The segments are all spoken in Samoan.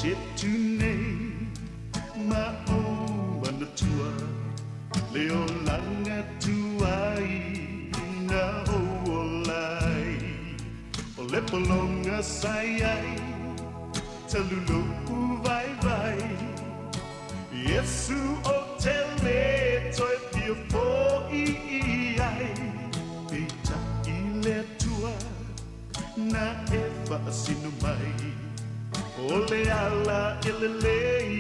te tu nei ma o manatua le o langa tuai na o olai o le polonga sai ai talulu vai vai Yesu o te le toi pia fo i i ai e ta i le tua na e faasino mai o le ala e lelei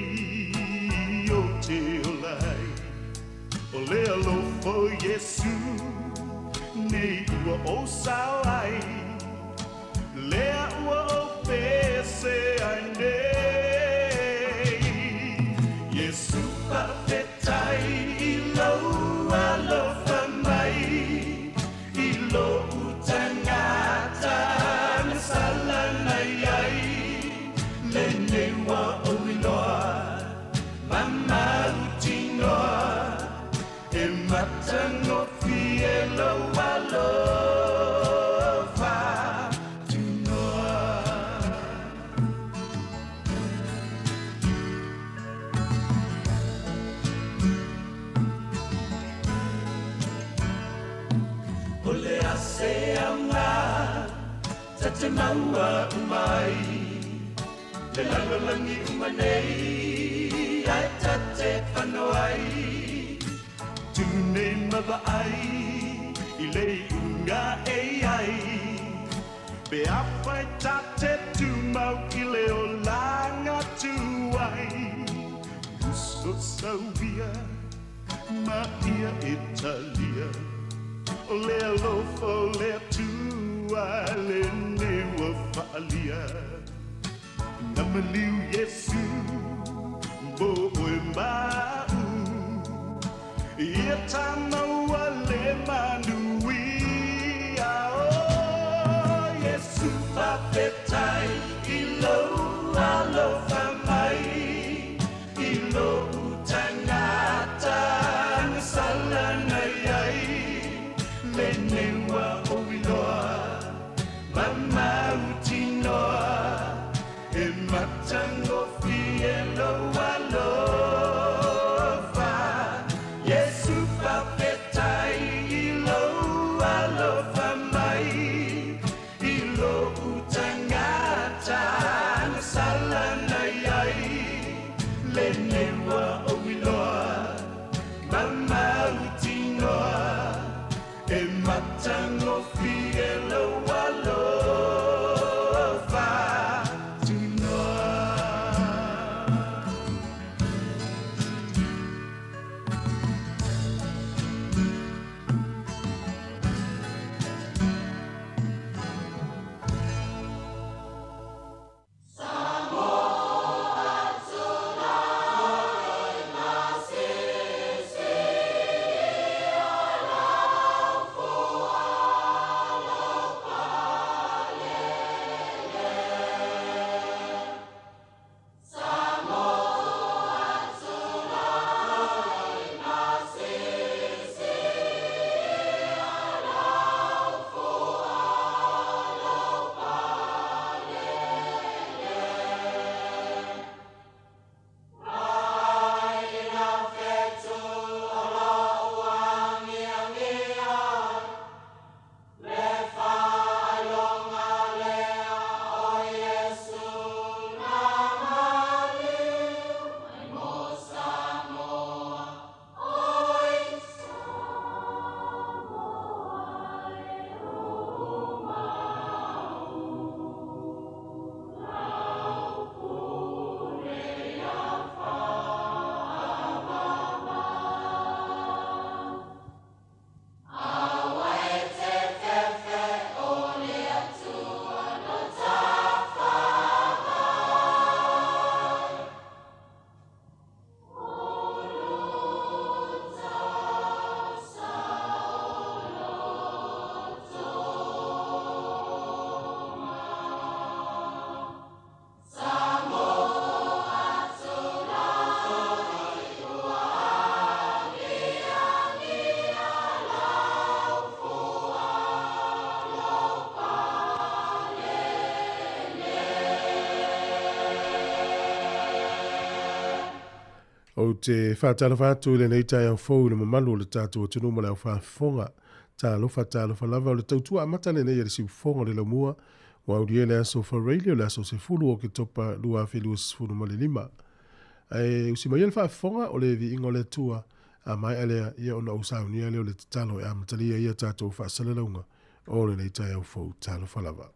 o te olai o le alofa o Iesu nei ua o sao ai lea ua o pese ai nei Iesu faafetai i lou alofa mai i lou tagata na sala nai ai lenei ua ou iloa ma mautinoa e matagofie lou alofa tunoa. O le ase aoga ta te maua umai le lalolagi uma nei ae ta te fano ai tu nei ma vaai i le iuga e ai pe afai ta te tumau i le olaga tuai uso sauia ma ia e talia o le alofa o le Atua lenei ua faaalia na maliu Iesu mo oe ma'u ia tamaua le manuia o Iesu faafetai i lou alofa mai i lou tagata na sala nai ai lenei ua ou iloa ma mautinoa e matagofie lou alofa Iesu faafetai i lou alofa mai i lou tagata na sala nai ai lenei ua ou iloa ma mautinoa e matagofie lou alofa tunoa. Ou te faatalofa atu i lenei taeao fou i le mamalu o le tatou atunuu ma le aufaafofoga. Talofa, talofa lava, o le tautua amata lenei a le siufofoga o le laumua, ua aulia le aso Faraile o le aso 10 o Oketopa 2025. Ae usi maia le faafofoga o le viiga o le Atua, a maea lea, ia ona ou saunia lea o le tatalo e amatalia ai a tatou faasalalauga o lenei taeao fou. Talofa lava.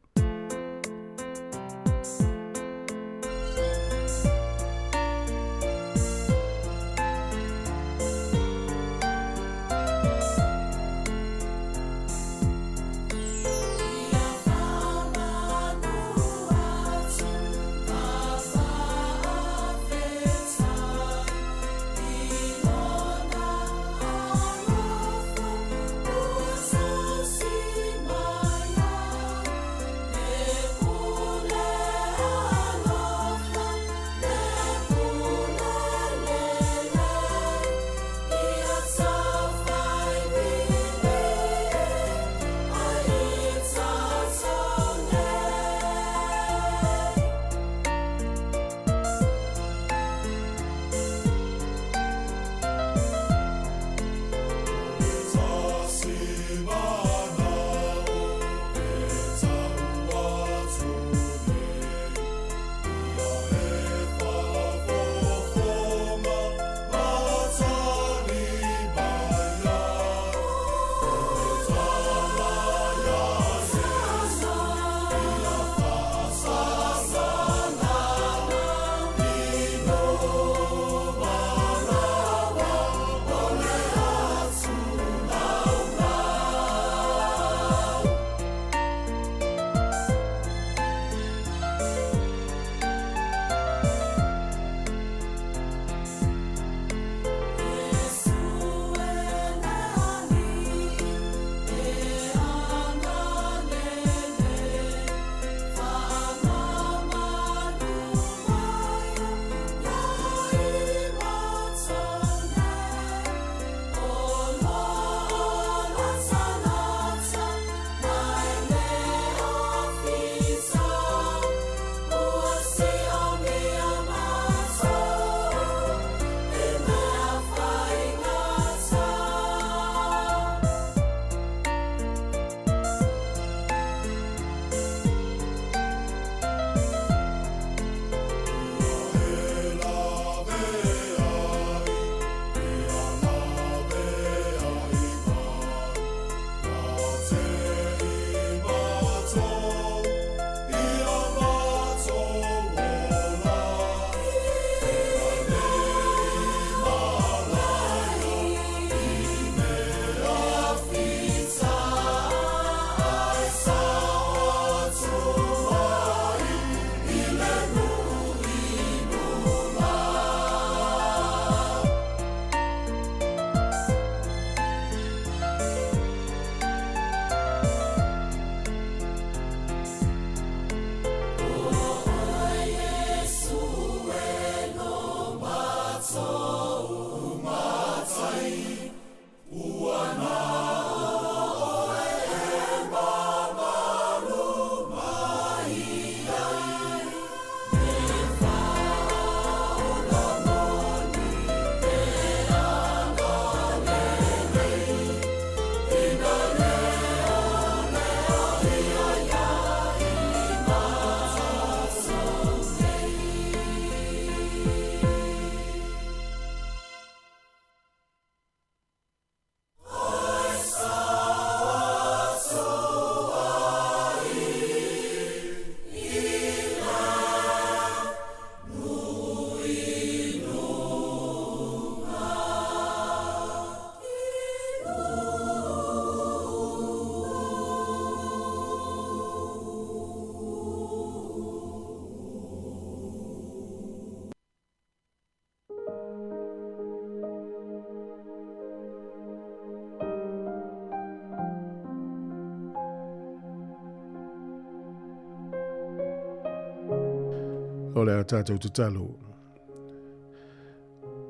O le a tatou tatalo.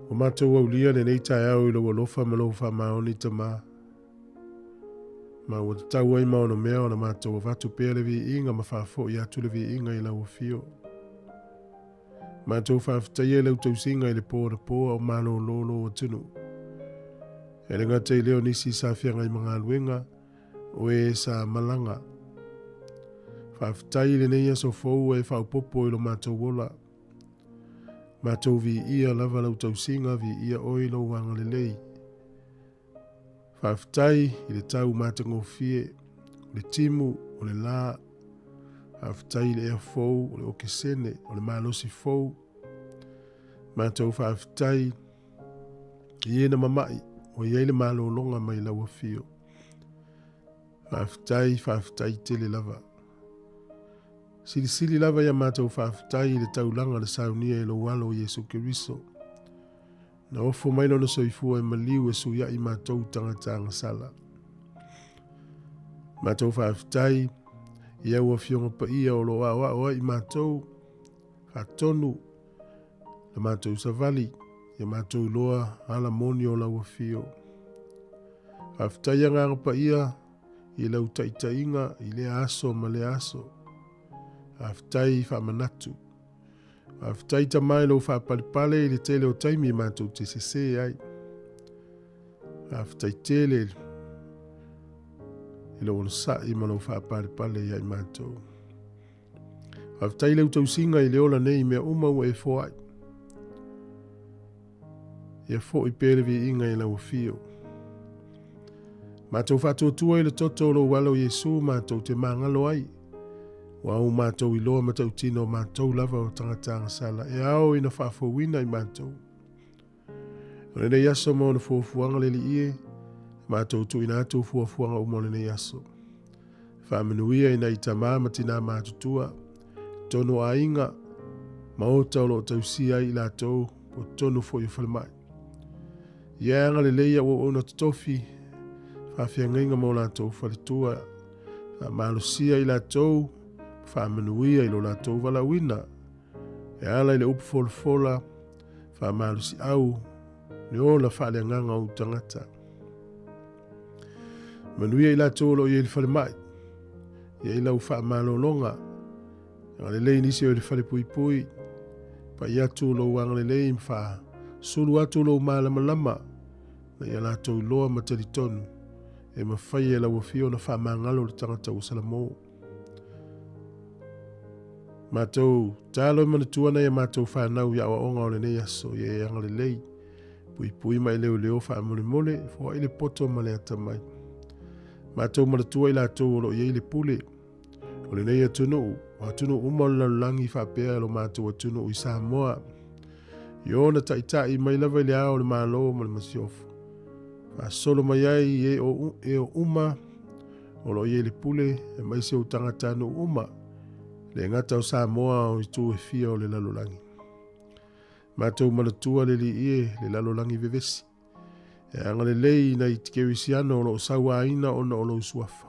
O matou aulia lenei taeao i lou alofa ma lou faamaoni Tama. Ma ua tatau ai ma ono mea ona matou avatu pea le viiga ma faafoi atu le viiga i lau afio. Matou faafetaia i lau tausiga i le po anapo a o malolo lou atunuu. E le gata i lea o nisi sa feagai ma galuega, o e sa malaga. Faafetai i lenei aso fou ua e faaopoopo i lo matou ola. Matou viia lava lau tausiga, viia oe i lou agalelei. Faafetai i le tau matagofie, o le timu, o le la. Faafetai i le ea fou, o le okesene, o le malosi fou. Matou faafetai i e na mama'i, ua i ai le malologa mai lau afio. Faafetai, faafetai tele lava. Silisili lava ia matou faafetai i le taulaga na saunia e lou Alo o Iesu Keriso. Na ofo mai lona soifua e maliu e suia'i matou tagata agasala. Matou faafetai i au Afioga Paia o lo o aoao ai i matou, faatonu la matou savali, ia matou iloa ala moni o lau afio. Faafetai Agaga Paia i lau taitaiga i lea aso ma lea aso. Faafetai faamanatu. Faafetai Tama i lou faapalepale i le tele o taimi e matou te sese ai. Faafetai tele i lou onosai ma lou faapalepale ia i matou. Faafetai i lau tausiga i le ola nei i mea uma ua e foai. Ia foi pea le viiga i lau afio. Matou faatuatua i le toto o lou alo Iesu matou te magalo ai. Ua au matou iloa matautino o matou lava o tagata agasala e ao ina faafouina i matou. O lenei aso ma ona fuafuaga le Alii e, matou tuuina atu fuafuaga uma o lenei aso. Faamanuia i nai tama ma tinā matutua, tonu o aiga, maota o lo o tausia ai i latou, po totonu foi o falemai. Ia e agalelei au auauna totofi, faafeagaiga ma o latou faletua, faamalosia i latou, faamanuia i lo latou valaauina, e ala i le upu folafola, faamalosiau, le ola faaleagaga o ou tagata. Manuia i latou o lo o i ai i le falemai, i ai lau faamalologa, agalelei nisi o i le falepuipui, pai atu lou agalelei ma faasulu atu lou malamalama, na ia latou iloa ma talitonu, e mafai e lau afio ona faamagalo le tagata ua salamo. Matou talo e manatua nai a matou fanau i aoaoga o lenei aso, ia e agalelei, puipui ma e leoleo faamolemole, foai le poto ma le atamai. Matou manatua i latou o lo o i ai le pule o lenei atunuu, o atunuu uma o le lalolagi faapea lo matou atunuu i Samoa, i ona taitai mai lava i le ao o le Malo ma le Masiofo, faasolo mai ai i e o, e o uma o lo o i ai le pule, aemaise o tagatanuu uma, le gata o Samoa o itu e fia o le lalolagi. Matou manatua le Alii e, le lalolagi vevesi. E agalelei i nai kerisiano o lo o sauaina ona o lou suafa.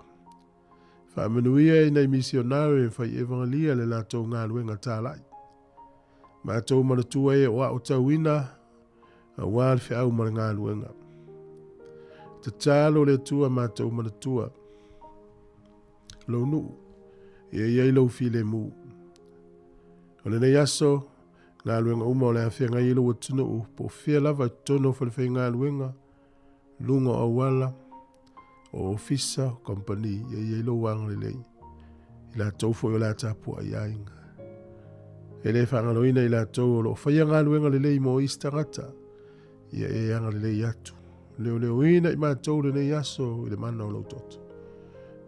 Faamanuia i nai misionare e fai evangelia le latou galuega talai. Matou manatua e o aotauina aua le feau ma le galuega. Tatalo le Atua matou manatua lou nuu, ia i ai lou filemu. O lenei aso, galuega uma o le a feagai ai lou atunuu, po o fea lava i totonu o falefaigaluega, luga o auala, o ofisa, o kamupani, ia i ai lou agalelei i latou foi o le a tapuai aiga. E le faagaloina i latou o lo o faia galuega lelei mo isi tagata, ia e agalelei atu. Leoleoina i matou lenei aso i le mana o lou toto.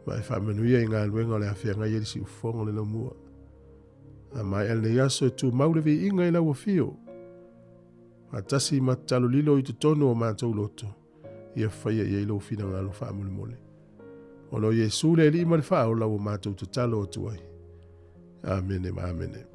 Ma e faamanuia i galuega o le a feagai ai le siufofoga o le laumua. A maea lenei aso e tumau le viiga i lau afio. Faatasi ma tatalo lilo i totonu o matou loto, ia faia i ai lou finagalo faamolemole. Ona o Iesu le Alii ma le Faaola ua matou tatalo atu ai. Amene ma amene.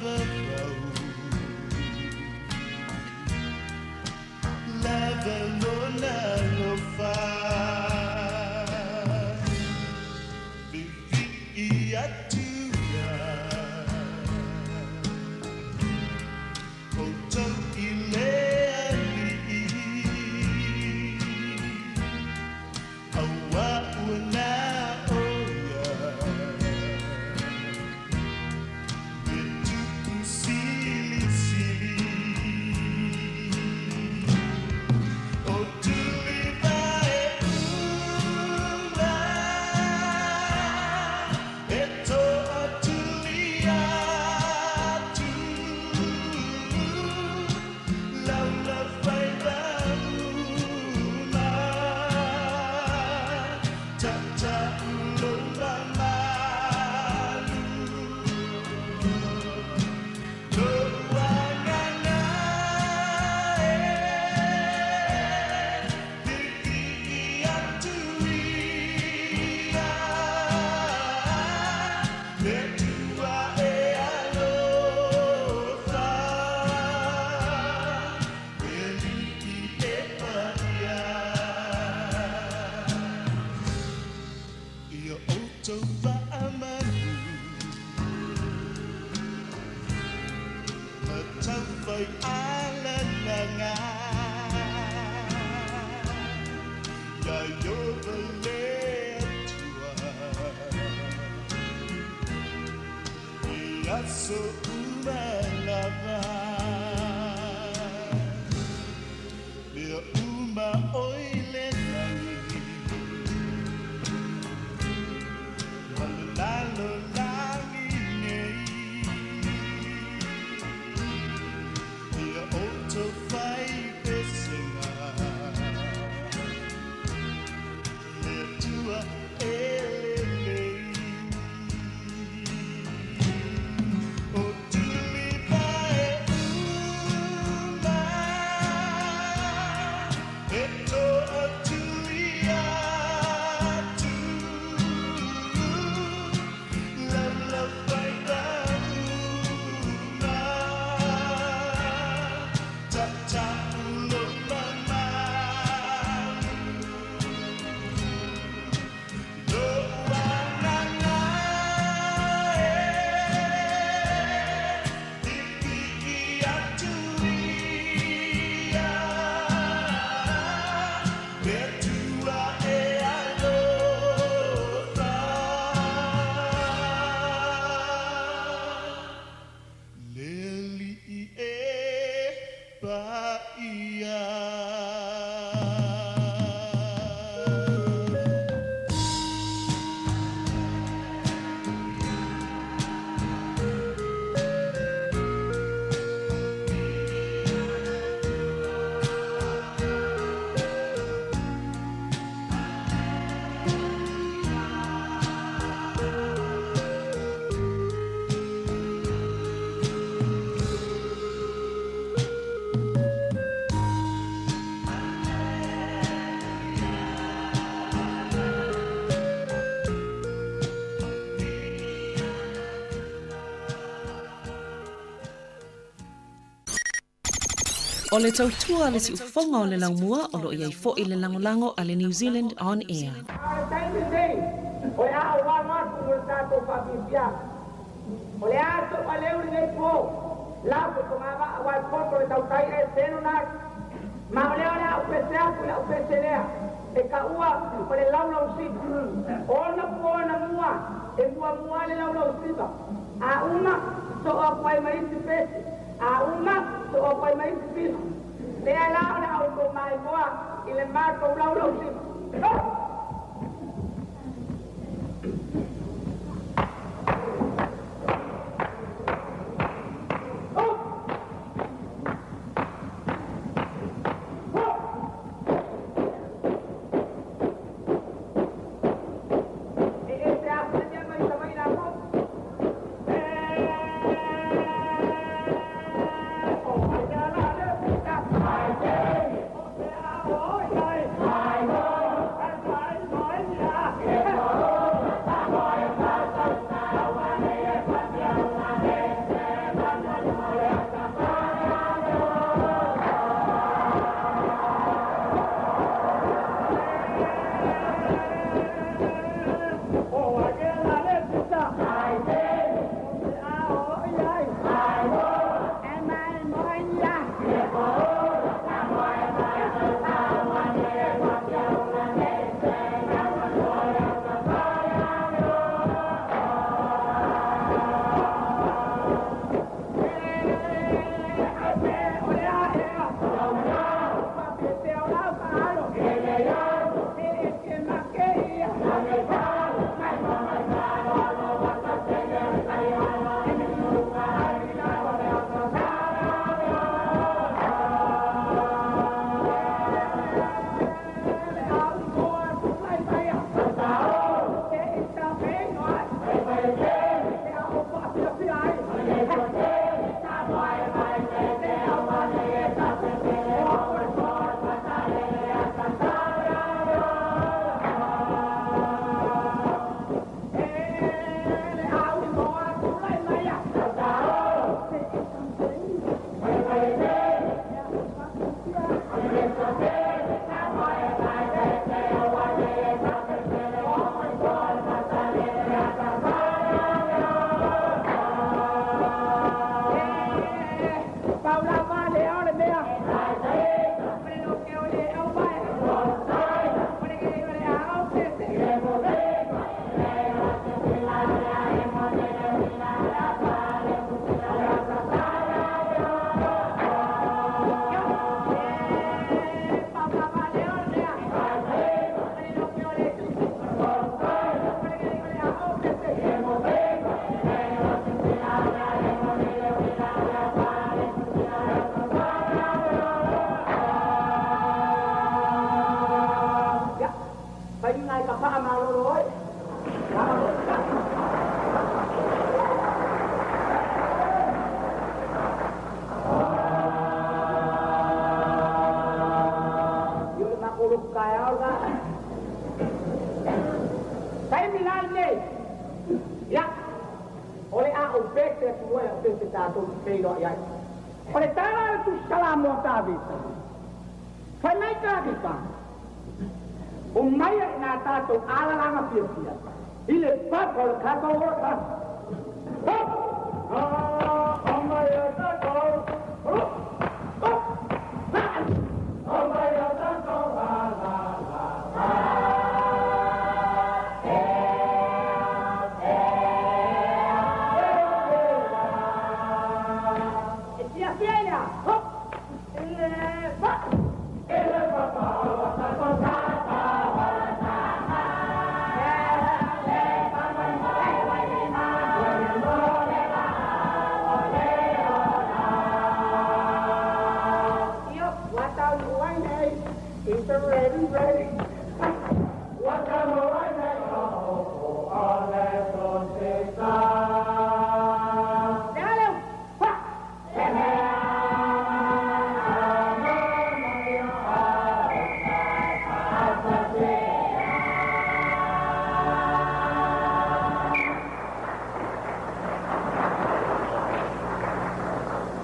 vavau Lava lona alofa Vivi'i atu ia Outou i le Alii Auā ua na o ia Le tupu silisili O Tulivae uma E toʻatuli atu Laulafaiva uma Tata'u lou mamalu Lo'u agaga e Vivi'i atu ia Le Atua e alofa Le Alii e paia Ia outou faamanu Ma taufai alalaga Ia Ieova le Atua I aso uma lava Mea uma o i le lagi Ma le lalolagi nei Ia outou faipesega Le Atua e lelei O Tulivae uma E toʻatuli atu Laulafaiva uma Tata'u lou mamalu Lo'u agaga e Vivi'i atu ia Le Atua e alofa Le Alii e paia. O le tautua a le siufofoga o le laumua o lo o i ai foi le lagolago a le New Zealand On Air. A o le taimi lenei, o le a ou alo atu mo le tatou faafiafiaga. O le a toʻaleu lenei po, lau le togavaa aua e poto le tautai e selo na atu. Ma o lea o le a ou pese atu i la'u pese lea, e taua o le laulausiva. Ona po na mua, e muamua le laulausiva. A uma, soo atu ai ma isi pese. A uma, soo atu ai ma isi pisi. Lea la o le a outou maimoa i le matou laulausiva. Oh! Oh! E ese afu le mea mai Savaii latou. taeao lena. Taimi la lenei, ia, o le a ou pese atu ai o se isi tatou te feiloai ai. O le tala a le Tusi Salamo a Tavita, Fai mai Tavita, Omaia i nā tatou alalaga fiafia i le papa o le tatou ola. Hop! Omaia tatou, hop! Hop! Omaia tatou alalaga. E fiafia i le a? Hop! I le papa.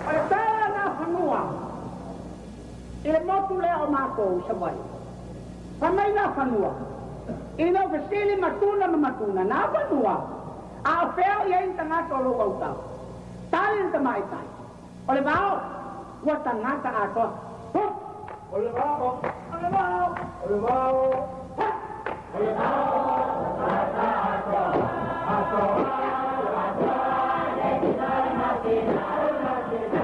O le tala na fanua i le motu lea o matou i Savaii. Fai mai na fanua, ina ua fesili matuna ma matuna, na fanua, a o fea o i ai ni tagata o lou autao? Tali le tamaitai, O le vao, ua tagata atoa. Huh! O le vao, o le vao, o le vao, huh! O le vao, ua tagata atoa, atoa, atoa, le tino masina, masina.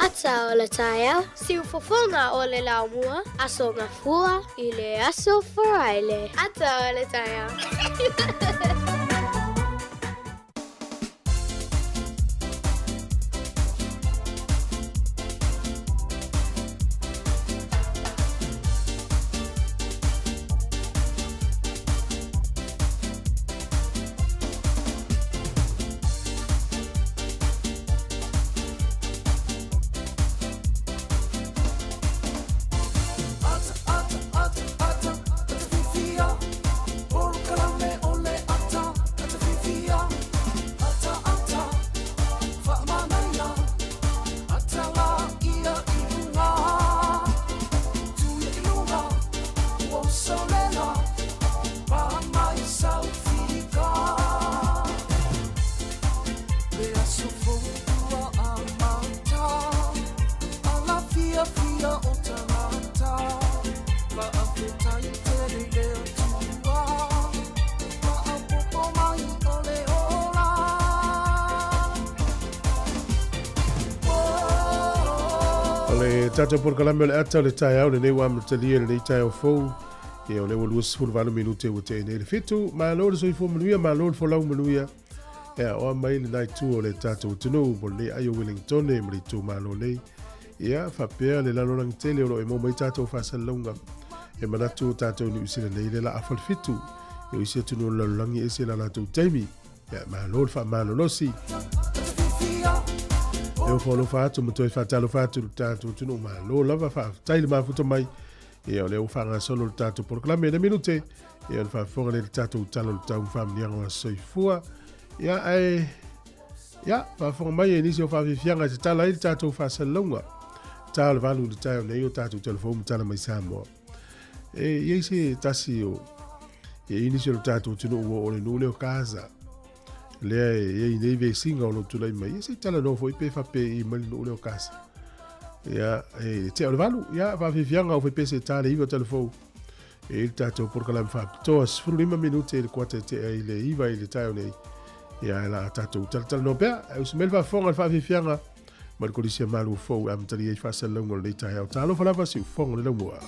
Ata o le taeao, siufofoga o le laumua, Aso Gafua i le Aso Faraile. Ata o le taeao. O le tatou polokalame o le ata o le taeao lenei ua amatalia i lenei taeao fou. Ia o lea ua 28 minute ua tea nei le fitu. Malo le soifua manuia, malo le folau manuia. Ia oa mai lena itu o le tatou atunuu mo lenei ai o Wellingtone ma le itumalo nei. Ia faapea le lalolagi tele o lo o e maua mai tatou faasalalauga. E manatu o tatou Niu Sila nei le la afa le fitu. E o isi atunuu o le lalolagi e ese la latou taimi. Ia malo le faamalolosi. E ofo alofa atu ma toe faatalofa atu i le tatou atunuu malo lava faafetai le mafuta mai. Ia o lea ua faagasolo le tatou polokalame i le minute. Ia o le faafofoga lea i le tatou tala o le tau ma faamanuiaga o aso soifua. Ia ae Ia, faafofoga mai e nisi o faafiafiaga e tatala ai le tatou faasalalauga. Ta o le 8 i le taeao nei o tatou telefou ma tala mai Samoa. E i ai se tasi o e i nisi o le tatou atunuu ua oo i le nuu lea o Gaza. Lea e i ai nei vesiga o lo o tulai mai. Ia se i talanoa foi pe faapei mai le nuu lea o Gaza. Ia, e tea o le 8. Ia, faafiafiaga o faipese e ta le 9 telefou. E i le tatou polokalame faapitoa 15 minute i le kuata e tea i le 9 i le taeao nei. Ia, e la tatou talatalanoa pea. E usi mai le faafofoga i le faafiafiaga ma le kolisi a Malu Fou e amatalia ai faasalalauga o lenei taeao. Talofa lava siufofoga o le laumua.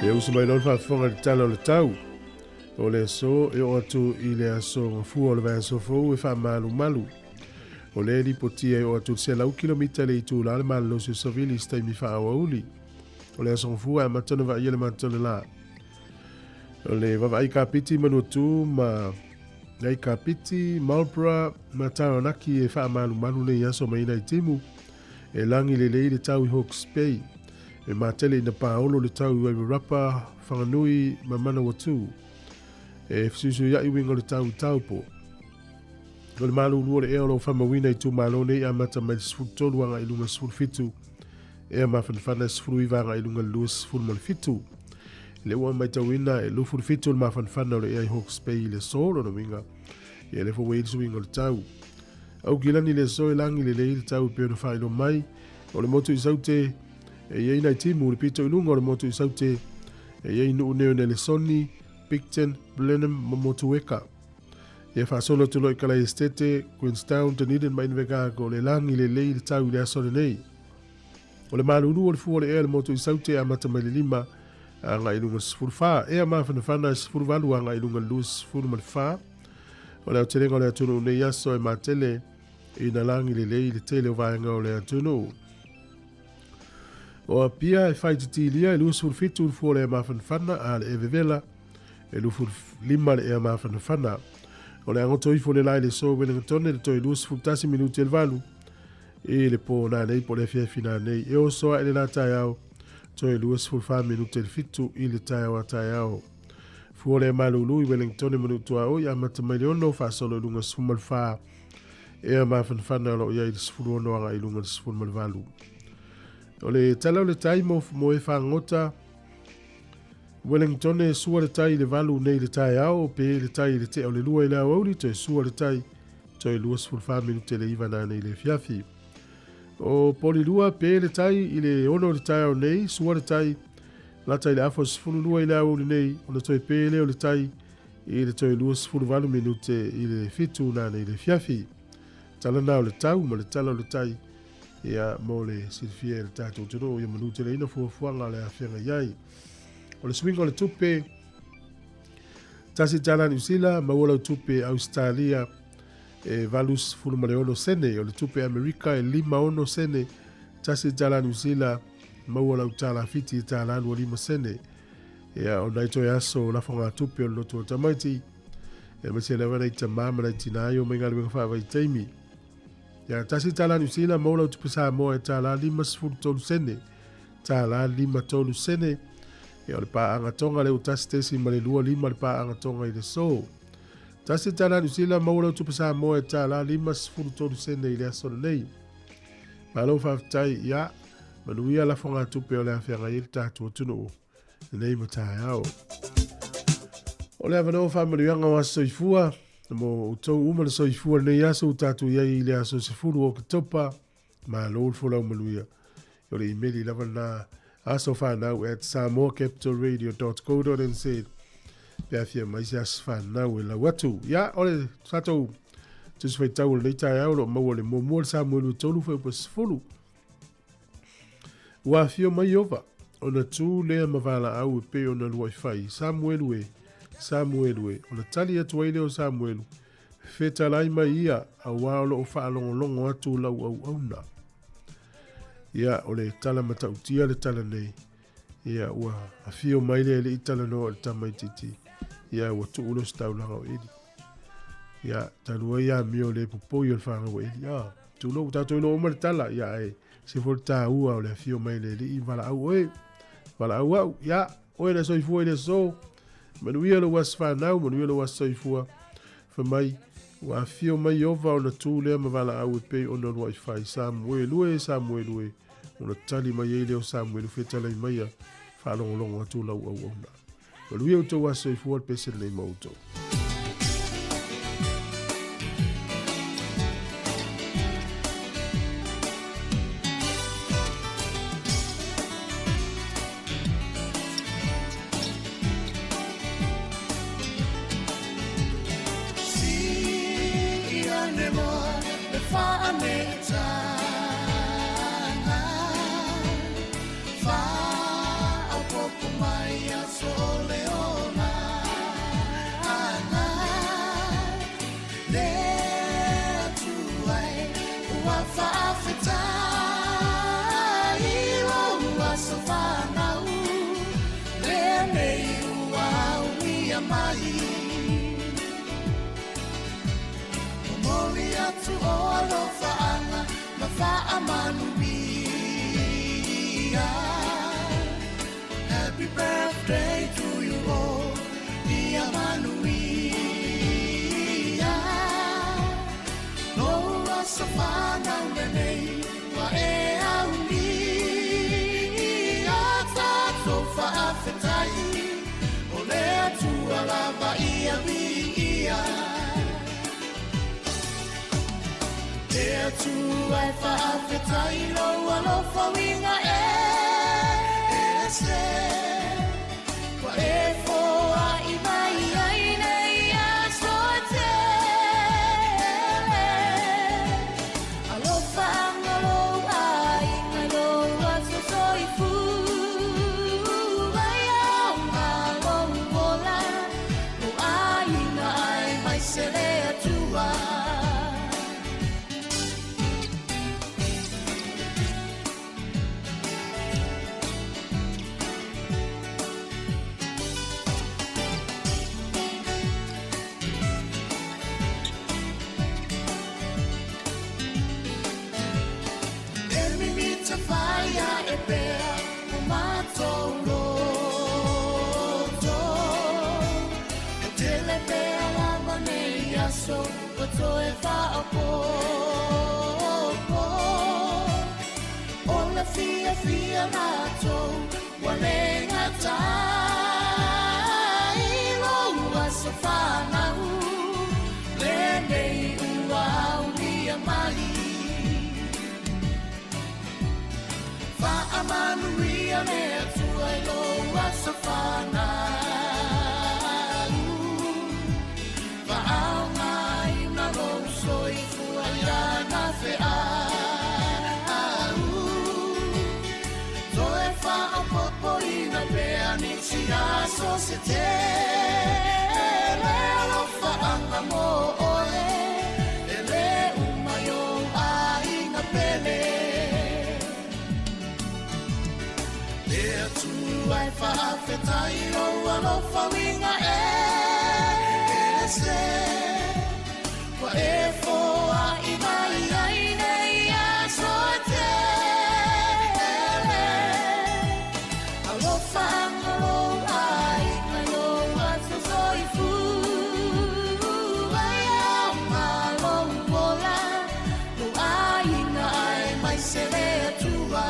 E usi mai loa le faafofoga i le tala o le tau. O le aso e oo atu i le aso Gafua o le vaiaso fou e faamalumalu. O lea e lipotia e oo atu i le 100 kilomita i le itula le malolosi o savili i se taimi faaauauli. O le aso Gafua e amata ona vaaia le mata o le la. O le vaavaai kapiti Manuatu ma ai Kapiti, Marlborough ma Taranaki e faamalumalu nei aso mai nai timu. E lagi lelei le tau i Hawke's Bay. E matele ina paolo le tau i Wairarapa, Whanganui ma Manawatu. E fesuisuia'i uiga o le tau i Taupo. O le malulu o le ea o lo o faamauina i itumalo nei amata mai le 13 agai i luga 17, ea mafanafana e 19 agai i luga le 27. I lea ua matauina e 27 le mafanafana o le ea i Hawke's Bay i le aso, lona uiga, ia lea foi ua i ai le suiga o le tau. Aukilani i le aso e lagi lelei le tau e pei ona faailoa mai, o le motu i Saute e i ai nai timu i le pito i luga o le motu i Saute e i ai nuu nei o Nelesoni, Picton, Blenheim ma Motueka. Ia faasolo atu loa i Kalai Esitete, Queenstown, Dunedin ma Invercargill e lagi lelei le tau i le aso lenei. O le malulu o le fua o le ea i le motu i Saute e amata mai le 5 agai i luga i le 14, ea mafanafana e 18 agai i luga i le 24. O le aotelega o le atunuu nei aso e matele ina lagi lelei le tele o vaega o le atunuu. O Apia e fai titilia e 27 le fua o le ea mafanafana a le ea vevela e 25 le ea mafanafana. O le agoto ifo le la i le aso Wellington le toe 21 minuti e le 8 i le po nanei po o le afiafi nanei. E oso ae le la taeao toe 24 minute le 7 i le taeao a taeao. Fua le malulu i Wellington e manu tuaoi amata mai le 6 faasolo i luga 14 ea mafanafana o lo o i ai le 16 agai i luga le 18. O le tala o le tai mo mo e fagota Wellington e sua le tai i le 8 nei le taeao pe le tai i le tea o le 2 i le aoauli toe sua le tai toe 24 minute le 9 nanei le afiafi. O Polilua pe le tai i le 6 o le taeao nei, sua le tai lata i le afa o 12 i le aoauli nei, ona toe pe lea o le tai i le toe 28 minute i le 7 nanei le afiafi. Tala na o le tau ma le tala o le tai ia mo le silafia e le tatou atunuu ia manuteleina fuafuaga o le aafiaga i ai. O le suiga o le tupe, $1 Niu Sila, maua lau tupe Ausetalia e 86 sene, o le tupe Amerika e 56 sene, $1 Niu Sila, maua lau tala Fiti e $1.25 sene. Ia, o nai toe aso o lafogatupe o le lotu o tamaiti, e aemaise lava nai tamā ma nai tinā i o mai galuega faavaitaimi. Ia, $1 Niu Sila, maua lau tupe Samoa e $1.53 sene, $1.53 sene. Ia, o le paaga Tonga lea ua 1.25 le paaga Tonga i le aso. $1 Niu Sila, maua lau tupe Samoa e $1.53 sene i le aso lenei. Malo faafetai, ia, manuia lafogatupe o le a feagai ai le tatou atunuu lenei ma taeao. O le avanoa faamanuiaga o aso soifua, mo outou uma le soifua lenei aso ua tatou i ai i le aso 10 o Oketopa, malo le folau manuia. O le imeli lava lena asofanau@samoacapitalradio.co.nz pe a fia mai se aso fanau e lau atu. Ia, o le tatou Tusi Faitau o lenei taeao o lo o maua le muamua le Samuelu e 3 fuaiupu 10. Ua afio mai Ieova, ona tu lea ma valaau e pei ona lua'i fai, Samuelu e, Samuelu e, ona tali atu ai lea o Samuelu, Fetalai mai ia, auā o lo o faalogologo atu lau auauna. Ia, o le tala matautia le tala nei. Ia, ua afio mai le alii talanoa i le tamaitiiti. Ia, ua tuu le ositaulaga o Eli. Ia, talu ai amio le popoi o le fanau a Eli. Ah, tulou, ua tatou iloa uma le tala. Ia, ae se foi le taua o le afio mai le alii valaau oe. Valaau au. Ia, oe le soifua i le aso. Manuia lou aso fanau, manuia lou aso soifua. Fai mai, ua afio mai Ieova ona tu lea ma valaau e pei ona lua'i fai, Samuelu e, Samuelu e. Ona tali mai ai lea o Samuelu, Fetalai maia, faalogologo atu lau auauna. Manuia outou aso soifua, le pese lenei ma outou. aso whanau lenei Ua e auni Ia tātou whaafetai O le Atua lava ia viia Le Atua e whaafetai Lou alofa uiga e ese Ua e foai mai ai nei aso e tele Alofa anga lou aiga lou aso soifua Ia aoga lou ola lou aiga aemaise le Atua. E mimita whaia e pea o mātou loto E tele pea lava nei aso ua toe faaopoopo O le fiafia matou ua le gatai Lou aso fanau lenei ua aulia mai Faamanuia le Atua i lou aso fanau Faaaogaina lou soifua i lana feau Toe faaopoopoina pea nisi aso se tele Alofaaga mo oe e le uma i ou aiga pele Le Atua e faafetai lou alofa uiga e ese Ua e foai mai ai nei aso e tele Alofa anga lou aiga lou aso soifua Ia aoga lou ola lou aiga aemaise le Atua.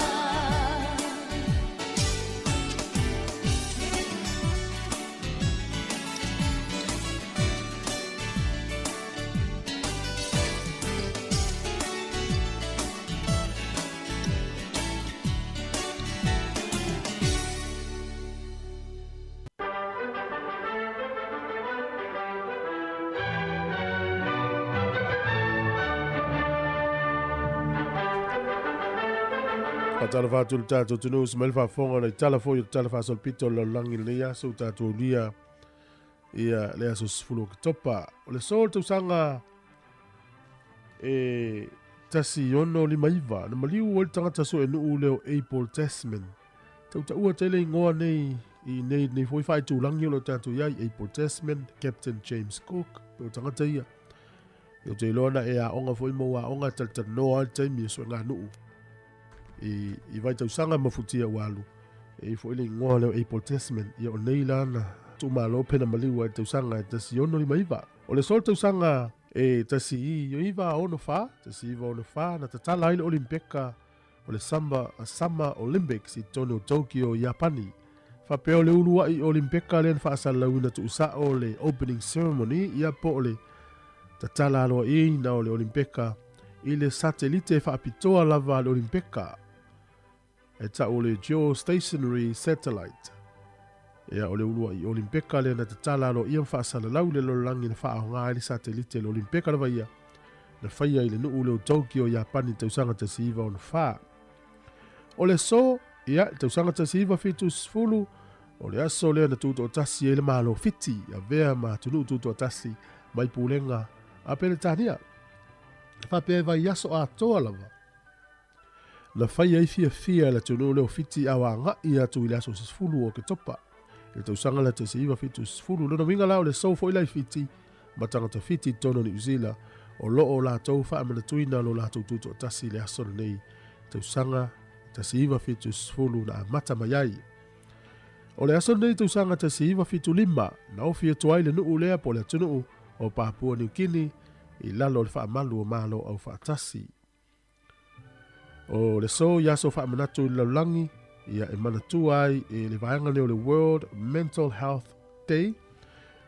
Faatalofa atu i le tatou atunuu se mai le faafofoga ona i tala foi o le tala faasolopito o le lalolagi i lenei aso ua tatou aulia ia le aso 10 Oketopa. O le aso o le tausaga e 1659 na maliu ai le tagata suenuu lea o Abel Tasman. Tautaua tele igoa nei i nei nei foi faaitulagi o lo o tatou i ai, Abel Tasman, Captain James Cook, pe o tagata ia. Ou te iloa na e aoga foi ma ua aoga e talatalanoa ai le taimi o sueganuu i, i vaitausaga mafutia ua alu. E i foi le igoa lea o Abel Tasman, ia o nei la na tuumalo pe na maliu ai le tausaga e 1659. O le aso o le tausaga e 1964, 1964 na tatala ai le Olimpeka o le Summer, Summer Olympics i totonu o Tokyo, Iapani. Faapea o le uluai Olimpeka lea na faasalalauina tuusao le opening ceremony, ia po o le tatala aloaiina o le Olimpeka i le satelite faapitoa lava a le Olimpeka e tau o le Geostationary Satellite. Ia, o le uluai Olimpeka lea na tatala aloaia ma faasalalau i le lalolagi na faaaoga ai le satelite le Olimpeka lava ia na faia i le nuu lea o Tokyo, Iapani i le tausaga 1964. O le aso, ia, i le tausaga 1970, o le aso lea na tutoatasi ai le Malo Fiti, avea ma atunuu tutoatasi mai pulega a Peretania. E faapea e vaiaso atoa lava na fai ai fiafia e le atunuu lea o Fiti a ua agai atu i le aso 10 o Oketopa i le tausaga lea 1970. Lona uiga la o le aso foi la i Fiti ma tagata Fiti i totonu o Niu Sila o lo o latou faamanatuina lo latou tutoatasi i le aso lenei tausaga 1970 na amata mai ai. O le aso lenei tausaga 1975 na ofi atu ai le nuu lea po o le atunuu o Papua Niu Kini i lalo o le faamalu o Malo Aufaatasi. O le aso i aso faamanatu i le lalolagi, ia e manatua ai e le vaega lea o le World Mental Health Day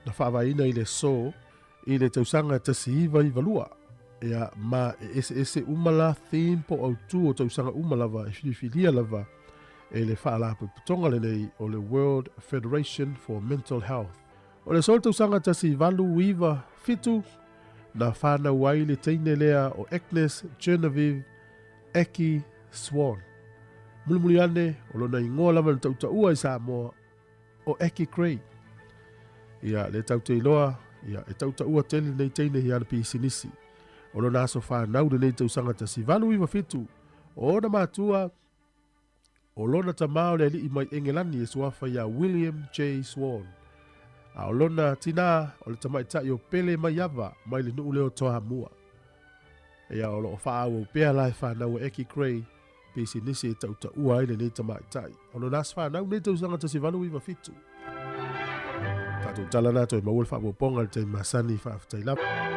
na faavaeina i le aso i le tausaga 1992. Ia, ma e eseese uma la theme po o autū o tausaga uma lava e filifilia lava e le faalapotopotoga lenei o le World Federation for Mental Health. O le aso o le tausaga 1897 na whanau ai le teine lea o Agnes Genevieve Aki Swan. Mulimuli ane, o lona ingoa lava na tautaua i Samoa, o Aki Gray. Ia, le tau te iloa, ia, e tautaua tele nei teine i ana pisinisi. O lona aso whanau lenei tausaga 1897, o ona matua, O lona tamā o le aliʻi mai Engelani e suafa iā William J. Swan. A o lona tinā o le tamaitai o Pele Maiava mai le nuu lea o Toamua. Ia o lo o faaauau pea la e whanau a Eki Gray pisinisi e tautaua ai lenei tamaitai. O lona aso whanau nei tausaga 1897. Tatou tala na toe maua le faaopoopoga i le taimi masani faafetai lava.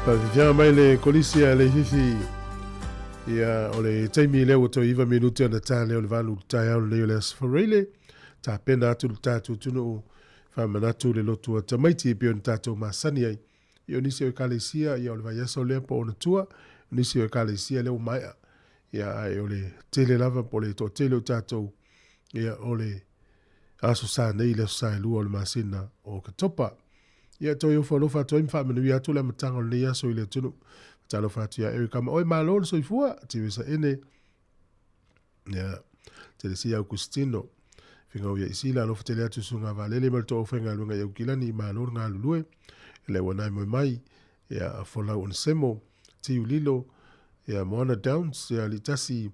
Faafiafiaga mai le Kolisi a Leififi. Ia, o le taimi lea ua toe 9 minute ona ta lea o le 8 i le taeao lenei o le Aso Faraile. Tapena atu le tatou atunuu faamanatu le lotu a tamaiti e pei ona tatou masani ai. Ia o nisi o ekalesia, ia o le vaiaso lea po o ona tua, o nisi o ekalesia lea ua maea. Ia ae o le tele lava po o le toatele o tatou, ia o le Aso Sa nei, le Aso Sa e 2 o le masina o Oketopa. Ia toe ofo alofa atu ai ma faamanuia atu le amataga o lenei aso i le atunuu. Talofa atu ia Eric Ama oe, malo le soifua, Tivesa Ene, ia Telesia Augustino, Fingau ia Isila, alofa tele atu susuga Valele ma le toa faigaluega i Aukilani, malo le galulue, le ua nai moe mai, ia Folau Onesemo, Tiu Lilo, ia Moana Downs, ia Litasi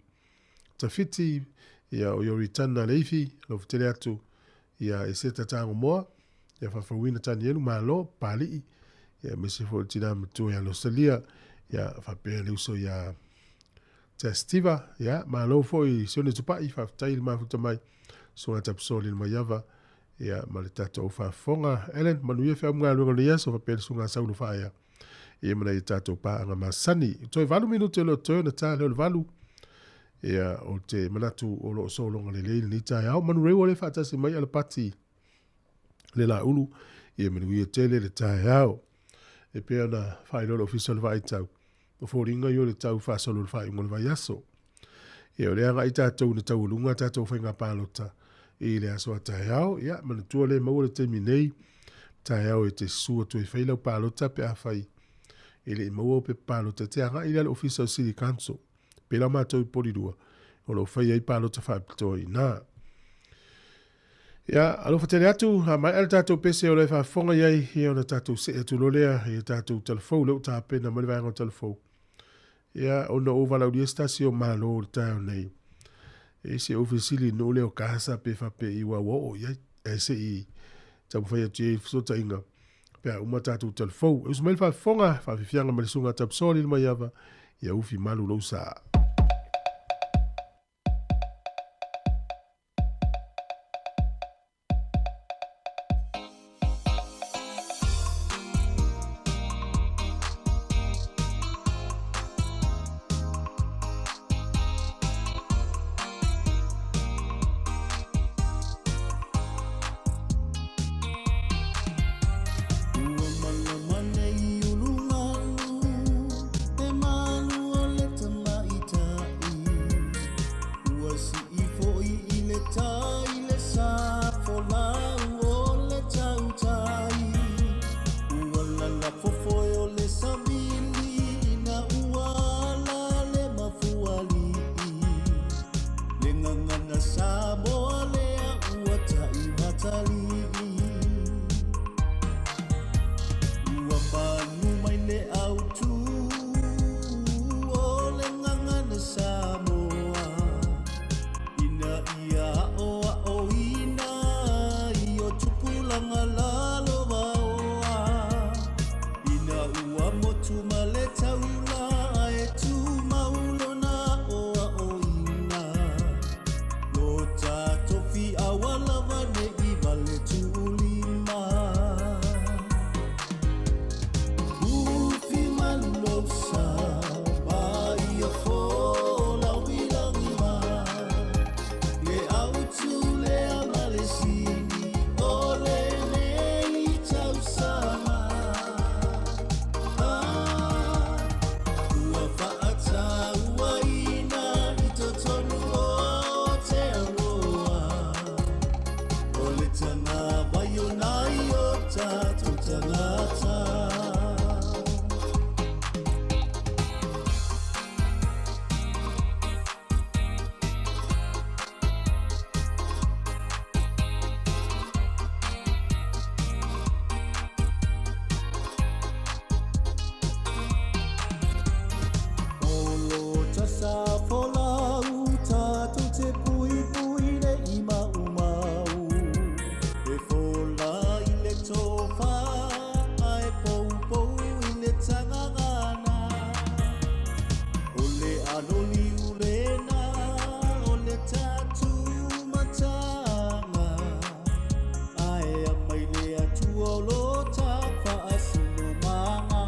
Tawhiti, ia o Yoritana Leifi, alofa tele atu, ia Eseta Tagomoa, ia Faafauina Tanielu, malo, Pali'i, ia aemaise foi o le tina matua ia Losalia, ia faapea le uso ia Testiva, ia malo foi Sione Tupai, faafetai i le mafuta mai, Susuga Tapusoli le Maiava, ia ma le tatou faafofoga. Ellen, manuia feau ma galuega o lenei aso, faapea le Susuga Saulo Faaea, ia ma nai a tatou paaga masani. Toe 8 minute o lo o totoe ona ta lea o le 8. Ia, o te manatu o lo o sologa lelei lenei taeao. Manureua le faatasi mai Alapati le Laulu, ia manuia tele le taeao. E pei ona faailoa le Ofisa o le Vaai Tau, o foliga ia o le tau faasolo i le faaiuga o le vaiaso. Ia, o lea agai tatou ina taualuga tatou faiga palota i le aso a taeao. Ia, manatua le maua le taimi nei, taeao e te susu atu e fai lau palota pe afai e le i maua au pepa palota, e te agai lea i le Ofisa o City Council. Pēlā mātou i Porirua, o lo o fai ai palota faapitoa i ina. Ia, alofa tele atu, a maea le tatou pese o lo e faafofoga i ai, ia ona tatou see atu loa lea i tatou talafou, lea ua tapena mai le vaega o talafou. Ia, ona ou valaaulia se tasi o malo i le taeao nei. E se ou fesili i le nuu lea o Kasa pe faapei ua ua oo i ai, ae se i taumafai atu i ai i le fesootaiga pe a uma tatou talafou. E usu mai le faafofoga, faafiafiaga mai le susuga a Tapusoli le Maiava, ia ufi malu lou sa. Ua malama nei ulumalu, e malu o le tamaitai. Ua sii foi i le tai le sa folau o le tautai. Ua lalafofo e o le savili ina ua ala le mafualii. Le gagana Samoa lea ua taimatalii. Ua manu mai le autū o le gagana Samoa ina ia aʻoaʻoina i o tupulaga lalovaoa. Ina ua motu ma le taula ae tumau lona aʻoaʻoina. Lo tatou aua lava ne i vale tuulima. Ufi malu lou sa, ma ia folau i lagi ma. Le autu lea ma le sini o lenei tausaga. Ah, ua faatauaina i totonu o Aotearoa. O le tagawai o nai o tatou tagata. O lo tasa folau tatou te puipui nei maumau. E fola i le tofa ae poupou i le tagagana. O le alo liu lena o le tatou mataga. Ae aumai le Atua o lo ta faasinomaga.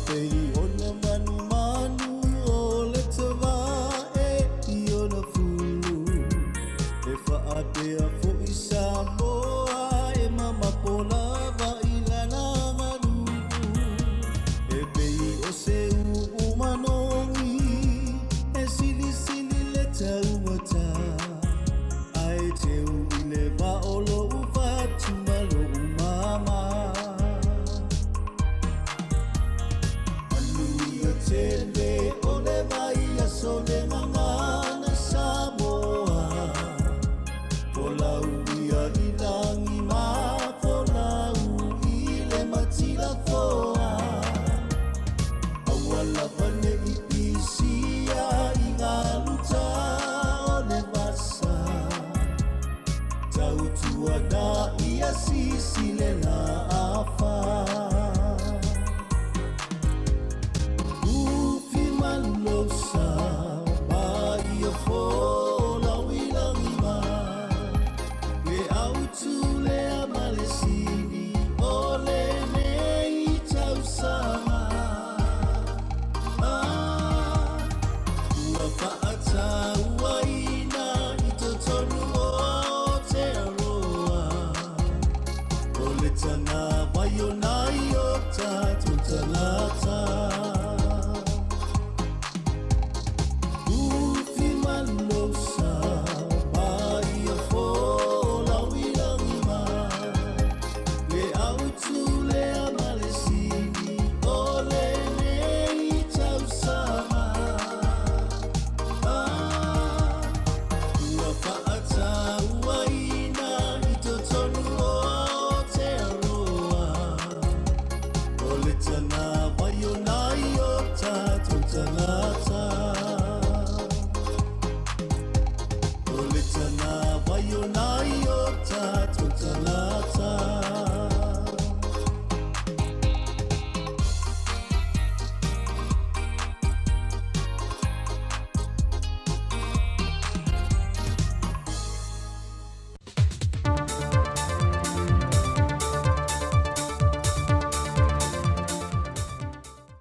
pei ona manumanu o le tavae i ona fulu. E faatea foi Samoa e mamapo lava i lana aganuu. E pei o se uu manogi e silisili le taugata, ae teu i le vaa o lou fatu ma lou mama. Manuia tele o le vaiaso le gagana Samoa. Folau ia i lagi ma folau i le matilafoa. Aua lava ne i pisia i galuta o le vasa. Tautuana ia sisi le laafa. Ufi malosa ma ia folau i lagi ma le autu lea ma le sili o lenei tausaga. Ah, ua faatauaina i totonu o Aotearoa. O le tagavai o nai o tatou tagata. Ufi malosa ma ia folau i lagi ma le autu lea ma le sili o lenei tausaga. Ah, ua faatauaina i totonu o Aotearoa. O le tagavai o nai o tatou tagata. O le tagavai o nai o tatou tagata.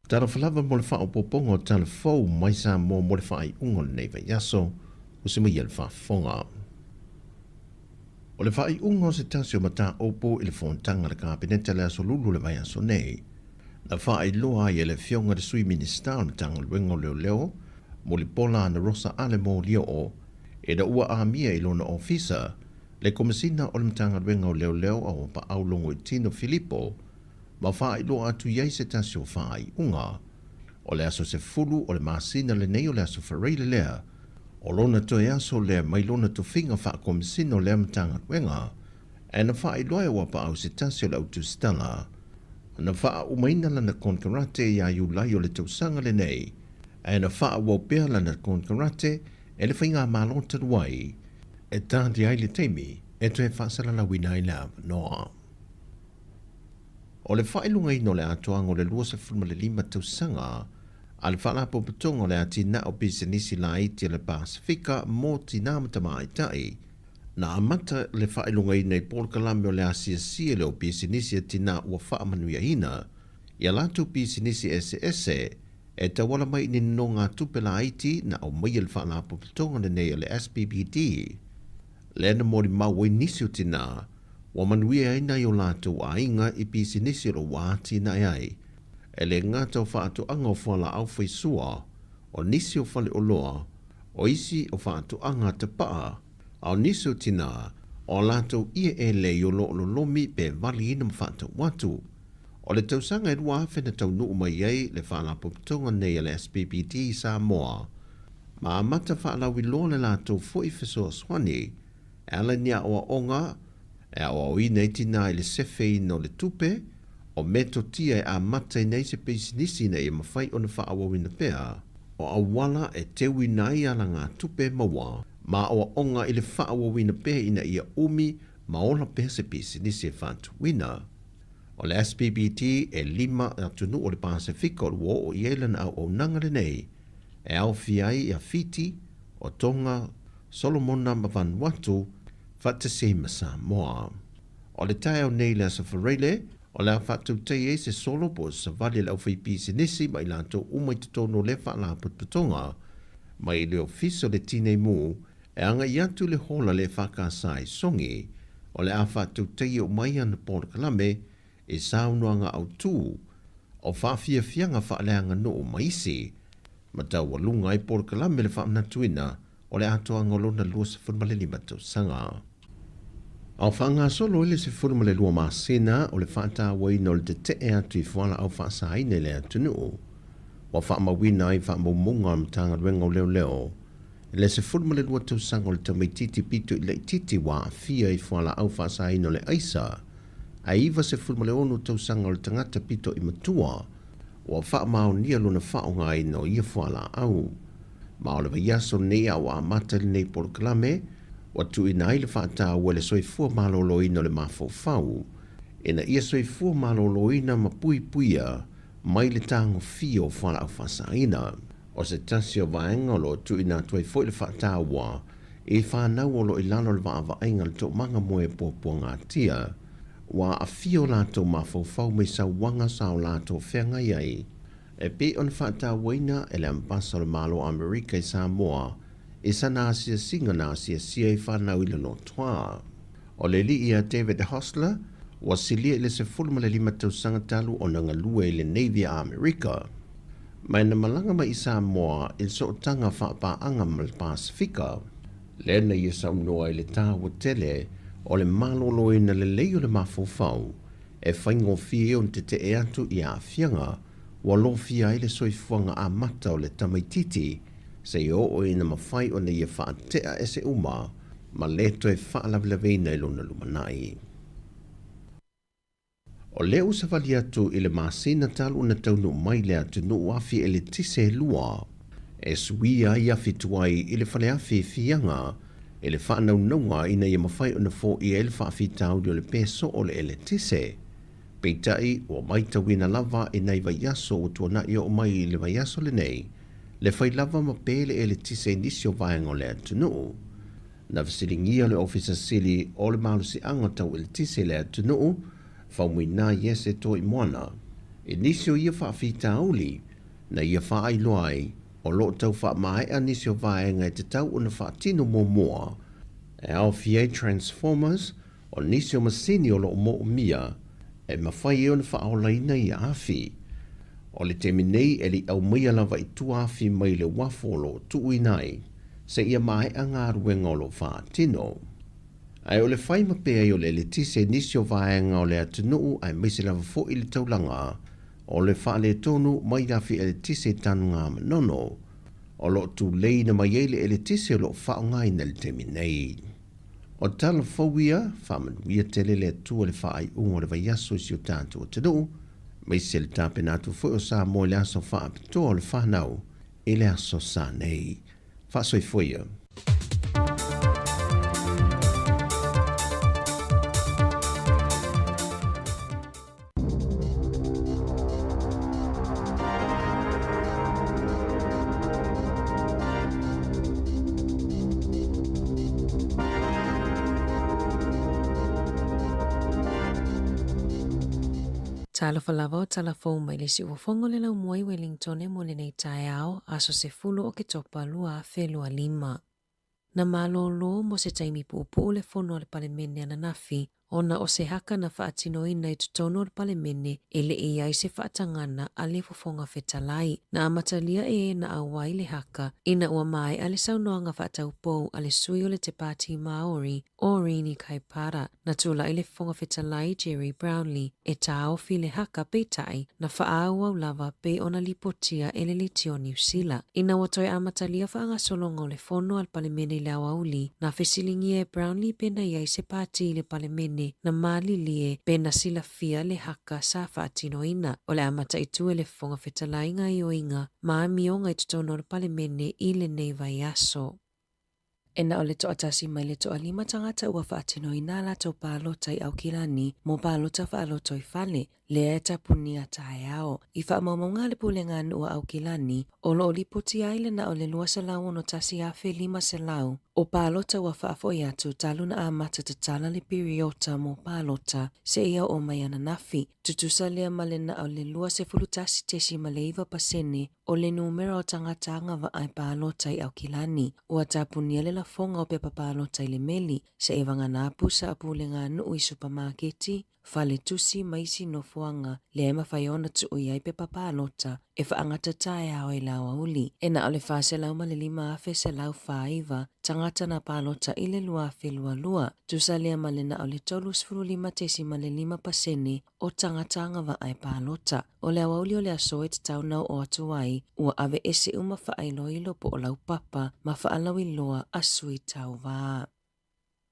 Talofa lava mo le faaopoopoga o tala fou mai Samoa mo le faaiuga o lenei vaiaso, ua se maia le faafofoga. O le faaiuga o se tasi o mataupu i le fonotaga a le Kapeneta le Aso Lulu o le vaiaso nei, na faailoa ai e le Afioga i le Sui Minisita o le Matagaluega o Leoleo, Mulipola Anarosa Ale Molioo, ina ua amia i lona ofisa le Komesina o le Matagaluega o Leoleo Auapaau Logoitino Filipo ma faailoa atu i ai se tasi o faaiuga. O le aso 10 o le masina lenei o le aso Faraile lea, o lona toe aso lea mai lona tofiga faakomisina o lea Matagaluega, ae na faailoa e Auapaau se tasi o le autusitala na faaumaina lana konekarate ia Iulai o le tausaga lenei, ae na faaauau pea lana konekarate e le faigamalo talu ai e tali ai le taimi e toe faasalalauina ai le avanoa. O le faailogaina o le atoaga o le 25 tausaga a le Faalapotopotoga o le Atinae o Pisinisi Laiti a le Pasefika mo Tinā ma Tamaitai, na amata le faailogaina i polokalame o le asiasi e le o pisinisi a tinā ua faamanuiaina i a latou pisinisi eseese e tauala mai i ni nonogatupe laiti na aumaia e le Faalapotopotoga lenei a le SPBD. Lea na molimau ai nisi o tinā ua manuia ai nai o latou aiga i pisinisi o lo o ua atinae ai e le gata o faatoaga o fualaau faisua, o nisi o faleoloa, o isi o faatoaga tapaa, a o nisi o tinā, o a latou ieʻe i o lo o lolomi pe valiina ma faatau atu. O le tausaga e 2000 na taunuu mai ai le Faalapotopotoga nei a le SPBD i Samoa, ma amata faalauiloa le latou foi fesoasoani e ala i ni aoaoga e aoaoina ai tinā i le sefeina o le tupe, o metotia e amataina ai se pisinisi ina ia mafai ona faaauauina pea, o auala e teuina ai alagatupe e maua, ma aoaoga i le faaauauina pea ina ia umi ma ola pea se pisinisi e faatuina. O le SPBT e lima atunuu o le Pasefika o ua oo i ai lana auaunaga lenei, e aofia ai ia Fiti, o Tonga, Solomona ma Vanuatu, faatasi ai ma Samoa. O le taeao nei i le Aso Faraile, O le a faatautaia ai se solo po o se savali a le aufaipisinisi ma i latou uma i totonu o lea faalapotopotoga mai le Ofisa o le Tinei Mu e agai atu i le hola le EFKS i Sogi. O le a faatautaia uma ai ana polokalame i saunoaga autu o faafiafiaga faaleaganuu ma isi mataualuga ai polokalame le faamanatuina o le atoaga o lona 25 tausaga. A o faagasolo ai le 12 masina o le faatauaina o le tetee atu i fualaau faasaina i le atunuu, ua faamauina ai faamaumauga a le Matagaluega o Leoleo i le 12 tausaga o le tamaitiiti pito i laitiiti ua aafia i fualaau faasaina o le aisa, ae 96 tausaga o le tagata pito i matua ua faamaonia lona faaaogaina o ia fualaau. Ma o le vaiaso lenei a ua amata lenei polokalame, ua tuuina ai le faataua i le soifua maloloina o le mafaufau, ina ia soifua maloloina ma puipuia mai le tagofia o fualaau faasaina. O se tasi o vaega o lo o tuuina atu ai foi le faataua i fanau o lo o i lalo o le vaavaaiga a le toomaga moe puapuagatia, ua aafia o latou mafaufau mai sauaga sa o latou feagai ai, e pei ona faatauaina e le Ambasa o le Malo o Amerika i Samoa i sana asiasiga na asiasia ai fanau i le lotoa. O le alii ia David Hostler, ua silia i le 15 tausaga talu ona galue i le Navy a Amerika. Ma na malaga mai i Samoa i le sootaga faapaaga ma le Pasefika, lea na ia saunoa i le taua tele o le maloloina lelei o le mafaufau e faigofie ai ona tetee atu i aafiaga ua lofia ai le soifuaga amata o le tamaitiiti seia oo ina mafai ona ia faatea ese uma ma le toe faalavelaveina i lona lumanai. O lea ua savali atu i le masina talu ona taunuu mai le atunuu afi eletise e lua e suia ai afi tuai i le faleafi Fiaga i le faanaunauga ina ia mafai ona foia ai le faafitauli o le pe soo o le eletise. Peitai, ua maitauina lava i nai vaiaso ua tuanai oo mai i le vaiaso lenei le fai lava ma pe le eletise i nisi o vaega o le atunuu. Na fesiligia le Ofisa Sili o le Malosiaga Tau Eletise i le atunuu, Faumuina Iese Toimoana, i nisi o ia faafitauli na ia faailoa ai o lo o tau faamaea nisi o vaega e tatau ona faatino muamua e aofia ai transformers o nisi o masini o lo o moomia e mafai ai ona faaolaina ia afi. O le taimi nei e le i aumaia lava i tua afi mai le uafu o lo o tuuina ai seia maea galuega o lo o faatino. Ae o le fai ma pea ai o le eletise i nisi o vaega o le atunuu aemaise lava foi le taulaga o le faaletonu mai afi eletise i Tanugamanono o lo o tuleina mai ai le eletise o lo o faaaogaina i le taimi nei. O tala fou ia, faamanuia tele le Atua i le faaiuga o le vaiaso i si o tatou atunuu, aemaise le tapena atu foi o Samoa i le aso faapitoa o le fanau i le aso Sa nei. Faasoifua ia. Talofa lava o tala fou mai le siufofoga o le laumua i Wellingtone mo lenei taeao, aso 10 Oketopa 2025. Na malōlō mo se taimi puupuu le fono a le Palemene ananafi ona o se haka na faatinoina i totonu o le Palemene e le i ai se faatagana a le Fofoga Fetalai. Na amatalia e na auai le haka ina ua maea le saunoaga faataupou a le sui o le Te Pāti Māori o Rini Kaipara. Na tulai le Fofoga Fetalai Gerry Brownlee e tāofi le haka peitai na faaauau lava pei ona lipotia e le Leitio Niu Sila. Ina ua toe amatalia faagasologa o le fono a le Palemene i le aoauli, na fesiligia e Brownlee pena i ai se pāti i le Palemene na malilie pe na silafia le haka sa faatinoina. O le a mataitu e le Fofoga Fetalai gaioiga ma amioga i totonu o le Palemene i lenei vaiaso. E na o le toatasi mai le toalima tagata ua faatinoina a latou palota i Aukilani mo palota faalotoifale. Lea e tapunia taeao. I faamaumauga a le Pulega a Nuu a Aukilani, o lo o lipotia ai le na o le 261,500 o palota ua faafoi atu talu na amata tatala le piriota mo palota seia oo mai ananafi, tutusa lea ma le na o le 21.9% o le numera o tagata agavaa e palota i Aukilani. Ua tapunia le lafoga o pepa palota i le meli, seia vagana pusa a pulega a nuu i supamaketi, fale tusi ma isi nofoaga lea e mafai ona tuu i ai pepa palota e faagata taeao i le aoauli. E na o le 405,149 tagata na palota i le 2022, tusa lea ma le na o le 35.5% o tagata agavaa e palota. O le aoauli o le aso e tatau ona oo atu ai, ua aveese uma faailoilo po o laupapa ma faalauiloa a sui tauva.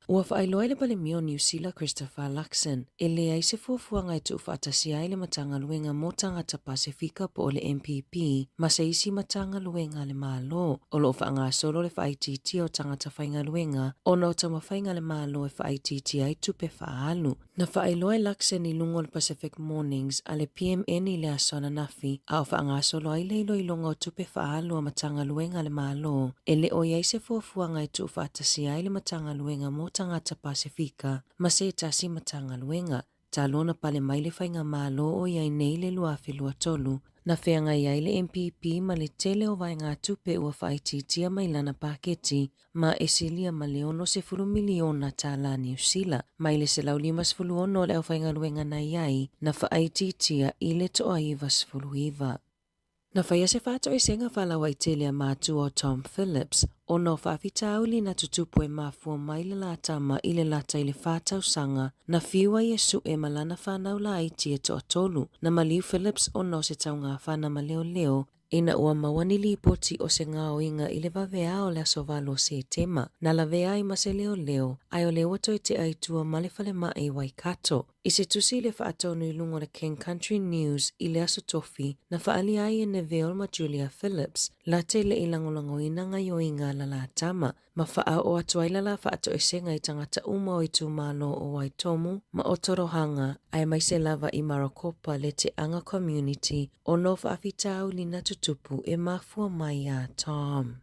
Ua faailoa e le Palemia o Niu Sila Christopher Luxon, e leai se fuafuaga e tuufaatasia ai le Matagaluega mo Tagata Pasefika po o le MPP ma se isi Matagaluega a le Malo o lo o faagasolo le faaitiitia o tagata faigaluega ona o taumafaiga a le Malo e faaitiitia ai tupe faaalu. Na faailoa e Luxon i luga o le Pacific Mornings a le PMN i le aso ananafi, a o faagasolo ai le iloiloga o tupe faaalu a Matagaluega a le Malo, e le o i ai se fuafuaga e tuufaatasia ai le Matagaluega mo Tagata Pasefika ma se tasi Matagaluega. Talu ona pale mai le Faigamalo o i ai nei le 2023, na feagai ai le MPP ma le tele o vaegatupe ua faaitiitia mai lana paketi ma e silia ma le $60 miliona tālā Niu Sila, mai le 156 o le aufaigaluega na i ai, na faaitiitia i le toa 99. Na faia se faatoesega faalauaitele a matua o Tom Phillips ona o faafitauli na tutupu e mafua mai le la tama i le lata i le fa tausaga na fiu ai e sue ma lana fanau laiti e toatolu. Na maliu Phillips ona o se taugafana ma leoleo Ina ua maua ni lipoti o se gaoiga i le vaveā o le aso 8 o Setema, na lavea ai ma se leoleo, ae o lea ua toe tea i tua ma le falemai i Waikato. I se tusi i le faatonu i luga o le King Country News i le aso Tofi, na faaalia ai e Neville ma Julia Phillips late le i lagolagoina gaioiga a la la tama, ma faaoo atu ai la la faatoesega i tagata uma o itumalo o Waitomo ma Otorohanga aemaise lava i Marokopa le Te Anga Community ona o faafitauli na tutupu e mafua mai iā Tom.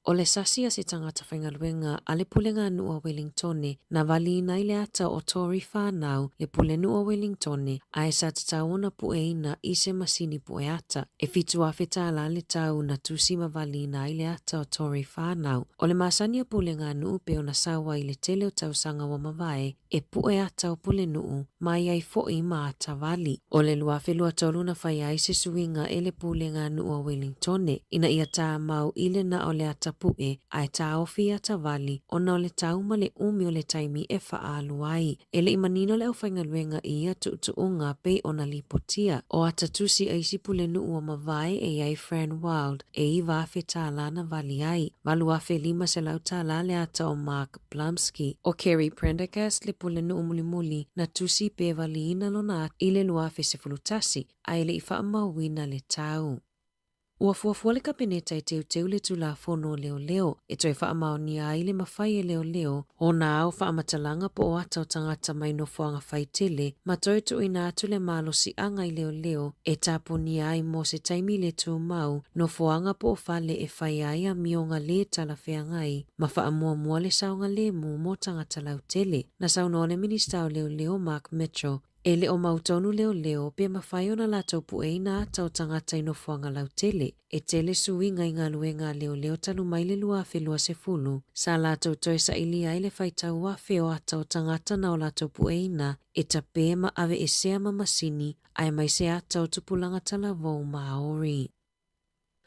O le sasi a se tagata faigaluega a le Puleganuu a Wellingtone na valiina ai le ata o Tory whanau le Pulenuu o Wellingtone ae sa tatau ona pueina i se masini pue ata. E 7,000 tālā le tau na tusi ma valiina ai le ata o Tory whanau. O le masani a Puleganuu pe ona sau ai le tele o tausaga ua mavae e pue ata o Pulenuu mai ai fo'i ma ata vali. O le 2023 na fai ai se suiga e le Puleganuu a Wellingtone ina ia tāmau i le na o le ata pue ae taofi i ata vali ona o le tau ma le umi o le taimi e faaalu ai. E le i manino le aufaigaluega i ia tuutuuga pei ona lipotia. O ata tusi a isi pulenuu ua mavae e i ai Fran Wilde e 9,000 tālā na vali ai, 8,500 tālā le ata o Mark Blumsky. ʻO Kerry Prendergast le pulenuu mulimuli na tusi pe valiina lona ata i le 2011 ae e le i faamauina le tau. Ua fuafua le Kapeneta e teuteu le Tulafono o Leoleo e toe faamaonia ai le mafai e leoleo ona ao faamatalaga po o ata o tagata mai nofoaga faitele ma toe tuuina atu le malosiaga i leoleo e tapunia ai mo se taimi le tumau nofoaga po o fale e fai ai amioga lē talafeagai ma faamuamua le saogalemu mo tagata lautele. Na saunoa le Minista o Leoleo Mark Mitchell E le o mautonu leoleo pe mafai ona latou pueina ata o tagata i nofoaga lautele. E tele suiga i galuega a leoleo talu mai le 2020, sa latou toe sailia ai le faitau afe o ata o tagata na o latou pueina e tapē ma aveesea ma masini aemaise ata o tupulaga talavou Māori.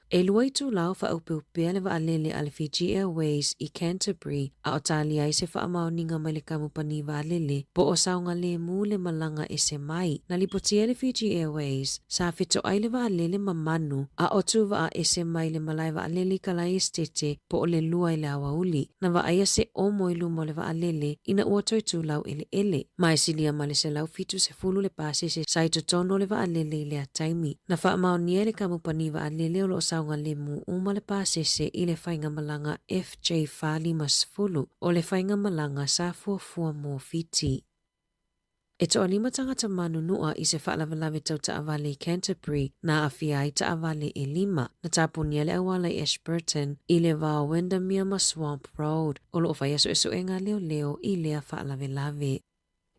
E lua itulā o faaopeopea le vaalele a le Fiji Airways i Canterbury a o talia ai se faamaoniga mai le kamupani vaalele po o saogalemu le malaga ese mai. Na lipotia e le Fiji Airways, sa fetoai le vaalele ma manu a o tuvaa ese mai le malae vaalele i Kalaesetete po o le 2 i le aoauli. Na vaaia se omo i luma o le vaalele ina ua toe tulau eleele. Ma e silia ma le 170 le pasese sa i totonu o le vaalele i lea taimi. Na faamaonia e le kamupani vaalele o lo o saogalemu uma le pasese i le faigamalaga FJ450 o le faigamalaga sa fuafua mo Fiti. E toalima tagata manunua i se faalavelave tau taavale i Canterbury na aafia ai taavale e lima. Na tapunia le auala i Ashburton i le va o Windermere ma Swamp Road. O lo o faia suesuega a leoleo i lea faalavelave.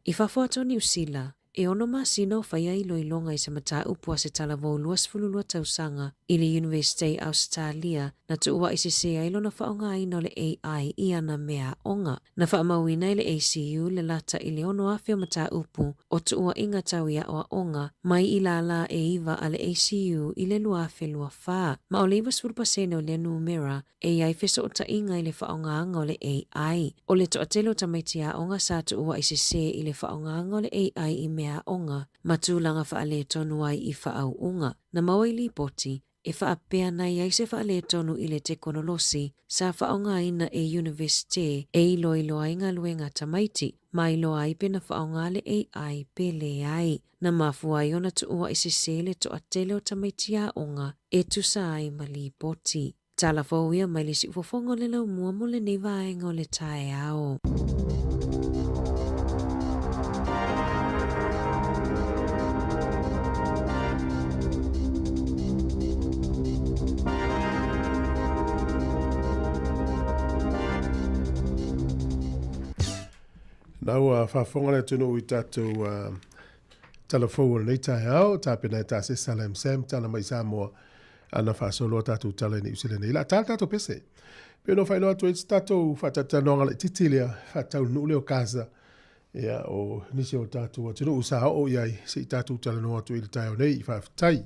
I fafo atu o Niu Sila, e ono masina o faia iloiloga i se mataupu a se talavou 22 tausaga i le Iunivesite i Ausetalia na tuua'i sese ai lona faaaogaina o le AI i ana meaaoga. Na faamauina e le ACU le lata i le 6,000 o mataupu o tuua'iga tau i aoaoga mai i lālā e iva a le ACU i le 2024, ma o le 90% o lea numera e i ai fesoota'iga i le faaaogaga o le AI. O le toatele o tamaiti aoga sa tuua'i sesē i le faaaogaga o le AI i meaaoga ma tulaga faaletonu ai i faauuga. Na maua i lipoti, e faapea na i ai se faaletonu i le tekonolosi sa faaaogaina e Iunivesite e iloilo ai galuega a tamaiti, ma iloa ai pe na faaaoga le AI pe leai. Na mafua ai ona tuua'i sesē le toatele o tamaiti aoga e tusa ai ma lipoti. Tala fou ia mai le siufofoga o le laumua mo lenei vaega o le taeao. Na ua faafofoga le atunuu i tatou tala fou o lenei taeao, tapena e tā se Salam Sam tala mai Samoa ana faasoloa tatou tala i Niu Sila nei. La tā le tatou pese. Pe no whailoa atu e te tatou whatatanoanga laititi lea, whataunuu lea o Gaza, ia o nisi o tatou atunuu sa oo i ai, se i tatou talanoa atu i le taeao nei, faafetai.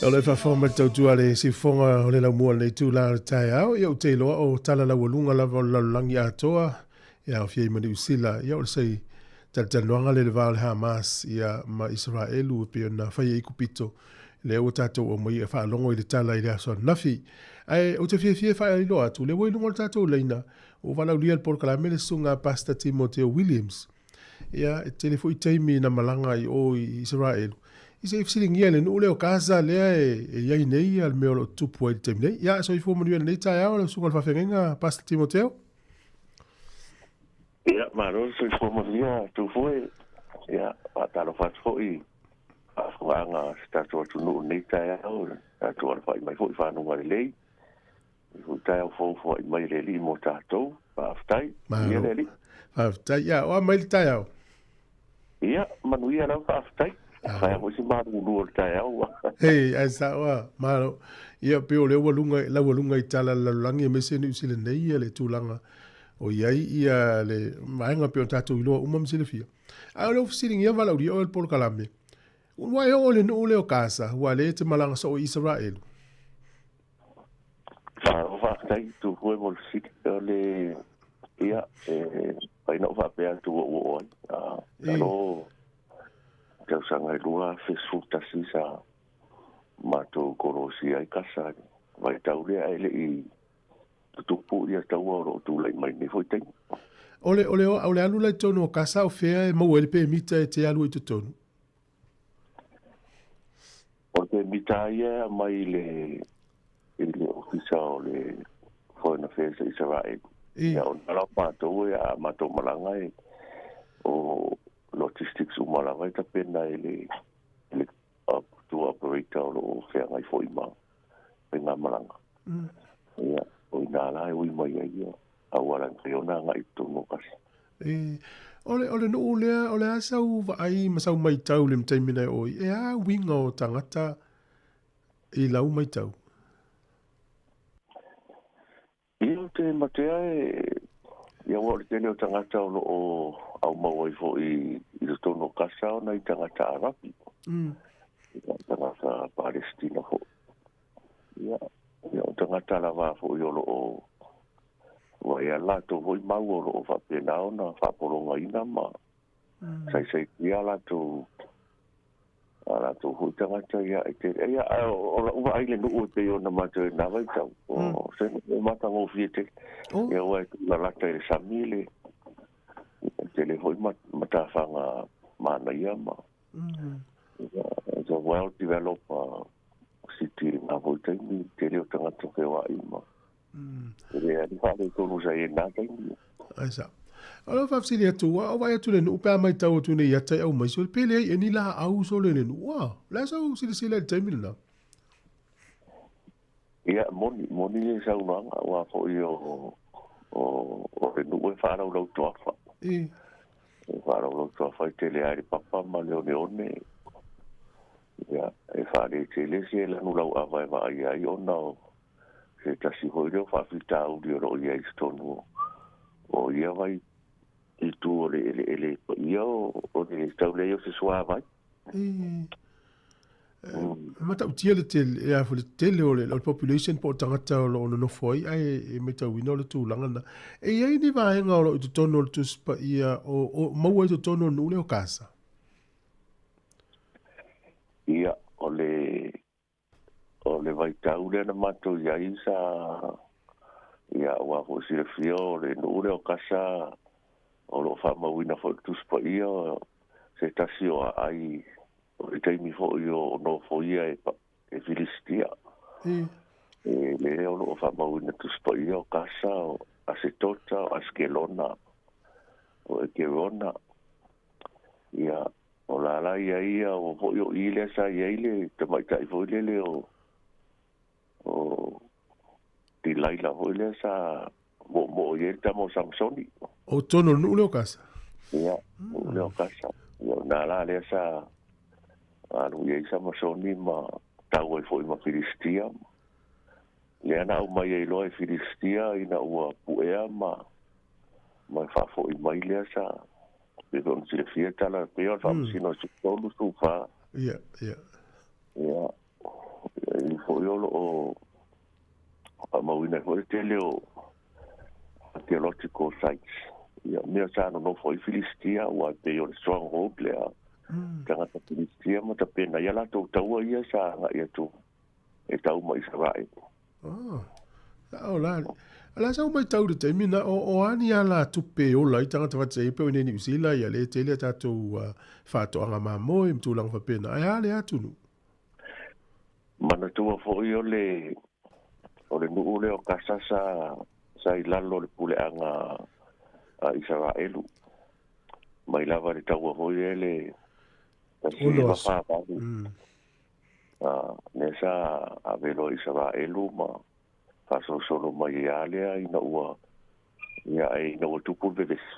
O le faafofoga mai le tautua a le siufofoga o le laumua o lenei itula o le taeao, ia ou te iloa o tala laualuga lava o le lalolagi atoa e aofia ai ma Niu Sila. Ia o le se talatalanoaga lea i le va o le Hamas ia ma Isaraelu e pei ona fai ai Ikupito lea ua tatou aumaia e faalogo i le tala i le aso ananafi. Ae ou te fiafia e faailoa atu, lea ua i luga o le tatou laina, ua valaaulia le polokalame le susuga a Pastor Timoteo Williams. Ia, e tele foi taimi na malaga i o i Isaraelu, i se i fesiligia i le nuu lea o Gaza lea e i ai nei le mea o lo o tutupu ai i le taimi nei. Ia, soifua manuia i lenei taeao lau susuga i le faafeagaiga Pastor Timoteo. Ia, malo le soifua manuia atu foi. Ia, faatalofa atu foi i faafofogaaga a si tatou atunuu i lenei taeao, le tatou alafai mai foi i fanuga lelei. I foi taeao fou foai mai e le Alii mo tatou. Faafetai. Manuia le Alii. Faafetai. Ia, o a mai le taeao? Ia, manuia lava, faafetai. Faia foi se malulu o le taeao. Hei, ai sao a, malo. Ia, pei o lea ua luga, laualuga i tala a le lalolagi aemaise Niu Sila nei ia le tulaga o i ai ia le vaega pei ona tatou iloa uma ma silafia. Ae o le fesiligia valaaulia oe le polokalame. Ua e oo i le nuu lea o Gaza, ua le te malaga soo i Isaraelu. Malo faafetai Tupue mo le fesili. O le, ia, e mafai ona ou faapea atu ua ou oo ai. Masalo tausaga e 2011 sa matou kolosia ai kasa i le vaitau lea ae le i tutupu ia taua o lo o tulai mai i lenei foi taimi. O le, o le, o le alu la i totonu o Kasa o fea e maua ai le pemita e te alu ai i totonu? O le pemita ia e aumai i le, i le Ofisa o le Foreign Affairs a Isaraelu. Ia, o lena la o matou e a matou malaga e, o logistics uma lava e tapena e le, le tour operator o lo o feagai foi ma faigamalaga. Ia, o i ina la e ui mai ai ia auala e mafai ona agai i totonu o Kasa. E, o le, o le nuu lea, o le a sau vaai ma sau maitau i le taimi na e oi, e a uiga o tagata i lau maitau? Ia, ou te matea e, ia aua o le tele o tagata o lo o aumau ai foi i totonu o Kasa o nai tagata Arapi, ia, tagata Palesitina foi. Ia, ia o tagata lava foi o lo o ua i ai latou foi mau o lo o faapena ona faapologaina ma saisaitia latou a latou foi tagata ia e tele. Ia, ae o lau vaai i le nuu e pei ona matou i lena vaitau, o se nuu e matagofie tele. Ia aua e tulalata i le sami le tele foi matafaga manaia ma it's a well developed city i lena foi taimi, tele o tagata feoai ma e leai ni faaletonu sa i ai i lena taimi. Ai sa. O lau faafesili atu, ua vaai atu le nuu pe a matau atu nei ata i aumai sole, pe leai ea ni laau sole i le nuu, a? O le a sau silasila i le taimi lena? Ia, moni, moni le saunoaga, aua foi o, o, o le nuu e faalaulau toafa. E. E faalaulau toafa e tele ai le papa ma le oneone. Ia, e faaletele se lanu lauava e vaaia ai ona o se tasi foi lea o faafitauli o lo o i ai i totonu o ia vai itu o le eleele paia o le tau leai o se suavai. E matautia le tele, e a foi le tele o le population po o tagata o lo o nonofo ai, ae e matauina o le tulaga lena. E i ai ni vaega o lo o i totonu o le Tusi Paia o maua i totonu o le nuu lea o Kasa? Ia, o le O le vaitau lea na matou i ai sa, ia, aua foi silafia o le nuu lea o Kasa o lo o faamauina foi i le Tusi Paia se tasi o aai o le taimi foi o nofoia e, e Filisitia. E lea o lo o faamauina Tusi Paia o Kasa, o Asetota, o Askelona, o Ekerona, ia, O la la ia ia, ua foi o i lea sa i ai le tamaitai foi lele o, o Delaila foi lea sa moomoo i ai le tama o Samsoni. O totonu o le nuu lea o Kasa. Ia, nuu lea o Kasa. Ia, o nā la lea sa alu i ai Samasoni ma tau ai foi ma Filistia. Lea na aumai ai loa e Filistia ina ua puea ma, ma faafoi mai lea sa Pei foi ona silafia tala pei o le faamasino o 13 14. Ia, ia. Ia, e foi o lo o faamauina ai foi le tele o archaeological sites. Ia, mea sa nonofo ai Filistia, aua e pei o le stronghold lea tagata Filistia ma tapena ai a latou taua ia sa agai atu e tau ma Isaraelu. Ah, o la, la sa mai tau le taimi na o, o ani a la tupe ola ai tagata fatasai ai pe o i nei Niu Sila ia le tele a tatou faatoaga mamoe ma tulaga faapena. Ae a le atunuu? Manatua foi o le o le nuu lea o Kasa sa sa i lalo o le puleaga a Isaraelu mai lava i le taua foi lea le 1948. Lea sa ave loa i Isaraelu ma faasolosolo mai ai lava lea ina ua, ia, ina ua tupu le vevesi.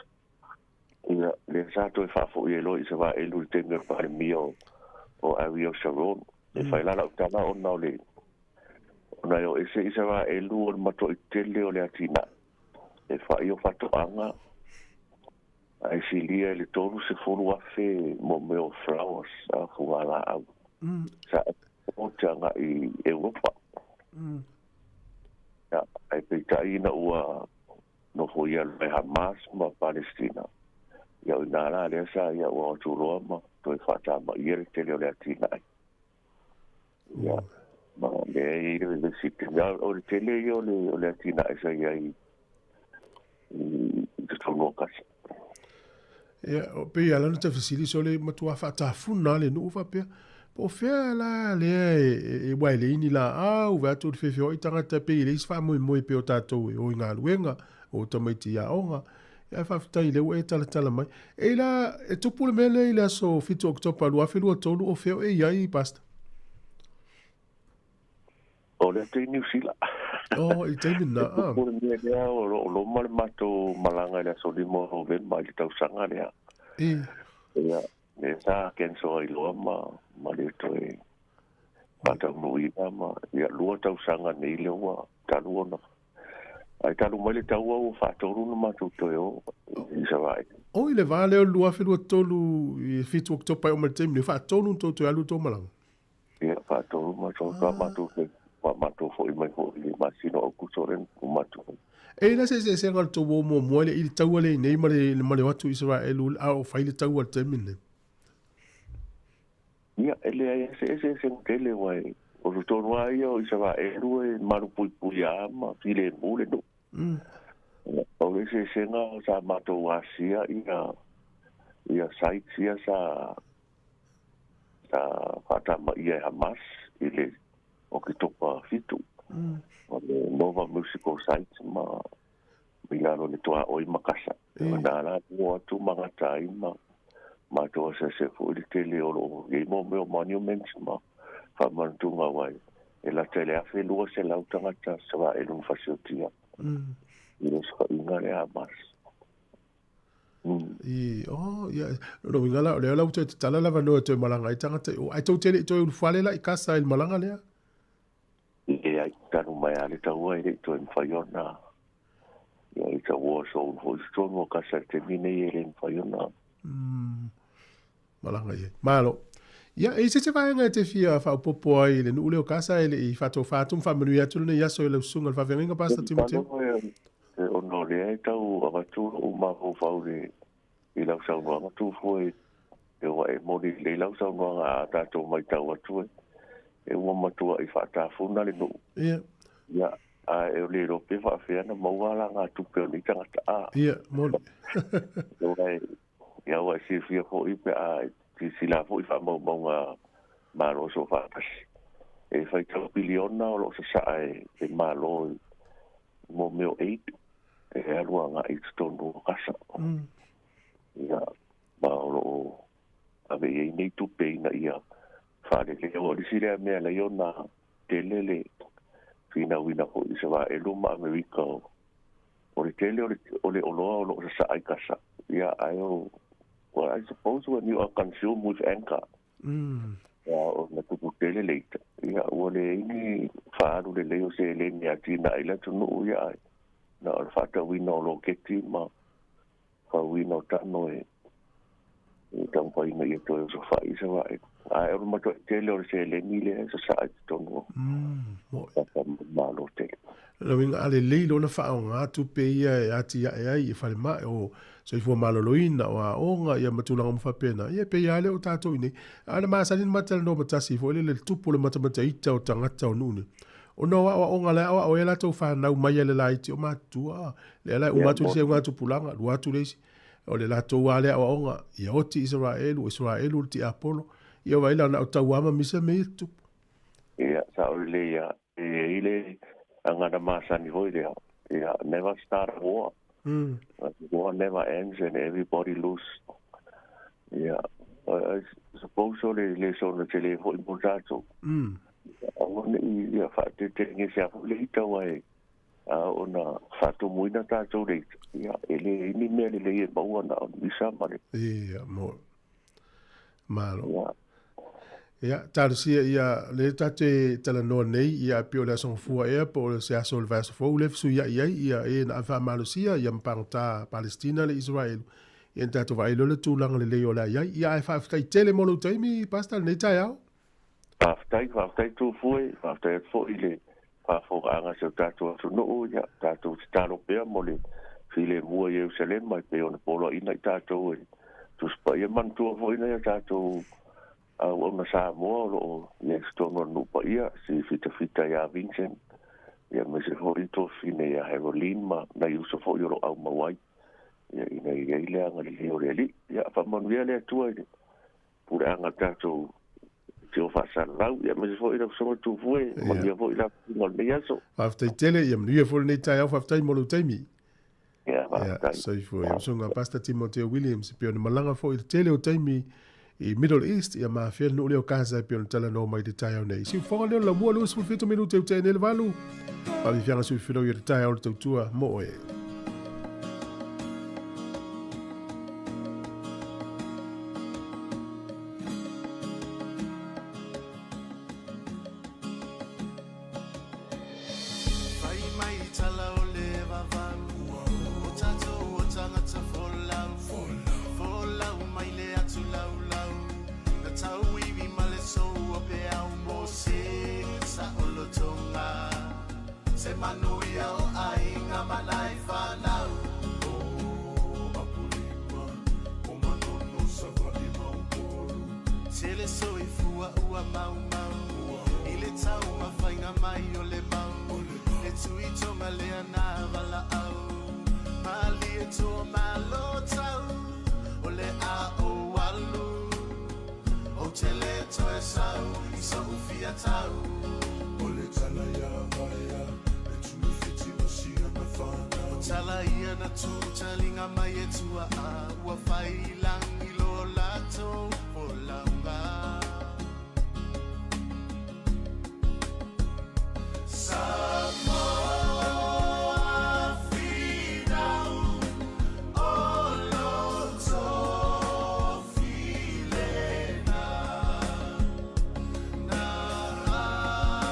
Ia, lea sa toe faafoi ai loa i Isaraelu i le taimi o le Palemia o Ariel Sharon. E fai la lau tala ona o le, ona e o ese Isaraelu o le matuai tele o le atinae e fai o faatoaga, Ae silia i le 30,000 mo mea o flowers a fugalaau sa export agai i Europa. Ia, ae peitai ina ua nofoia loa e Hamas ma Palestina, ia o ina la lea sa ia ua o atu loa ma toe faatamaia le tele o le atinae. Ia, ma lea e i ai le vevesi i le taimi. A o le tele ia o le atinae sa i ai. i totonu o Kasa. Ia, o pei ala na tafesili so le matua faatafuna le nuu faapea. Po o fea la lea e waeleini la au ve atu le fefe oi tagata pe i le isi faamoemoe pe o tatou e o i galuega o tamaiti aoga. Ia faafetai le ua e talatala mai. E la e tupu le mea lea i le aso 7 Oketopa 2023 o fea o e i ai, Pastor? O le atu i Niu Sila. Oh, i taimi na. E tupu le mea lea o lo o loma le matou malaga i le aso 5 o Novema i le tausaga lea. Ia, le sa cancel ai loa ma le toe faataunuuina ma ia 2 tausaga nei lea ua talu ona. Ai talu mai le taua ua faatolu na matou toe o i Savaii. O i le vā lea o le 2023 i 7 Oketopa e o mai le taimi, faatolu na tou toe alu tou malaga. Ia, faatolu matou, matou toe matou foi mai foi i le masina o Aukuso lea na matou. E ina se eseesega o le tou o muamua i le taua lea i nei ma le o atu i Israelu a o fai le taua i le taimi lenei? Ia, e leai se eseesega tele ua e o totonu lava ia o Isaraelu e malupuipui a ma filemu le nuu. O le eseesega sa matou asia ia sites ia sa faatamaia e Hamas i le Oketopa 7. O le Nova Musical Site ma i lalo le toa oi makasa. Na la o atu magata ai ma matou asese foi le tele o loo iai mo mea o monuments ma faamanutuga uae e lata i le 1,200 tagata Savaelu na fasiotia i le osofaiga le Hamas. I, oh, ia, lo winga la, o lea la ua toe tatala lava noa e toe malaga ai tagata i o. Ai tou te le i toe ulufale la i Kasa i le malaga lea? E ai, talu mai a le taua e le i toe mawhai ona. Ia, it's a war zone foi i totonu o Kasa i le taimi nei e le mawhai ona. Malaga i ai. Malo. Ia, e i se se vaega e te fia whaopopo ai i le nuu leo Kasa e le i whaatofā atu ma whaamanuia atu lenei aso i lau susuga le faafeagaiga Pastor Timoteo. E ono lea e tau avatu lou mafaufau i lau saunoaga tufua e ua e moni lelei lau saunoaga a tatou maitau atu e ua matua i faatafuna le nuu. Ia. Ia, a e o le iloa pe faafea na maua la ngā tupe o nei tagata a. Ia, moni. Ia ua e silafia foi pe a silasila foi faamaumauga malo so faatasi. E faitau piliona o loo sasaa e malo mo mea o aid e alu agai i totonu o Kasa. Ia, ma o loo ave i ai nei tupe ina ia faalelea. Ua o le isi lea mea lai ona tele le finauina foi i Savaelu ma Amerika o le tele o le oloa o loo sasaa i Kasa. Ia, ai o, well, I suppose when you are consumed with anger, ia, o na tupu tele leita. Ia, ua le ini whaalu le leo se le ni a tina i le atunuu ia ai. Na o le whaatauina o loketi ma whauina o tano e taumafaiina ia toe osofai i Savaii. Ae o le matuai tele o le seleni lea e sasaa i totonu o malo tele. La uiga a lelei lona faaoga tupe ia e atiae ai i falemai o soifua maloloina o aoga ia ma tulaga uma faapena. Ia pei lava lea o tatou i nei. A na masani na matalanoa ma tasi foi lele le tupu o le matamataita o tagata o nuu nei. Ona o aoaoga la e aoao ai a latou fanau mai a le laiti o matutua. Lea la e uma atu le isi augatupulaga, lua atu le isi. O le latou lava lea aoaoga, ia oti Isaraelu, o Isaraelu le tiapolo. Ia vaai la na o tauā ma misa mea ia tutupu. Ia, sao lelei ia. E i le agana masani foi lea. Ia, never start a war. War never ends and everybody lose. Ia, I suppose o le lesona tele foi mo tatou. Aua nei ia faatetegese foi le ita ua e a ona faatumuina tatou le ita. Ia, e le ini mea lelei e maua na o le misa ma le. Ia, mo. Malo. Ia. Ia, talosia ia le tatou te talanoa nei, ia pei o le aso gafua ea po o se aso o le vaiaso fou le fesuiai ai, ia e na ave faamalosia ia ma pagota Palestina le Isaraelu. Ia na tatou vaai loa le tulaga lelei o le a i ai. Ia ae faafetai tele mo lou taimi, Pastor, lenei taeao. Faafetai, faafetai Tufue, faafetai atu foi i le faafofogaaga a si o tatou atunuu, ia tatou tatalo pea mo le filemu a Ierusalema e pei ona poloaiina i tatou e Tusi Paia. Manatua foi nai o tatou auauna Samoa o loo i ai totonu o le nuu paia, si fitafita ia Vincent. Ia aemaise foi tuafafine ia Haroline ma nai uso foi o lo o aumau ai, ia ina ia i ai le agalelei o le Alii. Ia faamanuia le Atua i le puleaga a le tatou tio faasalalau, ia aemaise foi lau Susuga Tufue, manuia foi la o lenei aso. Faafetai tele, ia manuia foi lenei taeao, faafetai mo lou taimi. Ia, faafetai. Soifua. Ia, Susuga Pastor Timoteo Williams, e pei ona malaga foi i le tele o taimi i Middle East, ia ma afea le nuu lea o Gaza e pei ona talanoa mai i le taeao nei. Siufofoga lea o le laumua 27 minute ua tea nei le valu. Faafiafiaga sui filou i le taeao o le tautua mo oe. Fai mai tala o le vavau O tatou o tagata folau Folau mai le atu laulau Na tauivi ma le sou o peau Mo se saolotoga Se manuia o aiga ma nai fanau O Apolima o Manono Savaii ma Upolu Tele soifua ua maumau I le taumafaiga mai o le mau Le tuitoga lea na valaau Malie toa malo tau O le a ou alu Ou te le toe sau I so'u fia tau O le tala ia Vaea Le tuifiti ma siana whanau O tala ia na tū talinga mai e tuaa Ua whai langi lo latou folauga Samoa finau o loto filena Na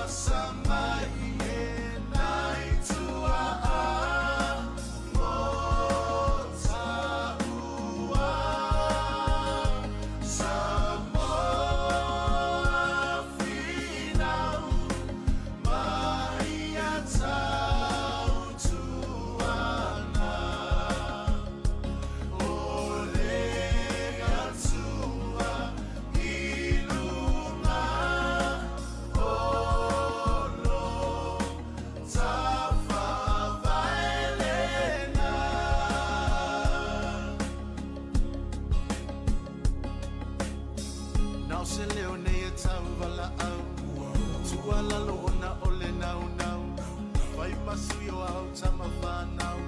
asa mai e nai tuaa mo taua Samoa finau mai ia tautuana O le gatua i luga o lo tafavaelena. Nao se leo nei e tau valaau Tua lalo ona o le nau nau Fai masui o au tama whanau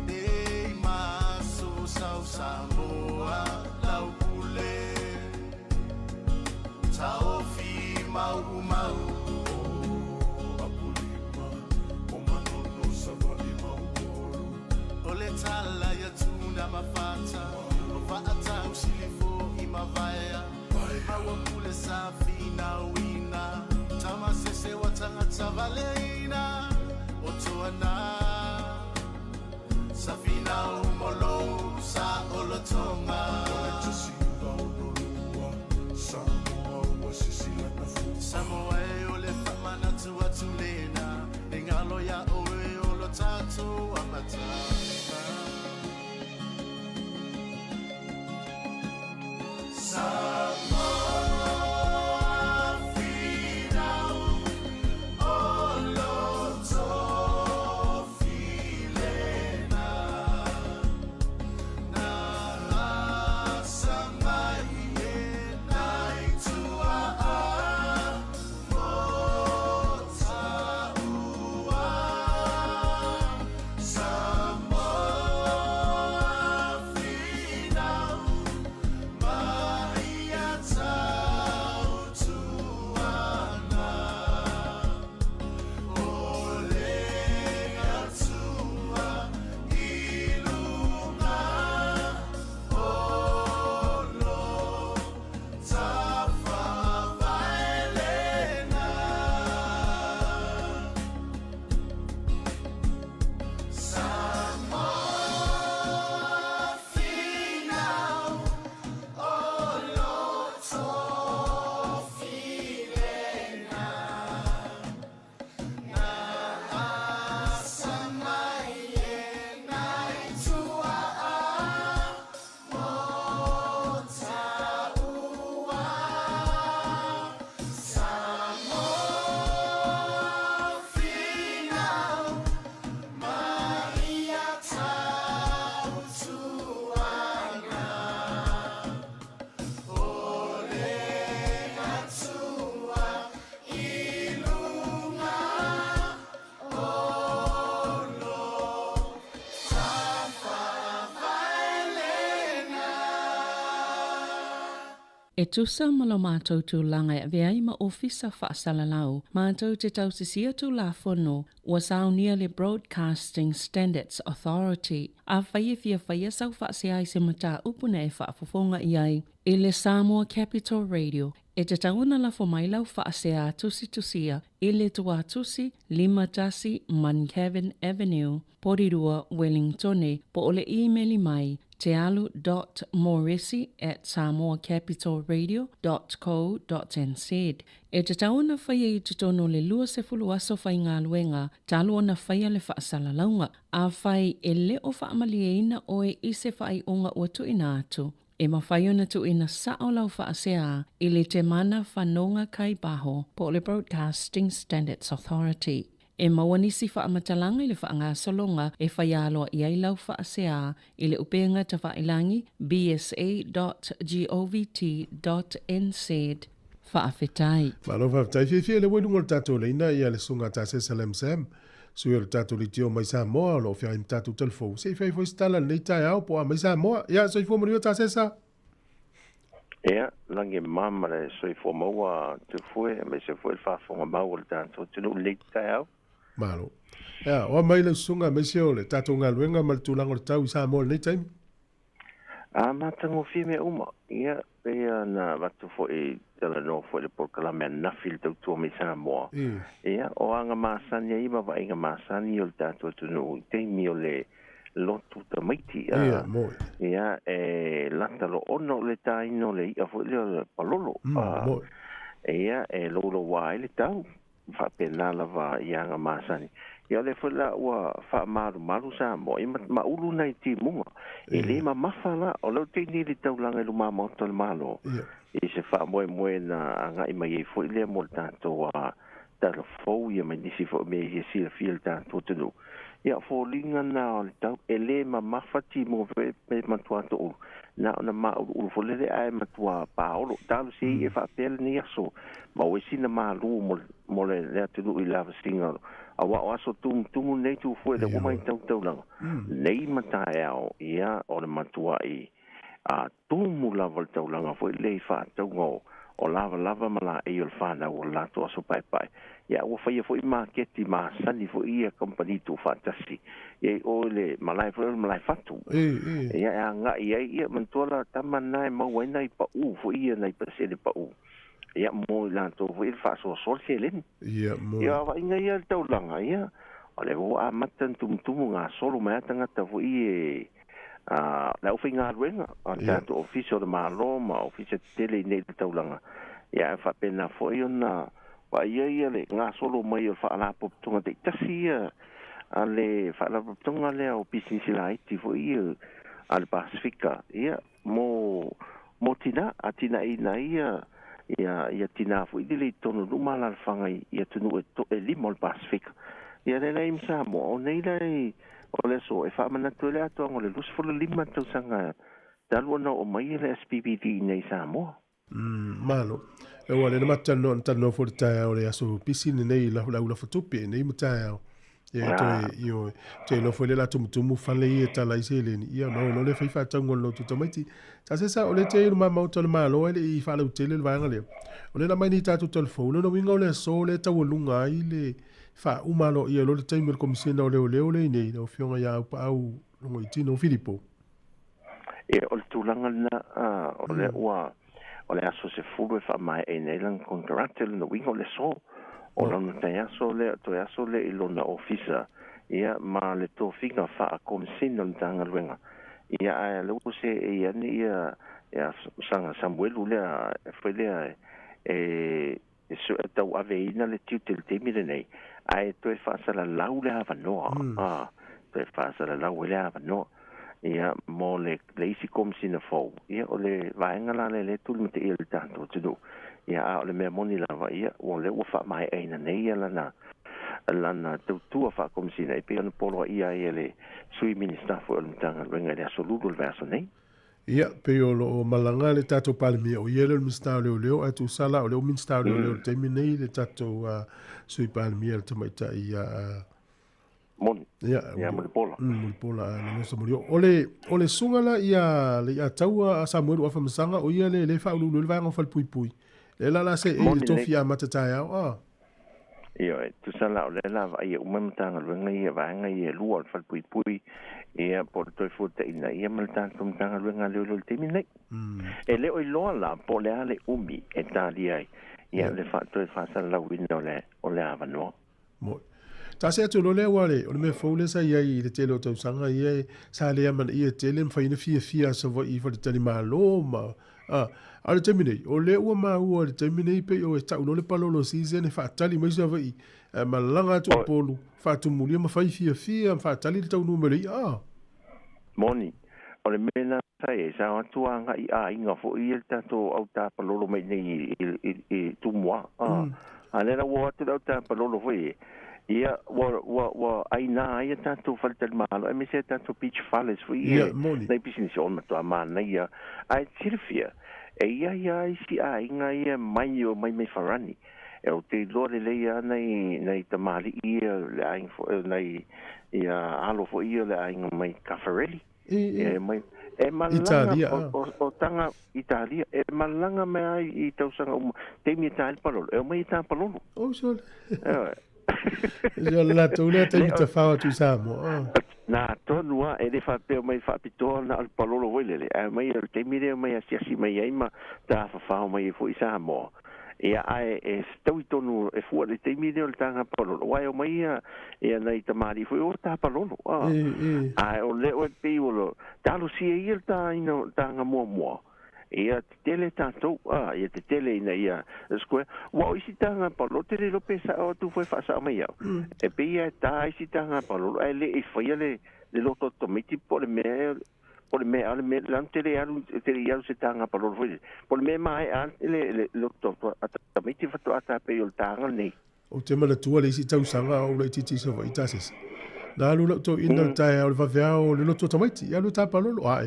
Nei maso sau Samoa lau pule Taofi mau mau Apolima o Manono Savaii ma Upolu O le tala ia tuna mafata O vaatau silifo i mavaea Maua pule sa finauina Tamasese wa tangata valeina O toana Sa finau molo sa olotonga O le tasiva o Nolua Samoa ua sisila na fua Samoa e o le whamanatu atu lena E ngalo ia oe o lo tatou amatanga Samoa finau o loto filena Na asa mai e nai tuaa mo taua Samoa. E tusa ma lo matou tulaga e avea ai ma Ofisa Faasalalau, matou te tausisia Tulafono ua saunia le Broadcasting Standards Authority. Afai e fia faia sau faasea i se mataupu na e faafofoga i ai i le Samoa Capital Radio, e tatau ona lafo mai lau faasea tusitusia i le tuatusi 51 Muncavin Avenue, Porirua, Wellingtone, po o le imeli mai tealu dot moresi at samoacapitalradio dot co dot nz. E tatau ona faia i totonu o le 20 aso faigaluega talu ona faia le faasalalauga. Afai e le o faamalieina oe i se faaiuga ua tuuina atu, e mafai ona tuuina sao lau faasea i le Temana Fanoga Kai Baho po o le Broadcasting Standards Authority. E maua nisi faamatalaga i le faagasologa e fai aloaia ai lau faasea i le upega tafailangi bsa.govt.nz. Faafetai. Malo faafetai fiafia le ua i luga o le tatou laina ia le susuga Tasesa Lam Sam, sui o le tatou leitio mai Samoa o lo o feagai ma tatou talafou. Se i fai foi se tala i lenei taeao po o a mai Samoa. Ia, soifua manuia Tasesa. Ia, lagi e mama le soifua maua Tufue, aemaise foi le faafofoga mau a le tatou atunuu i lenei taeao. Malo. Ia, oa mai lau susuga aemaise o le tatou galuega ma le tulaga o le tau i Samoa i lenei taimi. A matagofie mea uma. Ia, pei ona avatu foi talanoa foi le polokalame ananafi i le tautua mai Samoa. Ia, o aga masani ai ma vaaiga masani o le tatou atunuu i taimi o le lotu tamaiti. Ia, moi. Ia, e lata lo'ono le tāina o le i'a foi lea o le palolo. Moi. Ia, e louloua ai le tau. Faapena lava i aga masani. Ia o lea foi la ua faamalumalu Samoa ia ma ulu nai timuga. E le mamafa la, o lea ou te ini i le taulaga i luma maota o le Malo i se faamoemoe na agai mai ai foi lea mo le tatou tala fou ia ma nisi foi o mea ia silafia e le tatou atunuu. Ia, o foliga na o le tau, e le mamafa timuga foi pe matua toulu, na ona mauluulu foi lele ae matua paolo. Talosia ia e faapea lenei aso, maua ai sina malu mo le atunuu i le lavasiga aua o aso tumutumu nei tufue le ua mai tau taulaga nei ma taeao, ia, o le matuai a tumu lava le taulaga foi lea i faatauga o lavalava ma laei o le fanau o le latou aso paepae. Ia, ua faia foi maketi masani foi ia kamupani tuufaatasi ia i o i le malae foi o le malae fatu. Ia, e agai ai, ia, manatua la tama na e maua ai nai pau foi ia, nai pasene pau. Ia, mo i latou foi le faasoasoa le seleni. Ia, mo. Ia, vaaiga ia le taulaga, ia, o lea ua amata ona tumutumu gasolo mai lava tagata foi ia e a le aufaigaluega a le tatou Ofisa o le Malo ma Ofisa tetele i nei i le taulaga, ia ae faapena foi ona vaaia ia le gasolo mai o le Faalapotopotoga taitasi ia a le Faalapotopotoga lea o Pisinisi Laiti foi ia a le Pasefika, ia mo mo tina, atinaeina ai ia ia ia tina foi lele i totonu o nuu ma alaalafaga i atunuu e lima o le Pasefika. Ia lea la i Samoa, o nei la i O le aso e faamanatu ai le atoaga o le 25 tausaga talu ona oo mai le SPVD i inei i Samoa. Malo. Ua lea na matou talanoa, na talanoa foi i le taeao o le aso pisi lenei i lau lafatupe nei ma taeao. Ia e toe, ioe, toe iloa foi lea o le a tumutumu fale ia e tala ai seleni. Ia ona o loa lea fai faatauga o le lotu tamaiti. Sa se sa o lea te i luma maota o le Malo ae le i faalautele le vaega lea. O lea la mai nei tatou talafou, o lona uiga o le aso lea e taualuga ai le faauma aloaia loa le taimi o le Komisena o Leoleo lea i nei, lau Afioga ia Aupaau Logoitino Filipo. Ia, o le tulaga lena, o lea ua, o le aso 10 e faamaeaina ai lana konekarate, o lona uiga o le aso, o lona taiaso lea, toe aso lea i lona ofisa, ia, ma le tofiga faa-Komisena o le Matagaluega. Ia, ae o lea ua seei ane ia, ia Saga Samuelu lea, foi lea e, e tauaveina le tiute i le taimi lenei, ae toe faasalalau le avanoa, a, toe faasalalau ai le avanoa, ia, mo le, le isi Komesina fou, ia, o le vaega la lea lea e tulimateia i le tatou atunuu, ia, a o le mea moni lava, ia, ua lea ua faamaeaina nei ia lana, lana tautua faa-Komesina e pei ona poloaia ai e le Sui Minisita foi o le Matagaluega i le aso Lulu o le vaiaso nei. Ia, pei o lo o malaga le tatou Palemia, o ia lea o le Minisita o Leoleo, ae tusa la o lea ua Minisita o Leoleo i le taimi nei le tatou Sui Palemia le tamaitai ia Moni. Ia, Ia, Mulipola. Mulipola, le Loso Mulio. O le suga la ia le ia taua a Samuelu Afamasaga, o ia le le faauluulu le vaega o Falepuipui. Le la la se e le tofi a mata taeao. Ah. Ioe, tusa la o lea la vaaia uma Matagaluega ia, vaega ia e lua o le Falepuipui, ia po o le Toefuataiga ia ma le tatou Matagaluega a Leoleo i le taimi lenei. E le o iloa la po o le a le umi e talia ai ia le toe faasalalauina o le o le avanoa. Moe. Tasi atu loa lea ua le, o le mea fou lea sa i ai i le tele o tausaga ia e sa le amanaia tele ma fai ina fiafia a Savaii i faletalimalo ma a a o le taimi nei, o lea ua maua i le taimi nei pei o e tau loa le palolo season e faatali mai Savaii ae malaga atu Upolu faatumulia ma fai fiafia ma faatali le taunuu mai o le i'a. A. Moni, o le mea lena sa i ai, sa o atu agai aiga foi ia le tatou au tapalolo mai nei i Tumua. A lea la ua o atu le au tapalolo foi e, ia ua, ua, ua aina ai a tatou faletalimalo, aemaise a tatou beach fales foi ia, nai pisinisi o le matua manaia. Ae silafia, e i ai lava isi aiga ia mai o mai mai Farani. E ou te iloa lelei lava nai, nai tamalii ia, le aiga foi, nai ia alo foi ia o le aiga mai Tafarelli. E mai, e malaga, Italia, o, o, o tanga Italia, e malaga mai ai i tausaga uma, taimi e tā ai le palolo, e omai e tā palolo. Oh, sole. Ia latou lea taimi tafao atu i Samoa. Nā tonu a, e le faapea mai faapitoa na o le palolo foi lele, ae omai o le taimi lea omai asiasi mai ai ma tafafao mai ai foi i Samoa. Ia, ae e taui tonu e fua le taimi lea o le tāga palolo, aua e omai ia, ia nai tamalii foi o tā palolo. A, ae o lea oe pei o lo, talosia ia le tāina, tāga muamua, ia tetele tātou, a, ia tetele ina ia square. Ua o isi tāga palolo, te le iloa pe sao atu foi faasao mai au. E pei ia e tā isi tāga palolo, ae le i faia le, le loto tamaiti po o le mea e, Po le mea, le mea, lanu te le alu, te le i alu se tānga palolo foi lele. Po le mea maea a le, le loto a tamaiti faatoa tāpei o le tānga nei. Ou te manatua le isi tausaga a ou laitiiti i Savaii Tasese. Na alu lau toeaina le taeao i le vaveao o le loto tamaiti, i alu e tā palolo, ae.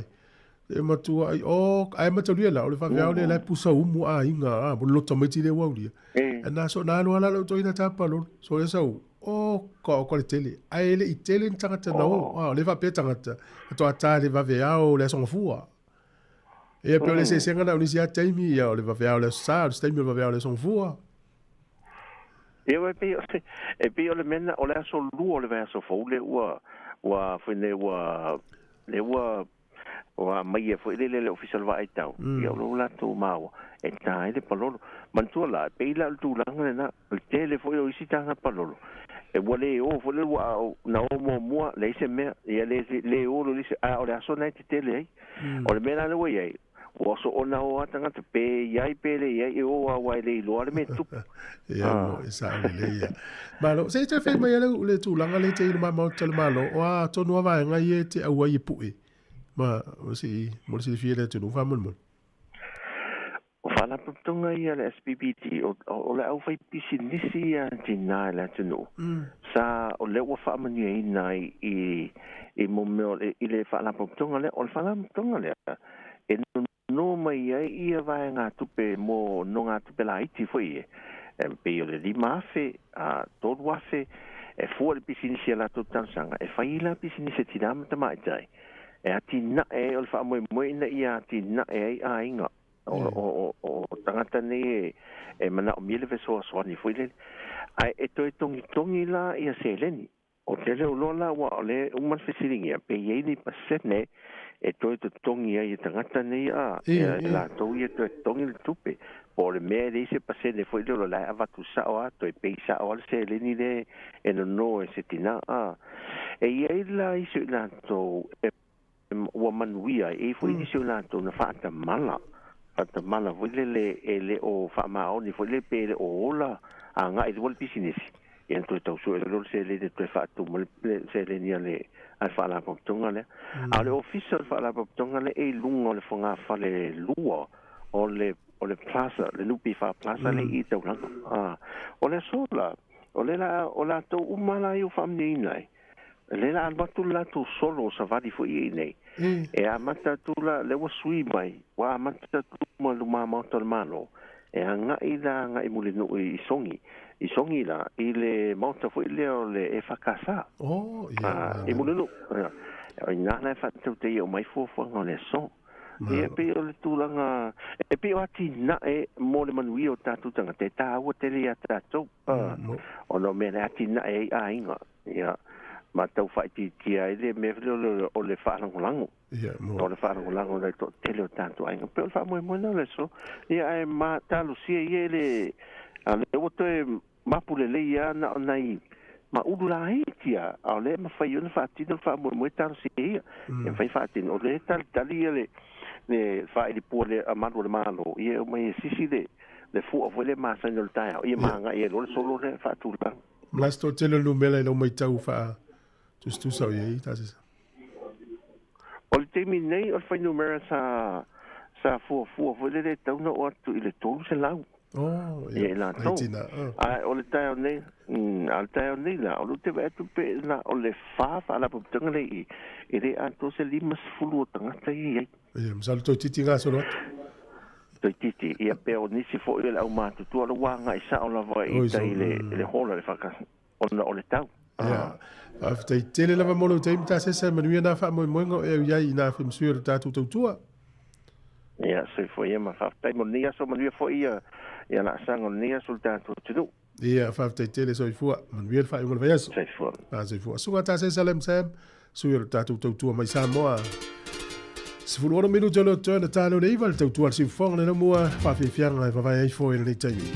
E matua ai, oh, ae matalia la, o le vaveao lea la e pusa umu aiga, a, mo le loto tamaiti lea ua aulia. E na so, na alu ala lau toeaina tā palolo, so e sau, O, ka o le tele. Ae le i tele ni tagata na o. Ah, o le faapea tagata. Faatoa tā le vaveao o le aso gafua. Ia pei o le eseesega na o nisi lava taimi, ia o le vaveao o le aso Sa, o le isi taimi o le vaveao o le aso gafua. Ia e pei o e pei o le mea lena, o le aso lua o le vaiaso fou lea ua ua foi nei ua lea ua Ua aumaia foi lele le Ofisa o le Vaai Tau, ia o lo latou maua e tā ai le palolo. Manatua la, e pei la o le tulaga lena, o le tele foi o isi tāga palolo, e ua le o foi lele ua na o muamua, leai se mea, ia le, le o loa le isi, a o le aso lena e tetele ai. O le mea la lea ua i ai, ua soona o lava tagata, pe i ai pe le i ai, e o lava aua e le iloa le mea e tupu. Ia, mo, e sao lelei ia. Malo, se i toe fai mai ale le tulaga lea e te i le Maota o le Malo, o a tonu a vaega ia e te auai e pue, ma, o si, mo le silafia e le atunuu faamolemole. O Faalapotopotoga ia a le SPBT, o, o le aufaipisinisi ia a tinā i le atunuu, sa, o lea ua faamanuiaina ai i, i mo mea o le, i le Faalapotopotoga lea. O le Faalapotopotoga lea, e nono mai ai ia vaegatupe mo nogatupe laiti foi e, e pei o le 5,000, a 3,000, e fua i le pisinisi a latou talosaga, e fai ai la pisinisi a tinā ma tamaitai, e atinae ai, o le faamoemoe ina ia atinae ai aiga o tagata nei e manaomia le fesoasoani foi lele. Ae e toe togitogi la ia seleni. O te leo loa la ua o le uma le fesiligia pe i ai ni pasene e toe totogi ai e tagata nei a e latou ia toe totogi le tupe. Po o le mea e leai se pasene foi lea o la e avatu sao a toe pei sao a le seleni lea e nono e se tina a. E i ai la isi o i latou e ua manuia ai, e i ai foi nisi o i latou na faatamala, faatamala foi lele e le o faamaoni foi lele pe le o ola agai i lua le pisinisi, ia na toe tau sue loa le seleni e toe faatumu le seleni a le Faalapotopotoga lea. A o le ofisa o le Faalapotopotoga lea e i luga o le fogafale lua o le o le Plaza, le NPF Plaza lea i Taulaga. O le aso la, o le la o latou uma la i o faamanuiaina ai, lea la alu atu le latou solo o savali foi ia i inei. E amata atu la, lea ua sui mai, ua amata atu ma luma maota o le Malo. E agai la agai Mulinuu i Sogi, i Sogi la, i le maota foi lea o le EFKS. Oh, ia. I Mulinuu. O i ina la e faatautaia e aumai fuafuaga o le aso. Ia, e pei o le tulaga, e pei o atinae mo le manuia o tatou tagata e taua tele ia tatou, ona o mea la e atinae ai aiga, ia, ma tau faaitiitia ai le mea foi lea o le faalagolago. Ia, mo. O le faalagolago i le toatele o tatou aiga. Pei o le faamoemoe lena o le aso. Ia, ae ma talosia ia i le, a o lea ua toe mapu lelei lava na o nai maulu laiti lava, a o lea e mafai ona faatino le faamoemoe talosia ia. E mafai faatino, o lea e talitali ia le, le faailipua le a malu o le Malo, ia e omai e sisi le, le fua foi lea e masani o le taeao, ia ma agai ai loa le solo lea e faatulaga. Ma le toatele o le numera i lau matau faatusatusa o i ai, Tasesa? O le taimi nei, o le fuainumera sa sa fuafua foi lele e tatau ona oo atu i le 300. Oh, ia, i latou. Tina, oh. Ae o le taeao nei, a o le taeao nei la, o lea ou te vaai atu pe na o le fa faalapotopotoga lea i i, e le atoa se 50 o tagata ia i ai. Ia, masalo toeitiiti gasolo atu. Toeitiiti, ia pe o nisi foi o le aumatutua, o le ua agai sao lava i tai i le, i le hall a le whakasi. ona o le tau. Ia, faafetai tele lava mo lou taimi Tasesa, e manuia nā faamoemoega o e au i ai i nā femsui o le tatou tautua. Ia, soifua ia ma faafetai mo lenei aso, manuia foi ia, ia laasaga o lenei aso i le tatou atunuu. Ia, faafetai tele soifua, manuia le faaiuga o le vaiaso. Soifua. Ah, soifua. Susuga Tasesa Lam Sam, sui o le tatou tautua mai Samoa. 16 minute o le toe na tāleo le iva le tautua le siufofoga le lamua faafiafiaga e vavae ai foi i lenei taimi.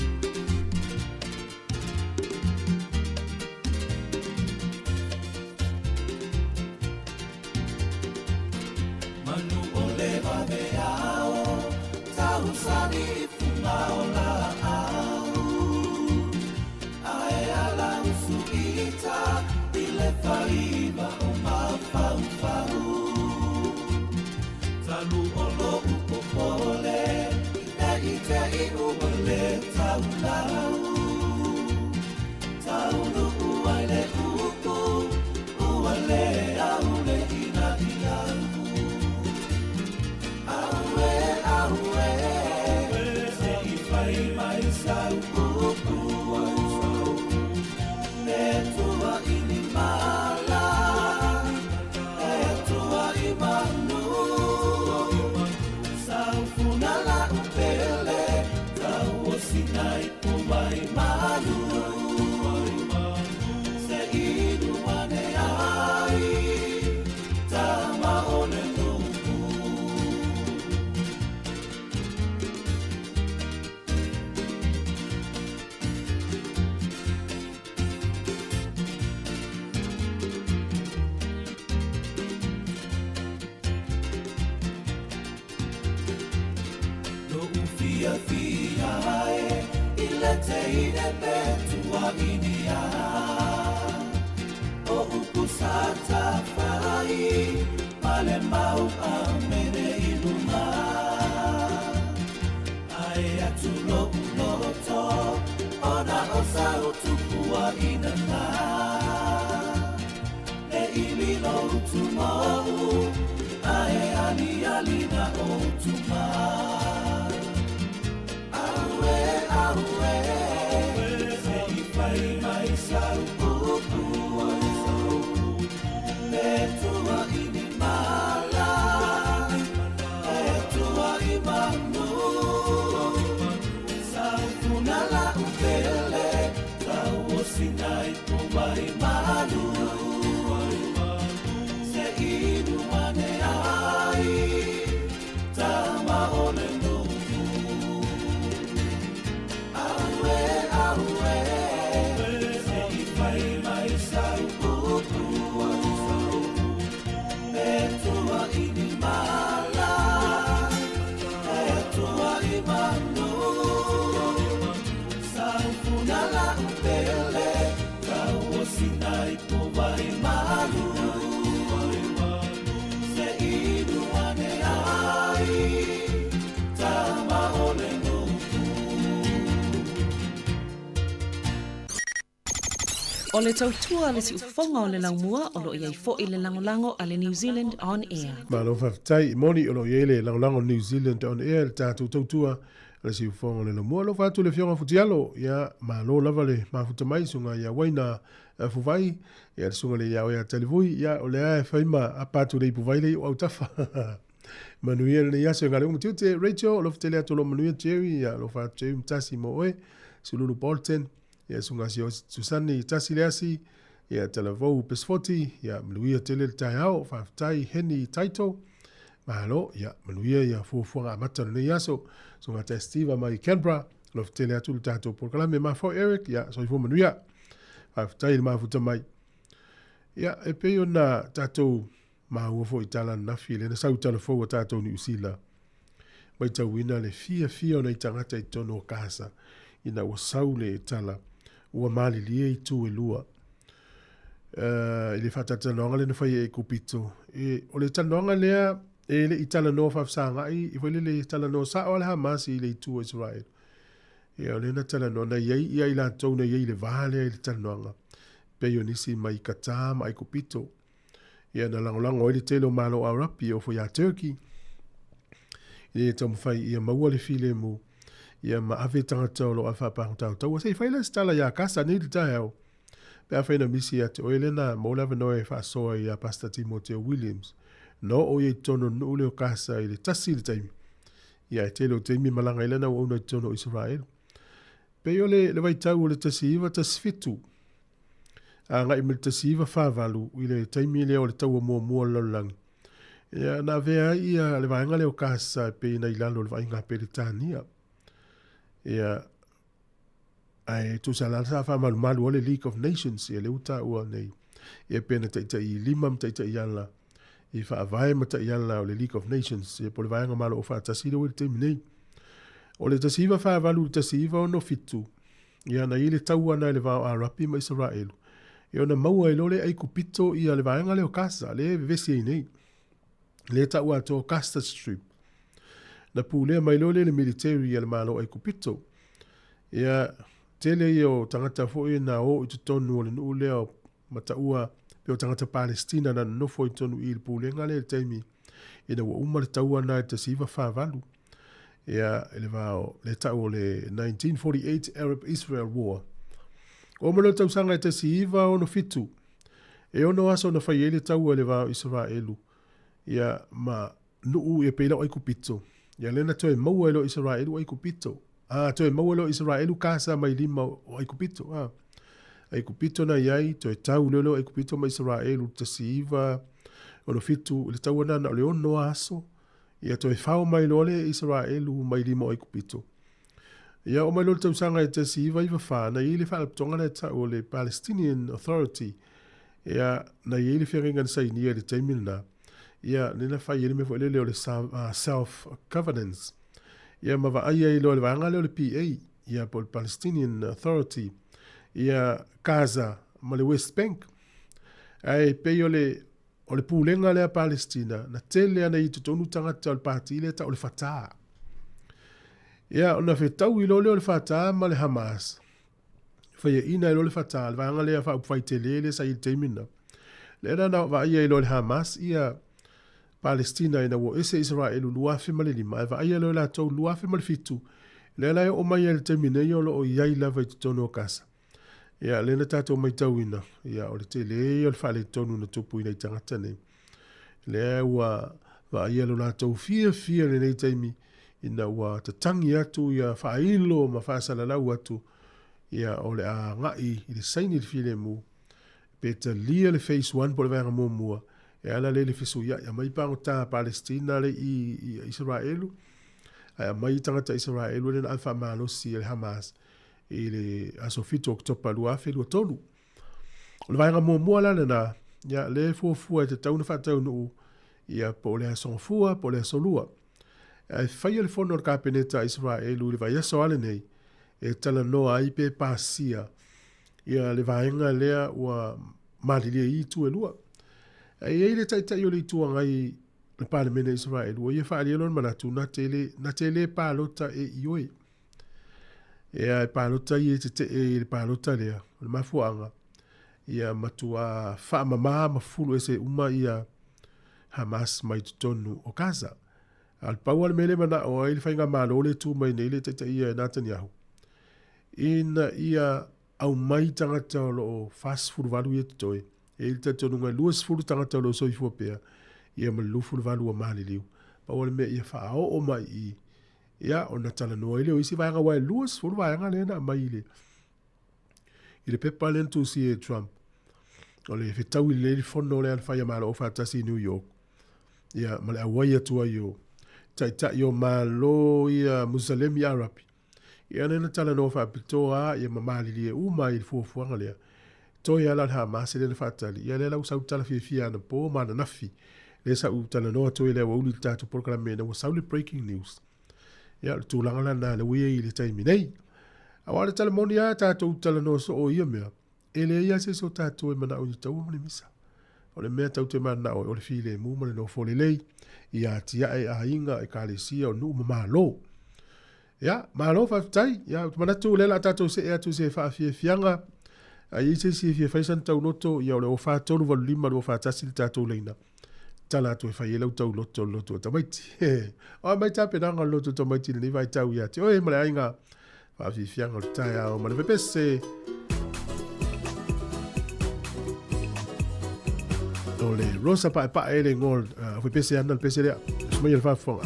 O le tautua a le siufofoga o le laumua o lo o i ai foi le lagolago a le New Zealand On Air. Malo faafetai, e moni o lo o i ai le lagolago New Zealand On Air i le tatou tautua. A le siufofoga o le Laumua. Alofa atu i le Afioga Futialo, ia, malo lava le mafuta mai, susuga ia Uaina Fuvai, ia le susuga le ia oe ia Talivui, ia, o lea e fai ma apa atu le ipuvai le i o autafa. Manuia lenei aso e gale uma tiute. Rachel, alofa tele atu o lo manuia Jerry, ia, alofa atu Jerry Matasi mo oe, Sululu Bolton, ia, susuga si Susani Tasi le asi, ia, Talavou Pesfoti, ia, manuia tele le taeao, faafetai Henny Taito, Malo, ia, manuia ia fuafuaga amata o lenei aso. Susuga Tai Steve mai Canberra, alofa tele atu le tatou polokalame. Mafau Eric, ia, soifua manuia. Faafetai i le mafuta mai. Ia, e pei ona tatou maua foi i tala ananafi, lea na sau tala fou a tatou Niu Sila. Matauina le fiafia o nai tagata i totonu o Kasa ina ua sau le tala ua malilie itu e lua. I le faatalatalanoaga lea na fai e Aikupito. E, o le talanoaga lea e le i talanoa faafesagai, i foi lele talanoa sao a le Hamas i le itu o Israel. Ia, o lea na talanoa, na i ai ia i latou na i ai i le va lea i le talanoaga, pei o nisi mai Qatar ma Aikupito. Ia, na lagolago ai le tele o Malo Arapi, e oo foi ia Turkey, ina ia taumafai ia maua le filemu, ia ma ave tagata o lo o faapagota taua. Se i fai la se tala ia Kasa nei le taeao, pe afai na misi ia te oe lea na maua le avanoa e faasoa ia Pastor Timoteo Williams. Na oo ia i totonu o le nuu lea o Kasa i le 1 le taimi. Ia, e tele o taimi e malaga ai lana auauna i totonu o Isaraelu. Pei o le, le vaitau o le 1917, agai mai le 1948 i le taimi lea o le taua muamua o le lalolagi. Ia, na avea ai ia le vaega lea o Kasa e pei na i lalo o le vaaiga a Peretania. Ia, ae tusa la sa faamalumalu o le League of Nations, ia lea ua taua nei. Ia pe na taitai lima ma taitai ala i faavae ma taiala o le League of Nations, ia po o le vaega malo o faatasi lea ua i le taimi nei. O le 1948 i le 1967, ia na i ai le taua na i le va o Arapi ma Isaraelu, ia ona maua ai loa lea e Aikupito ia le vaega lea o Gaza, lea e vevesi ai nei, lea e taua atoa o Gaza Strip. Na pulea mai loa lea e le military a le Malo o Aikupito. Ia, tele ia o tagata foi na o i totonu o le nuu lea o ma taua pei o tagata Palestina na nonofo i totonu i le pulega lea i le taimi ina ua uma le taua na i le 1948. Ia, i le va o le tau o le 1948 Arab-Israel War. Oo mai loa le tausaga e 1967, e ono aso na fai ai le taua i le va o Isaraelu, ia, ma nuu ia pei la o Aikupito. Ia lea na toe maua ai loa Isaraelu Aikupito. A, toe maua loa Isaraelu Kasa mai lima o Aikupito. A, Aikupito na i ai, toe tau lea loa Aikupito ma Isaraelu 1967, i le taua na na o le ono aso. Ia toe fao mai loa le Isaraelu mai lima o Aikupito. Ia oo mai loa le tausaga e 1994, na i ai le faalapotopotoga lea e tau o le Palestinian Authority. Ia, na i ai le feagaiga na sainia i le taimi lena. Ia, lea na fai ai le mea foi lele o le self governance. Ia ma vaai ai loa le vaega lea o le PA, ia po o le Palestinian Authority, ia Gaza ma le West Bank. Ae pei o le O le pulega lea Palestina, na tele ana i totonu tagata o le pati lea tau o le Fatah. Ia, ona fetaui loa lea o le Fatah ma le Hamas. Faiaina ai loa le Fatah, le vaega lea faaupufai tele lea sa i le taimi lena. Lea la na vaaia ai loa e le Hamas ia Palestina ina ua ese Isaraelu 2005, ae vaaia loa e latou 2007, lea la e oo mai ai i le taimi nei o lo o i ai lava i totonu o Kasa. Ia, lea na tatou matauina, ia, o le tele ia o le faaletonu na tupu i nai tagata nei. Lea ua vaaia lo latou fiafia i lenei taimi, ina ua tatagi atu ia faailo ma faasalalau atu, ia, o le a agai i le saini le filemu, pe talia le phase 1 po o le vaega muamua, e ala lea i le fesuiai, aumai pagota a Palestina lea i, i Isaraelu, ae aumai tagata Isaraelu lea na ave faamalosi e le Hamas, i le aso 7 Oketopa 2023. O le vaega muamua la lena, ia, lea e fuafua e tatau ona faataunuu, ia, po o le aso Gafua, po o le aso Lua. Ae faia le fono a le Kapeneta a Isaraelu i le vaiaso lava lenei, e talanoa ai pe pasia ia le vaega lea ua malilie i itu e lua. Ae i ai le Taitai o le Itu Agai le Palemene a Isaraelu, ua ia faaalia lona manatu, na te le, na te le palota e ioe. Ea e palota ia i tetee i le palota lea, o le mafuaaga, ia matua faamama ma fulu ese uma ia Hamas mai totonu o Gaza. A o le pau lava le mea lea e manao ai le faigamalo lea e tu mai nei lea e taitaia e Netanyahu, ina ia aumai tagata o lo o 48 ia totoe. E i ai le talitonuga e 20 tagata o lo o soifua pea, ia ma le 28 ua maliliu. Pau lava le mea ia faaoo mai i i, ia ona talanoa ai lea o isi vaega, aua e 20 vaega lea na aumai i le i le pepa lea na tusia e Trump. O le fetaui lelei le fono lea na fai a Malo Aufaatasi i New York, ia ma le auai atu ai o taitai o Malo ia Musalemi Arapi. Ia lea na talanoa faapitoa lava ia ma malilie uma ai i le fuafuaga lea. Toe lava la o le Hamas lea na faatali, ia lea la ua sau le tala fiafia anapo ma ananafi. Lea sa ou talanoa atu ai i le aoauli i le tatou polokalame ina ua sau le breaking news. Ia, o le tulaga la lena lea ua i ai i le taimi nei. Aua o le tala moni lava tatou talanoa soo i ia mea, e leai lava se isi o tatou e manao i le taua ma le misa. O le mea tatou te mananao ai, o le filemu ma le nofo lelei ia atiae aiga, ekalesia, o nuu ma malo. Ia, malo faafetai. Ia, ou te manatu o lea o le a tatou see atu i se faafiafiaga. A i ai se isi e fia fai sana tauloto, ia o le 04385 241 le tatou laina. Tala atu e fai ai lau tauloto o le loto o tamaiti. O a mai tapenaga o le loto o tamaiti i lenei vaitau ia te oe ma le aiga. Faafiafiaga o le taeao ma le pepese. O le Rosa Paepae le igoa o le pese ana le pese lea. Sumai le faafofoga.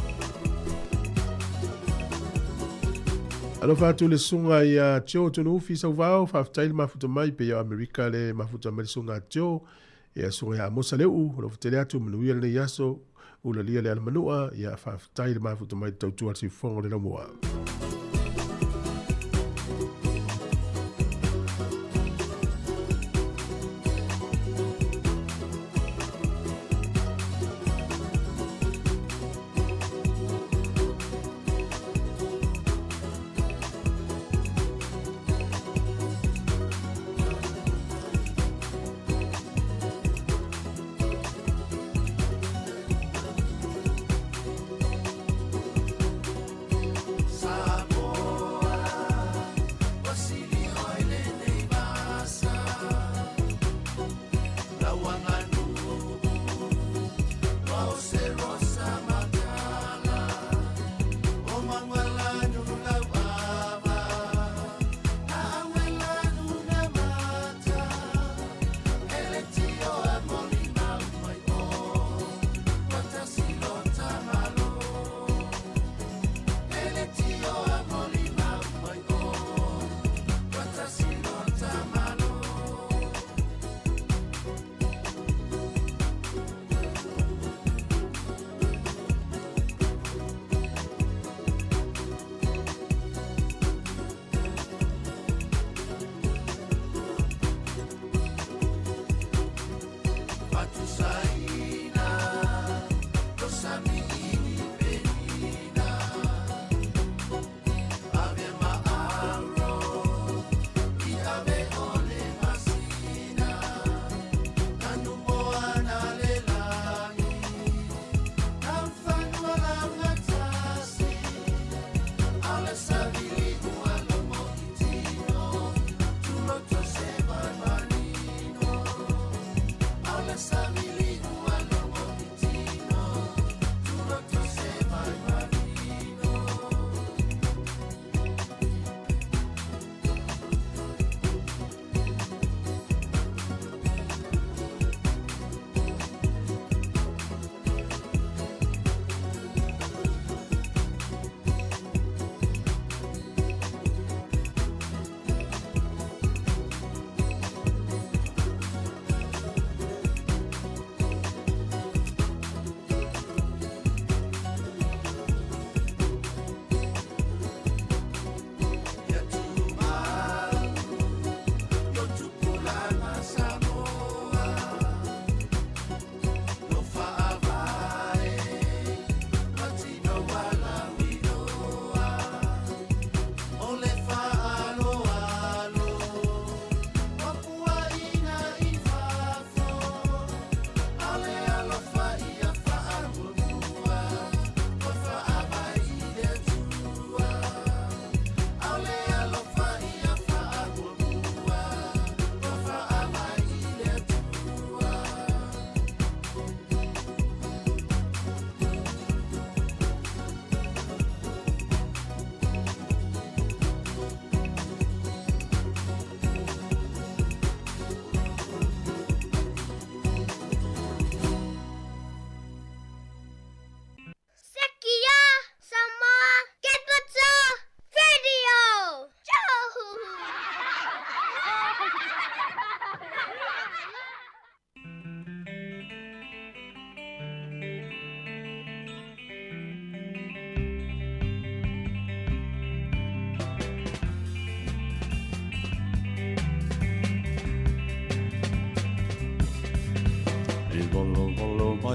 Alofa atu le susuga ia Joe Tunuufi Sauvao, faafetai le mafuta mai pei o Amerika le mafuta mai le susuga Joe. Ia susuga ia Amosa Leu'u, alofa tele atu, manuia lenei aso, ulalia le alamanua, ia faafetai le mafuta mai le tautua a le siufofoga o le laumua.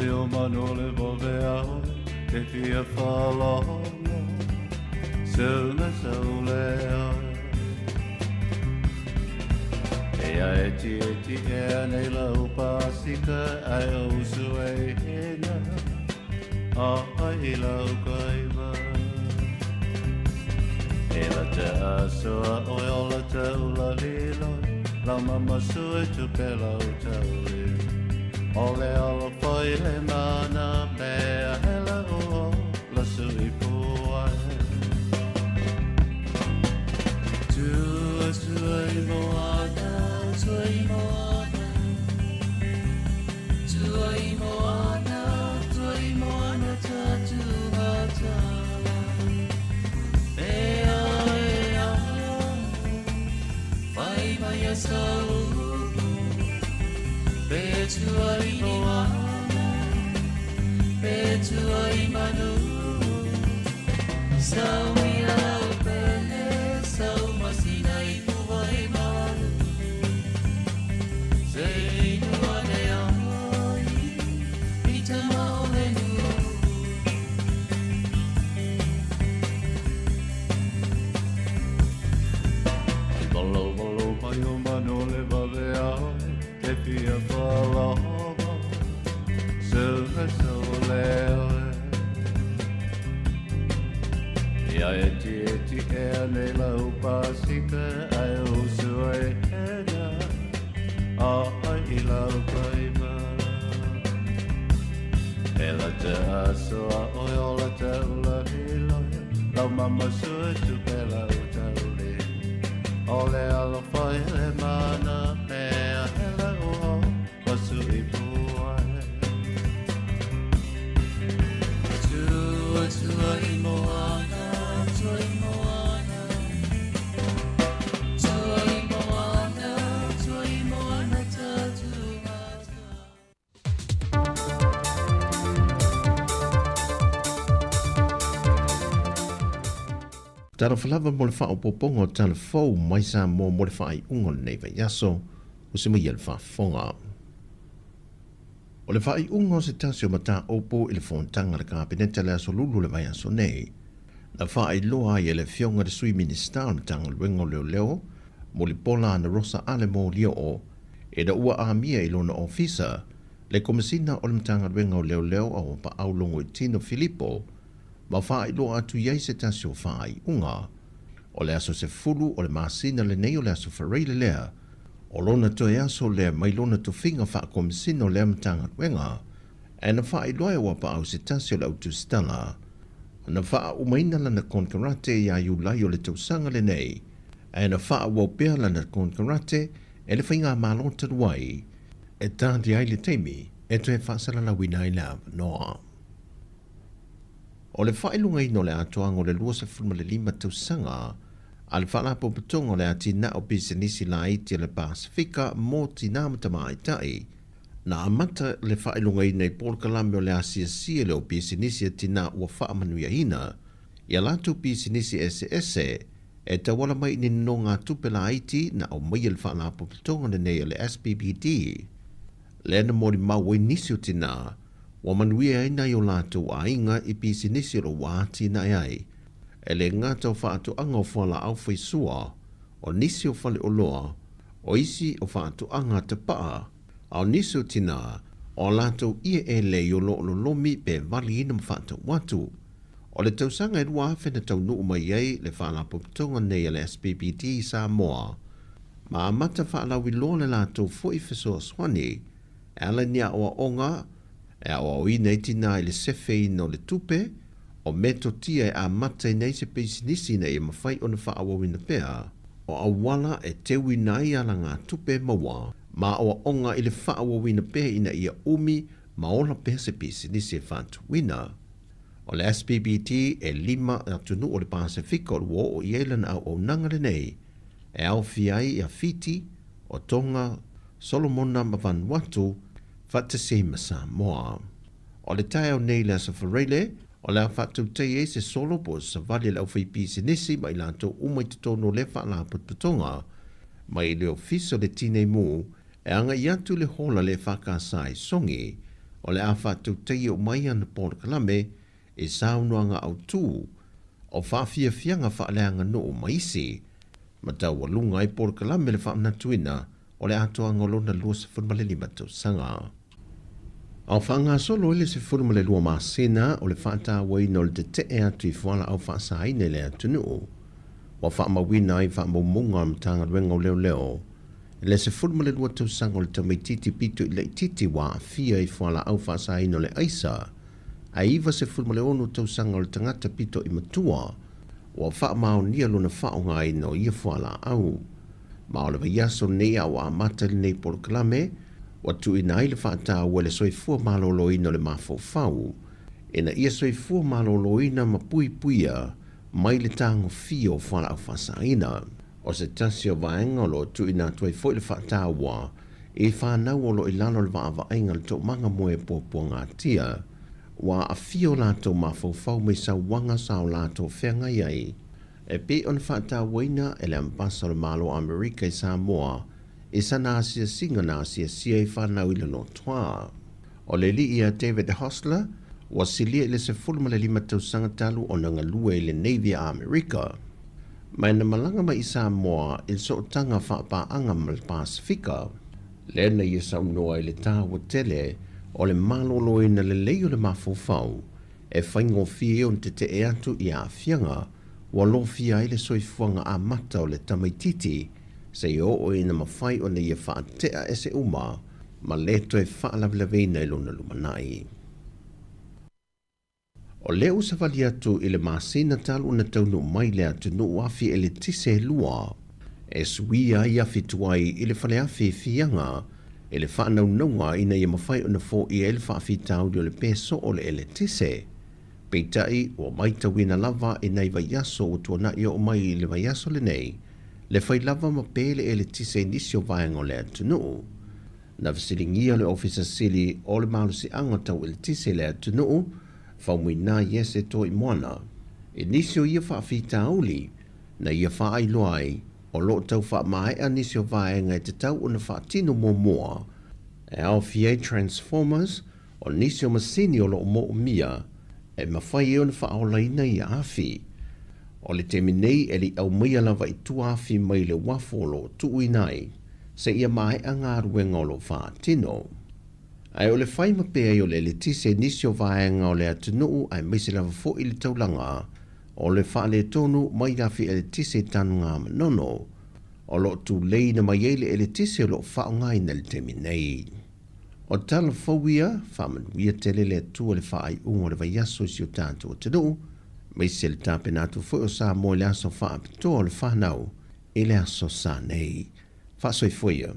mai o manu le vave a oe Te fia whalolo Suna saule oe E a e ti e ti e anei lau pasika Ai o usu e hena A ai i lau kaiva E la te asoa oe o la te ula liloi Lau mama sue tupe lau tauli O le alo foi le mana mea hela o la sui puai Tua tua i moana, tua i moana Tua i moana, tua i moana tatu hatala E a e a, whai mai a saupu Pe tua i moana, pe tua i manu Sau ia lau pele, sau masina i puwa e malu Se inu ane ai, i tama o le nu Valo valo mai o manu le vave a oe Te fia whalava Suna saule oe Ia e ti e ti e anei lau pasika Ai o usu e hena A ai i lau kaiva E la te asoa oe o la te ula liloi Lau mama sue tupe lau tauli O le alofa i le mana mea hele o la sui puai Tua tua i moana, tua i moana Tua i moana, tua i moana tatu mata Talofa lava mo le faaopoopoga o tala fou mai Samoa mo le faaiuga o lenei vaiaso, ua se maia le faafofoga. O le faaiuga o se tasi o mataupu i le fonotaga a le Kapeneta le aso Lulu o le vaiaso nei, na faailoa ai e le Afioga i le Sui Minisita o le Matagaluega o Leoleo, Mulipola Anarosa Ale Molioo, ina ua amia i lona ofisa le Komesina o le Matagaluega o Leoleo a Auapaau Logoitino Filipo ma faailoa atu i ai se tasi o faaiuga. O le aso 10 o le masina lenei o le aso Faraile lea, o lona toe aso lea mai lona tofiga faakomisina o lea Matagaluega, ae na faailoa e Auapaau se tasi o le autusitala na faaumaina lana konekarate ia Iulai o le tausaga lenei, ae na faaauau pea lana konekarate e le Faigamalo talu ai e tali ai le taimi e toe faasalalauina ai le avanoa. O le faailogaina o le atoaga o le 25 tausaga a le Faalapotopotoga o le Atinae o Pisinisi Laiti a le Pasefika mo Tinā ma Tamaitai, na amata le faailogaina i polokalame o le asiasi lea o pisinisi a tinā ua faamanuiaina i a latou pisinisi eseese e tauala mai i ni nonogatupe laiti na aumaia e le Faalapotopotoga lenei o le SPBD. Lea na molimau ai nisi o tinā ua manuia ai nai o latou aiga i pisinisi o lo o ua atinae ai e le gata o faatoaga o fualaau faisua, o nisi o faleoloa, o isi o faatoaga tapaa, a o nisi o tinā, o a latou ieʻe lei o lo o lolomi pe valiina ma faatau atu. O le tausaga e 2000 na taunuu mai ai le Faalapotopotoga nei a le SPBD i Samoa, ma amata faalauiloa le latou foi fesoasoani e ala i ni aoaoga e aoaoina ai tinā i le sefeina o le tupe, o metotia e amataina ai se pisinisi ina ia mafai ona faaauauina pea, o auala e teuina ai alagatupe maua ma aoaoga i le faaauauina pea ina ia umi ma ola pea se pisinisi e faatuina. O le SPBT e lima atunuu o le Pasefika o lo o ua oo i ai lana auaunaga lenei, e aofia ai ia Fiti, o Tonga, Solomona ma Vanuatu, faatasi ai ma Samoa. O le taeao nei i le Aso Faraile, o le a faatautai ai se solo po o se savali a le aufaipisinisi ma i latou uma i totonu o lea faalapotopotoga mai i le Ofisa o le Tinei Mu e agai atu i le hola le EFKS i Sogi. O le a faatautaia uma ai ana polokalame i saunoaga autū o faafiafiaga faaleaganuu ma isi, ma taualuga ai polokalame le faamanatuina o le atoaga o lona 25 tausaga. A o faagasolo ai le 12 masina o le faatauaina o le tetee atu i fualaau faasaina i le atunuu, ua faamauina ai faamaumauga a le Matagaluega o Leoleo i le 12 tausaga o le tamaitiiti pito i laitiiti ua aafia i fualaau faasaina o le aisa, ae 96 tausaga o le tagata pito i matua ua faamaonia lona faaaogaina o ia fualaau. Ma o le vaiaso lenei a ua amata lenei polokalame, ua tuuina ai le faataua i le soifua maloloina o le mafaufau, ina ia soifua maloloina ma puipuia mai le tagofia o fualaau faasaina. O se tasi o vaega o lo o tuuina atu ai foi le faataua i fanau o lo o i lalo o le vaavaaiga o le toomaga moe puapuagatia, ua aafia o latou mafaufau mai sauaga sa o latou feagai ai, e pei ona faatauaina e le Ambasa o le Malo o Amerika i Samoa i sana asiasiga na asiasia ai fanau i le lotoa. O le alii ia David Hostler, ua silia i le 15 tausaga talu ona galue i le Navy a Amerika. Mai na malaga mai i Samoa i le sootaga faapaaga ma le Pasefika, lea na ia saunoa i le taua tele o le maloloina lelei o le mafaufau e faigofie ai ona tetee atu i aafiaga ua lofia ai le soifuaga amata o le tamaitiiti seia oo ina mafai ona ia faatea ese uma ma le toe faalavelaveina i lona lumanai. O lea ua savali atu i le masina talu ona taunuu mai le atunuu afi eletise e lua e suia ai afi tuai i le faleafi fiaga i le faanaunauga ina ia mafai ona foia ai le faafitauli o le pē soo o le eletise. Peitai, ua maitauina lava i nai vaiaso ua tuanai oo mai i le vaiaso lenei, le fai lava ma pē le eletise i nisi o vaega o le atunuu. Na fesiligia le Ofisa Sili o le Malosiaga Tau Eletise i le atunuu, Faumuina Iese Toimoana, i nisi o ia faafitauli na ia faailoa ai o lo o tau faamaea nisi o vaega e tatau ona faatino muamua e aofia ai transformers o nisi o masini o lo o moomia e mafai ai ona faaolaina ia afi. O le taimi nei e le i aumaia lava i tua afi mai le uafu o lo o tuuina ai seia maea galuega o lo o faatino. Ae o le fai ma pea ai o le eletise i nisi o vaega o le atunuu aemaise lava foi i le taulaga o le faaletonu mai afi eletise i Tanugamanono o lo o tuleina mai ai le eletise o lo o faaaogaina i le taimi nei. O tala fou ia, faamanuia tele le Atua i le faaiuga o le vaiaso i si o tatou atunuu, aemaise le tapena atu foi o Samoa i le aso faapitoa o le fanau i le aso sa nei. Faasoifua ia.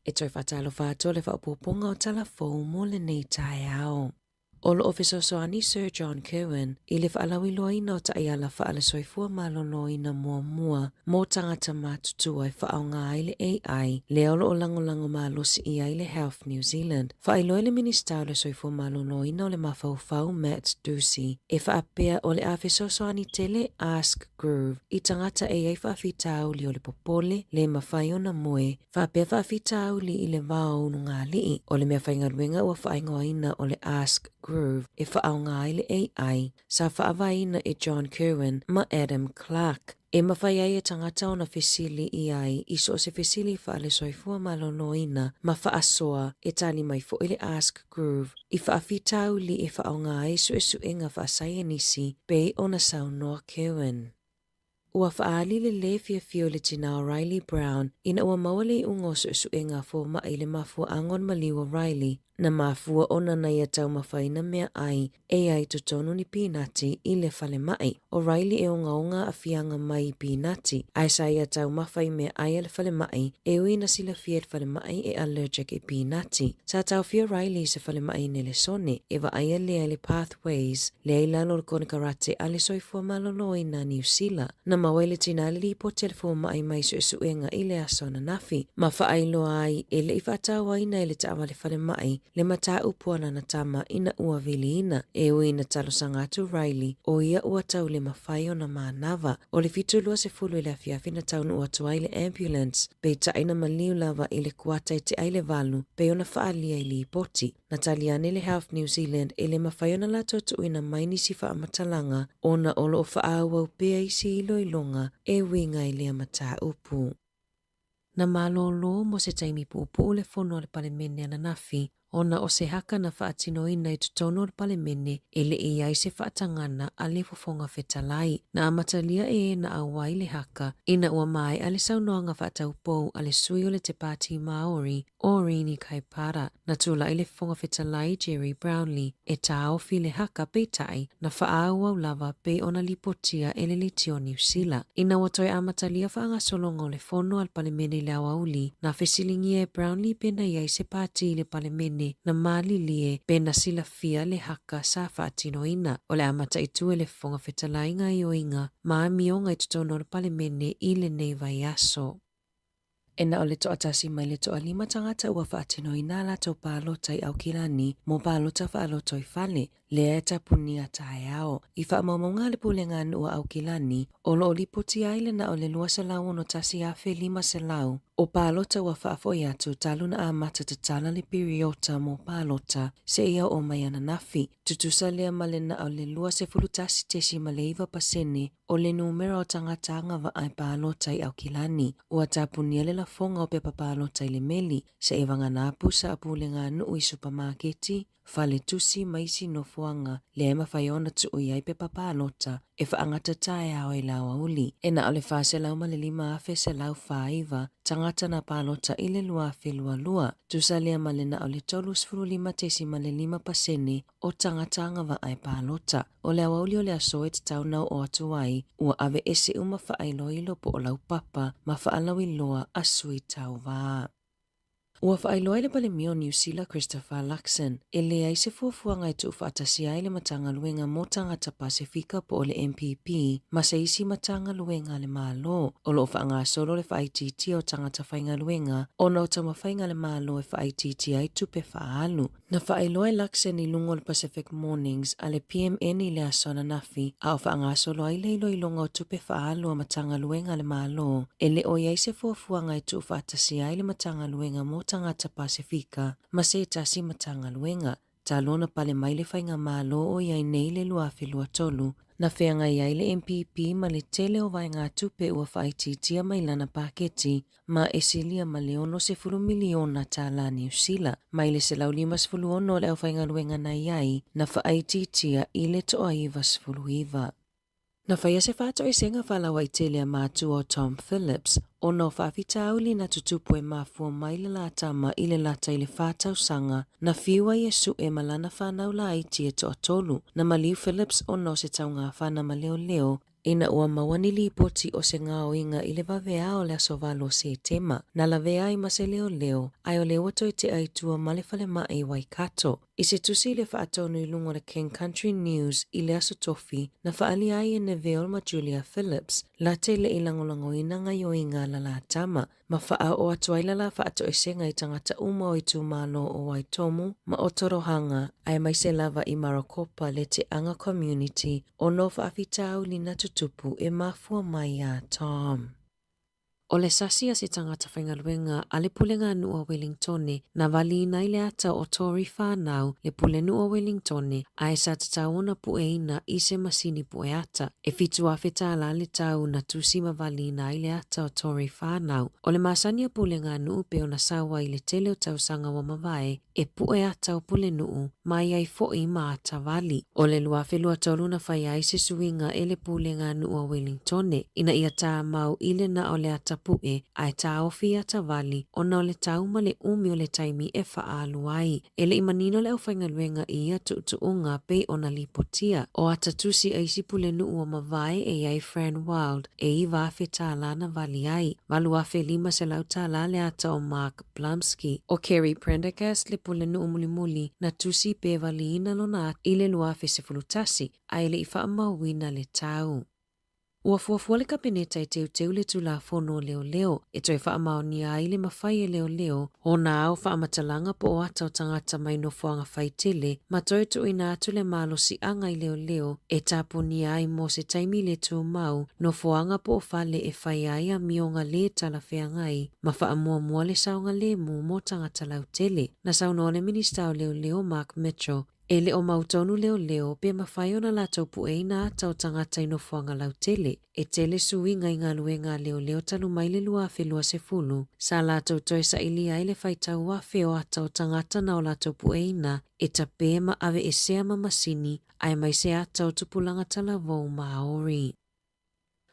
E toe faatalofa atu le faaopoopoga o tala fou mo lenei taeao. O lo o fesoasoani Sir John Kirwan i le faalauiloaina o taiala faale-soifua maloloina muamua mo tagata matutua e faaaoga ai le AI, lea o lo o lagolago malosi i ai le Health New Zealand. Faailoa e le Minisita o le Soifua Maloloina o le Mafaufau Matt Doocey e faapea o le a fesoasoani tele Ask Groove i tagata e i ai faafitauli o le popole, le mafai ona moe, Faapea faafitauli i le va o Ulugalii, o le meafaigaluega ua faaigoaina o le Ask Groove e faaaoga ai le AI, sa faavaeina e John Kirwan ma Adam Clark, e mafai ai e tagata ona fesili i ai i so o se fesili faale-soifua maloloina ma faasoa e tali mai foi le Ask Groove i faafitauli e faaaoga ai suesuega faasaienisi pei ona saunoa Kirwan. Ua faaali le lē fiafia o le tinā o Riley Brown ina ua maua le iuga o suesuega a fomai i le mafuaaga o le maliu o Riley, na mafua ona na ia taumafaina meaai e ai totonu ni pinati i le falemai. O Riley e ogaoga aafiaga mai i pinati, ae sa ia taumafa i meaai a le falemai, e ui ina silafia e le falemai e allergic i pinati. Sa taofia Riley i se falemai i Nelesone, e vaaia lea i le Pathways, lea i lalo o le konekarate a le Soifua Maloloina Niu Sila. Na maua. maua i le tinā le lipoti a le fomai mai suesuega i le aso ananafi, ma faailoa ai e le i faatauaina e le taavale falemai le mataupu a lana tama ina ua viliina. E ui ina talosaga atu Riley, o ia ua tau le mafai ona manava. O le 7:20 i le afiafi na taunuu atu ai le ambulance, peitai na maliu lava i le kuata i te ai le 8, pei ona faaalia i lipoti. Na tali ane le Health New Zealand e le mafai ona latou tuuina mai nisi faamatalaga ona o lo o faaauau pea isi iloiloga e uiga i lea mataupu. Na malōlō mo se taimi puupuu le fono a le Palemene ananafi ona o se haka na faatinoina i totonu o le Palemene e le i ai se faatagana a le Fofoga Fetalai. Na amatalia e na auai le haka ina ua maea le saunoaga faataupou a le sui o le Te Pāti Māori o Rini Kaipara, na tulai le Fofoga Fetalai Gerry Brownlee e tāofi le haka peitai na faaauau lava pei ona lipotia e le Leitio Niu Sila. Ina ua toe amatalia faagasologa o le fono a le Palemene i le aoauli, na fesiligia e Brownlee pena i ai se pāti i le Palemene na malilie pe na silafia le haka sa faatinoina. O le a mataitu e le Fofoga Fetalai gaioiga ma amioga i totonu o le Palemene i lenei vaiaso. E na o le toatasi mai le toalima tagata ua faatinoina a latou palota i Aukilani mo palota faalotoifale, lea e tapunia taeao. I faamaumauga a le Pulega a Nuu a Aukilani, o lo o lipotia ai le na o le 261,500 o palota ua faafoi atu talu na amata tatala le piriota mo palota seia oo mai ananafi, tutusa lea ma le na o le 21.9% O le numera o tagata agavaa e palota i Aukilani, ua tapunia le lafoga o pepa palota i le meli, seia vagana pusa a pulega a nuu i supamaketi, fale tusi ma isi nofoaga lea e mafai ona tuu i ai pepa palota e faagata taeao i le aoauli. E na o le 405,149 tagata na palota i le 2022, tusa lea ma le na o le 35.5% o tagata agavaa e palota. O le aoauli o le aso e tatau ona oo atu ai, ua aveese uma faailoilo po o laupapa ma faalauiloa a sui tauva. Ua faailoa i le Palemia o Niu Sila Christopher Luxon, e leai se fuafuaga e tuufaatasia ai le Matagaluega mo Tagata Pasefika po o le MPP ma se isi Matagaluega a le Malo o lo o faagasolo le faaitiitia o tagata faigaluega ona o taumafaiga a le Malo e faaitiitia ai tupe faaalu. Na faailoa e Luxon i luga o le Pacific Mornings a le PMN i le aso ananafi, a o faagasolo ai le iloiloga o tupe faaalu a Matagaluega a le Malo, e le o i ai se fuafuaga e tuufaatasia ai le Matagaluega mo Tagata Pasefika ma se tasi Matagaluega. Talu ona pale mai le faigamalo o i ai nei le 2023, na feagai ai le MPP ma le tele o vaegatupe ua faaitiitia mai lana paketi ma e silia ma le $60 miliona tālā Niu Sila, mai le 156 o le aufaigaluega na i ai, na faaitiitia i le toa 99. Na faia se faatoesega faalauaitele a matua o Tom Phillips ona o faafitauli na tutupu e mafua mai le lā tama i le lata i le fa tausaga na fiu ai e suʻe ma lana fanau laiti e toatolu. Na maliu Phillips ona o se taugafana ma leoleo Ina ua maua ni lipoti o se gaoiga i le vaveao o le aso 8 o Setema, na lavea ai ma se leoleo, ae o lea ua toe tea i tua ma le falemai i Waikato. I se tusi i le faatonu i luga o le King Country News i le aso Tofi, na faaalia ai e Neville ma Julia Phillips, late le i lagolagoina gaioiga a la la tama, ma faaoo atu ai la la faatoesega i tagata uma o itumalo o Waitomo ma Otorohanga aemaise lava i Marokopa le Te Anga Community ona o faafitauli na tutupu e mafua mai iā Tom. O le sasi a se tagata faigaluega a le Puleganuu a Wellingtone na valiina ai le ata o Tory Whanau le Pulenuu a Wellingtone ae sa tatau ona pueina i se masini pue ata. E 7,000 tālā le tau na tusi ma valiina ai le ata o Tory Whanau. O le masani a Puleganuu pei ona sau ai i le tele o tausaga ua mavae e pue ata o Pulenuu mai ai foʻi ma ata vali. O le 2023 na faia ai se suiga e le Puleganuu a Wellingtone ina ia tāmau i le na o le ata pue ae tāofi i ata vali ona o le tau ma le umi o le taimi e faaalu ai. E le i manino le aufaigaluega i ia tuutuuga pei ona lipotia. O ata tusi a isi pulenuu ua mavae e i ai Fran Wilde e 9,000 tālā na vali ai, 8,500 tālā le ata o Mark Blumsky. ʻO Kerry Prendergast le pulenuu mulimuli na tusi pe valiina lona ata i le 2011 a e le i faamauina le tau. Ua fuafua le Kapeneta e teuteu le Tulafono o Leoleo e toe faamaonia ai le mafai e leoleo ona ao faamatalaga po o ata o tagata mai nofoaga faitele ma toe tuuina atu le malosiaga i leoleo e tapunia ai mo se taimi le tumau nofoaga po o fale e fai ai amioga lē talafeagai ma faamuamua le saogalemu mo tagata lautele. Na saunoa le Minisita o Leoleo Mark Mitchell E le o mautonu leoleo pe mafai ona latou pueina ata o tagata i nofoaga lautele. E tele suiga i galuega a leoleo talu mai le 2020, sa latou toe sailia ai le faitau afe o ata o tagata na o latou pueina e tape ma aveesea ma masini aemaise ata o tupulaga talavou Maori.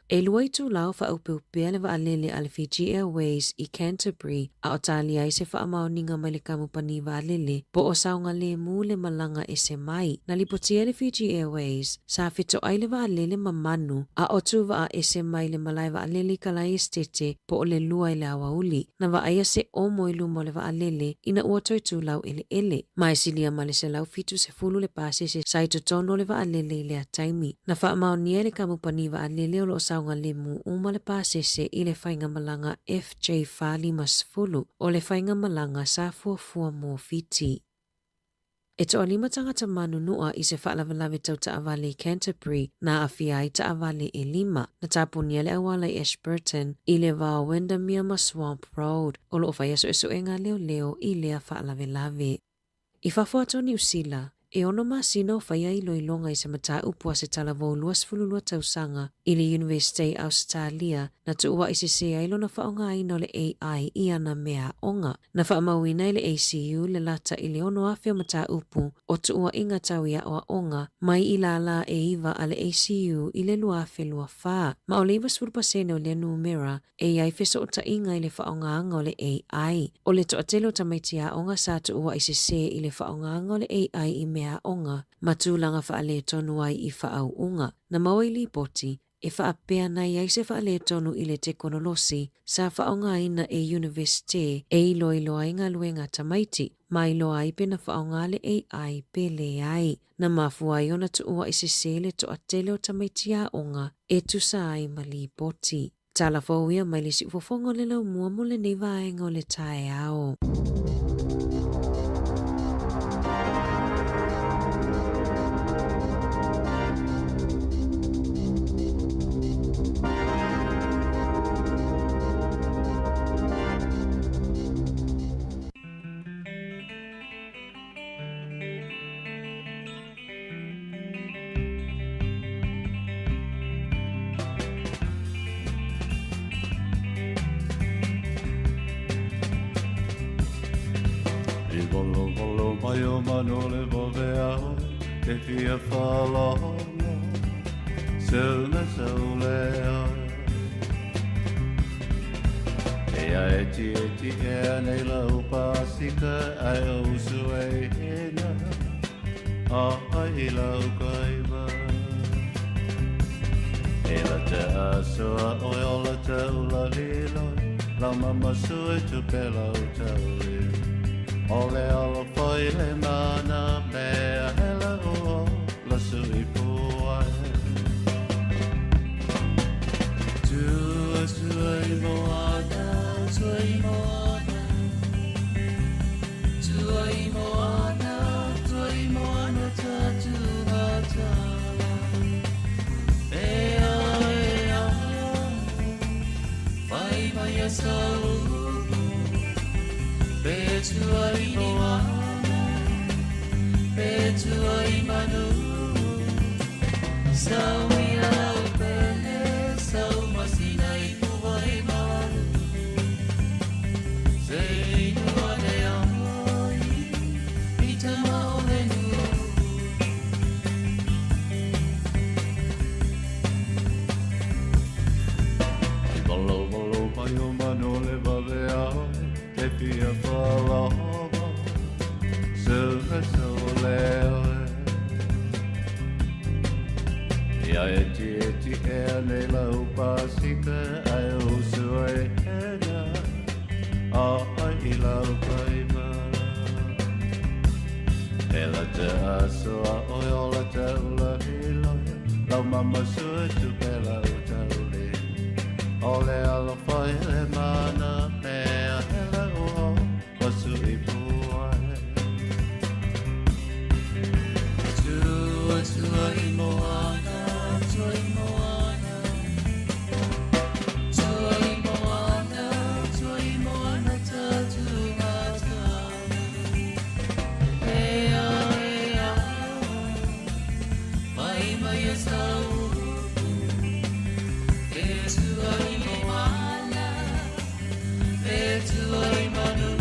E lua itula o faaopeopea le vaalele a le Fiji Airways i Canterbury a o talia ai se faamaoniga mai le kamupani vaalele po o saogalemu le malaga ese mai. Na lipotia e le Fiji Airways, sa fetoai le vaalele ma manu a o tuvaa ese mai le malae vaalele i Kalaesetete po o le 2 i le aoauli. Na vaaia se omo i luma o le vaalele ina ua toe tulau eleele. Ma e silia ma le 170 le pasese sa i totonu o le vaalele i lea taimi. Na faamaonia e le kamupani vaalele o lo o saogalemu uma le pasese i le faigamalaga FJ450 o le faigamalaga sa fuafua mo Fiti. E toalima tagata manunua i se faalavelave tau taavale i Canterbury na aafia ai taavale e lima. Na tapunia le auala i Ashburton i le va o Windermere ma Swamp Road o lo o faia suesuega leoleo i lea faalavelave. I fafo atu o Niu Sila, e ono masina o faia iloiloga i se mataupu a se talavou 22 tausaga i le Iunivesite i Ausetalia na tuua'i sesē ai lona faaaogaina o le AI i ana mea aoga. Na faamauina e le ACU le lata i le 6,000 o mataupu o tuua'iga tau i aoaoga mai i lālā e iva a le ACU i le 2024, ma o le 90% o lea numera e i ai fesootaiga i le faaaogaga o le AI. O le toatele o tamaiti aoga sa tuua'i sesē i le faaaogaga o le AI i mea aoga ma tulaga faaletonu ai i faauuga. Na maua i lipoti, e faapea na i ai se faaletonu i le tekonolosi sa faaaogaina e Iunivesite e iloilo ai galuega a tamaiti, ma iloa ai pe na faaaoga le AI pe leai. Na mafua ai ona tuua'i sesē le toatele o tamaiti aoga e tusa ai ma lipoti. Tala fou ia mai le siufofoga o le laumua mo lenei vaega o le taeao. I volovolo mai o manu le vavea te fia whalono Suna saulea E a e ti e ti e a nei lau pasika ai o usu e hena A ai lau kaiva E la te asoa oe o la te ula lilo Lau mama sui tu pe lau tauli O le alo foi le mana mea hela o la sui puai Tua tua i moana, tua i moana Tua i moana, tua i moana ta tūmatala E a e a, whai mai a saupu Pe tua i moana, pe tua i manu Sau ia lau pele, sau masina i puai malu Se inua le ai, i tama o le nu I volovolo mai o manu le vavea te fia whalogo Suha saulea Ia e ti e ti e a nei lau pasika ai usu e hena A ai i lau kaiva E la te asoa oe o la te ula hilo Lau mama sui tu pe lau tauli O le alofa i le mana mea he lau o wa suʻi pū ai. Tua tua i moana, tua i moana. Tua i moana, tua i moana tatu matana. Ea, ea, mai mai e sau. E tua i moana, e tua i manu.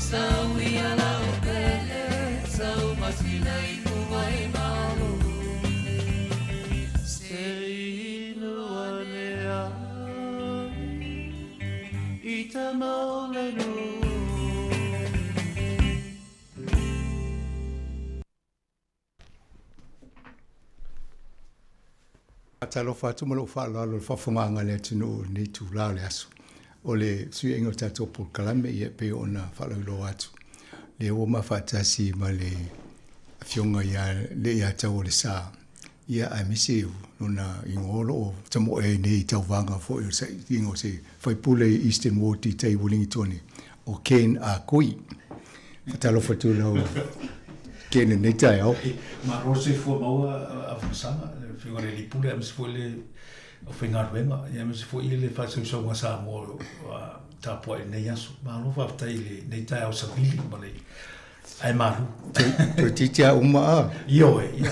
Sau ia lau pele, sau masina i kuai malu. Se inu ane ai, i ta maulenu. Faatalofa atu ma lou faaaloalo i le faafofogaaga a le atunuu i lenei itula o le aso. O le suiaiga o le tatou polokalame ia e pei ona faalauiloa atu, lea ua ma faatasi ma le Afioga ia Leiataualesa, ia aemaise lona igoa o lo o tamoe ai nei i tauvaga foi o le sailiga o se faipule i Eastern Ward i tai Uelingitone, o Ken Ah Kui. Faatalofa atu i lau Ken i lenei taeao. Malo le soifua maua Afamasaga, le Afioga i le Alii Pule aemaise foi le aufaigaluega, aemaise foi le faasausauga a Samoa ua tapuai i lenei aso. Malo faafetai i lenei taeao savili ma le ae malu. Toeitiiti lava uma a? Ioe, ia,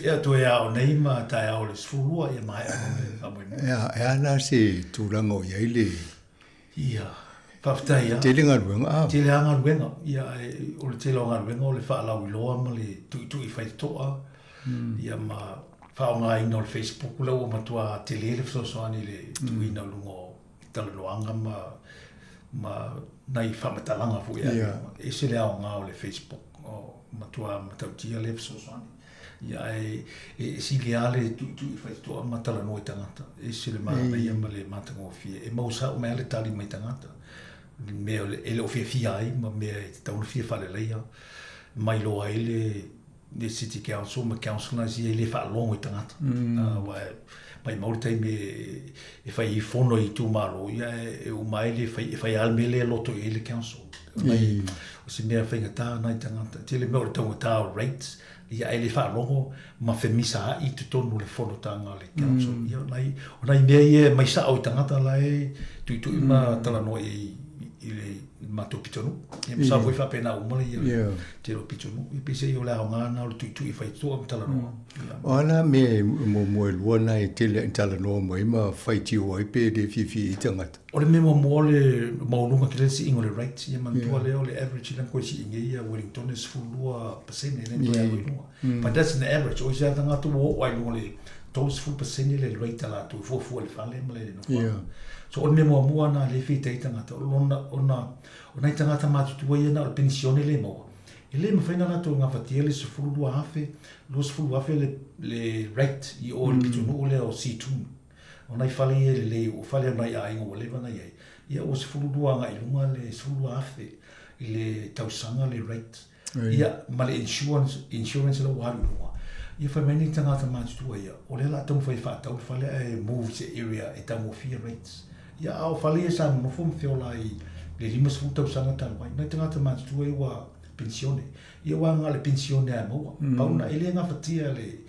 ia toe ao nei ma taeao le 12 ia maea loa le faamoemoe. Ia, e a la se tulaga o i ai le... Ia, faafetai lava. Tele galuega a? Tele lava galuega, ia, ae o le tele o galuega o le faalauiloa ma le tuitui faitotoa, ia ma faaaogaina o le Facebook la ua matua tele le fesoasoani i le tuuina i luga o talanoaga ma ma nai faamatalaga foi e ave. E ese le aoga o le Facebook, o matua matautia lea fesoasoani. Ia ae e sili lava le tuitui faitotoa ma talanoa i tagata. E ese le manaia ma le matagofie. E maua sao mai lava le tali mai tagata. I mea e le o fiafia ai ma mea e tatau ona fia faaleleia. Mai loa ai le le City Council ma councillors ia e le faalogo i tagata. Aua maimau le taimi e fai ai fono i itumalo, ia e uma ai le fai, e fai lava le mea lea e loto i ai le council. O se mea faigata nai tagata. Tele mea o le taugata o rates, ia ae le faalogo ma femisaai i totonu o le fonotaga a le council. Ia o nai, o nai mea ia e aumai sao i tagata la e tuitui ma talanoa i ai i le matou pitonuu. Ia masalo foi faapena uma le ia tele o pitonuu. Ia peiseai o le aoga lena o le tuitui faitotoa ma talanoa. O a la mea e muamua e lua na e tele ina talanoa mai ma faitio ai pe le fiafia i tagata? O le mea muamua o le maualuga tele le siiga o le rate, ia manatua lea o le average lea na toe sii nei ia Wellington e 12% lea na toe alu i luga. But that's an average, o isi lava tagata ua oo lava i luga o le 30% le rate a latou e fuafua i le fale ma le nofoaga. So o le mea muamua lena lea e fita ai tagata, o lona, ona, o nai tagata matutua ia na o le penisione lea e maua, e le mafai ona latou gafatia le 12,000, 20,000 le, le rate i o i le pitonuu lea o Seatoun. O nai fale ia e lelei, o fale o nai aiga ua leva ona i ai, ia ua 12 agai i luga le 12,000 i le tausaga le rate. Ia, ma le insurance, insurance la ua alu i luga. Ia fai mai nei tagata matutua ia, o lea o le a taumafai e faatau le fale ae move i se area e taugofie rates. Ia, a o fale ia sa nonofo ma feola ai i le 50 tausaga talu ai. Nai tagata matutua ia ua penisione. Ia aua na o le penisione lava e maua. Pau na, e le gafatia le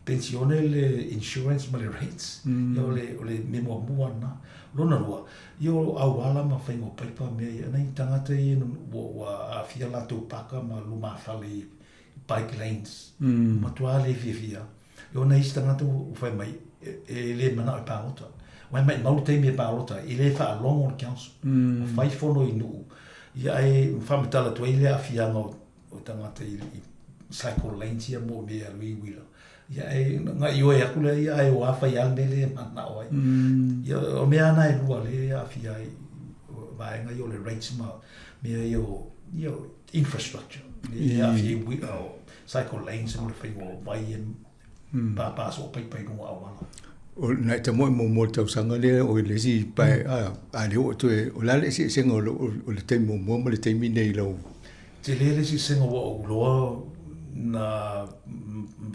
penisione le insurance ma le rates. Ia o le, o le mea muamua lena. Lona lua, ia o auala ma faiga o paipa ma mea ia, nai tagata ia ua, ua aafia latou paka ma lumafale i bike lanes. Matua le fiafia. E ona isi tagata ua fai mai, e, e le manao e palota. Aua e maimau le taimi e palota ai, e le faalogo le council. Ua fai fono i nuu, ia ae faamatala atu ai le aafiaga o o tagata i, i cycle lanes ia mo mea e alu i uila. Ia e gaioe atu lea ia ae o a fai lava le mea lea e manao ai. Ia o mea lava na e lua lea e aafia ai vaega ia o le rates ma mea ia o ia o infrastructure. Lea e aafia ai uila o cycle lanes ma le faiga o vai e pāpā soo paipa i luga o auala. O nai tamoe muamua o le tausaga lea o le isi pae a a lea ua toe o le a le eseesega o le o le taimi muamua ma le taimi nei i lau Tele le eseesega ua ou iloa. Na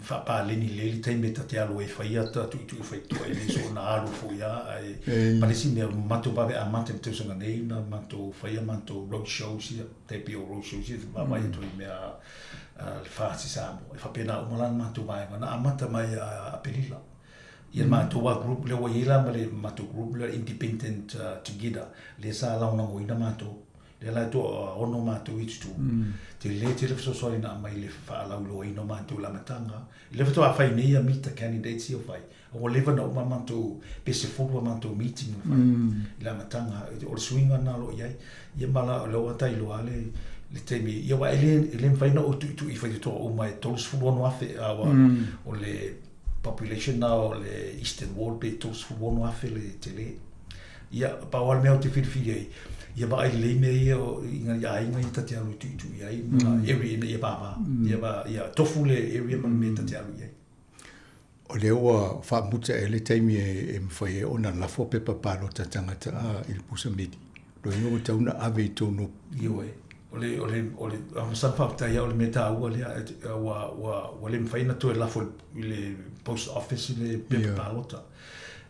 faapaleni lelei le taimi e ta te alu ai e fai ata tuitui faitoa e le soona alu foi a ae ma le isi mea matou vave amata i le tausaga nei na matou faia matou road shows ia tai pei o road shows ia vaavaai atu ai i mea a le FAST i Samoa e faapena uma la le matou vaega na amata mai ia Aperila ia le matou a group lea ua i ai la ma le matou group lea Independent Together lea sa lagolagoina matou Lea la e toaono matou i tutū. Tele tele fesoasoani na aumai i le faalauiloaina o matou i le amataga. I lea faatoa fai nei ia meet the candidates ia o fai, a ua leva ona uma a matou, pe 10 a matou meeting na fai i le amataga. O le suiga lena o lo o i ai. Ia ma o lea ua ta iloa le le taimi, ia aua e le, e le mafai ona ou tuitui faitotoa uma e 36,000 a ua, o le population na o le Eastern Ward pe 36,000 le tele. Ia, pau lava le mea ou te filifili ai, ia vaai lelei mea ia i ngai aiga ia ta te alu e tuitui ai, ma area ina ia vava, ia va, ia tofu le area ma le mea ta te alu i ai. O lea ua faamuta ea le taimi e mafai ai ona lafo pepa palota a tagata a i le pusa meli. Lona uiga ua tatau ona ave i totonu o. Ioe. O le, o le, o le, masalo faafetai lava o le mea taua lea, ua, ua, ua le mafai ona toe lafo i le post office i le pepa palota.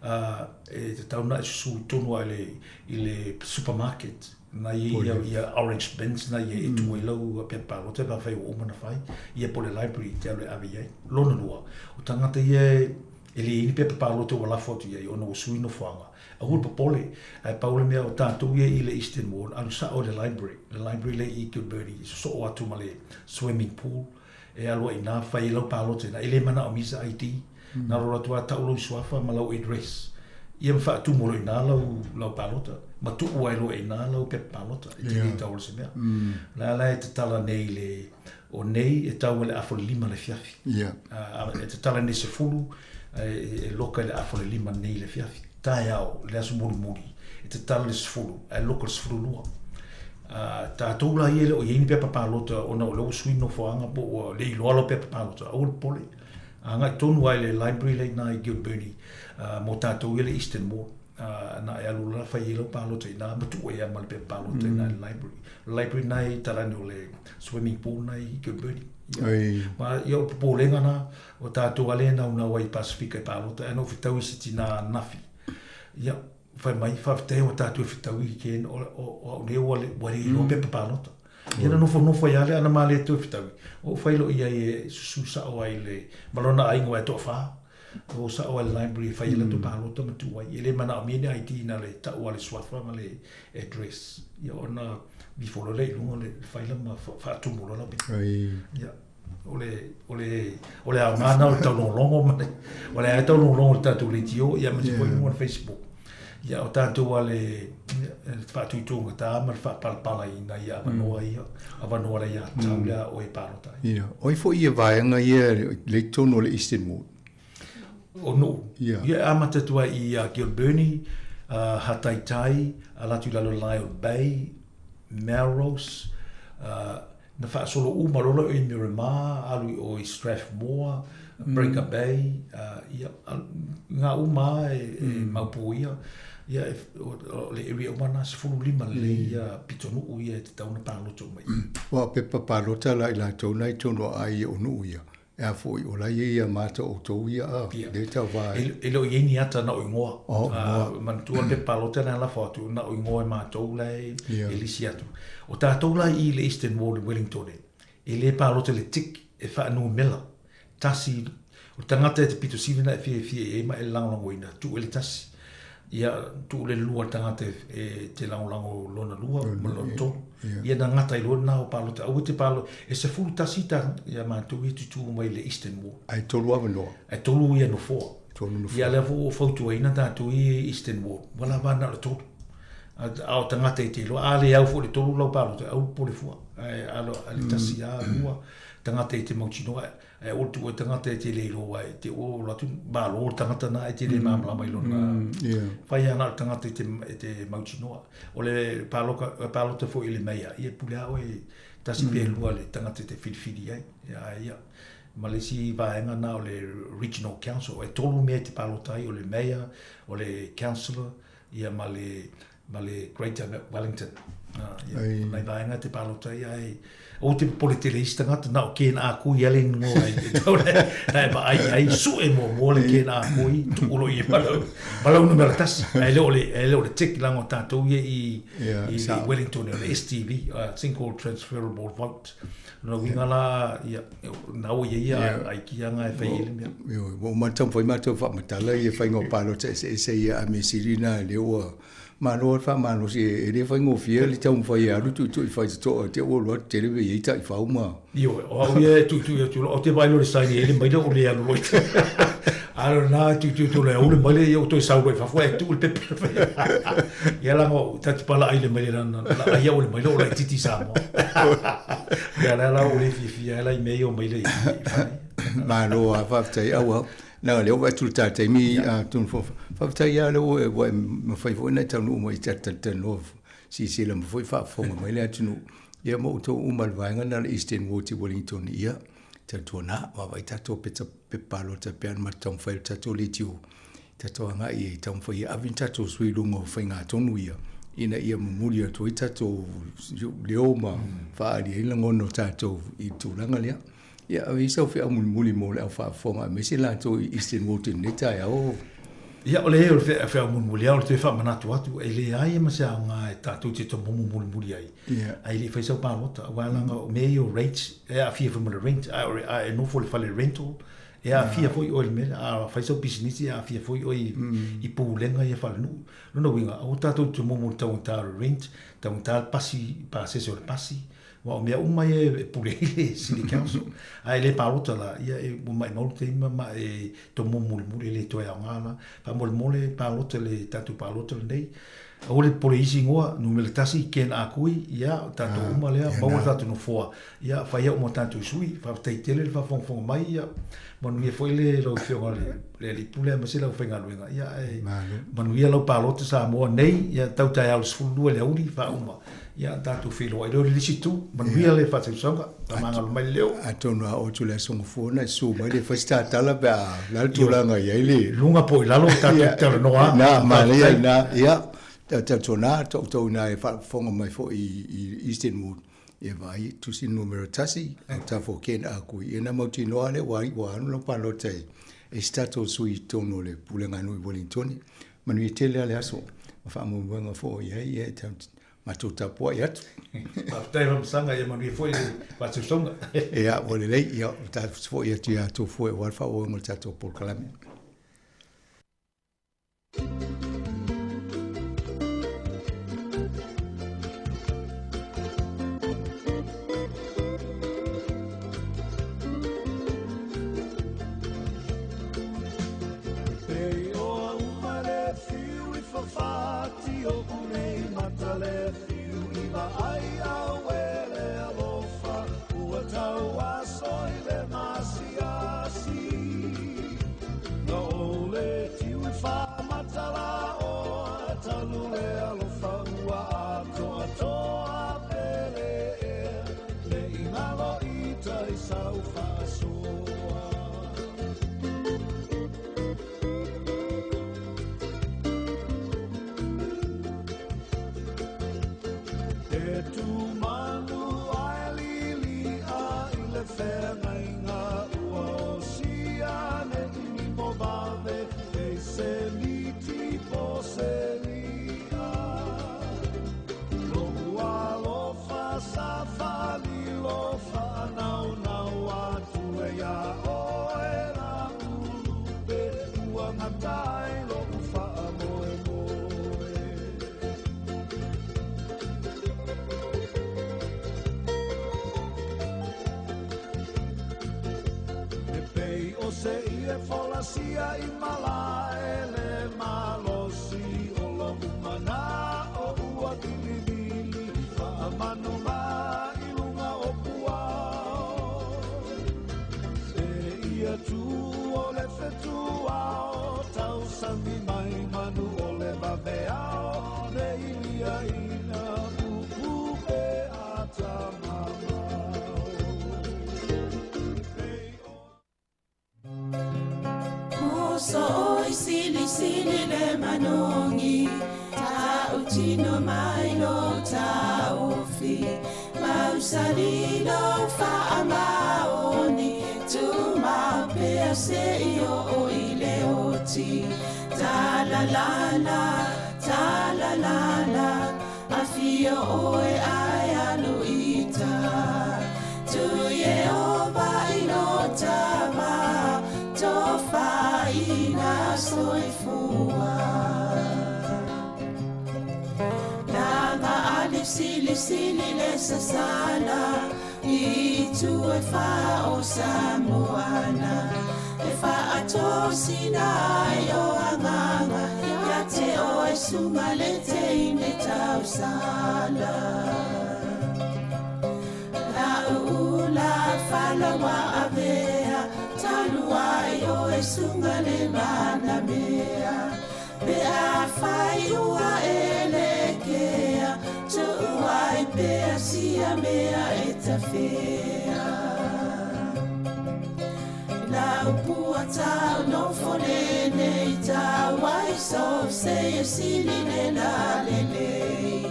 E tatau ona e susu tonu lava i le supermarket na i ai ia orange bins na i ai e tuu ai lau pepa palota pe afai ua uma ona fai, ia po o le library e te alu e ave i ai. Lona lua, o tagata ia e le i ai ni pepa palota ua lafo atu i ai ona ua sui nofoaga, aua le popole, ae pau le mea o tatou ia i le Eastern Ward, alu sao i le library, le library lea i Kilbirnie, e sosoo atu ma le swimming pool, E alu ai i ina, fai ai lau palota i ina. E le manaomia se ID. Na o lou alu atu lava tau lou suafa ma lau address. Ia ma faatumu loa i ina lau, lau palota. Ma tuu ai loa i ina lau pepa palota. E te le tau o se mea. La la e tatala nei le, o nei e tau i le afa o le 5 i le afiafi. E tatala nei 10, e loka i le afa o le 5 nei i le afiafi. Taeao, le aso mulimuli, e tatala le 10, ae loka le 12. A tatou la ia e le o i ai ni pepa palota ona o lea ua sui nofoaga po ua le iloa lau pepa palota, aua le popole. Agai tonu lava i le library lea i ina i Gilbirnie mo tatou ia le Eastern Ward. Na e alu la fai ai lau palota i ina ma tuu ai lava ma le pepa palota i ina i le library. O le library lena e i talane o le swimming pool lena i Gilbirnie. Ma ia o le popolega lena, O tatou lava lea e naunau ai i Pasefika e palota, ae na ou fetau i se tina ananafi. Ia, fai mai, faafetai ua tatou e fetau i Ken, o, o, o au nei ua le, ua le iloa pepa palota. Ia na nofonofo ai lava lea, ana ma le toe fetaui, ou fai loa i ai e susu sao ai le, ma lona aiga aua e toafa. O sao ai i le library e fai ai latou palota ma tuu ai. E le manaomia ni ID na le tau lava le suafa ma le address. Ia ona before loa lea i luga o le faila ma faatumu loa lau pepa. Ia. O le, o le, o le aoga lena o le taulogologo ma le, o le a taulogologo i le tatou leitio, ia aemaise foi i luga o le Facebook. Ia, o tatou a le, le faatuitugata ma le faapalapala i nai avanoa ia, avanoa le aiatatau lea a oe e palota ai. Ia, o ai foi ia vaega ia lea i totonu o le Eastern Ward? O Nuu. Ia. Ia e amata atu ai i a Kilbirnie, uh, Hataitai, ala atu i lalo Lyall Bay, Melrose, uh, Na faasolo uma loa lea i Miramar, alu i o i Strathmore, Breaker Bay, ia, ngā uma lava e maupō ia. Ia, o le area uma lena, 15 lelei ia pitonuu ia e tatau ona palota uma i ai. Aua o pepa palota la i latou na i totonu o aai o nuu ia, e a foi, o la e i ai ia matou outou ia a, lea e tauva ai. E le o i ai ni ata na o igoa. Manatua le pepa palota lena e lafo atu, na o igoa e matou la e lisi atu. O tatou la i le Eastern Ward i Wellington, e le palota i le tick e faanumera. Tasi, o le tagata e te pito sili ona e fiafia i ai ma e lagolagoina, tuu i le tasi. Ia, tuu le lua i le tagata e te lagolago lona lua ma lona tolu. Ia na gata ai loa lena o palota. Aua te palota, e 11 ta, ia matou ia tutū mai le Eastern Ward. Ae tolu avanoa. Ae tolu ia nofoa. Tolu nofoa. Ia lea foi ua fautuaina tatou i Eastern Ward, ua lava na o le tolu. A o tagata e te iloa, a le au foi i le tolu lau palota, aua le popole fua. Ae a le tasi a, lua, tagata e te mautinoa, ae aua le tuua i tagata e te le iloa ai, te ua alu atu malo le tagata na e te le malamalama i lona fai lava na o le tagata e te mautinoa. O le paloka, palota foi i le meia, ia e pule lava oe tasi pe lua le tagata e te filifili ai. Ia, ia. Ma le isi vaega na o le Regional Council, e tolu mea e te palota ai, o le Mayor, o le Councillor, ia ma le ma le Greater Wellington. Ia, nai vaega te palota ai, ai o te popole tele isi tagata na o Ken Ah Kui ale ingoa ai te tau na e vaai ai sue muamua le Ken Ah Kui tuu loa i ai ma lau numera tasi. Ae le o le, ae le o le tick leaga o tatou ia i, i Wellington o le STV, Single Transferable Vote. Lona uiga la, ia, na ua i ai ia aikiaga e fai ai le mea. Ioe, ua uma ona taumafai matou faamatala ia faiga o palota eseese ia a mea sili na lea ua Malo le faamalosi e le faigofie le taumafai e alu tuitui faitotoa te ua alu atu tele mea i ai taifau ma. Ioe, o au ia e tuitui atu loa, ou te vaai loa i le saini e le maile o le alu loa i A o lena e tuitui atu loa e aule maile ia ua toe sau loa i fafo ae tuu le pepe. Ia leaga ta te pala ai le maile lana la ai au le maile o laitiiti i Samoa. Ia lea la ua le fiafia ai la i mea ia o maile i fale. Malo lava faafetai auau. Leaga o lea ua vaai atu i le ta taimi atonu foi. Faafetai lava lea ua e mafai foi ona e taunuu mai e talatalanoa silasila mai foi faafofoga mai le atunuu. Ia ma outou uma i le vaega lena o le Eastern Ward i Wellington, ia tautuana, vaavaai tatou pepa palota e pei ona matou taumafai i le tatou leitio, tatou agai e taumafai e ave ni tatou sui i luga o faigatonu ia, ina ia momoli atu ai tatou leo ma faaali ai lagona o tatou i le tulaga lea. Ia, ave i sau feau mulimuli mo le au faafofoga aemaise latou i Eastern Ward i lenei taeao. Ia, o le o le feau mulimuli lava o le toe faamanatu atu, e leai ma se aoga e tatou te tomomo mulimuli ai, ae le i fai sau palota, aua leaga o mea ia o rates, e aafia foi ma le rent, a e nofo i le fale rental, e aafia foi oe i le mea lea, a fai sau pisinisi e aafia foi oe i pulega ia faalenuu. Lona uiga, aua tatou te tomomo i le taugata o le rent, taugata le pasi, pasese o le pasi, Aua o mea uma ia e pule ai le City Council. A e le palota la, ia e ua maimau le taimi ma e tomomo mulimuli e le toe aoga la. Faamolemole palota le tatou palota lenei. Aua le popole i isi igoa, numera tasi, Ken Ah Kui, ia, o tatou uma lea, maua le tatou nofoa, ia, fai au ma tatou sui. Faafetai tele le faafogafoga mai, ia, manuia foi le lau Afioga i le Alii Pule aemaise le aufaigaluega, ia, ae manuia lau palota Samoa nei, ia, tau taeao i le 12 i le aoauli, faauma. Ia, tatou feiloai loa i le isi itu. Manuia le faasausauga, faamagalo mai le leo. Atonu a oo atu i le aso Gafua ona e susu mai lea e fai se tatala pe a o le a le tulaga e i ai le. Luga po i lalo tatou talanoa. Na, manaia lena. Ia, tautuana outou ina e faafofoga mai foi i Eastern Wood, ia vaai, tusi le numera tasi, autafa o Ken Ah Kui. Ia na mautinoa lea ua ua alu lau palota e se tatou sui i totonu o le Pulega Nuu i Wellingtone. Manuia tele lava le aso ma faamoemoega foi i ai, ia e matou tapuai atu. Faafetai Famasaga, ia manuia foi le faasausauga. Ia, ua lelei, ia, ua tatou foi atu ia outou foi aua le faaauauina o le tatou polokalame. tino mai lo taofi Mausali lo faamaoni Tumau pea seia oo i le oti Talalala, talalala Afio oe ae alu i uta Tu Ieova i lo tama Tofaina soifua Laga ali sili sili le sasala I itu e fa o Samoana E faatosina ai o agaga Ia te oe suga le teine tausala La'u ula fala ua avea Talu ai oe suga le manamea Pe afai ua e lekea Tuu ai pea sia mea e tafea Lau pua tau nofo lenei tau ai so se e sili le la lelei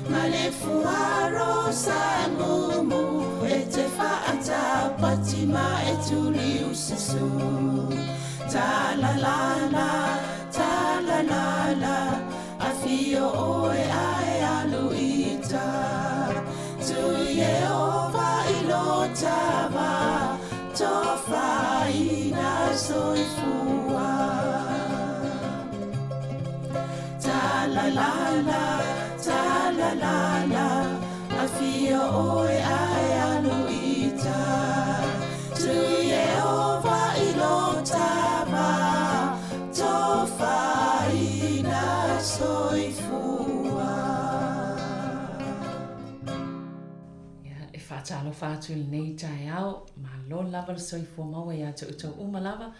Ma le fuaro sa mumu e te faatau pati ma e tuli ususu Ta la la la, ta la la la Afio oe ae alu i uta Tu Ieova i lo tama Tofaina soifua Ta la la la, ta la la la Afio oe ae alu i uta Tu Ieova i lo tama Tofaina soifua. Ia, e faatalofa atu i lenei taeao, malo lava le soifua maua ia te outou uma lava,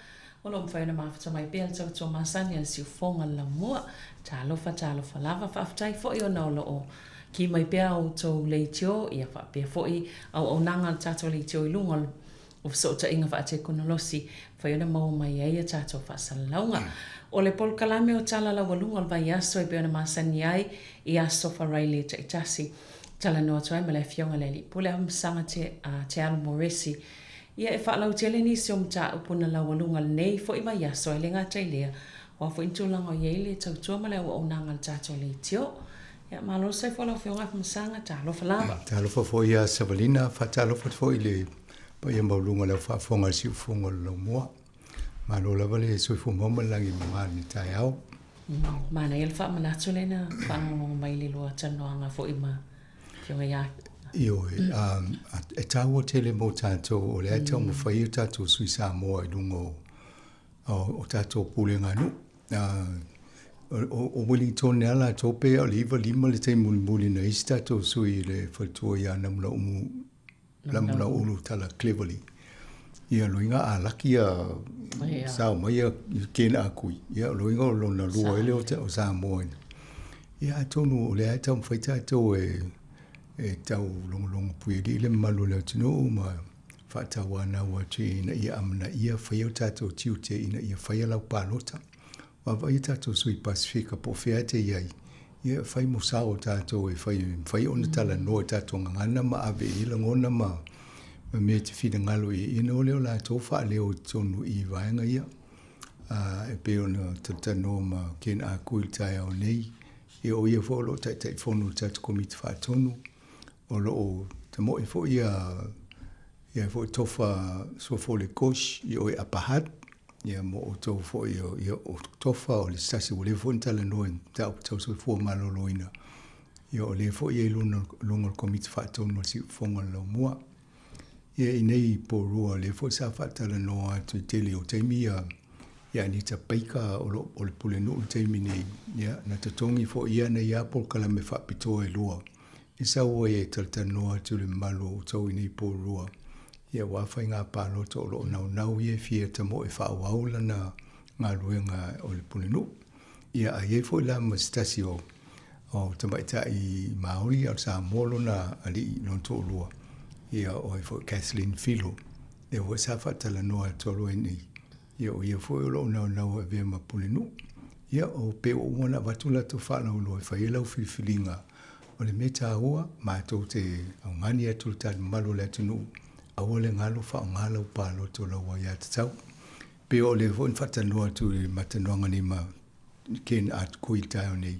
o lo o mafai ona mafuta mai pea le tautua masani a le siufoga le laumua. Talofa, talofa lava, faafetai foi ona o lo o ki mai pea a outou leitio, ia faapea foi auaunaga a le tatou leitio i luga o fesootaiga faatekonolosi, mafai ona maua mai ai a tatou faasalalauga. O le polokalame o Tala Laualuga o le Vaiaso e pei ona masani ai i aso Faraile taitasi. Talanoa atu ai ma le Afioga i le Alii Pule Afamasaga Te Alo Moresi. Ia e faalautele nisi o mataupu na laualuga lenei foi vaiaso ae le gata i lea, o a foi ni tulaga o i ai le tautua ma le auaunaga a le tatou leitio. Ia malo le soifua lau Afioga Afamasaga, talofa lava. Talofa foi ia Savalina, faatalofa atu foi i le paia maualuga o le au faafofoga a le Siufofoga o le Laumua. Malo lava le soifua maua ma le lagi e mama i lenei taeao. Manaia le faamanatu lea na faalogologo mai i le lua talanoaga foi ma Afioga ia. Ioe, e taua tele mo tatou, o lea e taumafai o tatou sui Samoa i luga o tatou pulega nuu. O Wellington lava latou pe o le 95 le taimi mulimuli na i ai se tatou sui i le faletua ia Namulaumu Lamulauulu Tala Cleverly. Ia loiga a laki ia sao mai ia Ken Akui, ia loiga o lona lua ai lea o Samoa. Ia atonu o lea e taumafai tatou e tau logologo puialii le mamalu o le atunuu ma faatauanau atu ina ia amanaia faia o tatou tiute ina ia faia lau palota. Vaavaai a tatou sui Pasefika po o fea te i ai, ia fai mo sao o tatou e fai e mafai ona talanoa i tatou gagana ma ave i ai lagona ma ma mea e te finagalo i ai, ia ona o lea o latou faaleo i totonu i vaega ia. E pei ona talatalanoa ma Ken Akui i le taeao nei, ia o ia foi o lo o Taitaifono i le tatou Komiti Faatonu, o lo o tamoe foi ia ia foi Tofa Suafole Gosh i o i Upper Hutt, ia mo outou foi o, ia, o Tofa o le se tasi ua leva foi ona talanoa i mataupu tau soifua maloloina, ia o lea foi e i luga, luga o le Komiti Faatonu o le Siufofoga o le Laumua. Ia i nei Poruroa lea foi sa faatalanoa atu i tele o taimi ia ia Anita Baker o lo o le Pulenuu i le taimi nei, ia na totogi foi ia nei lava polokalame faapitoa e lua i sau ai e talatalanoa atu i le mamalu o outou i nei Poruroa, ia aua faiga palota o lo o naunau ia e fia tamoe faaauau lana galuega o le Pulenuu. Ia a i ai foi la ma se tasi o o tamaitai Māori a o Samoa lona alii lona toalua, ia o ai foi Kathleen Filo, lea foi sa faatalanoa atu alo ai nei, ia o ia foi o lo o naunau e avea ma Pulenuu. Ia, o pei ua uma ona avatu latou faalauiloa e fai ai lau filifiliga. O le mea taua, matou te augani atu i le talimamalu o le atunuu, aua le galo faaaoga lau palota o lau aiatatau. Pei o lea foi na faatalanoa atu i le matalanoaga nei ma Ken Art i le taeao nei,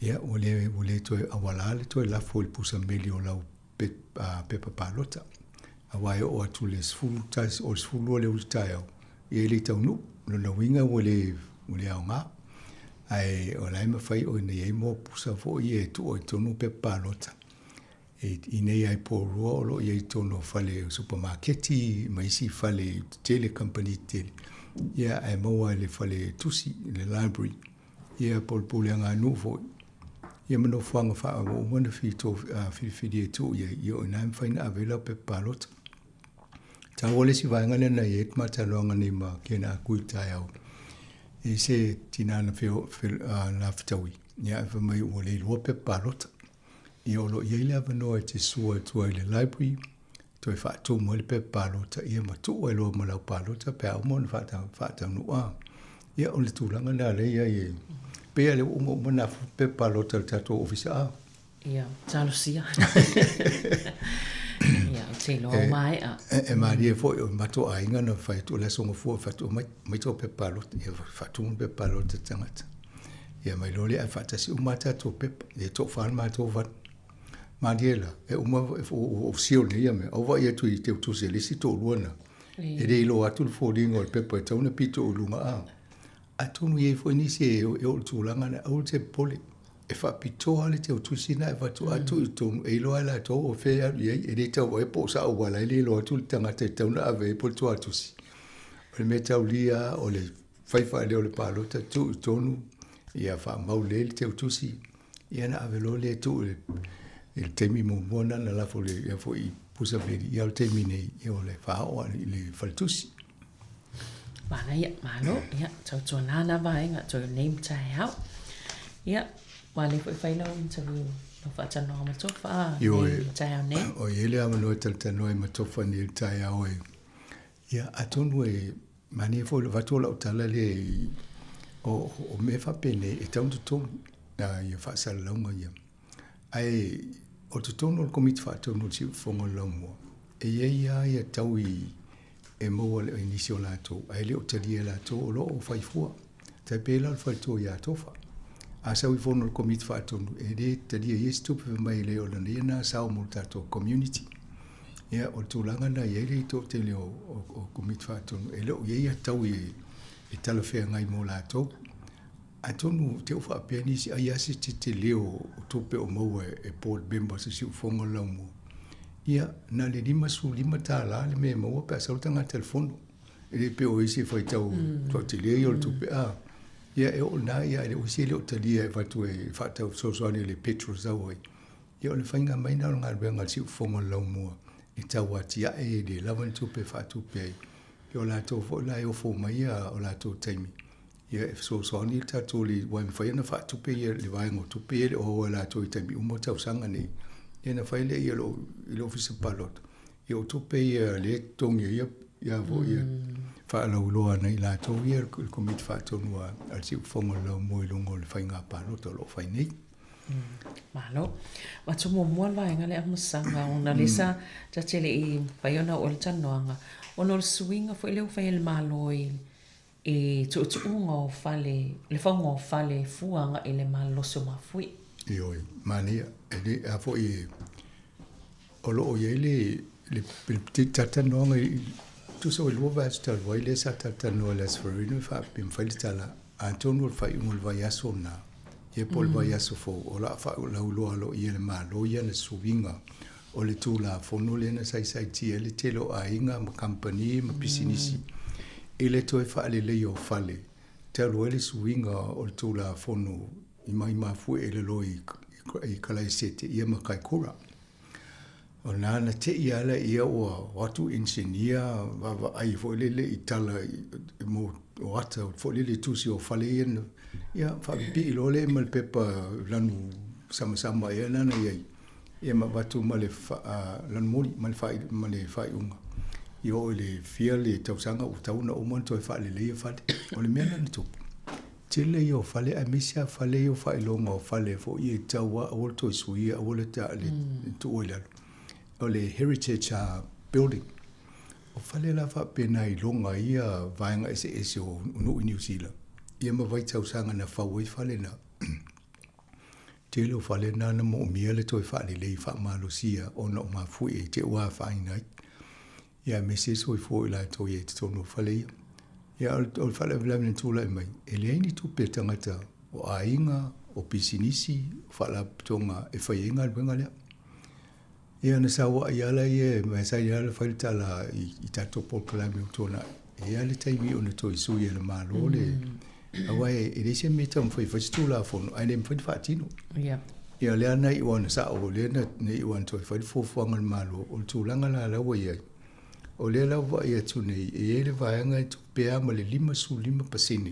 ia, ua le, ua le toe auala le toe lafo i le pusa meli o lau pepa palota. Aua e oo atu i le 11, o le 12 i le uli taeao, ia e le i taunuu. O lona uiga ua le, ua le aoga. Ae o la e mafai ona i ai mo pusa foi ia e tuu ai i totonu pepa palota. E, i nei lava i Porirua o lo o i ai i totonu o fale supamaketi ma isi fale tetele, kamupani tetele. Ia ae maua i le fale tusi, le library, ia po o le pulega a nuu foi. Ia ma nofoaga faa ua uma ona filifilia e tuu i ai, ia o i ina e mafai ona ave ai lau pepa palota. Taua le isi vaega lea na i ai le matalanoaga nei ma Ken Ah Kui i le taeao, e i ai se tina na fetaui, ia ae fai mai ua le iloa pepa palota. Ia o lo o i ai le avanoa e te sua atu ai i le library, toe faatumu ai le pepa palota, ia ma tuu ai loa ma lau palota pe a uma ona faataunuu. A, ia o le tulaga lena lea e i ai e pei lava lea ua uma uma ona afu pepa palota a le tatou ofisa. A. Ia, talosia. Ia, ou te iloa ua maea. E malie foi o le matou aiga na fai atu o le Aso Gafua fai atu, omai, omai tou pepa palota. Ia faatumu le pepa palota a tagata. Ia mai loa lea ae faatasi uma lava tatou pepa. Ia toafa le matou vale. Malie la, e uma ua seal nei ia mea, au vaai atu i teutusi a le isi toalua na. E le iloa atu le foliga o le pepa e tatau ona pito i luga a. Atonu e i ai foi nisi e oo i le tulaga lea, aua e te popole. E faapitoa le teutusi lena e avatu atu i totonu e iloa ai latou o fea e alu i ai. E le tau vaai po o sao aua o la e le iloa atu le tagata e tatau ona ave i ai po o le tuatusi. O le mea taulia lava o le fai faaleo o le palota, tuu i totonu, ia faamau lelei le teutusi, ia ona ave loa lea e tuu i le taimi muamua lena na lafo ia foi i pusa meli, ia o le taimi nei, ia o le faaoo i le faletusi. Manaia, malo, ia, tautuana na vaega toe nei ma taeao. Ia, ua lea foi fai lau interview, lau faatalanoaga ma Tofa nei ma taeao nei. O i ai le avanoa e talatalanoa ai ma Tofa nei i le taeao e, ia, atonu e Manaia foi le avatu o lau tala lea i, o, o mea faapenei e tatau ona totogi ia faasalalauga ia. Ae o totonu o le Komiti Faatonu o le Siufofoga o le Laumua, e i ai lava ia taui e maua i nisi o latou, ae le o talia e latou o lo o fai fua. Tai pei la o le faletua ia Tofa. A sau i fono o le Komiti Faatonu, e le talia e ia se tupe fai mai e le o lana ia na sao mo le tatou community. Ia, o le tulaga lena e i ai le toatele o, o, o Komiti Faatonu, e le o i ai ataui e, e talafeagai mo latou. Atonu te u faapea nisi, ai lava se tetele o tupe o maua e board members o Siufofoga o le Laumua. Ia, na le $55 le mea e maua pe a sau le tagata i le fono. E le pei o isi e faitau toatele ia o le tupe, a. Ia, e oo lena, ia, e le o isi e le o talia e avatu e faatau fesoasoani i le petrol sau ai. Ia o le faiga mai lena o le galuega a le Siufofoga o le Laumua e tau atiae e le lava ni tupe e faatupe ai. Ia o latou foi la e ofo mai ia o latou taimi ia e fesoasoani le tatou le aua e mafai ona faatupe ia le vaega o tupe ia e le o aua e latou i taimi uma o tausaga nei. Ia ona fai lea i le Ofisa Palota, ia o tupe ia lea e totogi ai ia ia foi ia faalauiloa ana i latou ia le Komiti Faatonu a le Siufofoga o le Laumua i luga o le faiga palota o lo o fai nei. Malo. Avatu muamua le vaega lea Masaga ona lea sa ta te le i mafai ona oo i le talanoaga ona o le suiga foi lea ua fai e le Malo i i tuutuuga o fale, le fauga o fale e fua agai i le malolosi o mafuie. Ioe, manaia. E le, a foi o lo o i ai le, le, le talatalanoaga i, tusa o le 2 vaiaso talu ai lea sa talatalanoa i le Aso Faraile faapea mafai le tala, atonu o le faaiuga o le vaiaso lena, ia po o le vaiaso fou, o le a faalauiloa aloaia e le Malo ia ana suiga o le Tulafono lea na saisaitia ai le tele o aiga ma kamupani ma pisinisi i le toe faaleleia o fale talu ai le suiga o le Tulafono i mai mafue e lalo i Kalaisete ia ma Kaikura. O na na te'i lava lea ua o atu inisinia vaavaai foi lele i tala mo o ata foi lele i tusi o fale ia na, ia faapipii loa lea ma le pepa lanu samasama ea lena na i ai, ia ma avatu ma le lanu moli ma le ma le faaiuga. Ia oo i le fia le tausaga ua tatau ona uma ona toe faaleleia fale. O le mea lena na tupu. Tele ia o fale aemaise lava fale ia o faailoga o fale foi ia e tatau lava aua le toe suia aua le le tuua i lalo. O le heritage building. O fale la faapena i iloga ai ia vaega eseese o nuu i Niu Sila ia ma vaitausaga na fau ai fale na. Tele o fale na na moomia le toe faalelei faamalosia ona o mafuie i te i ua afaina ai. Ia aemaise soifua o i latou i ai i totonu o fale ia. Ia o le faalavelave na tulai mai, e leai ni tupe a tagata o aiga, o pisinisi, o faalapotopotoga e fai ai galuega lea. Ia ona sauai lava lea, e masani lava ona fai le tala i tatou polokalame ua tuanai, e i ai lava le taimi ona toe sui e le Malo le, aua e leai se mea e taumafai e fai se Tulafono ae le mafai ona faatino. Ia o lea na iu lava ina sao, o lea na iu lava ina toe fai le fuafuaga a le Malo, o le tulaga la la ua i ai, o lea la ua vaai atu nei, e i ai le vaega e tupe lava ma le 55%,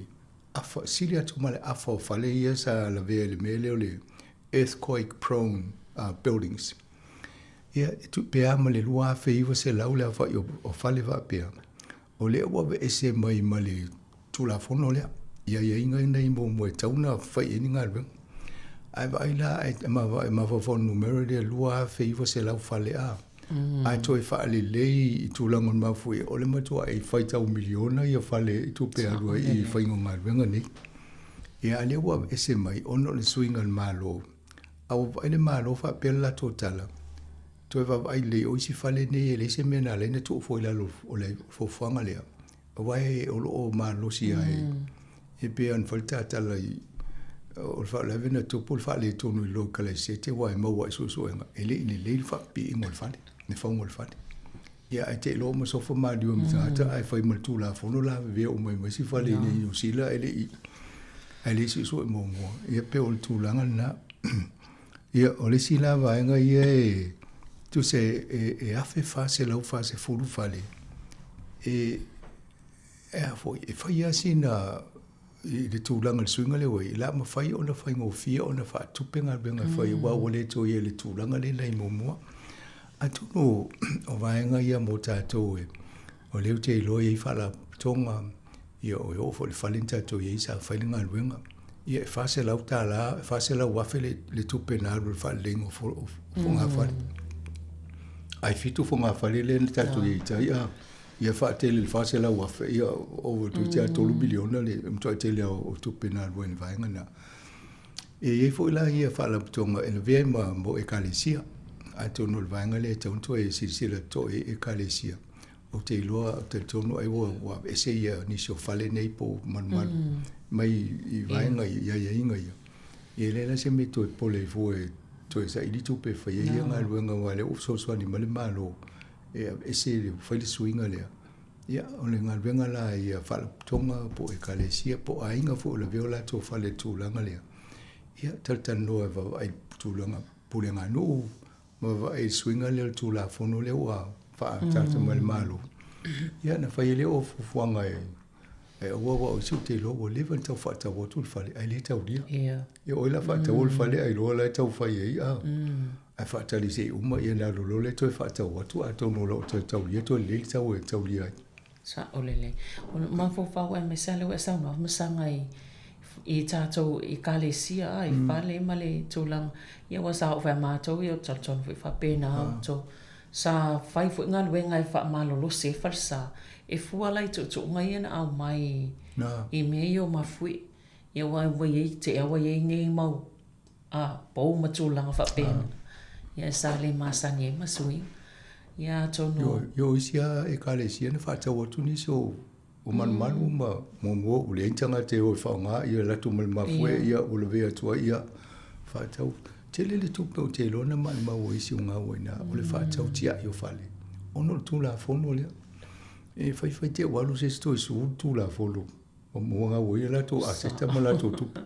afa, sili atu ma le afa o fale ia sa lavea i le mea lea o le earthquake prone buildings. Ia, e tupe lava ma le 2,900 le aofai o fale faapea, o lea ua aveese mai ma le Tulafono lea, i aiaiga nei muamua e tatau ona fai i ai ni galuega. Ae vaai la, e mafaufau i le numera lea 2,900 fale a, ae toe faalelei i tulaga o le mafuie, o le matuai faitau miliona ia fale i tupe alu ai i faiga o galuega nei. Ia a o lea ua aveese mai ona o le suiga o le Malo, a ua vaai le Malo faapea le latou tala, toe vaavaai lelei o isi fale nei e leai se mea na ala ai ona tuu fua i lalo o le fuafuaga lea, aua o lo o malosi lava e pei ona fai le tatala i o le faalavelave na tupu le faaletonu i localized aua e maua i suesuega e le i lelei le faapipiiga o le fale, le fauga o le fale. Ia ae te iloa ma sofa maliu ma tagata ae fai ma le Tulafono lavevea uma ai ma isi fale i inei i Niu Sila ae le i ae le i suesue muamua. Ia pei o le tulaga lena. Ia o le isi la vaega ia e tusa e 1440 fale e e a foi e fai lava sina i le tulaga i le suiga lea ua i ai, o le a mafai ona faigofie ona faatupe galuega e fai aua ua le toe i ai i le tulaga lea na i ai muamua. Atonu o vaega ia mo tatou e o lea ou te iloa e i ai faalapotopotoga, ia e oo foi i le fale na tatou i ai sa fai le galuega. Ia e $400, e $400,000 le tupe na alu i le faaleleiga o fogafale. Ae 7 fogafale lea na tatou i ai i tai, a ia faatele i le $400,000, ia ova toeitiiti lava $3 miliona le matuai tele lava o tupe na alu ai i le vaega lena. E i ai foi la ia faalapotopotoga e lavea ai ma ekalesia. Atonu o le vaega lea e tatau ona toe silasila totoa i ai ekalesia. Ou te iloa, ou te talitonu ai ua ua aveese ia nisi o fale nei po o malumalu mai i vaega i aiaiga ia. Ia e leai la se mea e toe pole ai fua e toe saili tupe e fai ai ia galuega aua o lea ua fesoasoani mai le Malo e aveese le fai le suiga lea. Ia, o le galuega la ia faalapotopotoga po o ekalesia po o aiga foi o lavea o latou fale i le tulaga lea, ia talatalanoa e vaavaai i le tulaga pulega nuu ma vaavaai i le suiga lea o le Tulafono lea ua faaataata mai le Malo, ia ona fai ai lea o fuafuaga e aua aua o isi ou te iloa ua leva ona tau faatau atu le fale ae le taulia. Ia o ai la faataua le fale ae iloa la e tau fai ai a. Ae faatali se i uma ia ona alu loa lea toe faatau atu atonu o lo o toe taulia toe lelei le tau e taulia ai. Sao lelei. O le mafaufau aemaise lava lea ua e saunoa ma saga i i tatou ekalesia a i fale ma le tulaga ia aua sa oo foi ia matou ia ou te talitonu foi faapena outou sa fai foi galuega e faamalolosi ai falesa e fua la i tuutuuga ia na aumai i mea ia o mafuie ia aua ua i ai te ua i ai nei mau a pou ma tulaga faapena ia sa le masani ai ma suiga ia atonu Io o isi lava ekalesia na faatau atu nisi o O malumalu ma muamua ua leai ni tagata e o e faaaoga ia latou ma le mafuie ia ua lavea atu ai ia faatau. Tele le tupe ou te iloa na maumau ai isi o gaua i ina o le faatau tiai o fale ona o le Tulafono lea. E faifai te i ua alu se isi toe sue le Tulafono ua gaua ai latou aseta ma latou tupe.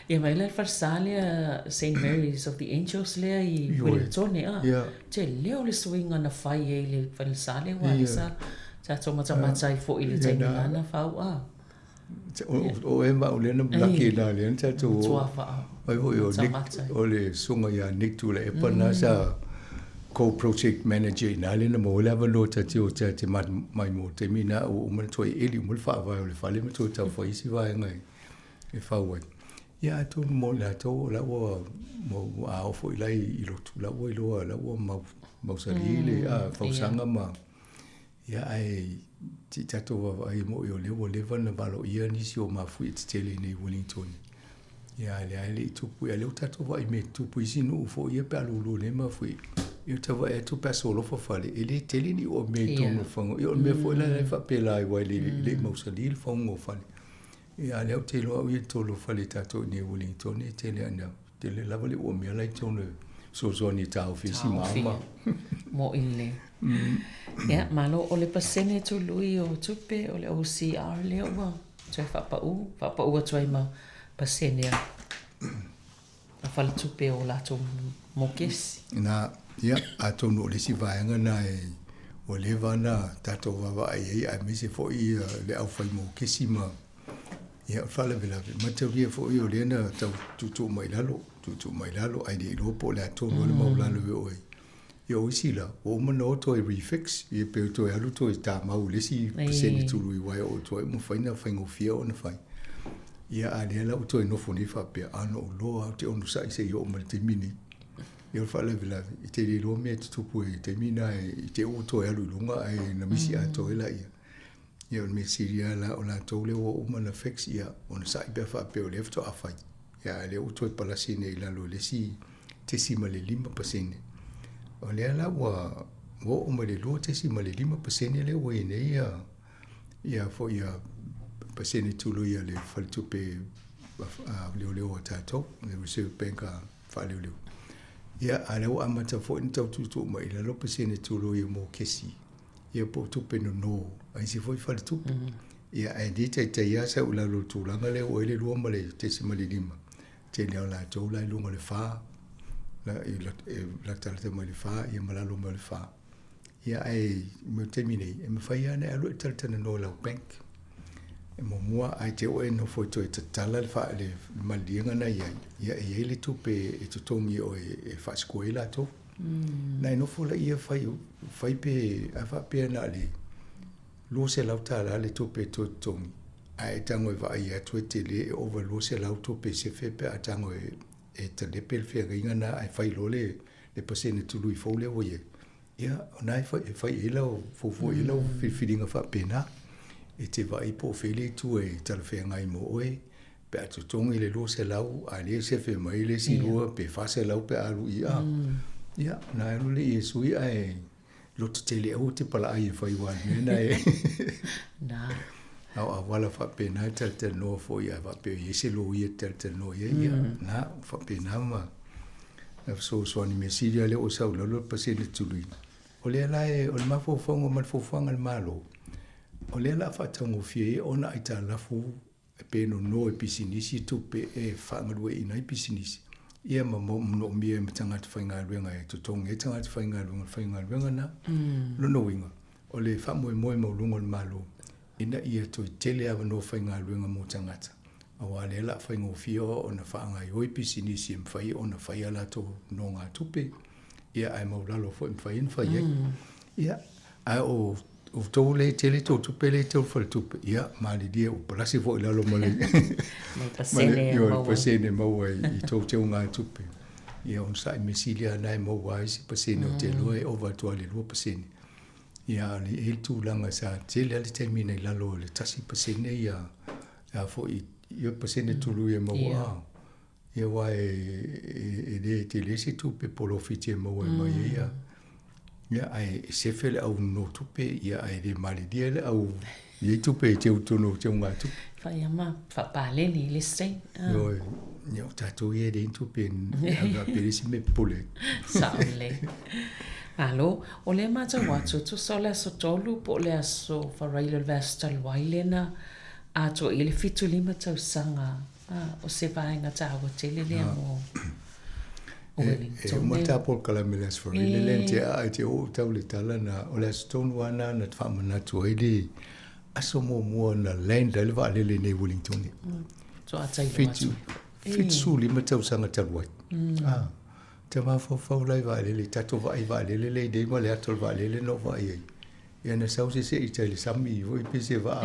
Ia vaai la le falesa lea Saint Mary's of the Angels lea i Ueligitone a. Tele o le suiga na fai ai i le falesa lea aua lea sa Tatou matamata ai foi i le taimi lana fau a. O e ma o lea na laki na lea na tatou o. Ai foi o Nick, o le susuga ia Nick Tuilaepa na sa co-project manager i ina lea na maua ai le avanoa ta te o ta te mai mo taimi na ua uma ona toe eli uma le faavae o le fale ma toe tau fai isi vaega. e fau ai. Ia atonu mo i latou o la ua a oo foi la i lotu, la ua iloa, la ua mausali le fausaga ma ia ae se i tatou vaavaai moi o lea ua leva ona valoia nisi o mafuie tetele i inei i Wellington. Ia a lea e le i tupu, ia lea ua tatou vaai i mea tutupu i isi nuu foi ia pe a lulu nei mafuie. Ia ua vaai atu pe a solofa fale, e le tele ni uamea i totonu o le faga. Ia o le mea foi la e faapela ai aua e le i mausali le fauga o fale. Ia a lea ou te iloa au ia i totonu o fale tatou i inei i Wellington e tele ana tele lava le uamea la i totonu e fesoasoani e taofi ai si mama. Moʻi lelei. Ia, malo, o le pasene tului o tupe o le OCR lea ua toe faapau, faapau atu ai ma pasene a faletupe o latou mokesi. Na, ia, atonu o le isi vaega na e ua leva ona tatou vaavaai ai aemaise foi le aufai mokesi ma ia o le faalavelave. Mataulia foi o lea na tau tuutuu mai lalo, tuutuu mai lalo ae le iloa po o le a tonu le maualalo e oo ai. Ia o isi la, ua uma ona o toe refix, ia pe toe alu toe tamau i le isi pasene tului aua e oo atu ai ua mafai ona faigofie ona fai. Ia a lea la ua toe nofo nei faapea, a na ou loa lava ou te onosai se i oo mai i le taimi lenei. Ia o le faalavelave, e te le iloa mea e tutupu ai i le taimi lena i te i ua toe alu i luga ae na misi atoa ai laia. Ia o le mea sili lava la o latou lea ua uma ona fix, ia onosai pe a faapea o lea faatoa fai. Ia a lea ua toe palasi nei i lalo i le isi 0.5%. O lea la ua oo mai le 2.5% lea ua i ai nei ia ia foi ia pasene tului a le faletupe leoleo a tatou, le Reserve Bank a faaleoleo. Ia, a lea ua amata foi ona tau tuutuu mai i lalo pasene tului o mokesi, ia po o tupe nono a isi foi faletupe. Ia, ae le taitai lava sau i lalo o le tulaga lea ua i ai le 2 ma le 0.5. Tele lava o latou la i luga o le 4, e latalata mai le 4 ia ma lalo mai o le 4. Ia ae mo le taimi nei, e mafai lava ona e alu e talatalanoa i lau bank. E muamua ae te oo e nofo e toe tatala le faa le maliliega na i ai, ia e i ai le tupe e totogi e oe e faasukua ai latou. Na e nofo laia fai fai pe a faapea na o le $200 le tupe e toe totogi, ae e tago e vaai atu e tele e ova i le 200 tupe e sefe pe a tago e e talepe le feagaiga na ae fai loa le le pasene tului fou lea ua i ai. Ia, o na e fai, e fai i ai lau fuafua i ai lau filifiliga faapena. E te vaai po o fea le itu e talafeagai mo oe, pe a totogi le 200 a lea e sefe mai le isi lua pe 400 pe a alu i a. Ia, ona alu lea e sui ae loto tele aua te palaai e fai aua o le mea lena e Na. A o auala faapena e talatalanoa foi a faapea e i ai se loia e talatalanoa i ai, ia, na, faapena ma na fesoasoani mea sili lava lea ua sau i lalo le pasene tului. O lea la e, o le mafaufauga ma le fuafuaga a le Malo, o lea o le a faataugofie ai ona aitalafu pe nono e pisinisi tupe e faagalueaiina ai pisinisi, ia ma manaomia e ma tagata faigaluega e totogi ai tagata faigaluega o le faigaluega lena. O lona uiga, o le faamoemoe maualuga o le Malo ina ia toe tele avanoa faigaluega mo tagata, aua o lea o le a faigofie ona faagaoioi pisinisi e mafai ona fai a latou nogatupe, ia ae maualalo foi e mafai ona fai ai. Ia, ae o outou lea e tele tou tupe lea e teu i le faletupe, ia malilie ua palasi foi i lalo ma le pasene maua i tou teugatupe. Ia onosai mea sili lava lena e maua ai se pasene ou te iloa e ova atu lava i le 2%. Ia a o le i ai le tulaga sa tele lava le taimi na i lalo o le 1% ia a foi ia pasene tului e maua. Ia aua e le tele se tupe polofiti e maua mai ai ia. Ia ae e sefe le au nonotupe, ia ae le malilie le au i ai tupe e teu tonu o teugatupe. Fai ama faapaleni i le isi taimi. Ioe, ia o tatou ia e leai ni tupe e ave faapea le isi mea e popole ai. Sao lelei. Malo, o lea e matau atu, tusa o le aso 3 po o le aso Faraile o le vaiaso talu ai lea na atoa i ai le 75 tausaga O se vaega taua tele lea mo Wellington. E uma tā polokalame i le Aso Faraile lea na tea ai te oo tau le tala na, o le aso tonu lava na na faamanatu ai le aso muamua na land ai le vaalele nei i Wellington. Faatoa tailo atu. 75 tausaga talu ai. Te mafaufau la i vaalele, tatou vaai i vaalele lea i nei ma le ata o le vaalele na ou vaai ai. Ia na sau se se'i tai le sami foi pe se vaa.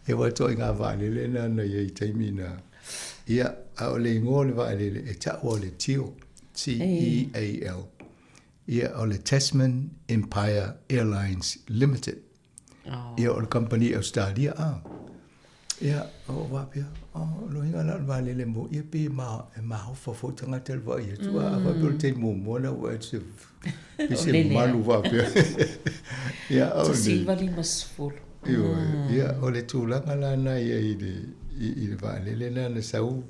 E ua ituaiga vaalele lena na i ai i taimi na. Ia, a o le igoa o le vaalele e taua o le Teal, T-E-A-L. Ia, o le Tasman Empire Airlines Limited. Ia, o le kamupani i Ausetalia, a. Ia, o faapea, o loiga la o le vaalele mo, ia pei e ma, e maofa foi tagata i le vaai atu, a faapea o le taimi muamua lena ua vaai atu se, pei se malu faapea. Ia, o le. 1950. Ioe, ia, o le tulaga la lena i ai i le, i le vaalele lena na sau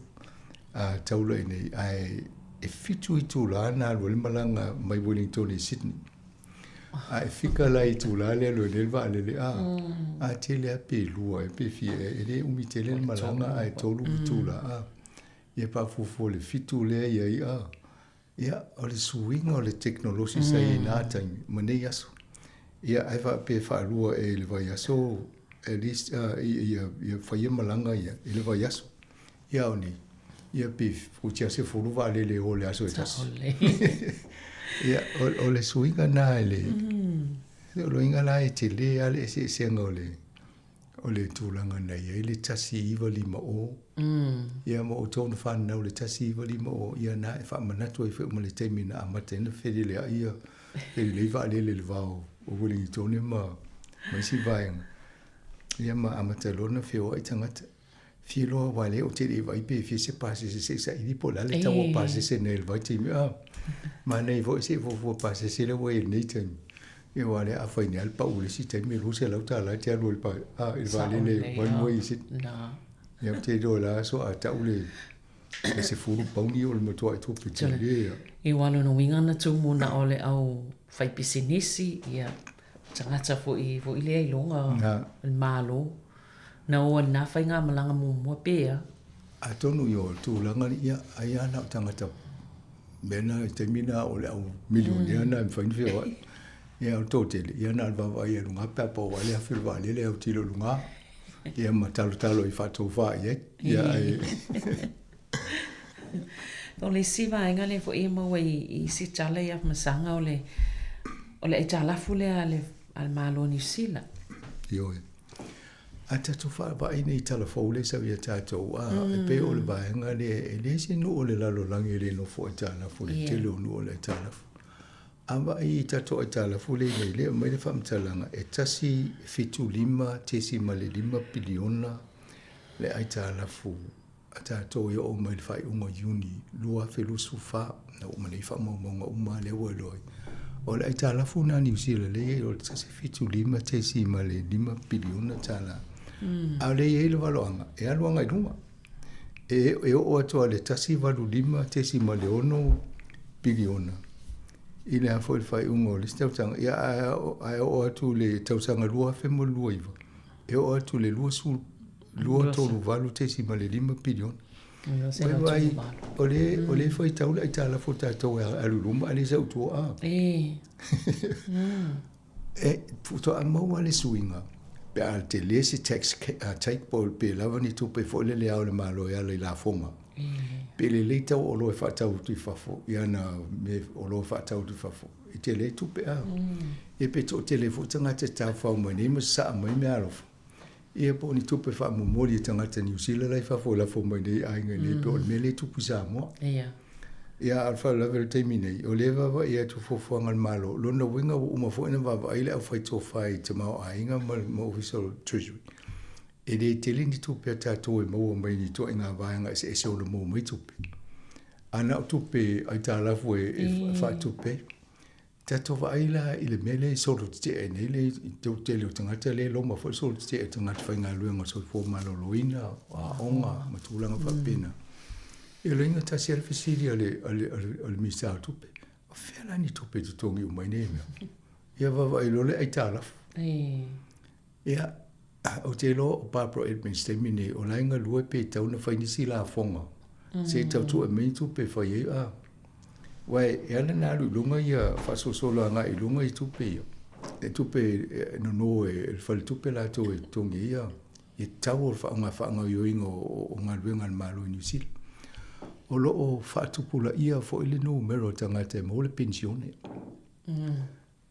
a taula i inei, ae e 7 itula na alu ai le malaga mai Wellington i Sydney. A e fika la i itula lea alu ai nei le vaalele, a, a tele lava pe lua ea pe fia ea, e le umi tele le malaga ae tolu itula, a. Ia pe a fuafua i le 7 lea i ai, a. Ia, o le suiga o le tekonolosi sa i ai i na taimi ma nei aso. Ia, ae faapea e faalua ea i le vaiaso, at least, ia, ia faia malaga ia i le vaiaso. Ia, o nei, ia pe ua sefulu vaalele e o i le aso e tasi. Ia, o le suiga na i le, o loiga la e tele lava le eseesega o le, o le tulaga na i ai le 1950, ia ma outou na fananau i le 1950, ia na e faamanatu ai foi ma le taimi na amata ai ona feleleai ia felelei vaalele i le va o Ueligitone ma isi vaega, ia ma amata loa ona feoai tagata. Fia loa aua lea ou te le i vaai pe fia se pasese se i saili po o le a le tau o pasese nei i le vaitaimi. A, manaia foi se i fuafua pasese lea ua i ai i lenei taimi. Ia aua lea a fai nei lava le pau i le isi taimi e $200 e te alu ai i le pa, a, i le vaalele one way i Sydney. Ia ou te iloa o le a soa tau le le 10 pauni o le matuai tupe tele ia. Ia aua o lona uiga na tumu na o le au faipisinisi, ia, tagata foi foi lea i luga o le Malo. Na o ai lena faigamalaga muamua pe a? Atonu i o tulaga ia, ai lava na o tagata mea na i taimi na o le au milionea na e mafai ona feoai. Ia o le toatele, ia na o le vaavaai i luga pe a pau lava le afi o le vaalele autilo i luga, ia ma talotalo i faatofa i ai. Ia ae O le isi vaega lea foi e maua i isi tala ia masaga o le o le aitalafu lea a le a le Malo o Niu Sila. Ioe. A tatou faavaai nei i tala fou lea e sau ia tatou, a, e pei o le vaega lea, e leai se nuu o le lalolagi e le nofo aitalafu, le tele o nuu o le aitalafu. A vaai i tatou aitalafu lea e i nei, lea e aumai le faamatalaga, e 175.5 piliona le aitalafu a tatou e oo mai i le faaiuga o Iuni 2024, na uma nei faamaumauga uma lea ua iloa ai. O le aitalafu lena a Niu Sila lea e i ai o le 175.5 piliona tala. A o lea e i ai le valoaga e alu agai luga. E, e oo atu lava i le 185.6 piliona i le a foi le faaiuga o le isi tausaga. Ia, ae oo atu i le tausaga 2029, e oo atu i le 20 238.5 piliona. Ua vaai, o le, o le faitau le aitalafu o tatou e alu i luma a le sau i tua a. E. E, faatoa maua le suiga pe a tele se tax take po pe lava ni tupe foi lele a o le Malo e ala i lafoga. Pe lelei tau o oloa e faatau atu i fafo i ana mea oloa e faatau atu i fafo, e tele tupe a. E pe toatele foi tagata e tafafao mai nei ma sasaa mai meaalofa. Ia po o ni tupe faamomoli e tagata Niu Sila la i fafo e lafo mai nei i aiga nei pei o le mea lea e tupu i Samoa. Ia. Ia a o le faalavelave o le taimi nei, o lea e vaavaai atu fuafuaga a le Malo, lona uiga ua uma foi ona vaavaai le aufai-tofa i tamaoaiga ma le Ofisa o le Treasury. E le tele ni tupe a tatou e maua mai ni ituaiga vaega eseese o lo maua mai tupe. A na o tupe aitalafu e faatupe ai. Tatou vaai la i le mea lea e solo tetee ai nei le tele o tagata lea e loma foi le solo tetee o tagata faigaluega o le soifua maloloina, o aoga ma tulaga faapena. Ia o le uiga tasi lava le fesili a le, a le, a le, a le Minisita o Tupe, o fea la ni tupe e totogi uma ai nei mea? Ia vaavaai loa le aitalafu. Ia, ou te iloa o Barbara Edmonds taimi nei, o la e galue pe tatau ona fai nisi lafoga, se i tau tue mai ni tupe e fai ai, a. Aua e ala ona alu i luga ia, faasolosolo agai i luga i tupe ia, e tupe e nono e le faletupe latou e totogi ai ia, ia tau o le faagaoioiga o galuega a le Malo i Niu Sila. O lo o faatupulaia foi le numera o tagata e maua le penisione.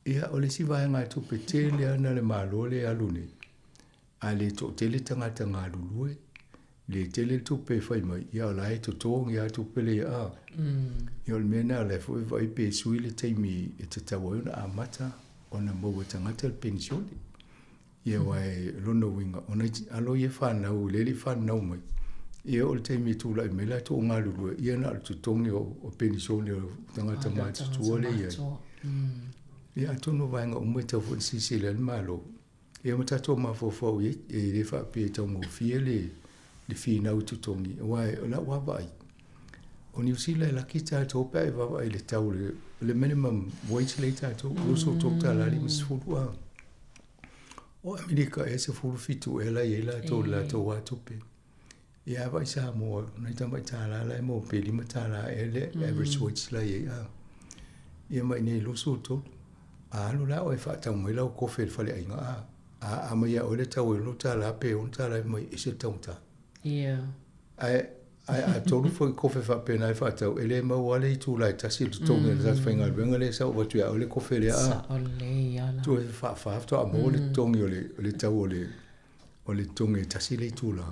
Ia, o le isi vaegatupe tele lava na le Malo lea e alu nei. A le toatele tagata galulue, le tele le tupe e fai mai, ia o la e totogi lava tupe lea a. Ia o le mea lena o la e foi e vaai pe sui le taimi e tatau ai ona amata ona maua e tagata le penisione. Ia aua e lona uiga, ona alo ia e fanau, lea e le i fanau mai, ia o le taimi e tulai mai latou o galulue, ia na o le totogi o penisione o tagata matutua lea e i ai. Ia atonu o vaega uma e tatau foi ona silasila i ai le Malo. Ia ma tatou mafaufau i ai, e le faapea e taugofie le le finau i totogi, aua o lau lava vaai, o Niu Sila e laki tatou pe a e vaavaai i le tau o le, le minimum wage lea i tatou, $23.50 a. O Amerika ea 17 ea la e i ai latou i le latou lava tupe. Ia a vaai Samoa, nai tamai $1 la e maua pe $5 ea le average wage la e i ai a. Ia ma i inei 23. A alu la oe e faatau mai lau kofe i le faleaiga a, a aumai ia oe le tau e $6 pe $6 e mai ese le taugata. Ia. Ae ae a tolu foi kofe faapena e faatau, e le maua lava le itula e tasi i le totogi o le tagata faigaluega lea e sau avatu ia oe le kofe lea a. Sao lelei lava la. Tua e faafa faatoa maua le totogi o le tau o le o le totogi e tasi le itula.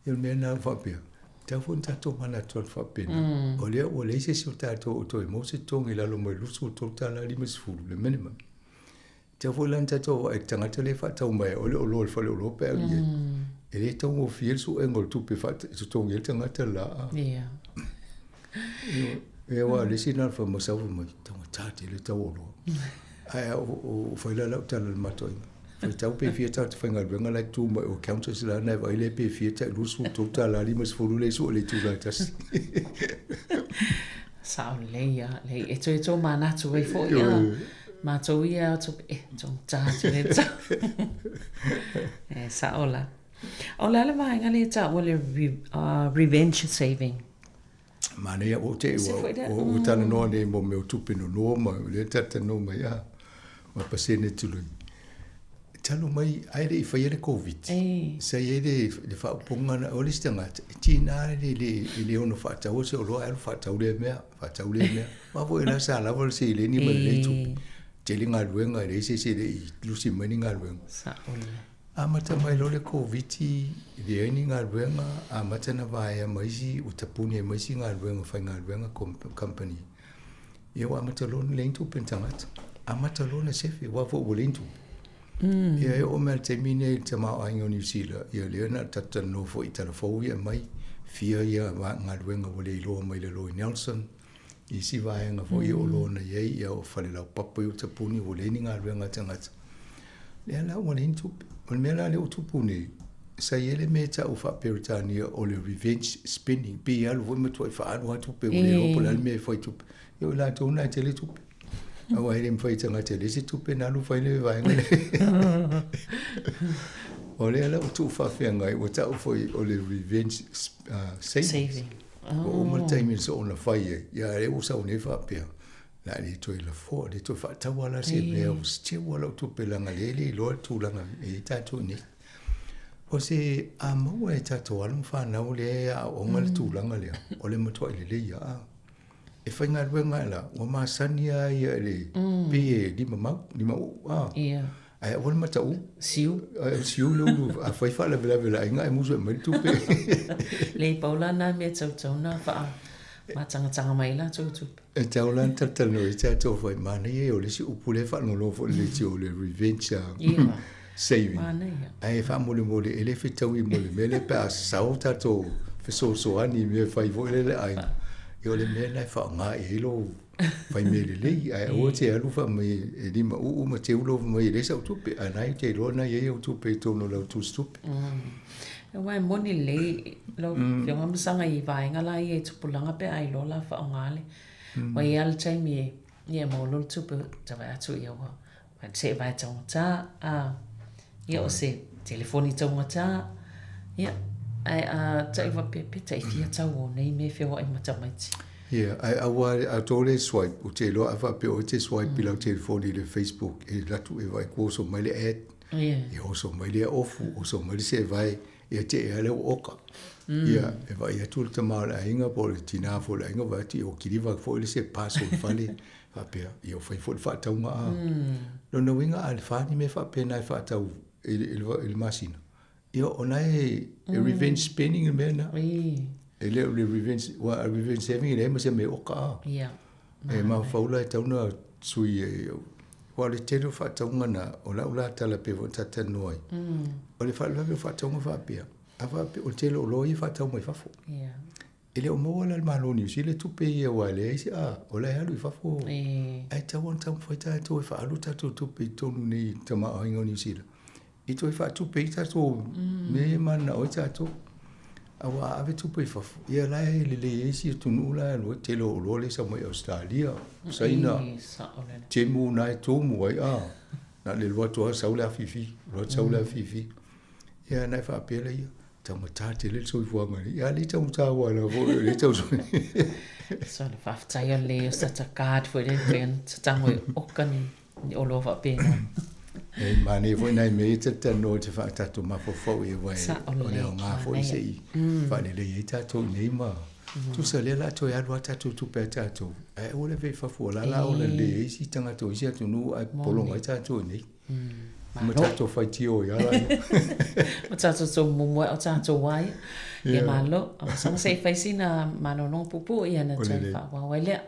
Ia o le mea lena e faapea, e tatau foi ona tatou manatu atu faapena, o lea ua leai se isi o tatou o toe maua se totogi i lalo mai le $23.50 le minimum. E tatau foi la ona tatou vaai i le tagata lea e faatau mai o le oloa i le faleoloa pe a i ai. E le taugofie le suega o le tupe e totogi ai le tagata le la. Ia aua o le isi lena o le fai mai, taugata tele le tau o oloa. Ae ua fai la lau tala i le matou aiga. Faitau pe fia tagata faigaluega la e tu mai o counters la na e vaai lea pe fia tai $23.50 lea e sue i le itula e tasi. Sao lelei lava, leai e toe tōmanatu ai foi a mātou ia atu e taugata tele le tau. E sao la. O le a le vaega lea e taua le revenge saving? Manaia ua te ua ua talanoa nei mo mea o tupe nonoa ma o lea talatalanoa mai a ma pasene tului. Talu mai ai le i faia le Covid. Sa i ai le le faaupuga na o le isi tagata e tiga le le e le ono faataua se oloa ae alu faatau lea mea, faatau lea mea. Aua foi la sa lava le seleni ma lenei tupe. Tele galuega e leai se isi e le i lusi mai ni galuega. Sao lelei. Amata mai loa le Koviti, leai ni galuega, amata na vaea ma isi, ua tapuni ai ma isi galuega faigaluega company. Ia ua amata loa ona leai ni tupe a le tagata. Amata loa ona sefe, aua foi ua leai ni tupe. Ia e oo mai lava i le taimi lenei i le tamaoaiga o Niu Sila, ia lea na talatalanoa foi i tala fou ia e aumai, fia ia galuega ua le iloa mai lalo i Nelson, isi vaega foi o lo o na i ai, ia o fale laupapa ia ua tapuni ua leai ni galuega a tagata. Lea la ua leai ni tupe. O le mea la lea ua tupu nei, sa i ai le mea e tau faa-Peretania o le revenge spending, pei e alu foi ma matuai faaalu lava tupe ua le iloa po o le a le mea e fai tupe. Ia o i latou na e tele tupe. Aua e le mafai e tagata e leai se tupe ona alu fai le vaega lea. O lea la ua tuufaafeagai, ua tau foi o le revenge savings. Ua uma le taimi na soona fai ai, ia a lea ua sau nei faapea, le a le toe lafoa, le toe faataua la se mea ua seua lau tupe leaga lea e le iloa le tulaga e i ai tatou nei. O se a maua e tatou alo ma fanau lea e aooga le tulaga lea, o le matuai lelei lava. E faigaluega la, ua masani lava ia i le pei e limamau, limauu a. Ae aua le mataū. Siu. Ae siu le ulu, afai faalavelave o le aiga ae musu e aumai le tupe. Leai, pau la na mea tautau na faa matagataga mai ai latou tupe. E tau la na talatalanoa ai tatou fai, manaia ia o le isi upu lea e faalogologo foi i le leitio o le revenge saving. Manaia. Ae faamolemole e le fetaui mo le mea lea pe a sao tatou fesoasoani i mea e fai foi lea i le aiga. Ia o le mea lena e faaaoga i ai lou fai mea lelei, ae aua te alu fai mai e limauu ma teu lou fai mai e leai sau tupe, a o lena e te iloa na i ai au tupe i totonu o lau tusitupe. Aua e moni lelei lau Afioga Masaga i vaega la ia i tupulaga pe a iloa la faaaoga le ua i ai lava le taimi e ia maua loa le tupe ta vaai atu ia ua se vae taugata a ia o se telefoni taugata ia ae a tai faapea pe tai fia tau o nei mea e feoai ma tamaiti. Ia, ae aua a tou le swipe, ou te iloa a faapea oe e te swipe i lau telefoni i le Facebook e alu atu e vaai atu oso mai le ad, ia oso mai le ofu, oso mai le sevae, ia te ea lea ua oka. Ia, e vaai atu le tama o le aiga po o le tina foi o le aiga, vaai atu ia ua kiliva foi le se parcel i le fale, faapea, ia ua fai foi le faatauga a. Lona uiga a fa ni mea faapena e faatau i le masina. Ia, o na e revenge spending le mea lena. E le o le revenge, aua a revenge saving e leai ma se mea e oka a. E mafaufau la e tatau ona sui e, aua o le tele o faatauga na, o lau la tala pei foi ona ta talanoa ai, o le faalavelave o faatauga faapea, a faapea o le tele o oloa ia e faatau mai fafo. E le o maua la e le Malo o Niu Sila tupe ia aua e leai se, a, o la e alu i fafo. Ae tatau ona taumafai tatou e faaalu tatou tupe i totonu nei i le tamaoaiga o Niu Sila i toe faatupe ai tatou mea ia e mananao ai tatou. Aua a ave tupe i fafo, ia la e lelei ai isi atunuu la e alu ai, tele o oloa lea e sau mai Ausetalia, Saina, Temu na e tumu ai, a, na o le alu atu lava sau le afifi, alu atu sau le afifi. Ia ona e faapea lea, taugata tele le soifuaga nei. Ia a lea taugata aua la foi o lea tau So le faafetai o le such a card foi lea pei ona tatau e oka ni ni oloa faapena. E manaia foi nai mea ia talatalanoa te tatou mafaufau i ai aua o le aoga foi se i faalelei ai tatou i nei ma tusa lea la toe alu a tatou tupe a tatou ae aua le ave i fafo o la la ola lelei ai isi tagata o isi atunuu ae pologa ai tatou i nei. Ma tatou faitio ai lava lea. Ma tatou tomumu ai o tatou a ia. Ia malo. A masaga se i fai sina malologa puupuu ia ona toe faaauau ai lea.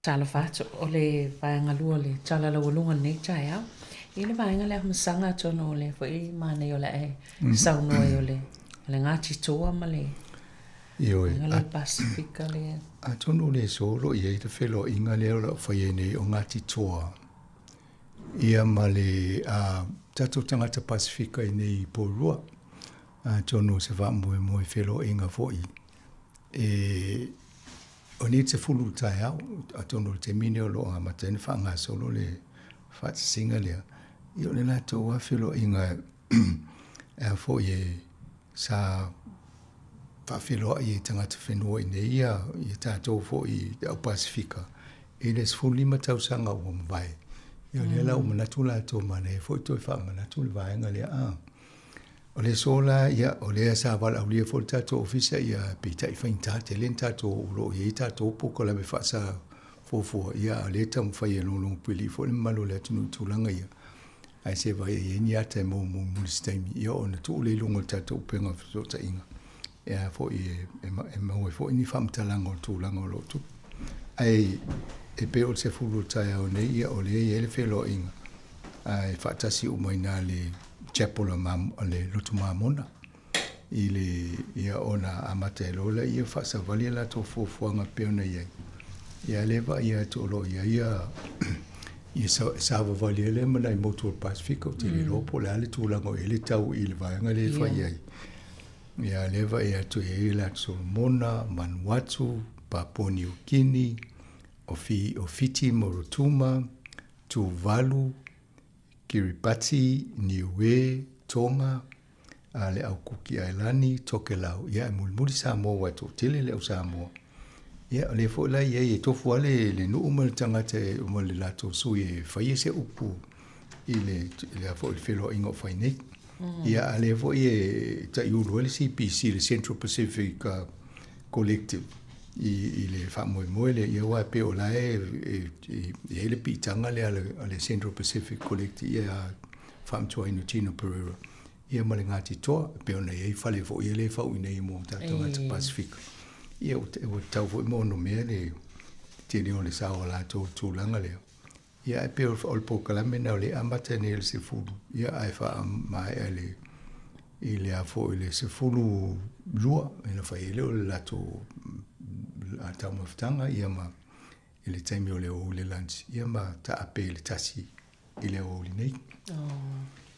Talofa atu, o le vaega lua o le tala laualuga o lenei taeao. I le vaega lea masaga atonu o lea foi manaia o le a e saunoa ai o le o le Ngāti Toa ma le Ioe, vaega lea Pasifika lea. Atonu o le aso o lo o i ai le feloaiga lea o lo o fai ai nei o Ngāti Toa ia ma le tatou tagata Pasifika i nei i Porirua. Atonu o se faamoemoe feloaiga foi e o nei 10 taeao, atonu o le taimi lenei o lo o amata ai ona faagasolo le faatasiga lea, ia o le latou lava feloaiga e foi e sa faafeiloai ai i tagata whenua i nei ia, ia tātou foi i te au Pasifika, i le 15 tausaga ua mavae. Ia o lea la ua manatu latou manaia foi toe faamanatu le vaega lea. O le aso la, ia, o lea sa valaaulia foi le tatou ofisa, ia, peitai faigata tele ni tatou, o lo o i ai tatou polokalame faasa fuafua, ia, a o lea e taumafai e logologopuilii foi le mamalu o le atunuu i tulaga ia. Ae se vaai e i ai ni ata e maua mulimuli i se taimi, ia, ona tuu lea i luga o le tatou upega o fesootaiga, e a foi e, e maua ai foi ni faamatalaga o le tulaga o lo o tupu. Ae e pei o le 10 o le taeao nei, ia, o lea e i ai le feiloaiga, ae faatasi uma i ina le chapel a le Lotu Mamona i le, ia, ona amata ai loa lea faasavali a latou fuafuaga e pei ona i ai. Ia lea e vaai atu o lo o i ai ia, ia savavali ai lea ma nai motu o le Pasefika, ou te le iloa po o le a le tulaga o i ai le tau i le vaega lea e fai ai. Ia lea e vaai atu e i ai le Atu Solomona, Vanuatu, Papua Niu Kini, o Fiti ma Rotuma, Tuvalu, Kiribati, Niue, Tonga, a le Au Kuki Ailani, Tokelau, ia e mulimuli Samoa aua e toatele le au Samoa. Ia o lea foi la i ai e tofu lava le, le nuu ma le tagata e, ma le latou sui e faia se upu i le, i le a foi le feiloaiga o fai nei. Ia a lea foi e taiulu ai le CPC, le Central Pacific Collective i, i le faamoemoe lea, ia aua e pei o la e, e, e i ai le piitaga lea a le, a le Central Pacific Collective, ia a faamatuaina Gina Pereira, ia ma le Ngāti Toa, e pei ona i ai fale foi ia lea e fau i nei mo tatou tagata Pasifika. Ia ua, ua tatau foi ma onomea le tele o le sao o latou i le tulaga lea. Ia ae pei o le polokalame lena o lea e amata nei i le 10, ia ae faamaea i le i le a foi le 12 ona fai ai lea o le latou taumafataga ia ma i le taimi o le aoauli lunch ia ma taape i le 1 i le aoauli nei.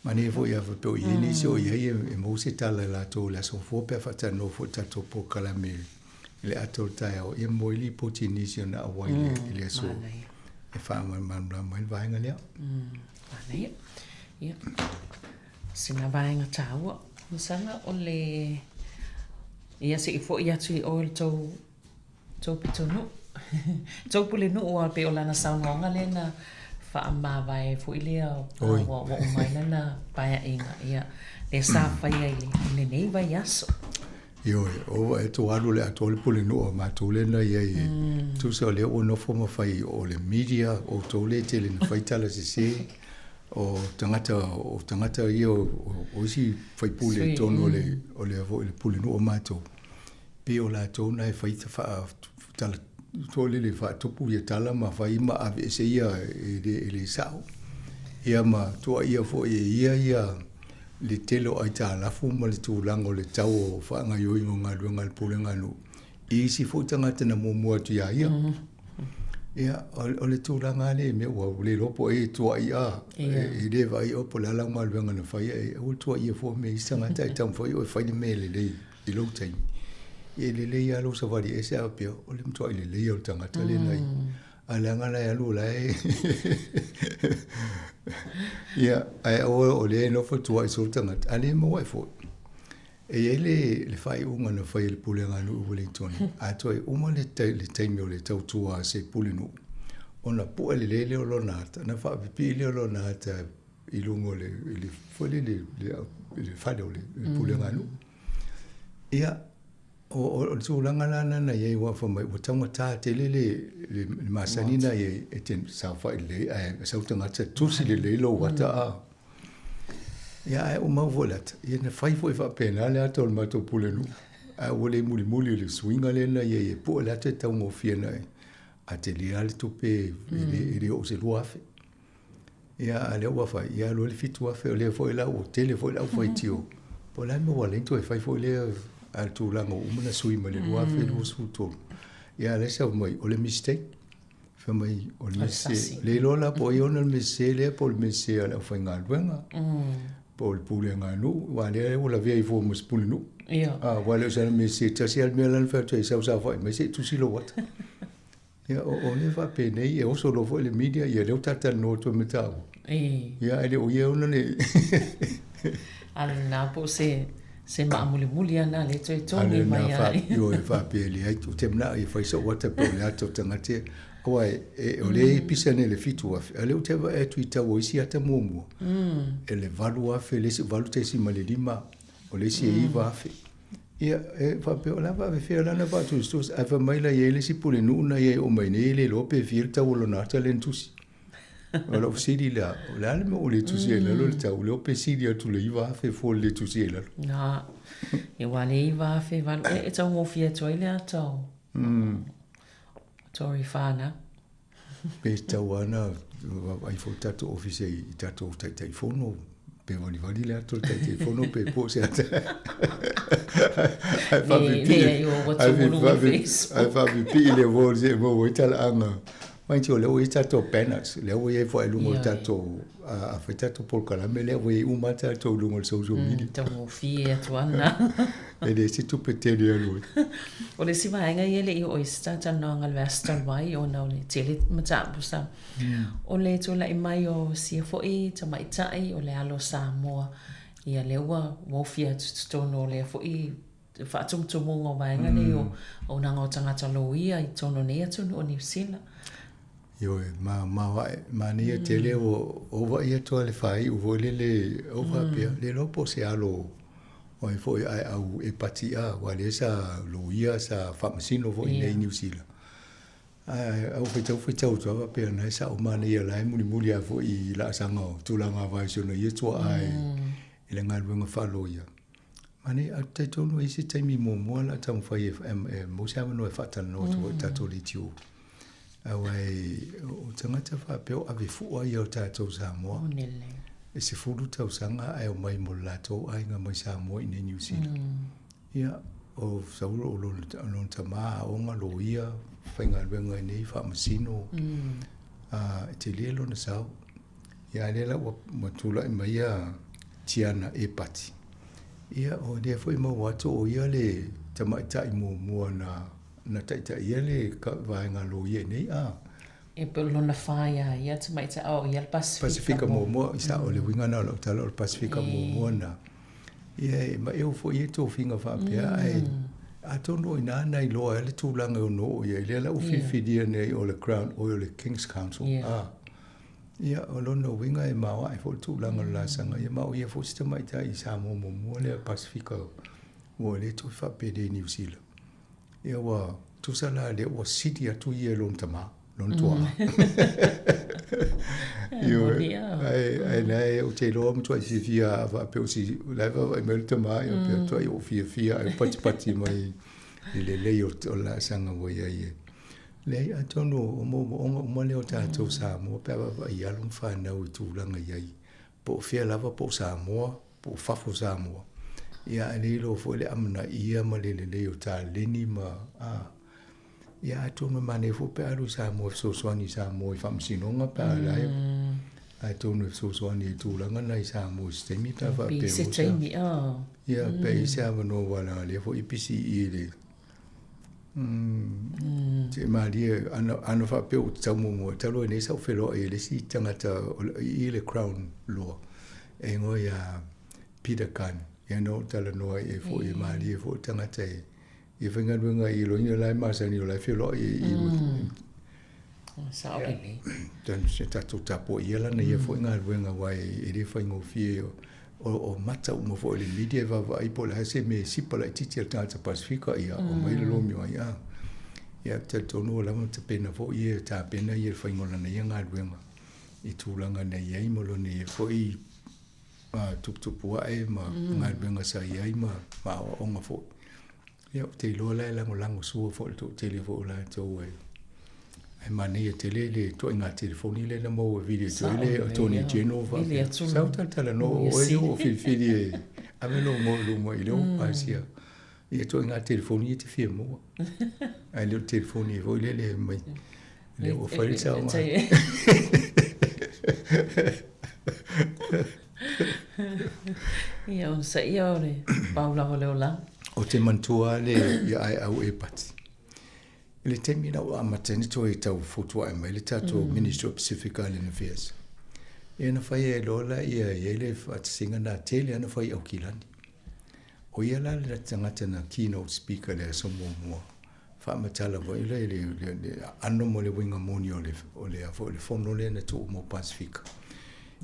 Manaia foi a faapea o i ai nisi o i ai e maua se tala i latou i le aso Gafua pe a faatalanoa foi i le tatou polokalame i le ata o le taeao, ia maua ai lipoti i nisi ona auai i le aso e faamalamalama ai le vaega lea. Manaia. Ia, sina vaega taua. Masala o le... Ia se i foi atu i o i le tou Tou pitonuu. Tou pulenuu lava pei o lana saunoaga lea na faamavae foi lea ua uma ai lana paeaiga, ia, lea sa faia i lenei vaiaso. Ioe, ua e tou alu le atoa le pulenuu a matou lea na i ai e tusa o lea ua nofo ma fai o le media, o outou lea e tele ina fai tala sese, o tagata, o tagata ia o isi faipule i totonu o le, o le, foi le pulenuu a matou. Pei o latou na e fai ta faa tala foi lele faatupu ia tala ma fai ma aveese ia e le, e le sao. Ia ma tuuaia foi e ia ia le tele o aitalafu ma le tulaga o le tau o faagaoioiga o galuega a le Pulega a Nuu i isi foi tagata na muamua atu ia ia. Ia, o le tulaga lava lea i mea ua le iloa po o ai e tuuai a, e le vaai oe po o le a lau galuega na faia, aua le tuuaia fua mea i isi tagata ae taumafai oe e fai le mea lelei. i lou taimi, e lelei lava lou savali ese a faapea, o le matuai lelei o le tagata lea na i. A leaga la e alu o la e ia, ae aua o lea e nofo tuuai soo le tagata, a le maua ai foi. E i ai le, le faaiuga na fai e le Pulega a Nuu i Wellington, a toe uma le, le taimi o le tautua a se pulenuu, ona pue lelei lea o lona ata, ona faapipii lea o lona ata i luga o le, i le, foi lele, i le fale o le Pulega a Nuu. Ia, o le tulaga la lena na i ai aua fai mai ua taugata tele le masani na i ai e te saofai lelei ae sau tagata tusi lelei lou ata a. Ia ae uma foi le ata, ia na fai foi faapena le ata o le matou pulenuu. Ae ua le mulimuli i le suiga lea na i ai e pue le ata e taugofie ana a tele lava le tupe e le oo i se 2000. Ia, a lea ua fai, ia alu ai le 7000, o lea foi la ua tele foi le aufaitio. Po o le a le mea ua ala ai ona toe fai foi lea a le tulaga ua uma ona sui mai le 2023. Ia, a o lea e sau mai, o le mistake. Fai mai, o le mea sese. Le iloa la po o ai e ona le mea sese lea po o le mea sese a le aufaigaluega, po o le pulega a nuu, aua o lea ua lavea ifo ma se pulenuu. Aua e le o sana mea sese, tasi lava le mea la na fai atu ai, sau saofai mai se i tusi lou ata. Ia, o mea faapenei, e oso loa foi le media, ia lea ua talatalanoa atu ai ma taua. Ia, ae le o ia ona le... A lena po o se, se maa mulimuli lava lena lea e toe togi mai ai. Ioe, faapea e leai, ou te manao e fai sou ata pe o le ata o tagata ia. Aua o lea e pisa nei i le 7000, a o lea ou te vaai atu i tau o isi ata muamua, e le 8000, le isi 8.5. O le isi e 9,000. Ia, e faapea, o le a faapefea la ona faatusitusi? Ae fai mai la e i ai le isi pulenuu na ia e oo mai nei e le iloa pe fia le tau o lona ata lea na tusi. O lau fesili lea, o le a le mea ua le tusi ai i lalo le tau? Lea pe sili atu le 9,000 fua i le le tusi ai i lalo. Na, ia ua le 9,800 e, e taugofie atu ai le ata o Tory Whānau. Pe tatau lava ona vaavaai foi le tatou ofisa i tatou Taitaifono, pe valivali le ata o le Taitaifono pe po o se ata. Ae faapipii, ae faapipii le wall se i maua ai talaaga. Mind you, o lea ua i ai tatou banners, lea ua i ai foi i luga o le tatou, a fai tatou polokalame lea ua i ai uma lava tatou i luga o le social media. Taugofie atu lava lena. E le o se tupe tele e alu ai. O le isi vaega ia e le i oo i se talatalanoaga i le vaiaso talu ai ona o le tele mataupu sa. O le tulai mai o sia foi tamaitai o le alo o Samoa, ia lea ua ofia atu i totonu o lea foi faatumutumuga o vaega nei o auaunaga o tagata loia i totonu o nei atunuu o Niu Sila. Ioe, ma maoae, manaia tele ua ou vaai atu lava i le faaiu foi lele, ou faapea, le iloa po o se alo o ai foi ae au e pati a, aua lea sa loia, sa faamasino foi i inei i Niu Sila. Ae au faitau faitau atu lava faapea na e sao manaia la e mulimuli lava foi i laasaga o tulaga vae si ona ia tuaa i le galuega faaloia. Manaia, ae ou te talitonu e i ai se taimi muamua o le a taumafai e maua se avanoa e faatalanoa atu foi i le tatou leitio. Aua o tagata faapea o ave fua ia o tatou Samoa. E 10 tausaga ae omai mo le latou aiga mai Samoa i inei Niu Sila. Ia, o Saulo o lona tama aoga, loia, faigaluega i inei, faamasino, e tele lona sao. Ia, a lea la ua tulai mai ia Tiana Epati. Ia, o lea foi e maua atu o ia le tamaitai muamua na na taitaia le vaega loia i inei, a. E pei o lona fa ia ia tamaitai, o ia le Pasifika. Pasifika muamua, i sao, o le uiga lena o lau tala, o le Pasifika muamua na. Ia, e maeu foi ia tofiga faapea, ae atonu o i ina na iloa ai le tulaga e ono oo i ai, lea la ua filifilia nei o le Crown Oil, le King's Counsel, a. Ia, o lona uiga e maoae foi le tulaga o le laasaga, ia ma o ia foi si tamaitai Samoa muamua lea Pasifika ua le toe faapelei i Niu Sila. Ia ua tusa la lea ua sili atu ia i lona tama, lona tuaa. Ioe, ae, ae la e ou te iloa matuai fiafia a faapea o si, la e vaavaai mai le tama, ia pea matuai ou fiafia ae patipati mai i le lelei o le laasaga ua i ai e. Leai, atonu o moomooga uma lea o tatou Samoa pe a vaavaai i alo ma fanau i tulaga i ai, po o fea lava, po o Samoa, po o fafo o Samoa, ia ae le iloa foi le amanaia ma le lelei o taleni ma, a, ia atonu e manaia foi pe a alu i Samoa e fesoasoani i Samoa i faamasinoga pe a la e, atonu e fesoasoani i tulaga na i Samoa i se taimi pe a faapea I se taimi, a. Ia, pe i ai se avanoa aua leaga o lea foi e pisi i i le, Se malie, ana, ana faapea ou te tau muamua, talu ai nei sa ou feiloai i le isi tagata i le Crown Law, e igoa ia Peter Gunn. Ia na ou talanoa ai foi, e malie foi le tagata e, e faigaluega i loina la e masani o la e feiloai i, Sao lelei. Se tatou tapuaia lana ia foi galuega aua e le faigofie o mata uma foi o le media e vaavaai po o le a se mea e sipa laitiiti a le tagata Pasefika, ia aumai le lomi ai a. Ia ou te talitonu ua lava ona tapena foi ia, tapena ia le faiga o lana ia galuega i tulaga na i ai ma lona ia foi tuputupu ae ma galuega sa i ai ma aoaoga foi. Ia, ou te iloa la e lagolago sua foi le toatele foi o latou e ae manaia tele le ituaiga telefoni lea na maua e vili atu ai le Attorney General faapea. Sa ou talatalanoa o oe lea ua filifili e ave lou igoa i luma i lea ua pasia. Ia ituaiga telefoni e te fia maua. Ae le o le telefoni foi lele mai lea ua fai le saoga. Ia, onosaia o le pau lava o le olaga. Ou te manatua lava le ia Aeau Epati. I le taimi na ua amata ai ona toe tau fotuae mai le tatou Ministry of Pacific Island Affairs, ia na fai ai loa lea e i ai le faatasiga na tele lava na fai i Aukilani. O ia la le tagata na keynote speaker i le aso muamua, faamatala foi lea i le aano ma le uiga moni o le o le foi le fono lea na tuu mo Pasefika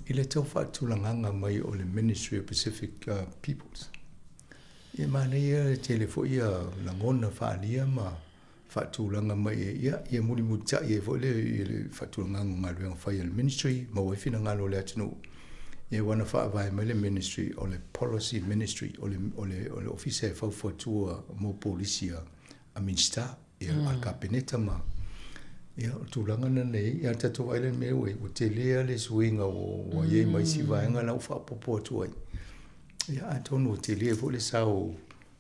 i le tau faatulagaga mai o le Ministry of Pacific Peoples. Ia manaia le tele foi ia lagona faaalia ma faatulaga mai ia, ia mulimulita'i ai foi le le faatulagaga o galuega fai a le Ministry, maua ai finagalo o le atunuu. Ia aua na faavae mai le Ministry o le Policy Ministry, o le o le o le Ofisa e faufautua mo polisi a a Minisita, ia a le Kapeneta ma ia o le tulaga lena na i ai. Ia tatou vaai la i le mea ua i ai, ua tele lava le suiga ua i ai ma isi vaega la ua faaopoopo atu ai. Ia atonu ua tele foi le sao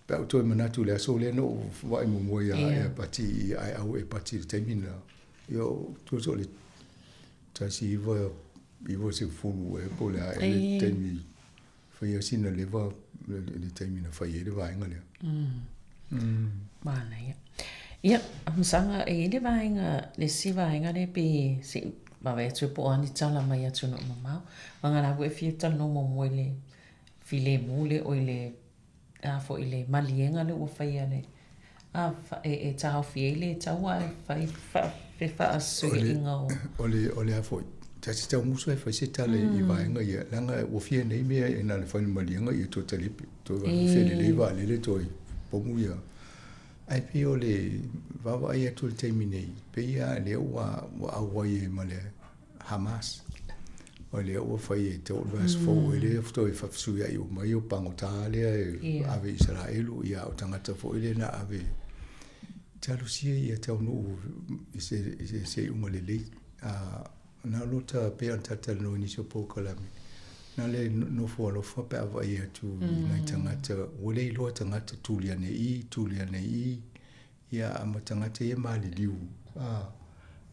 pe a ou toe manatu i le aso lea na ou vaai muamua ia yeah. Pati i Aeau e Pati i le taimi lena. Ia tusa o le 1990 ea po o le a ea le taimi faia sina leva le taimi na fai ai le vaega lea. Manaia. Ia, Masaga, e i ai le vaega, le isi vaega lea pe se i vaavaai atu po o a ni tala mai atunuu mamao. Leaga la ua e fia talanoa muamua i le filemu lea, oi le, a foi le maliega lea ua faia le, a, e taofi ai le taua ae fai fefaasuiaiga o. O le, o le a foi, ta te tau musu e fai se tala i vaega ia, leaga ua fia nei mea e na o le fai le maliega ia toe talipi, toe felelei vaalele toe pomu ia. Ae pei o le vaavaai atu i le taimi nei, pei lava lea ua ua auai ai ma le Hamas. O lea ua fai e tau le vaiaso fou ai lea toe faafesuiai uma ai o pagota lea e ave i Isaraelu, ia o tagata foi lea na ave talosia ia taunuu i se, i se, se iuga lelei. A, na o lota pei ona talatalanoa i nisi o polokalame, na le nofo alofa pe a vaai atu i nai tagata ua le iloa tagata tuli ane i, tuli ane i, ia ma tagata ia maliliu, a,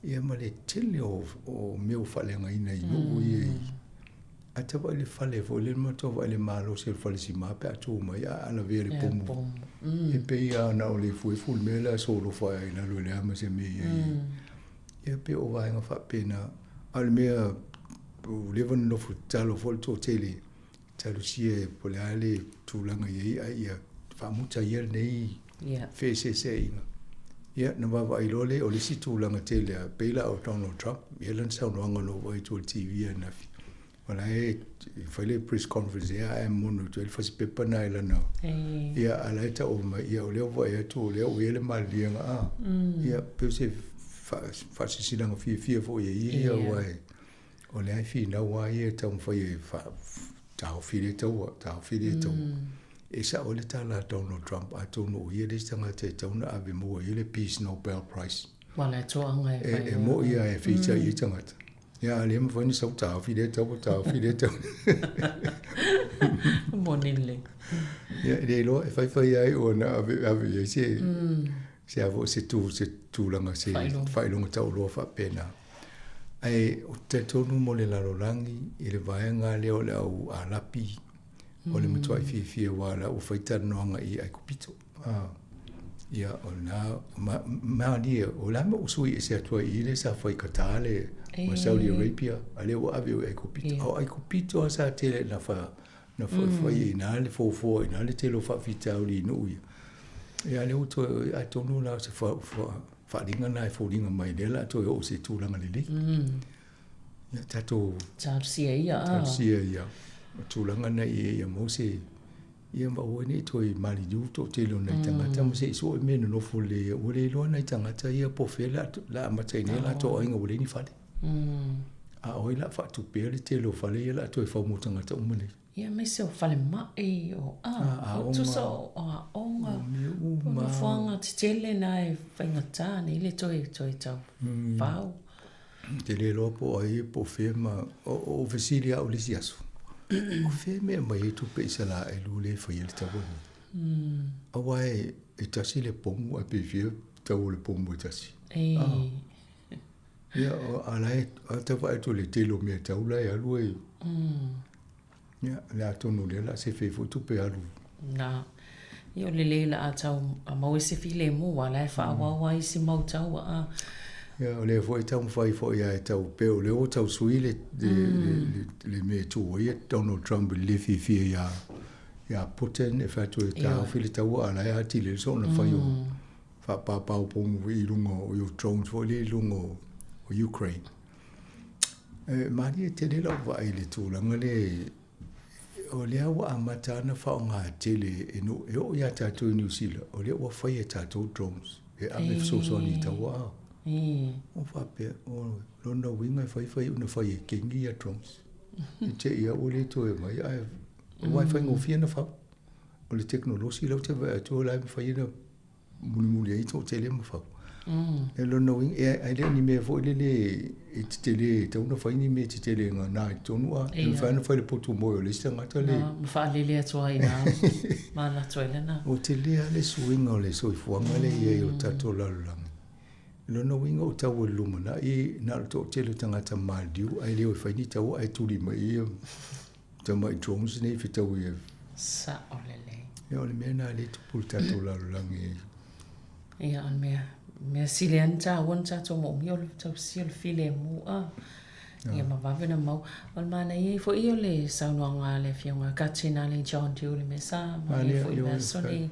ia ma le tele o, o mea ua faaleagaina i nuu ia i, a ta vaai i le fale foi lele ma tou vaai i le malosi o le falesima pe a tu mai a lavea le pomu. E pei lava na o le efuefu le mea la e solofa ai i lalo i le a ma se mea i ai. Ia pei o vaega faapena. A o le mea ua leva ona nofo tatalo foi le toatele, talosia po o le a le tulaga i ai, a ia faamuta ia lenei feeseeseaiga. Ia na vaavaai loa lea, o le isi tulaga tele lava, pei la o Donald Trump, ia lana saunoaga na ou vaai atu i le TV ananafi, O la e fai le press conference ea ae mono atu ai le fasipepa na i lana ia a la e tau mai ia o lea ua vaai atu o lea ua i ai le maliliega a ia pei o se faasilasilaga fiafia foi e ia ia aua e o lea e finau lava ia e taumafai e taofi lea taua taofi lea taua. E sao ai le tala a Donald Trump atonu o ia le isi tagata e tatau ona ave maua ai le Peace Nobel Prize. Ua le toaga e fai. E moi lava e feitai ai tagata. Ia, a le mafai ona sau taofi lea taua, taofi lea taua. Moni lelei. Ia, e le iloa, e faifai ai ona ave, ave i ai se, se a foi, se tu, se tulaga, se faailoga taualoa faapena. Ae ou te talitonu mo le lalolagi i le vaega lea o le au Arapi, o le matuai fiafia aua o la ua fai talanoaga i Aikupito. Ah, ia, o lena, ma, malie, o le a mea ua sui ese atu ai i i lea sa fai i Qatar le, ma Saudi Arabia, a lea ua ave i Aikupito. A o Aikupito lava sa tele na fa, na fai, fai i ina le foafoa i ina le tele o faafitauli i nuu ia. Ia, a lea ua toe, atonu la o se fa, fa, faaaliga lena e foliga mai lea o le a toe oo i se tulaga lelei. Ia tatou talosia ia. Talosia ia. O tulaga na ia ia maua se ia ma aua ne i toe maliliu toatele o nai tagata ma se i sue mea nonofo lelei ai. Ua le iloa nai tagata ia po o fea o le a amata ai nei latou aiga ua leai ni fale. A o ai o le a faatupea le tele o fale ia o le a toe fau mo tagata uma nei. Ia aemaise o falemai, o a, o tusa o aoga, o nofoaga tetele na e faigata nei le toe toe tau fau. Ou te le iloa po o ai po o fea ma o fesili au i le isi aso, o fea e mea mai ai tupe Isaraelu lea e fai ai le taua lenei? Aua e tasi le pomu ae pe fia tau o le pomu e tasi. Ia, a la e tau vaai atu i le tele o mea tau la e alu e. Ia, le atonu o lea o le a sefe ai foi tupe alu. Na. Ia o lelei o le a tau maua se filemu aua o la e faaauau lava isi mau taua a. Ia, o lea foi e taumafai foi lava e tau pei o lea ua tau sui le, le, le, le mea e tu ai Donald Trump i le le fiafia ia, ia Putin e fai atu e taofi le taua a o la e atili ai soona fai o faapapao pomu i luga o drones foi lea i luga o Ukraine. E malie tele lau vaai i le tulaga lea o lea ua amata ana faaaoga tele e nuu e oo iā tatou i Niu Sila, o lea ua fai e tatou drones e ave e fesoasoani i taua a. Ua faapea, o lona uiga e fai fai ona fai e kengi ia drones. E te i ua le toe mai ae aua e faigofie ona fau. O le tekonolosi la ou te vaai atu o la e mafai ona mulimuli ai toatele ma fau. E lona uiga, e, ae le o ni mea foi lele e tetele, e tatau ona fai ni mea tetele e gana i totonu a, e mafai ona fai i le potu moe o le isi tagata le. Ma faalele atu ai i ina ma alu atu ai lena. Ua tele lava le suiga o le soifuaga lea e i ai o le tatou lalolagi. O lona uiga o tau o le lumanai, na o le toatele o tagata maliliu ae le o e fai ni taua ae tuli mai ia tamai drones nei fetaui e. Sao lelei. Ia o le mea lena lea e tupu i le tatou lalolagi. Ia o le mea, mea sili lava ona taua ona tatou moomia o le tausia o le filemu a. Ia ma vave ona maua. O le manaia foi ia o le saunoaga a le Afioga Katinale John Dew i le mea sa malie foi i le aso nei.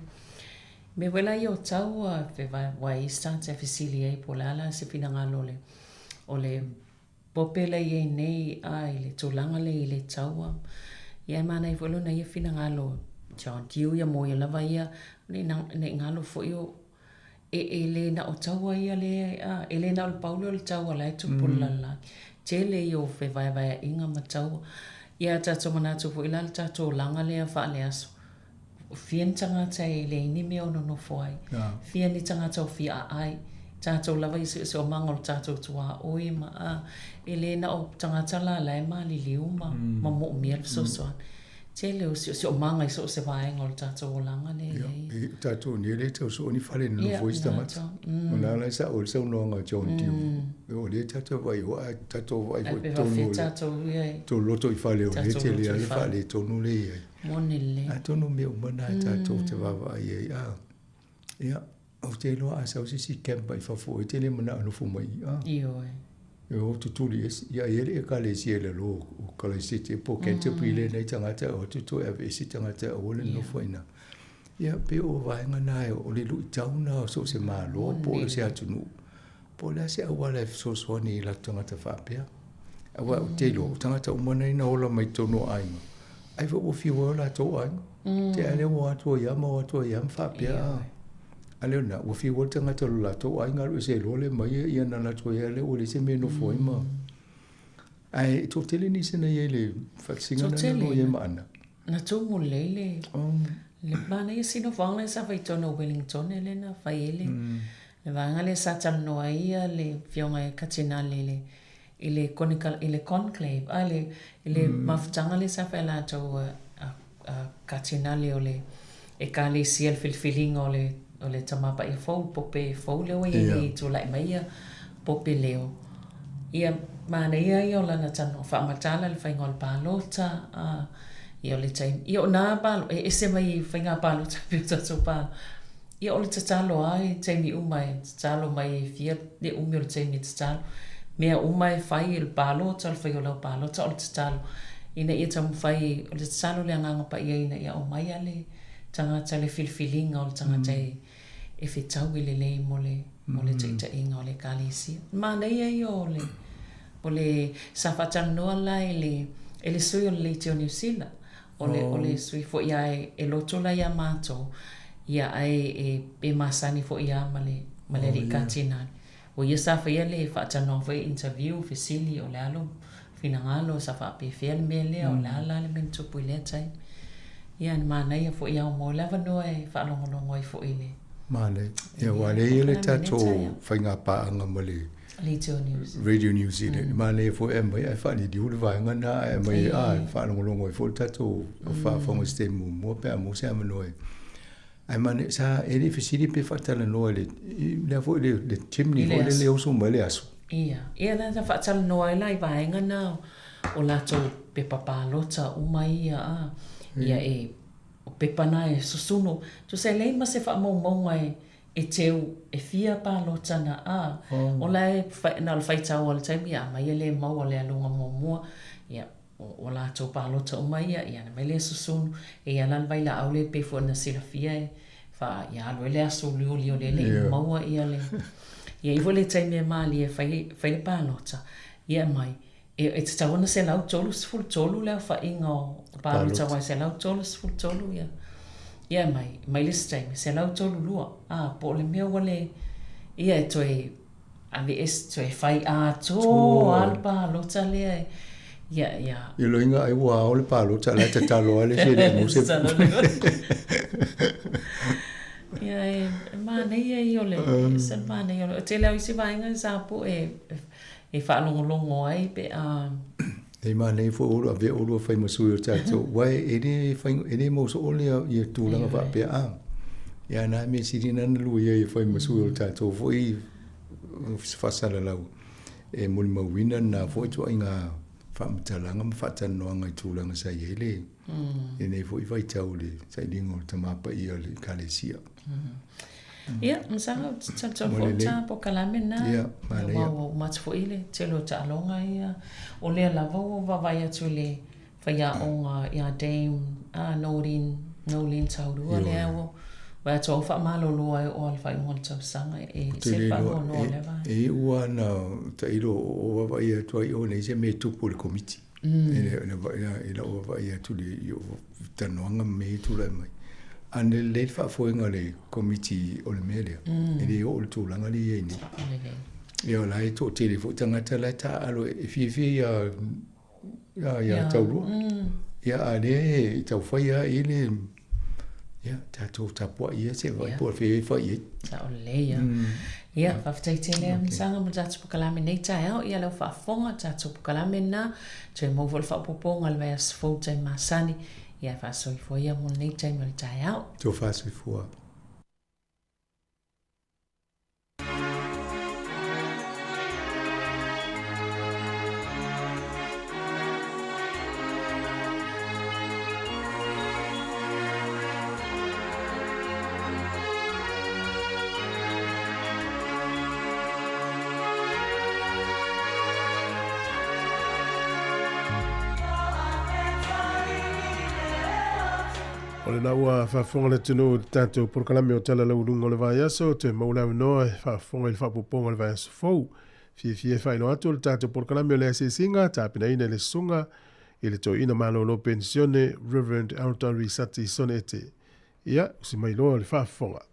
Mea foi la ia o tau aua e i ai se tagata e fesili ai po o le a la se finagalo o le o le Pope lea i ai nei a i le tulaga lea i le taua. Ia e manaia foi lona ia finagalo John Dew ia mo ia lava ia ne i galo foi o e e le na o taua ia le a e le na o le pau lea o le taua la e tupu i le lalolagi. Tele ia o fevaevaeaiga ma taua. Ia tatou manatu foi la le tatou olaga lea faaleaso Fia ni tagata e leai ni mea o nonofo ai. Fia ni tagata o fia aai. Tatou lava i siosiomaga o le tatou tuaoi ma a. E le na o tagata la la e maliliu ma ma moomia le fesoasoani. Tele o siosiomaga i so o se vaega o le tatou olaga lea e i ai. Ia, tatou nei le tau soo ni fale nonofo ai se tagata. O la la e sao ai le saunoaga a John Dew. O lea tatou vaai ai, tatou vaai foi i totonu o le loto i fale o lea e tele lava le faaletonu lea e i ai. Moni lelei. Atonu o mea uma na e tatou te vaavaai ai, a. Ia, ou te iloa a sau se isi camp mai fafo, e te le manao e nofo mai i i, a. Ioe. E o tutuli ese, ia e i ai le ekalesia i lalo o Kalaisete po o Canterbury lea nai tagata e o atu toe aveese tagata e aua le nofo i ina. Ia, pei o vaega na o le luitau na o so o se Malo po o se atunuu, po o le a se auala e fesoasoani i latou tagata faapea. Aua ou te iloa, o tagata uma nei na ola mai totonu o aiga, ai foi ua fiu ai o latou aiga. Te ai lea ua o atu ai lava ma o atu ai lava ma faapea. A lea lena, ua fiu ai le tagata o lo latou aiga alu ese loa le mai ia na latou ai lea ua leai se mea e nofo ai ma... Ae toatele nisi na i ai i le faatasiga lena na i ai ma Ana. Na tumu lelei le le manaia si nofoaga lea sa fai i totonu o Wellington lea na fai ai le le vaega lea sa talanoa ai ia le afioga ia Katinale i le i le konikala i le conclave a le i le mafutaga lea sa fai e latou a a Katinale o le Ekalesia le filifiliga o le o le Tama Paia fou le Pope fou lea ua i ai nei tulai mai ia Pope Leo. Ia, manaia ia o lana talanoa, faamatala le faiga o le palota, a, ia o le taimi, ia o nā palo, e ese mai i faiga palota pei o tatou palota. Ia o le tatalo lava i taimi uma e tatalo mai e fia le umi o le taimi e tatalo. Mea uma e fai, o le palota, o le fai o lau palota, o le tatalo ina ia taumafai, o le tatalo le Agaga Paia ina ia aumaia le tagata, le filifiliga o le tagata e e fetaui lelei mo le mo le taitaiga o le Ekalesia. Manaia ia o le o le sa faatalanoa la e le e le sui o le Leitio Niu Sila, o le o le sui foi a e loto la iā matou, ia ae e e masani foi ia ma le ma le alii Katinale. O ia sa faia le faatalanoaga foi interview, fesili o le a lou finagalo, sa faapefea le mea lea, o le a la le mea na tupu i lea taimi. Ia na manaia foi ao mo le avanoa e faalogologo ai foi i le. Manaia. Ia aua lea e i ai le tatou faiga paaga ma le Radio New Zealand. Radio New Zealand. Manaia foi e aumai ae faaliliu le vaega lena ae aumai a faalogologo ai foi le tatou faafofoga i se taimi muamua pe a maua se avanoa e Ae manaia, sa e le i fesili pe faatalanoa i le, lea foi le, le chimney foi lele e oso mai le aso. Ia, ia na na faatalanoa ai la i vaega na o latou pepa palota uma ia a, ia e, o pepa na e susunu, tusa e leai ma se faamaumauga e, e teu e fia palota na a, o la e, na o le faitau lava o le taimi, a aumai e le maua le aluga muamua, ia, O latou palota uma ia, ia ana mai lea susunu, e ia la le vailaau lea pei foi ona silafia e faa, ia alu ai le aso uliuli o lea e le i maua ia le, ia i foi le taimi e malie e fai, fai le palota, ia aumai. E tatau ona 133 le aofaiga o palota aua e 133 ia ia mai mai le isi taimi 132 a po o le mea ua le ia e toe aveese toe fai atoa le palota lea e ia ia I loiga ai ua ao le palota a la e tatalo lava le isi e le i maua se Ia e manaia ia o le ese le manaia o le tele lava o isi vaega sa pue e faalogologo ai pe a. E manaia foi ua avea oulua fai ma sui o tatou, aua e le fai, e le maua soo le ia tulaga faapea a. Ia na mea sili na na lua ia fai ma sui o tatou foi faasalalau e molimauina na foi ituaiga faamatalaga ma faatalanoaga i tulaga sa i ai le lenei foi vaitau i le sailiga o le Tama Paia o le Ekalesia. Ia, masalo ou te talitonu foi ta polokalame lena. Ia, manaia. Aua ua uma atu foi le tele o taaloga ia. O lea lava ua vaavaai atu i le faiaoga ia Dame Noeline, Noeline Taurua lea ua vaai atu au faamalolo ai oo lava i le faaiuga o le tausaga e ese le faanoanoa o lea vaega. E iu lava ina tailo o vaavaai atu ai o leai se mea e tupu i le Komiti. I lau vaavaai atu i talanoaga ma mea ia e tulai mai. A na lelei le faafoega o le Komiti o le mea lea, e le oo i le tulaga lea e i ai nei. Ia o la e toatele foi tagata la e taaalo e fiafia ia Taurua. Ia a o lea e taufai lava i le Ia, tatou tapuai ia se i vaai po o fea e fai i ai. Sao lelei ia. Ia, faafetai tele Amisaga mo le tatou polokalame nei taeao. Ia, lau faafofoga, tatou polokalame lena. Toe maua foi le faaopoopoga i le vaiaso fou taimi masani. Ia, faasoifua ia mo lenei taimi o le taeao. Tofa soifua. O lena ua faafofoga le atunuu i le tatou polokalame o Tala Lauuluga o le Vaiaso, toe maua le avanoa e faafofoga i le faaopoopoga o le vaiaso fou. Fiafia e faailoa atu o le tatou polokalame o le asiasiga, tapenaina e le Susuga i le Toeaina Malolo Penisione, Rev. Elder Risati Sonete. Ia, usi mai loa le faafofoga.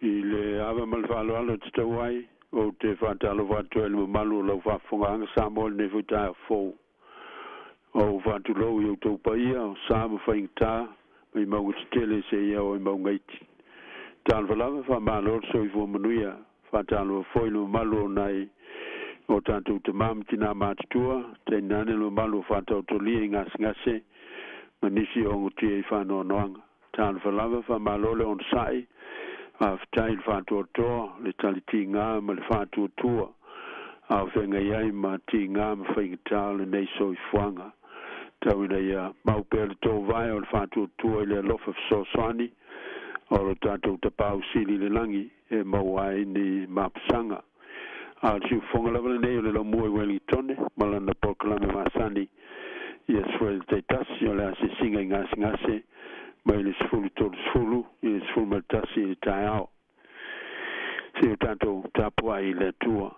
I le ava ma le faaaloalo e tatau ai, ou te faatalofa atu ai i le mamalu o lau faafofogaaga Samoa i lenei foi taeao fou. Ou faatulou i outou paia o sa ma faigata, mai mauga tetele seia oo i mauga iti. Talofa lava, faamalo le soifua manuia. Faatalofa foi i le mamalu o nai o tatou tama ma tina matutua, tainane le mamalu o faataotolia i gasegase ma nisi o ogotia i faanoanoaga. Talofa lava, faamalo le onosai, faafetai i le faatoatoa, le tali tiga ma le faatuatua a o feagai ai ma tiga ma faigata o lenei soifuaga. Tau ina ia mau pea le tou vae o le faatuatua i le alofa fesoasoani o lo tatou Tapaau Sili i le lagi e maua ai ni mapusaga. A o le siufofoga lava lenei o le laumua i Welingitone ma lana polokalame masani i aso fai taitasi o le asiasiga i gasegase mai le 13:30 i le 11 i le taeao. Se o tatou tapuai i le Atua.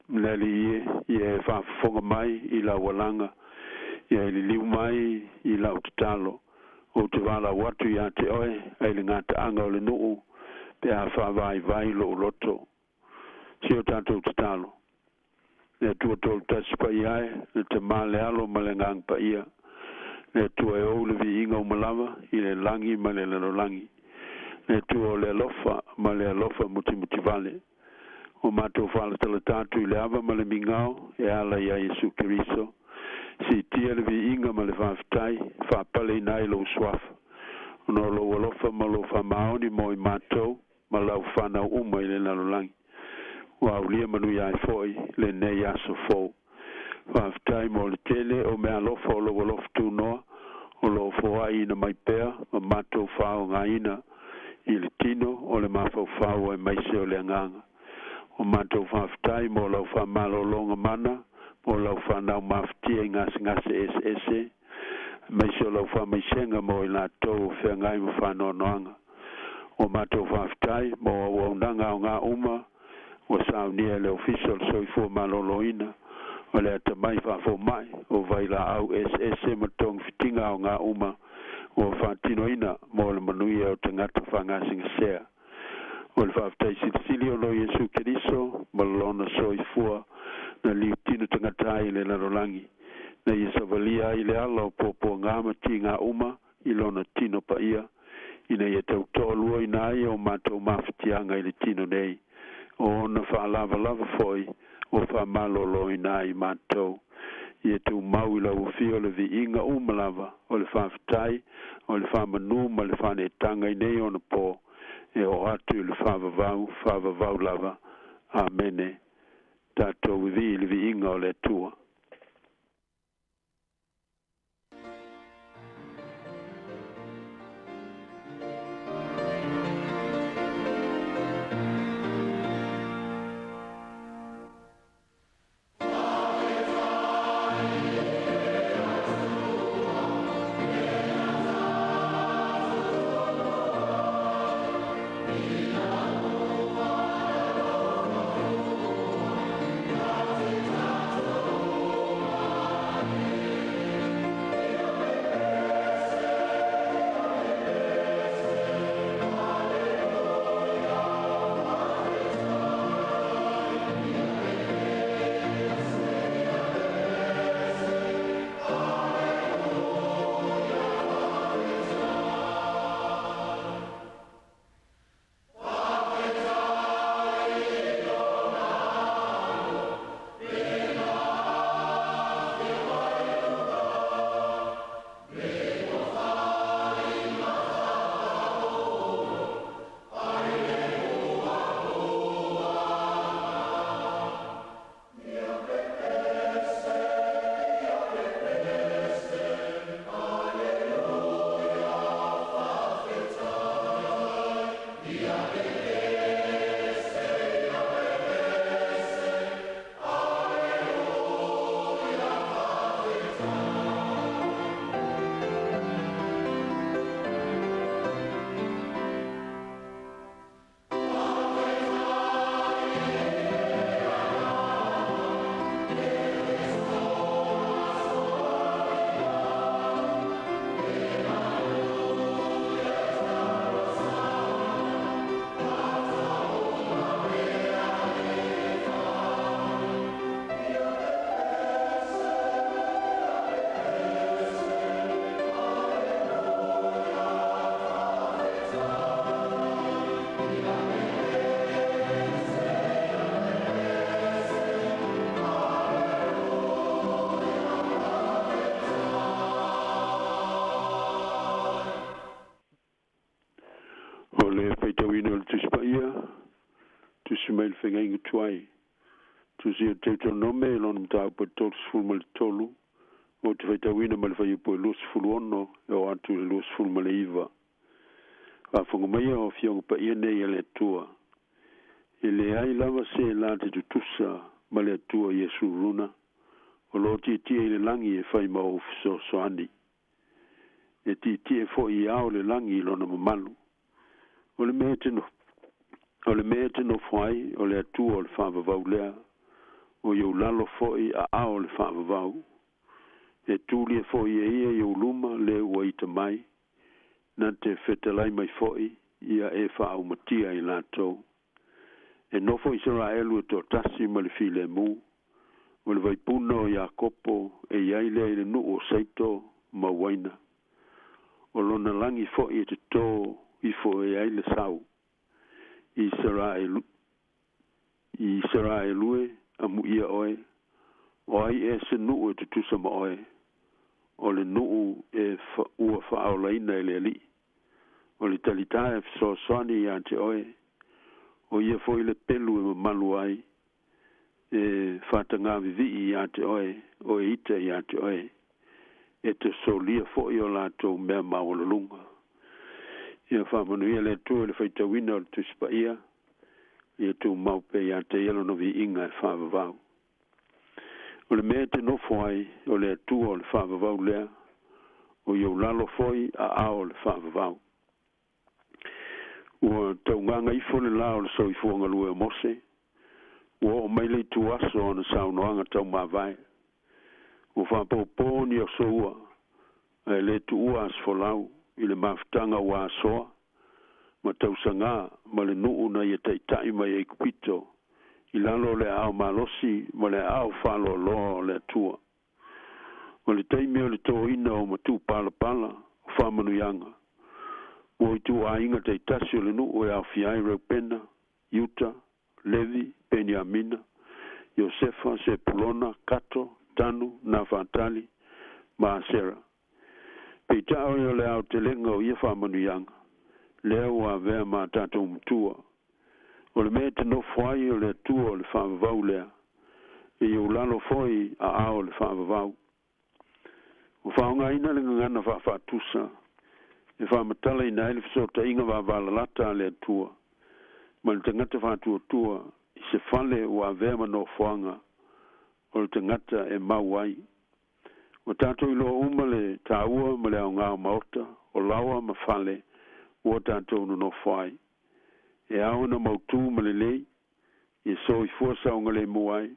Le Alii e, ia e faafofoga mai i lau alaga, ia e liliu mai i lau tatalo. Ou te valaau atu ia te oe, ai le gataaga o le nuu, pe a faavaivai lou loto. Se o tatou tatalo. Le Atua Tolutasi Paia e, le Tamā le Alo ma le Agaga Paia, le Atua e ou le viiga uma lava i le lagi ma le lalolagi, le Atua o le alofa ma le alofa mutimutivale, ua matou faalatalata atu i le ava ma le migao e ala iā Iesu Keriso, siitia le viiga ma le faafetai, faapaleina ai lou Suafa, ona o lou alofa ma lou faamaoni mo i matou ma lau fanau uma i le lalolagi. Ua aulia manuia ai foi lenei aso fou. Faafetai mo le tele o meaalofa o lou alofa tunoa o lo o foaiina mai pea ma matou faaaogaina i le tino o le mafaufau aemaise o le agaga. Ua matou faafetai mo lau faamalologa mana mo lau fanau mafatia i gasegase eseese aemaise o lau faamaisega mo i latou o feagai ma faanoanoaga. Ua matou faafetai mo auaunaga aoga uma ua saunia e le Ofisa o le Soifua Maloloina, o le atamai faafomai, o vailaau eseese ma togafitiga aoga uma ua faatinoina mo le manuia o tagata faagasegasea. O le faafetai silisili ona o Iesu Keriso ma lona soifua na liutino tagata ai i le lalolagi, na ia savalia ai le ala o puapuaga ma tiga uma i lona tino paia, ina ia tautoaluaina ai o matou mafatiaga i le tino nei, o ona faalavalava foi ua faamaloloina ai matou. Ia tumau i lau afio le viiga uma lava o le faafetai, o le faamanu ma le faaneetaga i nei onapo, e oo atu i le faavavau, faavavau lava. Amene. Tatou vivii i le viiga o le Atua. O le faitauina o le Tusi Paia, tusi mai le Feagaiga Tuai, Tusi o Deuteronome i lona mataupu e 33, ou te faitauina mai le fuaiupu e 26 e oo atu i le 29. Faafofoga maia o Afioga Paia nei a le Atua. E leai lava se la te tutusa ma le Atua Iesuruna, o lo o tietie i le lagi e fai ma ou fesoasoani. E tietie foi i ao o le lagi i lona mamalu. O le mea e te O le mea e te nofo ai, o le Atua o le faavavau lea, o i ou lalo foi aao o le faavavau. E tulia foi e ia i ou luma le ua ita mai, na te fetalai mai foi ia e faaumatia i latou. E nofo Isaraelu e toatasi ma le filemu, o le vaipuna o Iakopo e i ai lea i le nuu o Seito ma Uaina. O lona lagi foi e totō ifo e ai le sau. Isaraelu e, amuia oe, o ai ea se nuu e tutusa ma oe, o le nuu e ua faaolaina e le Alii. O le talitā e fesoasoani ia te oe, o ia foi le pelu e mamalu ai, e faatagā vivii ia te oe, o e ita ia te oe, e te solia foi o latou mea maualuluga. Ia faamanuia le Atua i le faitauina o le Tusi Paia, ia tumau pea ia te ia lona viiga e faavavau. O le mea e te nofo ai, o le Atua o le faavavau lea, o i ou lalo foi aao o le faavavau. Ua taugaga ifo le lā o le soifua galue o Mose, ua oo mai le ituaso o ana saunoaga taumavae. Ua faapoupou ni aso ua, ae le tuua asofolau i le mafutaga ua asoa ma tausagā ma le nuu na ia taitai mai Aikupito i lalo o le aao malosi ma le aao faaloaloa o le Atua. O le taimi o le tōina o matupalapala o faamanuiaga mo ituaiga taitasi o le nuu e aofia ai Reupena, Iuta, Levi, Peniamina, Iosefa, Sepulona, Kato, Tanu, Nafatali ma Asera. Peitai o le aotelega o ia faamanuiaga, lea ua avea ma a tatou matua. O le mea e te nofo ai o le Atua o le faavavau lea, e i ou lalo foi aao o le faavavau. Ua faaaogaina le gagana faafaatusa e faamatalaina ai le fesootaiga vavalalata a le Atua ma le tagata faatuatua i se fale ua avea ma nofoaga o le tagata e mau ai. Ua tatou iloa uma le taua ma le aoga o maota, o laoa ma fale ua tatou nonofo ai. E ao ona mautū ma lelei, ia soifua saogalemu ai,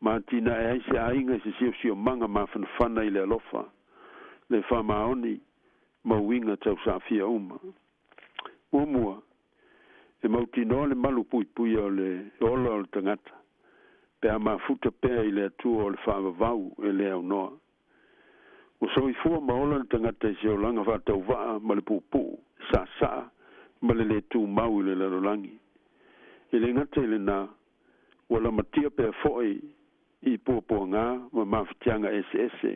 ma atinae ai se aiga i se siosiomaga mafanafana i le alofa, le faamaoni ma uiga tausaafia uma. Muamua, e mautinoa le malu puipuia o le ola o le tagata, pe a mafuta pea i le Atua o le faavavau e le aunoa. Ua soifua ma ola le tagata i se olaga faatauvaa ma le puupuu, e saasaa ma le lē tumau i le lalolagi. E le gata i lenā, ua lamatia pea foi i puapuagā ma mafatiaga eseese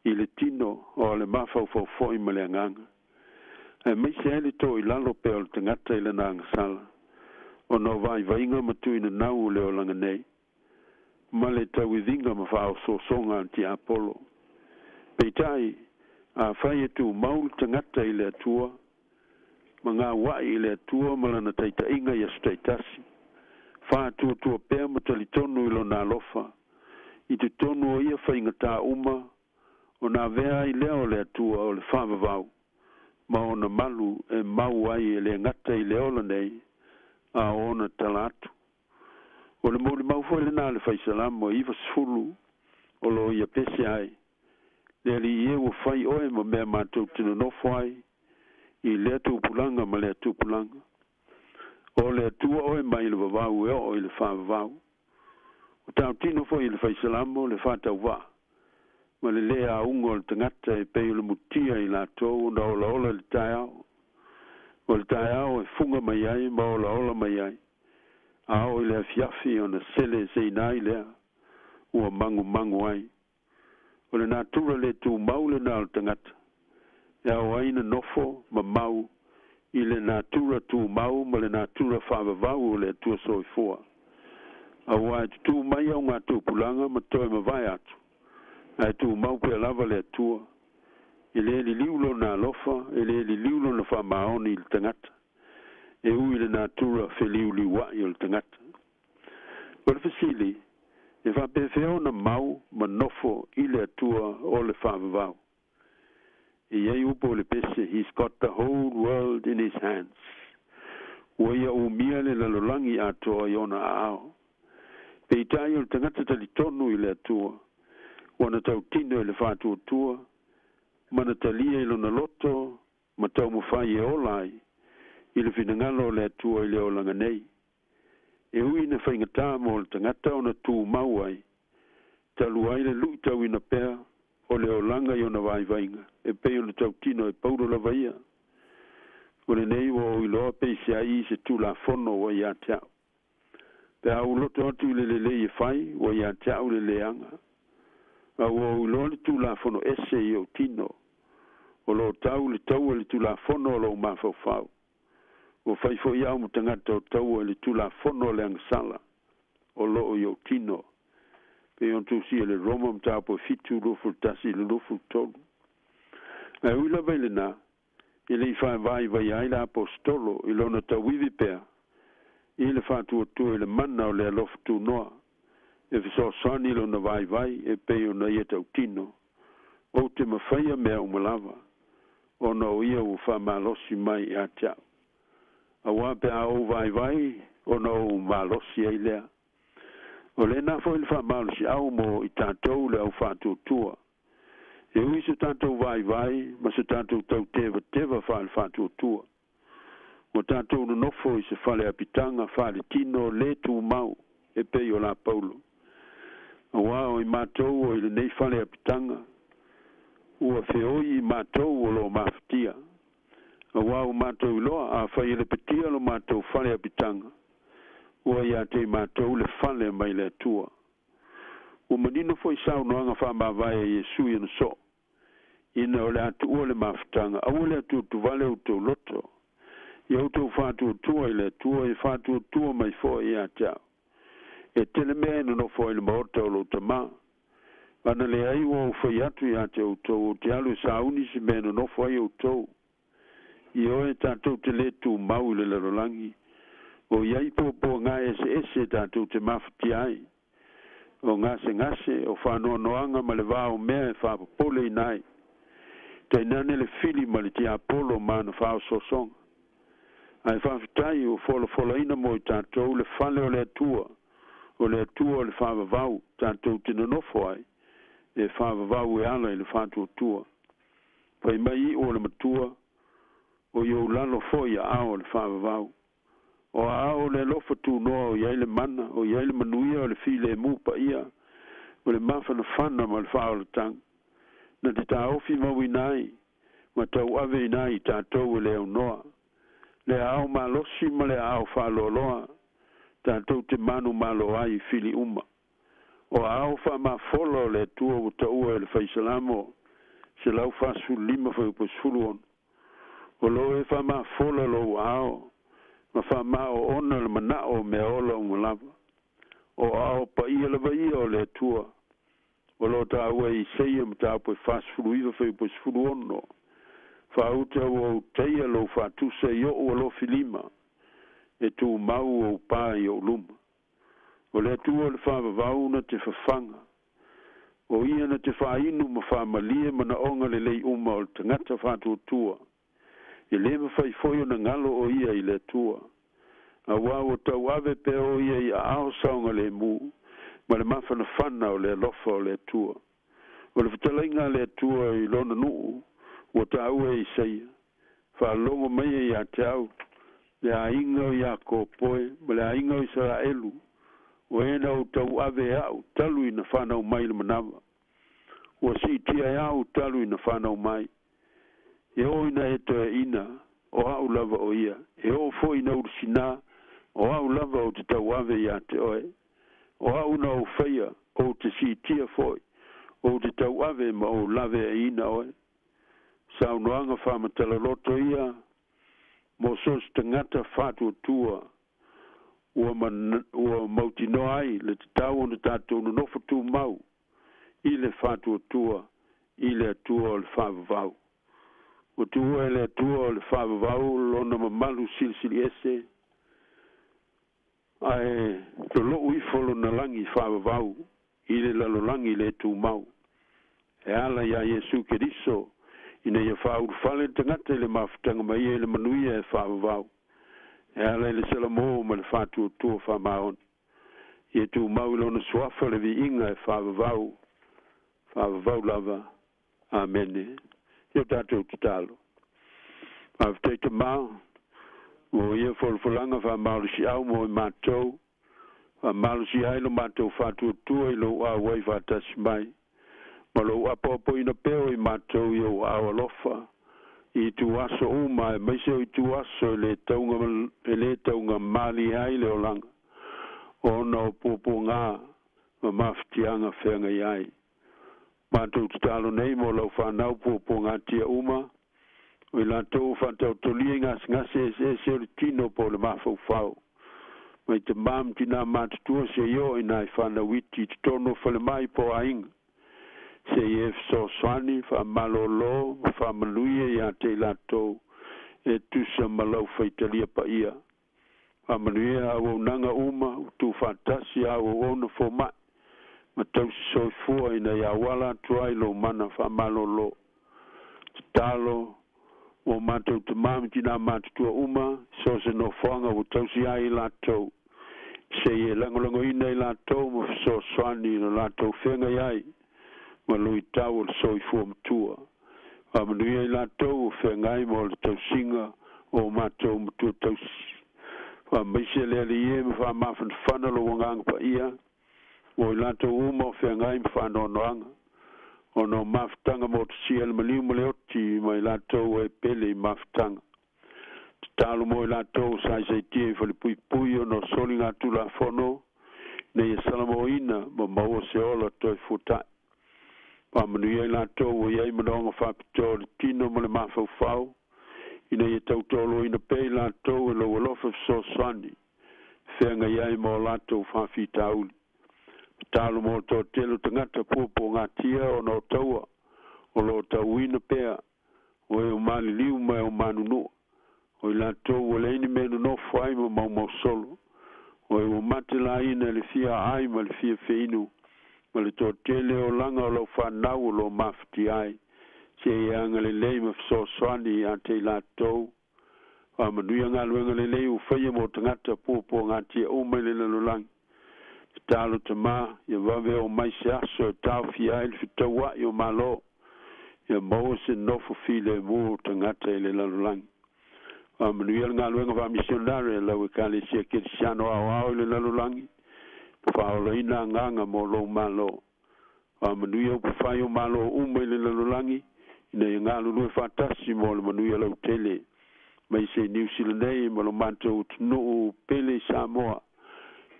i le tino o le mafaufau foi ma le agaga, aemaise ai le too i lalo pea o le tagata i lana agasala, ona o vaivaiga ma tuuina nau o le olaga nei, ma le tauiviga ma faaosoosoga a le tiapolo. Peitai, afai e tumau le tagata i le Atua, ma gaua'i i le Atua ma lana taita'iga i aso taitasi, faatuatua pea ma talitonu i lona alofa, i totonu o ia faigatā uma, ona avea ai lea o le Atua o le faavavau, ma ona malu e mau ai e le gata i le ola nei, a o ona tala atu. O le molimau foi lenā a le Faisalamo e 90 o lo o ia pese ai, Le Alii e ua fai oe ma mea matou te nonofo ai i lea tupulaga ma lea tupulaga. O le Atua oe mai le vavau e oo i le faavavau. Ua tautino foi e le Faisalamo le faatauvaa ma le lē auga o le tagata e pei o le mutia i latou ona olaola i le taeao. O le taeao e fuga mai ai ma olaola mai ai, a oo i le afiafi ona seleseina ai lea ua magumagu ai. O le natura le tumau lenā o le tagata, e ao ai ona nofo ma mau i le natura tumau ma le natura faavavau o le Atua Soifua. Auā e tutū mai augatupulaga ma toe mavae atu, ae tumau pea lava le Atua. E le liliu Lona alofa, e le liliu Lona faamaoni i le tagata, e ui i le natura feliuliua'i o le tagata. O le fesili, e faapefea ona mau ma nofo i le Atua o le faavavau? E i ai upu o le pese, He's got the whole world in his hands. Ua ia umia le lalolagi atoa i ona aao. Peitai o le tagata talitonu i le Atua, ua na tautino i le faatuatua, ma na talia i lona loto ma taumafai e ola ai i le finagalo o le Atua i le olaga nei. E ui ina faigatā mo le tagata ona tumau ai, talu ai le luitauina pea o le olaga i ona vaivaiga, e pei ona tautino e Paulo lava ia. O lenei ua ou iloa peiseai i se tulafono ua ia te au. Pe a ou loto atu i le lelei e fai, ua ia te au le leaga. A ua ou iloa le tulafono ese i ou tino, o lo o tau le taua i le tulafono o lou mafaufau. Ua fai foi au ma tagata o taua i le tulafono o le agasala o lo o i ou tino. Pei ona tusia i le Roma mataupu e 7, 21 i le 23. Ae ui lava i lena, e le i faavaivaia ai le Aposetolo i lona tauivi pea i le faatuatua i le mana o le alofa tunoa e fesoasoani i lona vaivai e pei ona ia tautino, Ou te mafaia mea uma lava, ona o ia ua faamalosi mai ia te au. Auā pe a ou vaivai, ona ou malosi ai lea. O lena foi le faamalosiau mo i tatou le au faatuatua. E ui so tatou vaivai ma so tatou tautevateva faale-faatuatua, ua tatou nonofo i se fale apitaga faaletino le tumau e pei o la Paulo. Auā o i matou o i lenei fale apitaga, ua feoi i matou o lo o mafatia. Auā ua matou iloa, afai e lepetia lo matou fale apitaga, ua ia te i matou le fale mai le Atua. Ua manino foi saunoaga faamavae a Iesu i ona soo, ina o le a tuua le mafutaga, aua le atuatuvale outou loto, ia outou faatuatua i le Atua, ia faatuatua mai foi ia te au. E tele mea e nonofo ai le maota o lou Tamā. Ana leai ua ou fai atu ia te outou, ou te alu e sauni se mea e nonofo ai outou. Ioe, tatou te lē tumau i le lalolagi, o i ai puapuaga eseese tatou te mafatia ai, o gasegase, o faanoanoaga ma le va o mea e faapopoleina ai, tainane le fili ma le tiapolo ma ana faaosoosoga. Ae faafetai ua folafolaina mo i tatou le fale o le Atua, o le Atua o le faavavau tatou te nonofo ai, e faavavau e ala i le faatuatua. Fai mai iu o le matua, o i ou lalo foi aao o le faavavau. O aao o le alofa tunoa o i ai le mana, o i ai le manuia o le filemu paia, o le mafanafana ma le faaolataga, na te taofi mauina ai ma tauaveina ai i tatou e le aunoa, le aao malosi ma le aao faaloaloa, tatou te manumalo ai i fili uma. O aao faamafola o le Atua ua taua e le Faisalamo 145 fuaiupu 16, O lo o e faamafola lou aao ma faamaoona le manao o mea ola uma lava. O aao paia lava ia o le Atua, o lo o taua e Isaia mataupu e 49 fuaiupu 16, Faauta ua ou taia lou faatusa i o'u alofi lima, e tumau ou pa i o'u luma. O le Atua o le faavavau na te fafaga, o ia na te faainu ma faamalie manaoga lelei uma o le tagata faatuatua. E lē mafai foi ona galo o ia i le Atua, auā ua tauave pea o ia i aao saogalemu ma le mafanafana o le alofa o le Atua. O le fetalaiga a le Atua i lona nuu ua taua e Isaia, Faalogo mai e ia te au le aiga o Iakopo e ma le aiga o Isaraelu, o e na ou tauave e a'u talu ina fanau mai le manava. Ua siitia e a'u talu ina fanau mai. E oo ina e toeaina, o a'u lava o ia. E oo foi ina ulusinā, o a'u lava ou te tauave iā te oe. O a'u na ou faia, ou te siitia foi, ou te tauave ma ou laveaiina oe. Saunoaga faamatalaloto ia mo so o se tagata faatuatua ua ua mautinoa ai le tatau ona tatou nonofo tumau i le faatuatua i le Atua o le faavavau. Ua tuua e le Atua o le faavavau lona mamalu silisili ese, ae lolo'u ifo lona lagi faavavau i le lalolagi le tumau, e ala iā Iesu Keriso, ina ia faaulufale le tagata i le mafutaga mai ia i le manuia e faavavau. E ala i le salamo ma le faatuatua faamaoni. Ia tumau i lona suafa le viiga e faavavau, faavavau lava. Amene. Ia o tatou tatalo. Faafetai Tamā mo ia folafolaga faamalosiau mo i matou, faamalosia ai lo matou faatuatua i lou auai faatasi mai, ma lou apoapoina pea o i matou i ou aao alofa, i ituaso uma aemaise o ituaso e lē tauga e lē taugamalie ai le olaga, ona o puapuagā ma mafatiaga feagai ai. Matou tatalo nei mo lau fanau puapuagatia uma, o i latou ua faataotolia i gasegase eseese o le tino po o le mafaufau, mai tamā ma tinā matutua seia oo i nai fanau iti i totonu o falemai po o aiga, seia e fesoasoani, faamalōlō ma faamanuia iā te i latou e tusa ma lau faitalia paia. Faamanuia auaunaga uma ua tuufaatasi a auauauna fomaʻi ma tausi soifua ina ia auala atu ai lou mana faamalōlō. Tatalo mo matou tamā ma tinā matutua uma i so o se nofoaga ua tausi ai i latou, seia e lagolagoina i latou ma fesoasoani i lo latou feagai ai ma luitau o le soifua matua. Faamanuia i latou ua feagai mo le tausiga o matou matua tausi. Faamaise le Alii e ma faamafanafana lou agaga paia mo i latou uma o feagai ma faanoanoaga, ona o mafutaga motusia e le maliu ma le oti ma i latou e pele i mafutaga. Tatalo mo i latou o saisaitia i falepuipui ona o soligatulafono, ina ia salamoina ma maua se ola toe fuataʻi. Faamanuia i latou ua i ai manaoga faapitoa o le tino ma le mafaufau, ina ia tautoaluaina pea i latou e lou alofa fesoasoani, feagai ai ma o latou faafitauli. Tatalo mo le toatele o tagata puapuagatia ona o taua o lo o tauina pea o e o maliliu ma e o manunua, o i latou ua leai ni mea e nonofo ai ma maumausolo, o e ua mate laina i le fia aai ma le fia feinu, ma le toatele o olaga o lau fanau o lo o mafatia ai, seia e agalelei ma fesoasoani ia te i latou. Faamanuia galuega lelei ua faia mo tagata puapuagatia uma i le lalolagi. Tatalo Tamā, ia vave oo mai se aso e taofia ai le fetauaʻi o Malo, ia maua se nofo filemu o tagata i le lalolagi. Faamanuia le galuega faamisionare a lau Ekalesia Kerisiano aoao i le lalolagi, ma faaolaina agaga mo lou Malo. Faamanuia upufai o Malo uma i le lalolagi, ina ia galulue faatasi mo le manuia lautele, mai se i Niu Sila nei ma lo matou atunuu pele i Samoa,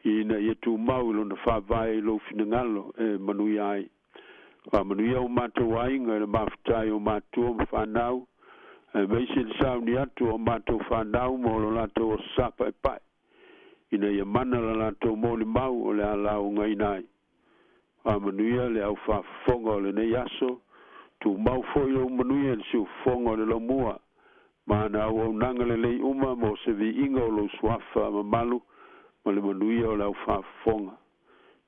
ina ia tumau i lona faavae i lou finagalo e manuia ai. Faamanuia o matou aiga i le mafutai o matua ma fanau, aemaise le sauni atu o matou fanau mo lo latou oso sapaepae, ina ia mana la latou molimau o le a laugaina ai. Faamanuia le au faafofoga o lenei aso, tumau foi lou manuia i le siufofoga o le laumua, ma ana auaunaga lelei uma mo se viiga o lou suafa mamalu ma le manuia o le au faafofoga.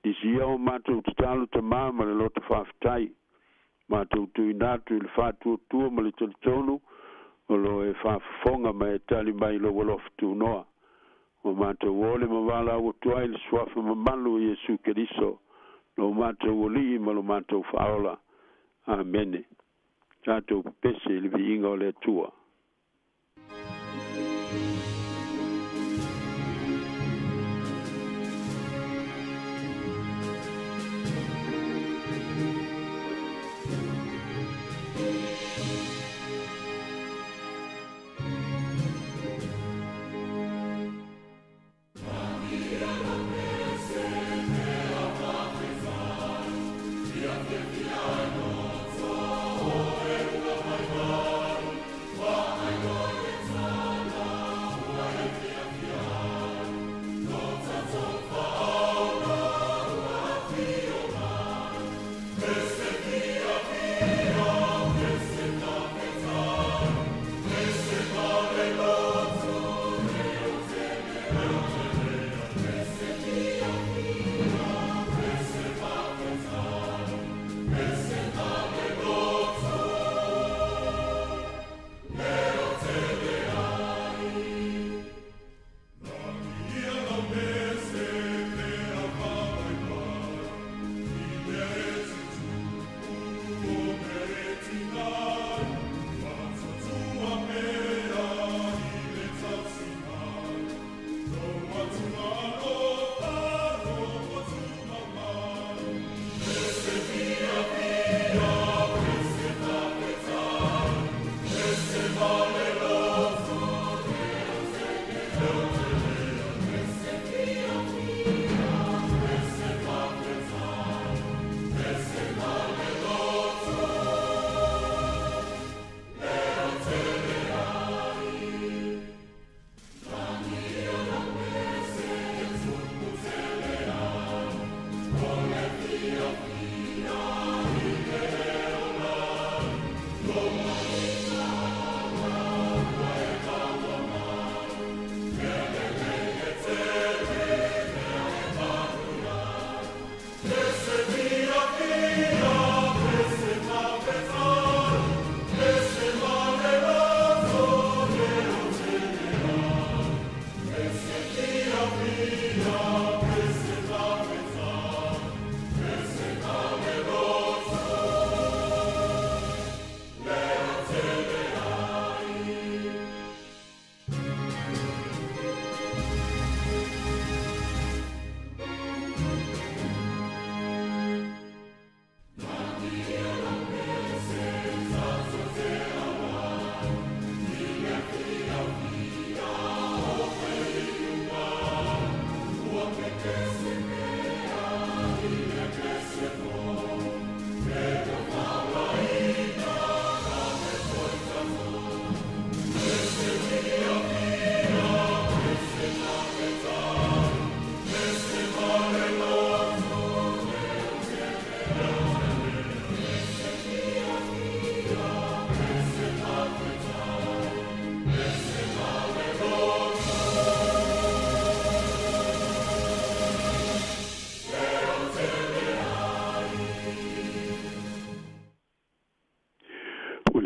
Nisi ia o matou tatalo Tamā ma le loto faafetai, matou tuuina atu i le faatuatua ma le talitonu o lo o e faafofoga ma e tali mai i lou alofa tunoa. Ua matou ole ma valaau atu ai i le suafa mamalu o Iesu Keriso, lo matou Alii ma lo matou Faaola. Amene. Tatou pepese i le viiga o le Atua.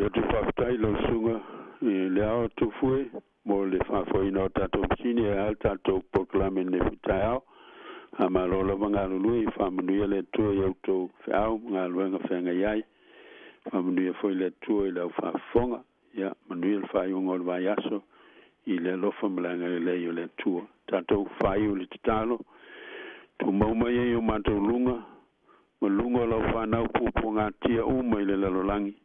Momoli atu faafetai i lau susuga i le Ao Tufue mo le faafoeina o tatou masini e a le tatou polokalame i lenei foi taeao. Faamalo lava galulue, ia faamanuia le Atua i a outou feau ma galuega feagai ai. Faamanuia foi le Atua i le aufaafofoga. Ia manuia le faaiuga o le vaiaso i le alofa ma le agalelei o le Atua. Tatou faaiu i le tatalo, tumau mai ai o matou luga ma luga o lau fanau puapuagatia uma i le lalolagi,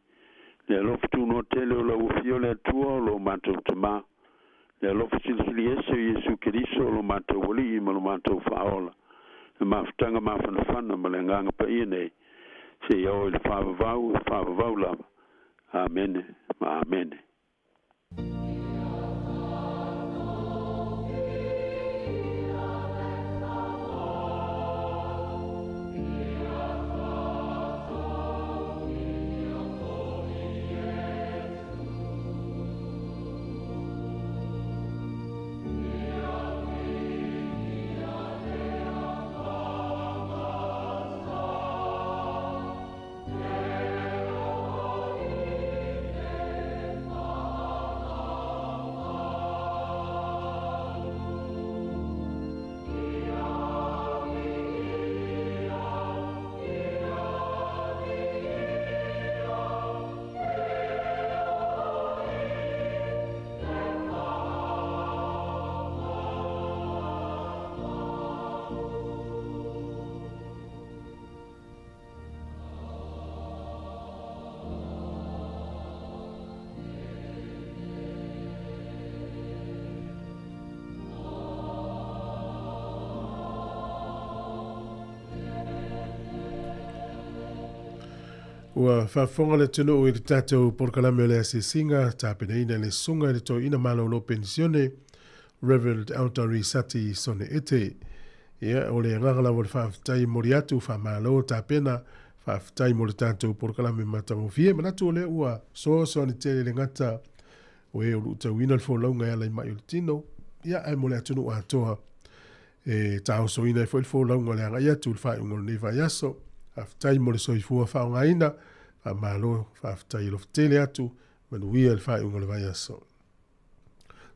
le alofa tunoa tele o lau Afio le Atua o lo matou Tamā, le alofa silisili ese o Iesu Keriso o lo matou Alii ma lo matou Faaola, le mafutaga mafanafana ma le Agaga Paia nei, seia oo i le faavavau e faavavau lava. Amene ma Amene. Ua faafofoga le atunuu i le tatou polokalame o le asiasiga, tapenaina e le Susuga i le Toeaina Malolo Penisione, Rev. Elder Sati Sone Ete. Ia, o le agaga lava o le faafetai e momoli atu, faamalo tapena, faafetai mo le tatou polokalame matagofie. Manatu o lea ua soasoani tele le gata o e o luutauina le folauga e ala i mai o le tino, ia, ae mo le atunuu atoa e taosoina ai foi le folauga o le agai atu i le faaiuga o lenei vaiaso. Faafetai mo le soifua faaaogaina, faamalo, faafetai alofa tele atu, manuia le faaiuga o le vaiaso.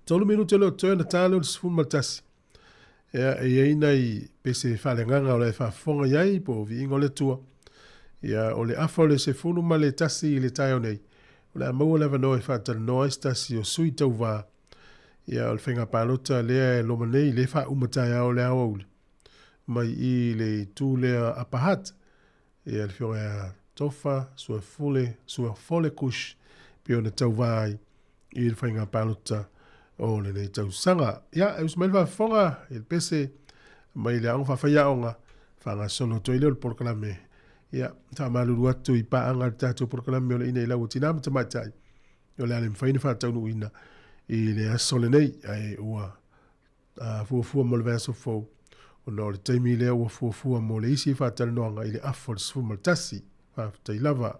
Tolu minute o leo toe na tā leo le 11. Ia, e i ai nai pese faaleagaga o la e faafofoga i ai po o viiga o le Atua. Ia, o le afa o le 11 i le taeao nei, o le a maua le avanoa e faatalanoa ai se tasi o sui tauvā. Ia, o le faiga palota lea e loma nei, lea e faauma taeao le aoauli mai i le itu lea Upper Hutt. Ia, le afioga ia Tofa Suafule, Suafole Kush, pei ona tauvā ai i le faiga palota o lenei tausaga. Ia, e usu mai le faafofoga i le pese mai le aoga faafaiaoga, faagasolo atu ai lea o le polokalame. Ia, faamalulu atu i paaga le tatou polokalame o le ina i lau o tinā ma tamaitai, o le a le mafai ona faataunuuina i le aso lenei, ae ua fuafua mo le vaiaso fou, ona o le taimi lea ua fuafua mo le isi faatalanoaga i le afa o le 11. Faafetai lava.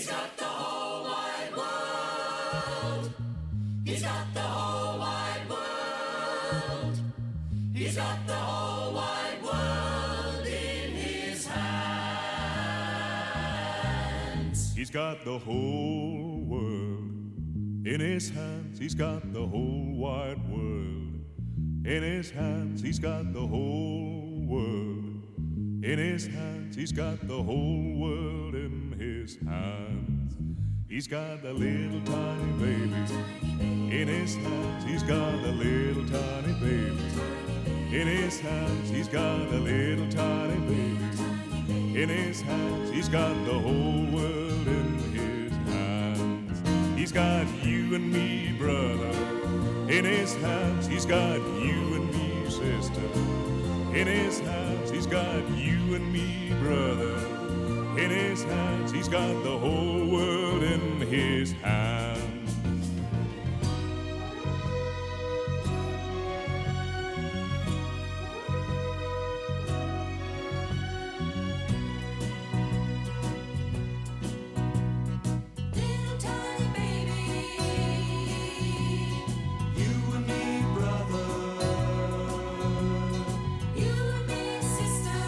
He's got the whole wide world. He's got the whole wide world. He's got the whole wide world in his hands. He's got the whole world in his hands. He's got the whole wide world in his hands. He's got the whole world in his hands. He's got the whole world in his hands. He's got the little tiny baby in his hands. He's got the little tiny baby in his hands. He's got the little tiny baby in his hands. He's got the whole world in his hands. He's got you and me, brother, in his hands. He's got you and me, sister, in his hands. He's got you and me, brother, in his hands. He's got the whole world in his hands. Little tiny baby. You and me, brother. You and me, sister.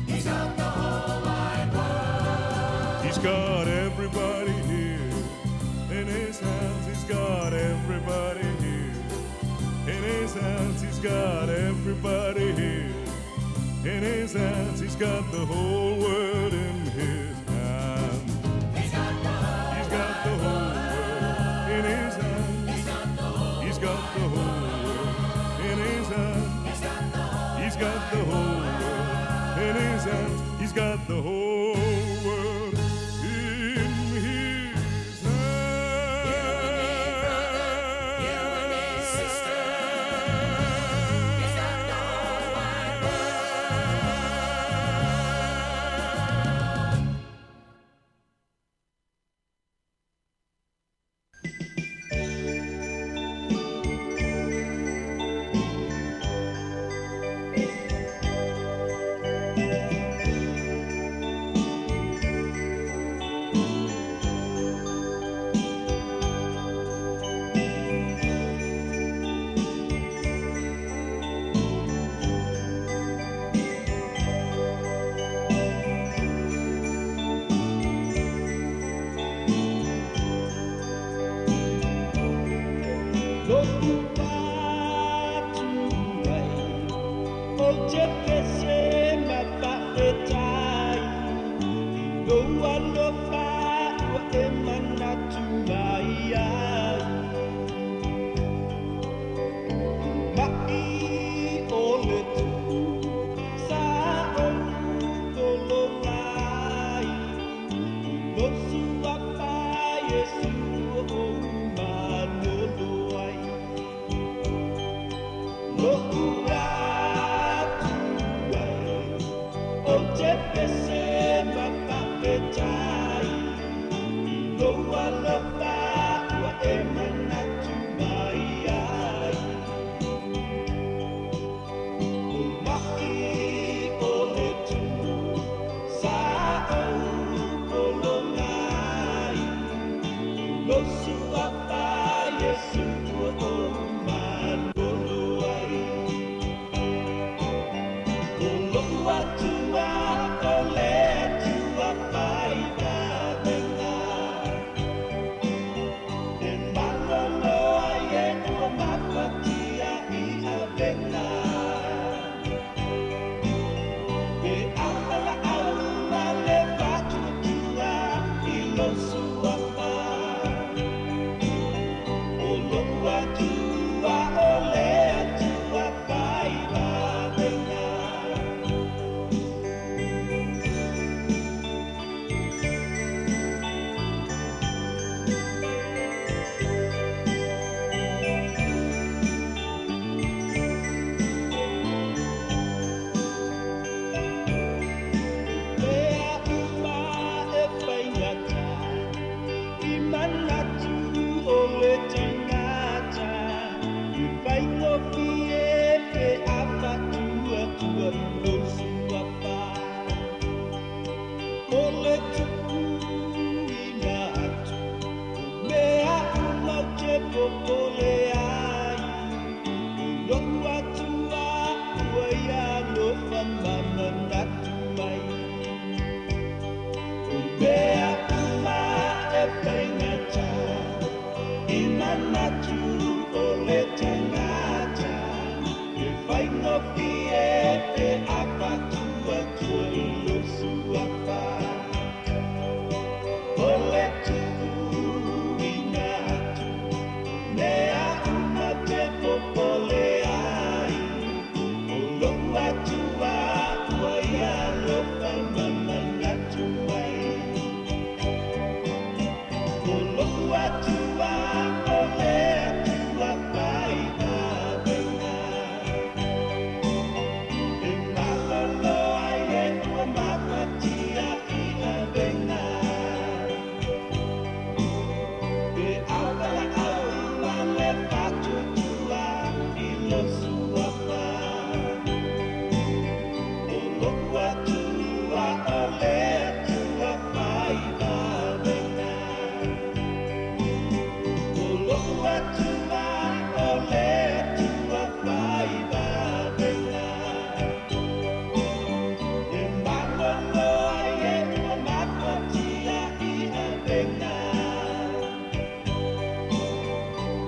He's got the whole wide world. He's got everybody here in his hands. He's got everybody here in his hands. He's got everybody here in his hands. He's got the whole world in his hands. He's got the whole He's got the whole world in his hands. He's got the He's whole got the whole world in his hands. He's got the whole He's got the whole world in his hands. He's got the whole world in his You and me, sister. He's got the whole wide world. O le tuuina atu o mea uma ou te popole ai, o lou Atua ua ia alofa ma manatu mai. O mea uma e faigata i manatu o le tagata, e faigofie pe a faatuatua i lou suafa. O le tuuina atu o mea uma ou te popole ai, o lou Atua ua ia alofa ma manatu mai. O lou Atua o le Atua fai vavega, e malolo ai e ua mafatia i avega. Pe a valaau ma le faatuatua i lou suafa, o lou Atua o le Atua fai vavega. O lou Atua o le Atua fai vavega, e malolo ai e ua mafatia i avega.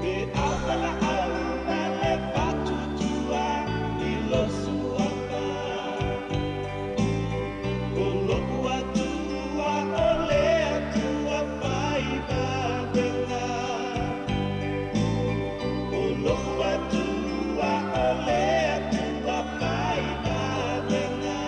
Pe a valaau ma le faatuatua i lou suafa, o lou Atua o le Atua fai vavega. O lou Atua o le Atua fai vavega.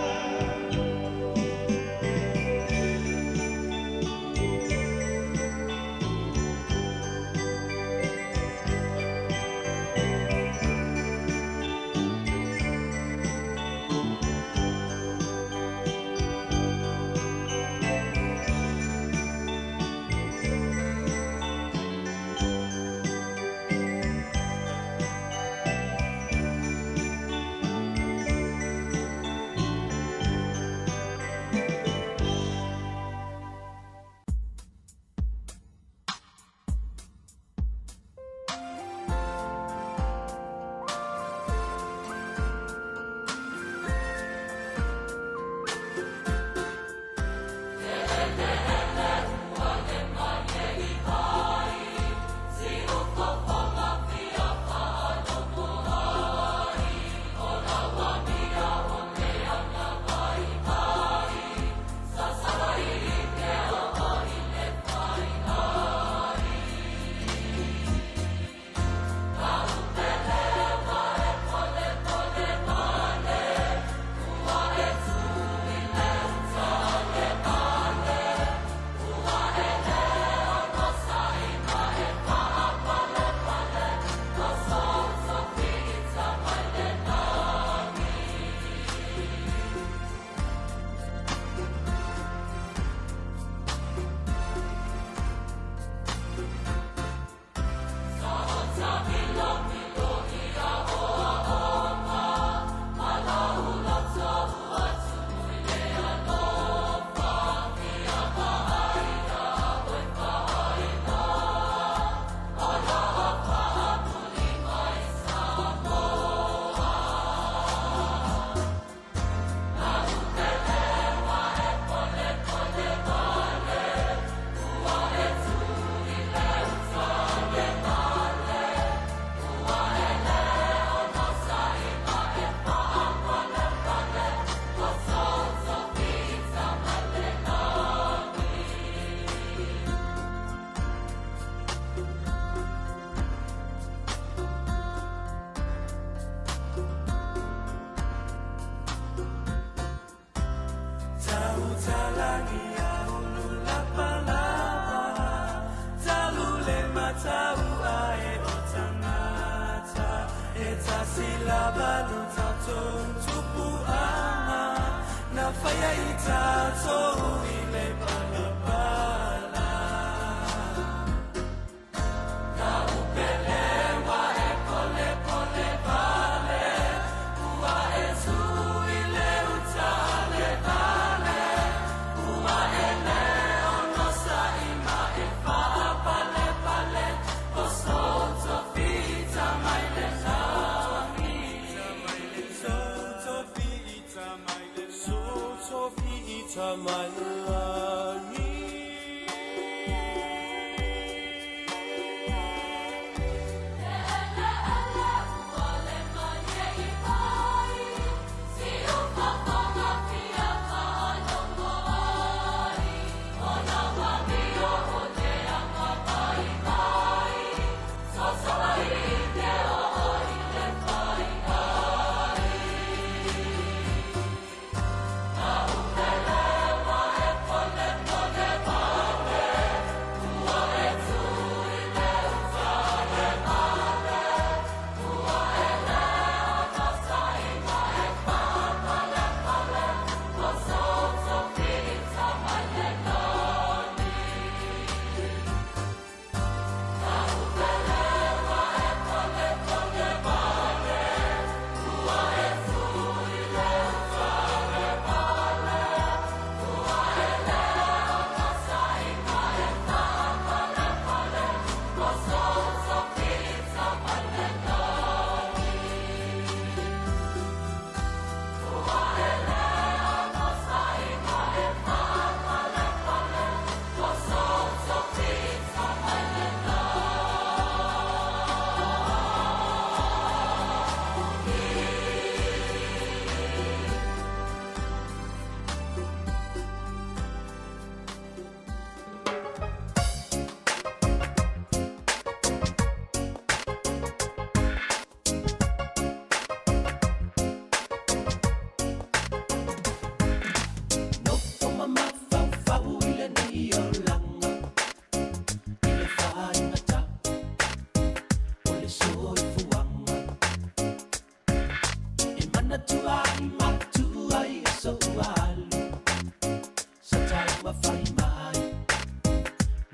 fai mai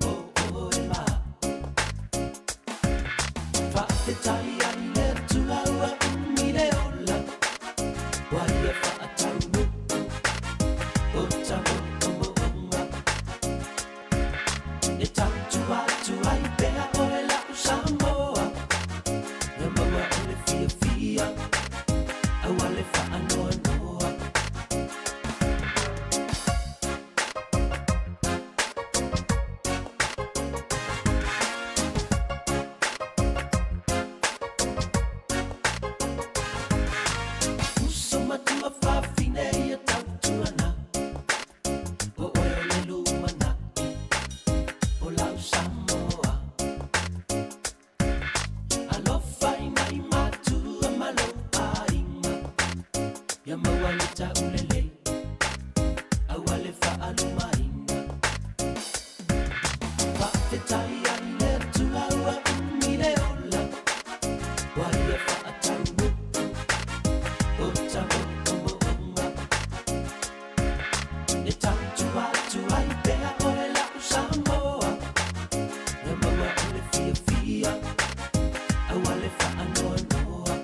mo oe ma Faafetai ai le Atua ua umi le ola Ua ia faataunuu o ta moomooga E tautua atu ai pea oe la'u Samoa Ia maua o le fiafia aua le faanoanoa. Uso matua fafine ia tautuana O oe o le lumanai o lau Samoa Alofa i nai matua ma lou aiga Ia maua le taulelei aua le faalumaina Faafetai ai le Atua ua umi le ola Ua ia faataunuu o ta moomooga E tautua atu ai pea oe la'u Samoa Ia maua o le fiafia aua le faanoanoa.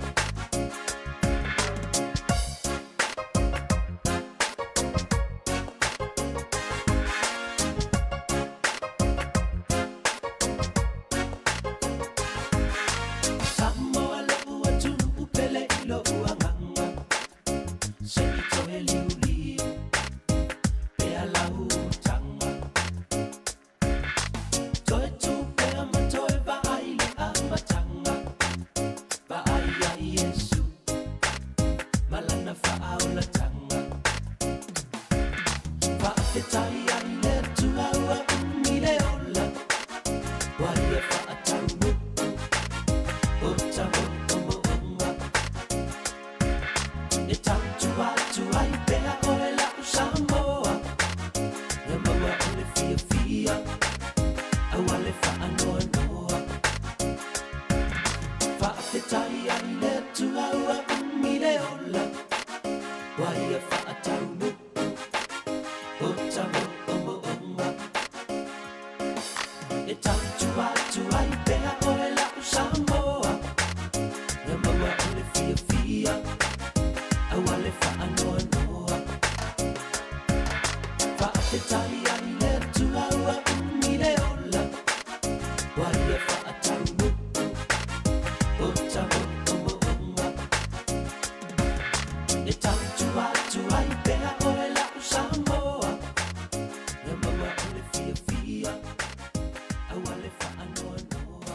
Samoa lo'u atunuu pele i lo'u agaga Se i toe liuliu pea lau taga Toe tu pea ma toe vaai le amataga Vaai ia Iesu ma lana faaolataga Faafetai ai le Atua ua umi le ola Ua ia faataunuu o ta moomooga E tautua atu ai pea oe la'u Samoa Ia maua o le fiafia aua le faanoanoa Faafetai ai le Atua ua umi le ola Ua ia faataunuu o ta moomooga E tautua atu ai pea oe la'u Samoa Ia maua o le fiafia aua le faanoanoa Faafetai ai le Atua ua umi le ola Ua ia faataunuu o ta moomooga E tautua atu ai pea oe la'u Samoa Ia maua o le fiafia aua le faanoanoa.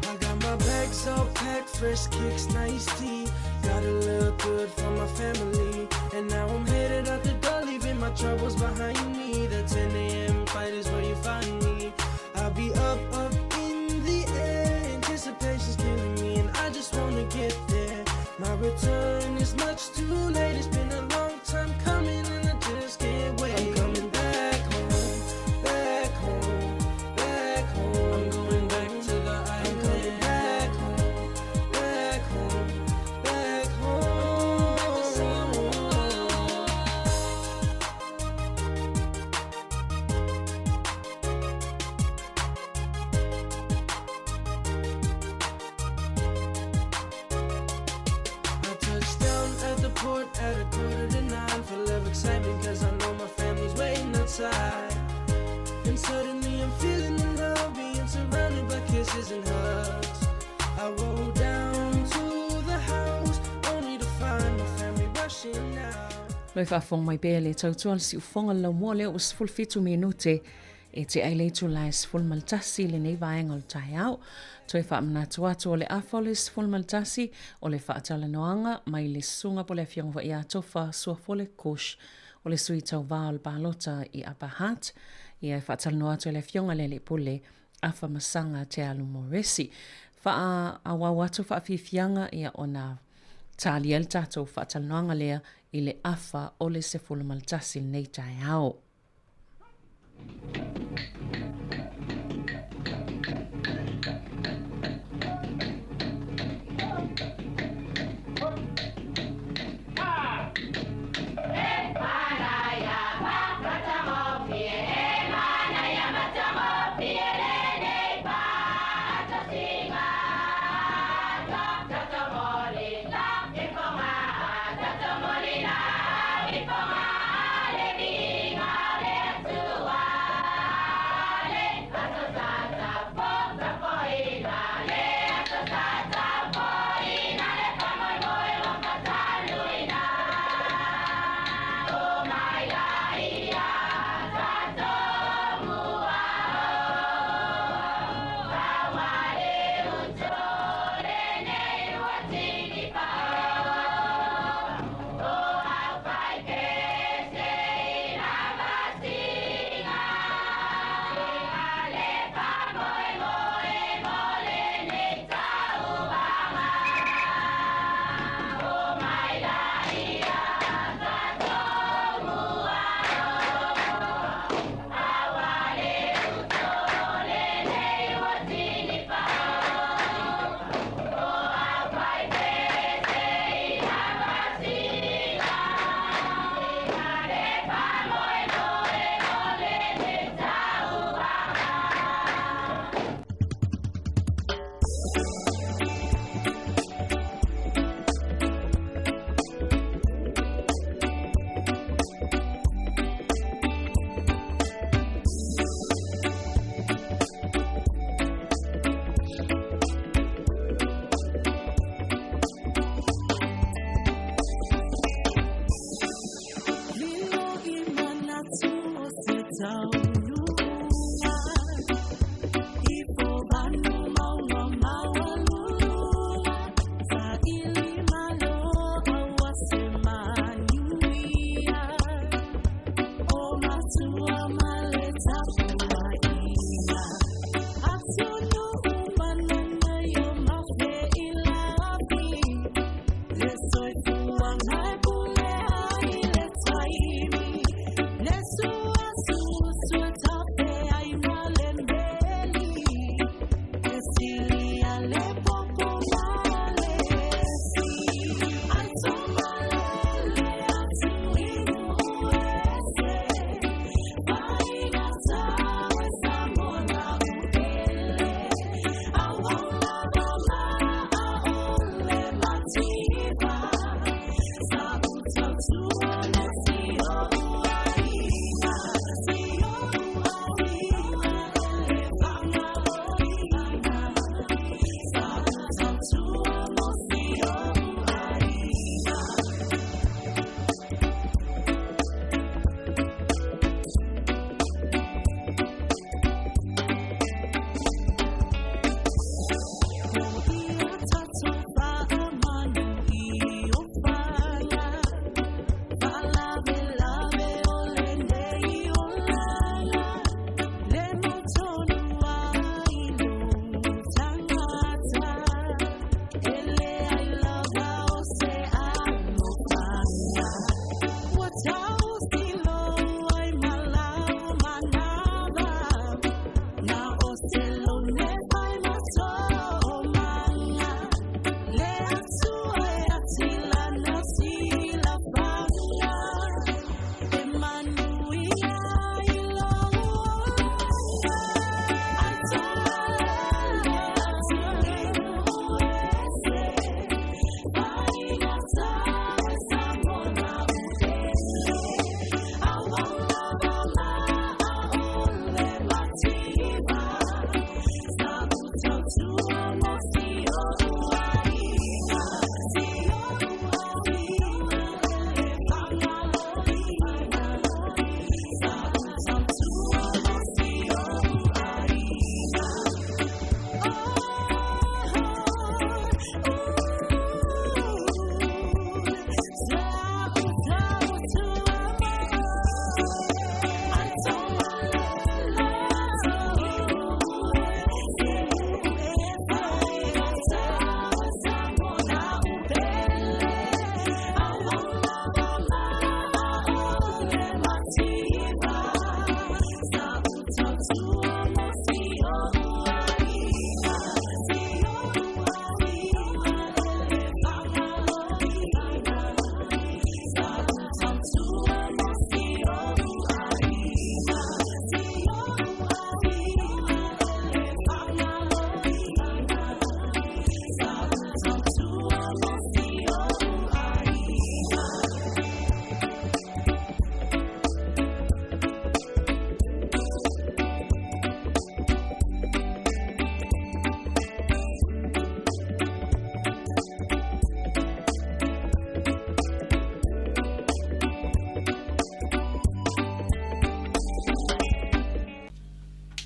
I got my bags all packed, fresh kicks, nice tea. Gotta look good for my family. And now I'm headed out the door, leaving my troubles behind me. The 10 a.m. fight is where you find me. I'll be up, up in the air. Anticipation's killing me, and I just wanna get there. My return is much too late. It's been a long time coming, and I just can't wait. I'm coming back home, back home, back home. I'm going back to the island. I'm coming back home, back home, back home. I touched down at the port at 8:45, full of excitement, cause I know my family's waiting outside. And suddenly I'm feeling the love, being surrounded by kisses and hugs. I roll down to the house, only to find my family rushing out. Loi faafofoga mai pea le tautua le siufofoga le laumua lea ua 17 minute e te ai le itula e 11 lenei vaega o le taeao. Toe faamanatu atu o le afa o le 11 o le faatalanoaga mai le susuga po le afioga foi ia Tofa Suafole Kush o le sui tauva o le palota i Upper Hutt. Ia e faatalanoa atu e le afioga le Alii Pule Afa Masaga Te Alu Moresi. Faaauau atu faafiafiaga ia ona talia le tatou faatalanoaga lea i le afa o le 11 lenei taeao.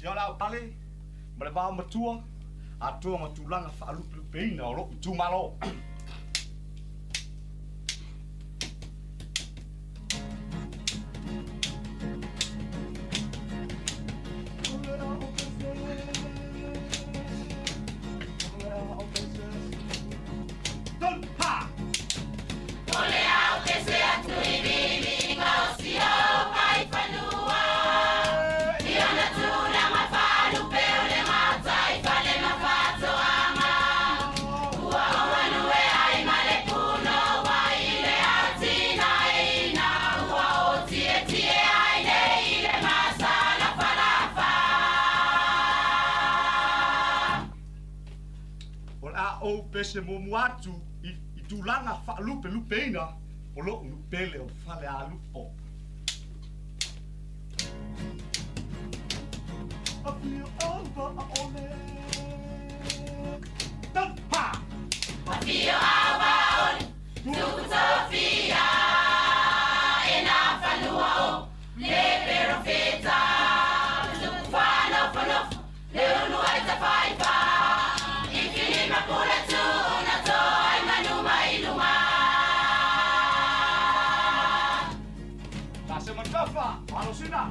Ia o le aopale ma le vaomatua atoa ma tulaga faalupelupeina o lou itumalo. O le a ou pese muamua atu i i tulaga faalupelupeina o lou nuu pele o Falealupo. Afio ava aole Taupa! Afio ava aole Tupu tofia e nā fanua o le perofeta Tupu whanofonofo le ulu ai tafaifa I filima pule tūna toa ai manu mai lunga Ta se matafa, alosina.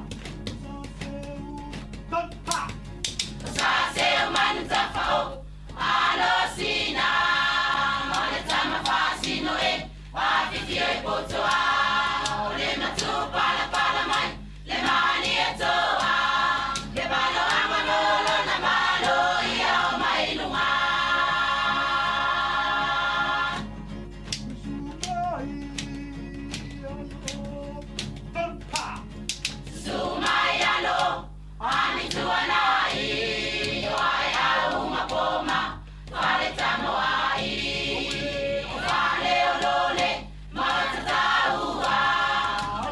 Taupa! Sa se o manu tafa o alosina Ma le tama fasino e Wawhifio e potoa O le matu pala pala mai Le mani e toa Le malo anga lolo na malo ia o mai lunga Sumai alo Ani tuanai O ai au mapoma Fale tamo ai O fale o lole Maota taua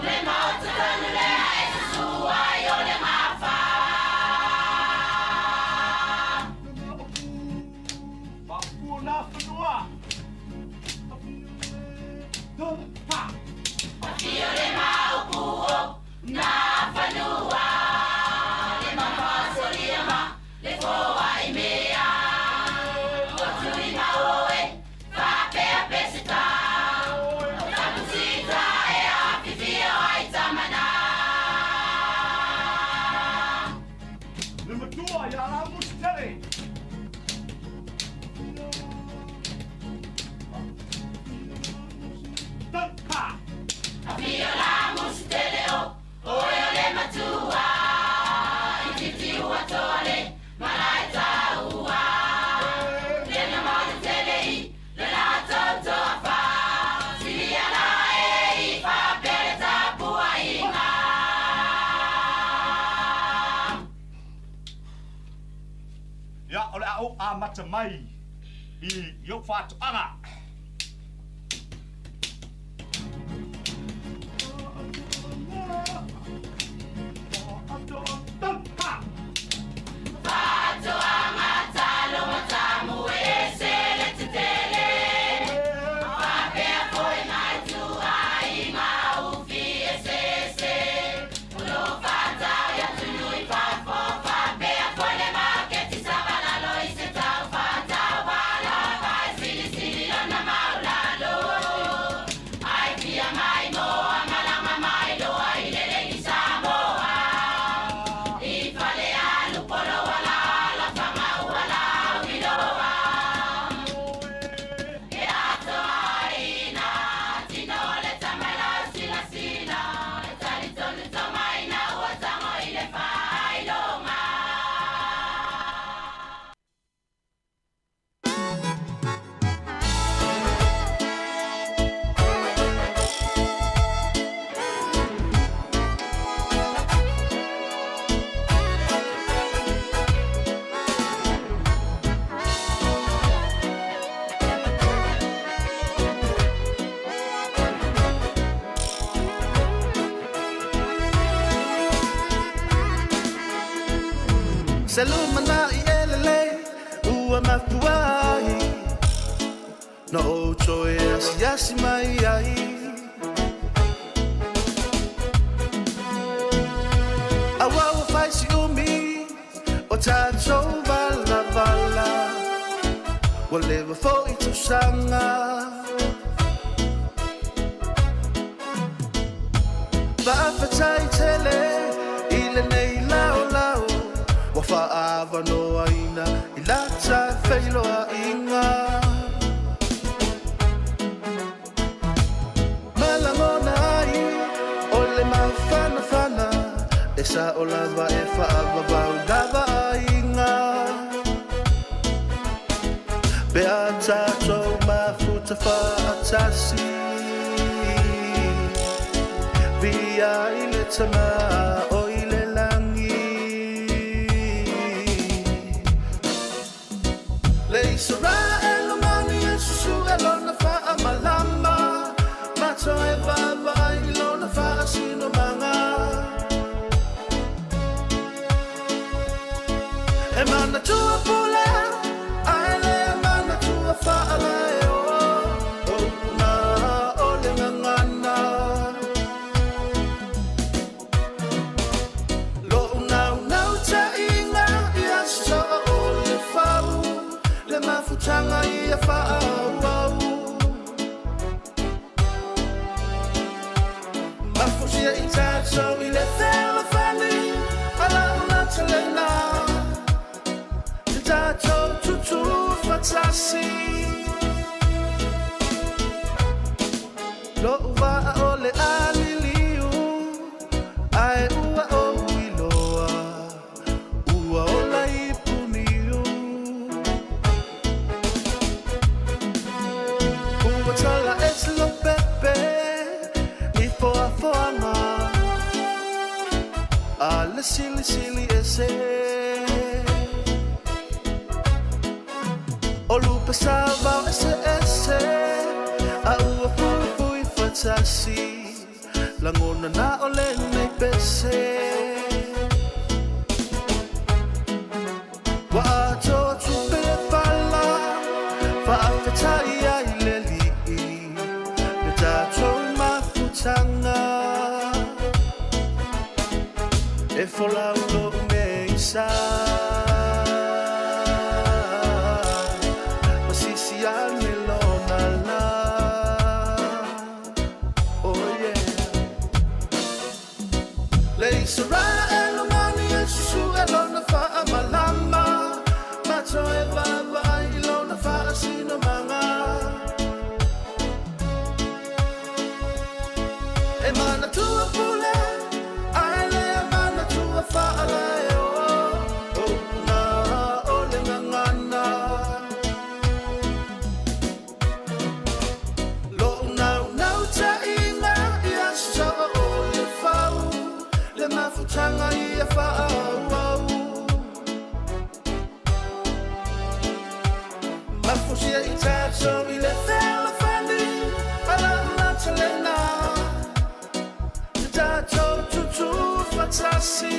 Le maota tanu lea e susua i o le gafa Mapua nā whanua. Taupa! Afio le maupu o nā fanua Le mafasolia ma le foa i mea O tui maoe Fapea peseta O takusita e afifio ai tamana Le matua ia la musitele. Taupa! Afio la musitele o Oe o le matua I titi ua toa le Malae taua Le na maota tele i Le la tautoa fa Silia la e i Fapea le tapua inga Ia o le a ou amata mai i i ou faatoaga. Taupa! Faatoaga talo matamu e se le tetele Fapea foi mai tuaiga ufi e sese O lo whātau ia tunui fafo Fapea foi le maketi sa valalo i se tau whātau wala Vai sili sili lona maulalo Ai fia mai moa malanga mai loa i le lengi Samoa I fale alu polo wala la fanga wala wiloa E atoa ina tino o le tamala sila sila E tali tonu tomaina ua tango i le whailonga Selumana i elele ua mafuai No ou toe asiasi mai ai Aua ua fai si umi Ua tatou valavala Ua leva foi tausaga Faafetai tele i lenei laolao Ua faaavanoaina i la ta feiloaiga Ma lagona ai o le mafanafana E sao lava e faavavau lava aiga Pe a tatou mafuta faatasi Viia i le Tama o i le lagi Le Isaraelu mani e susue lona faamalama Ma toe vaavaai i lona faasinomaga E manatua pule ae le manatua faalaeo O upu na o le gagana Lo'u naunautaiga ia soo o le fau Le mafutaga ia faaauau Mafusia i tatou i le fealofani A lau natalena Te tatou tutu fatasi Lo'u vaa o le a liliu Ae ua ou iloa Ua ola i Puniu Ua tala ese Lopepe I foafoaga A le silisili ese O lupe saovao eseese A ua fuifui fatasi Lagona na o lenei pese Ua atoa tupe le fala Faafetai ai le Alii Le tatou mafutaga E folau lo'u nei sa Ma sisi ane lona la Oh yeah Le Isaraelu mani e susue lona faamalama Ma toe vaavaai i lona faasinomaga E manatua pule ae le manatua faalaeo O upu na o le gagana Lo'u naunautaiga ia soo o le fau Le mafutaga ia faaauau Mafusia i tatou i le fealofani A lau natalena Te tatou tutu fatasi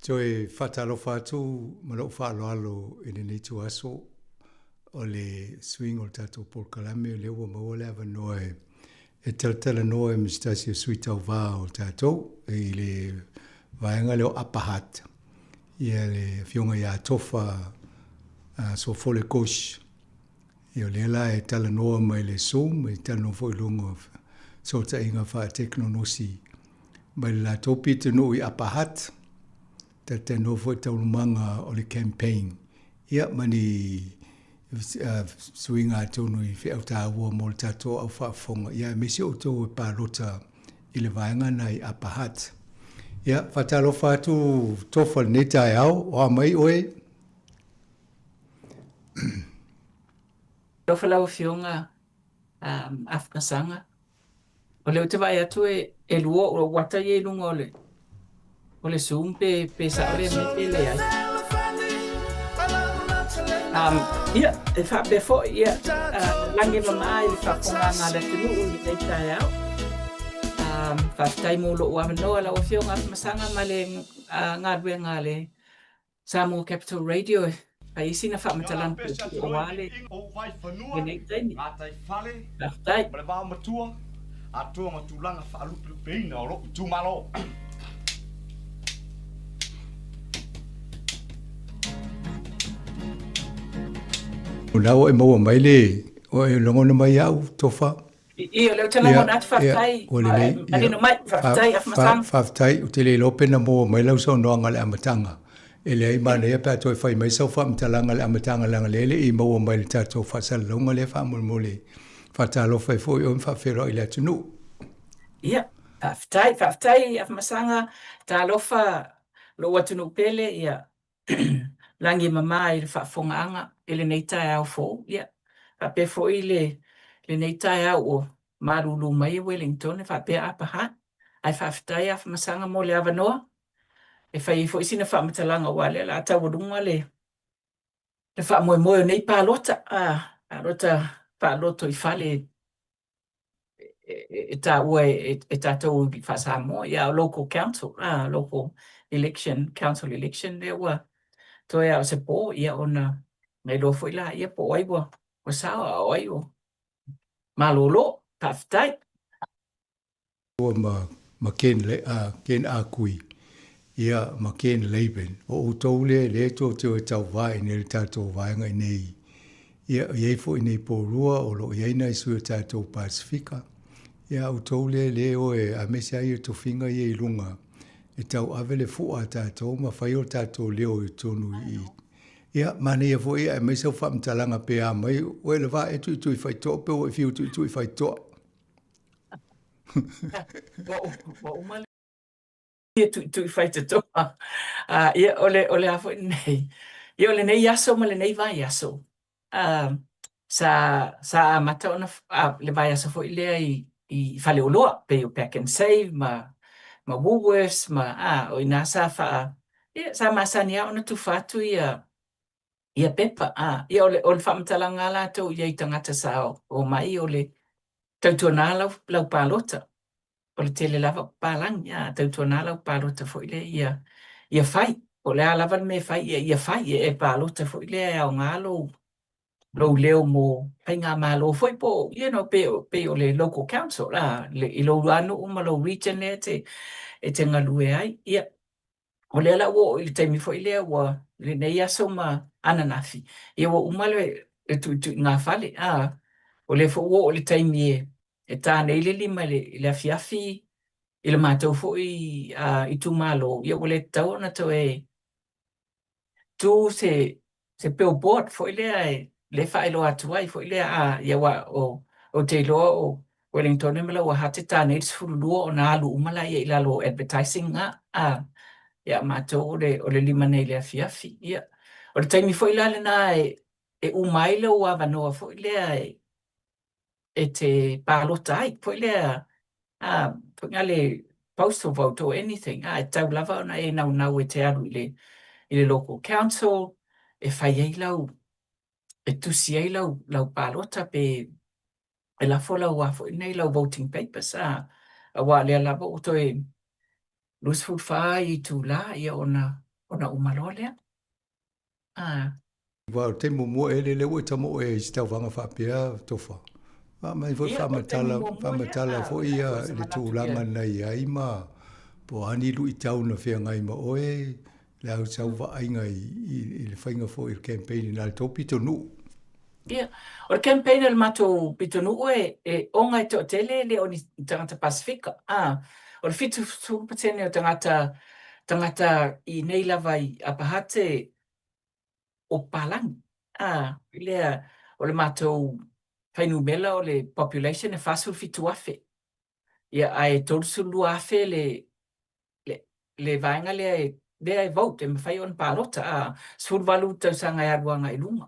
Toe faatalofa atu ma lou faaaloalo i lenei ituaso o le suiga o le tatou polokalame, o lea ua maua le avanoa e e talatalanoa ai ma se tasi o sui tauva o tatou i le vaega lea o Upper Hutt, ia le afioga ia Tofa Sofole Kush. Ia o lea la e talanoa mai le Zoom, e talanoa foi i luga o fesootaiga faatekonolosi mai le latou pitonuu i Upper Hutt, talatalanoa foi i taualumaga o le campaign. Ia ma ni suiga atonu i feau taua mo le tatou au faafofoga, ia aemaise outou e palota i le vaega na i Upper Hutt. Ia, faatalofa atu Tofa i lenei taeao, o a mai oe? Alofa lau Afioga Afamasaga. O lea ou te vaai atu e lua ou ata ia i luga o le o le Zoom pe pe sao lea mea pe leai. Um, Ia, e faapea foi, ia, lagi e mamā i le faafofogaaga a le atunuu i lenei taeao. Faafetai mo lou avanoa lau Afioga Afamasaga ma le galuega a le Samoa Capital Radio e fai ai sina faamatalaga puupuu aua lenei taimi. Faafetai. Ma le vaomatua, atoa ma tulaga faalupelupeina o lou itumalo. O la ua e maua mai le, ua e logona mai au, Tofa. Ioe, o lea ou te lagona atu, faafetai. Ua lelei. Manino mai, faafetai Afamasaga. Faafetai, ou te le iloa pe na maua mai lau saunoaga i le amataga. E leai, manaia pe a toe fai mai sau faamatalaga i le amataga leaga o lea e le i maua mai i le tatou faasalalauga lea faamolemole. Faatalofa ai foi oe ma faafeiloai i le atunuu. Ia, faafetai, faafetai Afamasaga, talofa lou atunuu pele, ia lagi e mama i le faafofogaaga i lenei taeao fou, ia faapea foi le lenei taeao ua malulu mai e Wellington faapea Upper Hutt. Ae faafetai Afamasaga mo le avanoa e fai ai foi sina faamatalaga aua o lea o le a taualuga le le faamoemoe o nei palota, palota faalotoifale e taua e tatou faa-Samoa, ia o local council, local election, council election lea ua toe lava o se po, ia ona iloa foi laia po o ai ua sao a o ai ua malolo. Faafetai. Ua ma, ma Ken, uh, Ken Akui, ia ma Ken Laban. O outou lea, lea tou te o e tauvā i nei le tatou vaega i nei. Ia, e i ai foi nei Pourua, o lo o i ai nai sui o tatou Pasifika. Ia, outou lea, lea e o e aemaise ai o tofiga ia i luga e tauave le fua a tatou ma fai o tatou leo i totonu i Ia, manaia foi e aumai sau faamatalaga pe a mai, ua e le va e tuitui faitoa pe ua e fiu tuitui faitoa. Ua uma le tuitui faitotoa. Ia, o le, o le a foi lenei? Ia, o lenei aso ma lenei vaiaso, sa, sa amata ona, le vaiaso foi lea i, i faleoloa, pei o Pak'nSave ma, ma Woolworths ma, o i ina sa faa, ia, sa masani lava ona tufa atu ia, ia pepa. Ia, o le, o le faamatalaga a latou i ai i tagata sa omai, o le tautuana lau, lau palota. O le tele lava o papalagi, a, tautuana lau palota foi lea ia, ia fai. Po o le a lava le mea e fai, ia, ia fai, ia e palota foi lea e aoga lou, lou leo mo faigamalo foi po o, you know, pei, pei o le local council, a, le, i lou lava nuu ma lou region lea e te, e te galue ai. Ia, o lea la ua oo i le taimi foi lea ua lenei aso ma ananafi, ia ua uma le, le tuituigafale, a, o lea foi ua oo i le taimi e, e ta nei le lima i le, i le afiafi i le matou foi itumalo, ia ua le tatau ona toe tu se se billboard foi lea e lea e faailoa atu ai foi lea a ia aua o ou te iloa o Wellingtone ma Lower Hutt e ta nei le 12 ona alu uma laia i lalo o advertising a a ia matou o le o le lima nei i le afiafi. Ia o le taimi foi la lena e e uma ai lou avanoa foi lea e e te palota ai foi lea a foi na le postal vote or anything a e tatau lava ona e naunau e te alu i le i le local council e fai ai lau e tusi ai lau lau palota pe e lafo lau a foi nei lau voting papers a aua o lea lava ua toe 24 itula ia ona ona uma loa lea. A. Aua o le taimi muamua ea lea ua e tama oe i se tauvaga faapea, Tofa. Aumai foi faamatala, faamatala foi ia le tulaga na i ai ma po o a ni luitau na feagai ma oe, le au sau vaaiga i, i, i le faiga foi o le campaign i na le tou pitonuu. Ia, o le campaign a le matou pitonuu e, e oga e toatele e le o ni tagata Pasifika. A, o le 70% o tagata, tagata i nei lava i Upper Hutt e, o papalagi. A, lea, o le matou fuainumera o le population e 47,000. Ia, ae 32,000 le, le, le vaega lea e, lea e vote, e mafai ona palota, a, 18 tausaga e alu agai i luga.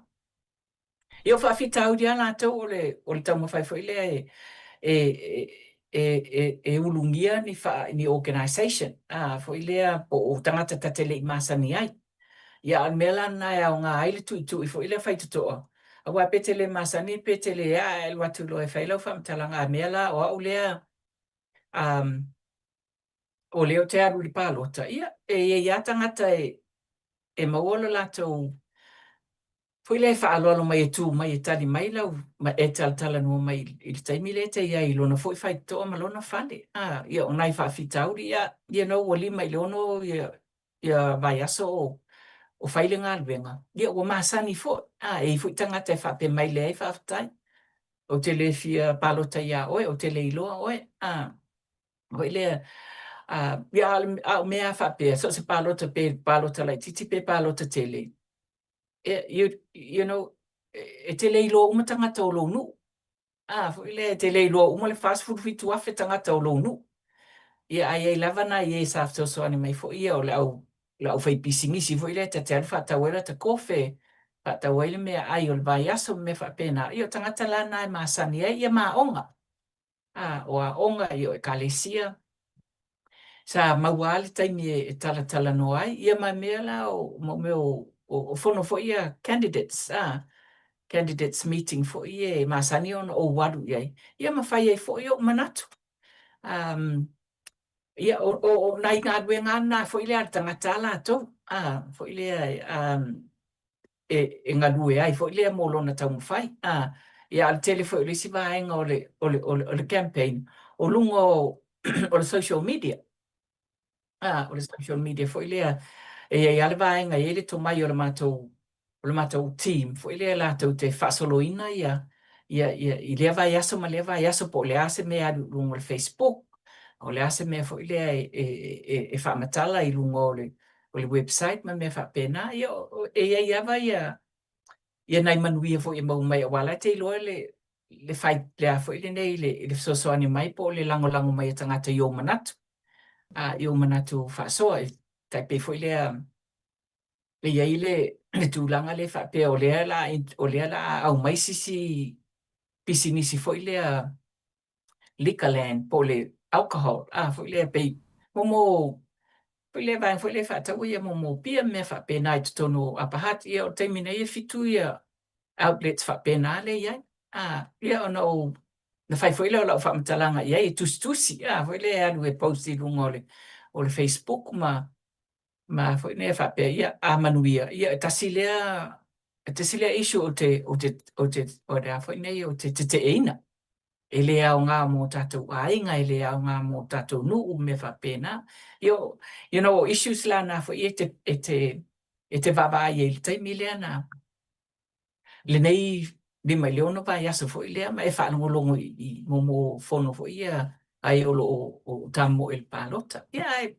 Ia o faafitauli lava latou o le, o le taumafai foi lea e, e, e, e, e ulugia ni, faa, ni organisation, a, foi lea po o tagata ta te le i masani ai. Ia, a o le mea la lena e aoga ai le tuitui foi lea faitotoa, Aua pe e te le masani pe e te le aa e alu atu loa e fai lau faamatalaga, a mea la o au lea um, o lea ou te alu i le palota, ia, e i ai lava tagata e, e maua lo latou foi lea e faaaloalo mai e tu mai e tali mai lau, ma e talatalanoa mai i le taimi lea e te i ai i lona foi faitotoa ma lona fale. A, ia, o nai faafitauli, ia, you know, ua 5 i le 6 ia, ia vaiaso o, o fai le galuega, ia ua masani foi. A, e i ai foi tagata e faapea mai, leai faafetai, ou te le fia palota iā oe, ou te le iloa oe. A, foi lea, a, ia, a o mea lava faapea, so o se palota pe palota laitiiti pe palota tele, you, you know, e te le iloa uma tagata o lou nuu. A, foi lea, e te le iloa uma le 47,000 tagata o lou nuu. Ia, ae i ai lava nai e sa fesoasoani mai foi ia o le au, le aufaipisinisi foi lea ta te alu faatau ai lata kofe, faatau ai le meaai o le vaiaso ma mea faapena. Ia, o tagata la na e masani ai, ia ma aoga. A, o aoga, ia o ekalesia, sa maua lava le taimi e talatalanoa ai, ia ma mea la o, mo mea o, o fono foi ia candidates, a, candidates meeting foi ia e masani ona ou alu i ai, ia ma fai ai foi ou manatu. Um, ia, o, o, o nai galuega lava na foi lea a le tagata lava latou, a, foi lea, um, e, e galue ai foi lea mo lona taumafai. A, ia, a o le tele foi o le isi vaega o le, o le, o le, o le campaign, o luga o, o le social media. A, o le social media foi lea, e i ai lava le vaega, e i ai le tomai o le matou, o le matou team foi lea latou te faasoloina ia, ia, ia, i lea vaiaso ma lea vaiaso po o le a se mea e alu i luga o le Facebook, o le a se mea foi lea e, e, e, e faamatala i luga o le, o le website ma mea faapena, ia, e i ai lava ia, ia nai manuia foi e maua mai aua la e te iloa le, le fai, le a foi lenei, le, le fesoasoani mai po o le lagolago mai a tagata i ou manatu, a, i ou manatu faasoa, e tai pei foi lea, e i ai le, le tulaga lea faapea o lea la, o lea la a aumai se isi pisinisi foi lea Liquorland po o le alcohol, a foi lea pei mo foi lea vaega foi lea e faatau ia mo pia ma mea faapena i totonu o Upper Hutt. Ia o le taimi nei e fitu ia outlets faapena lea e i ai. A, ia ona ou na fai foi lea o lau faamatalaga i ai e tusitusi, a foi lea e alu e post i luga o le o le Facebook ma ma foi lea faapea, ia, a manuia, ia e tasi lea e tasi lea issue ou te ou te ou te o le a foi nei ou te teteeina. E le aoga mō tātou aiga, e le aoga mō tātou nuu, mea faapena. Ia, you know, o issues la na foi e te, e te, e te vaavaai ai i le taimi lea na, lenei 5 i le 6 vaiaso foi lea ma e faalogologo i, i mo fono foi ia ai o lo o tamoe i le palota. Ia, ae,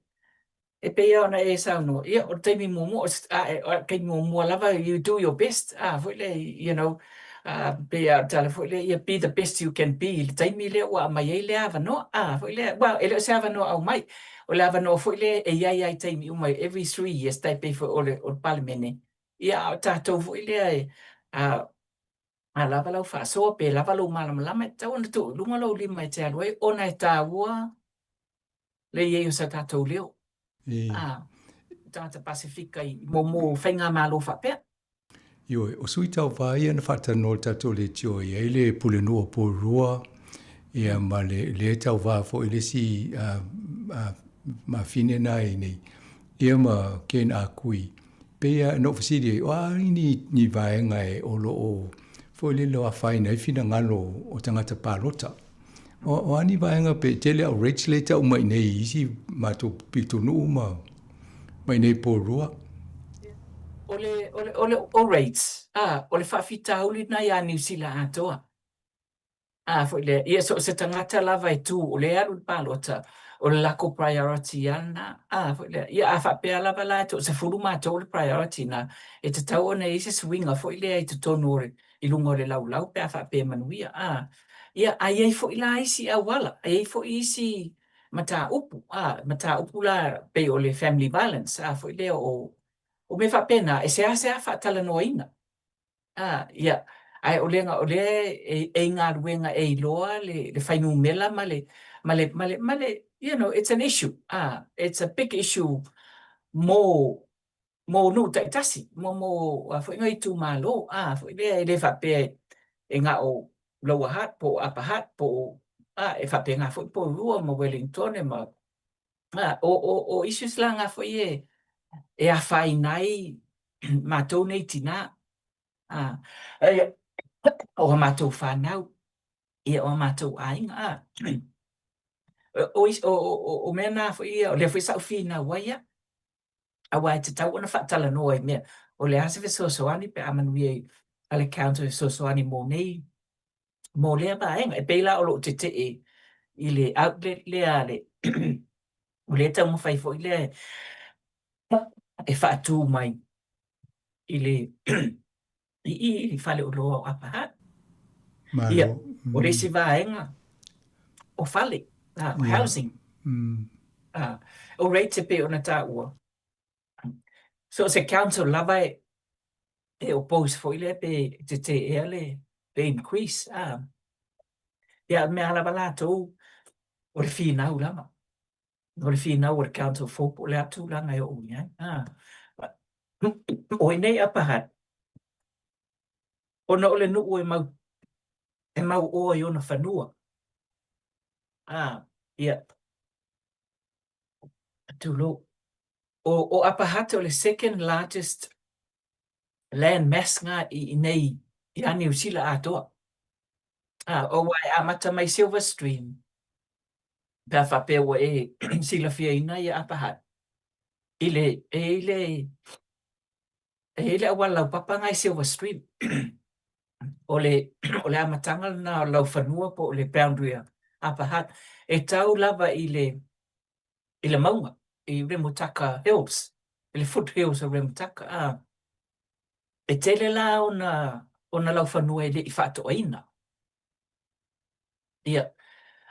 E pei lava ona e saunoa, ia, o le taimi muamua, a o le taimi muamua lava, you do your best, a, foi lea, you know, a, pei lava o le tala foi lea, ia be the best you can be i le taimi lea ua aumai ai lea avanoa, a, foi lea, well, e le o se avanoa aumai, o le avanoa foi lea e i ai lava i taimi uma, every 3 years, tai pei foi o le, o le Palemene, ia, a o tatou foi lea e, a, a lava lau faasoa pe lava lou malamalama, e tatau ona tuu i luga lou lima e te alu ai, ona e taua le i ai o sa tatou leo. A, tagata Pasefika i mo faigamalo faapea. Ioe, o sui tauva ia na faatalanoa i le tatou leitio e i ai le Pulenuu o Porirua, ia ma le le tauva foi le isi mafine na i nei, ia ma Ken Akui. Pei lava na ou fesili ai, o a ni, ni vaega e o lo o foi lele o afaina ai finagalo o tagata palota. O, o a ni vaega pe tele au rates lea e tau mai nei i isi matou pitonuu ma mai nei Porirua. O le, o le, o le, o rates, a, o le faafitauli lena iā Niu Sila atoa. A, foi lea, ia so o se tagata lava e tu, o lea e alu i le palota, o le lakou priority lava lena. A, foi lea, ia a faapea lava la e toasefulu matou le priority lena, e tatau ona i ai se suiga foi lea i totonu o le, i luga o le laulau pe a faapea e manuia. A, ia, a i ai foi la isi auala, a i ai foi isi mataupu, a, mataupu la pei o le family violence, a, foi lea o, o mea faapena, e seasea faatalanoaina. A, ia, ae o lea, o lea e, e i galuega e iloa le, le fuainumera ma le, ma le, ma le, ma le, you know, it's an issue, a, it's a big issue mo. mo nuu taitasi, mo mo a foi nga itumalo, a foi lea e le faapea e na o Lower Hutt po o Upper Hutt po o a e faapena foi Porirua ma Wellingtone ma a o o o issues la na foi e e afaina ai matou nei tinā a o a matou fanau ia o a matou aiga a o o o o mea na foi ia o lea foi sa ou finau ai au aua e tatau ona faatalanoa i mea o le a se fesoasoani pe a manuia i a le council e fesoasoani mo nei mo lea vaega. E pei la o lou tetee i le outlet lea a le o lea e taumafai foi lea e faatu mai i le i i i le faleoloa o Upper Hutt. Ia, o le isi vaega o fale, o housing. O rates e pei ona taua, so o se council lava e e oppose foi lea pe tetee ea le le increase. Ia, o le mea lava latou, o le finau lava. O le finau o le council fou po o le a tulaga e oo i ai. O i inei i Upper Hutt, ona o le nuu e mau e mauoa i ona fanua. Ia, tulou. O, o Upper Hutt o le second largest land mass nga i inei ia Niu Sila atoa. Aua e amata mai Silver Stream, pe a faapea ua e silafiaina ia Upper Hutt, i le, e i le, e i le auala laupapa na i Silver Stream. O le, o le amataga lena o laufanua po o le boundary a Upper Hutt, e tau lava i le, i le mauga, i Remutaka Hills, i le foothills o Remutaka. E tele la ona, ona laufanua e le i faatoaina. Ia,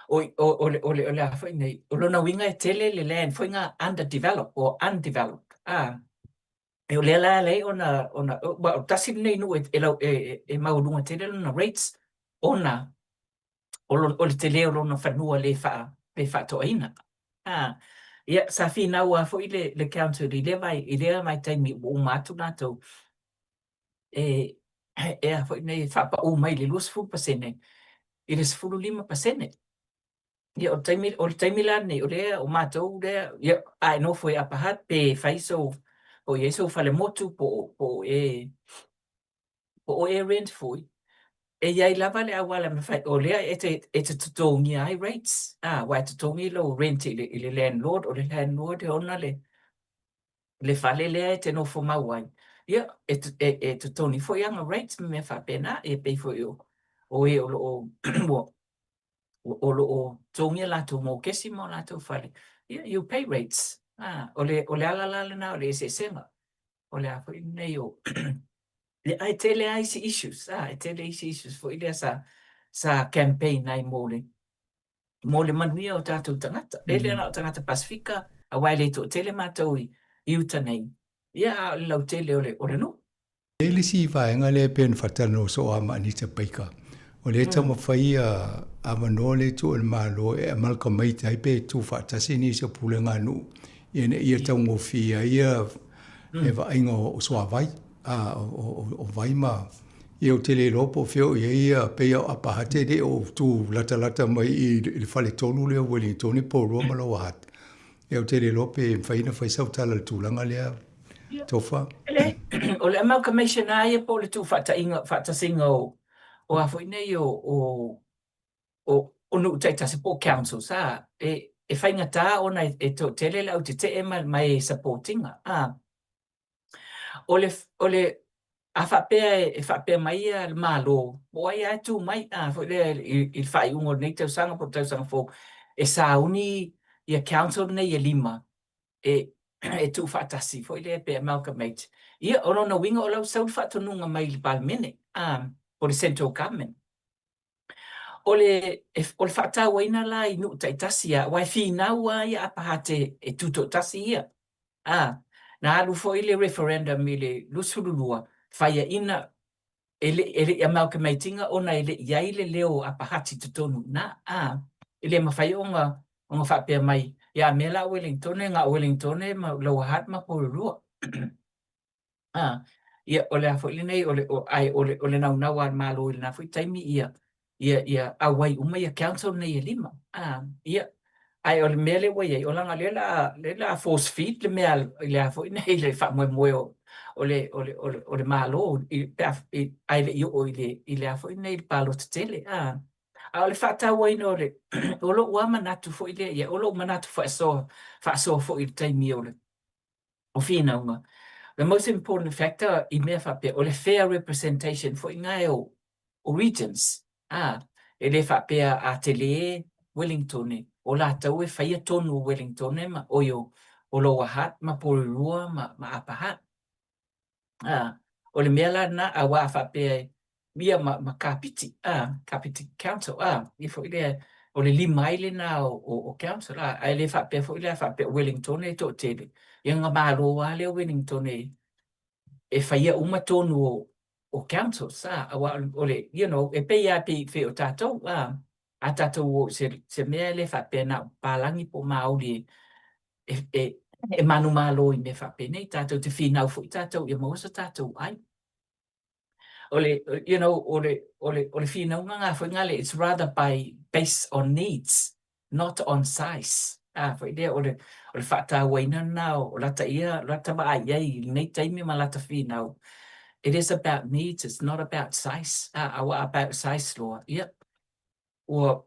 o, o, o, le, o, le, o le a foi nei, o lona uiga e tele le land foi nga underdeveloped or undeveloped. E o lea la e ala ai ona, ona, o, tasi lenei nuu e, e, e, e, e maualuga tele lona rates ona o, lo, o le tele o lona fanua le faa, le faatoaina. Ia, sa finau lava foi le, le council i lea vai, i lea vaitaimi ua uma atu latou e, e a foi nei e faapaū mai le 20% i le 15%. Ia, o le taimi, o le taimi la lenei, o lea, o matou lea, ia, a e nofo i Upper Hutt, pe fai sou, po o i ai sou falemotu, po o, po o e, po o e rent foi, e i ai lava le auala e mafai, o lea e te, e te totogia ai rates, aua e totogi lou rent i le, i le landlord, o le landlord e ona le, le fale lea e te nofo mau ai, ia, e, e, e totogi foi ana rates ma mea faapena, e pei foi o, o e o lo o, ua, o lo o totogia latou mokesi ma o latou fale, ia, you pay rates. O le, o le ala la lena o le eseesega, o le a foi lenei o, ia, ae tele lava isi issues, e tele isi issues foi lea sa, sa campaign ai mo le, mo le manuia o tatou tagata. E le na o tagata Pasifika, aua e le toatele matou i, i uta nei, ia, a o le lautele o le, o le nuu. E i ai le isi vaega lea e pei ona faatalanoa soo lava ma Anita Baker, o lea e taumafai ia avanoa lea e tuu e le Malo e amalgamate ai pe tuufaatasi nisi o pulega a nuu ina ia taugofie ai ia le vaaiga o suavai, o vai ma Ia ou te le iloa po o fea o i ai ia pei o Upper Hutt e le o tu latalata mai i le faletolu lea o Wellingtone, Porirua ma Lower Hutt. Ia ou te le iloa pe mafai ona fai sau tala i le tulaga lea, Tofa. O le amalgamation lava ia po o le tuufaataiga, faatasiga o, o a foi nei o, o, o, o nuu taitasi po o councils, a, e, e faigata ona e, e toatele le au tetee ma, ma e support ina, a. O le, o le, a faapea e faapea mai ia le Malo, po o ai lava e tu mai, a foi lea i, i le faaiuga o lenei tausaga po o le tausaga fou, e sauni ia council nei e lima e, e tuufaatasi foi lea pe amalgamate. Ia, o lona uiga o la ua sau le faatonuga mai le Palemene, a, po o le Central Government. O le, o le faatauaina la i nuu taitasi a, aua e finau lava ia Upper Hutt e, e tutoatasi ia. A, na alu foi le referendum i le 22, faiaina e le, e le i amalgamate ina ona e le i i ai le leo o Upper Hutt i totonu i ina. A, e le mafai ona, ona faapea mai, ia a mea la o Wellingtone, na o Wellingtone ma Lower Hutt ma Porirua. Ia, o le a foi lenei, o le, o, ae o le, o le naunau a le Malo i lena foi taimi ia, ia, ia auai uma ia council nei e lima. Ia, ae o le mea lea ua i ai, o leaga o lea o le a, lea o le a force feed le mea i le a foi nei, le faamoemoe o, o le, o le, o le, o le Malo i, pe a, i, ae le i oo i le, i le a foi nei, le palota tele. A o le faatauaina o le, o lou lava manatu foi lea, ia, o lou manatu faasoa, faasoa foi i le taimi o le, o finauga. The most important factor i mea faapea, o le fair representation foi lena o, o regions. A, e le faapea a tele Wellington, o latou e faia tonu o Wellington ma, oi o, o Lower Hutt ma Porirua ma, ma Upper Hutt. A, o le mea la lena, aua a faapea e, ia ma, ma Kapiti, a, Kapiti Council, a, ia foi lea, o le lima ai lena o, o, o Council, a, ae le faapea foi lea faapea o Wellington e toatele, ia ona malo lava lea o Wellington e, e faia uma tonu o, o councils, a, aua o le, you know, e pei lava pei, pei o tatou, a, a tatou o i se, se mea e le faapea na o palagi po o Māori e, e, e, e manumalo i mea faapenei, tatou te finau foi tatou ia maua so tatou ai. O le, you know, o le, o le, o le finauga ngā foi ngā le, it's rather by based on needs, not on size. A, foi lea, o le, o le faatauaina lena o lata ia, lata vaai i ai i lenei taimi ma lata finau. It is about needs, it's not about size. A, aua about size loa, ia, ua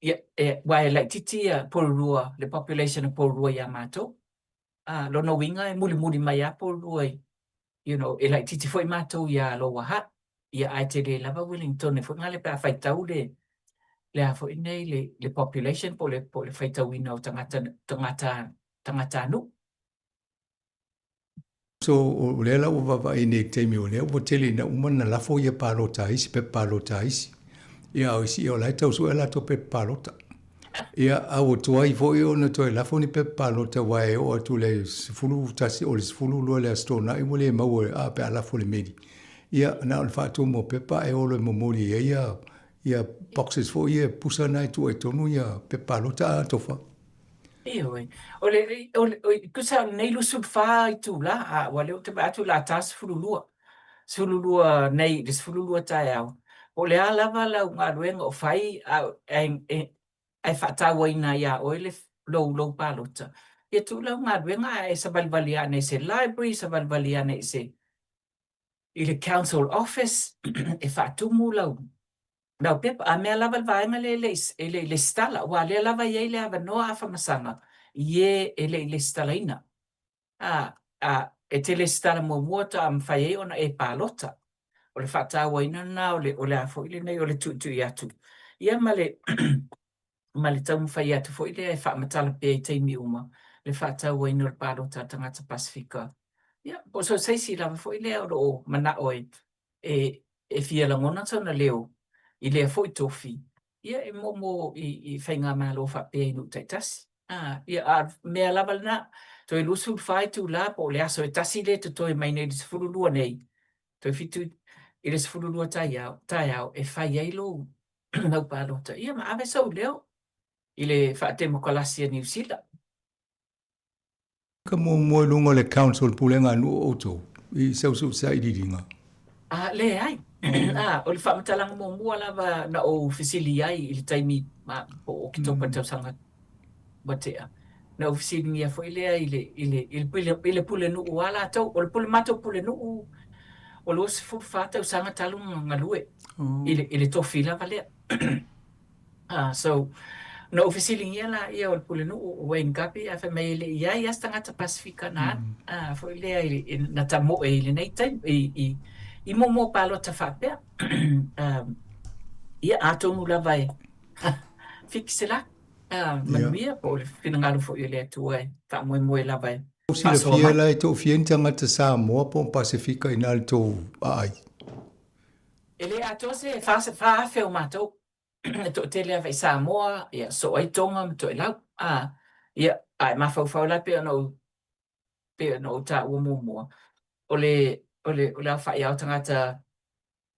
ia, e, aua e laitiiti ia Porirua, le population o Porirua iā matou. A, lona uiga e mulimuli mai lava Porirua i, you know, e laitiiti foi matou iā Lower Hutt, ia ae tele lava Wellington foi ngale pe a faitau le, le a foi nei, le, le population po o le, po o le faitauina o tagata, tagata, tagatanuu. So, o lea la ua vaavaai nei i le taimi o lea ua tele ina uma ona lafo ia palota a isi, pepa palota a isi. Ia, a o isi, ia o la e tau sue a latou pepa palota. Ia, a ua tuai foi ona toe lafo ni pepa palota aua e oo atu i le 11, o le 12 i le Aso Toonai ua le maua a pe a lafo i le meli. Ia, na o le faatumu o pepa ae o loa e momoli ai ia, ia boxes foi ia pusa na e tuu ai totonu ia pepa palota a tofa. Ioe. O le, o le, o, tusa o lenei 24 itula, a ua lea ou te vaai atu o le a ta 12. 12 nei i le 12 taeao. Po o le a lava lau galuega o fai, a, ae, e, ae faatauaina ai iā oe le, lou, lou palota, ia tuu lau galuega ae e savalivali ane i se library, savalivali ane i se, i le council office e faatumu lau, Lau pepa, a mea lava le vaega lea e le i, e le i lesitala, aua o lea lava e i ai le avanoa afamasaga i e e le i lesitalaina. A, a, e te lesitala muamua faatoa mafai ai ona e palota. O le faatauaina lena o le, o le a foi lenei o le tuitui atu, ia ma le, ma le taumafai atu foi lea e faamatala pea i taimi uma le faatauaina o le palota a tagata Pasefika. Ia, po o so o se isi lava foi lea o lo o manao e, e, e fia lagona sona leo i lea foi tofi, ia e momo i, i faigamalo faapea i nuu taitasi. A, ia, a o mea lava lena, toe 24 itula po o le aso e tasi lea e totoe mai nei i le 12 nei, toe 7 i le 12 taeao, taeao e fai ai lou lau palota. Ia ma ave sou leo i le faatemokalasi a Niu Sila. Ka muamua i luga o le Council Pulega a Nuu o outou i sau sau sailiiliga. A, leai. A, o le faamatalaga muamua lava na ou fesili ai i le taimi ma, po o Oketopa i le tausaga ua tea, na ou fesiligia foi lea i le, i le, i le, i le pulenuu a latou. O le pule, matou pulenuu o 24 tausaga talu ona galue i le, i le tofi lava lea. So, na ou fesiligia laia o le pulenuu o Wayne Guppy, ae fai mai e le i ai lava se tagata Pasefika na alu, foi lea i, na tamoe i lenei taimi, i, i, i momo palota faapea. Ia, atonu lava e fiki se la, manuia, po o le finagalo foi o le Atua e faamoemoe lava e Tou faasoa silafia mai. la e toafia ni tagata Samoa po o Pasefika i ina le tou aai? E le atoa se 4,000 o matou. E toatele lava i Samoa, ia, soo ai Tonga ma Toelau. A, ia, a e mafaufau la pei ona ou, pei ona ou taua muamua, o le, o le, o le aofai lava o tagata,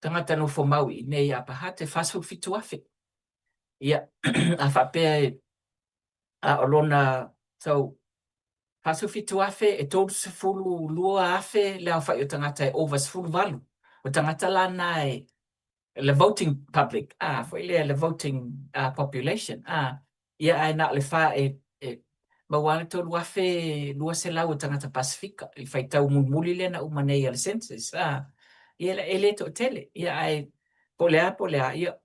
tagata nofo mau i inei i Upper Hutt e 47,000. Ia, a faapea e, a o lona, so, 47,000, e 32,000 le aofai o tagata e over 18. O tagata la na e le voting public, a, foi lea le voting population, a, ia ae na o le fa e, e maua lava le 3,200 o tagata Pasefika i le faitau mulimuli lea na uma nei a le census, a, ia e le toatele, ia ae po o le a po o le a, ia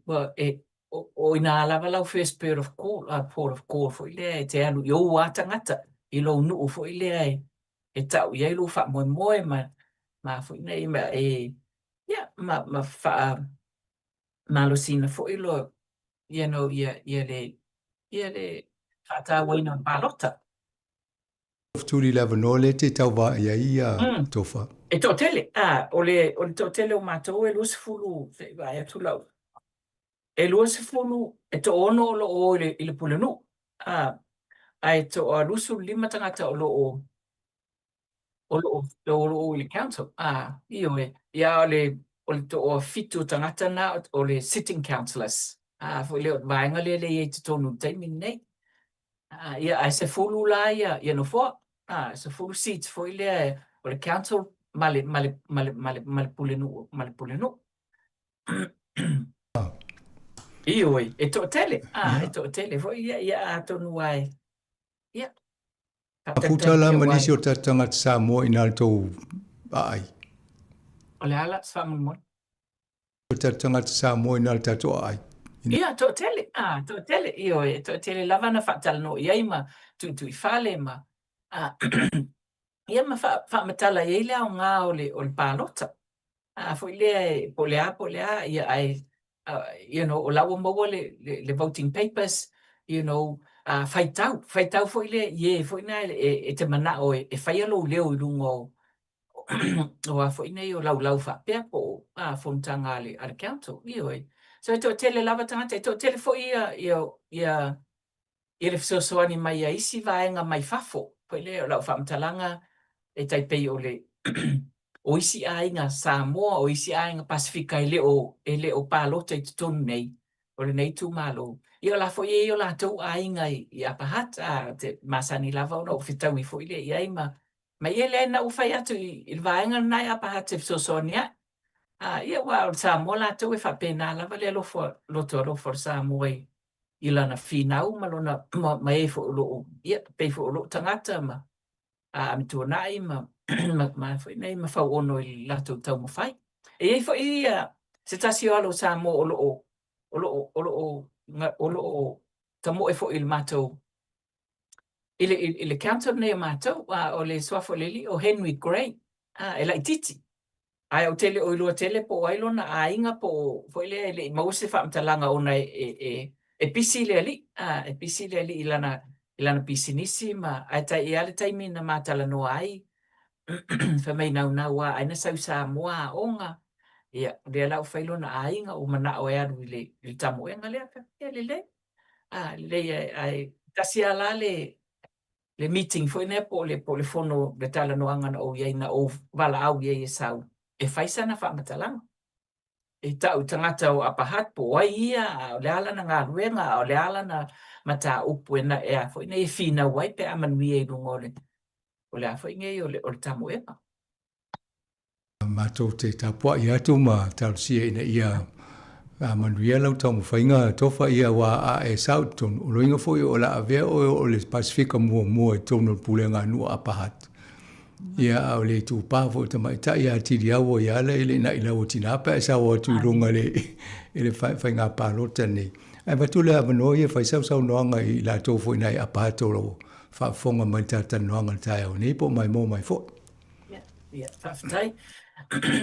ua e o ina lava lau first port of call, port of call foi lea e te alu i ou lava tagata i lou nuu foi lea e tau i ai lou faamoemoe ma ma foi nei ma e ia ma ma faamalosiina foi lo you know ia ia le ia le faatauaina o le palota. Tuli le avanoa lea e te tauva i ai ia Tofa. E toatele, a, o le, o le toatele o matou e 20, se i vaai atu lau, e 20, e toaono o lo o o i le, i le pulenuu, a, ae toa 25 tagata o lo o, o lo o, o lo o i le council, a, ioe, ia o le, o le toafitu o tagata na o le sitting councillors, a, foi lea o le vaega lea e i ai i totonu i le taimi lenei. Ia, ae 10 la ia, ia nofoa, 10 seats foi lea o le council ma le, ma le, ma le, ma le, ma le pulenuu, ma le pulenuu. Ioe, e toatele, e toatele foi ia, ia atonu ai, ia. Mafuta la ma nisi o tatou tagata Samoa i na le tou aai. O le a la se faamolemole? O tatou tagata Samoa i na le tatou aai. Ia, toatele, a, toatele, ioe, e toatele lava na faatalanoa i ai ma tuituifale ma, a, ia ma faamatala i ai le aoga o le, o le palota. A foi lea e, po o le a, po o le a, ia, ae, you know, o la ua maua le, le, le voting papers, you know, a, faitau, faitau foi lea i e foi na e, e te manao e, e faia lou leo i luga o, o a foi nei o laulau faapea po o a fonotaga a le, a le council. Ioe. So e toatele lava tagata, e toatele foi ia, ia, ia, ia le fesoasoani mai a isi vaega mai fafo. Foi lea o lau faamatalaga e tai pei o le o isi aiga Samoa, o isi aiga Pasefika e le o, e le o palota i totonu nei o lenei itumalo. Ia o la foi e i ai o latou aiga i, i Upper Hutt, a te masani lava ona ou fetaui foi lea i ai ma Ma ia lea na ou fai atu i le vaega lena e Upper Hutt e fesoasoani ai. A, ia aua o le Samoa latou e faapena lava le alofa, loto alofa o le Samoa i, i lana finau ma lona, ma, ma e foi o lo o, ia, pei foi o lou tagata ma a Amituanai ma, ma, ma foi nei ma Fauono i le latou taumafai. E i ai foi ia se tasi o alo o Samoa o lo o, o lo o, o lo o, o lo o tamoe foi i le matou i le, i le council nei o matou, a o le suafa o le alii o Henry Gray, a, e laitiiti. Ae ou te le o iloa tele po o ai lona aiga po o foi lea e le i maua se faamatalaga ona e, e, e, e pisi le alii, a, e pisi le alii i lana, i lana pisinisi ma, ae tai i ai le taimi na ma talanoa ai, fai mai naunau lava ai na sau i Samoa aoga, ia, lea la ua fai lona aiga ua manao e alu i le, i le tamoega lea, ia lelei. A, lelei ae, ae tasi lava la le, le meeting foi lea po o le, po o le fono, le talanoaga na ou i ai, na ou valaau i ai e sau e fai sana faamatalaga. E tau i tagata o Upper Hutt po o ai ia, a o le a lana galuega, a o le a lana mataupu e, na, e a foi nei e finau ai pe a manuia i luga o le, o le a foi nei o le, o le tamoega. Matou te tapuai atu ma talosia ina ia manuia lau taumafaiga tofa ia aua a e sao i totonu, o loiga foi o le a avea oe o le Pasefika muamua i totonu o le Pulega a Nuu Upper Hutt. Ia a o le itupa foi o tamaitai ia Tiliaua ia ala e le ina'i lau o tina pe a e sao atu i luga i le i le faiga palota nei. Ae avatu le avanoa ia fai sau saunoaga i latou foi nai Upper Hutt o lo o faafofoga mai i le talatalanoaga i le taeao nei po o maimoa mai foi. Ia, ia, faafetai.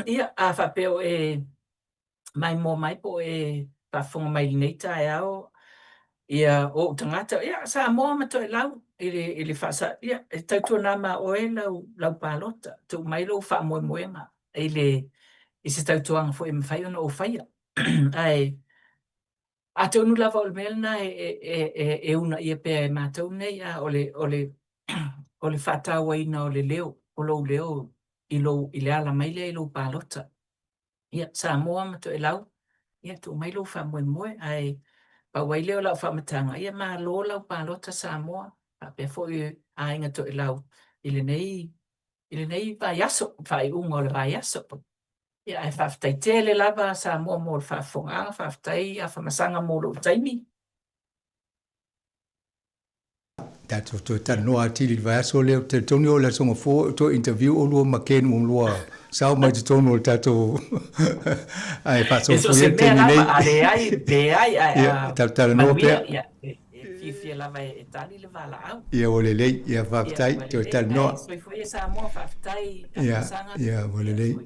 Ia, a faapea o e maimoa mai po o e faafofoga mai i lenei taeao, ia, o ou tagata, ia, Samoa ma Toelau i le, i le faasa, ia, e tautuana ma oe lau, lau palota, tuu mai lou faamoemoega i le, i se tautuaga foi e mafai ona ou faia. Ae, Atonu lava o le mea lena e uunaia pea e matou nei, a o le, o le, o le faatauaina o le leo, o lou leo i lou, i le ala mai lea i lou palota. Ia, Samoa ma Toelau, ia, tuu mai lou faamoemoe, ae pau ai lea o lau faamatalaga, ia malo lau palota Samoa. Faapea foi aiga Toelau i lenei i lenei vaiaso, faaiuga o le vaiaso. Ia ae faafetai tele lava Samoa mo le faafofogaaga, faafetai Afamasaga mo lou taimi. Tatou toe talanoa atili i le vaiaso lea, ou te talitonu o le Aso Gafua o toe interview oulua ma Ken ua lua sao mai totonu o le tatou ae faasoafuia le taimi nei. A leai, leai, ae a talanoa pea. Ia, e fiafia lava e tali le valaau. Ia ua lelei, ia faafetai, toe talanoa. Soifua ia Samoa, faafetai Afamasaga. Ia, ua lelei.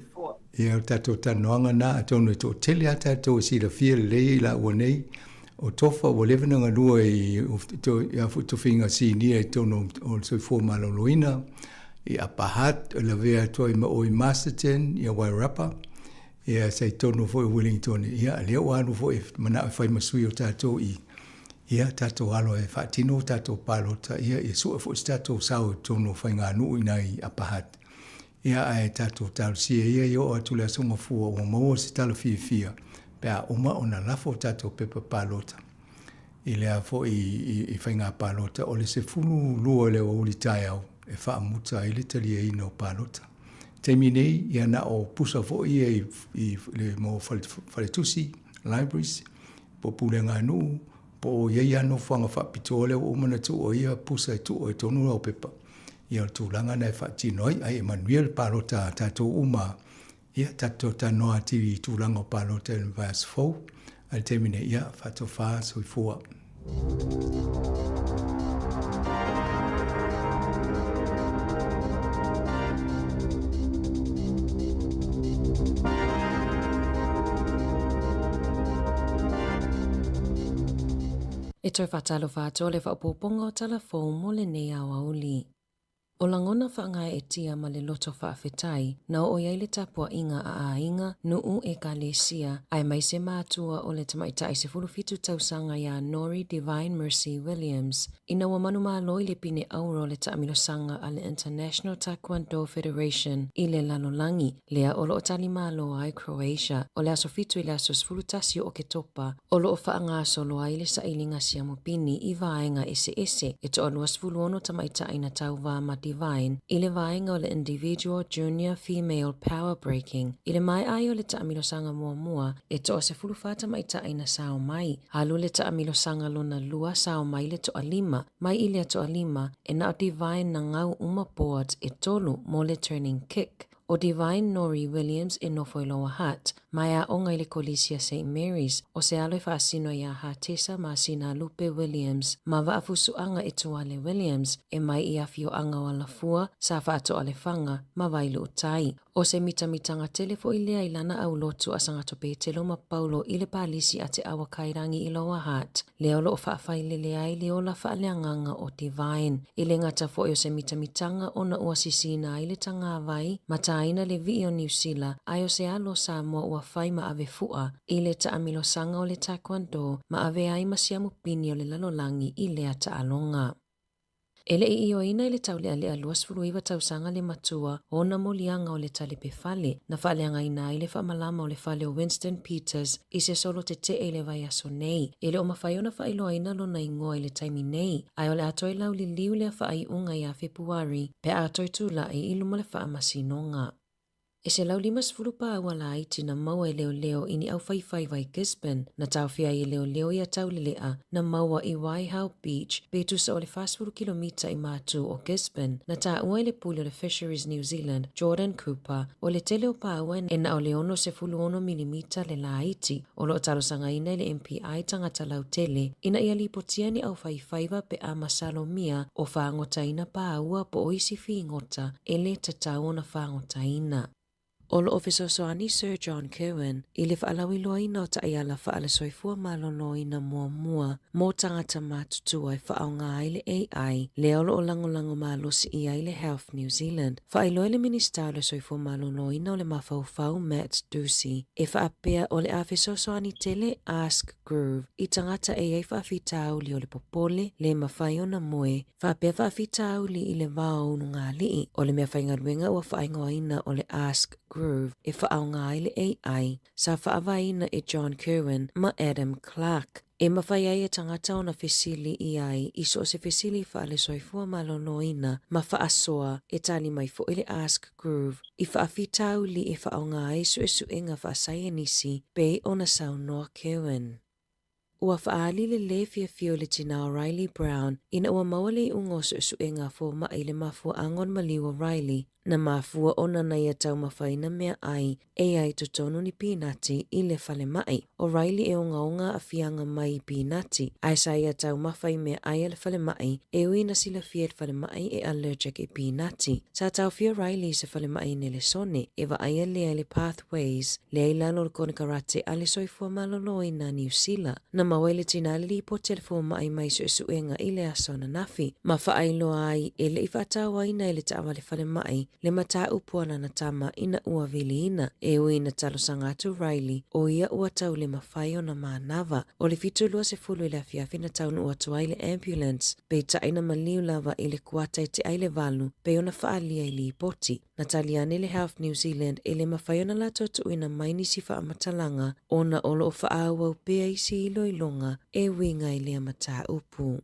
Ia, o le tatou talanoaga lena, atonu e toatele lava tatou e silafia lelei i laua nei. O Tofa ua leva ona galue i a foi tofiga sinia i totonu o le soifua maloloina, i Upper Hutt, e lavea atu ai ma oe i Masterton, ia Wairarapa, ia sa i totonu foi o Wellington, ia lea ua alu foi e manao e fai ma sui o tatou i, ia tatou alo e faatino tatou palota, ia ia sue foi se tatou sao i totonu o faiganuu i ina i Upper Hutt. Ia ae tatou talosia ia i oo atu le Aso Gafua ua maua se tala fiafia pe a uma ona lafo tatou pepa palota i lea foi i faiga palota o le 12 i le aoauli taeao e faamuta ai le taliaina o palota. Taimi nei, ia na o pusa foi ia i le mo faletusi, libraries, po o pulega nuu, po o i ai lava nofoaga faapitoa lea ua uma ona tuu ai ia pusa e tuu ai tonu lau pepa. Ia o le tulaga lena e faatino ai, ai e manuia le palota a tatou uma. Ia tatou talanoa atili i tulaga o palota i le vaiaso fou. Ae le taimi nei, ia faatofa soifua. E toe faatalofa atu o le faaopoopoga o tala fou mo lenei aoauli. O lagona faagaeetia ma le loto faafetai na oo i ai le tapuaiga a aiga, nuu, ekalesia, aemaise matua o le tamaitai 17 tausaga iā Nori Divine Mercy Williams, ina ua manumalo i le pine auro o le taamilosaga a le International Taekwondo Federation i le lalolagi, lea o lo o talimalo ai Croatia, o le aso 7 i le aso 11 o Oketopa, o lo o faagasolo ai le sailiga siamu pini i vaega eseese e toa 26 tamaitai na tauva ma Devine i le vaega o le Individual Junior Female Power Breaking i le maea ai o le taamilosaga muamua e toa 14 tamaitai na sao mai. Alu le taamilosaga lona lua sao mai le toalima mai i lea toalima e na o Devine na gau uma boards e tolu mo le turning kick. ʻO Devine Norrie Williams e nofo i Lower Hutt, ma e aoga i le Kolisi a Saint Mary's, ʻo se alo e faasino iā Hatesa ma Sinalupe Williams ma Vaafusuaga Etuale Williams e mai i afioaga o Alafua, sa Faatoalefaga, ma Vailuutai. ʻO se mitamitaga tele foʻi lea i lana aulotu a Sagato Petelo ma Paulo i le palisi a Te Awa Kairangi i Lower Hutt, lea o lo o faafailele ai le ola faaleagaga o Devine. E le gata foi o se mitamitaga ona ua sisina ai le tagawai ma tāina le vii o Niu Sila, ae o se alo o Samoa ua fai ma ave fuʻa i le taamilosaga o le Taekwondo ma ave ai ma siamu pini o le lalolagi i lea taaloga. E le i ioeina i le taulealea 29 tausaga le matua ona moliaga o le talipe fale na faaleagaina ai le faamalama o le fale o Winston Peters i se solo tetee i le vaiaso nei. E le o mafai ona faailoaina lona igoa i le taimi nei, ae o le a toe lauliliu lea faaiuga ia Fepuari pe a toe tulai i luma o le faamasinoga. E 150 pāua laiti na maua e leoleo i ni ʻaufaifaiva i Gisborne, na taofia ai e leoleo ia tauleleʻa na maua i Waihau Beach pe tusa o le 40 kilomita i mātū o Gisborne. Na taua e le pule o le Fisheries New Zealand, Jordan Cooper, o le tele o pāua e na o le 66 milimita le laiti, o lo o talosagaina e le MPI tagata lautele ina ia lipotia ni ʻaufaifaiva pe a masalomia o fāgotaina pāua po o isi fīgota e lē tatau ona fāgotaina. O lo o fesoasoani Sir John Kirwan i le faalauiloaina o taiala faale-soifua maloloina muamua mo tagata matutua e faaaoga ai le AI, lea o lo o lagolago malosi i ai le Health New Zealand. Faailoa e le Minisita o le Soifua Maloloina o le Mafaufau Matt Doocey e faapea o le a fesoasoani tele Ask Groove i tagata e i ai faafitauli o le popole, le mafai ona moe, faapea faafitauli i le vao o ulugalii. O le mea faigaluega ua faaigoaina o le Ask. Groove e faaaoga ai le AI sa faavaeina e John Kirwan ma Adam Clark, e mafai ai e tagata ona fesili i ai i so o se fesili faale-soifua maloloina ma faasoa e tali mai foi le Ask Groove i faafitauli e faaaoga ai suesuega faasaienisi pei ona saunoa Kirwan. Ua faaali le lē fiafia o le tinā o Riley Brown ina ua maua le iuga o suesuega a fomai i le mafuaaga o le maliu o Riley na mafua ona na ia taumafaina meaai e ai i totonu ni pinati i le falemai. O Riley e ogaoga aafiaga mai i pinati, ae sa ia taumafa i meaai a le falemai e ui ina silafia e le falemai e allergic i pinati. Sa taofia Riley i se falemai i Nelesone e vaaia lea i le Pathways lea i lalo o le konekarate a le Soifua Maloloina a Niu Sila. Na maua e le tinā le lipoti a le fomai mai suesuega i le aso ananafi, ma faailoa ai e le i faatauaina e le taavale falemai le mataupu a lana tama ina ua viliina. E ui ina talosaga atu Riley, o ia ua tau le mafai ona manava. O le 7:20 i le afiafi na taunuu atu ai le ambulance, peitai na maliu lava i le kuata i te ai le 8, pei ona faaalia i lipoti. Na tali ane le Health New Zealand e le mafai ona latou tuuina mai nisi faamatalaga ona o lo o faaauau pea isi iloiloga e uiga i lea mataupu.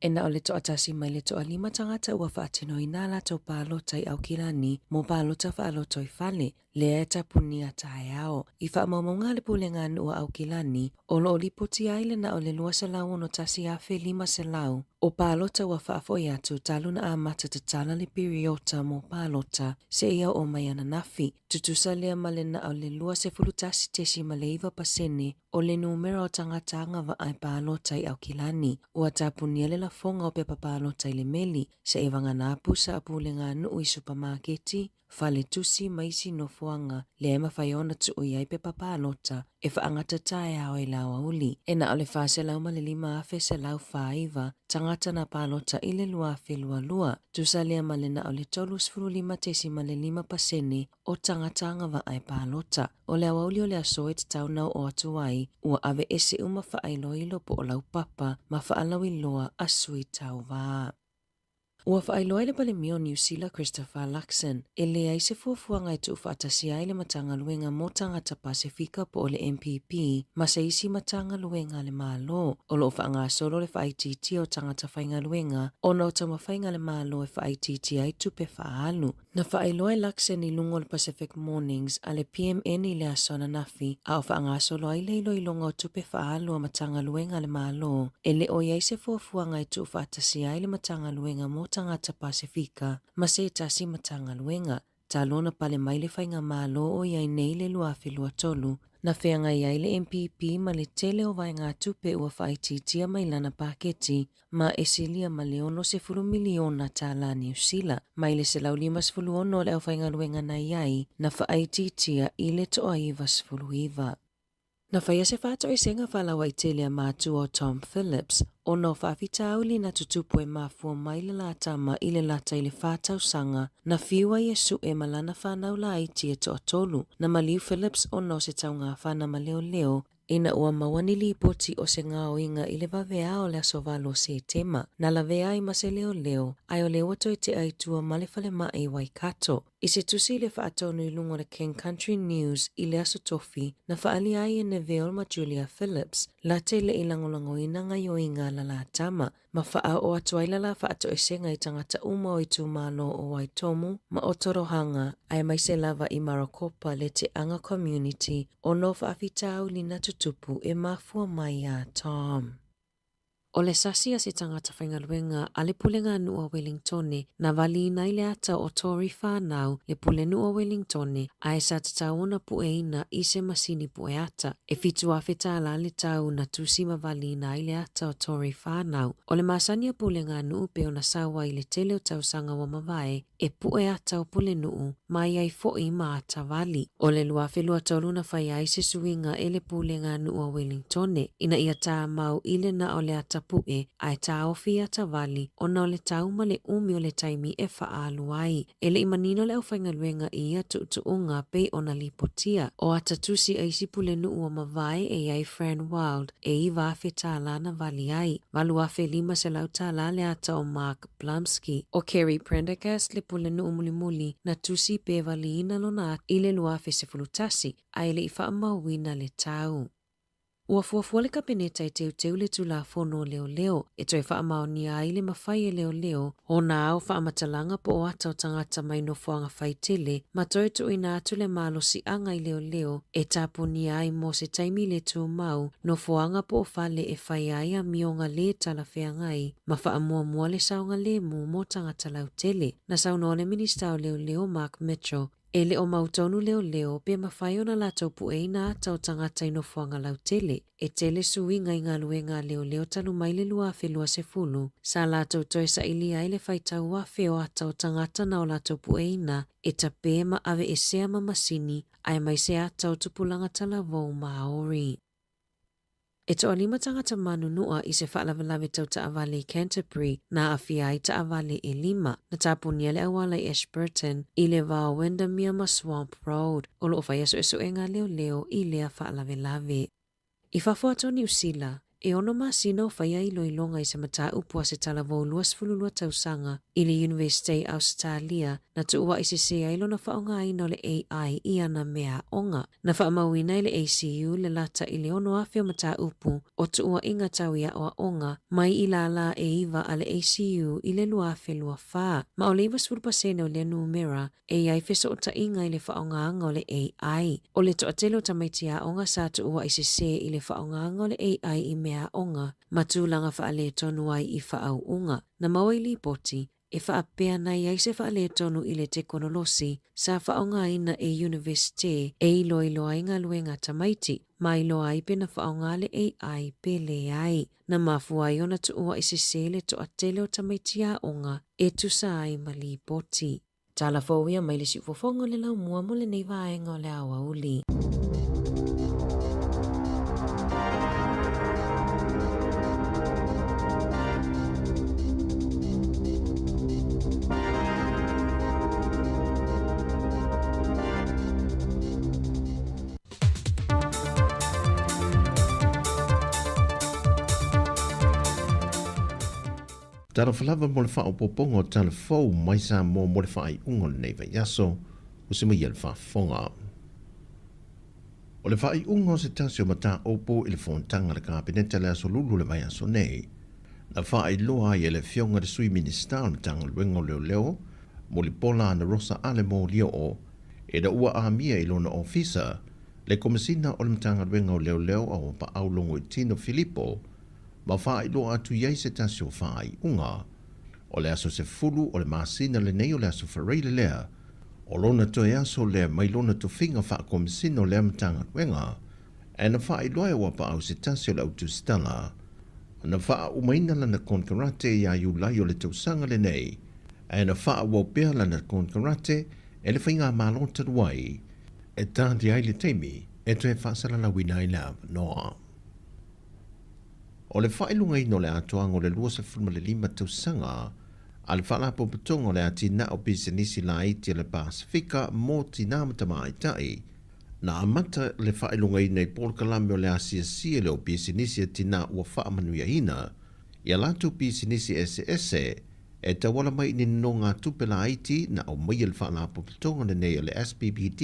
E na o le toatasi mai le toalima tagata ua faatinoina a latou palota i Aukilani mo palota faalotoifale, lea e tapunia taeao. I faamaumauga a le Pulega a Nuu a Aukilani, o lo o lipotia ai le na o le 261,500 o palota ua faafoi atu talu na amata tatala le piriota mo palota seia oo mai ananafi, tutusa lea ma le na o le 21.9 pasene o le numera o tagata agavaa e palota i Aukilani. Ua tapunia le lafoga o pepa palota i le meli, seia vagana pusa a pulega a nuu i supamaketi, faletusi ma isi nofoaga lea e mafai ona tuu i ai pepa palota e faagata taeao i le aoauli. E na o le 405,149 tagata na palota i le 2022, tusa lea ma le na o le 35.5 pasene o tagata agavaa e palota. O le aoauli o le aso e tatau ona oo atu ai, ua aveese uma faailoilo po o laupapa ma faalauiloa a sui tauva. Ua faailoa e le Palemia o Niu Sila Christopher Luxon, e leai se fuafuaga e tuufaatasia ai le Matagaluega mo Tagata Pasefika po o le MPP ma se isi Matagaluega a le Malo o lo o faagasolo le faaitiitia o tagata faigaluega ona o taumafaiga a le Malo e faaitiitia ai tupe faaalu. Na faailoa e Luxon i luga o le Pacific Mornings a le PMN i le aso ananafi, a o faagasolo ai le iloiloga o tupe faaalu a Matagaluega a le Malo, e le o i ai se fuafuaga e tuufaatasia ai le Matagaluega mo Tagata Pasefika ma se tasi Matagaluega. Talu ona pale mai le Faigamalo o i ai nei le 2023, na feagai ai le MPP ma le tele o vaegatupe ua faaitiitia mai lana paketi ma e silia ma le $60 miliona tālā Niu Sila, mai le 156 o le aufaigaluega na i ai, na faaitiitia i le toa 99. Na faia se faatoesega faalauaitele a matua o Tom Phillips ona o faafitauli na tutupu e mafua mai le lā tama i le lata i le fa tausaga na fiu ai e sue ma lana fanau laiti e toatolu. Na maliu Phillips ona o se taugafana ma leoleo Ina ua maua ni lipoti o se gaoiga i le vaveao o le aso 8 o Setema, na lavea ai ma se leoleo, ae o lea ua toe tea i tua ma le falemai i Waikato. I se tusi i le faatonu i luga o le King Country News i le aso Tofi, na faaalia ai e Neville ma Julia Phillips late le i lagolagoina gaioiga a la la tama, ma faaoo atu ai la la faatoesega i tagata uma o itumalo o Waitomo ma Otorohanga aemaise lava i Marokopa le Te Anga Community ona o faafitauli na tutupu e mafua mai iā Tom. O le sasi a se tagata faigaluega a le Pulega Nuu o Welingtone na valiina ai le ata o Tory Whanau le Pulenuu o Welingtone ae sa tatau ona pueina i se masini pue ata. E 7,000 tālā le tau na tusi ma valiina ai le ata o Tory Whanau. O le masani a Pulega Nuu pei ona sau ai i le tele o tausaga ua mavae, e pue ata o Pulenuu ma i ai foʻi ma ata vali. O le 2023 na faia ai se suiga e le Pulega Nuu a Wellingtone ina ia tāmau i le na o le ata. pu'e ae taofi i atavali ona o le tau ma le umi o le taimi e faaalu ai. E le i manino le aufaigaluega i ia tuutuuga pei ona lipotia. O ata tusi a isi pulenuu ua mavae e i ai Fran Wilde e $9,000 tālā na vali ai, $8,500 tālā le ata o Mark Blumsky. ʻO Kerry Prendergast le pulenuu mulimuli na tusi pe valiina lona ata i le 2011 a e le i faamauina le tau. Ua fuafua le Kapeneta e teuteu le Tulafono o Leoleo e toe faamaonia ai le mafai e leoleo ona ao faamatalaga po o ata o tagata mai nofoaga faitele ma toe tuuina atu le malosiaga i leoleo e tapunia ai mo se taimi le tumau nofoaga po o fale e fai ai amioga lē talafeagai ma faamuamua le saogalemu mo tagata lautele. Na saunoa le Minista o Leoleo Mark Mitchell E le o mautonu leoleo pe mafai ona latou pueina ata o tagata i nofoaga lautele. E tele suiga i galuega a leoleo talu mai le 2020, sa latou toe sailia ai le faitau afe o ata o tagata na o latou pueina e tape ma aveesea ma masini aemaise ata o tupulaga talavou Maori. E toalima tagata manunua i se faalavelave tau taavale i Canterbury na aafia ai taavale ʻelima. Na tapunia le auala i Ashburton i le va o Windermere ma Swamp Road. O lo o faia suesuega a leoleo i lea faalavelave. I fafo atu o Niu Sila, e ono masina o faia iloiloga i se mataupu a se talavou 22 tausaga i le Iunivesite i Ausetalia na tuuaʻi sese ai lona faaaogaina o le AI i ana mea aoga. Na faamauina e le ACU le lata i le 6,000 o mataupu o tuuaiga tau i aoaoga mai i lālā e iwa a le ACU i le 2024, ma o le 90 pasene o lea numera e i ai fesootaiga i le faaaogaga o le AI. O le toatele o tamaiti aoga sa tuuaʻi sese i le faaaogaga o le AI i mea aoga ma tulaga faaletonu ai i faauuga. Na maua i lipoti, E faapea na i ai se faaletonu i le tekonolosi sa faaaogaina e Iunivesite e iloilo ai galuega a tamaiti, ma iloa ai pe na faaaoga le AI pe leai. Na mafua ai ona tuuaʻi sese le toatele o tamaiti aoga e tusa ai ma lipoti. Tala fou ia mai le siufofoga o le laumua mo lenei vaega o le aoauli. Talofa lava mo le faaopoopoga o tala fou mai Samoa mo le faaiuga o lenei vaiaso, ua se maia le faafofoga. O le faaiuga o se tasi o mataupu i le fonotaga a le Kapeneta i le Aso Lulu o le vaiaso nei, na faailoa ai e le Afioga i le Sui Minisita o le Matagaluega o Leoleo, Mulipola Anarosa Ale Molioo, ina ua amia i lona ofisa le Komesina o le Matagaluega o Leoleo a Auapaau Logoitino Filipo ma faailoa atu i ai se tasi o faaiuga. O le aso 10 o le masina lenei o le aso Faraile lea, o lona toe aso lea mai lona tofiga faakomisina o lea Matagaluega, ae na faailoa e Auapaau se tasi o le au tusitala na faaumaina lana konekarate iā Iulai o le tausaga lenei, ae na faaauau pea lana konekarate e le Faigamalo talu ai e tātea ai le taimi e toe faasalalauina ai le avanoa. O le faailogaina o le atoaga o le 25 tausaga a le Faalapotopotoga o le Atinae o Pisinisi Laiti a le Pasefika mo Tinā ma Tamaitai, na amata le faailogaina i polokalame o le asiasi e le o pisinisi a tinā ua faamanuiaina i a latou pisinisi eseese e tauala mai i ni nonogatupe laiti na aumaia e le Faalapotopotoga lenei o le SPBD.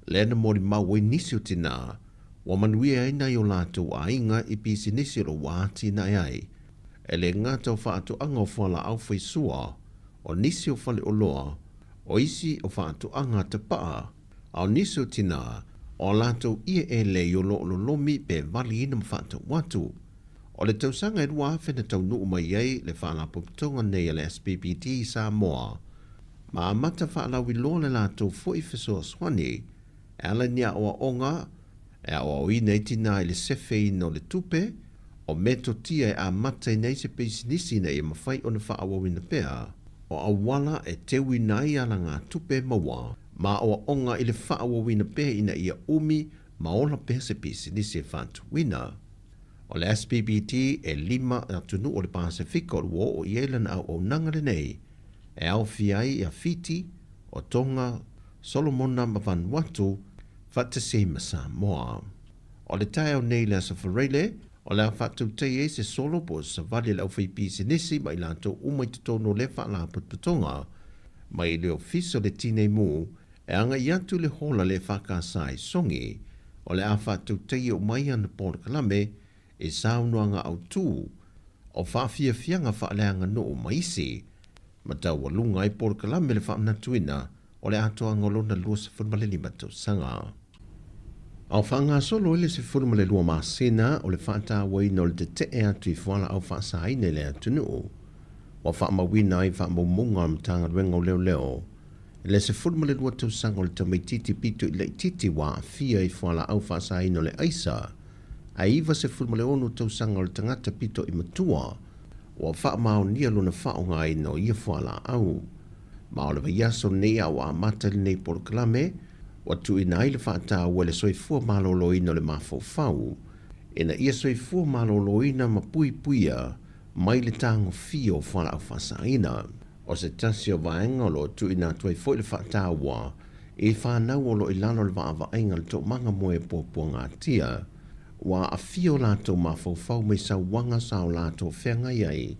Lea na molimau ai nisi o tinā ua manuia ai nai o latou aiga i pisinisi o lo o ua atinae ai. E le gata o faatoaga o fualaau faisua, o nisi o faleoloa, o isi o faatoaga a tapaa, a o nisi o tinā, o a latou ieʻe lei o lo o lolomi pe valiina ma faatau atu. O le tausaga e 2000 na taunuu mai ai le Faalapotopotoga nei a le SPBD i Samoa, ma amata faalauiloa le latou foi fesoasoani e ala i ni aoaoga e aoaoina ai tinā i le sefeina o le tupe, o metotia e amataina ai se pisinisi ina ia mafai ona faaauauina pea, o auala e teuina ai alagatupe e maua, ma aoaoga i le faaauauina pea ina ia umi ma ola pea se pisinisi e faatuina. O le SPBT e lima atunuu o le Pasefika o ua oo i ai lana auaunaga lenei, e aofia ai ia Fiti, o Tonga, Solomona ma Vanuatu, faatasi ai ma Samoa. O le taeao nei i le Aso Faraile, o le a faatautaia ai se solo po o se savali a le aufaipisinisi ma i latou uma i totonu o lea faalapotopotoga mai le Ofisa o le Tinei Mu e agai atu i le hola le EFKS i Sogi. O le a faatautaia uma ai ana polokalame i saunoaga autu o faafiafiaga faaleaganuu ma isi ma taualuga ai polokalame le faamanatuina o le atoaga o lona 25 tausaga. A o faagasolo ai le 12 masina o le faatauaina o le tetee atu i fualaau faasaina i le atunuu, ua faamauina ai faamaumauga a le Matagaluega o Leoleo i le 12 tausaga o le tamaitiiti pito i laitiiti ua aafia i fualaau faasaina o le aisa, ae 96 tausaga o le tagata pito i matua ua faamaonia lona faaaogaina o ia fualaau. Ma o le vaiaso lenei a ua amata lenei polokalame, ua tuuina ai le faataua i le soifua maloloina o le mafaufau, ina ia soifua maloloina ma puipuia mai le tagofia o fualaau faasaina. O se tasi o vaega o lo o tuuina atu ai foi le faataua i fanau o lo o i lalo o le vaavaaiga a le Toomaga Moe Puapuagatia, ua aafia o latou mafaufau mai sauaga sa o latou feagai ai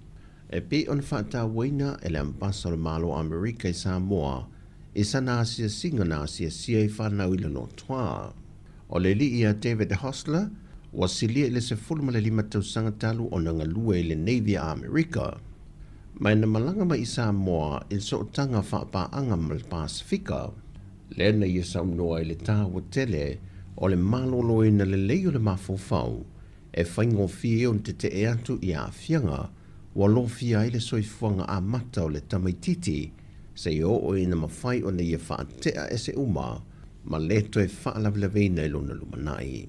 e pei ona faatauaina e le Ambasa o le Malo o Amerika i Samoa i sana asiasiga na asiasia ai fanau i le lotoa. O le alii ia David Hostler, ua silia i le 15 tausaga talu ona galue i le Navy a Amerika. Ma na malaga mai i Samoa i le sootaga faapaaga ma le Pasefika, lea na ia saunoa i le taua tele o le maloloina lelei o le mafaufau e faigofie ai ona tetee atu i aafiaga ua lofia ai le soifuaga amata o le tamaitiiti seia oo ina mafai ona ia faatea ese uma ma le toe faalavelaveina i lona lumanai.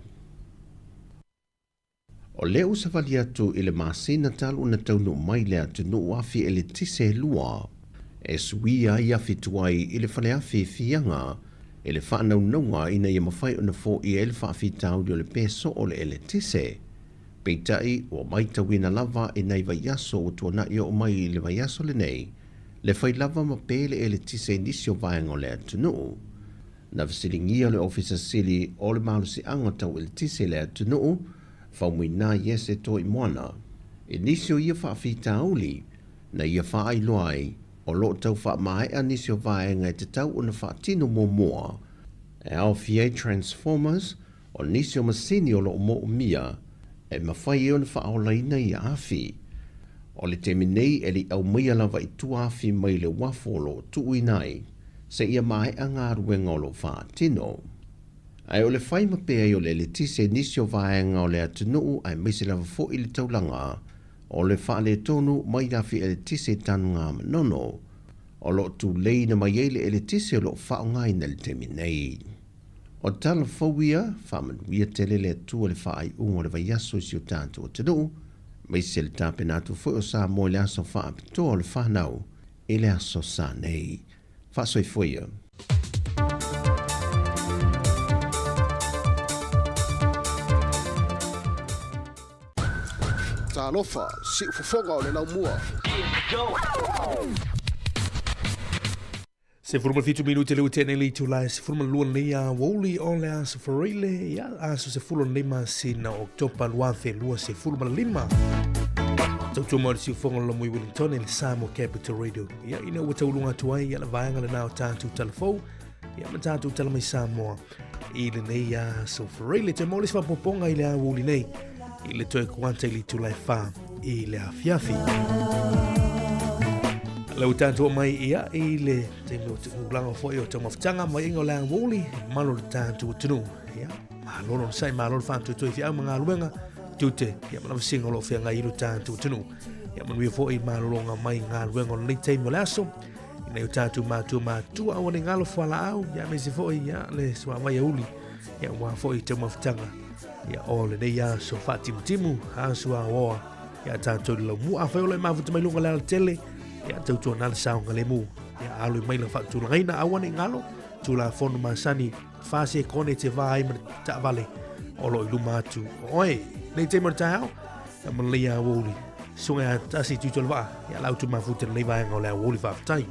O lea ua savali atu i le masina talu ona taunuu mai le atunuu afi eletise e lua e suia ai afi tuai i le faleafi i Fiaga i le faanaunauga ina ia mafai ona foia ai le faafitauli o le pē soo o le eletise. Peitai, ua maitauina lava i nai vaiaso ua tuanai oo mai i le vaiaso lenei le fai lava ma pē le eletise i nisi o vaega o le atunuu. Na fesiligia le Ofisa Sili o le Malosiaga Tau Eletise i le atunuu, Faumuina Iese Toimoana, i nisi o ia faafitauli na ia faailoa ai o lo o tau faamaea nisi o vaega e tatau ona faatino muamua e aofia ai transformers o nisi o masini o lo o moomia e mafai ai ona faaolaina ia afi. O le taimi nei e le i aumaia lava i tua afi mai le uafu o lo o tuuina ai seia maea galuega o lo o faatino. Ae o le fai ma pē ai o le eletise i nisi o vaega o le atunuu aemaise lava foi le taulaga o le faaletonu mai le afi eletise i Tanuga Manono o lo o tuleiina mai ai le eletise o lo o faaaogaina i le taimi nei. O tala fou ia, faamanuia tele le Atua i le faaiuga o le vaiaso i si o tatou atunuu, aemaise le tapena atu foi o Samoa i le aso faapitoa o le fanau i le aso Sa nei. Faasoifua ia. Talofa, siufofoga o le laumua. 17 minute le utene le itula e 12 nei a wouli o le aso Faraile ia aso 10 nei masina o Oktopa 2025. Tautua mai o le siufofoga o le Mui Wellington i le Samoa Capital Radio. Ia ina ua tauluga atu ai ia le vaega lena o tātou talafou ia ma tātou tala mai Samoa i lenei aso Faraile. Te mo le faapopoga i le aoauli nei i le toe kuata i le itula e whā i le afiafi. Lau tātou mai ia i le taimi o te ulaga foi o taumafataga mai inga o le aoauli, malo le tātou atunuu. Ia, malo lona sai, malo le whātuitui whiau ma ngā tute, ia mana wasinga o lo whenga i lo tātou atunuu. Ia manuia foi malologa mai galuega o lenei taimi o le aso. Ina i o tātou mātua mātua aua ne i galo fualaau, ia aemaise foi ia le suavai auli, ia aua foi taumafataga ia o lenei aso faatimutimu, aso aoa ia tātou le laumua. Afai o lo e mafuta mai luga le alatele, ia tautuana le saogalemu, ia alo i mai la faatulagaina, aua ne i galo Tulafono masani, fa sekone te va ai ma le taavale o lo o i luma atu o oe. Nei taimi o le taeao, ia ma lelei aoauli. Susuga ia Tasi Tuitolovaa, ia la outou mafuta i lenei vaega o le aoauli faafetai.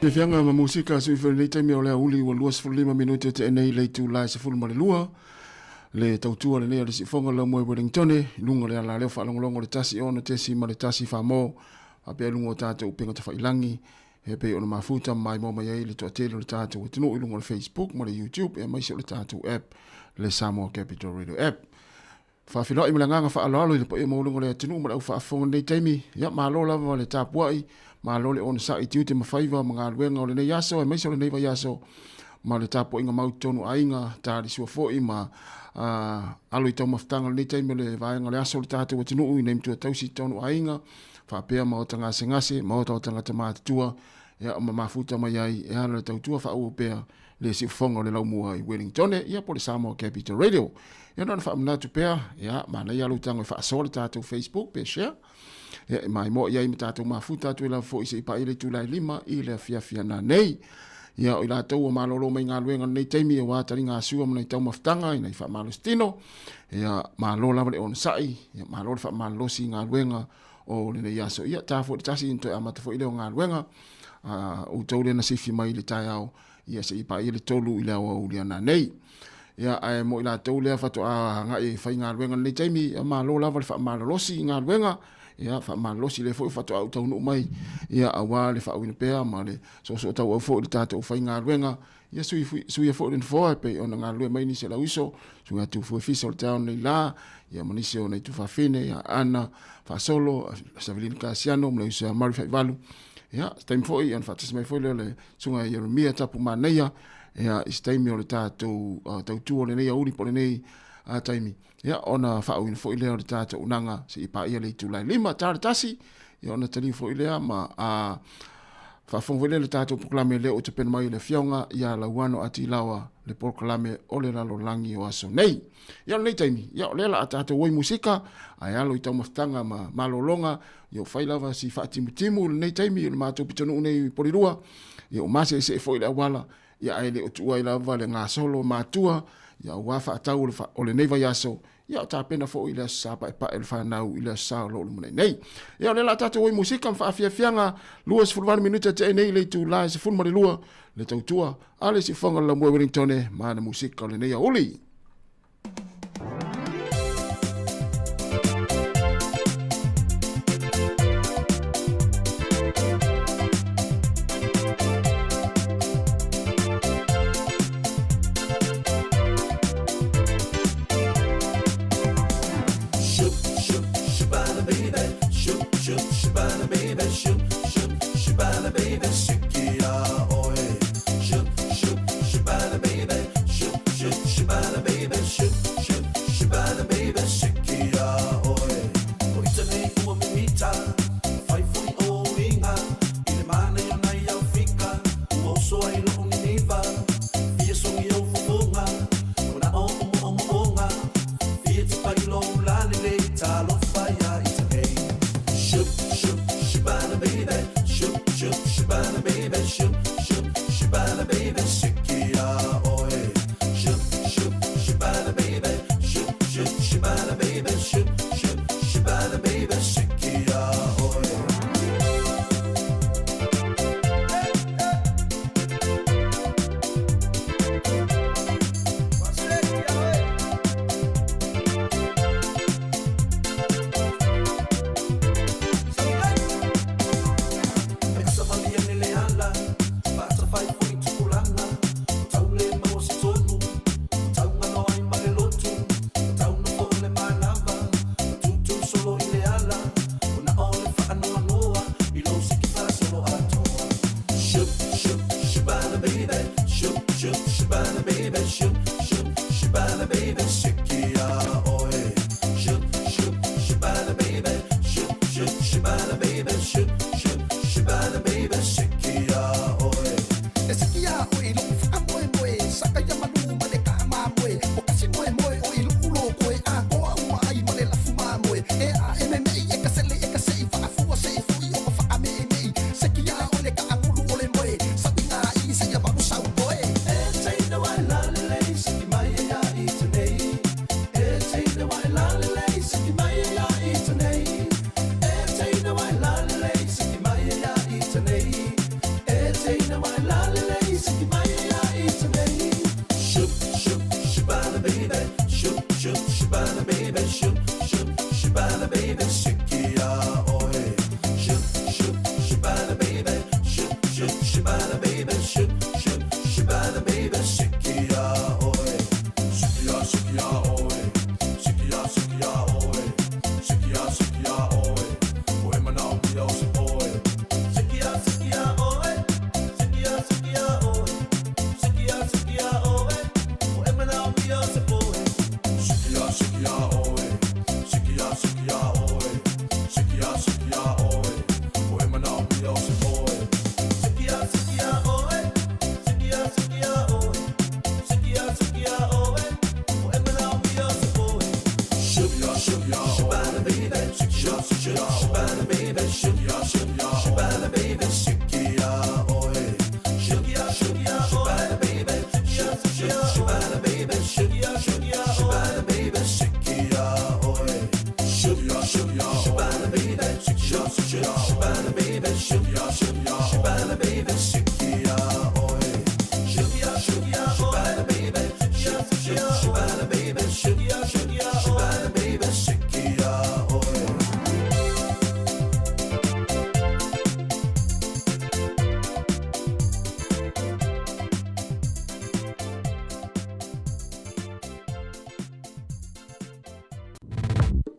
Fiafiaga ma musika sui foi lenei taimi o le aoauli ua 25 minute e tea nei le itula e 12 le tautua lenei a le siufoga lau moe Wellingtone i luga o le alaleo faalogologo o le 1 6.1 Famo faapea i luga o tatou upega tafailangi e pei ona mafuta ma maimoa mai ai le toatele o le tatou atunuu i luga o le Facebook ma le YouTube aemaise o le tatou app le Samoa Capital Radio app. Faafeiloai ma le agaga faaaloalo i le paia maualuga o le atunuu ma le au faafofoga i lenei taimi. Ia, malo lava le tapuai, malo le onosai i tiute ma faiva ma galuega o lenei aso aemaise o lenei vaiaso ma le tapuaiga mau i totonu o aiga, talisua foi ma alo i taumafataga o lenei taimi o le vaega o le aso o le tatou atunuu i nei matua tausi i totonu o aiga, faapea maota gasegase, maota o tagata matutua, ia ma mafuta mai ai e ala le tautua faaauau pea le siufofoga o le laumua i Wellingtone, ia po o le Samoa Capital Radio. Ia na ona faamanatu pea, ia manaia lou tago e faasoa le tatou Facebook pe share, ia e maimoa i ai ma tatou mafuta atu ai lava foi se i paia le itula e 5 i le afiafi ana nei. Ia o i latou ua malolo mai galuega i lenei taimi aua taligasua ma nai taumafataga i nai faamalositino, ia malo lava le onosai, ia malo le faamalolosi i galuega o lenei aso. Ia ta foi le tasi ona toe amata foi lea o galuega, outou lea na sifi mai i le taeao, ia se i paia le 3 i le aoauli ana nei. Ia, ae mo i latou lea faatoa agai e fai galuega i lenei taimi, ia malo lava le faamalolosi i galuega, ia faamalolosi lea foi faatoa ou taunuu mai, ia aua le faauiina pea ma le soosootauau foi i le tatou faigaluega, ia suia foi le nofoa e pei ona galulue mai nisi o le auiso, suia atu fuefisa o le taeao nei la, ia ma nisi o nai tufafine, ia Ana Faasolo, Savelina Kasiano, ma le uso ia Mary Faivalu. Ia, se taimi foi, ona faatasi mai foi lea o le susuga ia Ieremia Tapu Manaia, ia, i se taimi o le tatou tautua o lenei aoauli po o lenei taimi, ia, ona faauiina foi lea o le tatou unaga seia paia le itula e 5 ta le 1, ia, ona taliu foi lea ma faafofoga foi lea i le tatou polokalame lea ua tapena mai e le Afioga ia Lauano Atilawa, le polokalame o le lalolagi o aso nei. Ia, o lenei taimi, ia, o lea la a tatou oi musika, ae alo i taumafataga ma malologa, Ia ua fai lava si faatimutimu i lenei taimi i le matou pitonuu nei i Polilua, ia ua maseesee foi le auala, ia ae le o tuua ai lava le gasolo matua, ia aua faatau o lenei vaiaso, ia o tapena foi i le Aso Sa Paepae o le fanau i le Aso Sa o lo o lumanai nei. Ia o lea la tatou oi musika ma faafiafiaga 28 minute a tea nei i le itula e 12 le tautua a le siufofoga o le Laumua i Wellingtone ma ana musika o lenei aoauli.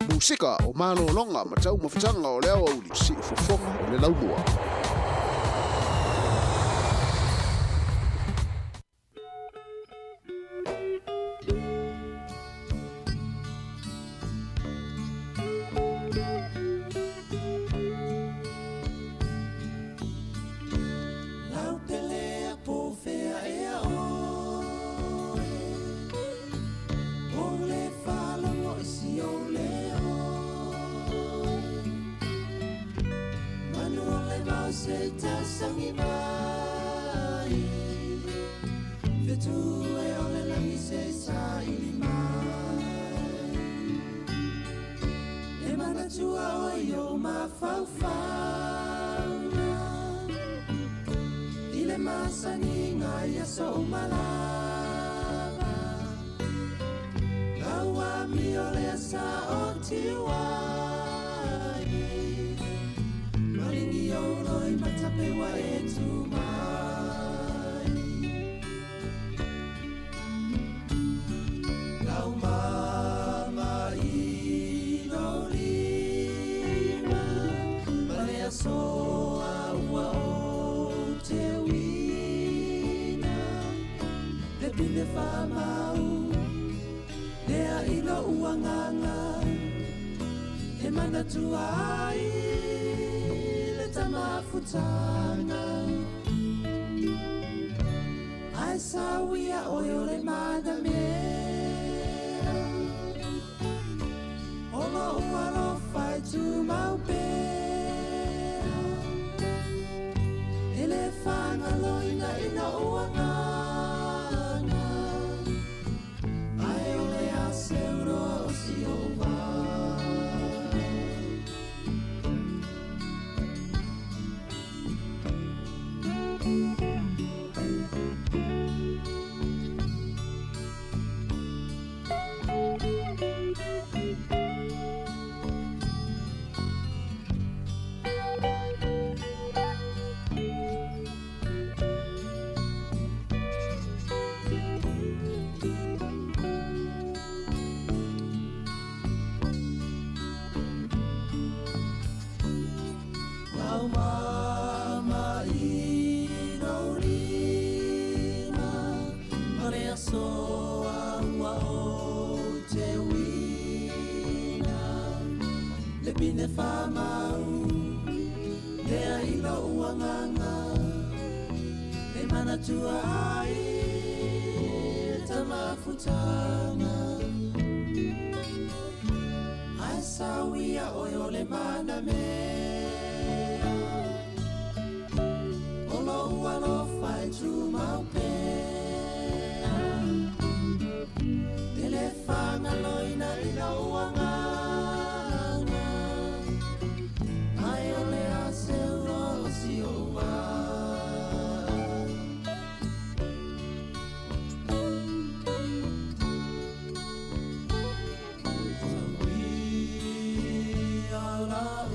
Musika o malologa ma taumafataga o le aoauli siufofoga o le laumua. Lau pelea po fea ea oe O le falogo i si o leo Manu o le vao se tausangi mai Fetu e o le langi se sa ili mai E manatua oe i o mafaufauga I le masaniga i aso uma lava Lau amio lea sa o tiuai Malingi ou loi matapeua e tu mai Lau mama i lou lima Ma le aso a ua ou te uina Le pine faamau Lea i lou agaga E manatua ai le tamafutaga Ae sauia oe o le manamea O lou alofa e tumau pea E le faagaloina i lou agaga Ae o le a se uroa o si ou vā. Lau mama i lou lima Ma le aso a ua ou te uina Le pine faamau Lea i lou agaga E manatua ai le tamafutaga Ae sauia oe o le manamea O lou alofa e tumau pea E le faagaloina i lou agaga Ae o le a se uroa o si ou vā. Sauia lau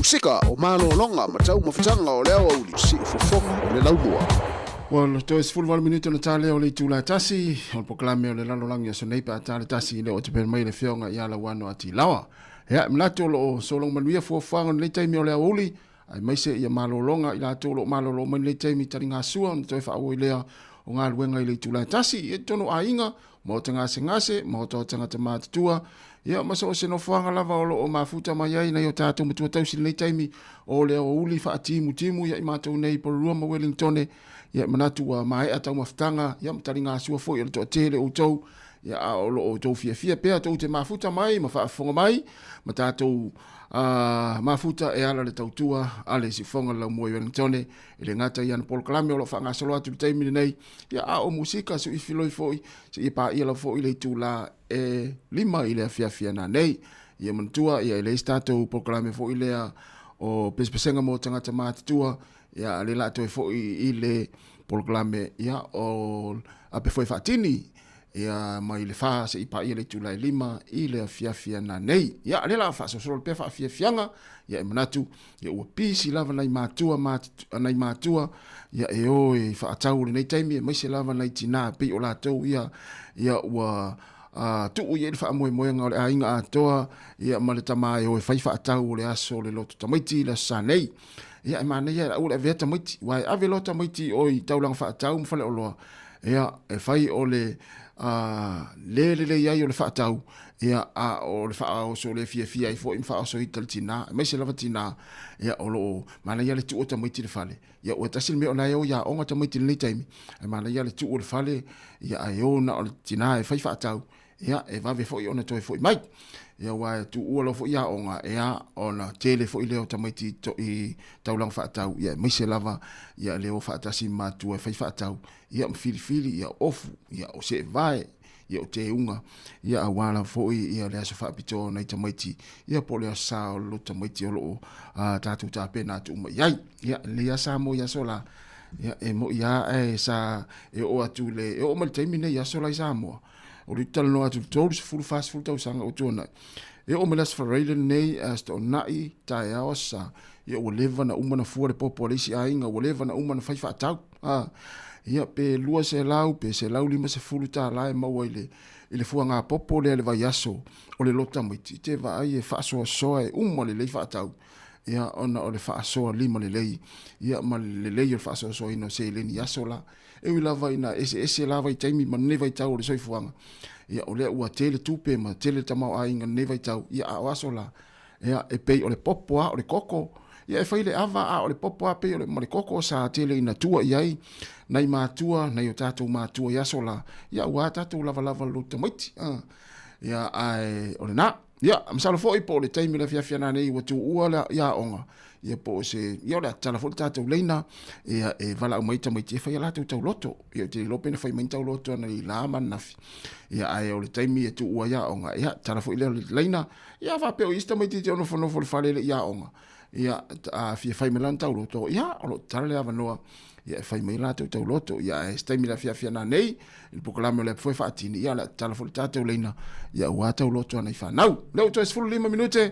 Musika o malologa ma taumafataga o le aoauli siufofoga o le laumua. Ua toe 18 minute ona ta lea o le itula e tasi o le polokalame o le lalolagi aso nei pe a ta le tasi i le o te pele mai le afioga ia Lauano Atilawa. Ia, e manatu o lo o sologa manuia fuafuaga o lenei taimi o le aoauli, aemaise ia malologa i latou o lo o malolo mai lenei taimi i taligasua ona toe faaauau ai lea o galuega i le itula e tasi. Ia, i totonu o aiga, maota gasegase, maota o tagata matutua, ia ma so o se nofoaga lava o lo o mafuta mai ai nai o tatou matua tausi i lenei taimi o le aoauli faatimutimu ia i matou nei i Porirua ma Wellingtone. Ia e manatu ua maea taumafataga ia ma taligasua foi o le toatele o outou, ia a o lo o outou fiafia pea tou te mafuta mai ma faafofoga mai ma tatou mafuta e ala le tautua a le Siufofoga o le Laumua i Wellingtone. E le gata i ana polokalame o lo o faagasolo atu i le taimi lenei, ia a o musika suifiloi foi seia paia lava foi le itula e 5 i le afiafi ana nei. Ia manatua, ia e leai se tatou polokalame foi lea o pesepesega mo tagata matutua, ia a le la toe foi i le polokalame ia o ape foi faatini ia mai le 4 seia paia le itula e 5 i le afiafi ana nei. Ia lea la faasolosolo pea faafiafiaga, ia e manatu ia ua pisi lava nai matua ma nai matua ia e o e faatau lenei taimi aemaise lava nai tinā pei o latou ia ia ua tuu i ai le faamoemoega o le aiga atoa ia ma le tama e o e fai faatau o le aso o le loto tamaiti i le aso sa nei. Ia e manaia aua le avea tamaiti, aua e ave loa tamaiti o i taulaga faatau ma faleoloa, ia e fai o le le lelei ai o le faatau, ia a o le faaoso le fiafia ai foi ma faaoso i le tinā, aemaise lava tinā, ia o lo o manaia le tuu o tamaiti i le fale. Ia ua tasi le mea o la e o i aoga tamaiti i lenei taimi, ae manaia le tuu o le fale, ia ae o na o le tinā e fai faatau, ia e vave foi ona toe foi mai. Ia aua e tuua loa foi aoga, ia ona tele foi lea o tamaiti i taulaga faatau, ia aemaise lava ia le o faatasi ma matua e fai faatau, ia ma filifili, ia ofu, ia o seevae, ia o teuga, ia aua lava foi ia le aso faapitoa o nai tamaiti, ia po o le aso sa o le loto tamaiti o lo o tatou tapena atu uma i ai. Ia, e lelei lava Samoa i aso la, ia e moi lava ae sa e oo atu i le, e oo mai i le taimi nei i aso la i Samoa, O le talanoa atu i le 30, 40 tausaga ua tuanai. E oo mai le Aso Faraile lenei, Aso Toonai, taeao, Aso Sa, ia ua leva na uma na fua le popo a le isi aiga, ua leva na uma na fai faatau. A, ia pe 200 pe $150 e maua i le, i le fuaga popo lea i le vaiaso o le loto tamaiti, te vaai e faasoasoa e uma lelei faatau. Ia, ona o le faasoa lima lelei, ia ma le lelei o le faasoasoaina o seleni i aso la. E ui lava ina eseese la vaitaimi ma lenei vaitau o le soifuaga, ia o lea ua tele tupe ma tele le tamaoaiga i lenei vaitau, ia a o aso la, ia e pei o le popo lava o le koko, ia e fai le ava a o le popo lava pei o le ma le koko sa tele ina tua i ai nai matua, nai o tatou matua i aso la, ia aua tatou lavalava loto tamaiti. Ia ae o lena. Ia, masalo foi po o le taimi o le afiafi ana nei ua tuua le i aoga, ia po o se, ia o le a tatala foi le tatou leina, ia e valaau mai tamaiti e fai a latou tauloto. Ia ou te le iloa pe na fai mai ni tauloto analeila ma ananafi. Ia ae o le taimi e tuua i aoga, ia tatala foi lea o le leina. Ia a faapea o i isi tamaiti e te nofonofo i le fale e le i aoga, ia a fia fai mai lana tauloto, ia o lo o tatala le avanoa ia e fai mai latou tauloto. Ia ae se taimi i le afiafi ana nei, i le polokalame o le Apu Foe Faatini, ia o le a tatala foi le tatou leina, ia aua tauloto ana i fanau. Lea ua toe 15 minute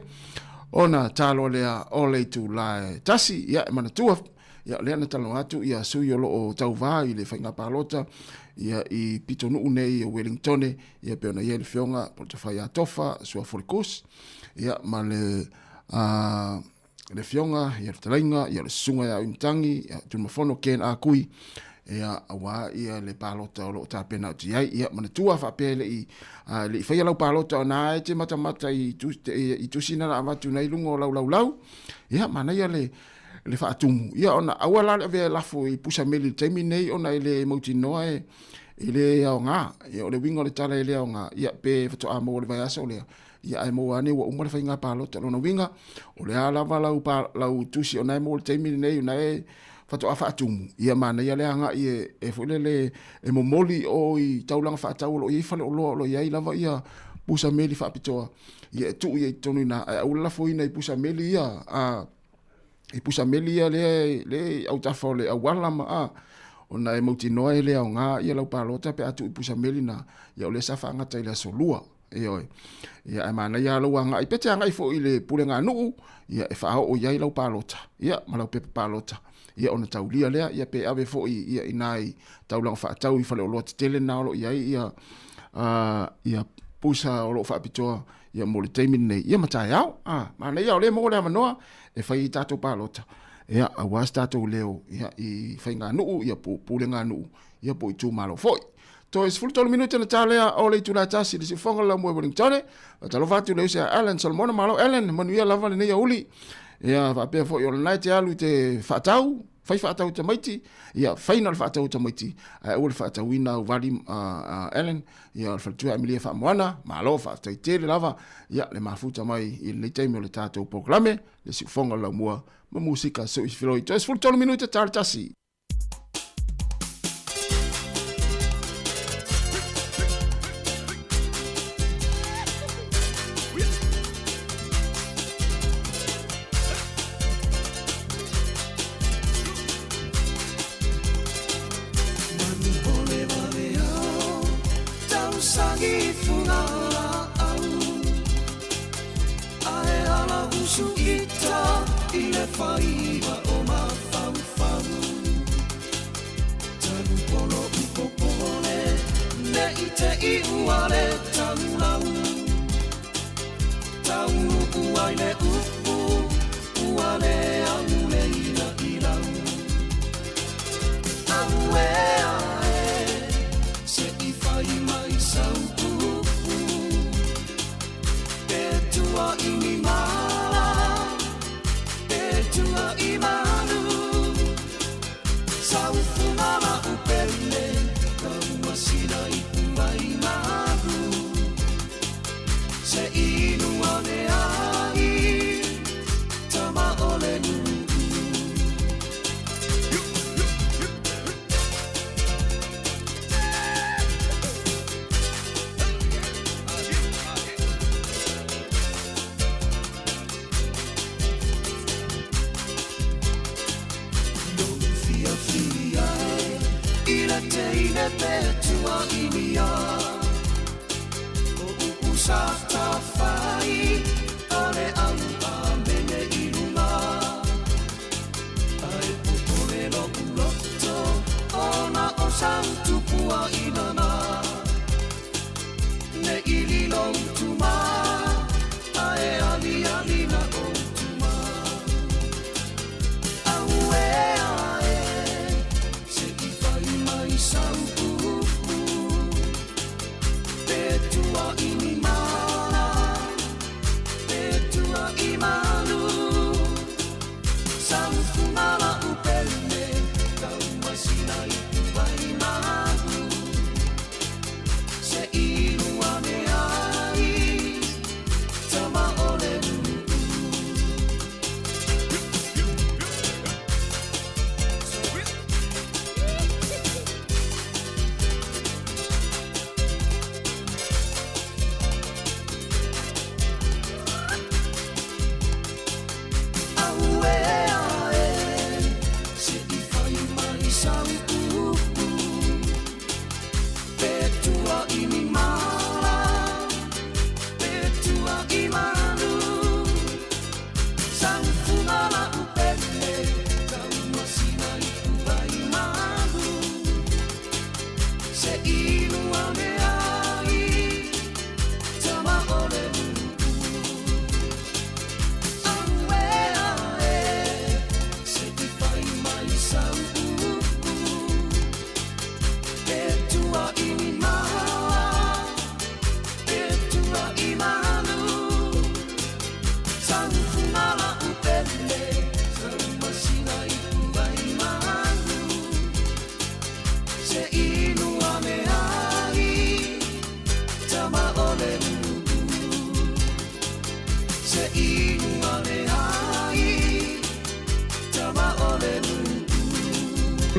ona taloa lea o le itula e tasi, ia e manatua, ia o lea na talanoa atu ia sui o lo o tauvā i le faiga palota, ia i pitonuu nei o Wellingtone, ia pei ona i ai le afioga po o le Tafai Atofa, Suafo le Kus, ia ma le le afioga, ia le fetalaiga, ia le susuga ia Uimatangi, ia Tunumafono Ken Akui, ia aua ia le palota o lo o tapena atu i ai. Ia manatua faapea e le i, le i faia lau palota ona e te matamata i, i tusi na avatu nei luga o lau laulau. Ia manaia le le faatumu. Ia ona aua la le avea e lafo i pusa meli i le taimi nei ona e le mautinoa e e le aoga. Ia o le uiga o le tala e le aoga, ia pe faatoa maua i le vaiaso lea. Ia ae maua ane ua uma le faiga palota. Lona uiga, o le a lava lau, pa, lau tusi o na e maua i le taimi lenei, o na e faatoa faatumu, ia manaia le agai e, e foi lele e momoli o i taulaga faatau o lo o i ai faleoloa o lo o i ai lava ia pusa meli faapitoa, ia e tuu i ai i totonu i ina, ae aua le lafoina i pusa meli ia, a, i pusa meli ia lea, lea i autafa o le auala ma, a, ona e mautinoa e le aoga ia lau palota pe a tuu i pusa meli na, ia o lea sa faagata i le aso Lua. Ioe. Ia, ae manaia lava lou agai, pe te agai foi i le puleganuu, ia, e faaoo i ai lau palota, ia, ma lau pepa palota. Ia, ona taulia lea, ia, pe ave foi, ia, i nai taulaga faatau i faleoloa tetele na o lo o i ai, ia, ia pusa o lo o faapitoa, ia, mo le taimi lenei, ia, ma taeao. A, manaia o lea e maua le avanoa e fai ai tatou palota, ia, aua se tatou leo, ia, i faiganuu, ia, po o puleganuu, ia, po o itumalo foi. Toe 13 minute na ta lea o le itula e tasi i le siufoga o le laumua i Wellingtone. Faatalofa atu i le uso ia Alan Solomona. Malo Alan, manuia lava lenei aoauli. Ia faapea foi o lena e te alu i te faatau, fai faatau tamaiti, ia fai na o le faatau tamaiti, ae aua le faatauina au vali Alan, ia o le faletua Emilia Faamoana, malo faafetai tele lava, ia le mafuta mai i lenei taimi o le tatou polokalame, le siufoga o le laumua ma musika sui filoi. Toe 13 minute ta le tasi.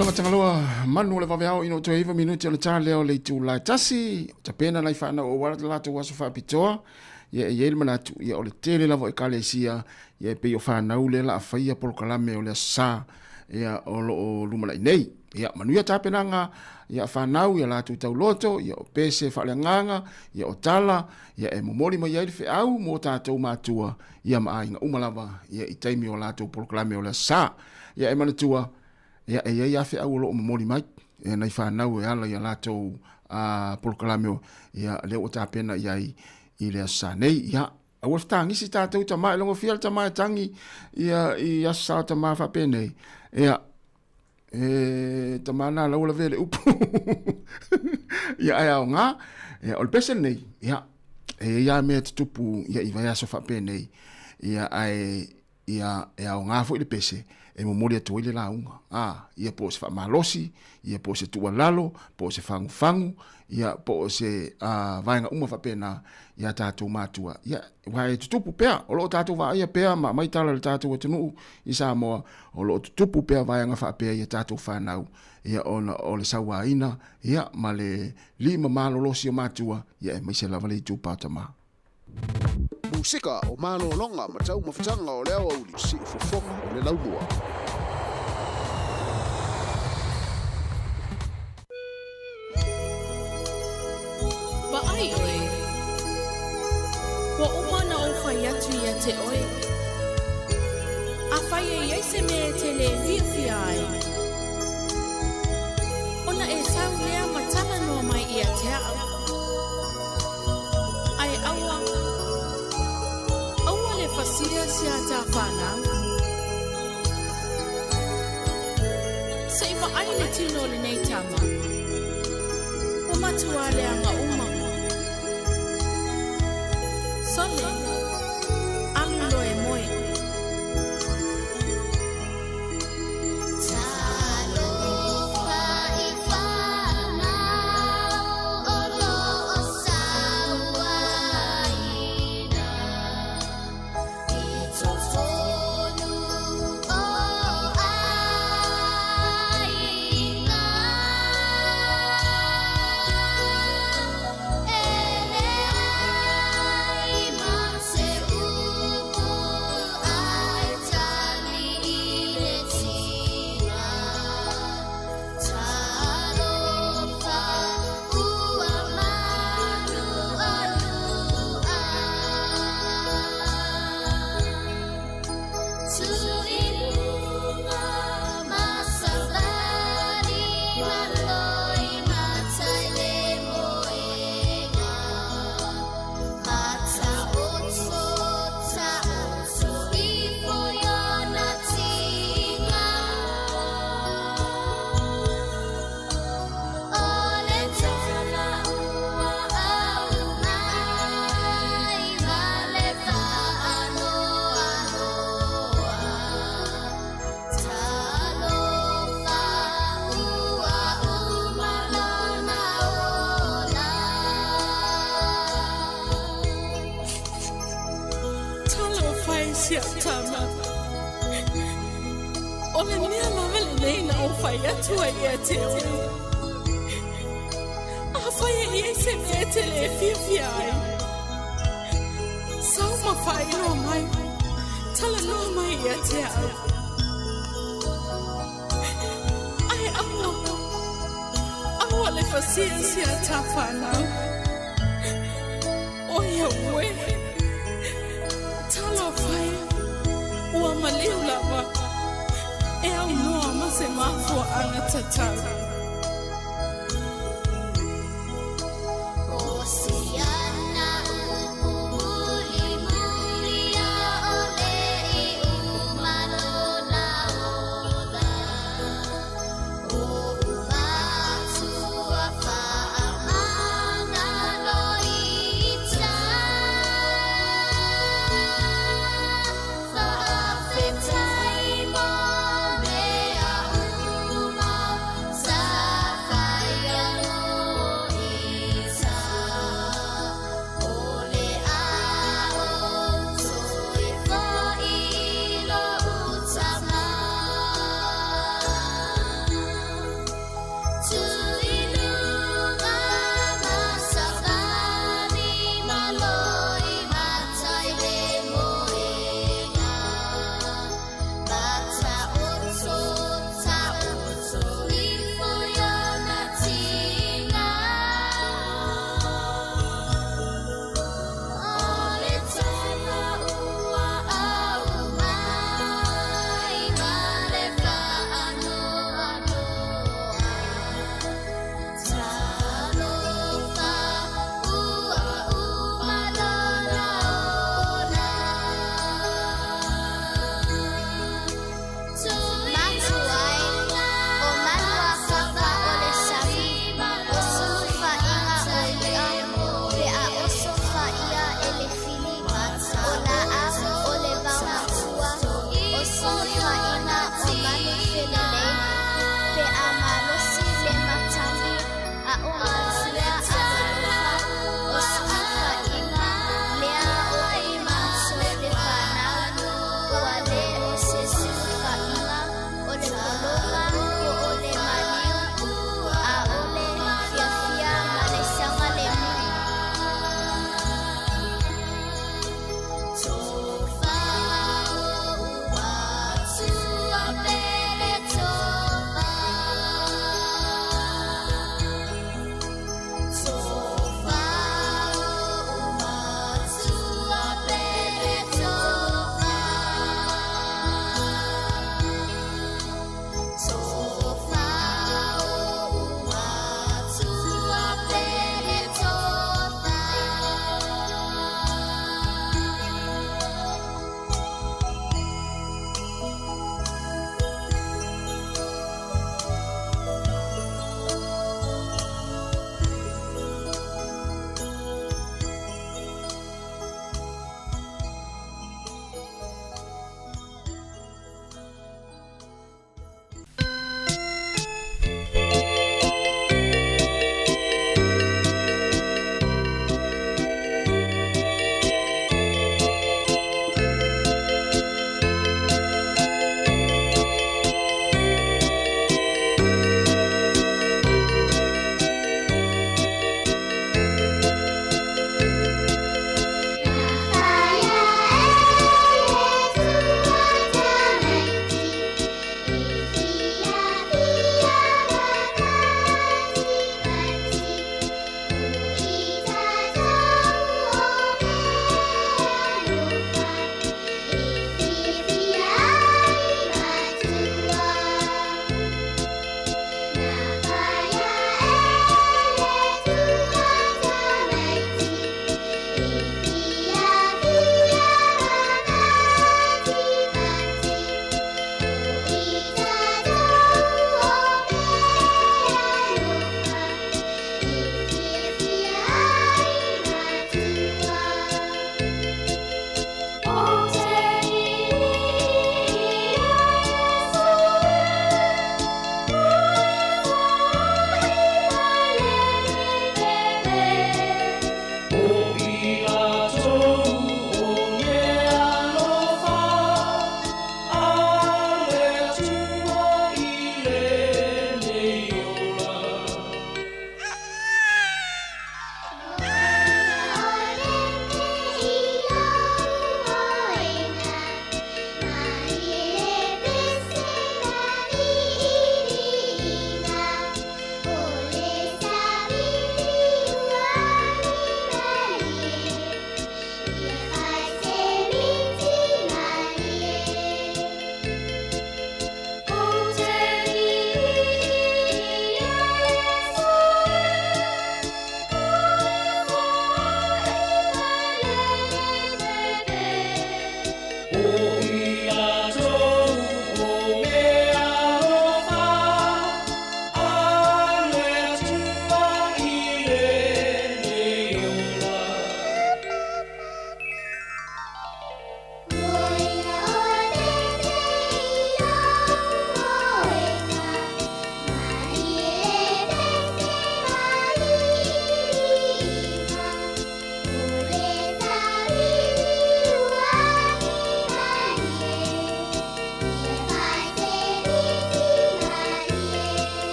Lava Tagaloa, manu o le vaveao ina ua toe iva minute o le ta lea o le itula e tasi, tapena nai fanau aua le latou aso faapitoa, ia e i ai le manatu, ia o le tele lava o ekalesia, ia e pei o fanau lea la a faia polokalame o le Aso Sa. ia, o lo o lumanai nei. Ia, manuia tapenaga, ia, fanau, ia latou tauloto, ia, o pese faaleagaga, ia, o tala, ia, e momoli mai ai le feau mo tatou matua, ia, ma aiga uma lava, ia, i taimi o latou polokalame o le Aso Sa. Ia, e manatua, ia, e i ai lava feau o lo o momoli mai, e nai fanau e ala i a latou polokalame o, ia, lea ua tapena i ai i le Aso Sa nei. Ia, aua le fetagisi tatou tama, e logofia le tama e tagi, ia, i Aso Sa o tama faapenei, ia, e tama na lau lavea le upu. Ia, ae aoga, ia, o le pese lenei, ia, e i ai lava mea e tutupu, ia, i vaiaso faapenei, ia, ae, ia, e aoga foi le pese e momoli atu ai le lauga, a, ia, po o se faamalosi, ia, po o se tuualalo, po o se fagufagu, ia, po o se vaega uma faapena ia tatou matua, ia, aua e tutupu pea, o lo o tatou vaaia pea ma aumai tala i le tatou atunuu i Samoa, o lo o tutupu pea vaega faapea ia tatou fanau, ia, ona o le sauaina, ia, ma le lima malolosi o matua, ia, aemaise lava le itupa o tama. Musika o malologa ma taumafataga o le aoauli, siufofoga o le laumua. Vaai ʻoe, ua uma ona ou fai atu ia te ʻoe. Afai e i ai se mea e te lē fiafia ai, ona e sau lea ma talanoa mai ia te aʻu. Ae aua, aua le fasia si a tā whānau. Se i vaai le tino o lenei tama. Ua matua leaga uma. Sole, alu loa e moe. Talofa e si au tama. O le mea lava lenei na ou fai atu ai ia te oe. Afai e i ai se mea e te lē fiafia ai, sau ma faailoa mai, talanoa mai ia te au. Ae aua, aua le fasia si a tā whānau. Oi auē, talofa e, ua maliu lava, e aunoa ma se mafuaaga tatau. o matua alofa o siufaʻiga lea o e maso le fanau ua le o se siufaʻiga o le pologa po o le maliu ʻaʻole fiafia ma le saogalemu.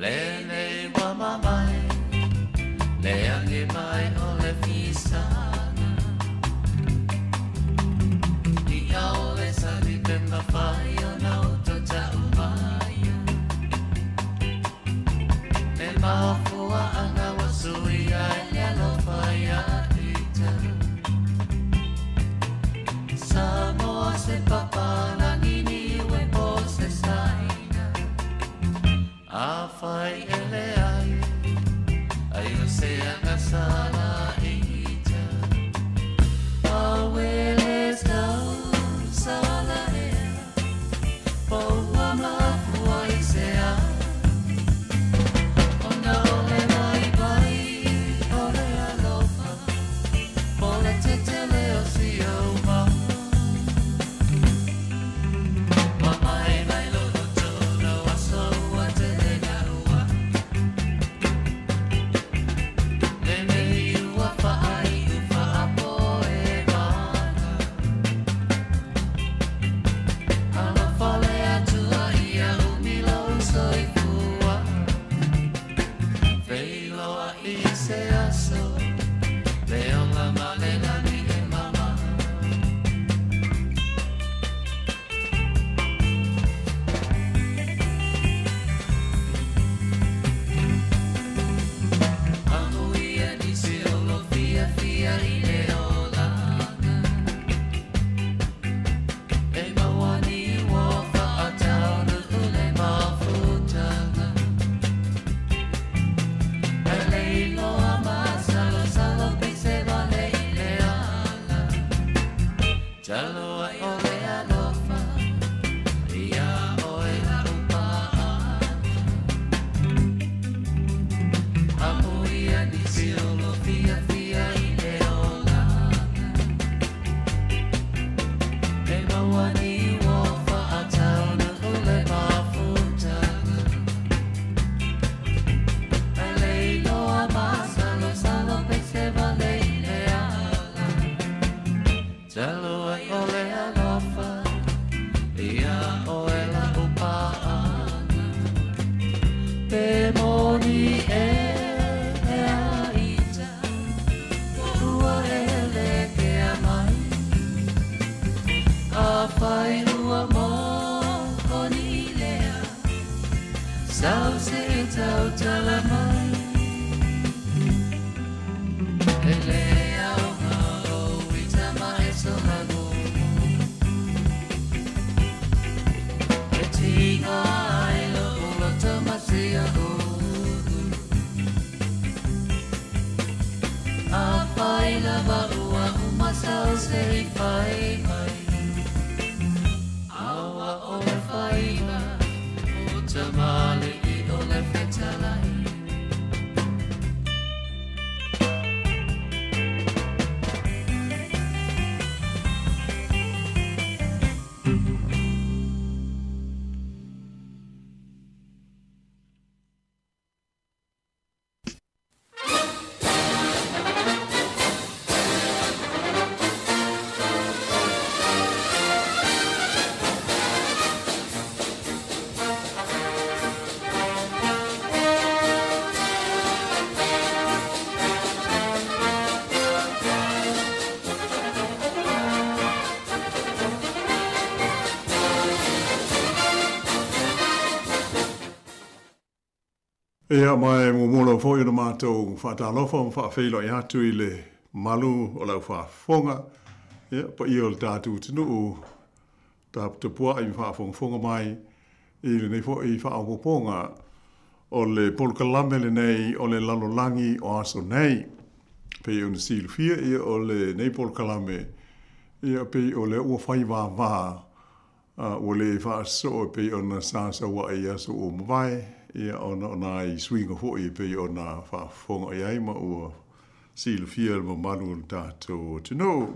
Le Talo ai o le alofa Ia oe lau paaga Amu ia nisi o lo fia fia i le olaga E maua ni ua whaatauna o le mafutaga E leiloa masalosalo pe se wale i le ala Talo ai o le alofa Ia oe lau paaga Pe moni e a ita Ua ele ke a mai A whai ua mō ni lea Sau se tau tala mai E le au ngā o ita ma e so E tinga ai lo ulo tamasia ulu A whai lava ua umasa o se i whai mai Aua o le whaiva o tamale i o le whetalai Ia, ma e muamua lava foi ona matou faatalofa ma faafeiloai atu i le malu o lau faafofoga, ia, paia o le tatou atunuu taputapuai ma faafogafoga mai i lenei foi faaopoopoga o le polokalame lenei o le lalolagi o aso nei. Pei ona silafia, ia, o lenei polokalame, ia, pei o lea ua fai vāvā A ua le faasoo e pei ona sa sauaʻi i aso ua mavae, ia, ona o nai suiga foi e pei ona faafofoga i ai ma ua silafia e le mamalu o le tatou atunuu.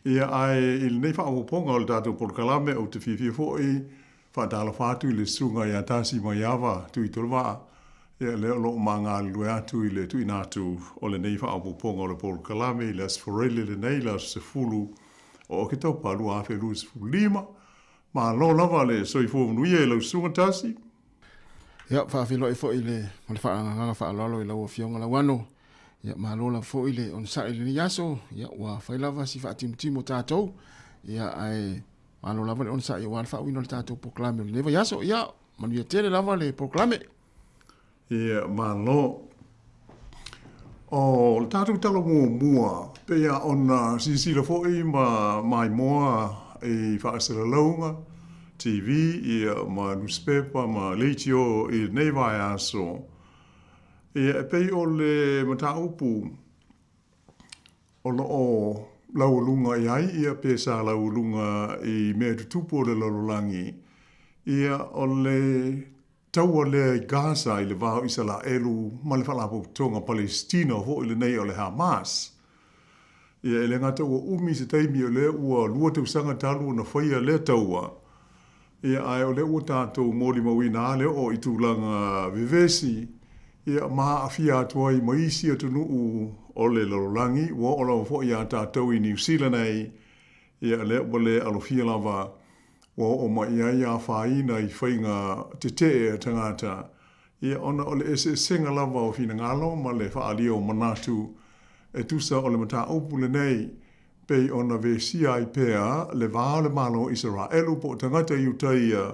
Ia, ae i lenei faaopoopoga o le tatou polokalame, ou te fiafia foi faatalofa atu i le Susuga ia Tasi Maiava Tuitolovaa, ia, lea o lo o ma galulue atu i le tuuina atu o lenei faaopoopoga o le polokalame i le Aso Faraile lenei, le aso 10 o Oketopa 2025. Malo lava le soifua manuia i lau susuga Tasi. Ia, faafeiloai foi le, ma le faaagaaga faaaloalo i lau Afioga Lauano. Ia, malo lava foi le onosai i lenei aso. Ia, ua fai lava si faatimotimo tatou. Ia, ae malo lava le onosai aua le faauiina o le tatou polokalame o lenei vaiaso. Ia, manuia tele lava le polokalame. Ia, malo. O le tatou tala muamua, pei lava ona silasila foi ma maimoa i faasalalauga, TV, ia, ma nusipepa ma leitio i lenei vaiaso. Ia, e pei o le mataupu o lo o laualuga i ai, ia, pe sa laualuga i mea tutupu o le lalolagi, ia, o le taua lea i Gaza i le va o Isalaelu ma le Faalapotopotoga Palesitina foi lenei o le Hamas. Ia, e le gata ua umi se taimi o lea ua 2 tausaga talu ona faia lea taua, ia, ae o lea ua tatou molimauina lava le oo i tulaga vevesi, ia, ma aafia atu ai ma isi atunuu o le lalolagi, ua oo lava foi iā tatou i Niu Sila nei, ia, lea ua le alofia lava ua oo mai i ai afaina i faiga tetee a tagata, ia, ona o le eseesega lava o finagalo ma le faaalia o manatu e tusa o le mataupu lenei, pei ona vesia ai pea le va o le Malo o Isaraelu po o tagata Iutaia,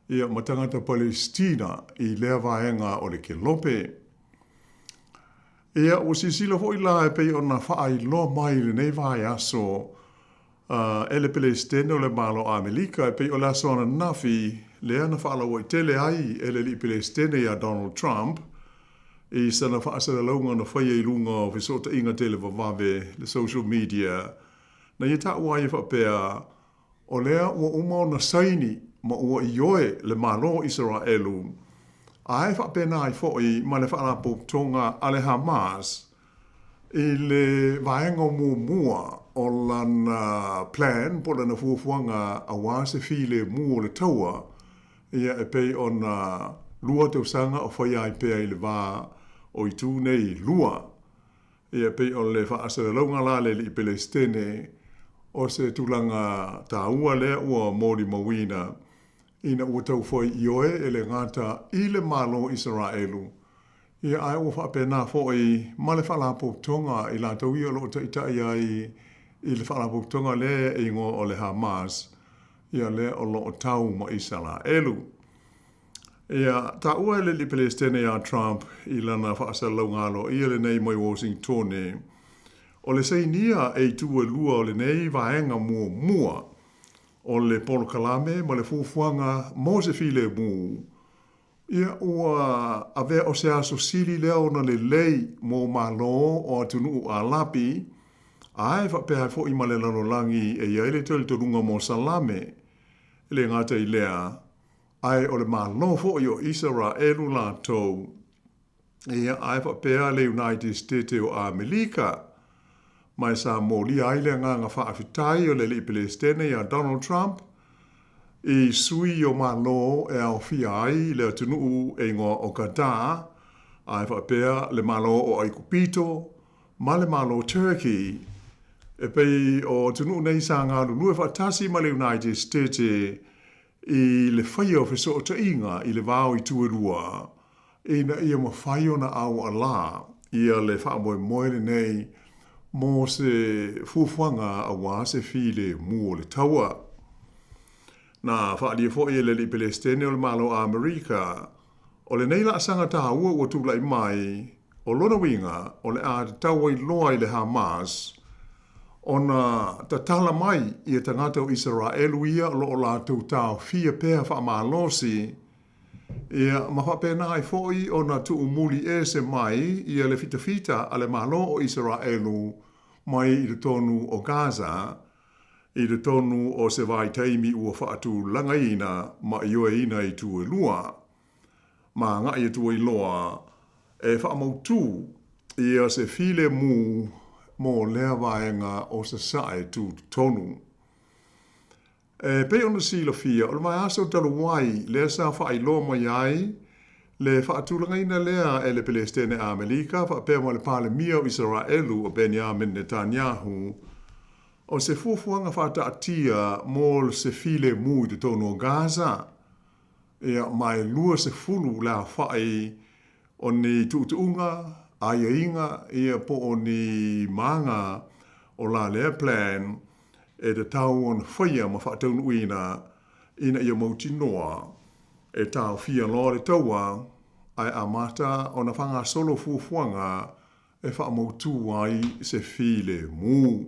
ia, ma tagata Palesitina i lea vaega o le kelope. Ia, ua silasila foi la e pei ona faailoa mai i lenei vaiaso e le Peresetene o le Malo o Amelika e pei o le aso ananafi lea na faalauaitele ai e le alii Peresetene ia Donald Trump i sana faasalalauga na faia i luga o fesootaiga televavave, le social media. Na ia taua ai e faapea, O lea ua uma ona saini ma ua ioe le Malo o Isaraelu, a e faapena ai foi ma le Faalapotopotoga a le Hamas i le vaega muamua o lana plan po o lana fuafuaga aua se filemu o le taua, ia e pei ona lua tausaga o faia ai pea i le va o itu nei e lua. Ia e pei o le faasalalauga la a le Alii Peresetene, o se tulaga taua lea ua molimauina ina ua taufai ioe e le gata i le Malo o Isaraelu, ia ae ua faapena foi ma le Faalapotopotoga i latou ia o lo o taitai ai i le Faalapotopotoga lea e igoa o le Hamas, ia lea o lo o tau ma Isaraelu. Ia, taua e le Alii Peresetene ia Trump i lana faasalalauga aloaia lenei mai Washingtone, o le sainia e itu e lua o lenei vaega muamua o le polokalame ma le fuafuaga mo se filemu, ia ua avea o se aso sili lea ona lelei mo Malo o atunuu Alapi, ae faapea ai foi ma le lalolagi e i ai le talitonuga mo Salame. E le gata i lea, Ae o le Malo foi o Isaraelu latou, ia, ae faapea le United State o Amelika. Ma e sa molia ai le agaga faafetai o le Alii Peresetene ia Donald Trump i sui o Malo e aofia ai le atunuu e igoa o Qatar, ae faapea le Malo o Aikupito ma le Malo Turkey, e pei o atunuu nei sa galulue faatasi ma le United States i le faia o fesootaiga i le va o itu e lua, ina ia mafai ona aualā ia le faamoemoe lenei mo se fuafuaga aua se filemu o le taua. Na faaalia foi e le Alii Peresetene o le Malo Amerika, o lenei laasaga taua ua tulai mai, O lona uiga, o le a tatau ai loa i le Hamas ona tatala mai ia tagata o Isaraelu ia o lo o latou taofia pea faamalosi, ia, ma faapena ai foi ona tuumuli ese mai ia le fitafita a le Malo o Isaraelu mai i totonu o Gaza i totonu o se vaitaimi ua faatulagaina ma ioeina itu e lua. ma agai atu ai loa e faamautū ia se filemu mo lea vaega o Sasae tutotonu. E pei ona silafia, o le vaiaso talu ai lea sa faailoa mai ai le faatulagaina lea e le Peresetene Amelika faapea ma le Palemia o Isaraelu o Benjamin Netanyahu o se fuafuaga faataatia mo se filemu i totonu o Gaza. Ia, ma e 20 le aofai o ni tuutuuga, aiaiga, ia, po o ni maga o la lea plan e tatau ona faia ma faataunuuina ina ia mautinoa e taofia loa le taua ae amata ona faagasolo fuafuaga e faamautū ai se filemu.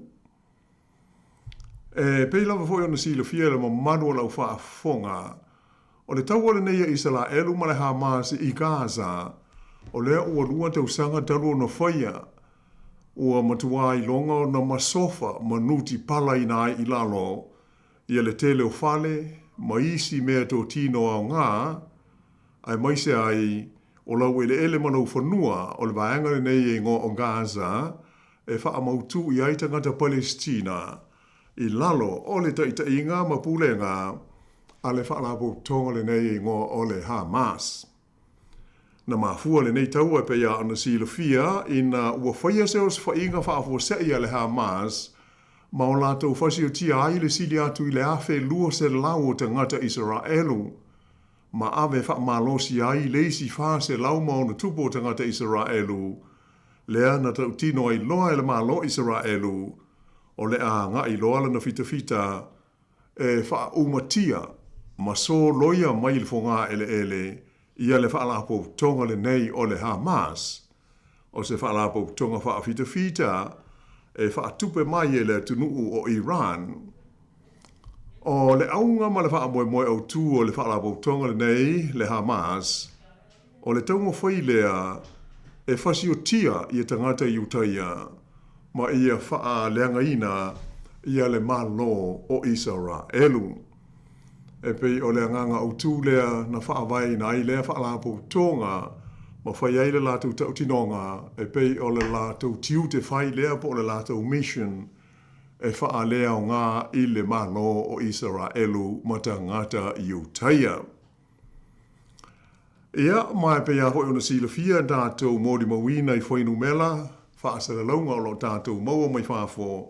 E pei lava foi ona silafia e le mamalu o lau faafofoga, o le taua lenei a Isaraelu ma le Hamas i Gaza, o lea ua lua tausaga talu ona faia, ua matuā iloga ona masofa ma nutipalaina ai i lalo ia le tele o fale ma isi mea totino aoga, aemaise ai o laueleele ma laufanua o le vaega lenei e igoa o Gaza e faamautū i ai tagata Palesitina i lalo o le taitaiga ma pulega a le faalapotopotoga lenei e igoa o le Hamas. Na mafua lenei taua e pei ona silafia ina ua faia se osofaiga faafuasei a le Hamas ma o latou fasiotia ai le sili atu i le 1,200 o tagata Isaraelu ma ave faamalosi ai le isi 400 ma ono tupu o tagata Isaraelu, lea na tautino ai loa e le Malo Isaraelu, o le a agai loa lana fitafita e faaumatia ma soloia mai le fogaeleele ia le faalapotopotoga lenei o le Hamas, o se faalapotopotoga faafitafita e faatupe mai e le atunuu o Iran. O le auga ma le faamoemoe autū o le faalapotopotoga lenei, le Hamas, o le taumafai lea e fasiotia ia tagata Iutaia ma ia faaleagaina ia le Malo o Isaraelu. E pei o le agaga autū lea na faavaeina ai lea faalapotopotoga ma fai ai le latou tautinoga e pei o le latou tiute fai lea po o le latou mission e faaleaoga i le Malo o Isaraelu ma tagata Iutaia. Ia, ma e pei lava foi ona silafia e tatou molimauina i fuainumera faasalalauga o lo o tatou maua mai fafo,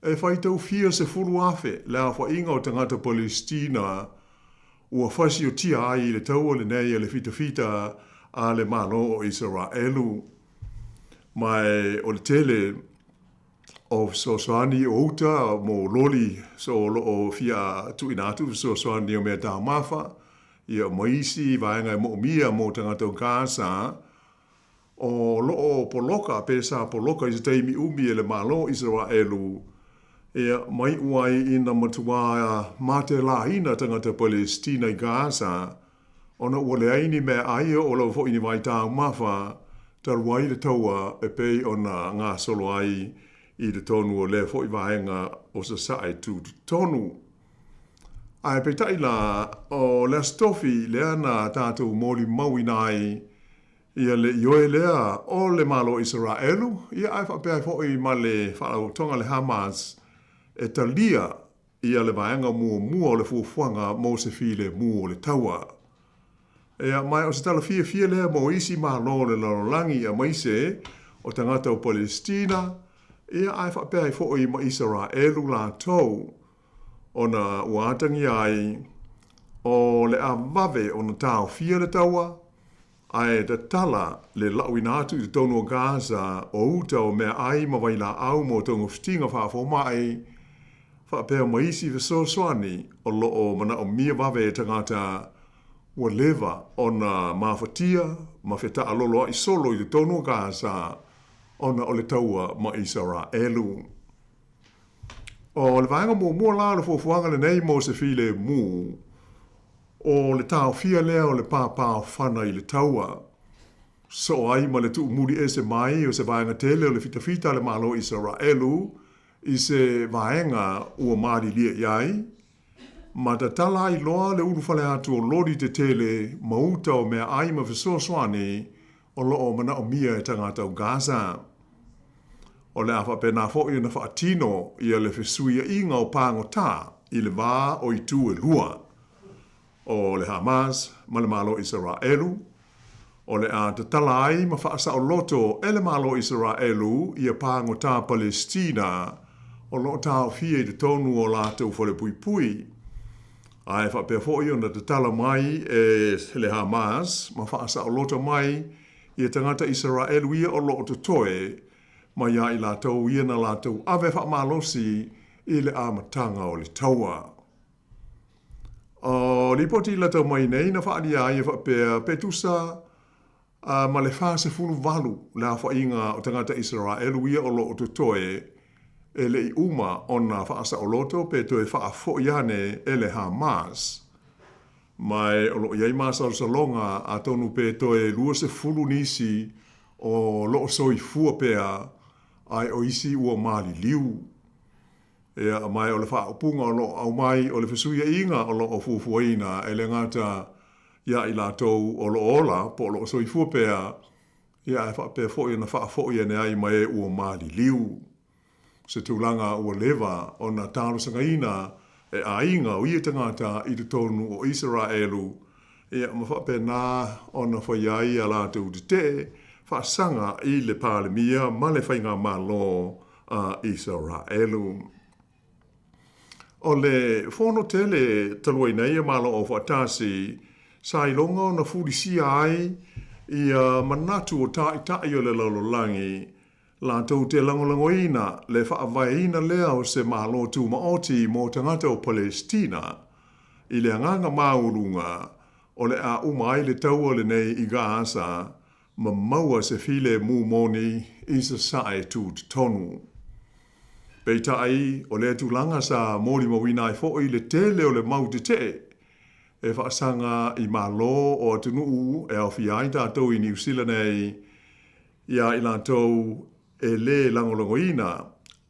e faitau fia 10,000 le aofaiga o tagata Palesitina ua fasiotia ai i le taua lenei a le fitafita a le Malo o Isaraelu. Ma e o le tele o fesoasoani o uta mo loli so o lo o fia tuuina atu fesoasoani o mea taumafa, ia ma isi vaega e moomia mo tagata o Gaza, o lo o poloka pe sa poloka i se taimi umi e le Malo o Isaraelu, ia ma iu ai ina matua matelāina tagata Palesitina i Gaza, ona ua leai ni meaai e oo lava foi ni vaitaumafa talu ai le taua e pei ona gasolo ai i totonu o lea foi vaega o Sasae Tutotonu. Ae peitai la, o le Aso Tofi lea na tatou molimauina ai ia le ioe lea o le Malo o Isaraelu, ia ae faapea ai foi ma le Faalapotopotoga a le Hamas e talia ia le vaega muamua o le fuafuaga mo se filemu o le taua. Ea, ma o se tala fiafia lea mo isi Malo o le lalolagi aemaise o tagata o Palesitina, ia ae faapea ai foi ma Isaraelu latou, ona ua atagia ai o le a vave ona taofia le taua, ae tatala le lauina atu i totonu o Gaza o uta o meaai ma vailaau mo togafitiga faafomai, faapea ma isi fesoasoani o lo o manaomia vave e tagata ua leva ona mafatia ma fetaaloloai solo i totonu o Gaza ona o le taua ma Isaraelu. O le vaega muamua la o le fuafuaga lenei mo se filemu, o le taofia lea o le pāpāofana i le taua. Soo ai ma le tuumuli ese mai o se vaega tele o le fitafita a le Malo o Isaraelu i se vaega ua malilie i ai, ma tatala ai loa le ulufale atu o loli tetele ma uta o meaai ma fesoasoani o lo o manaomia e tagata o Gaza. O le a faapena foi ona faatino ia le fesuiaiga o pagota i le va o itu e lua, o le Hamas ma le Malo o Isaraelu, o le a tatala ai ma faasaoloto e le Malo o Isaraelu ia pagota Palesitina o lo o taofia i totonu o latou falepuipui, ae faapea foi ona tatala mai e le Hamas ma faasaoloto mai ia tagata Isaraelu ia o lo o totoe mai iā i latou ia na latou ave faamalosi i le amataga o le taua. O lipoti i latau mai nei na faaalia ai e faapea pe tusa ma le 48 le aofaiga o tagata Isaraelu ia o lo o totoe e le i uma ona faasaoloto pe toe faafoi ane e le Hamas. Ma e o lo o i ai masalosaloga atonu pe toe 20 nisi o lo o soifua pea ae o isi ua maliliu. Ea, ma o le faaupuga o lo o aumai o le fesuiaiga o lo o fuafuaina e le gata iā i latou o lo o ola po o lo o soifua pea, ia ae faapea foi ona faafoi ane ai ma e ua maliliu. Se tulaga ua leva ona talosagaina e aiga o ia tagata i totonu o Isaraelu, ia ma faapena ona fai ai a latou tetee faasaga i le Palemia ma le Faigamalo a Isaraelu. O le fono tele talu ai nei a Malo Aufaatasi, sa iloga ona fulisia ai ia manatu o taitai o le lalolagi, latou te lagolagoina le faavaeina lea o se Malo Tumaoti mo tagata o Palesitina, i le agaga maualuga o le a uma ai le taua lenei i Gaza ma maua se filemu moni i Sasae tutotonu. Peitai, o lea tulaga sa molimauina ai foi le tele o le mau tetee e faasaga i Malo o atunuu e aofia ai tatou i Niu Sila nei, iā i latou e lē lagolagoina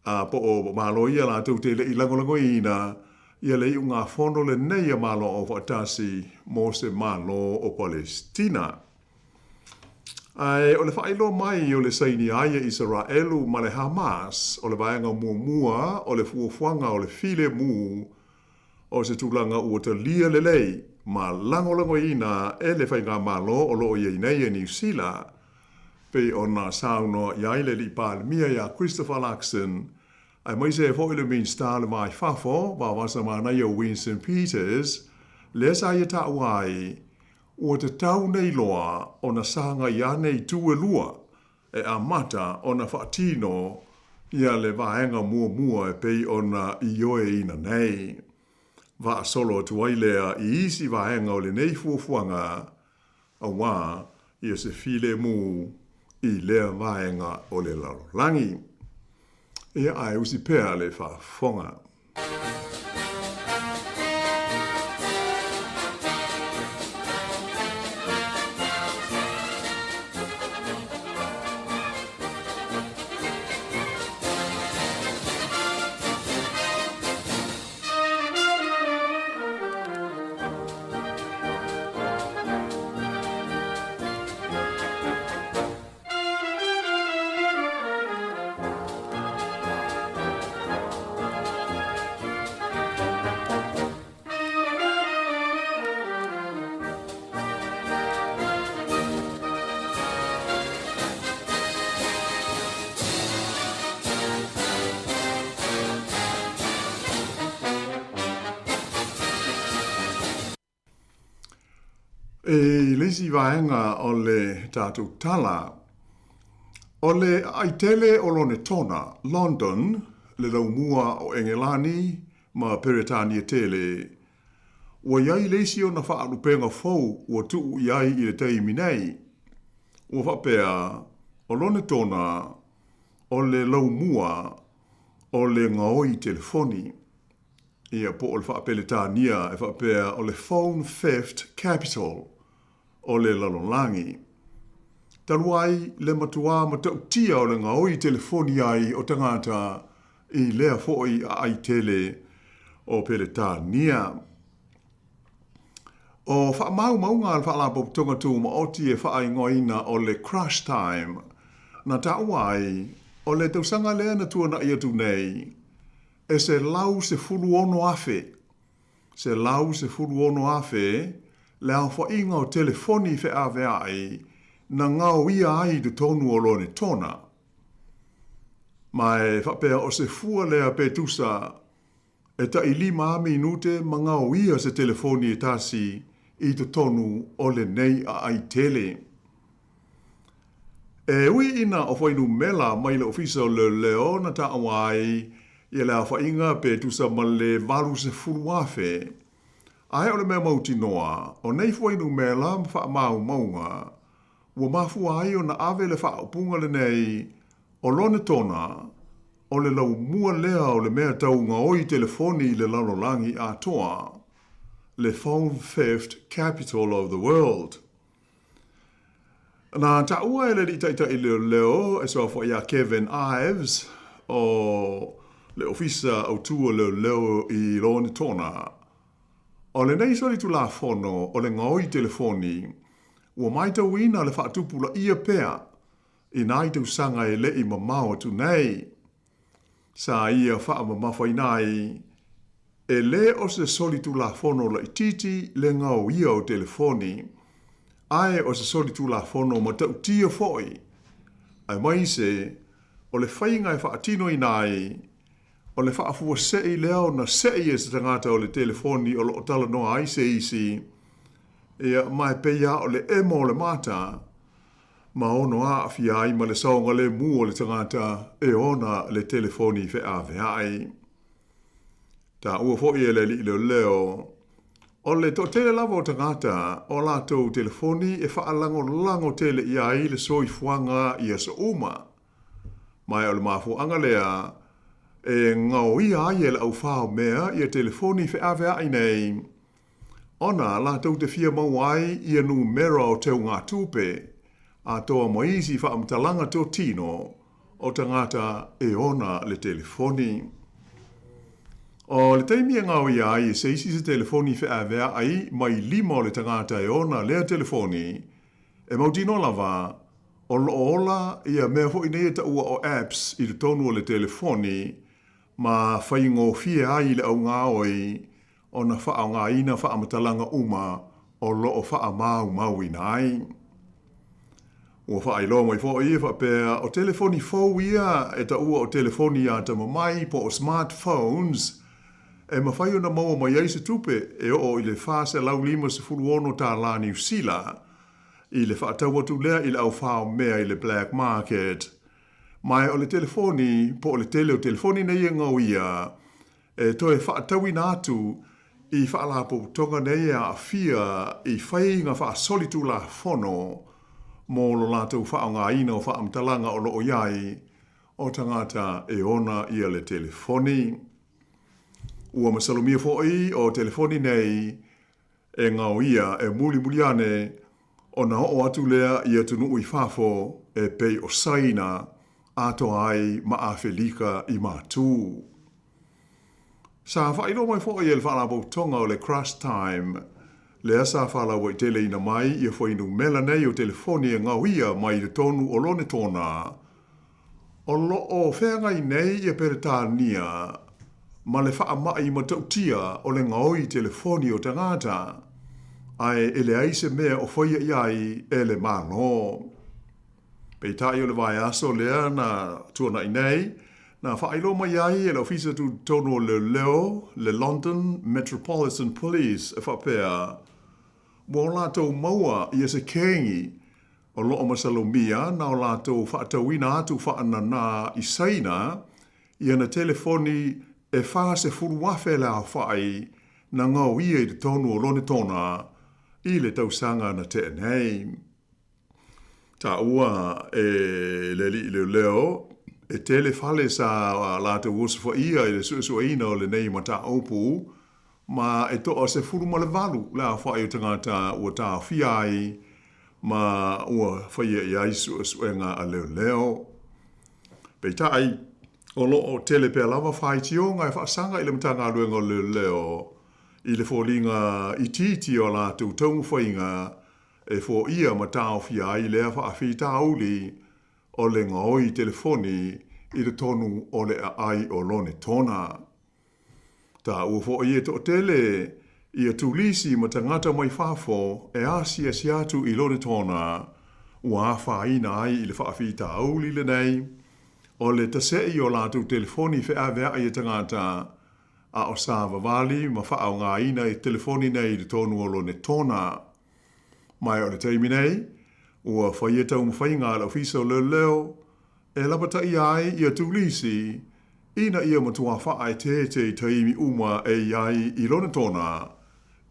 A po o Malo ia latou te leʻi lagolagoina ia le iugafono lenei a Malo Aufaatasi mo se Malo o Palesitina. Ae o le faailoa mai o le saini ai e Isaraelu ma le Hamas o le vaega muamua o le fuafuaga o le filemu o se tulaga ua talia lelei ma lagolagoina e le Faigamalo o lo o i ai nei e Niu Sila, pei ona saunoa i ai le Alii Palemia ia Christopher Luxon, aemaise ai foi le Minisita o le Va i Fafo, Vavasa Manaia Winston Peters, lea sa ia taua ai, ua tatau nei loa ona sagai ane itu e lua e amata ona faatino ia le vaega muamua e pei ona ioeina nei. Faasolo atu ai lea i isi vaega o lenei fuafuaga, auā ia se filemu i lea vaega o le lalolagi. Ia, ae usi pea le faafofoga. I le isi vaega o le tatou tala, o le aai tele o Lonetona, London, le laumua o Engelani ma Peretania tele, ua i ai le isi ona faalupega fou ua tuu i ai i le taimi nei. Ua faapea, o Lonetona, o le laumua o le gaoi telefoni. Ia, po o le Faa-Peretania e faapea o le Phone Theft Capital o le lalolagi. Talu ai le matuā matautia o le gaoi telefoni ai o tagata i lea foi aai tele o Peretania. O faamaumauga a le Faalapotopotoga Tumaoti e faaigoaina o le Crush Time, na taua ai o le tausaga lea na tuanai atu nei, E 116,000, 116,000 le aofaiga o telefoni feaveai na gaoia ai i totonu o Lonetona. Ma e faapea o se fua lea pe tusa e tai 5 minute ma gaoia se telefoni e tasi i totonu o lenei aai tele. E ui ina o fuainumera mai le Ofisa o Leoleo na taua ai ia le aofaiga pe tusa ma le 80,000, ae o le mea mautinoa, o nei fuainumera ma faamaumauga ua mafua ai ona ave le faaupuga lenei o Lonetona o le laumua lea o le mea tau gaoi telefoni i le lalolagi atoa, le phone theft capital of the world. Na taua e le Alii Taitai Leoleo e suafa iā Kevin Ives o le Ofisa Autū o Leoleo i Lonetona. O lenei solitulafono o le gaoi telefoni, ua maitauina le faatupulaia pea i nai tausaga e leʻi mamao atu nei. Sa ia faamamafaina ai, e lē o se solitulafono laitiiti le gaoia o telefoni, ae o se solitulafono matautia foi, aemaise o le faiga e faatinoina ai, o le faafuasei lea ona sei e se tagata o le telefoni o lo o talanoa ai se isi, ia, ma e pei lava o le emo o le mata, ma ono aafia ai ma le saogalemu o le tagata e ona le telefoni feaveai. Taua foi e le alii leoleo, o le toatele lava o tagata o latou telefoni e faalagolago tele i ai le soifuaga i aso uma. Ma o le mafuaaga lea e gaoia ai e le aufao mea ia telefoni feaveai nei, Ona latou te fia maua ai ia numera o teugatupe, atoa ma isi faamatalaga totino o tagata e ona le telefoni. O le taimi e gaoia ai e se isi se telefoni feaveaʻai mai lima o le tagata e ona lea telefoni, e mautinoa lava o lo o ola ia mea foi nei e taua o apps i totonu o le telefoni ma faigofie ai i le augaoi ona faaaogaina faamatalaga uma o lo o faamaumauina ai. Ua faailoa mai foi e faapea o telefoni fou ia e taua o telefoni atamamai po o smart phones e mafai ona maua mai ai se tupe e oo i le $456 tālā Niu Sila i le faatau atu lea i le au mea i le black market. Ma o le telefoni po o le tele o telefoni nei e gaoia e toe faatauina atu i faalapotopotoga nei e aafia i faiga faasolitulafono mo lo latou faaaogaina o faamatalaga o lo o i ai o tagata e ona ia le telefoni. Ua masalomia foi o telefoni nei e gaoia e mulimuli ane ona oo atu lea i atunuu i fafo e pei o Saina atoa ai ma Afelika i Matū. Sa faailoa mai foi e le Faalapotopotoga o le Crosstime, lea sa faalauaiteleina mai ia fuainumera nei o telefoni e gaoia mai i totonu o Lonetona, o lo o feagai nei ia Peretania ma le faamai matautia o le gaoi telefoni o tagata, ae e leai se mea o faia i ai e le Malo. Peitai o le vaiaso lea na tuanaʻi nei, na faailoa mai ai e le Ofisa Tutotonu o Leoleo le London Metropolitan Police e faapea, ua o latou maua ia se kegi o lo o masalomia na o latou faatauina atu faananā i Saina i ana telefoni e 40,000 le aofai na gaoia i totonu o Lonetona i le tausaga na tea nei. Taua e le alii leoleo e tele fale sa latou osofaia i le suesueina o lenei mataupu ma e toa 18 le aofai o tagata ua taofia ai ma ua faia i ai suesuega a leoleo. Peitai, o lo o tele pea lava faitioga e faasaga i le Matagaluega o Leoleo i le foliga itiiti o a latou taumafaiga e foia ma taofia ai lea faafitauli o le gaoi telefoni i totonu o le aai o Lonetona. Taua foi e toatele ia turisi ma tagata mai fafo e asiasi atu i Lonetona ua afaina ai i le faafitauli lenei o le taseʻi o latou telefoni feaveaʻi e tagata a o savavali ma faaaogaina i telefoni nei i totonu o Lonetona. Ma o le taimi nei, ua faia taumafaiga a le Ofisa o Leoleo e lapataia ai ia turisi ina ia matuā faaeteete i taimi uma e i ai i Lonetona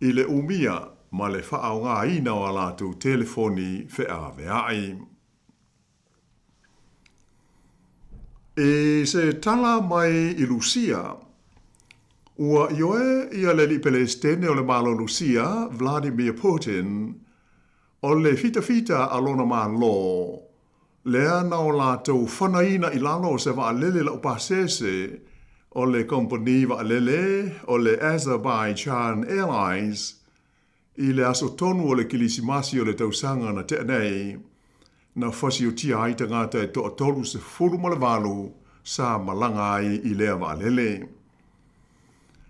i le umia ma le faaaogaina o a latou telefoni feaveaʻi. I se tala mai i Lusia, ua ioe ia le alii Pelesetene o le Malo Lusia, Vladimir Putin, o le fitafita a lona Malo, lea na o latou fanaina i lalo o se vaalele laupasese o le kamupani vaalele o le Azerbaijan Airlines I le aso tonu o le Kilisimasi o le tausaga na tea nei, na fasiotia ai tagata e toa 38 sa malaga ai i lea vaalele.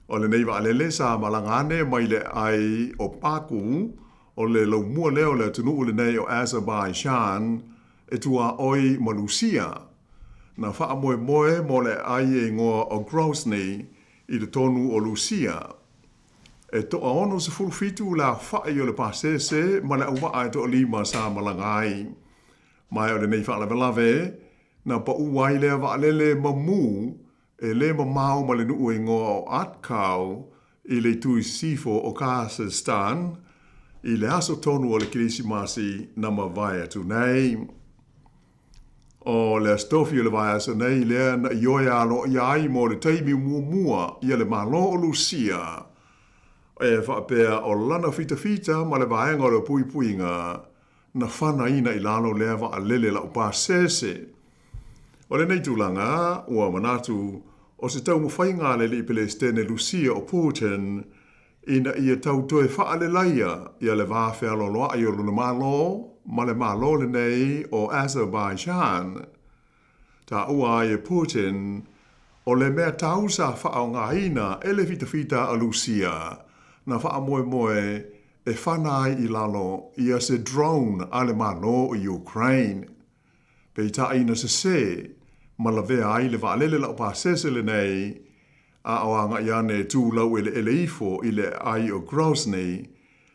O lenei vaalele sa malaga ane mai le aai o Baku, o le laumua lea o le atunuu lenei o Azerbaijan e tuaoi ma Lusia. Na faamoemoe mo le aai e igoa o Grozny i totonu o Lusia. E toa 67 le aofai o le pasese ma le auvaa e toalima sa malaga ai. Ma o lenei faalavelave, na paʻū ai lea vaalele mamū e le mamao ma le nuu e igoa o Atkau i le itu i sisifo o Kazakhstan i le aso tonu o le Kerisimasi na mavae atu nei. O le Aso Tofi o le vaiaso nei lea na ioe aloaia ai mo le taimi muamua ia le Malo o Lusia e faapea o lana fitafita ma le vaega o le puipuiga na fanaina i lalo lea vaalele laupasese. O lenei tulaga, ua manatu o se taumafaiga a le Alii Peresetene Lusia o Putin ina ia tau toe faalelaia ia le va fealoaloa'i o lona Malo ma le Malo lenei o Azerbaijan. Taua ai e Putin, o le mea tau sa faaaogaina e le fitafita a Lusia na faamoemoe e fana ai i lalo ia se drone a le Malo o Ukraine. Peitai na sesē ma lavea ai le vaalele laupasese lenei, a o agai ane e tu laueleele ifo i le aai o Grozny,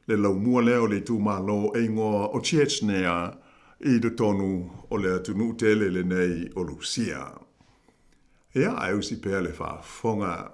le laumua lea o le itumalo e igoa o Chechnya i totonu o le atunuu tele lenei o Lusia. Ia, ae usi pea le faafofoga.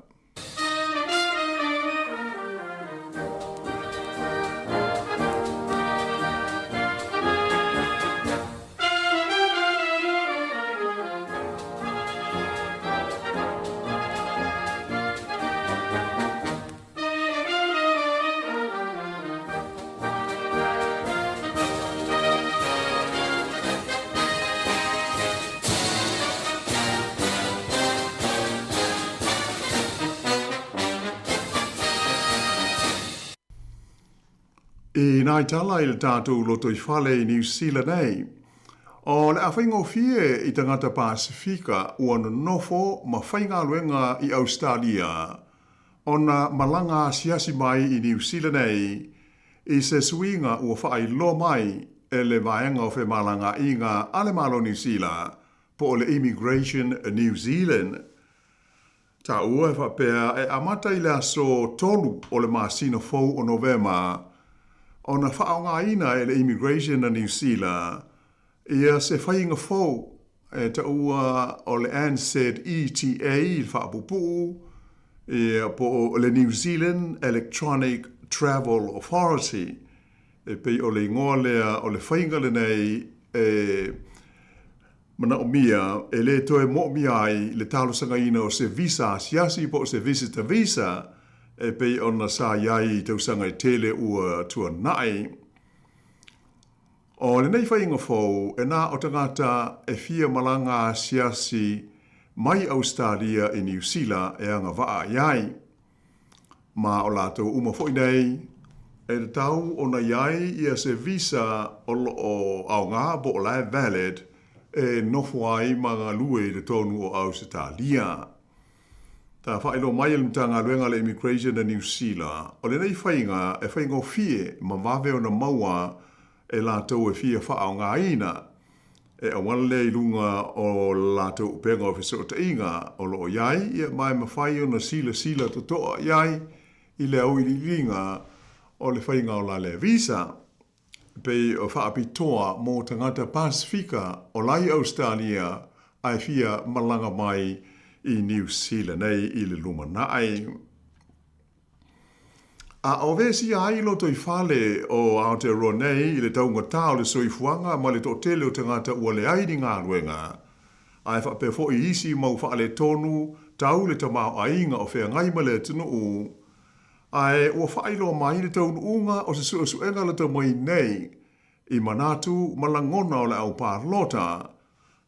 I nai tala i le tātou lotoifale i Niu Sila nei, o le a faigofie i tagata Pasifika ua nonofo ma faigaluega i Ausetalia ona malaga asiasi mai i Niu Sila nei i se suiga ua faailoa mai e le Vaega o Femalagaaiga a le Malo Niu Sila po o le Immigration New Zealand. Taua e faapea e amata i le aso 3 o le masina fou o Novema ona faaaogaina e le Immigration a Niu Sila ia se faiga fou e taua o le NZETA i le faapuupuu, ia, po o le New Zealand Electronic Travel Authority, e pei o le igoa lea o le faiga lenei e manaomia e le toe moomia ai le talosagaina o se visa asiasi po o se visitor visa e pei ona sa i ai i tausaga e tele ua tuanai. O lenei faiga fou, e na o tagata e fia malaga asiasi mai Ausetalia i Niu Sila e agavaa i ai. Ma o latou uma foi nei, e tatau ona i ai ia se visa o lo o aoga po o la e valid e nofo ai ma galue i totonu o Ausetalia. Ta faailoa mai e le Matagaluega a le Immigration a Niu Sila, o lenei faiga e faigofie ma vave ona maua e latou e fia faaaogaina, e auala lea i luga o le latou upega o fesootaiga o lo o i ai, ia ma e mafai ona silasila totoa i ai i le auiliiliga o le faiga o la lea visa. Pei o faapitoa mō tagata Pasifika o la i Ausetalia ae fia malaga mai i Niu Sila nei i le lumanai. A o vesia ai lotoifale o Aotearoa nei i le taugatā o le soifuaga ma le toatele o tagata ua leai ni galuega, ae faapea foi isi mau faaletonu tau le tamaoaiga o feagai ma le atunuu, Ae ua faailoa mai le taunuuga o se suesuega lata mai nei i manatu ma lagona o le au palota,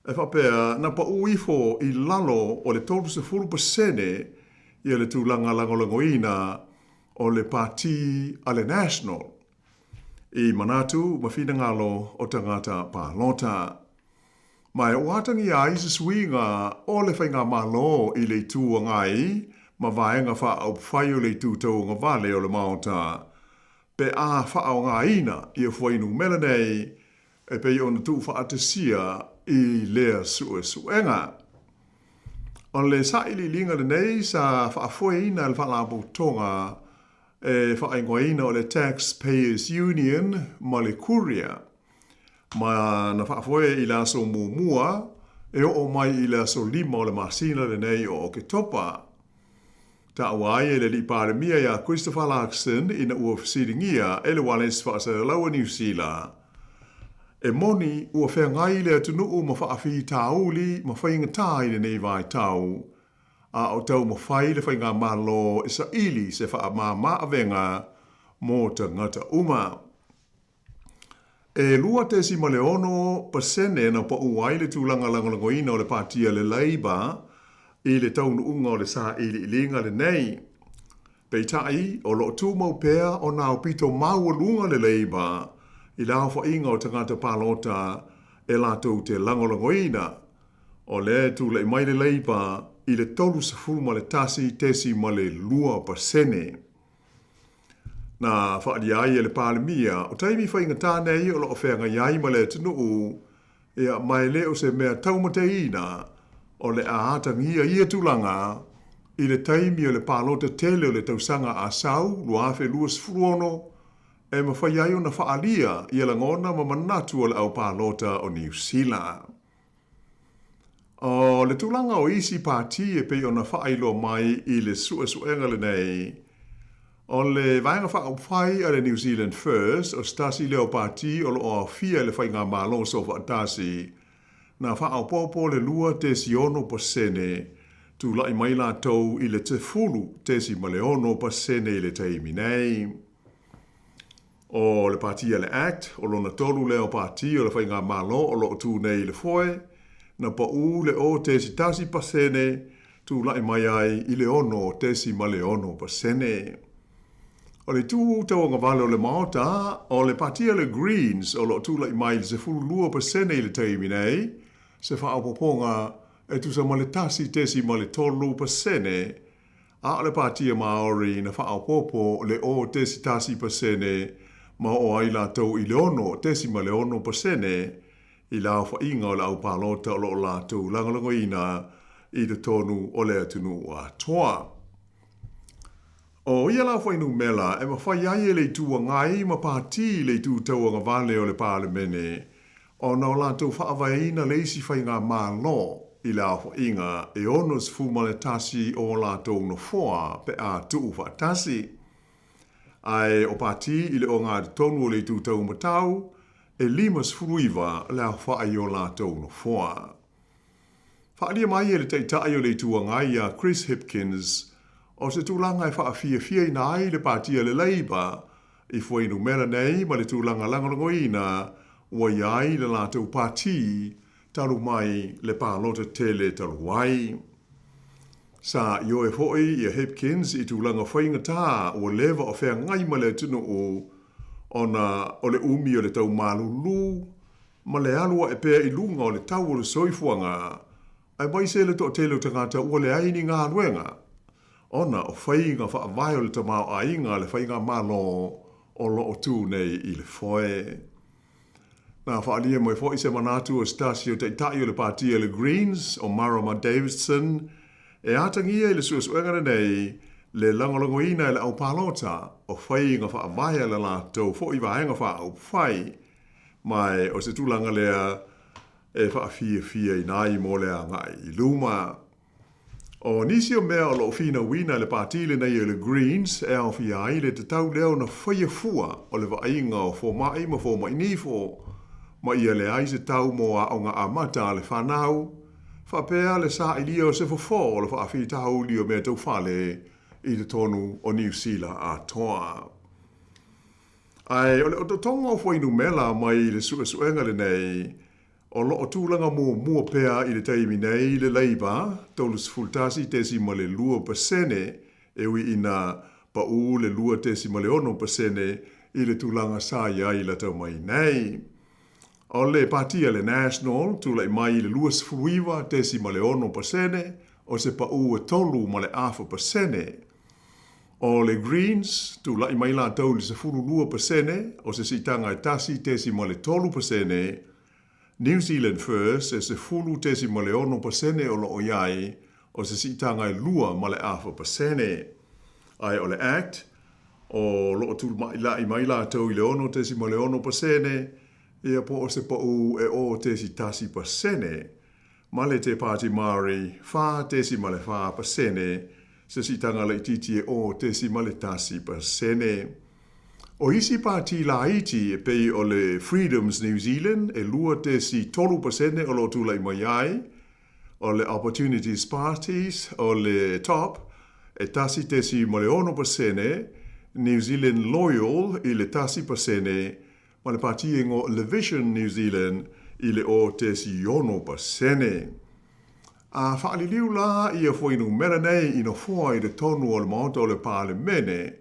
e faapea na pau ifo i lalo o le 30% ia le tulaga lagolagoina o le Pati a le National i manatu ma finagalo o tagata palota. Ma e ua atagia ai se suiga o le Faigamalo i le Itu Agai ma vaega faaupufai o le Itu Tauagavale o le Maota pe a faaaogaina ia fuainumera nei e pei ona tuufaatasia i lea suesuega. O le sailiiliga lenei sa faafoeina e le Faalapotopotoga e faaigoaina o le Taxpayers Union ma le Courier, ma na faafoe i le aso muamua e oo mai i le aso 5 o le masina lenei o Oketopa. Taua ai e le Alii Palemia iā Christopher Luxon ina ua fesiligia e le Ualesi Faasalalau a Niu Sila, E moni ua feagai le atunuu ma faafitauli ma faigata i lenei vaitau, a o taumafai le Faigamalo e saili se faamama-avega mo tagata uma. E 2.6% na paʻu ai le tulaga lagolagoina o le Pāti a le Labour i le taunuuga o le sailiiliga lenei. Peitai, o lo o tumau pea ona aupito maualuga le Labour i le aofaiga o tagata palota e latou te lagolagoina. O lea e tulai mai le Labour i le 31.2%. Na faaalia ai e le Palemia, o taimi faigata nei o lo o feagai ai ma le atunuu, ia, ma e le o se mea taumateina o le a atagia ia tulaga i le taimi o le palota tele o le tausaga a sau 2026 e mafai ai ona faaalia ia lagona ma manatu o le au palota o Niu Sila. O le tulaga o isi pati e pei ona faailoa mai i le suesuega lenei, o le Vaega Faaupufai a le New Zealand First, o se tasi lea o pati o lo o aofia i le Faigamalo Soofaatasi, na faaopoopo le 2.6%, tulai mai latou i le 10.6% i le taimi nei. O le Pati a le Act, o lona tolu lea o pati o le Faigamalo o lo o tu nei i le foe, na paʻu le 0.1%, tulai mai ai i le 6.6%. O le itu tauagavale o le Maota, o le Pati a le Greens o lo o tulai mai i le 12% i le taimi nei, se faaopoopoga e tusa ma le 1.3%, A o le Pātia Māori na faaopoopo le 0.1% ma oo ai latou i le 6.6% i le aofaiga o le au palota o lo o latou lagolagoina i totonu o le atunuu atoa. O ia la fuainumera e mafai ai e le Itu Agai ma Pāti le itu tauagavale o le Palemene ona o latou faavaeina le isi faigamalo i le aofaiga e 61 o o latou nofoa pe a tuu faatasi. Ae o Pāti i le ogatotonu o le itu taumatau, e 59 le aofai o latou nofoa. Faaalia mai e le Taitai o le Itu Agai ia Chris Hipkins, o se tulaga e faafiafiaina ai le Pāti a le Labour i fuainumera nei ma le tulaga lagolagoina ua i ai le latou pāti talu mai le palota tele talu ai. Sa ioe foi ia Hipkins i tulaga faigata ua leva o feagai ma le atunuu ona o le umi o le tau malulu ma le alu ae pea i luga o le tau o le soifuaga, aemaise le toatele o tagata ua leai ni galuega, ona o faiga faavae o le tamaoaiga a le Faigamalo o lo o tu nei i le foe. Na faaalia mai foi se manatu o se tasi o taitai o le Pāti a le Greens, o Marama Davidson, e atagia i le suesuega lenei le lagolagoina e le aupalota o faiga faavae a le latou foi vaega faaupufai, Ma o se tulaga lea e faafiafiaina ai mo le agai i luma. O nisi o mea o lo o finauina e le pāti lenei o le Greens e aofia ai le tatau lea ona faia fua o le vaaiga o fomai ma fomai nifo, ma ia leai se tau mo aoga amata a le fanau, faapea le sailia o se fofo o le faafitauli o mea tau fale i totonu o Niu Sila atoa. Ae o le otootoga o fuainumera mai le suesuega lenei, o lo o tulaga muamua pea i le taimi nei le Labour, 31.2%, e ui ina pau le 2.6% i le tulaga sa i ai lata mai nei. O le pāti a le National, tulai mai i le 29.6%, o se pau e 3.5%. O le Greens, tulai mai latou i le 12%, o se siitaga e 1.3%, New Zealand First e 10.6% o lo o i ai, o se siitaga e 2.5%. Ae o le Act, o lo o tulai mai latou i le 6.6%, ia po o se pau e 0.1%. Ma le Te Pāti Māori, 4.4%, se siitaga laitiiti e 0.1%. O isi pāti laiti e pei o le Freedoms New Zealand e 2.3% o lo o tulai mai ai, o le Opportunities Parties o le top e 1.6%, New Zealand Loyal i le 1%, ma le pati e igoa o le Vision New Zealand i le 0.6%. A faaliliu la ia fuainumera nei i nofoa i totonu o le Maota o le Palemene,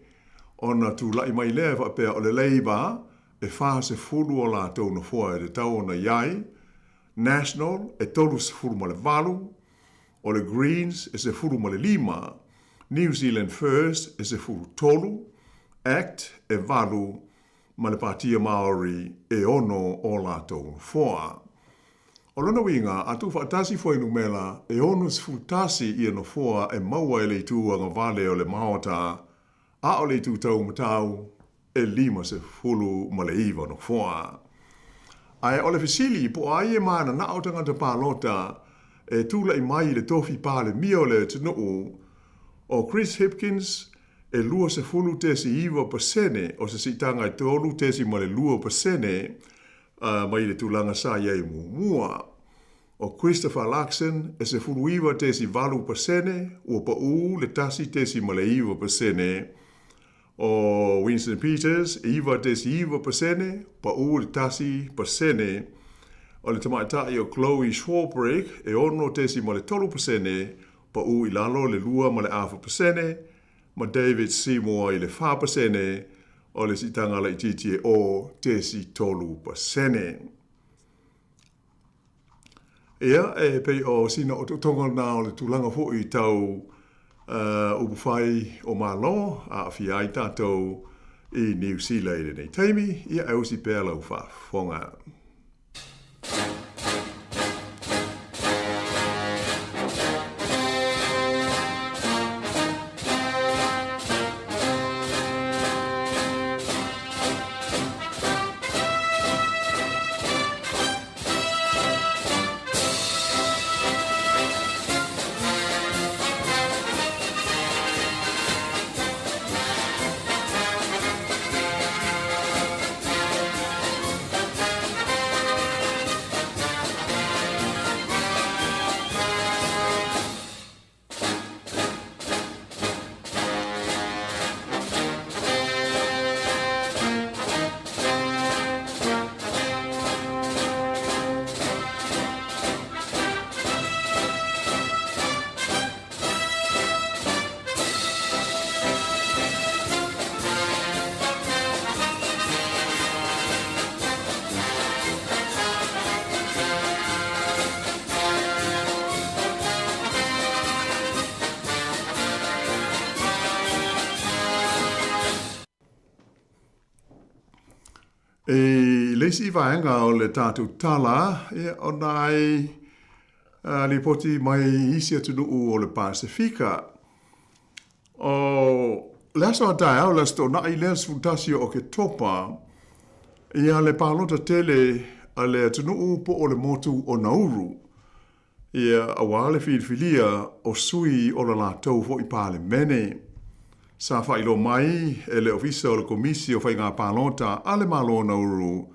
ona tulai mai lea e faapea o le Labour e 40 o latou nofoa e tatau ona i ai, National e 38, o le Greens e 15, New Zealand First e 13, act e 8, ma le Patia Māori e 6 o latou nofoa. O lona uiga, a tuufaatasi fuainumera e 61 ia nofoa e maua e le itu agavale o le Maota, a o le itu taumatau e 59 nofoa. Ae o le fesili, po o ai e mananao tagata palota e tulai mai i le tofi Palemia o le atunuu, o Chris Hipkins e 20.9% o se siitaga e 3.2% mai le tulaga sa i ai muamua. O Christopher Luxon e 19.8%, ua pau le 1.9%. O Winston Peters, 9.9%, pau le 1%. O le tamaitai o Chloe Swarbrick, e 6.3%, pau i lalo le 2.5%, ma David Seymour i le 4%, o le siitaga laitiiti e 0.3%. Ia, e pei o sina otootoga lena o le tulaga foi tau upufai o Malo, aafia ai tatou i Niu Sila i lenei taimi, ia e usi pea lau faafofoga. I le isi vaega o le tatou tala, ia, ona ai lipoti mai isi atunuu o le Pasefika. O le aso a taeao, le Aso Toonai lea 11 o Oketopa, ia le palota tele a le atunuu po o le motu o Nauru, ia aua le filifilia o sui o le latou foi Palemene. Sa faailoa mai e le Ofisa o le Komisi o Faiga Palota a le Malo o Nauru,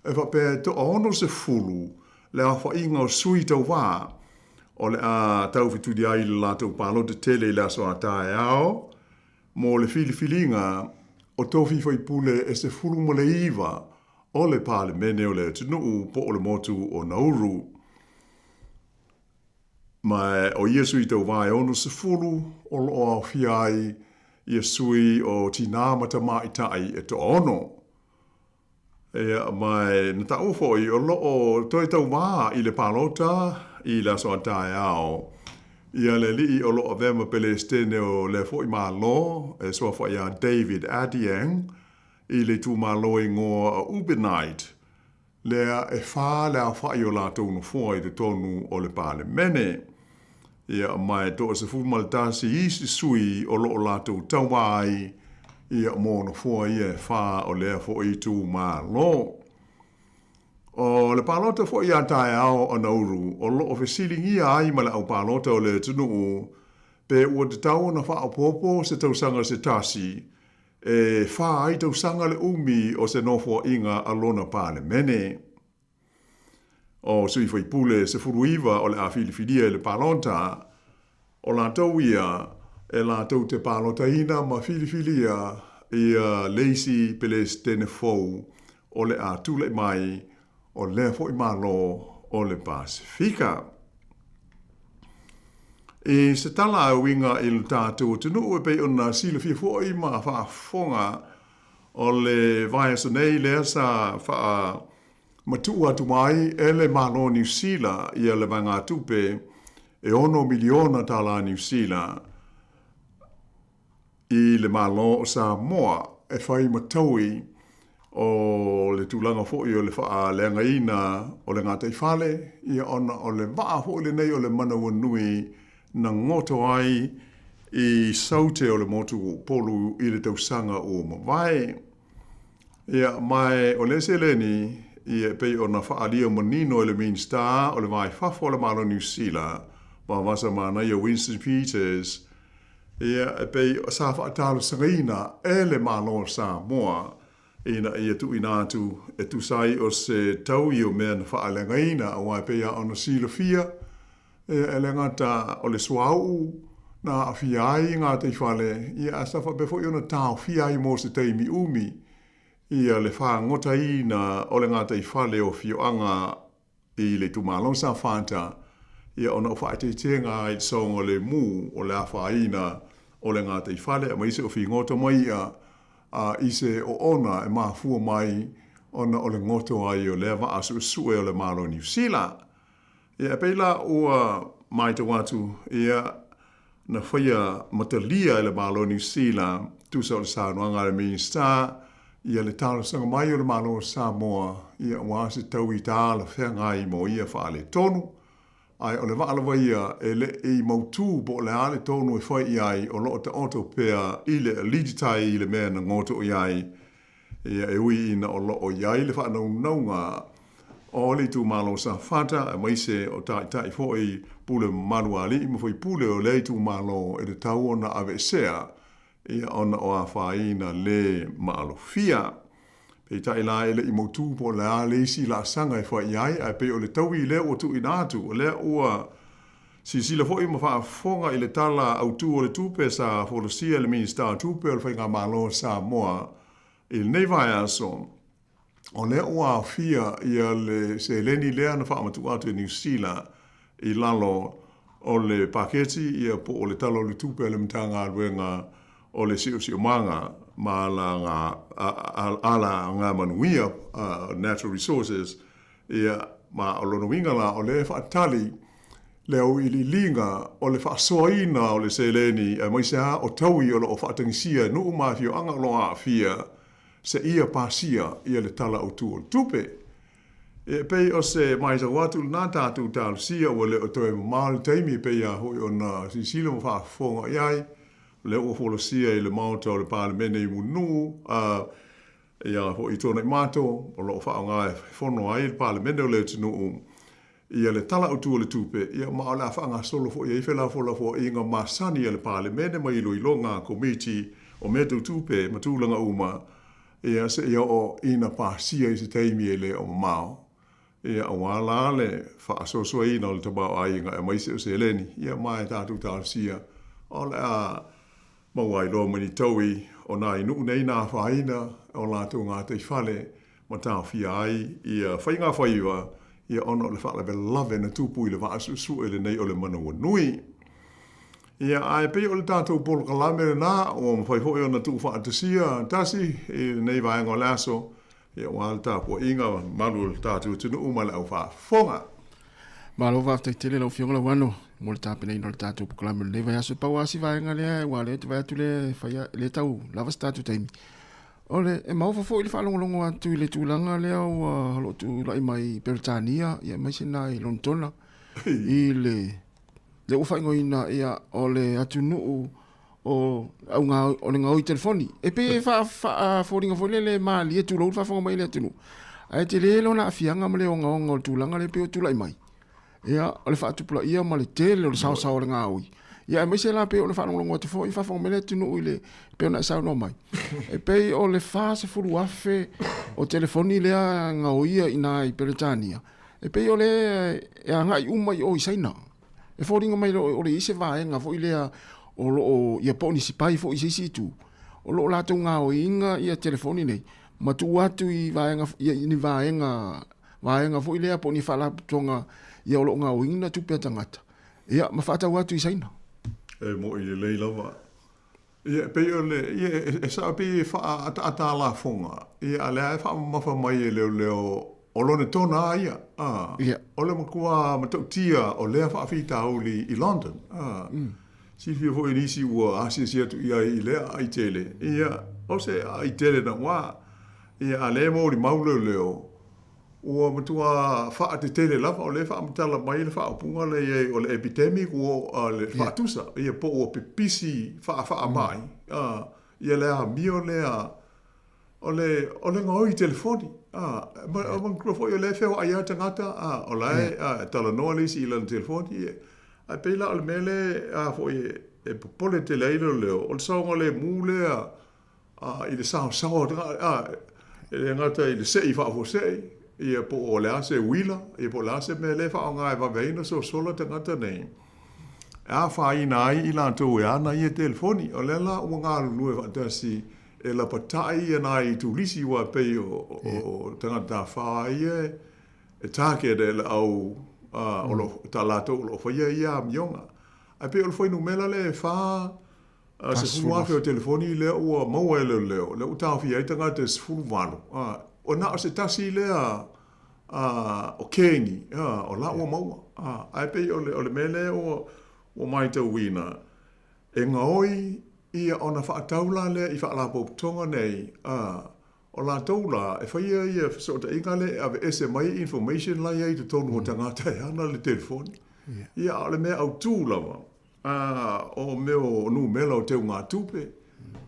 e faapea e toa 60 le aofaiga o sui tauva o le a taufetuli ai i le latou palota tele i le aso a taeao mo le filifiliga o tofi faipule e 19 o le Palemene o le atunuu po o le motu o Nauru. Ma o ia sui tauva e 60 o lo o aofia ai ia sui o tinā ma tamaitai e toaono. Ia, ma na taua foi o lo o toe tauva i le palota i le aso a taeao ia le alii o lo o avea ma Pelesitene o lea foi Malo e suafa ia David Adeang i le itumalo e igoa o Ubinite, lea e fa le aofai o latou nofoa i totonu o le Palemene. Ia, ma e 11 isi sui o lo o latou tauva ai, ia, mo nofoa ia e fa o lea foi itumalo. O le palota foi a taeao o Nauru, o lo o fesiligia ai ma le au palota o le atunuu, pe ua tatau ona faaopoopo se tausaga se tasi, e fa ai tausaga le umi o se nofoaiga a lona Palemene. O sui faipule 19 o le a filifilia i le palota, o latou ia e latou te palotaina ma filifilia ia le isi Pelesitene fou o le a tulai mai o lea foi Malo o le Pasefika. I se tala e uiga i lo tatou atunuu e pei ona silafia foi ma faafofoga o le vaiaso nei lea sa faamatuu atu ai e le Malo o Niu Sila ia le vaegatupe e $6 miliona tala Niu Sila i le Malo o Samoa e fai ma taui o le tulaga foi o le faaleagaina o le gataifale, ia ona o le vaa foi lenei o le manawanui na goto ai i Saute o le motu o Upolu i le tausaga ua mavae. Ia, ma o lea seleni, ia e pei ona faaalia manino e le Minisita o le Va i Fafo o le Malo o Niu Sila, Vavasa Manaia Winston Peters, Ia, e pei sa faatalosagaina e le Malo o Samoa ina ia tuuina atu e tusa ai o se taui o mea na faaleagaina, aua e pei lava ona silafia, ia, e le gata o le suauu na aafia ai gataifale, ia, ae sa faapea foi ona taofia ai mo se taimi umi ia le fagotaina o le gataifale o afioaga i le itumalo sa Safata, ia ona o faaeteetega ai i le saogalemu o le afaina o le gataifale aemaise o figota mai i'a a i se oona e mafua mai ona o le goto ai o lea vaa suesue o le Malo o Niu Sila. Ia e pei la ua maitau atu, ia na faia matalia e le Malo o Niu Sila, tusa o le saunoaga a le Minisita, ia le talosaga mai o le Malo o Samoa, ia aua se taui talafeagai mo ia faaletonu, ae o le vaa lava ia e le i mautū po o le a le tonu e fai i ai, o lo o taoto pea i le alititai i le mea na goto i ai. Ia, e ui ina o lo o i ai le faanaunauga o le itumalo o Safata, aemaise o taitai foi pule mamalu a alii ma faipule o lea itumalo e tatau ona aveesea, ia, ona o afaina le maalofia. Peitai la e le i mautū po o le a le isi laasaga e fai i ai, ae pei o le taui lea ua tuuina atu, o lea ua silasila foi ma faafofoga i le Tala Autu o le Tupe sa folasia e le Minisita o Tupe o le Faigamalo o Samoa i lenei vaiaso, o lea ua aofia ia le seleni lea na faamatuu atu e Niu Sila i lalo o le paketi ia po o le Tala o le Tupe a le Matagaluega o le Siosiomaga ma Alagamanuia, Natural Resources, Ia, ma o lona uiga la, o lea e faatali le auiliiliga o le faasoaina o le seleni aemaise lava o taui o lo o faatagisia e nuu ma afioaga o lo o aafia seia pasia ia le Tala Autu o le Tupe. Ia, e pei o se matau atu lena tatou talosia ua le o toe mamao le taimi e pei lava foi ona silasila ma faafofoga i ai, o lea ua folasia i le Maota o le Palemene i Mulinuu, a Ia foi i Tuanaimato, o lo o faaaoga e fono ai le Palemene o le atunuu ia le Tala Autu o le Tupe, ia ma o le a faagasolo foi i ai felafolafoaiga masani a le Palemene ma iloiloga a Komiti o Mea Tau Tupe ma tulaga uma, ia seia oo ina pasia i se taimi e le o mamao, ia aua la le faasoasoaina o le tamaoaiga aemaise o seleni, ia ma e tatou talosia o le a Maua ai loa ma ni taui o nai nuu nei na afaina o latou gataifale ma taofia ai ia faigafaiva ia ona o le faalavelave na tupu i le vaa suesue lenei o le manawanui. Ia, ae pei o le tatou polokalame lena ua mafai foi ona tuufaatasia tasi i lenei vaega o le aso, ia aua le tapuaiga mamalu o le tatou atunuu ma le aufaafofoga. Malo faafetai tele lau Afioga Lauano mo le tapenaina o le tatou polokalame o lenei vaiaso. E pau lava si vaega lea aua o lea ou te vaai atu lea e faia, lea e tau lava se tatou taimi. O le, e maofa foi le faalogologo atu i le tulaga lea ua o lo o tulai mai i Peretania, ia aemaise na i Lonetona, i le, lea ua faaigoaina ia o le atunuu o au o le gaoi telefoni. E pei e faafoliga foi lele e malie tulou le faafofoga mai a le atunuu. Ae tele lona aafiaga ma le ogaoga o le tulaga lea e pei o tulai mai. Ia, o le faatupulaia ma le tele o le saosao o le gaoi. Ia, aemaise la pei ona faalogologo atu foi, faafofoga mai le atunuu i le, pei ona e saunoa mai. E pei o le 40,000 o telefoni lea gaoia i ina i Peretania, e pei o lea e agai uma i o i Saina. E foliga mai o le i ai se vaega foi lea o lo o, ia po o ni sipai foi i se isi itu, o lo o latou gaoiina ia telefoni nei. ma tuu atu i vaega ia ni vaega vaega foi lea po o ni faalapotopotoga ia o lo o gaoiina tupe a tagata ia ma faatau atu i Saina. E moʻi lelei lava. Ia, e pei o le, ia, e sao pei e faaataata a lafoga, ia, a o lea e faamamafa mai e leoleo o lona tona a ia, a, Ia. o le matua matautia o lea faafitauli i London, a, silafia foi e nisi ua asiasi atu i ai i lea aai tele, ia, o se aai tele naua, ia, a o lea e molimau leoleo, Ua matua faatetele lava, o lea e faamatala mai le faaupuga lea i ai o le epidemic ua oo le faatusa, ia po ua pipisi faafaamai, a, ia le amio lea o le, o le gaoi i telefoni, a, ma, manatua foi o lea e feoai lava tagata, a, o la e, a, e talanoa le isi i lana telefoni, ia, ae pei la o le mea lea, a foi e popole tele ai leoleo, o le saogalemu lea a, i le saosaoa a, e le gata i le seʻi faafuasei, ia po o le a se uila, ia po o le a se mea lea e faaaoga e vave ai ona sosola tagata nei, e afaina ai i latou e ana ia telefoni. O lea la ua galulue faatasi e lapatai ia nai turisi aua e pei o, o tagata tafafao ia e target e le au o lo, ta latou o lo o faia ia amioga. Ae pei o le fuainumera lea e fa A 10,000 o telefoni lea ua maua e leoleo, lea ua taofia ai tagata e 18. A, o na o se tasi lea a, o keni, a, o la ua maua. A, ae pei o le, o le mea lea ua, ua matauina, e gaoi ia ona faatau la lea i faalapotopotoga nei, a, o latou la e faia ia fesootaiga lea e aveese mai information la i ai i totonu o tagata e ana le telefoni. Ia, a o le mea autū lava, A, o mea o numera o teugatupe,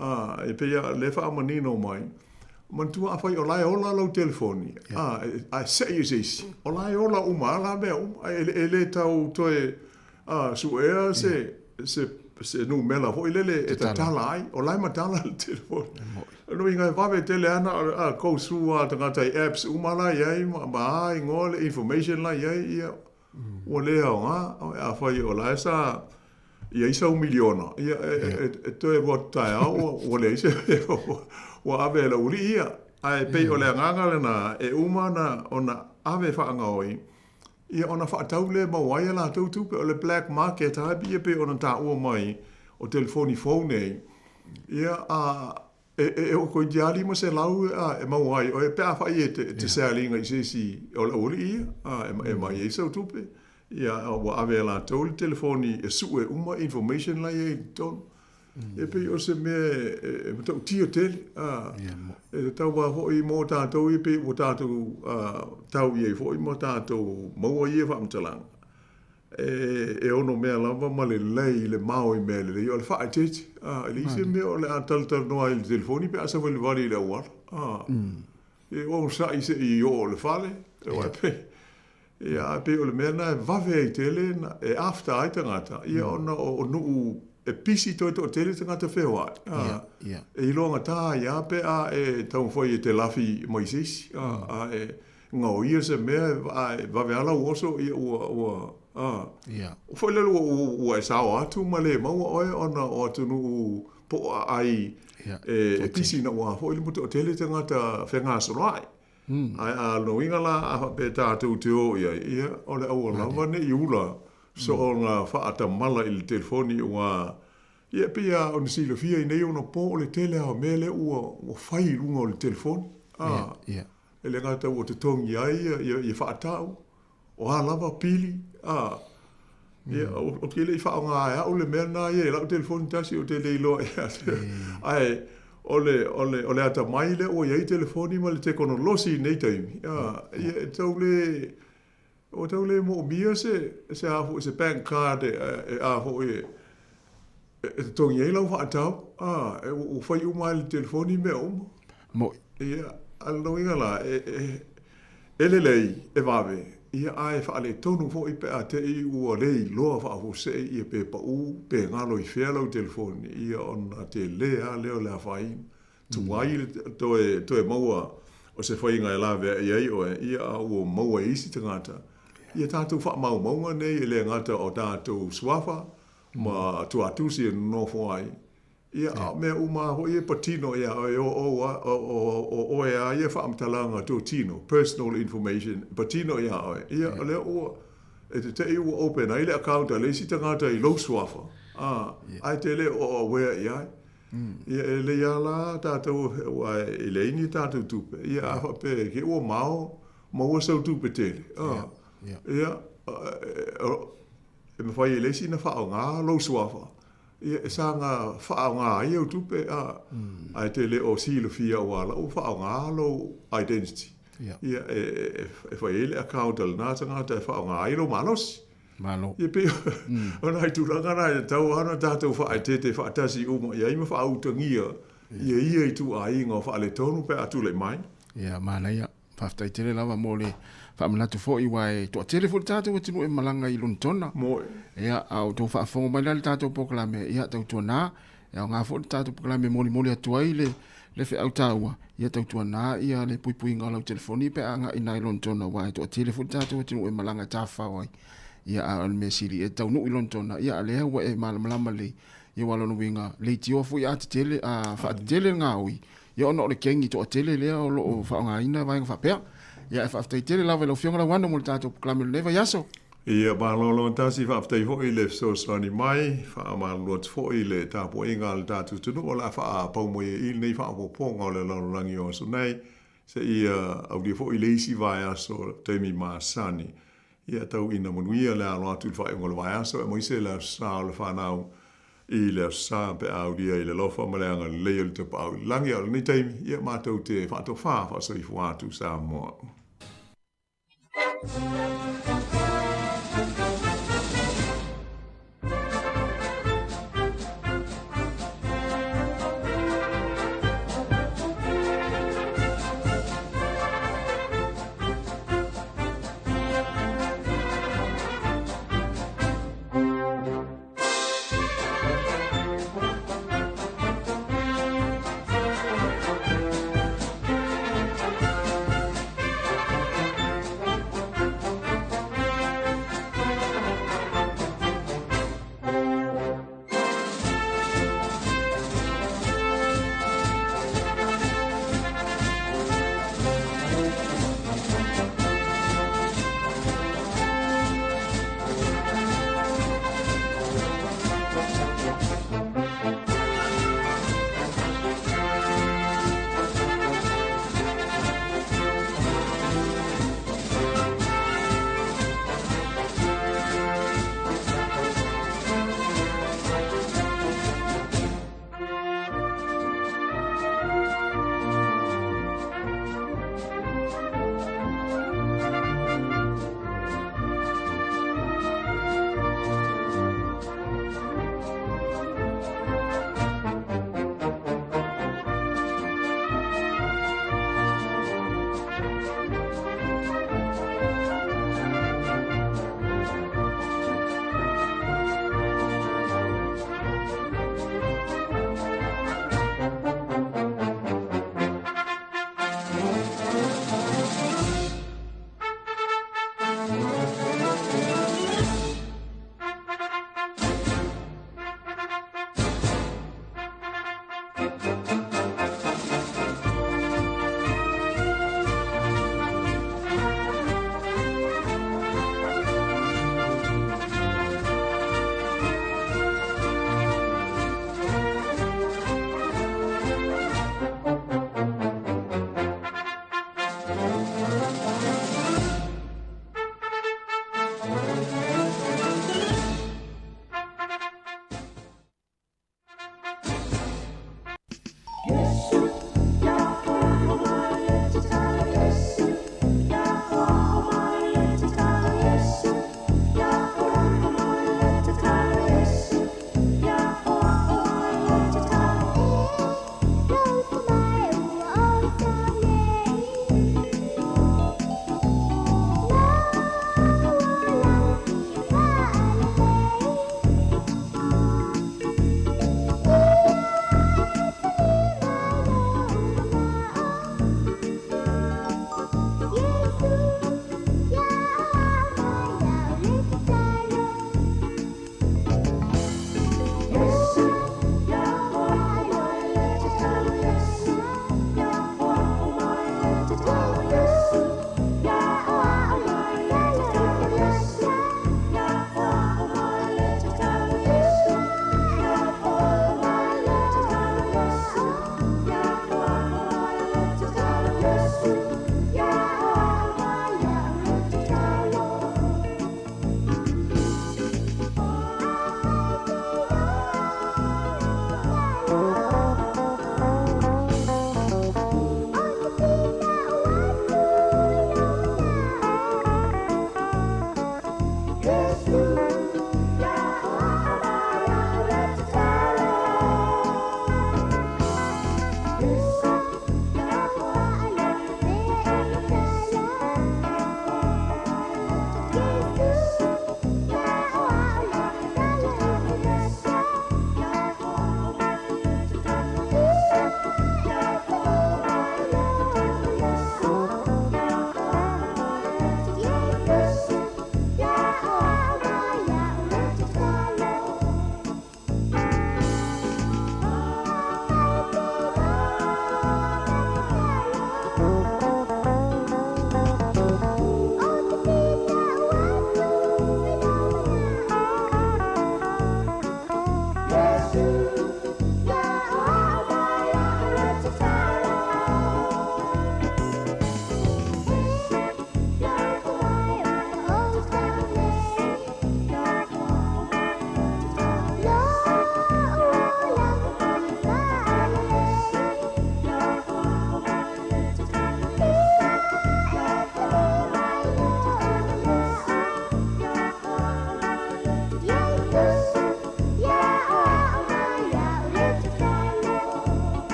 a, e pei a lea e faamanino mai, manatua afai o la e ola lau telefoni, a, ae sei e se isi, o la e ola uma a la mea uma, e, e le tau toe a, suea se, se, se numera foi lele e tatala ai, o la e matala le telefoni. O lona uiga e vave tele ana a, go through a tagata i apps uma la i ai ma, ma a igoa le information la i ai, ia, Ua le aoga, afai o la e sa i ai sau miliona, ia e toe alu atu taeao ua leai se ua ave e le aualii ia. Ae pei o le agaga lena e uma ona ave faagaoi, ia ona faatau lea e maua ai a latou tupe. O le black market lava ia pei ona taua mai o telefoni fou nei, ia a E oo toeitiiti lava 500 a e maua ai oe pe afai e te sell ina i se isi o le aualii ia, a e mai ai sau tupe. Ia, ua ave e latou le telefoni e sue uma information la e i ai i totonu. E pei o se mea e matautia tele, a, e tatau lava foi mo tatou ia pei ua tatou tau i ai foi ma tatou maua ia faamatalaga. E ono mea lava ma lelei i le mao i mea lelei, o le faaeteete. A, e leai se mea o le a talatalanoa ai i le telefoni pe a savalivali i le auala. A, e onosai se i oo i le fale, aua e pei, ia, ae pei o le mea lena e vave ai tele, e after ai tagata, ia ona o nuu e pisi toe toatele tagata feoai. A, e iloagata ai lava pe a e taumafai e te lafi mai se isi, a, a e Gaoia se mea a e vave a lau oso ia ua ua a. Ia. Foi lele ua ua ua e sao atu ma le maua oe ona o atunuu po o aai e e pisi ina ua foi le toatele tagata fegasoloai. Ae a lona uiga la a faapea tatou te o i ai, ia o le aua lava ne i ula soona faatamala i le telefoni aua ia e pei lava ona silafia i nei ona po o le tele lava o mea lea ua ua fai i luga o le telefoni. A. Ia. E le gata ua totogi ai ia faatau, o a lava pili, a, ia, ou te le i faaaoga e au le mea lena ia i lau telefoni tasi, ou te le iloa ia. Ae o le, o le, o le atamai lea ua i ai telefoni ma le tekonolosi i nei taimi, a, ia e tau le, Ua tau le moomia se, se a foi, se bank card e, e a foi e, e totogi ai lau faatau, a, e, ua fai uma lava i le telefoni mea uma. Mo'i. Ia, a o lona uiga la, e, e, e lelei, e vave, ia, ae faaletonu foi pe a te i ua le iloa faafuasei ia pe pau, pe galo i fea lau telefoni, ia ona tele lava lea o le afaina. Tuai le toe, toe maua o se faiga e laveai ai oe, ia a ua maua e isi tagata. Ia tatou faamaumauga nei e le gata o tatou suafa ma tuatusi e nonofo ai. Ia, a o mea uma lava foi e patino iā oe, o ou a, o, o, o oe a ia faamatalaga totino, personal information, e patino iā oe. Ia, o lea ua, e te te'i ua open ai le account a le isi tagata i lou suafa, a, ae te le o aware i ai. Ia, e lelei lava la tatou, aua e leai ni tatou tupe, ia, a faapea ke ua mao, maua sau tupe tele, a, ia, e mafai e le isi ona faaaoga lou suafa, Ia, e saga faaaoga ai au tupe, a, ae te le o silafia aua la ua faaaoga lou identity. Ia, e, e, e fai ai le account a lena tagata e faaaoga ai lou malosi. Malo. Ia, pei o nai tulaga na e tatau lava ona tatou faaeteete faatasi uma i ai ma faautagia ia ia ituaiga o faaletonu pe a tulai mai. Ia, manaia. Faafetai tele lava mo le faamanatu foi aua e toatele foi le tatou atunuu e malaga i Lonetona. Moe. Ia, a o outou faafofoga mai la i le tatou polokalame, ia tautuana, e aoga foi le tatou polokalame e molimoli atu ai le le feau taua, ia tautuana ia le puipuiga o lau telefoni pe a agai i ina i Lonetona aua e toatele foi le tatou atunuu e malaga e tafafao ai. Ia, a o le mea sili e taunuu i Lonetona, ia a lea ua e malamalama lelei, ia aua o lona uiga, leitioa foi a tetele, a faatetele le gaoi, Ia ona o le kengi toatele lea o lo o faaaogaina vaega faapea. Ia ae faafetai tele lava i lau Afioga Lauano mo le tatou polokalame o lenei vaiaso. Ia, malo lautasi, faafetai foi i le fesoasoani mai, faamalulu atu foi i le tapuaiga a le tatou atunuu o le a faapau mai ai i lenei faaopoopoga o le lalolagi o aso nei, seia aulia foi le isi vaiaso taimi masani. Ia tau ina manuia le alo atu i le faaiuga o le vaiaso aemaise le Aso Sa o le fanau i le Aso Sa pe a aulia i le alofa ma le agalelei o le Tapaau i le Lagi. A o lenei taimi, ia matou te faatofā faasoifua atu Samoa.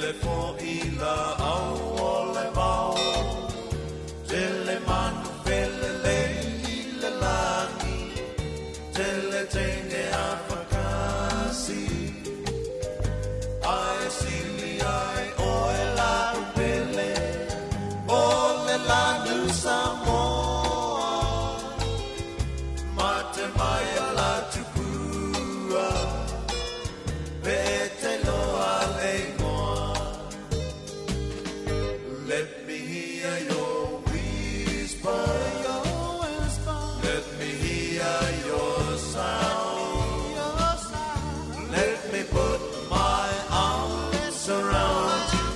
Tele fo'i la au o le vao Tele manu felelei i le lagi Tele teine a whakasi Ae sili ai oe lau pele O le lanu Samoa Mate mai a la tupua Pe te loa le ingoa Let me hear your whisper Let me hear your sound Let me put my arms around you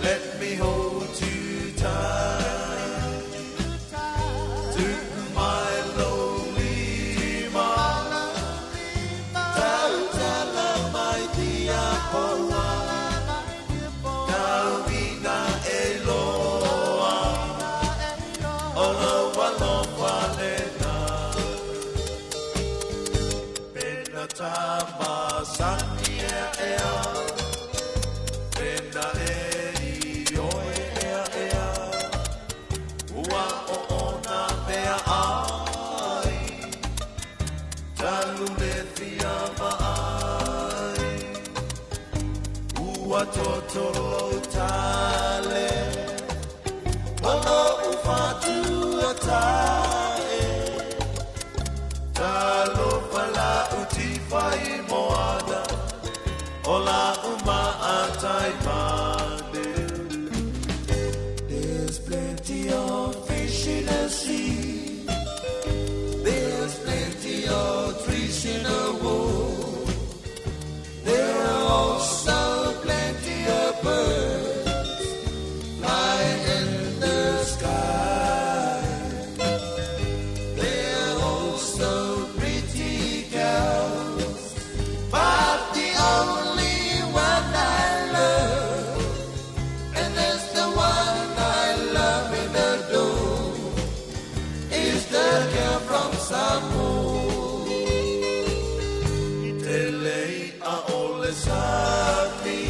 Let me hold you tight To my lonely Tautala mai tia poa Tauina e loa O lou alofa lena Pena tamasani ea ea Pena e ioe ea ea Ua o ona mea ai Talu le fia maai Ua totolo tale O lo'u fatua tae Talofa lau tifai moana O lau maatai mane There's plenty of fish in the sea There's plenty of trees in the wood There are also plenty of birds flying in the sky. There are also pretty girls, but the only one I love, and that's the one I love in the door, is the girl from Samoa. I tele i'a o le sami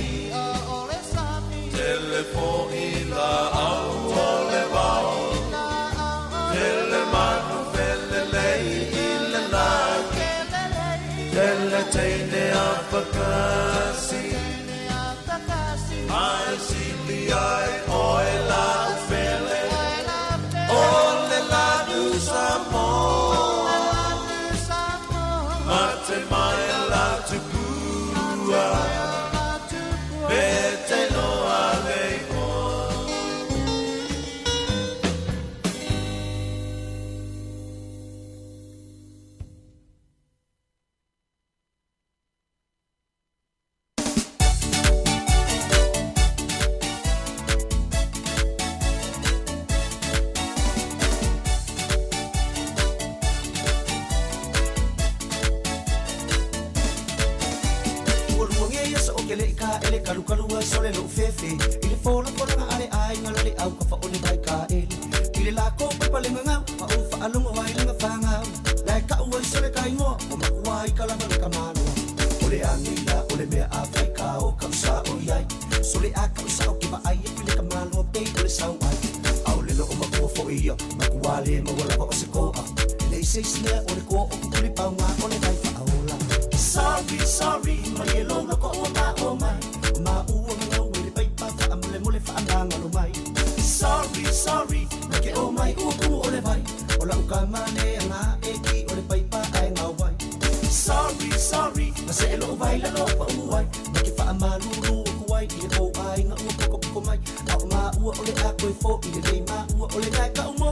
Tele fo'i la'au o le vao Tele manu felelei i le lagi Tele teine a whakasi Ae sili ai oe lau pele O le lanu Samoa Mate mai la tupua Pe te loa le ingoa. Ua luagia ia sa o ke leʻi kaʻele kalukalu ai sole loʻu fefe i le folafolaga a le aiga la le au ka faʻole mai kaʻele i le lākou paepalegagau ma ou faalogo ai laga fagau lae kaʻu ai sole ka igoa o makua ai ka lava le kamaloa o le agila o le mea a fai ka o kaʻu saʻo iai sole a kaʻu saʻo ke vaai aku i le kamaloa pei o le sau ai ʻaʻole loo makua foʻi ia makua le maua lava o se koʻa e leai se isi mea o le koa o kukuli pauga o le vai faaola. Sorry, sorry, malie lou loko ua mao mai o maua gagau i le paipa faamolemole faamagalo mai. Sorry, sorry, na ke o mai ua kumu o le vai o lau kamale aga e ki o le paipa ae gauai. Sorry, sorry, na se e loo vai lalo pa uai ma ke faamalulu aku ai i le kou aiga ua pokopoko mai a o maua o le a koe fo i le lei maua o le nae kau mo.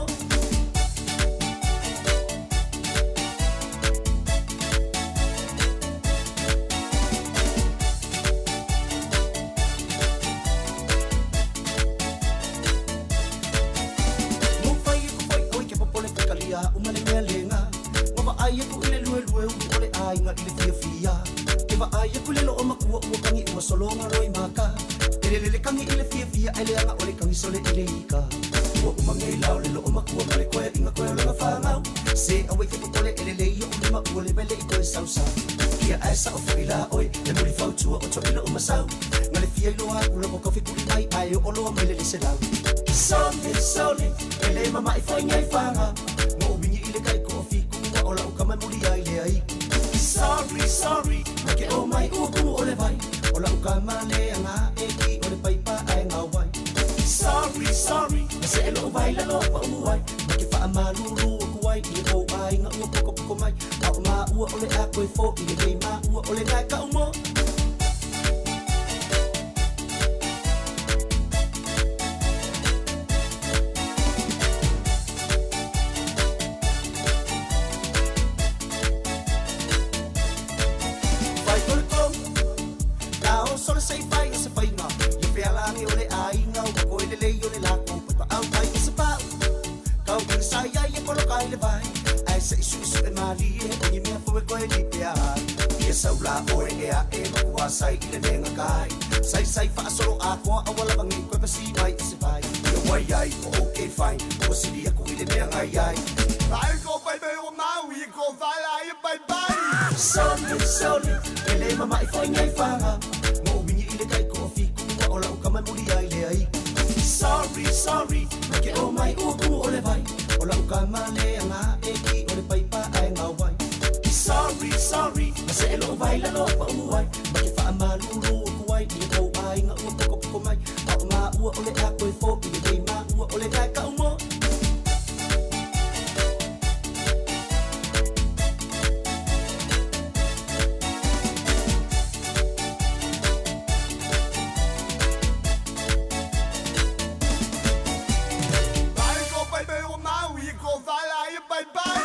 No fai aku foi oi ke popole fekalia o male mea lenga. Ua vaai aku i le luelue ulu o le aiga i le fiafia. Ke vaai aku i le loo makua ua kagi ua sologa loi maka. E lelele kagi i le fiafia ai leaga o le kagi sole i le ika. Ua uma ngei lao le loo makua ma le koe inga koe o laga whangau. Se awe ke popole e lele ia o lima ua le wele i koe sausa. Kia ae sao foi la oi, le muli fautua o to ilo o masau. Nga le fia fia iloa aku la ko kuli mai ai o loa mai le lese lau. Sole, sole, ele mama i whainga i whanga. Mo wingi i le kai ko fiku wa o lau kama muri ai le ai. Sorry, sorry, na ke o mai ua kumu o le vai. O lau kama le anga e ki o le paipa ai ngā wai. Sorry, sorry, na se elo vai la lo pa uai. Ma ke wha maluru o kuai i le o ai ngā ua poko poko mai. A o mā ua o le a koe fo i le lei mā ua o le ngai ka umo. Fai tolu tolu, la o sole sei fai o se fainga. Ia pealangi o le aiga, ua koe le lei o le lako. Pai pa au tai o se pau, kau kina sai ai e kolo kai le vai. Ai se isu isu e malie, o ni mea foe koe li pea ai. Ia sau la oe e a e makua sai i le lenga kai. Sai sai wha asolo a koa a wala vangi koe pasi mai i se vai. Ia wai ai o okay fine, o sili aku i le mea ngai ai. Ai ko pai pai o mau i ko whala ai pai pai. Sole, sole, ele mama i whainga i whanga. Mo wingi i le kai ko fiku wa o lau kama muri ai le ai. Sorry, sorry, na ke o mai ua kumu o le vai. O lau kama le anga e ki o le paipa ai ngā wai. Sorry, sorry, na se elo vai la loa pa uai. Ma ke wha maluru o kuai i le kau ai ngā ua poko poko mai. A o ngā ua o le a koe fo i le lei mā ua o le ngai ka umo. Ai ko pai pai o mau i ko whala ai pai pai.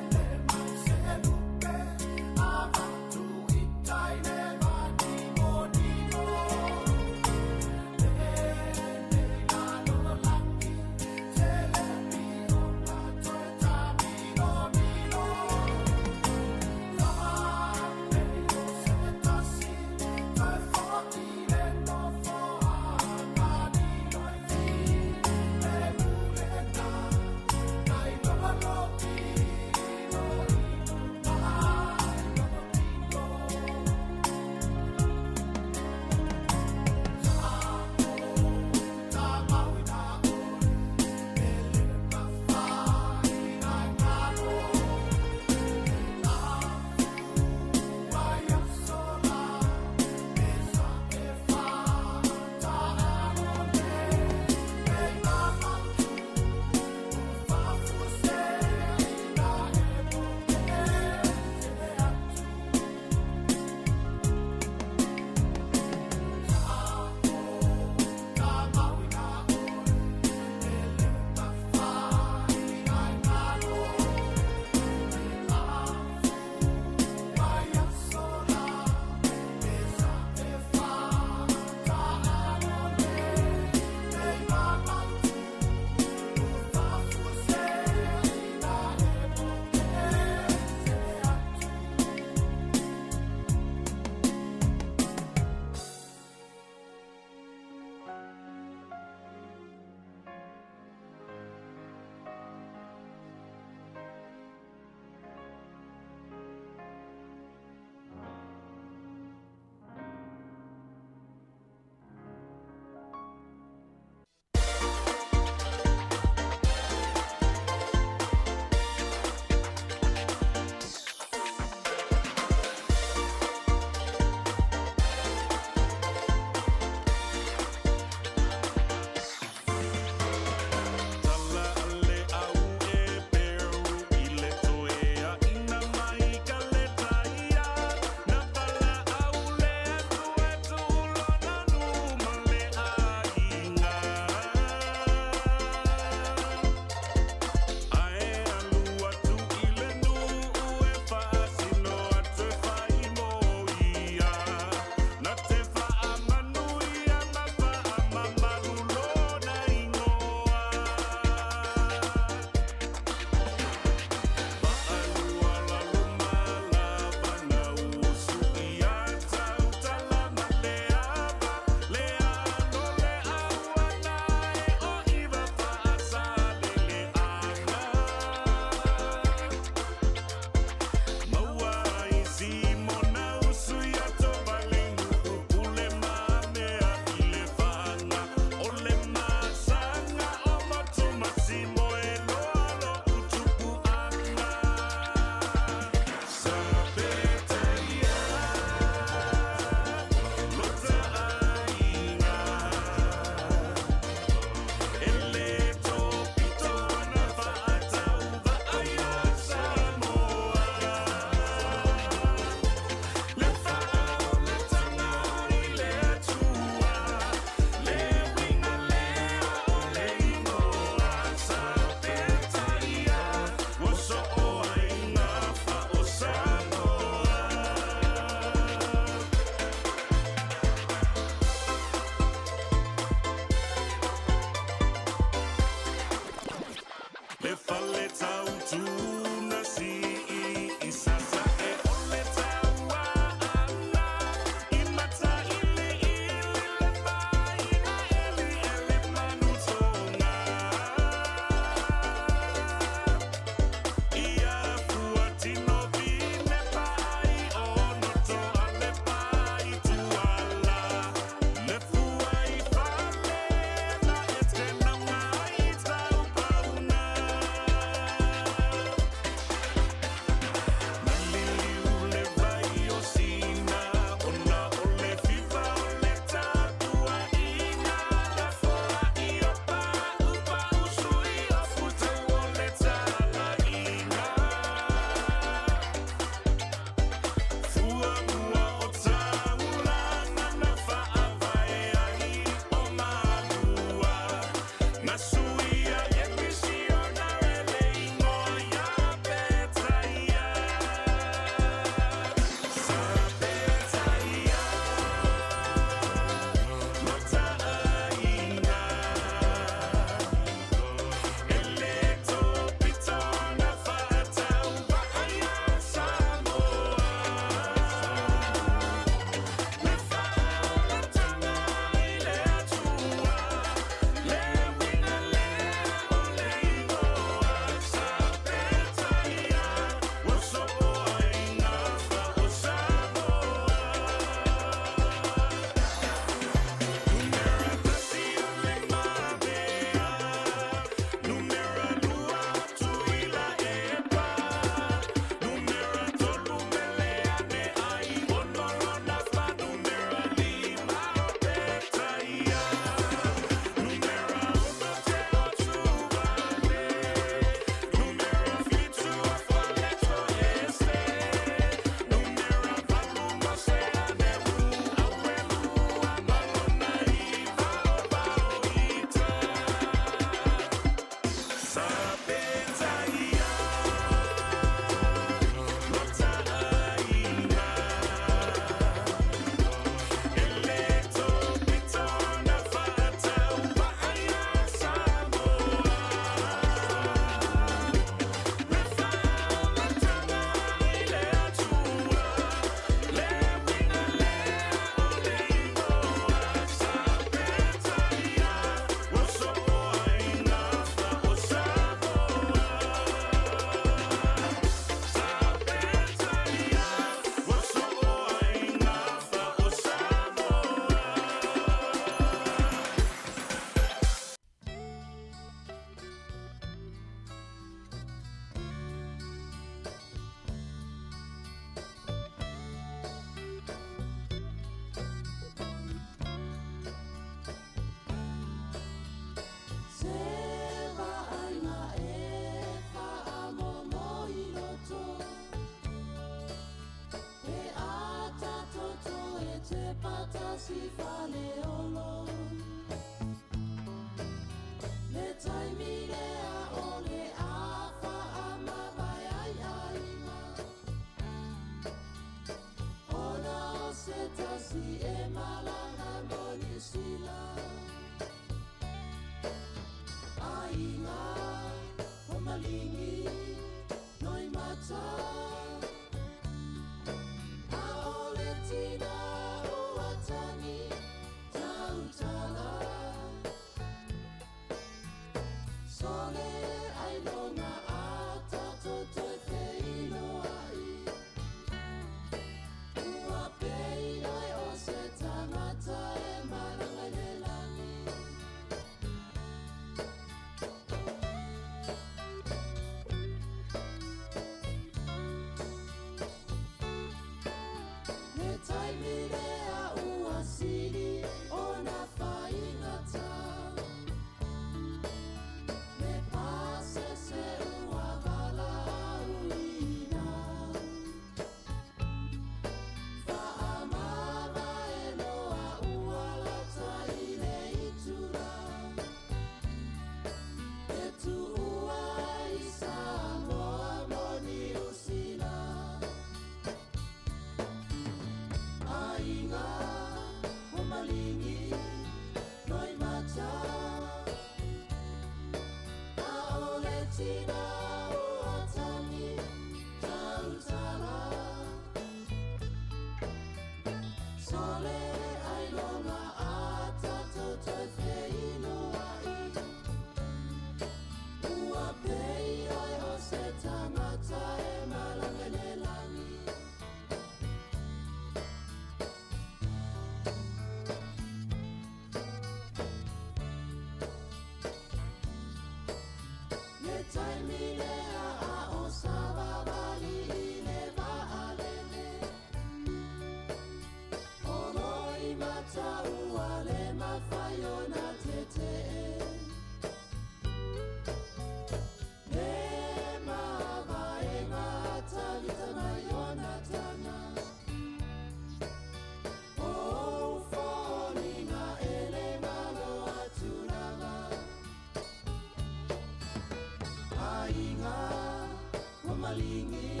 malingi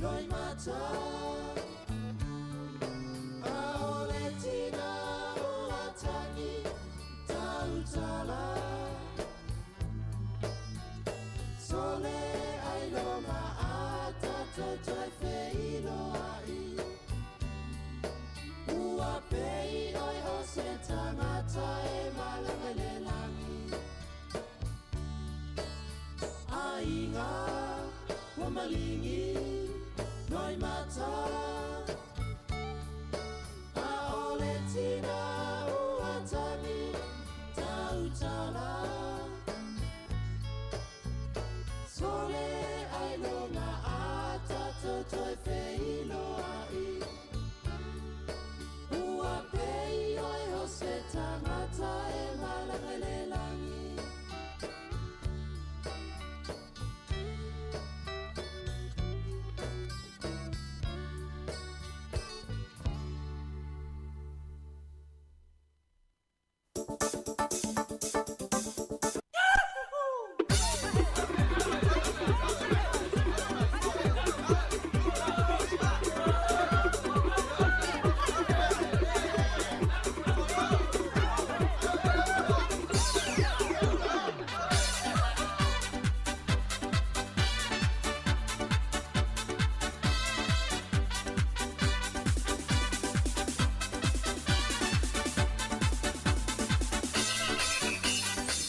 loimata Aole tina o atagi tautala Sole ailonga a tatou toe feiloai Ua pei oi o se tagata e malaga i le lagi Aiga ua maligi loimata Aole tina ua tagi tautala Sole ailoga a tatou toe feiloai Ua pei oe o se tagata e malaga i le lagi.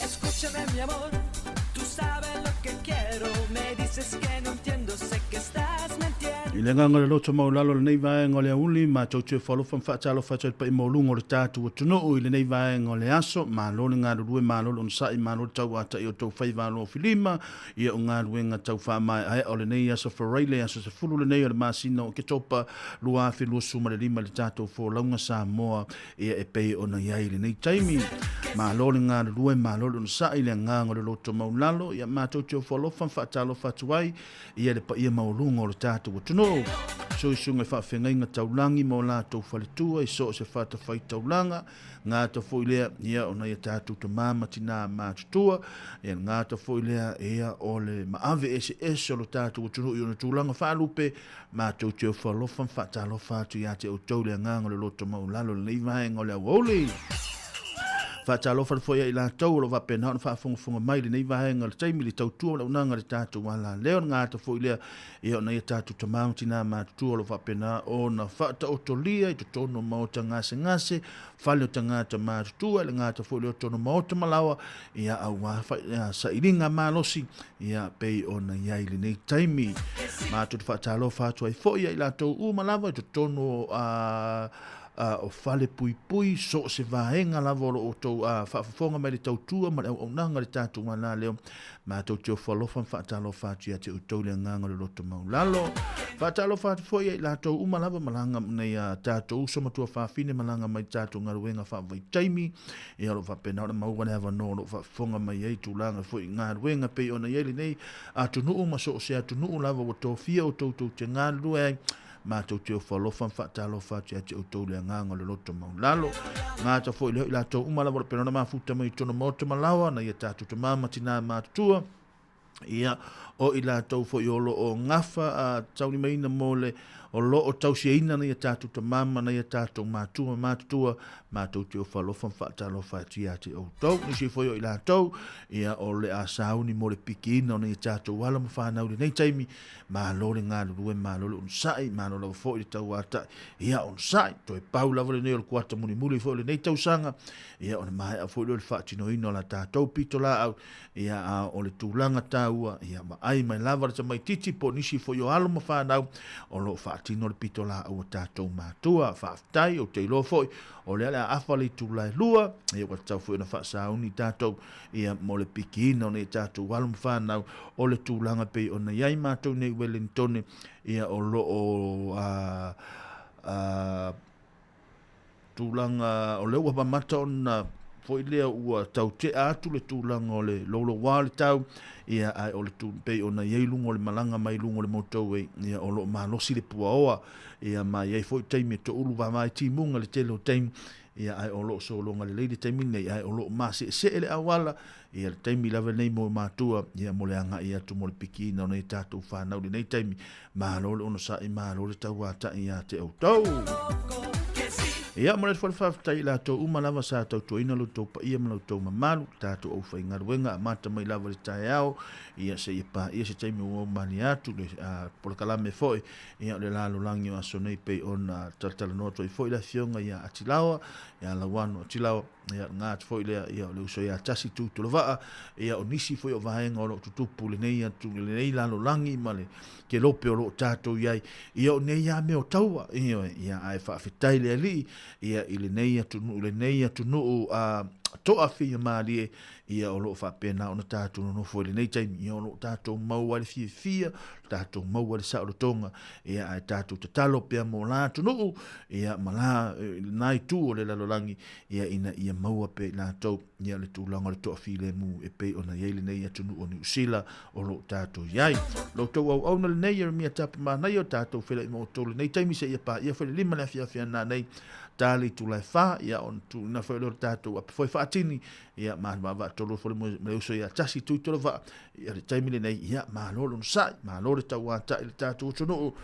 Escúchame mi amor, tú sabes lo que quiero. Me dices que no entiendo, sé que estás mintiendo. I le agaga o le loto maualalo o lenei vaega o le aoauli, matou te ofo alofa ma faatalofa atu ai i le paia maualuga o le tatou atunuu i lenei vaega o le aso. Malo le galulue, malo le onosai, malo le tauata'i o tou faiva alofilima ia o galuega tau faamaeaea o lenei aso Faraile, aso 10 lenei o le masina o Oketopa 2025 i le tatou folauga Samoa ia e pei ona i ai i lenei taimi. Malo le galulue, malo le onosai i le agaga o le loto maulalo, ia matou te ofo alofa ma faatalofa atu ai ia le paia maualuga o le tatou atunuu. Suisuga i faafeagaiga taulagi ma o latou faletua i so o se fatafaitaulaga, gata foi lea ia o nai a tatou tamā ma tinā matutua, ia le gata foi lea ia o le maave eseese o lo tatou atunuu i ona tulaga faalupe, matou te ofo alofa ma faatalofa atu ia te outou le agaga o le loto maualalo i lenei vaega o le aoauli. Faatalofa atu foi ia i latou o lo o faapena ona faafogafoga mai i lenei vaega o le taimi i le tautua ma le auaunaga a le tatou alaleo, le gata foi lea ia o nai a tatou tama ma tina matutua o lo o faapena ona faataotolia i totonu o maota gasegase, fale o tagata matutua, le gata foi lea o totonu o maota ma laoa, ia aua sailiga malosi ia pei ona i ai i lenei taimi. Matou te faatalofa atu ai foi ia i latou uma lava i totonu o o fale puipui, so o se vaega lava o lo o outou faafofoga mai le tautua ma le auaunaga i le tatou alaleo. Matou te ofo alofa ma faatalofa atu ia te outou le agaga o le loto maulalo. Faatalofa atu foi ia i latou uma lava malaga nei a tatou uso ma tuafafine malaga mai tatou galuega faavaitaimi. Ia o lo o faapena ona maua le avanoa o lo o faafofoga mai ai tulaga foi i galuega pei ona i ai lenei atunuu ma so o se atunuu lava ua tofia outou tou te galulue ai. Matou te ofo alofa ma faatalofa atu ia te outou le agaga o le loto maulalo. Gata foi lea o i latou uma lava o lo o pena ona mafuta mai i totonu o maota ma laoa, nai a tatou tama ma tina matutua, ia, o i latou foi o lo o gafa a taulimaina mo le o lo o tausiaina nai a tatou tama ma nai a tatou matua ma matutua, matou te ofo alofa ma faatalofa atu ia te outou. Nisi foi o i latou, ia, o le a sauni mo le pikiina o nai a tatou alo ma fanau i lenei taimi, Malo le galulue, malo le onosai, malo lava foi le tauatai. Ia onosai, toe pau lava lenei o le kuata mulimuli foi o lenei tausaga. Ia ona maea foi lea o le faatinoina o la tatou pitolaau. Ia a o le tulaga taua, ia vaai mai lava le tamaititi po o nisi foi o alo ma fanau o lo o faatino le pitolaau a tatou matua. Faafetai, ou te iloa foi o lea o le a afa le itula e 2, ia ua tatau foi ona faasauni tatou ia mo le pikiina o nei tatou alo ma fanau o le tulaga pei ona i ai matou nei i Wellingtone ia o lo o a, a, tulaga o lea ua mamata ona foi lea ua tautea atu le tulaga o le louloua o le tau ia ae o le tu, pei ona i ai luga o le malaga mai luga o le motorway ia o lo o malosi le puaoa ia ma i ai foi taimi e toulu vavae timuga le tele o taimi. Ia, ae o lo o sologa lelei le taimi lenei, ae o lo o maseesee le auala, ia, le taimi lava lenei mo matua, ia, mo le agai atu mo le pikiina o nai a tatou fanau i lenei taimi. Malo le onosai, malo le tauatai ia te outou. Ia, momoli atu foi le faafetai i latou uma lava sa tautuaina lo outou paia ma lo outou mamalu, le tatou aufaigaluega amata mai lava i le taeao, ia, seia paia se taimi ua malie atu le polokalame foi, Ia, o le lalolagi o aso nei pei ona talatalanoa atu ai foi le afioga ia Atilaoa, ia Lauano Atilaoa, ia lena atu foi lea, ia o le uso ia Tasi Tuitolovaa, ia o nisi foi o vaega o lo o tutupu lenei atu lenei lalolagi ma le kelope o lo o tatou i ai, ia o nei lava mea o taua, ioe, ia ae faafetai le Alii, ia i lenei atunuu, lenei atunuu a toafilemalie, ia o lo o faapena ona tatou nonofo i lenei taimi, ia o lo o tatou maua ai le fiafia, tatou maua le saolotoga, ia ae tatou tatalo pea mo la atunuu, ia ma la lena itu o le lalolagi, ia ina ia maua pea i latou, ia le tulaga o le toafilemu e pei ona i ai lenei atunuu o Niu Sila o lo o tatou i ai. Lo outou auauna lenei, Ieremia Tapamanaia, o tatou feiloai ma outou lenei taimi seia paia foi le 5 le afiafi a nanei, ta le itula e 4, ia ona tuuina foi lea o le tatou ape foi faatini, ia ma vaavaatolu foi le le uso ia Tasi Tuitolovaa, ia le taimi lenei, ia malo le onosai, malo le tauatai i le tatou atunuu.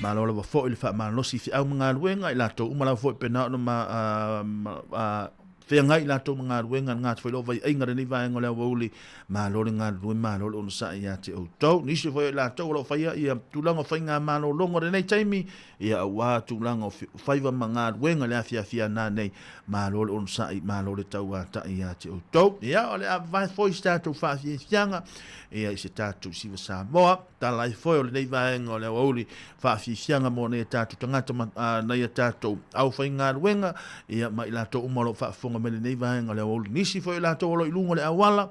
Malo lava foi le faamalosi i feau ma galuega i latou uma lava foi pena ona ma, feagai i latou ma galuega le gata foi loo vaiaiga lenei vaega o le aoauli. Malo le galulue, malo le onosai ia te outou. Nisi foi o i latou o lo o faia ia tulaga o faigamalologa o lenei taimi, ia aua tulaga o faiva ma galuega i le afiafi a nanei. Malo le onosai, malo le tauatai ia te outou. Ia, o le a vavae foi se tatou faafiafiaga, ia i se tatou siva Samoa. Tala ai foi o lenei vaega o le aoauli faafiafiaga mo nai a tatou tagata ma nai a tatou aufaigaluega, ia ma i latou uma o lo o faafofoga mai lenei vaega o le aoauli. Nisi foi o i latou o lo o i luga o le auala,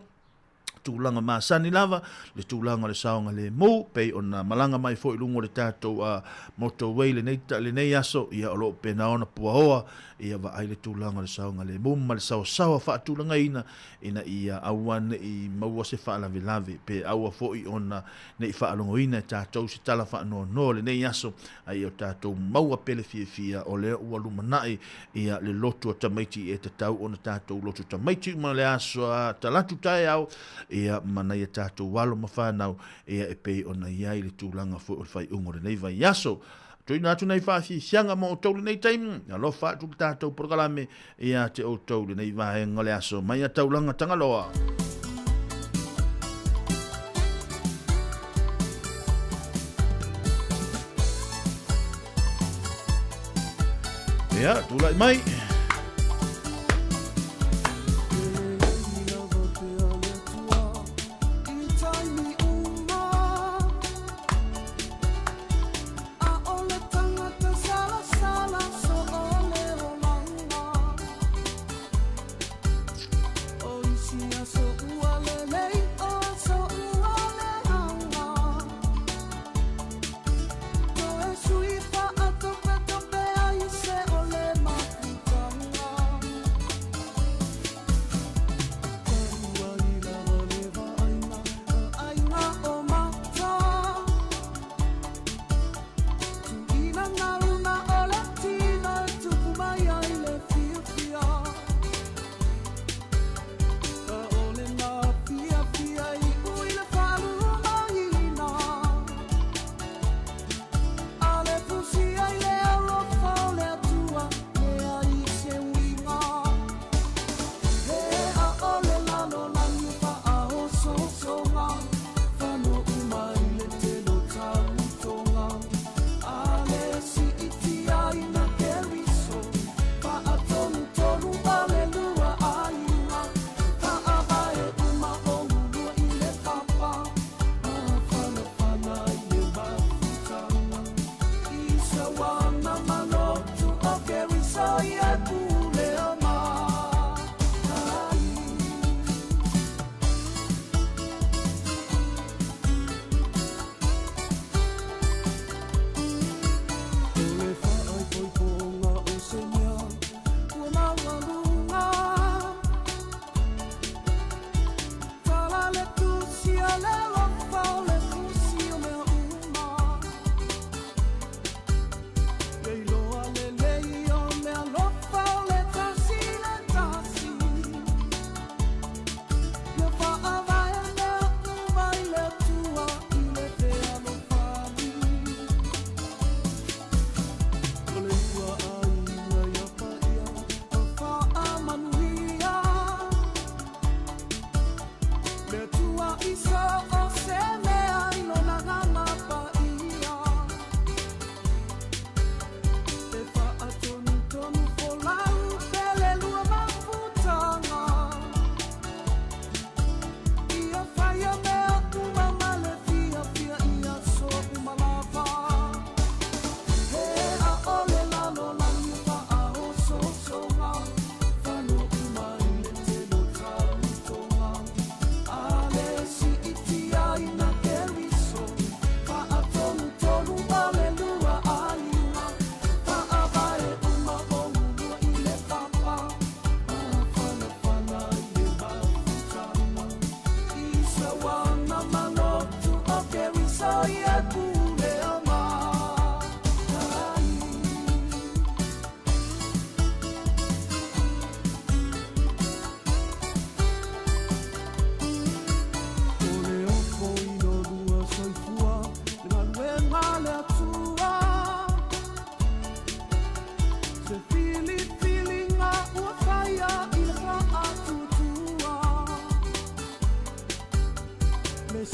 tulaga masani lava, le tulaga o le saogalemu, pei ona malaga mai foi i luga o le tatou motorway lenei, lenei aso, ia o lo o pena ona puaoa, ia vaai le tulaga o le saogalemu ma le saosaoa faatulagaina, ina ia aua ne i maua se faalavelave, pe aua foi ona ne i faalogoina e tatou se tala faanoanoa lenei aso, a ia o tatou maua pea le fiafia o lea ua lumanai ia le lotu a tamaiti e tatau ona tatou lotu tamaiti uma le aso a Talatu taeao, ia ma nai a tatou alo ma fanau, ia e pei ona i ai le tulaga foi o le faaiuga o lenei vaiaso. Tuuina atu nei faafiafiaga mo outou lenei taimi, alofa atu le tatou polokalame ia te outou lenei vaega o le aso mai a Taulaga Tagaloa. Ia, tulai mai.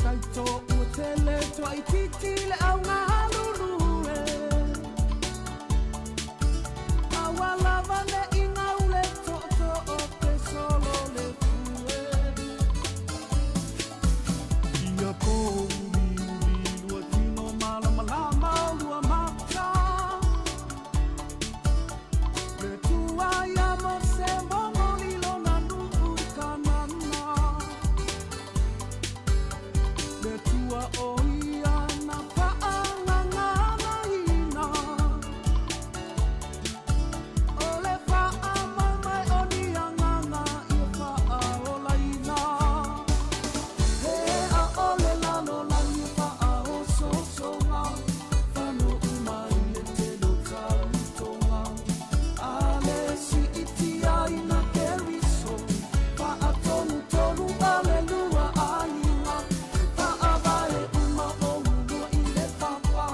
Saito ua tele toaitiiti le augahalulu e. Aua lava ne'i gaule tootoo pe solo le fue. Ia pouliuli lua tino malamalama o lua mata. Le tua ia Mose momoli lona nuu i Kanana. Le tua o ia na paagaganaina. O le faamoemoe o ni agaga ia faaolaina. He aole lalolagi faaosoosoga, fanuu mai le tele o tautoga. A le siitia ina Keriso, faatonutonu o le lua aiga. Faavae uma o ulua i le papa,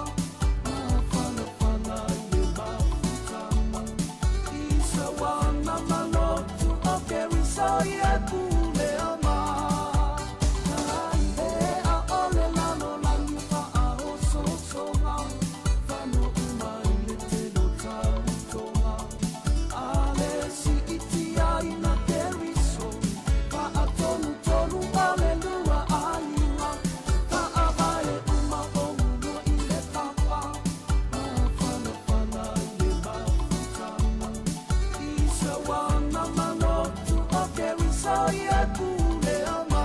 mafanafana i le mafutaga. I sauaga ma lotu o Keriso ia pulea mai. E aole lalolagi faaosoosoga, fanuu mai le tele o tautoga. A le siitia ina Keriso, faatonutonu o le lua aiga. Faavae uma o ulua i le papa, mafanafana i le mafutaga. I sauaga ma lotu o Keriso ia pulea mai.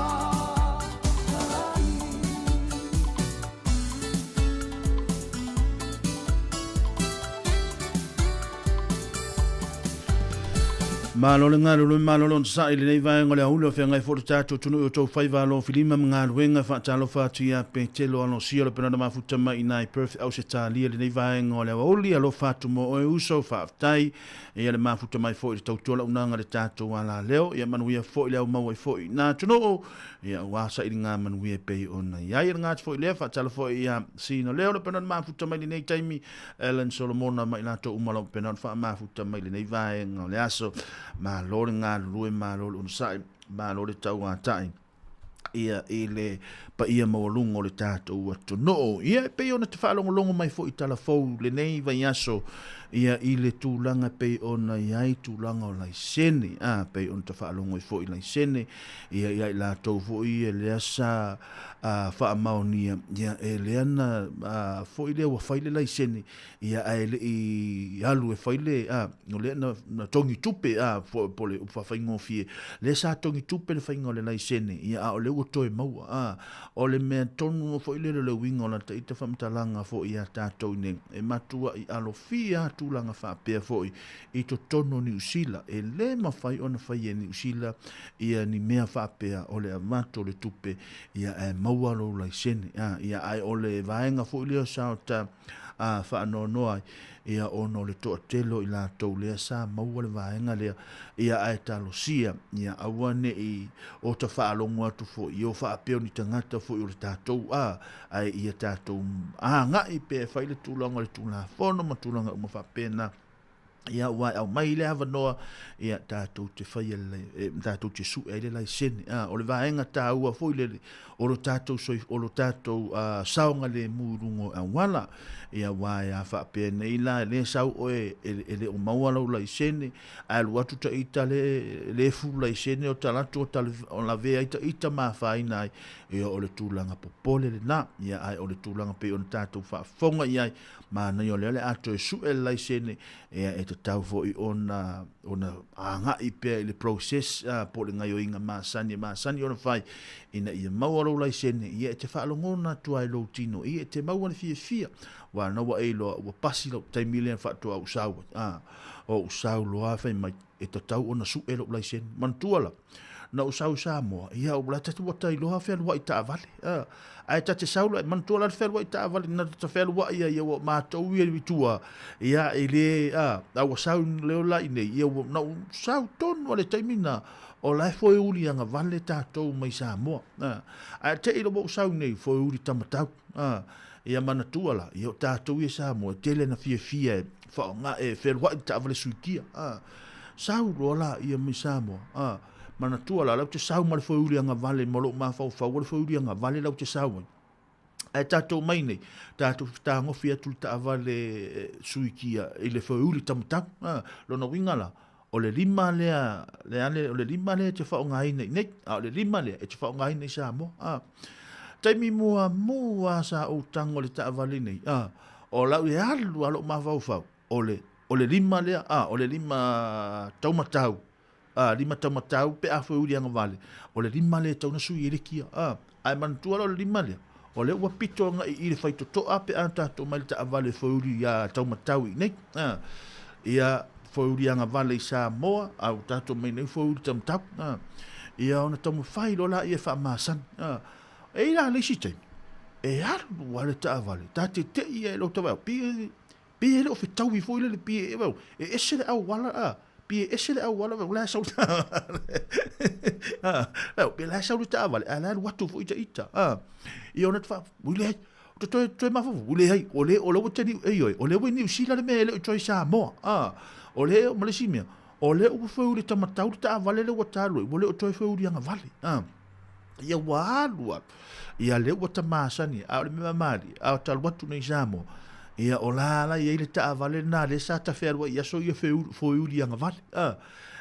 Malo le galulue, malo le onosai i lenei vaega o le aoauli o feagai foi le tatou atunuu i o outou faiva alofilima ma galuega. Faatalofa atu ia Petelo Alosia o le Penana Mafuta mai i ina i Perth, Ausetalia i lenei vaega o le aoauli. Alofa atu mo oe uso, faafetai ia le mafuta mai foi i le tautua launaga i le tatou alaleo. Ia manuia foi le au maua ai foi i ina atunuu, ia aua sailiga manuia e pei ona i ai. E laga atu foi lea, faatalofa foi ia Sina Leo le Penana Mafuta mai i lenei taimi, Ellen Solomona ma i latou uma lau pena ona faamafuta mai lenei vaega o le aso. Malo le galulue, malo le onosai, malo le tauatai ia i le paia maualuga o le tatou atunuu. Ia e pei ona te faalogologo mai foi i tala fou lenei vaiaso ia i le tulaga e pei ona i ai tulaga o laisene, a pei ona te faalogo ai foi i laisene ia ia i latou foi ia lea sa a faamaonia, ia e lea na a, foi lea ua fai le laisene, ia ae le i alu e fai le, a, o lea na, na togi tupe, a, po, po le upu faafaigofie, lea sa togi tupe le faiga o le laisene, ia a o lea ua toe maua, a, o le mea tonu foi lele o le uiga o lata ita faamatalaga foi ia tatou i nei, e matuai alofia lava tulaga faapea foi i totonu o Niu Sila. E le mafai ona fai e Niu Sila ia ni mea faapea o le avatu o le tupe ia ae maua lou laisene. A, ia ae o le vaega foi lea sa o ta a, faanoanoa ai, ia ona o le toatele o i latou lea sa maua le vaega lea, ia ae talosia, ia aua ne i o ta faalogo atu foi, ia o faapea o ni tagata foi o le tatou, a, ae ia tatou agai pea e fai le tulaga o le Tulafono ma tulaga uma faapena. Ia, ua aumai le avanoa, ia, tatou te faia le, e, tatou te sue ai le laisene. A, o le vaega taua foi lele, o lo tatou soi, o lo tatou uh, saogalemu i luga o auala. Ia, aua e a faapea nei la, e le sau oe e, e le o maua lau laisene, ae alu atu ta ita le, le full laisene o talatu o, tale, o lavea ai ta ita ma afaina ai. Ia, o le tulaga popole lena. Ia, ae o le tulaga pei ona tatou faafofoga i ai, Manaia o lea o le a toe sue le laisene, ia e tatau foi ona, ona agai pea i le process a, po o le gaioiga masani e masani ona fai ina ia maua lou laisene, ia e te faalogona atu ai lou tino, ia e te maua le fiafia, aua na ua e iloa ua pasi lou taimi lea faatoa ou sau ai, a, o ou sau loa fai mai e tatau ona sue lou laisene. Manatua la, na ou sau i Samoa, ia ua ta ua ta iloa fealuai taavale. A, ae ta te sau la, manatua la le fealuai taavale, na ta fealuai ai, ia ua matou ia i tua, ia e le, a, a ua sau leo la i nei, ia ua, na ou sau tonu a le taimi na, o la e foe uli agavale tatou mai Samoa. A, ae te i ua ou sau nei, foe uli tamatau. A, ia manatua la, ia o tatou ia Samoa, e tele na fiafia e whaonga, e fealuai taavale suikia. A, sau loa la ia mai Samoa. A, Manatua la, lau te sau ma le foeuli agavale ma lou mafaufau o le foeuli agavale lau te sau ai. Ae tatou mai nei, tatou fetagofi atu le taavale sui kia i le foeuli taumatau. Lona uiga la, o le lima lea, le ale, o le lima lea e te faaaogaina i nei, a o le lima lea e te faaaogaina i Samoa. Taimi muamua sa ou tago i le taavale nei, o lau e alu lava lou mafaufau, o le, o le lima lea, o le lima taumatau, a, lima taumatau pe a foeuli agavale, o le lima lea e tatau ona sui ai le kia. A, ae manatua la o le lima lea, o lea ua pito agai i le faitotoa pe a tatou mai le taavale foeuli ia taumatau i inei. A, ia foeuli agavale i Samoa, a ua tatou mai nei foeuli taumatau. A, ia ona taumafai loa laia e faamasani. A, e i la le isi taimi, e alu lava le taavale, ta te tei ai i lou tavaeao, pi, Pe e le o fetaui foi lele pi e e e ese le auala a pi e ese le auala o la sau a pe la sau le taavale a la alu atu foi ita ita a ia ona fa ui le to toe toe mafaufau ui le ai o le o le ua te e oi o le ua Niu Sila le mea e le o toe Samoa a o le ma le isi mea o le ua feuli taumatau le taavale le ua talu ai ua le o toe feuli agavale a ia ua alu alu ia lea ua tamasani a o le mea mamali a o talu atu nei Samoa ia o la la i ai le taavale lena lea sa tafealuai i aso ia foeuli agavale a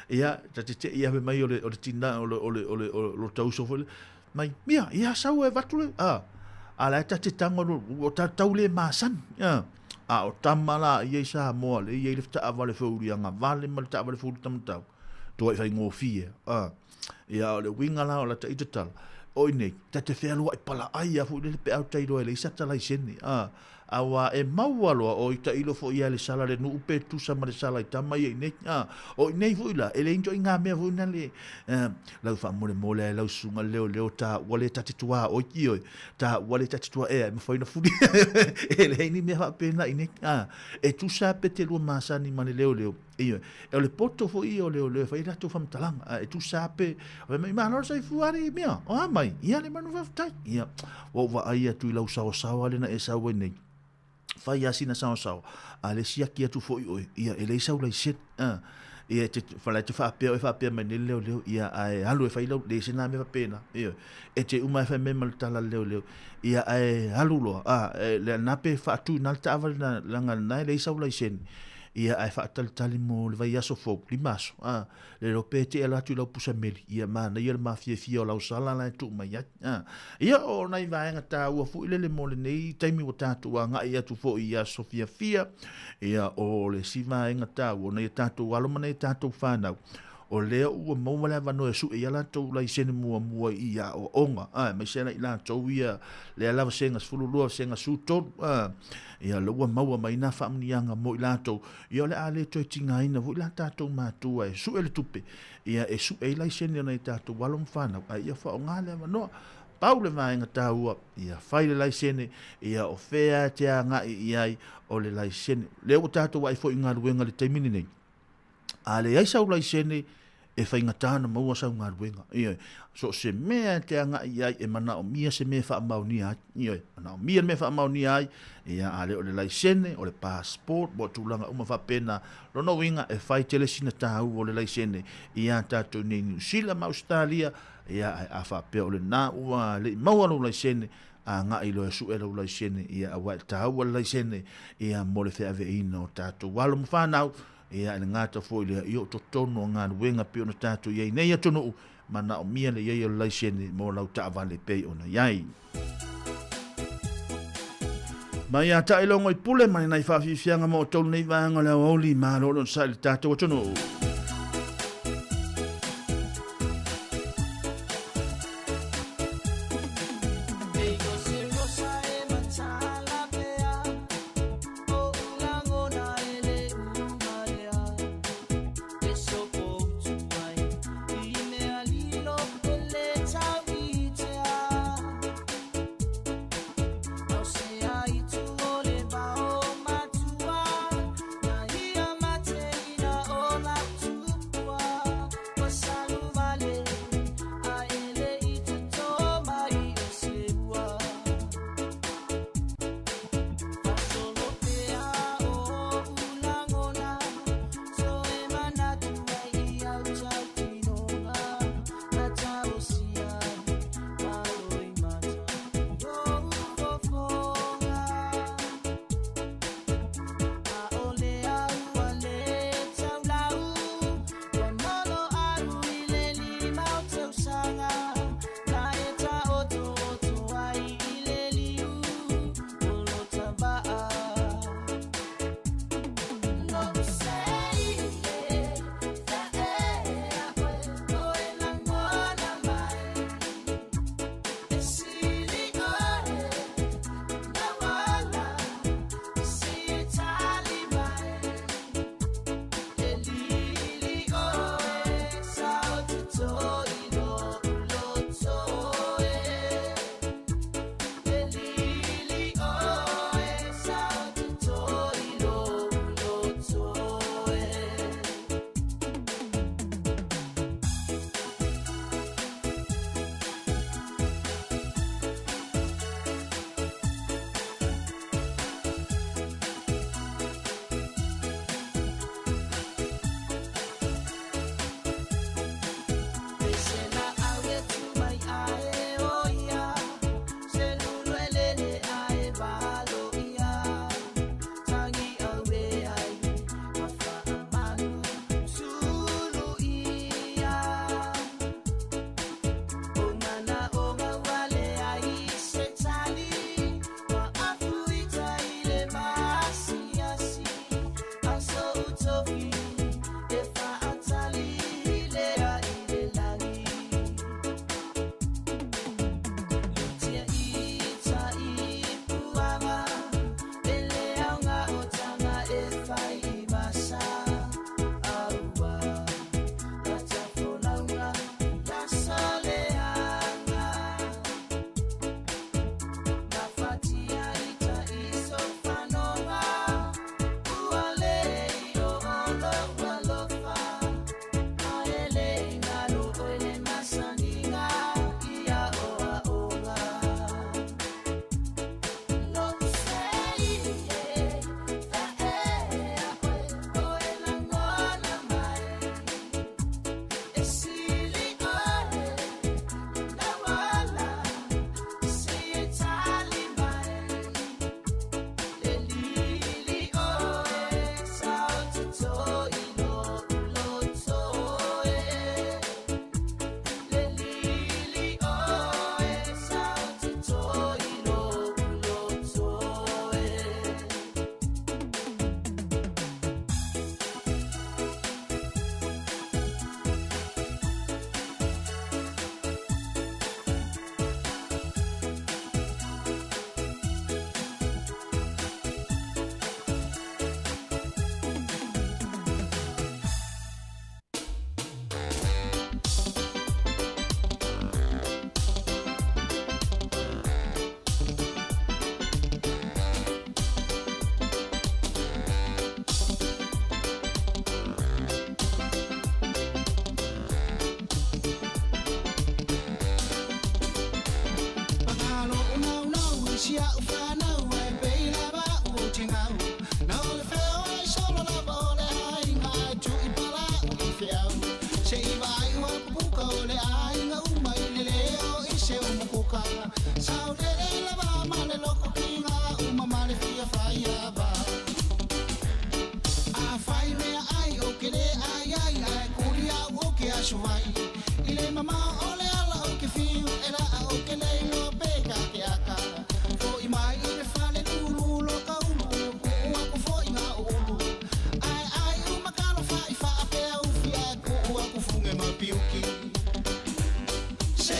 ia ta te tei ave mai o le o le tina o le o le o le o lo tauso foi mai mia ia sau e avatu le a a la e ta te tago o ta tau le masani a a o tama la ia i Samoa le ia i le taavale foeuli agavale ma le taavale foeuli taumatau tuai faigofie a Ia, o le uiga la o lata ita tala, o i nei, ta te fealuai palaai a foi lele pe au tailo e leai sa ta laisene, a, auā e maua loa o ita ilo foi ia le sala le nuu pe tusa ma le sala i tama ia i nei, a, o i nei foi la, e leai ni toaiga mea foi na le, a, lau faamolemole ai lau susuga leoleo ta ua le ta te tuā oi, ioe, ta ua le ta te tuā ea e mafai ona fuli, e leai ni mea faapena i nei, a, e tusa pe te lua masani ma le leoleo, Ioe. O le poto foi ia o leoleo e fai ai latou faamatalaga, a e tusa lava pe, fai mai, malo le soifua alii mea, o a mai? Ia le manu faafetai. Ia, ua ou vaai atu i lau saosaoa lea na e sau ai nei, fai lava sina saosaoa, a le siaki atu foi oe, ia e leai sau laisene. A, ia e te, la e te faapea oe faapea mai nei le leoleo, ia ae alu e fai lau, leai se na mea faapena. Ioe. E te uma e fai mai ma le tala a le leoleo, ia ae alu loa, a, e, lena pe faatu i ina le taavale na, leaga lena e leai sau laisene. Ia ae faatalitali mo le vaiaso fou, 5 aso, a, le iloa pe te ala atu i lau pusa meli, ia manaia le mafiafia o lau sala la e tuu mai ai. A, ia o nai vaega taua foi lele mo lenei taimi ua tatou agai atu foi i aso fiafia, ia o le isi vaega taua o nai a tatou alo ma nai a tatou fanau, o lea ua maua le avanoa e sue i a latou laisene muamua i aoaoga, a, aemaise lava i latou ia lea lava sega 12, sega 13, a, ia lea ua maua mai nā faamanuiaga mo i latou, ia o le a le toe tigaina foi la tatou matua e sue le tupe, ia e sue ai laisene o nai tatou alo ma fanau, a ia faaaoga le avanoa. Pau le vaega taua, ia fai le laisene, ia o fea e te agai i ai o le laisene. Lea ua tatou vaai foi i galuega i le taimi lenei, A leai sau laisene, e faigata ona maua sau galuega. Ioe. So o se mea e te agai i ai e manaomia se mea e faamaonia ai. Ioe. Manaomia le mea e faamaonia ai, ia a le o le laisene, o le passport, po o tulaga uma faapena. Lona uiga e fai tele sina taua o le laisene ia tatou nei i Niu Sila ma Ausetalia, ia ae a faapea o lena ua le i maua lou laisene, agai loa e sue lou laisene, ia aua e taua le laisene, ia mo le feaveaiina o tatou alo ma fanau, ia e le gata foi lea i o totonu o galuega pei ona tatou i ai nei atunuu, manaomia le i ai o le laisene mo lau taavale pei ona i ai. Mai ia Taʻilogo i Pule ma lenei faafiafiaga mo outou lenei vaega o le aoauli, malo le onosai i le tatou atunuu.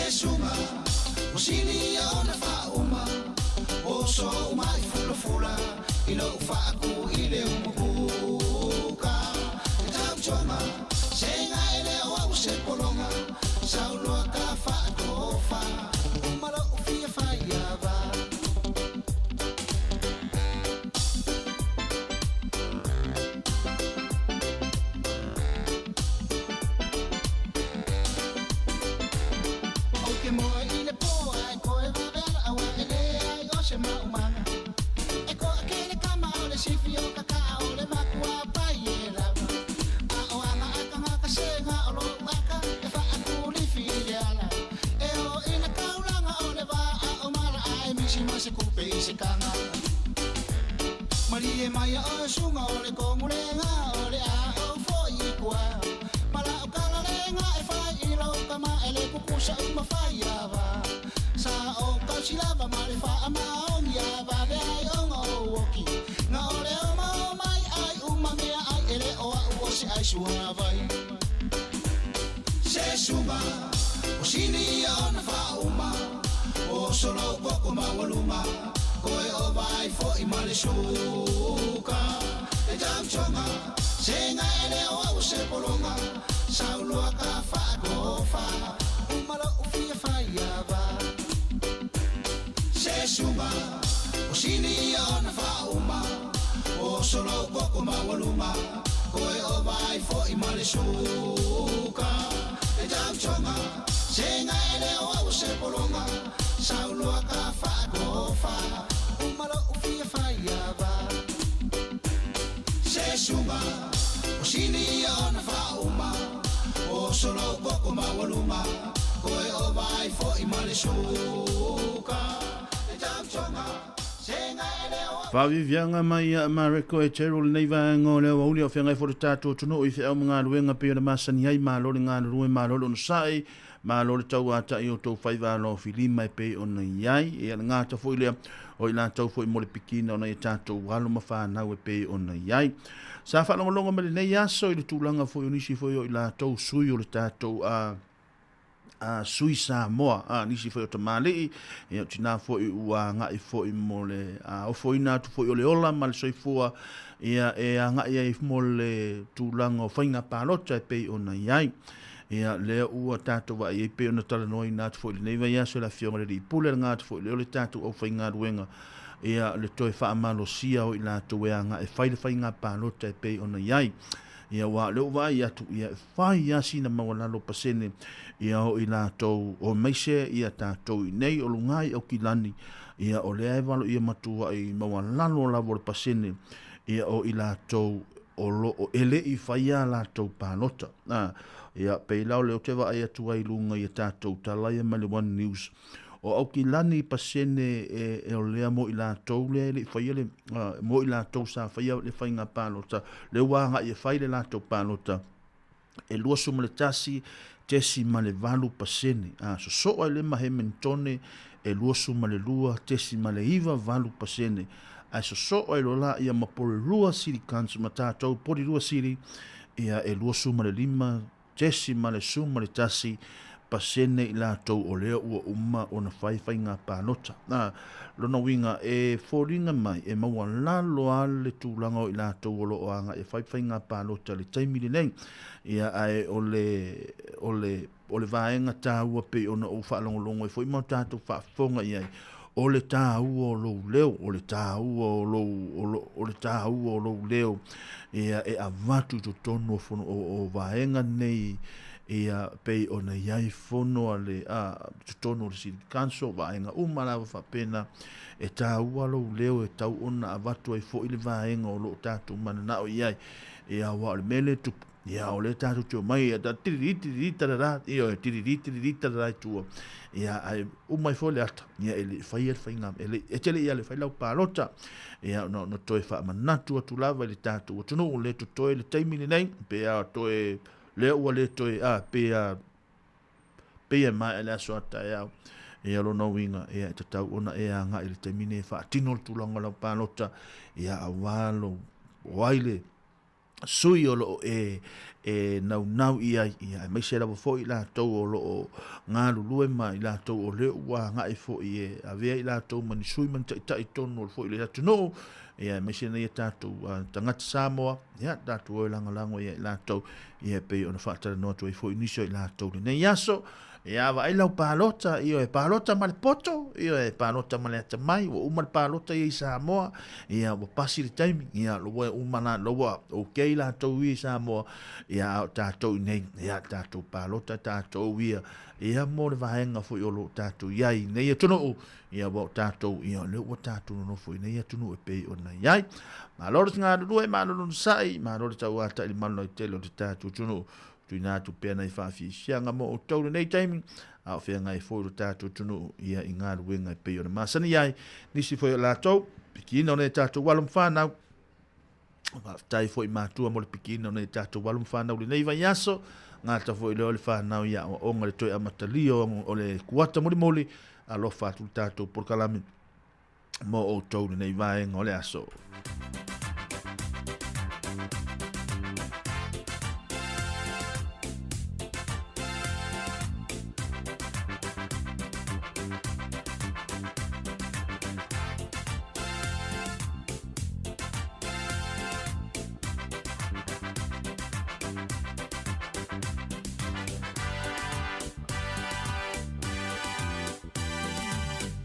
Suga o sili ia ona faauma oso uma i fulafula i lou faaku i le umukuka e tautoga sega e le o au se pologa sauloa ka faatofa uma lou fia faiava. Ou te moe i le pō ae koe vave ala aua e leai o se maumaga. E koa ke le kama o le sifi o kakaa o le makua pai e lava. A o anga aka ngaka sega o lou aka e faakulifi i le ala. E o ina kaulaga o le vaa o mala ae misi ma se kupe i se kaga. Malie mai o sunga o le kongulenga o le a o foi i kua. Mala o kalalenga e fai i lau kama e le kukusa uma fai ava. Sa o kausilava ma le faa maongi a vave ai onga o oki. Nga o le o mao mai ai uma mea ai e le o au o se ai suavai. Se suga o sili ia ona faauma o solo koko maualuma koe o vai fo'i ma le suka e tautoga sega e le o au se pologa sauloa ka faatofa uma lou fia faiava. Se suga o sili ia ona faauma o solo koko maualuma koe o vai fo'i ma le suka e tautoga sega e le o au se pologa sauloa ka faatofa uma lou fia faiava. Se suga o sili ia ona faauma o solo koko maualuma koe o vai fo'i ma le suka e tautoga sega e le o Faaviviaga mai ia Mareko e Cheryl lenei vaega o le aoauli o feagai foi le tatou atunuu i feau ma galuega pei ona masani ai. Malo le galulue, malo le onosai, malo le tauata'i o tou faiva alofilima e pei ona i ai. Ia le gata foi lea o i latou foi mo le pikina o nai a tatou alo ma fanau e pei ona i ai. Sa faalogologo mai lenei aso i le tulaga foi o nisi foi o i latou sui o le tatou a a sui Samoa, a nisi foi o tamalii, ia o tinā foi ua agai foi mo le a, ofoina atu foi o le ola ma le soifua, ia e agai ai mo le tulaga o faiga palota e pei ona i ai. Ia lea ua tatou vaai ai pei ona talanoaina atu foi i lenei vaiaso e le Afioga i le Alii Pule, le gata foi lea o le tatou aufaigaluega, ia le toe faamalosia o i latou e agai e fai le faiga palota e pei ona i ai. Ia aua o lea ua vaai atu, ia e fai lava sina maualalo pasene ia o i latou o maise ia tatou i nei o luga i Aukilani, ia o lea e valoia matuai maualalo lava o le pasene ia o i latou o lo o e le i faia a latou palota. A, ia pei la o lea ou te vaai atu ai i luga i a tatou tala ia mai le One News, o Aukilani pasene e, e o lea mo i latou lea e le i faia le, mo i latou sa faia le faiga palota, le ua agai e fai le latou palota, e 21.8%. A, sosoo ai le ma Hementone e 22.98%. Ae sosoo ai loa la ia ma Porirua City Council ma tatou Porirua City, ia e 25.11% i latou o lea ua uma ona fai faiga palota. A, lona uiga e foliga mai e maualalo lava le tulaga o i latou o lo o agai e fai faiga palota i le taimi lenei. Ia, ae o le, o le, o le vaega taua pei ona ou faalogologo ai foi ma o tatou faafofoga i ai, o le taua o lou leo, o le taua o lou, o, lo, o le taua o lou leo, ia, e avatu i totonu o, fono, o, o vaega nei, ia, pei ona i ai fono a le, a, totonu o le City Council, vaega uma lava faapena, e taua lou leo e tau ona avatu ai foi le vaega o lo o tatou mananao i ai. Ia, aua o le mea lea e tupu, ia, o lea tatou te omai, ia, ta tiriri, tiriri, tarara, ioe, tiriri, tiriri, tarara i tua. Ia, ae uma ifo le ata, ia, e le i faia le faiga, e le, e te le i ala e fai lau palota. Ia, ona, ona toe faamanatu atu lava i le tatou atunuu, lea totoe le taimi lenei, pe a toe, lea ua le toe, a, pe a, pei e maea le aso a taeao. Ia lona uiga, ia e tatau ona e agai i le taimi nei e faatino le tulaga o lau palota, ia aua lou, o ai le sui o loo e e naunau i ai, ia, aemaise lava foi i latou o loo galulue ma i latou o lea ua agai foi e avea i latou ma ni sui ma ni taitai i totonu o le foi o le atunuu, ia, aemaise nai a tatou tagata Samoa, ia, tatou o e lagolago ia i latou, ia, e pei ona faatalanoa atu ai foi nisi o i latou i lenei aso. Ia, vaai lau palota, ioe, palota ma le poto, ioe, palota ma le atamai, ua uma le palota ia i Samoa, ia, ua pasi le taimi, ia, lo ua uma la, lo ua okay latou ia i Samoa, ia, a o tatou i nei, ia, tatou palota tatou ia, ia, mo le vaega foi o lo o tatou i ai i nei atunuu, ia, ua o tatou, ia, o lea ua tatou nonofo i nei atunuu e pei ona i ai. Malo le galulue, malo le onosai, malo le tauatai i le malu lautele o le tatou atunuu. Tuuina atu pea nai faafiafiaga mo outou i lenei taimi, a o feagai foi lo tatou atunuu ia i galuega e pei ona masani ai nisi foi o latou, pikiina o nai tatou alo ma fanau. Faafetai foi matua mo le pikiina o nai tatou alo ma fanau i lenei vaiaso. Gata foi lea o le fanau i aoaoga le toe amatalia o le kuata mulimuli. Alofa atu le tatou polokalame mo outou i lenei vaega o le aso.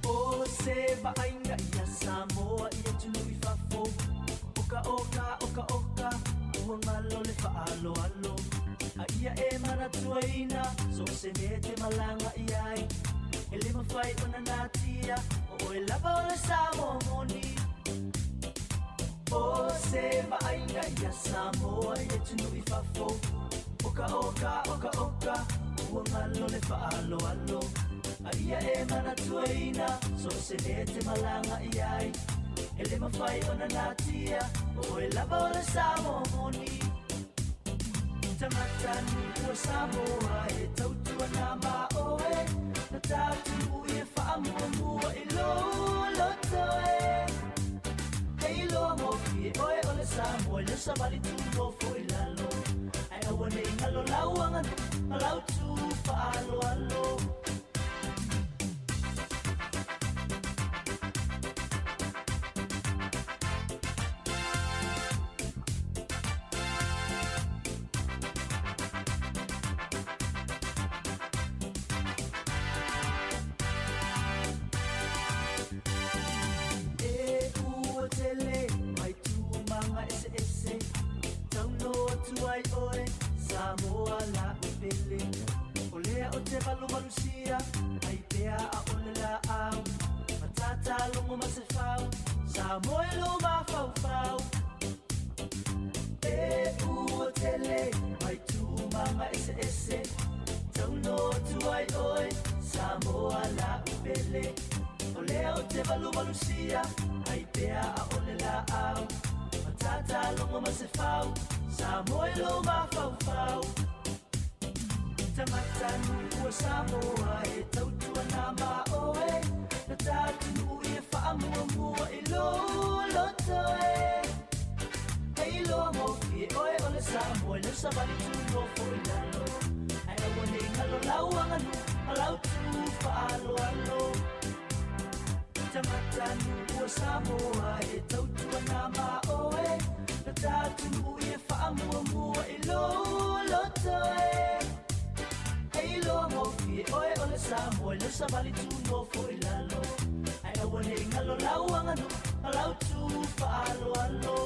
O se vaaiga ia Samoa i atunuu i fafo, Oka oka oka oka, ua galo le faaaloalo. A ia e manatuaina, so o se mea e te malaga i ai, E le mafai ona natia, o oe lava o le Samoa moni. O se vaaiga ia Samoa i atunuu i fafo, Oka oka oka oka, ua galo le faaaloalo. A ia e manatuaina, so o se mea e te malaga i ai, E le mafai ona natia, o oe lava o le Samoa moni. Tagata nuu o Samoa e tautua na ma oe, Na tatou i e faamuamua i lou loto e. E iloa gofie oe o le Samoa i le savali tu nofo i lalo, Ae aua ne i galo lau aganuu ma lau tu faaaloalo. E ua tele mai tūmanga eseese, Tau noa atu ai oe, Samoa la pele. O lea o te valuvalusia, ai pea a ole laau, Matata logo ma se fau, Samoa e lou mafaufau. E ua tele mai tūmanga eseese, Tau noa atu ai oe, Samoa la pele. O lea o te valuvalusia, ai pea a ole laau, Matata logo ma se fau, Samoa e lou mafaufau. Tagata nuu o Samoa e tautua na ma oe, Na tatou i e faamuamua i lou loto e. E iloa gofie oe o le Samoa i lou savali tu nofo i lalo, Ae aua ne i galo lau aganuu ma lau tu faaaloalo. Tagata nuu o Samoa e tautua na ma oe, Na tatou i e faamuamua i lou loto e. E iloa gofie oe o le Samoa i lou savali tu nofo i lalo, Ae aua ne i galo lau aganuu ma lau tu faaaloalo.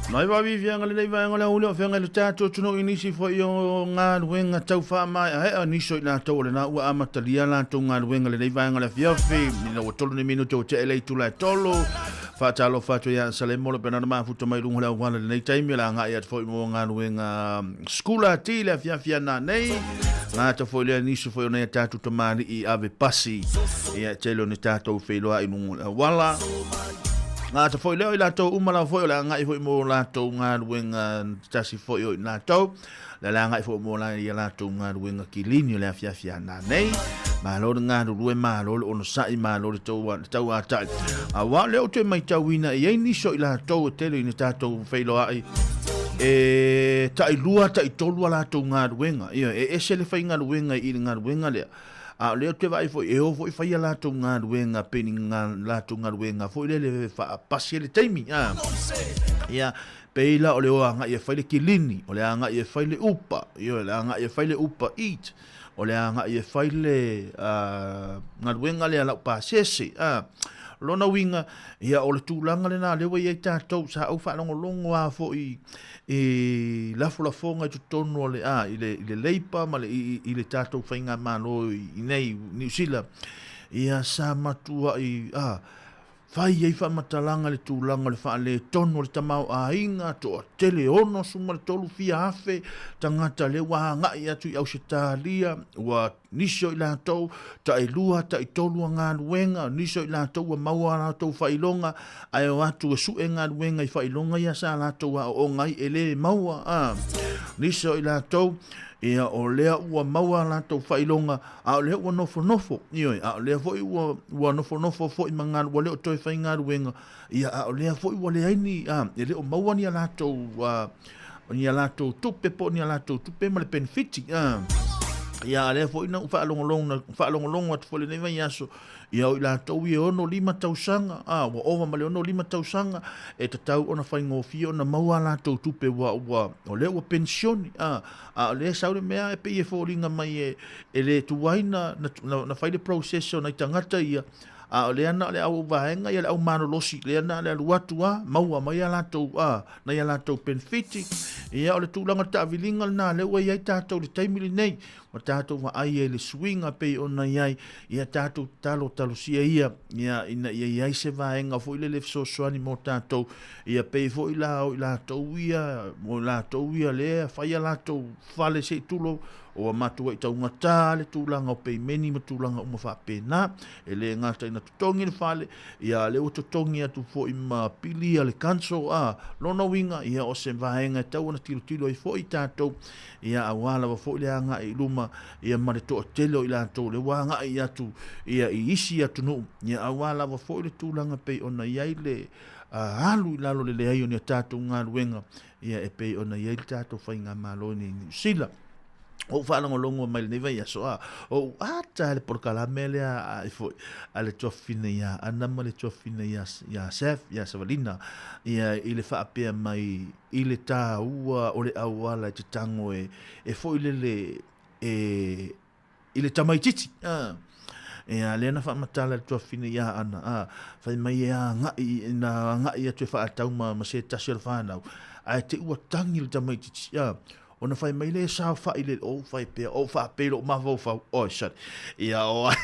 Nai vāvīwhianga le nei vaenga le auli o whenga le tātou tino i nisi fo i o ngā luenga tau wha mai a hea niso i lātou o le nā ua amatalia lātou ngā luenga le nei vaenga le fiafi ni na ua tolu ni minuti o te elei tula e tolu whaatalo whātu ia Salemo le penana mafuta mai lunga le auala le nei taimi la ngā ia fo i mo ngā luenga skula ti le fiafia nā nei ngā ta fo i lea niso fo i o nei tātou tamani i ave pasi ia tele o ni tātou wheiloa i lunga le auala Ngā ta foi leo i lātou uma lau foi o le angai foi mō lātou ngā luenga tasi foi o i lātou. Le le angai foi mō la i lātou ngā luenga kilini o le afiafia nā nei. Malo le ngā lulue, malo le ono sa'i, malo le tau, le tau ātai. A wā leo te mai tauina i ei niso i lātou e tele i ni tātou wheiloa ai. E tai lua, tai tolu a lātou ngā luenga. Ia, e ese le whai ngā luenga i le ngā luenga lea. A o lea ou te vaai foi, e o foi fai a latou galuega pei ni ngā latou galuega foi lele e faapasi ai le taimi, a. Ia, pei la o le o agai e fai le kilini, o le agai e fai le upa, ioe, o le agai e fai le Uber Eat, o le agai e fai le galuega lea laupasese, a. Lona uiga, ia o le tulaga lena lea ua i ai tatou, sa ou faalogologo lava foi i lafolafoga i totonu o le, a, i le, i le Labour ma le, i, i le tatou faigamalo i nei Niu Sila, ia sa matuai, a, fai ai faamatalaga i le tulaga o le faaletonu o le tamaoaiga, toatele 63 fia afe tagata lea ua agai atu i Ausetalia, ua Nisi o i latou, tailua, taitolu a galuega, nisi o i latou ua maua a latou faailoga, ae o atu e sue galuega i faailoga ia sa latou aooga ai e le maua, a. Nisi o i latou, ia, o lea ua maua a latou faailoga, a o lea ua nofonofo, ioe, a o lea foi ua, ua nofonofo foi ma galu, ua le o toe faigaluega, ia, a o lea foi ua leai ni, a, e le o maua ni a latou, a, ni a latou tupe po o ni a latou tupe ma le penefiti. A. Ia, a lea foi na ou faalogologo, faalogologo atu foi lenei vaiaso, ia o i latou ia e 65 tausaga, a, ua ova ma le 65 tausaga, e tatau ona faigofie ona maua a latou tupe ua, ua, o lea ua penisione, a, a o lea e sau le mea e pei e foliga mai e, e le tuai na, na, na, na fai le process o nai tagata ia, A o lea na o le au vaega ia le au malolosi, lea na o le alu atu a, maua mai a latou, a, nai a latou penefiti. Ia, o le tulaga o le taaviliga lena, lea ua i ai tatou i le taimi lenei, ua tatou vaai ai i le suiga pei ona i ai, ia tatou tatalo talosia ia, ia, ina ia i ai se vaega foi lele e fesoasoani mo tatou, ia pei foi la o i latou ia, o i latou ia lea e fai a latou fale se i tulou, Ua matuai taugata le tulaga o peimeni ma tulaga uma faapena. E le gata ina totogi le fale, ia a lea ua totogi atu foi ma pili a le council, a, lona uiga, ia o se vaega e tatau ona tilotilo ai foi tatou, ia aua lava foi le agai i luma, ia ma le toatele o i latou lea ua agai atu, ia i isi atunuu, ia aua lava foi le tulaga pei ona i ai le alu i lalo o le leai o ni a tatou galuega, ia e pei ona i ai le tatou faigamalo i nei Niu Sila. Ou faalogologo mai lenei vaiaso a ou ata le polokalame lea a e foi a le tuafafine ia Ana ma le tuafafine ia ia Sef ia Savalina ia i le faapea mai i le tāua o le auala e te tango e e foi lele e i le tamaitiiti a Ia, lea na faamatala le tuafafine ia Ana, a, fai mai e agai, na agai atu e faatau ma, ma se tasi o le whanau, ae te ua tangi le tamaitiiti, a, ona fai mai le saofai le, ou fai pea, ou faapei lou mafaufau, oi, sorry, ia, o ai,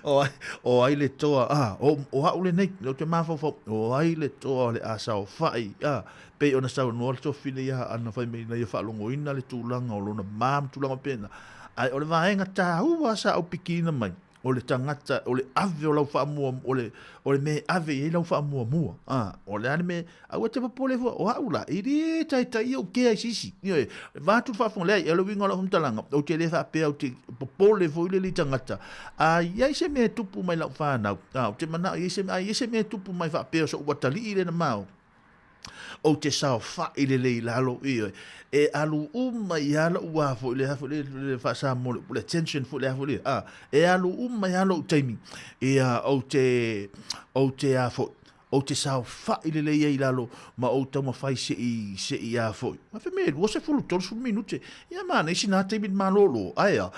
o ai, o ai le toa, a, o, o au lenei, lea ou te mafaufau, o ai le toa o le a saofai, a, pei ona saunoa le tuafafine ia Ana, fai mai na ia faalogoina le tulaga o lona ma ma tulaga pena, Ae o le vaega taua sa ou pikiina mai, o le tagata, o le ave o lau faamua, o le, o le mea e ave i ai lau faamuamua. A, o le a le mea, aua e te popole fua, o au la, e le taitai ia ou kea i se isi. Ioe, vaeatu le faafofoga, leai, o le uiga o lau faamatalaga, ou te le faapea ou te popole foi lele i tagata. A i ai se mea e tupu mai lau fanau, a, ou te manao i ai se, a i ai se mea e tupu mai faapea o so'u atalii lea na mao, Ou te saofai lelei i lalo, ioe, e alu uma i a lou a foi le a foi le, le faa-Samoa le, le attention foi le a foi le, a, e alu uma i a lou taimi, ia, ou te, ou te a foi, ou te saofai lelei ai i lalo ma ou taumafai se i, se i a foi. Ma fai mai e 20, 30 minute, Ia manaia sina taimi le malōlō, ae a?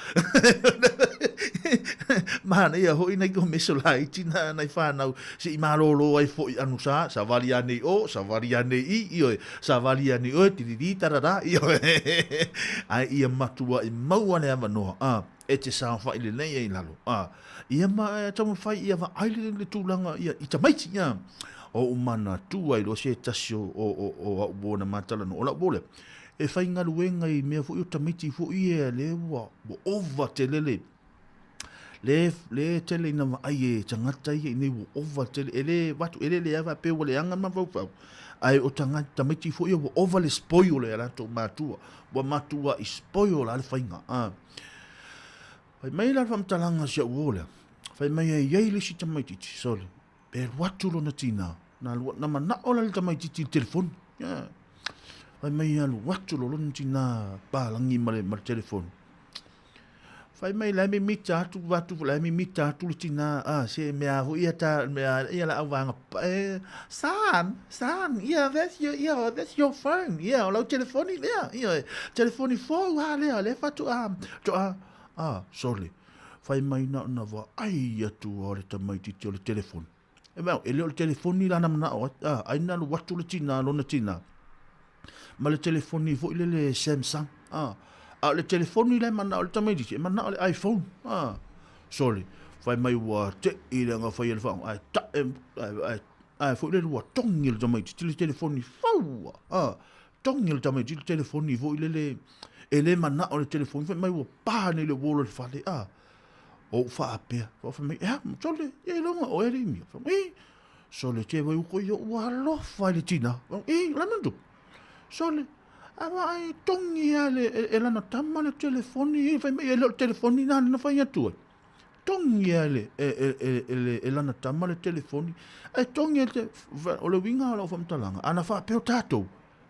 Manaia hoʻi nai komeso laiti na nai whānau se i malōlō ai foʻi anu sa, savali ane i o, savali ane i, ioe, savali ane i oe, tiriri tarara, ioe. Ae ia matua i maua le avanoa, a, e te saofai lelei ai i lalo, a, ia ma e taumafai ia vaai lelei le tulaga ia i tamaiti, ia. O ou manatua ai loa se tasi o, o, o, o au uo na matalanoa, o lau uo lea, e faigaluega i mea foi o tamaiti foi ia lea ua ua ova tele le le le tele ina vaai e tagata ia i nei ua ova tele e le vaeatu e le leai faapea ua leaga le mafaufau ae o tagata tamaiti foi ia ua ova le spoil e a latou matua ua matuai spoil la le faiga a fai mai la le faamatalaga a si au uo lea fai mai e i ai le isi tamaitiiti sole E alu atu lona tinā, na alu, na manao la le tamaitiiti i le telefoni. Yeah. Fai mai e alu atu lo lona tinā palagi ma le, ma le telefoni. Fai mai la e mimita atu, atu, la e mimita atu le tinā, ah, se mea foi ia ta, mea, ia la au vaega, eh, son, son, yeah, that's your, yeah, that's your phone, yeah, o lau telefoni lea, yeah, telefoni fou a lea, lea faatoa, toa, ah, sole. Whai mai na ona vaai atu a le tamaitiiti o le telefoni. E mea, e le o le telefoni lana manao ai, a, ai na alu atu le tina, lona tina, ma le telefoni foi lele Samsung, a, a o le telefoni la e manao le tamaitiiti, e manao le iPhone, a, sole, fai mai ua tei le aga fai e le faaaoga, ae tae, ae, ae, ae foi lele ua togi le tamaitiiti le telefoni fau, a, togi le tamaitiiti le telefoni foi lele, e le manao le telefoni, fai mai ua pa nei le uolo i le fale, a, o ou faapea, fai mai, ea, sole, e iloga oe le imia, fai mai, sole, te vai uko ia ua alofa i le tina, e, lana tu, sole, a vaai togi a le, e, e lana tama le telefoni, e fai mai, e le o le telefoni nā na fai atu ai. Togi a le, e, e, e, e, le, e lana tama le telefoni, e togi e te, o le uiga o lau faamatalaga, ana faapea o tātou,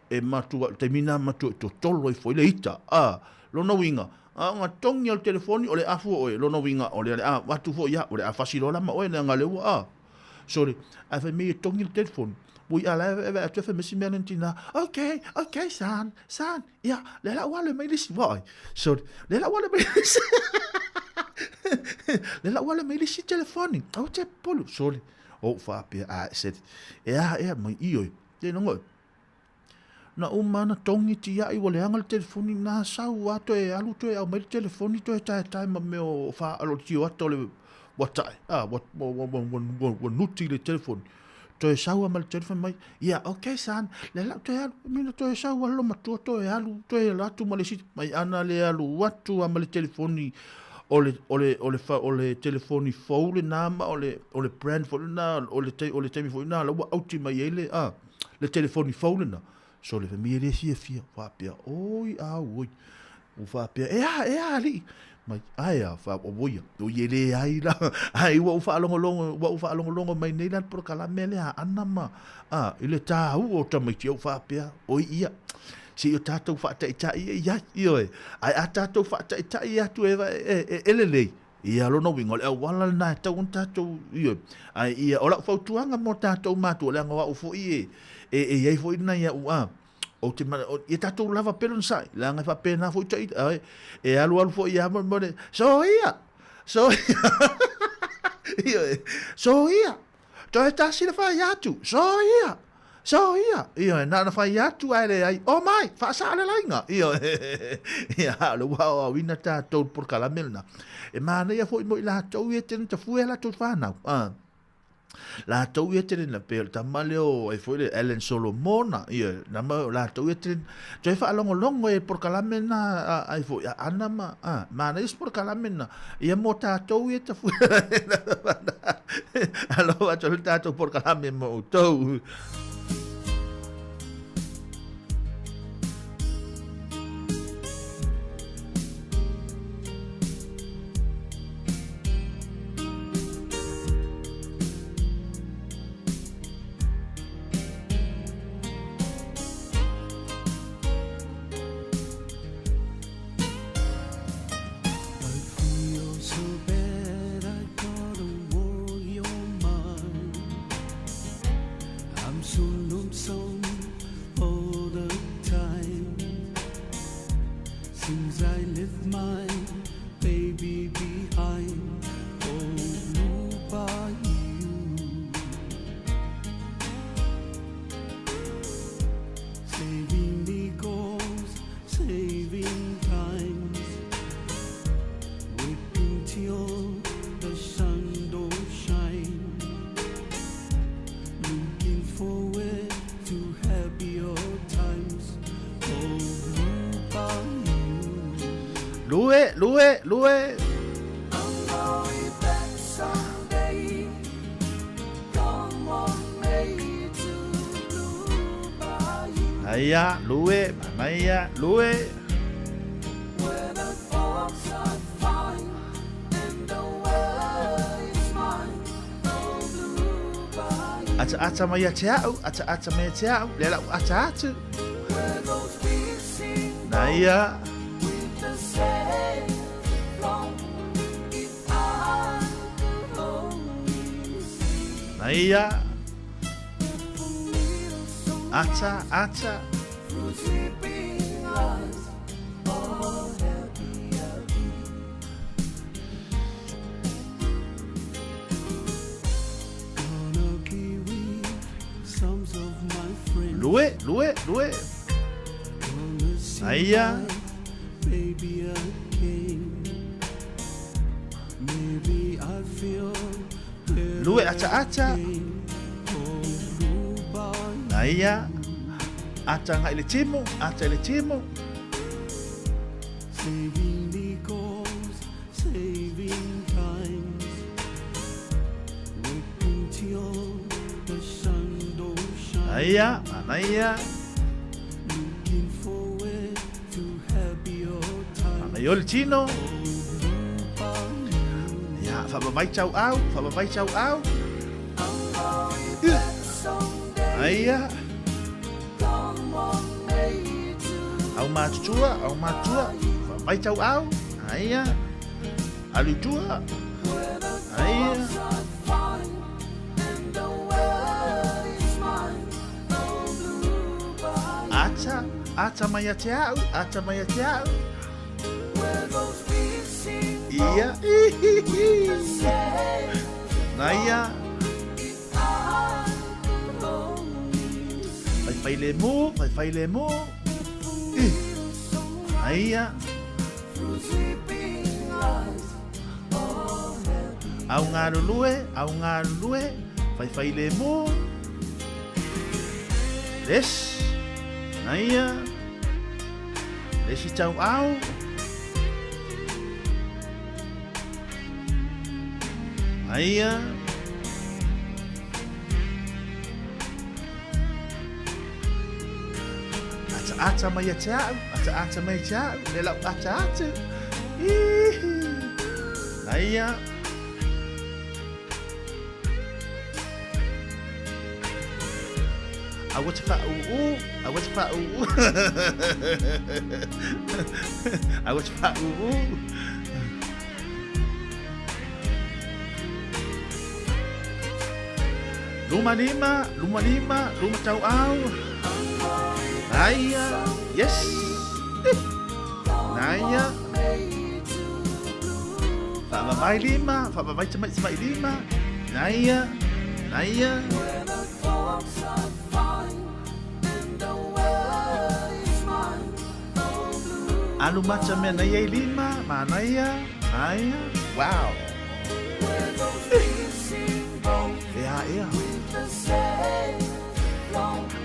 e matua, i le taimi na matua i totolo ai foi le ita, a, lona uiga, a o nga togi o le telefoni o le a fua oe, lona uiga, o le a avatu foi ia, o le a fasi loa la ma oe, leaga lea ua, a, sorry, ae fai mai e togi le telefoni, ui a la e vaai atu e fai mai si mea lena tina, okay, okay son, son, ia, lea la ua alu e mai le isi, vaai, sorry, lea la ua alu e mai le isi, lea la ua alu e mai le isi telefoni, aua te popole, sorry, ou faapea, a, said, e a, e a, mai ioe, le iloga oe. Na uma ana togi tiai ua leaga le telefoni na sau a toe alu toe aumai le telefoni toe taetae ma mea o faalo le tio ata o le ua tae a ua ua ua ua ua ua ua nuti le telefoni toe sau a ma le telefoni mai ia okay son le la toe alu mina toe sau a lo matua toe alu toe alu atu ma le isi mai ana le alu atu a ma le telefoni o le o le o le fa, o le telefoni fou lena ma o le o le brand foi lena o le o le taimi foi lena la ua auti mai ai le a le telefoni fou lena, sole fai mai e le fiafia, faapea, oi au oi. Ua faapea, e a, e a alii. Mai, ae a, fa, o ia, o ia le ai la, ai ua ou faalogologo, ua ou faalogologo mai nei la le polokalame lea a Ana ma, a, i le tāua o tamaiti, ou faapea, oi ia. Se i o tātou faataitaʻi e i ai, ioe. Ae a tātou faataitaʻi atu e, e, e, e lelei, ia lona uiga, o le auala lenā e tatau ona tātou, ioe. Ae ia, o lau fautuaga mo tātou matua, leaga o au foi e, e, e i ai foi lenā iaʻu, a, ou te mana, o, ia tātou lava pele onosai, leaga e faapena foi tai, ae, e alualu foi ia mo, mo le, soia, soia, ioe, soia, Toe tasi le fai atu, Soia! Soia! Ioe, na ona fai atu ae leai, Omai, faasaa le laina! Ioe, ia, a o le ua aoaoina tatou i le polokalame lena. E manaia foi mo i latou ia tele na tafue a latou fanau. A. Latou ia tele na pei o le tama lea o ai foi le Alan Solomona, ioe, nama o latou ia tele toe faalogologo e polokalame na ai foi a ana ma a manaia se polokalame na ia mo tatou ia tafue. Alofa atu le tatou polokalame mo outou. I feel so bad, I gotta worry your mind. I'm so lonesome all the time. Seems I left my baby behind. Oh, blue bayou. Saving nickels, saving times. Waiting till the sun don't shine. Looking forward to happier times. Oh, blue bayou. Lue, lue, lue. I'm going back someday. Come on, May to blue bayou. Aia, lue, manaia, lue. Where the folks are fine and the world is mine. Oh, blue bayou. Ataata mai ia te au, ataata mai ia te au, le lau ata atu. Where those fishing Naia. with the sails float. If I could only see Naia. Ata, ata. through sleeping eyes, oh, happy I'll be. Gonna be with some of my friends. Lue, lue, lue. Gonna see Naia. my baby again. Maybe I feel better Lue, ata, ata. again. Oh, blue bayou. Naia. Ata ngai le timu, ata i le timu. Saving nickels, saving times. Waiting till the sun don't shine. Naia, manaia. Looking forward to happier times. Manaia le tino. Ia, whaamamai tau au, whaamamai tau au. Aia. Au matutua, au matutua. Whaamamai tau au. Aia. Alu i tua. Aia. Ata, ata mai ia te au, ata mai ia te au. Ia. Naia. Whai whai le mo, whai whai le mo. Aia. Au ngā lulue, au ngā lulue, whai whai le mo. Les. Naia. Les i tau au. Aia. Ata ata mai ia te au, ata ata mai te au, le lau ata atu. Ihi. Naia. Aua te faaūū, aua te faaūū. Aua te faaūū. Luma lima, luma lima, luma tauau. Aia, yes. Eh. Naia. Faavavai lima, faavavai tama'i lima. Naia, naia. Alu mata mea nei ai lima, manaia, aia, wow. Ea, ea.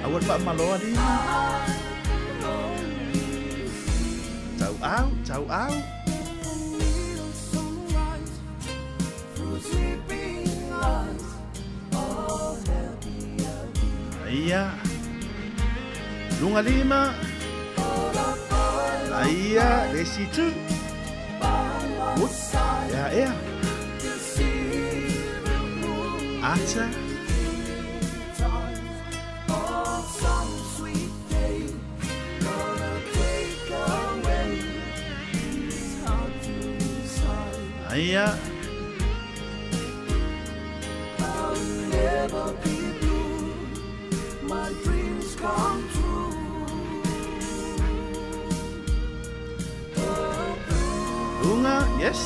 Aua le faamaloa lima. Tau au, tau au. Aia. Luga lima. Aia, le isi itu. Ea, ea. Ata. Aia. Luga, yes.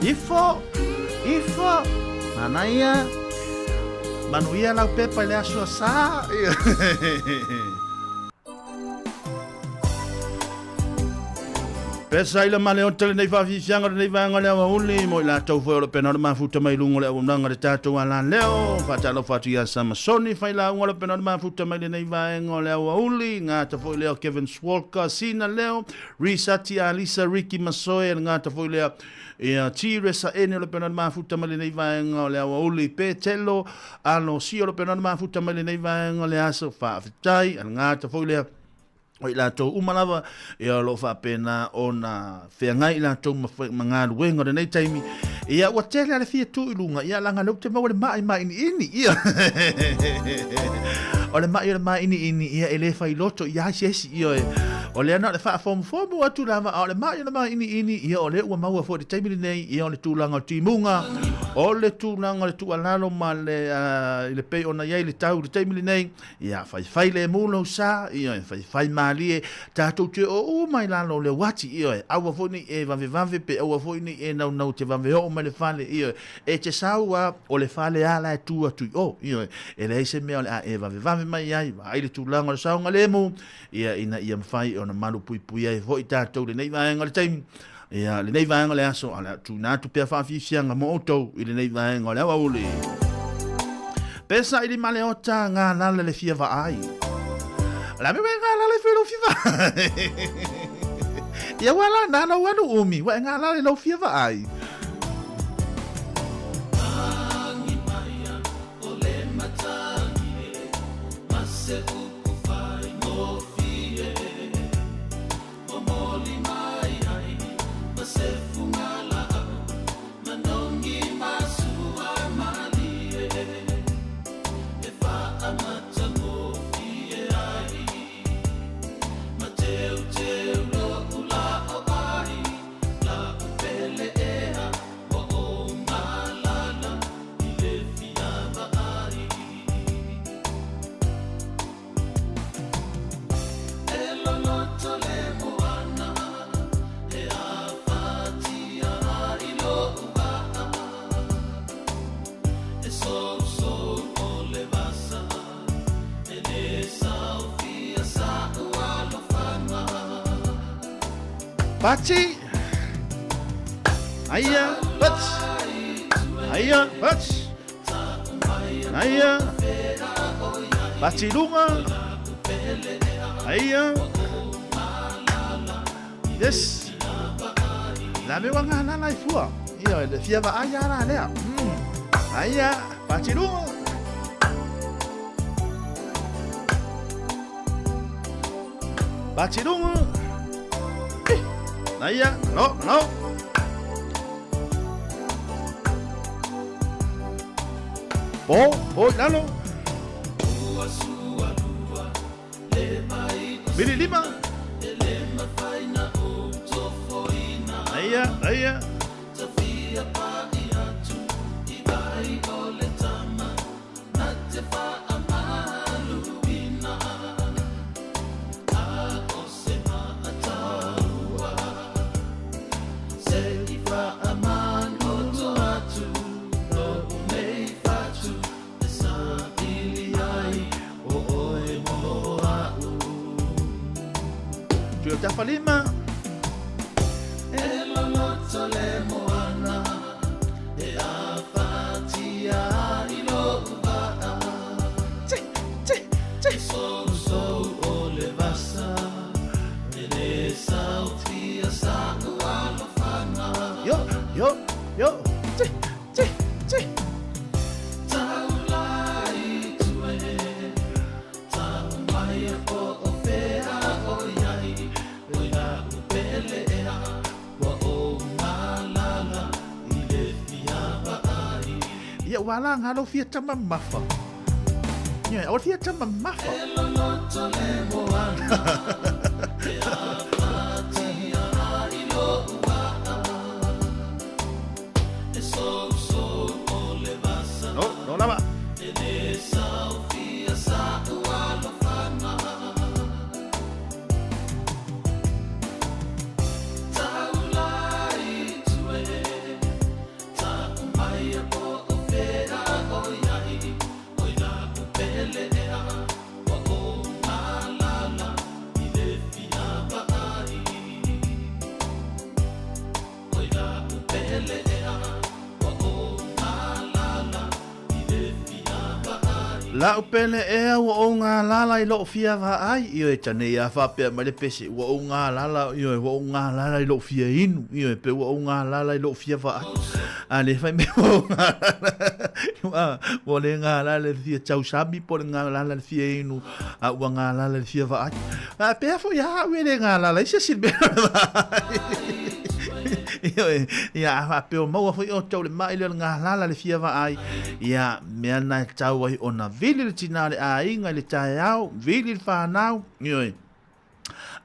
Ifo, ifo, manaia. Manuia lau pepa i le aso Asā. Pesa i le male o tele nei whaafifianga o lenei vaega o le aoauli mo i latou foi o lo pena o le mafuta mai luga o le auaunaga le tatou ala leo. Faatalofa atu ia Samasoni Failauga o lo pena o le mafuta mai lenei vaega o le aoauli. Gata foi lea o Kevin Swalka, Sina Leo, Risati Alisa, Ricky Masoe, le gata foi lea ia Tiresa Ene o le pena o le mafuta mai lenei vaega o le aoauli. Petelo Alo Sio o lo pena o le mafuta mai lenei vaega o le aso. Faafetai, le gata foi lea o i latou uma lava ia o lo o faapena ona feagai i latou ma, ma galuega o lenei taimi. Ia ua tele a le fia tu i luga, ia laga lea ou te maua le ma'i māʻiniʻini. Ia o le ma'i o le māʻiniʻini, ia e le fai loto i ai se isi. Ioe, o lea na o le faafomofomo atu lava, a o le ma'i o le māʻiniʻini, ia o lea ua maua foi i le taimi lenei, ia o le tulaga o timuga, o le tulaga o le tuualalo ma le, i le pei ona i ai le tau i le taimi lenei. Ia faifai lemu lou sa, ioe, faifai malie, tatou te oo uma i lalo o le uati, ioe, aua foi nei e vavevave pe aua foi nei e naunau te vave oo mai le fale, ioe, e te sau a, o le fale a la e tu atu i o, ioe, e leai se mea o le a e vavevave mai ai, vaai le tulaga o le saogalemu, ia, ina ia mafai ona malupuipui ai foi tatou i lenei vaega o le taimi, ia, lenei vaega o le aso, a o le a tuuina atu pea faafiafiaga mo outou i lenei vaega o le aoauli. Pe saili ma le ota ngā lala le fia vaai. O le a me ngā lala i fia lau fia vaai. Ia ua la nā lau anu umi, ua e ngā lala i lau fia vaai. Pati! Aia, pats! Aia, pats! Aia! Pati lunga! Aia! Yes! La me wanga la lai fua. Ia le fia va aia la lea. Aia, pati lunga! Pati lunga! Aia, no, no! Po, po i lalo. Vili lima. Aia, aia. Tui o Tafalima. E loloto le moana e afatia i lou vaa. Tsi, tsi, tsi. Sousou o le vasa e le sautia sa'u alofaga. Yo, yo, yo. Tsi, tsi, tsi. Taula i tua e, ta'u mai po o fea o i ai, oi la'u pele ea, ua ou galala i le fia vaai. Ia, ua laga lou fia tama mamafa. Ia, o le fia tama mamafa. E loloto le moana e afatia i lou vaa, e sousou o le vasa. No, no lava. E le saofia sa'u alofaga. Taula i tua e, ta'u mai po o fea o i ai, oi la'u pele ea, ua ou galala i le fia vaai. Oi la'u pele ea, ua ou galala i le fia vaai. La'u pele ea ua ou galala i lo'u fia vaai. Ioe, tanei a faapea mai le pese, ua ou galala, ioe, ua ou galala i lo'u fia inu, ioe, pe ua ou galala i lo'u fia vaai. A le fai mai ua ou galala, ua, ua le galala i le fia tausami po o le galala i le fia inu, a ua galala i le fia vaai. A pea foi a au e le galala i se isi mea o le vaai. Ioe, ia, a faapea o maua foi outou i le mai lea o le galala i le fia vaai, ia, mea na e tatau ai ona vili le tinā o le aiga i le taeao, vili le fanau, ioe,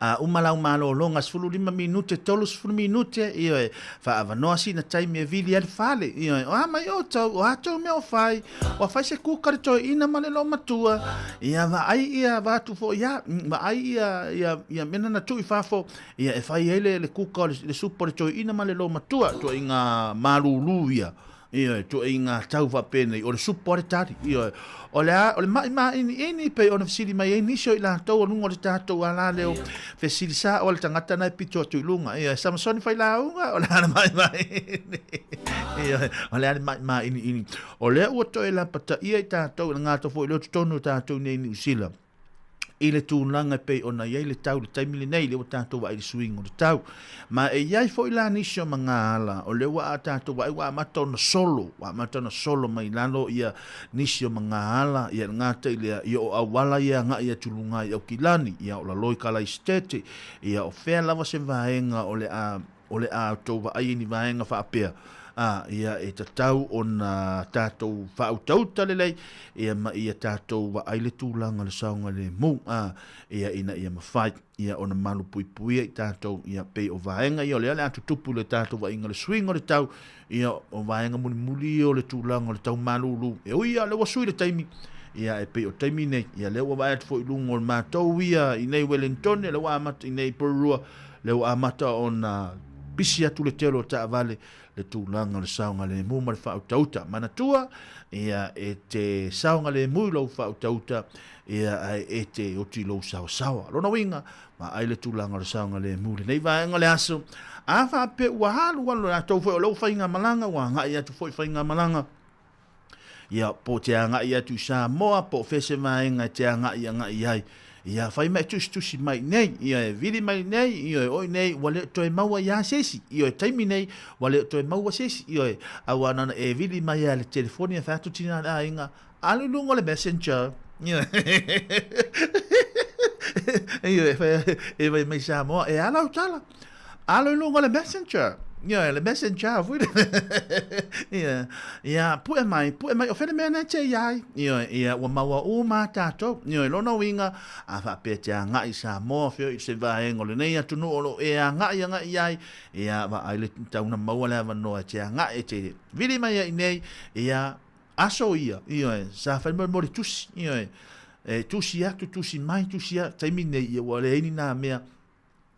a uma lau malologa 15 minute, 30 minute, ioe, faaavanoa sina taimi e vili ai le fale, ioe, o a mai outou, o a tou mea o fai, ua fai se kuka le toeaina ma le loomatua, ia vaai ia vaatu foi ia, vaai ia, ia, ia mea na tuu i fafo, ia e fai ai le, le kuka o le, le supa o le toeaina ma le loomatua, tuaiga malūlū ia. Ioe, tuaiga tau faapenei, o le supo a le tali. Ioe, o le a, o le ma'i māʻiniʻini, pei ona fesili mai ai nisi o i latou o luga o le tatou alaleo, fesili sa'o a le tagata na e pito atu i luga. Ioe, Samasoni Failauga, o le a le ma'i māʻiniʻini? Ioe, o le a le ma'i māʻiniʻini? O lea ua toe lapataia i tatou i le gata foi lea o totonu o tatou nei i Niu Sila. i le tulaga e pei ona i ai le tau i le taimi lenei, lea ua tatou vaai i le suiga o le tau. Ma e i ai foi la nisi o magaala, o lea ua tatou vaai ua amata ona solo, ua amata ona solo mai lalo ia nisi o magaala, ia le gata i lea, ia o auala ia agai atu i luga i Aukilani, ia o lalo i Kalaisitete, ia o fea lava se vaega o le a o le a outou vaai i ni vaega faapea, ā, ia e tatau ona tatou faautauta lelei, ia ma ia tatou vaai le tulaga o le saogalemu, ā, ia ina ia mafai, ia ona malupuipuia i tatou, ia pei o vaega ia o lea o le a tutupu i le tatou vaaiga i le suiga o le tau, ia o vaega mulimuli ia o le tulaga o le tau malūlū. E ui lava o lea ua sui le taimi, ia e pei o taimi nei, ia lea ua vaai atu foi i luga o le matou ia i nei Wellingtone, lea ua amata i nei Porirua, Lea ua amata ona pisi atu le tele o taavale le tulaga o le saogalemu ma le faautauta. Manatua, ia, e te saogalemu i lou faautauta, ia, ae e te oti i lou saosaoa. Lona uiga, vaai le tulaga o le saogalemu i lenei vaega o le aso. A faapea ua alualu latou foi o lou faigamalaga, ua agai atu foi faigamalaga, Ia, po o te agai atu i Samoa, po o fea se vaega e te agai agai ai. Ia, fai mai tusitusi mai nei, ia e vili mai nei, ia e oi nei, ua le toe maua iā se isi, ia e taimi nei, ua le toe maua se isi, ia e, a ua nana e vili mai a le telefoni e fai atu tina le aiga, alu i luga o le messenger, ia e, e fai mai Samoa, e ala au tala, alu i luga o le messenger. Ioe, le messenger foi le. Ia, ia, pue mai, pue mai, o fele mea nei te iai. Ioe, ia, ua maua uma tātou. Ioe, lona uiga, a faapea te agai i Samoa, feo i se vaega o lenei atunuu o lo o e agai agai i ai, ia, vaai le tau na maua le avanoa e te agai e te vili mai ai nei, ia, aso ia, ioe, sa fai mo le tusi, ioe, e tusi atu, tusi mai, tusi atu, taimi nei, ia, ua leai ni nā mea,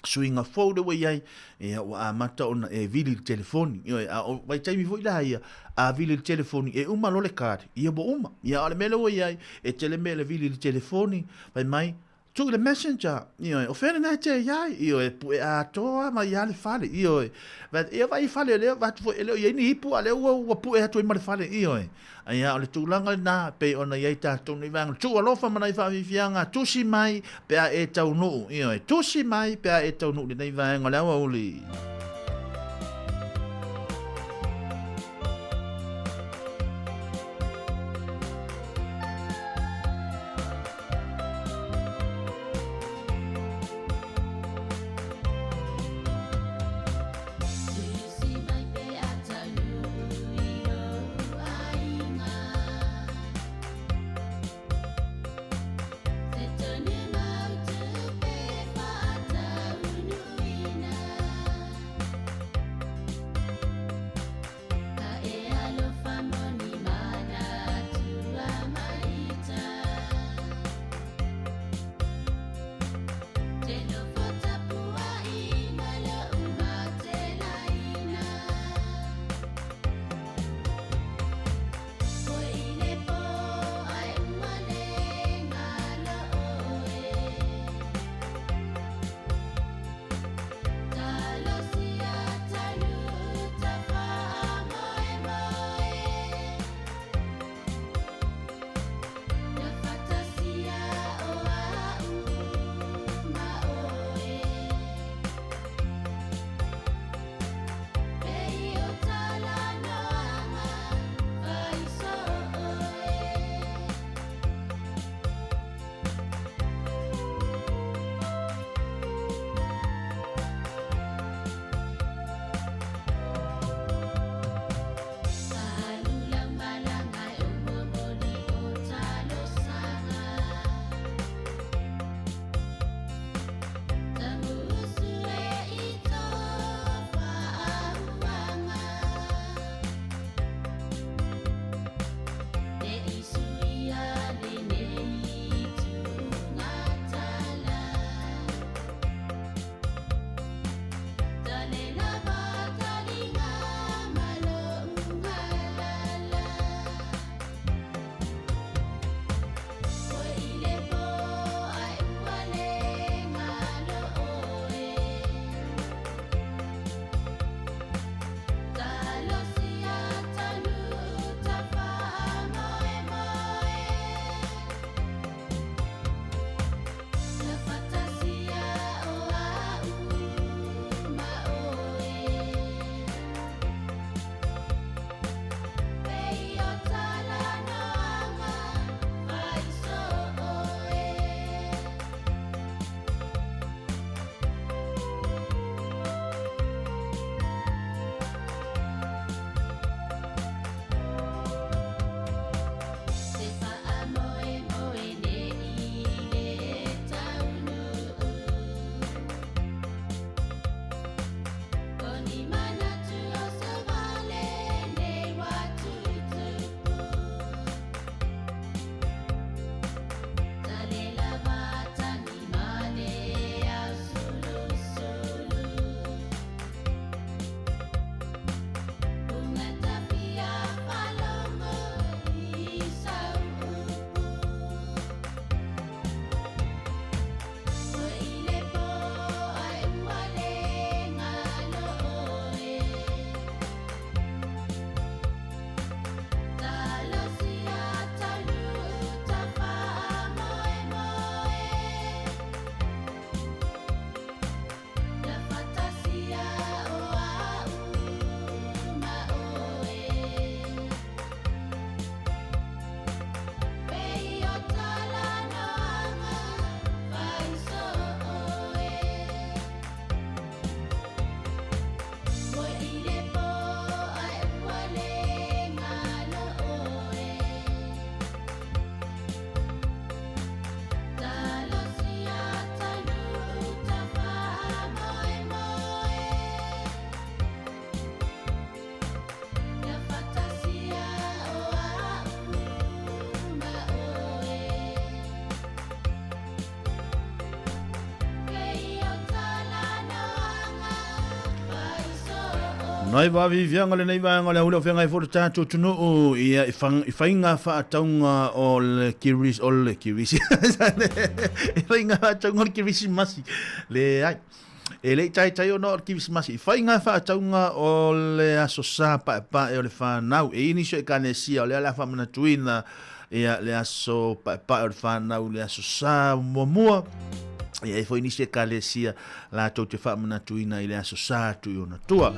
suiga fou le ua i ai, ia, ua amata ona e vili i le telefoni. Ioe, a o vaitaimi foi la ia, a vili i le telefoni, e uma loa le card, ia ua uma. Ia, a o le mea lea ua i ai, e tele mea le vili i le telefoni, fai mai, tuu i le messenger, ioe, o fea lena e te i ai, ioe, pue atoa mai lava le fale, ioe. Ia vaai i fale lea, vaai atu foi, e le o i ai ni ipu, a o lea ua pue atu ai ma le fale, ioe. Ia, o le tulaga lena, e pei ona i ai tatou nei vaega, tuu alofa ma nai faafiafiaga, tusi mai pe a e taunuu, ioe, tusi mai pe a e taunuu i lenei vaega o le aoauli. Nai vāvivianga lenei vaega o le auli o whengai fo le tātou tunuu ia i, whang, i whainga whaataunga o le kiris, o le kirisi. I whainga whaataunga o le kirisimasi. Le ai. E lei taitai ona o le kirisimasi. I whainga whaataunga o le aso sa paepae o le whanau. E ini so e kanesia o le ala whamanatuina ia le aso paepae o le whanau le aso sa muamua. Ia e foi nisi ekalesia latou te faamanatuina i le Aso Sa atu i ona tua.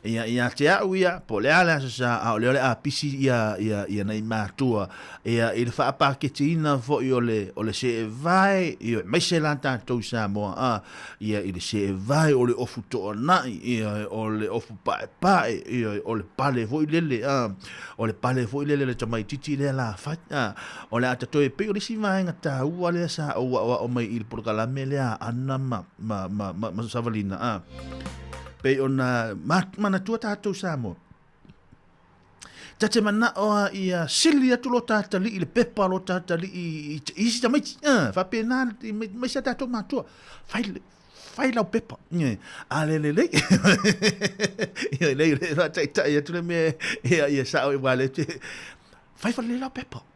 Ia, ia te au ia, po o le a le Aso Sa, a o lea o le apisi ia, ia, ia nei matua, ia, i le faapaketiina foi o le, o le seevae, ia, aemaise la tatou i Samoa, a, ia, i le seevae o le ofu toanai, ia, o le ofu paepae, ia, o le pale foi lele, a, o le pale foi lele le tamaitiiti lea la fai, a, O le a tatoe pei o le isi vaega taua lea sa ou aoao mai i le polokalame lea a Ana ma, ma, ma, ma, ma Savalina, a. Pei ona manatua tatou Samoa. Ta te manao a ia sili atu lo tatalii le pepa lo tatalii i, i isi tamaiti. A, faapena mai, mai sa tatou matua. Fai, fai lau pepa. A le lelei. Ia lei le faataitai atu le mea ia ia sao i wale te. Fai whare lau pepa.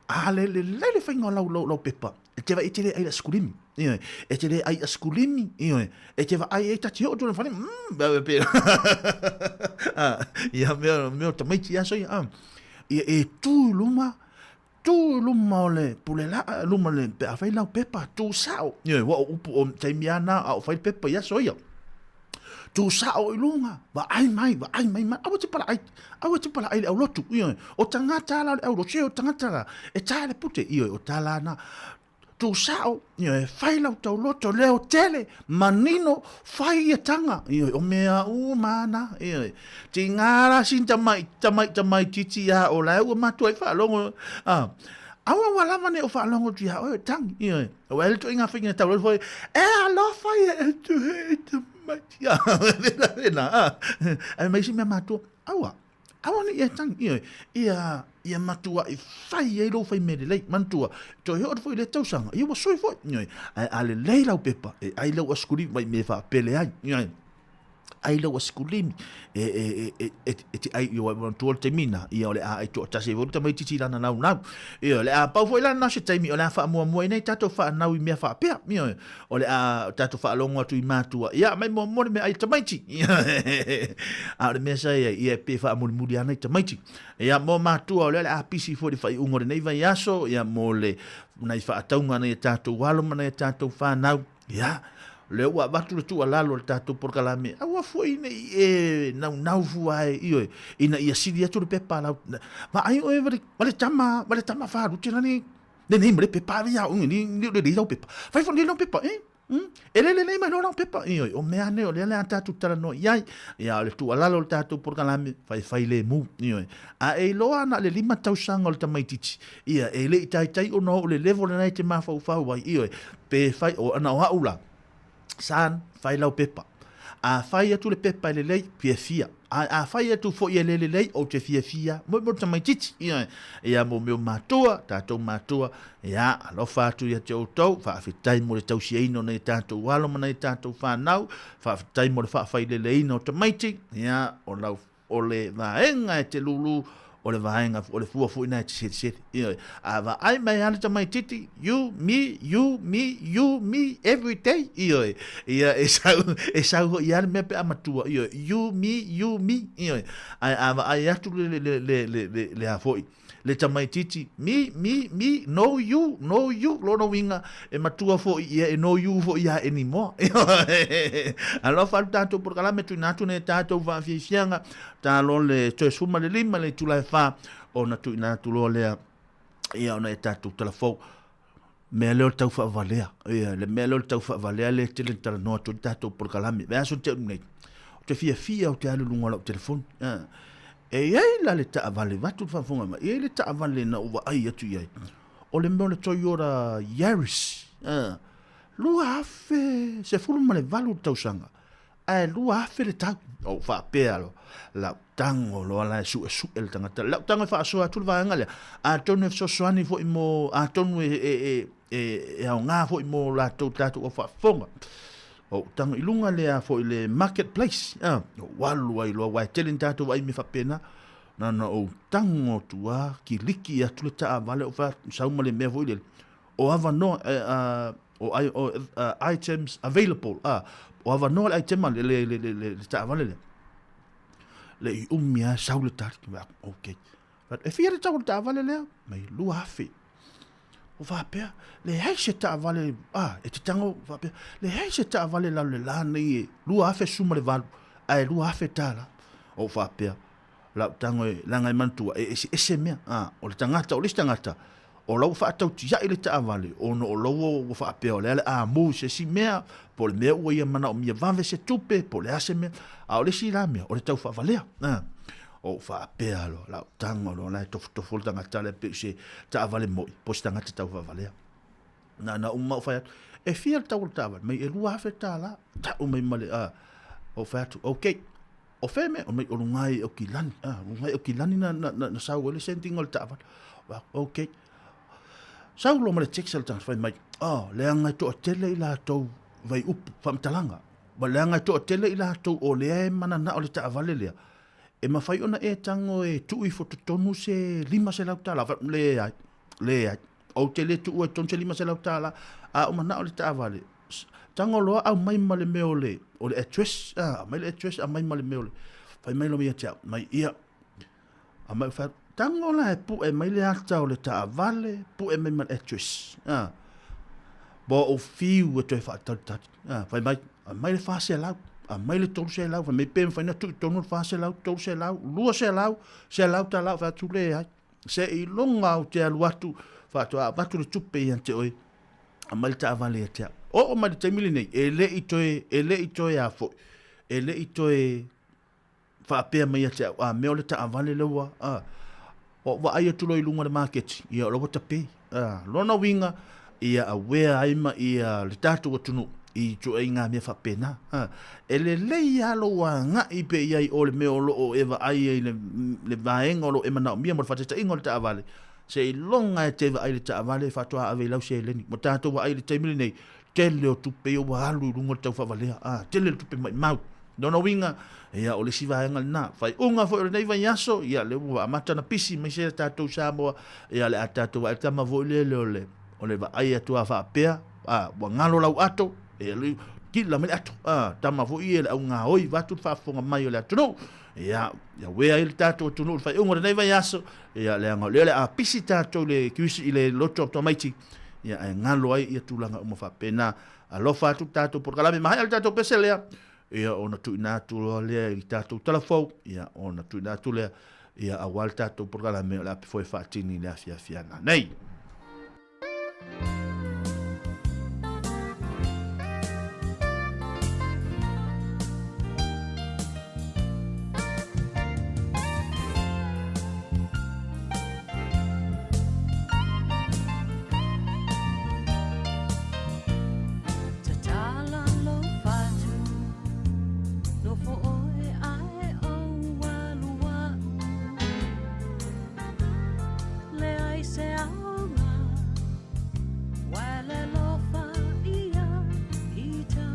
A le le le le whainga lau lau lau pepa. E te wa e te le ai la skulimi. Ioe. E te le ai a skulimi. Ioe. E te wa ai e tati o tuna whare. Be pe. Ah, ia mea mea tamaiti aso ia. Ah. Ia e tu luma tu luma o le pule la luma le pe a whai lau pepa tu sao. Ioe, wa o upu o taimi ana a o whai pepa ia so ia. Tu sao i luga, vaai mai, vaai mai, mai, aua te palaai, aua te palaai le aulotu, ioe, o tagata la o le aulotu, se o tagata la, e tae le pute, ioe, o tala na, tu sao, ioe, fai lau tauloto, leo tele, manino, fai ia tanga, ioe, o mea uma na, ioe, tiga la sin tamai, tamai, tamai titi a o la ua matua i faalogo, a, aua ua lava nei o faalogo atu ia oe, tangi, ioe, Ua ele toi ngā whinga tau foi, e alofa ia e tu he te maiti. Vena, vena, a. Ai mai si mea matua, aua, aua ni e tangi, ia, ia, ia matua i whai e lou whai mere lei, mantua, toi heo foi le tausanga, ia ua soi foi, ia, ai a le lei lau pepa, e ai lau askuri mai me whaapele ai, ia, ai lau asikulimi e, e, e, e, e, e te ai i o ai tua le taimi na ia o le a ai toatasi ai foi le tamaitiiti i lana naunau. Ia o le a pau foi la na se taimi o le a faamuamua ai nei tatou whaanau i mea whaapea. Ia o le a tatou whaalongo atu i mātua. Ia mai muamua le mea ai tamaiti. Ia a o le mea sa ia ia e pe whaamulimuli ana i tamaiti. Ia mo mātua o lea le a pisi foi le whaiunga o lenei vaiaso ia mo le nai whaataunga nei e tātou alo ma nei e tātou whānau. Ia, lea ua avatu le tuualalo a le tatou polokalame, aua foi ne i e naunau fua ai, ioe, ina ia sili atu le pepa lau, vaai oe ma le, ma le tama, ma le tama faluti lani, lenei ma le pepa ave ia oe, ni, ni le lau pepa. Fai foi lau pepa, eh? E le lelei mai loa lau pepa, ioe, o mea nei o lea le a tatou talanoa i ai, ia, o le tuualalo o le tatou polokalame, faifai lemu, ioe. A e iloa ana le 5 tausaga o le tamaitiiti, ia, e le i taitai ona oo i le level lena e te mafaufau ai, ioe, Pe fai, o ana o au la, son, fai lau pepa. A fai atu le pepa e lelei, fiafia. A, a fai atu foi e le lelei, ou te fiafia. Mo mo tamaitiiti, ia, ia mo mea matua, tātou matua, ia, alofa atu ia te outou, faafetai mo le tausiaina o nei tātou alo ma nei tātou whānau, faafetai mo le faawhaileleina o tamaiti, ia, o lau o le vaega e te lūlū, o le vaega, o le fua foi na e te selesele. Ioe. A vaai mai a le tamaitiiti, you, me, you, me, you, me, every day. Ioe. Ia, e sau, e sau hoi a le mea pe a matua. Ioe. You, me, you, me. Ioe. Ae a vaai atu le, le, le, le, le, le, le a foi. Le tamaitiiti, me, me, me, no you, no you, lona uiga, e matua foi ia, e no you foi ia anymore. Alofa le tatou polokalame tuuina atu nei tatou faafiafiaga, ta loa le toe 15 le itula e 4 ona tuuina atu loa lea ia ona e tatou talafou. Mea lea o le tau faavalea, ia, le mea lea o le tau faavalea lea e tele na talanoa atu ai le tatou polokalame. Vaiaso na tea nei, ou te fiafia ou te alu i luga o lau telefoni. E i ai la le taavale, vaeatu le faafofoga mai, e i ai le taavale na ou vaai atu i ai, o le mea o le Toyota Yaris, 2018 le tausaga, ae 2000 le tau. Ou faapea loa, lau tago loa la e suesue le tagata. Lau tago e faasoa atu le vaega lea, atonu e fesoasoani foi mo, atonu e, e, e, e, e aoga foi mo latou tatou au faafofoga. Ou tago i luga le a foi le market place, a, ou alu ai loa, aua e tele ni tatou vaai i mea faapena. Na ona ou tago atu lava, kiliki atu le taavale, ou fai atu, sau ma le mea foi lele, o avanoa, o, o, items available, a, o avanoa le item le, le, le, le, le taavale lea. Le i umi lava sau le tali, okay. E fia le tau o le taavale lea? Mai 2000. O faapea, leai se taavale, a, e te tago, faapea, leai se taavale i lalo le la nei e 2018, ae $2000. O faapea, lau tago e, leaga e manatua, e eseese mea, a, o le tagata, o le isi tagata, o la ua faatautiai le taavale, ona o la ua faapea o lea o le a mu i se isi mea, po o le mea ua ia manaomia vave se tupe, po o le a se mea, a o le isi la mea, o le tau faavalea, a. Ou faapea loa, lau tago loa la e tofotofo le tagata lea pei o se taavale moi, po o se tagata tau faavalea. Na na uma ou fai atu, e fia le tau o le taavale? Mai e $2000. Tau mai ma le, a, ou fai atu, okay. O fea mea? Mai o luga i Aukilani. A, luga i Aukilani na, na, na, na sau ai le sending o le taavale. Okay. Sau loa ma le text a le tagata fai mai, oh, leaga e toatele i latou vaiupu, faamatalaga. Ma leaga e toatele i latou o lea e mananao le taavale lea, e mafai ona e tago e tuu ifo totonu se $500. Leai, leai. Ou te le tuua i totonu se $500, a ou manao le taavale, tago loa aumai ma le mea o le, o le address, a, aumai le address, aumai ma le mea o le, fai mai loa ia te au, mai ia, aumai ou fai atu, tago la e pue mai le ata o le taavale, pue mai ma le address, a, Ua ou fiu e toe faatalitali. A, fai mai, aumai le 400, aumai le 300, fai mai pe mafai ona tuu i totonu le 400, 300, 200, 100 tala, ou fai atu, leai. Seiloga ou te alu atu, faatoa avatu le tupe ia te oe, aumai le taavale ia te au. Oo mai le taimi lenei, e le i toe, e le i toe a foi, e le i toe faapea mai ia te au, a mea o le taavale lea ua, a, ua vaai atu loa i luga o le maketi, ia o la ua tape. A, lona uiga, ia awea ai ma ia le tatou atunuu i ituaiga mea faapena. A, e lelei lava lou agai pea i ai o le mea o lo o e vaai ai le, le vaega o lo o e manaomia mo le faataitaiga o le taavale, seiloga e te vaai i le taavale faatoa ave i lau seleni. Ua tatou vaai i le taimi lenei, tele o tupe ia ua alu i luga o le taufaavalea, a, tele le tupe maimau. Lona uiga, ia, o le isi vaega lena. Faaiuga foi o lenei vaiaso, ia, lea ua amata ona pisi mai se tatou Samoa, ia, le a tatou vaai tama foi lele o le, o le vaai atu a faapea, a, ua galo lau ato, ia, kila mai le ato, a, tama foi ia le augaoi, vaeatu le faafofoga mai o le atunuu, ia, ia uea ai le tatou atunuu i le faaiuga o lenei vaiaso, ia, leaga o lea o le a pisi tatou i le kiusi, i le loto o tamaiti, ia, ae galo ai ia tulaga uma faapena. Alofa atu le tatou polokalame, maea le tatou pese lea, ia ona tuuina atu loa lea i le tatou talafou, ia ona tuuina atu lea, ia aua le tatou polokalame o le a pefo e faatini i le afiafi ana nei. Tatala lou fatu, nofo oe ae ou alu au. Leai se aoga, ua le lofa ia ita.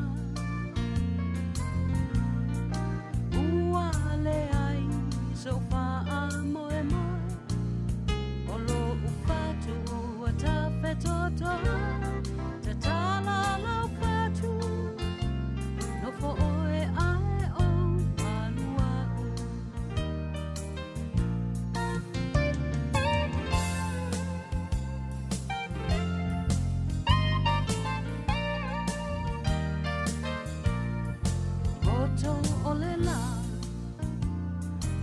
Ua leai sou faamoemoe, o lou fatu ua tafetotoa. Tatala lau fatu, nofo oe ae ou alu au. Poto o le lā,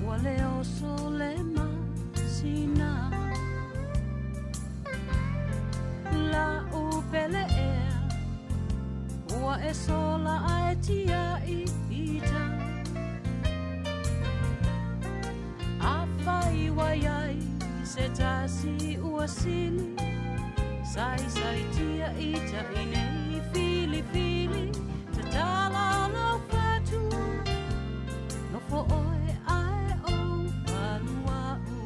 ua le oso le masina. La'u pele ea, ua e sola ae tia'i ita. Afai ua iai se tasi ua sili, saisaitia ita i nei filifili, tatala lau fatu, nofo oe ae ou alu a'u.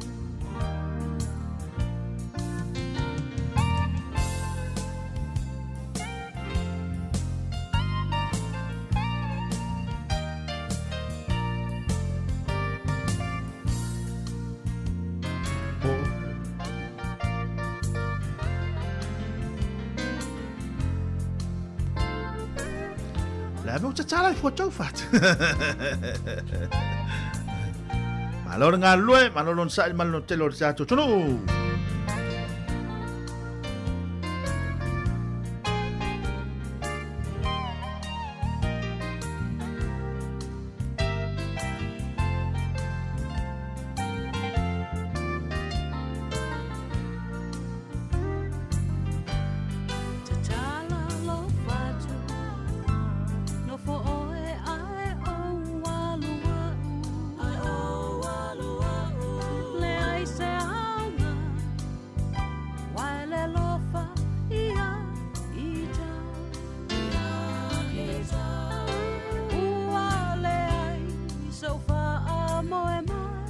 Ae me tatala i fuatou fat. Malo le galulue, malo lon sa'i malo tele o le tatou atunuu. Tatala lo fatu Nofo oe ae ou alu a'u Ae ou alu a'u Leai se aoga Wae le lofa ia ita Ia ita Ua leai sou faamoemoe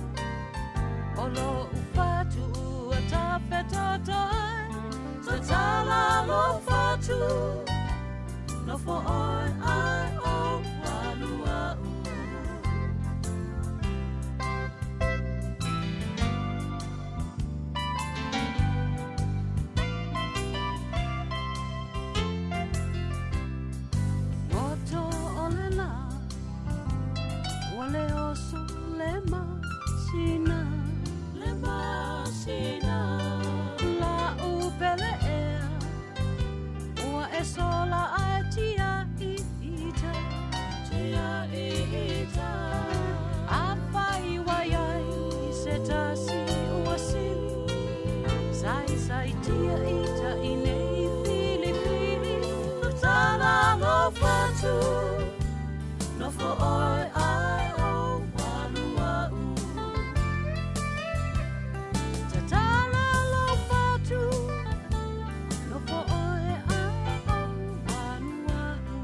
O lo'u fatu ua tafetotoe Tatala lou fatu Nofo oe ae ou alu a'u Goto o le la Ua le oso le masina Le masina La'u pele ea Ua e sola ae tia'i ita Tia'i ita Afai ua iai se tasi ua sili Saisaitia ita i nei filifili Tatala lou fatu Nofo oe ae ou alu a'u Tatala lou fatu Nofo oe ae ou alu a'u.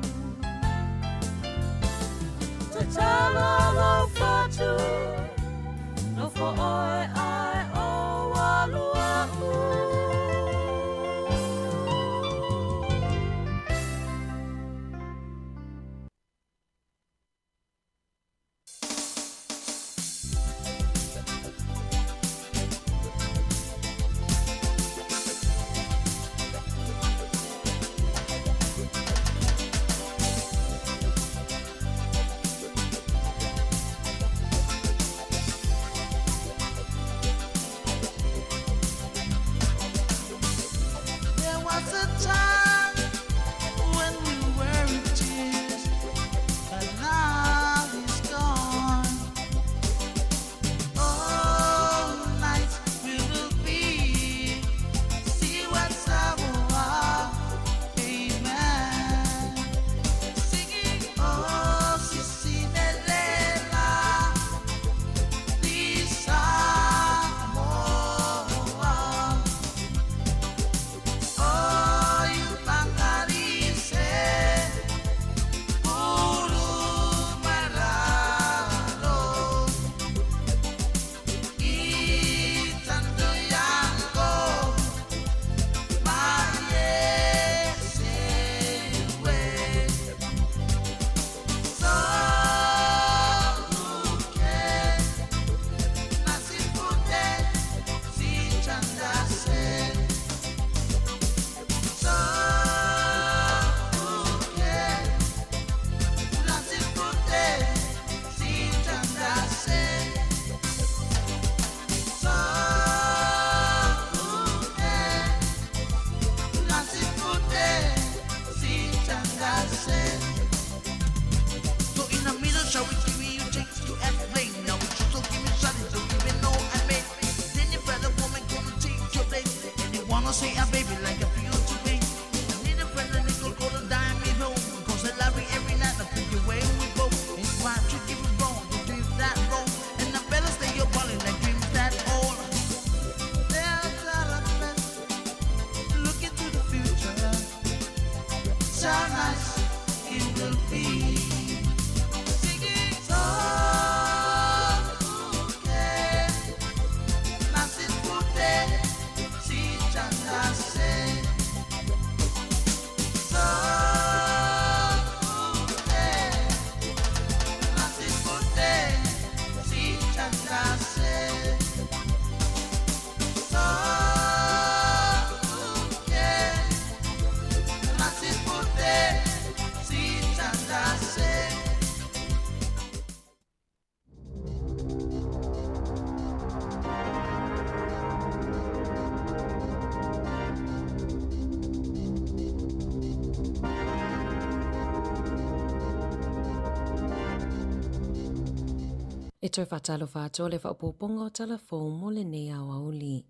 E toe faatalofa atu o le faaopoopoga o tala fou mo lenei aoauli.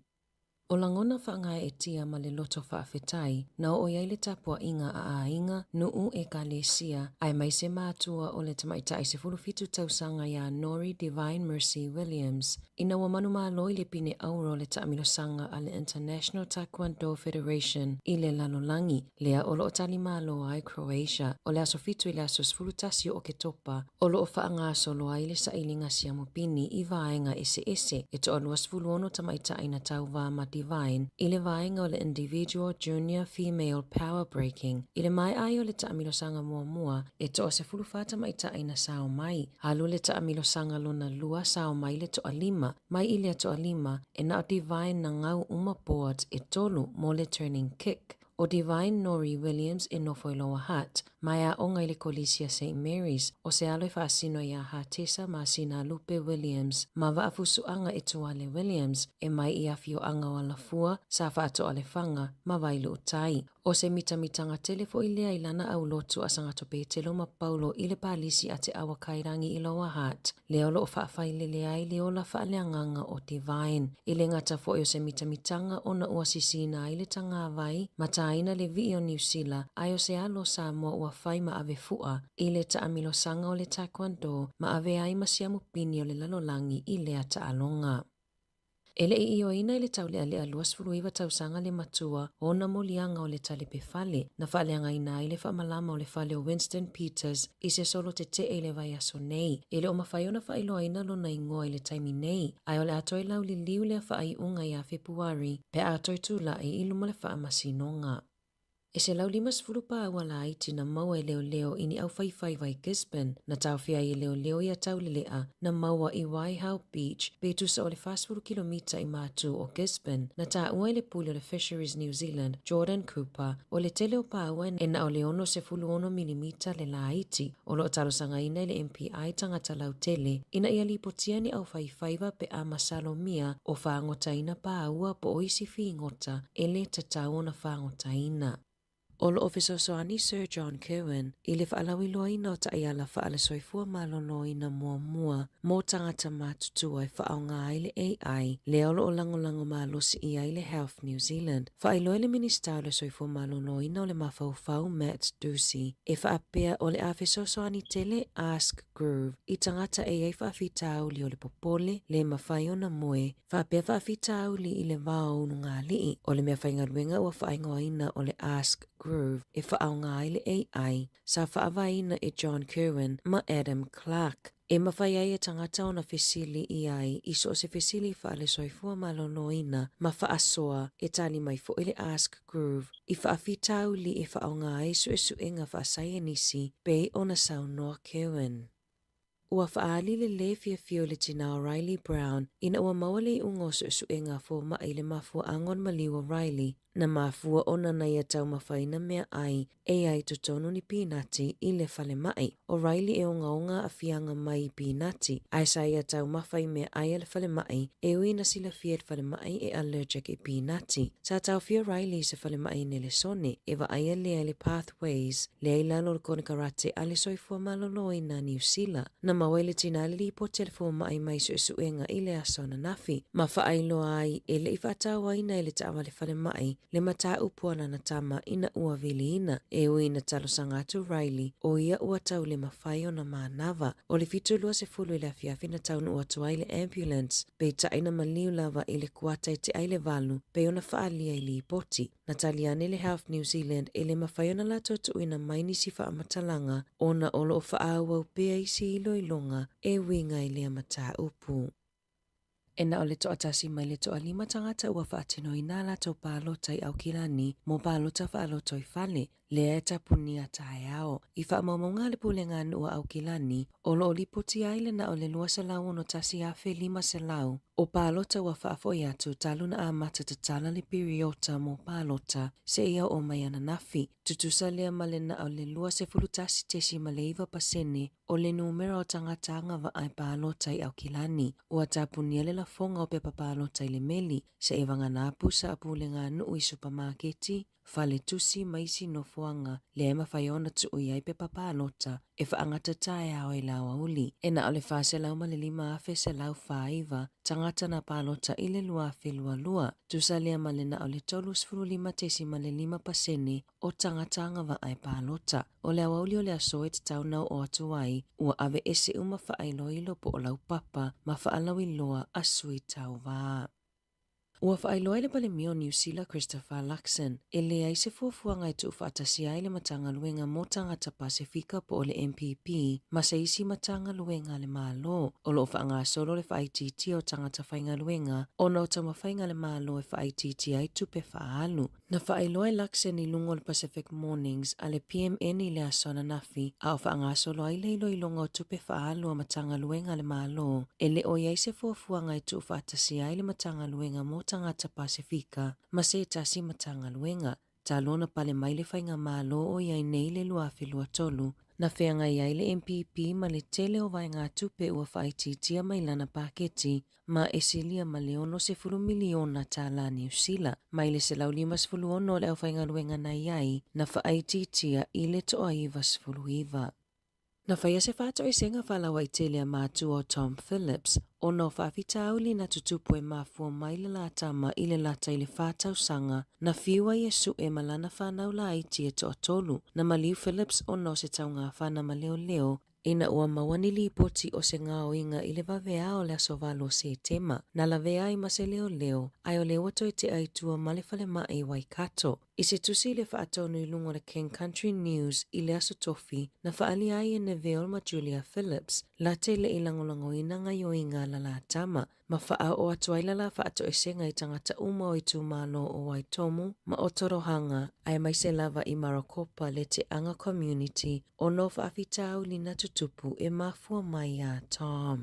O lagona faagaeetia ma le loto faafetai na oo i ai le tapuaiga a aiga, nuu, ekalesia, aemaise matua o le tamaitai 17 tausaga iā Nori Divine Mercy Williams ina ua manumalo i le pine auro o le taamilosaga a le International Taekwondo Federation i le lalolagi, lea o lo o talimalo ai Croatia o le aso 7 i le aso 11 o Oketopa o lo o faagasolo ai le sailiga siamu pini i vaega eseese e toalua 16 tamaitai na tauvā ma Divine i le vaega o le Individual Junior Female Power Breaking i le maea ai o le taamilosaga muamua e toa 14 tamaitai na sao mai. Alu le taamilosaga lona lua sao mai le toalima mai i lea toalima e na o Divine na gau uma boards e tolu mo le turning kick. ʻO Divine Nori Williams e nofo i Lower Hutt, ma e aoga i le Kolisi a Saint Mary's, ʻo se alo e faasino iā Hatesa ma Sinalupe Williams ma Vaafusuaga Etuale Williams e mai i afioaga o Alafua, sa Faatoalefaga, ma Vailuutai. ʻO se mitamitaga tele foʻi lea i lana aulotu a Sagato Petelo ma Paulo i le palisi a Te Awakairangi i Lower Hutt, lea o lo o faafailele ai le ola faaleagaga o Divine. E le gata foi o se mitamitaga ona ua sisina ai le tagawai ma tāina le vii o Niu Sila ae o se alo o Samoa ua fai ma ave fuʻa i le taamilosaga o le Taekwondo ma ave ai ma siamu pini o le lalolagi i lea taaloga. E le i ioeina i le taulealea 29 tausaga le matua ona moliaga o le talepe fale na faaleagaina ai le faamalama o le fale o Winston Peters i se solo tetee i le vaiaso nei. E le o mafai ona faailoaina lona igoa i le taimi nei, ae o le a toe lauliliu lea faaiuga ia Fepuari pe a toe tulai i luma le faamasinoga. E 150 pāua laiti na maua e leoleo i ni aufaifaiva i Gisborne, na taofia ai e leoleo ia Taulelea na maua i Waihau Beach pe tusa o le 40 kilomita i mātū o Gisborne, na taua e le pule o le Fisheries New Zealand, Jordan Cooper, o le tele o pāua e na o le 66 milimita le laiti, o lo o talosagaina e le MPI tagata lautele ina ia lipotia ni aufaifaiva pe a masalomia o fāgotaina pāua po o isi figota e lē tatau ona fāgotaina. O lo o fesoasoani Sir John Kirwan i le faalauiloaina o taiala faale-soifua maloloina muamua mo tagata matutua e faaaoga ai le AI, lea o lo o lagolago malosi i ai le Health New Zealand. Faailoa e le Minisita o le Soifua Maloloina o le Mafaufau Matt Doocey e faapea o le a fesoasoani tele Ask Groove i tagata e i ai faafitauli o le popole, le mafai ona moe, faapea faafitauli i le va o ulugalii. O le mea faigaluega ua faaigoaina o le Ask Groove e faaaoga ai le AI sa faavaeina e John Kirwan ma Adam Clark. E mafai ai e tagata ona fesili i ai i so o se fesili faale-soifua maloloina ma faasoa e tali mai foi le Ask Groove i faafitauli e faaaoga ai suesuega faasaienisi pei ona saunoa Kirwan. Ua faaali le lē fiafia o le tinā o Riley Brown ina ua maua le iuga o suesuega a fomai i le mafuaaga o le maliu o Riley na mafua ona na ia taumafaina meaai e ai totonu ni pinati i le falemai. ʻO Riley e ogaoga aafiaga mai i pinati, ae sa ia taumafa i meaai a le falemai, e ui na silafia e le falemai e allergic i pinati. Sa taofia ʻo Riley i se falemai i Nelesone, e vaaia lea i le Pathways, lea i lalo o le konekarate a le Soifua Maloloina Niu Sila. Na maua e le tinā le lipoti a le fomai mai suesuega i le aso ananafi, ma faailoa ai e le i faatauaina e le taavale falemai le mataupu a lana tama ina ua viliina. E ui na talosaga atu Riley, ʻo ia ua tau le mafai ona manava. ʻO le 7:20 i le afiafi na taunuu atu ai le ambulance, peitai na maliu lava i le kuata e tea i le 8, pei ona faaalia i lipoti. Na tali ane le Health New Zealand e le mafai ona latou tuuina mai nisi faamatalaga ona o lo o faaauau pea isi iloiloga e uiga i lea mataupu. E na o le toatasi mai le toalima tagata ua faatinoina a latou palota i Aukilani mo palota faalotoifale, lea e tapunia taeao. I faamaumauga a le Pulega a Nuu a Aukilani, o lo o lipotia ai le na o le 261,500 o palota ua faafoi atu talu na amata tatala le piriota mo palota seia oo mai ananafi, tutusa lea ma le na o le 21.9% o le numera o tagata agavaa e palota i Aukilani. Ua tapunia le lafoga o pepa palota i le meli, seia vagana pusa a pulega a nuu i supamaketi. faletusi ma isi nofoaga lea e mafai ona tuu i ai pepa palota e faagata taeao i le aoauli. E na o le 405,149 tagata na palota i le 2022, tusa lea ma le na o le 35.5 pasene o tagata agavaa e palota. O le aoauli o le aso e tatau ona oo atu ai, ua aveese uma faailoilo po o laupapa ma faalauiloa a sui tauva. Ua faailoa e le Palemia o Niu Sila Christopher Luxon, e leai se fuafuaga e tuufaatasia ai le Matagaluega mo Tagata Pasefika po o le MPP ma se isi Matagaluega a le Malo o lo o faagasolo le faaitiitia o tagata faigaluega ona o taumafaiga a le Malo e faaitiitia ai tupe faaalu. Na faailoa e Luxon i luga o le Pacific Mornings a le PMN i le aso ananafi, a o faagasolo ai le iloiloga o tupe faaalu a Matagaluega a le Malo, e le o i ai se fuafuaga e tuufaatasia ai le Matagaluega mo Tagata Pasefika ma se tasi Matagaluega. Talu ona pale mai le Faigamalo o i ai nei i le 2023, na feagai ai le MPP ma le tele o vaegatupe ua faaitiitia mai lana paketi ma e silia ma le $60 miliona tālā Niu Sila, mai le 156 o le aufaigaluega na i ai, na faaitiitia i le toa-99. Na faia se faatoesega faalauaitele a matua o Tom Phillips ona o faafitauli na tutupu e mafua mai le la tama i le lata i le fa tausaga na fiu ai e suʻe ma lana fanau laiti e toatolu. Na maliu Phillips ona o se taugafana ma leoleo Ina ua maua ni lipoti o se gaoiga i le vaveao o le aso 8 o Setema, na lavea ai ma se leoleo, ae o lea ua toe tea i tua ma le falemai i Waikato. I se tusi i le faatonu i luga o le King Country News i le aso Tofi, na faaalia ai e Neville ma Julia Phillips late le i lagolagoina gaioiga a la la tama, ma faaoo atu ai la la faatoesega i tagata uma o itumalo o Waitomo ma Otorohanga aemaise lava i Marokopa le Te Anga Community ona o faafitauli na tutupu e mafua mai iā Tom.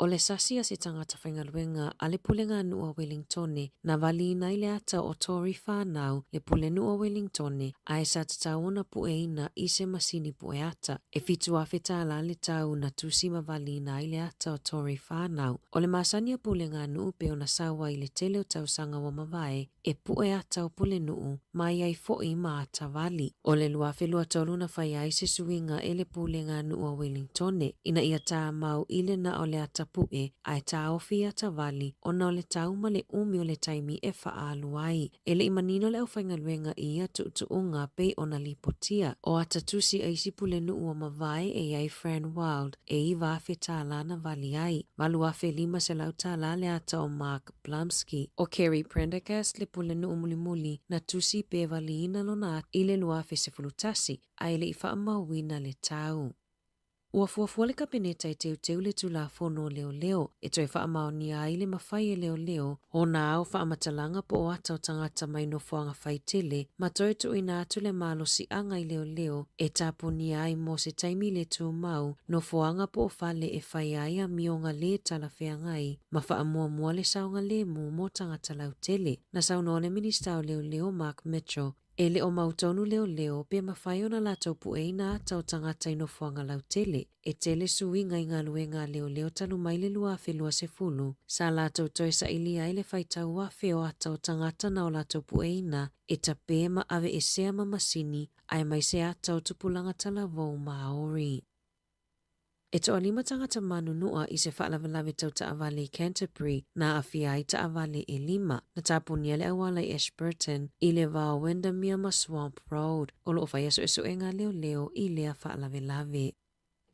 O le sasi a se tagata faigaluega a le Puleganuu a Wellingtone na valiina ai le ata o Tory whanau le Pulenuu o Wellingtone ae sa tatau ona pueina i se masini pue ata. E 7,000 tālā le tau na tusi ma valiina ai le ata o Tory whanau. O le masani a Puleganuu pe ona sau ai i le tele o tausaga ua mavae e pue ata o Pulenuu mai ai foʻi ma ata vali. O le 2023 na faia ai se suiga e le Puleganuu a Wellingtone ina ia tāmau i le na o le ata pue ae taofi i ata vali ona o le tau ma le umi o le taimi e faaalu ai. E le i manino le aufaigaluega i ia tuutuuga pei ona lipotia. O ata tusi a isi pulenuu ua mavae e i ai Fran Wilde e 9,000 tālā na vali ai, 8,500 tālā le ata o Mark Blumsky. ʻO Kerry Prendergast le pulenuu mulimuli na tusi pe valiina lona ata i le 2011 a e le i faamauina le tau. Ua fuafua le Kapeneta e teuteu le Tulafono o Leoleo e toe faamaonia ai le mafai e leoleo ona ao faamatalaga po o ata o tagata mai nofoaga faitele ma toe tuuina atu le malosiaga i leoleo e tapunia ai mo se taimi le tumau nofoaga po o fale e faia ai amioga lē talafeagai ma faamuamua le saogalemu mo tagata lautele. Na saunoa le Minista o Leoleo Mark Mitchell E le o mautonu leoleo pe mafai ona latou pueina ata o tagata i nofoaga lautele. E tele suiga i galuega a leoleo talu mai le 2020, sa latou toe sailia ai le faitau afe o ata o tagata na o latou pueina e tape ma aveesea ma masini aemaise ata o tupulaga talavou Maori. E toalima tagata manunua i se faalavelave tau taavale i Canterbury na aafia ai taavale e lima. Na tapunia le auala i Ashburton i le va o Windermere ma Swamp Road. O lo o faia suesuega a leoleo i lea faalavelave.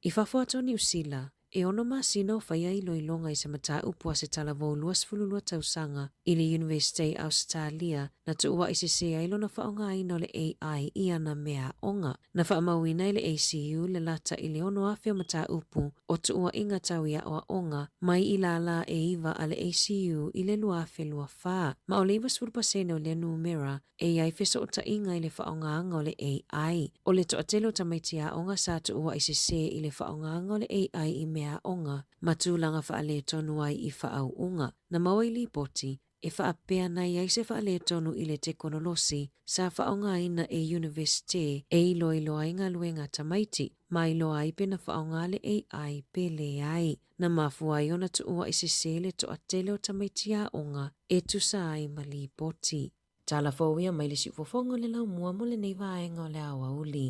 I fafo atu o Niu Sila, e ono masina o faia iloiloga i se mataupu a se talavou 22 tausaga i le Iunivesite i Ausetalia na tuuaʻi sesē ai lona faaaogaina o le AI i ana meaaoga. Na faamauina e le ACU le lata i le 6,000 o mataupu o tuuaiga tau i aoaoga mai i lālā e iwa a le ACU i le 2024, ma o le 90 pasene o lea numera e i ai fesootaiga i le faaaogaga o le AI. O le toatele o tamaiti aoga sa tuuaʻi sesē i le faaaogaga o le AI i meaaoga ma tulaga faaletonu ai i faauuga. Na maua i lipoti, E faapea na i ai se faaletonu i le tekonolosi sa faaaogaina e Iunivesite e iloilo ai galuega a tamaiti, ma iloa ai pe na faaaoga le AI pe leai. Na mafua ai ona tuuaʻi sesē le toatele o tamaiti aoga e tusa ai ma lipoti. Tala fou ia mai le siufofoga o le laumua mo lenei vaega o le aoauli.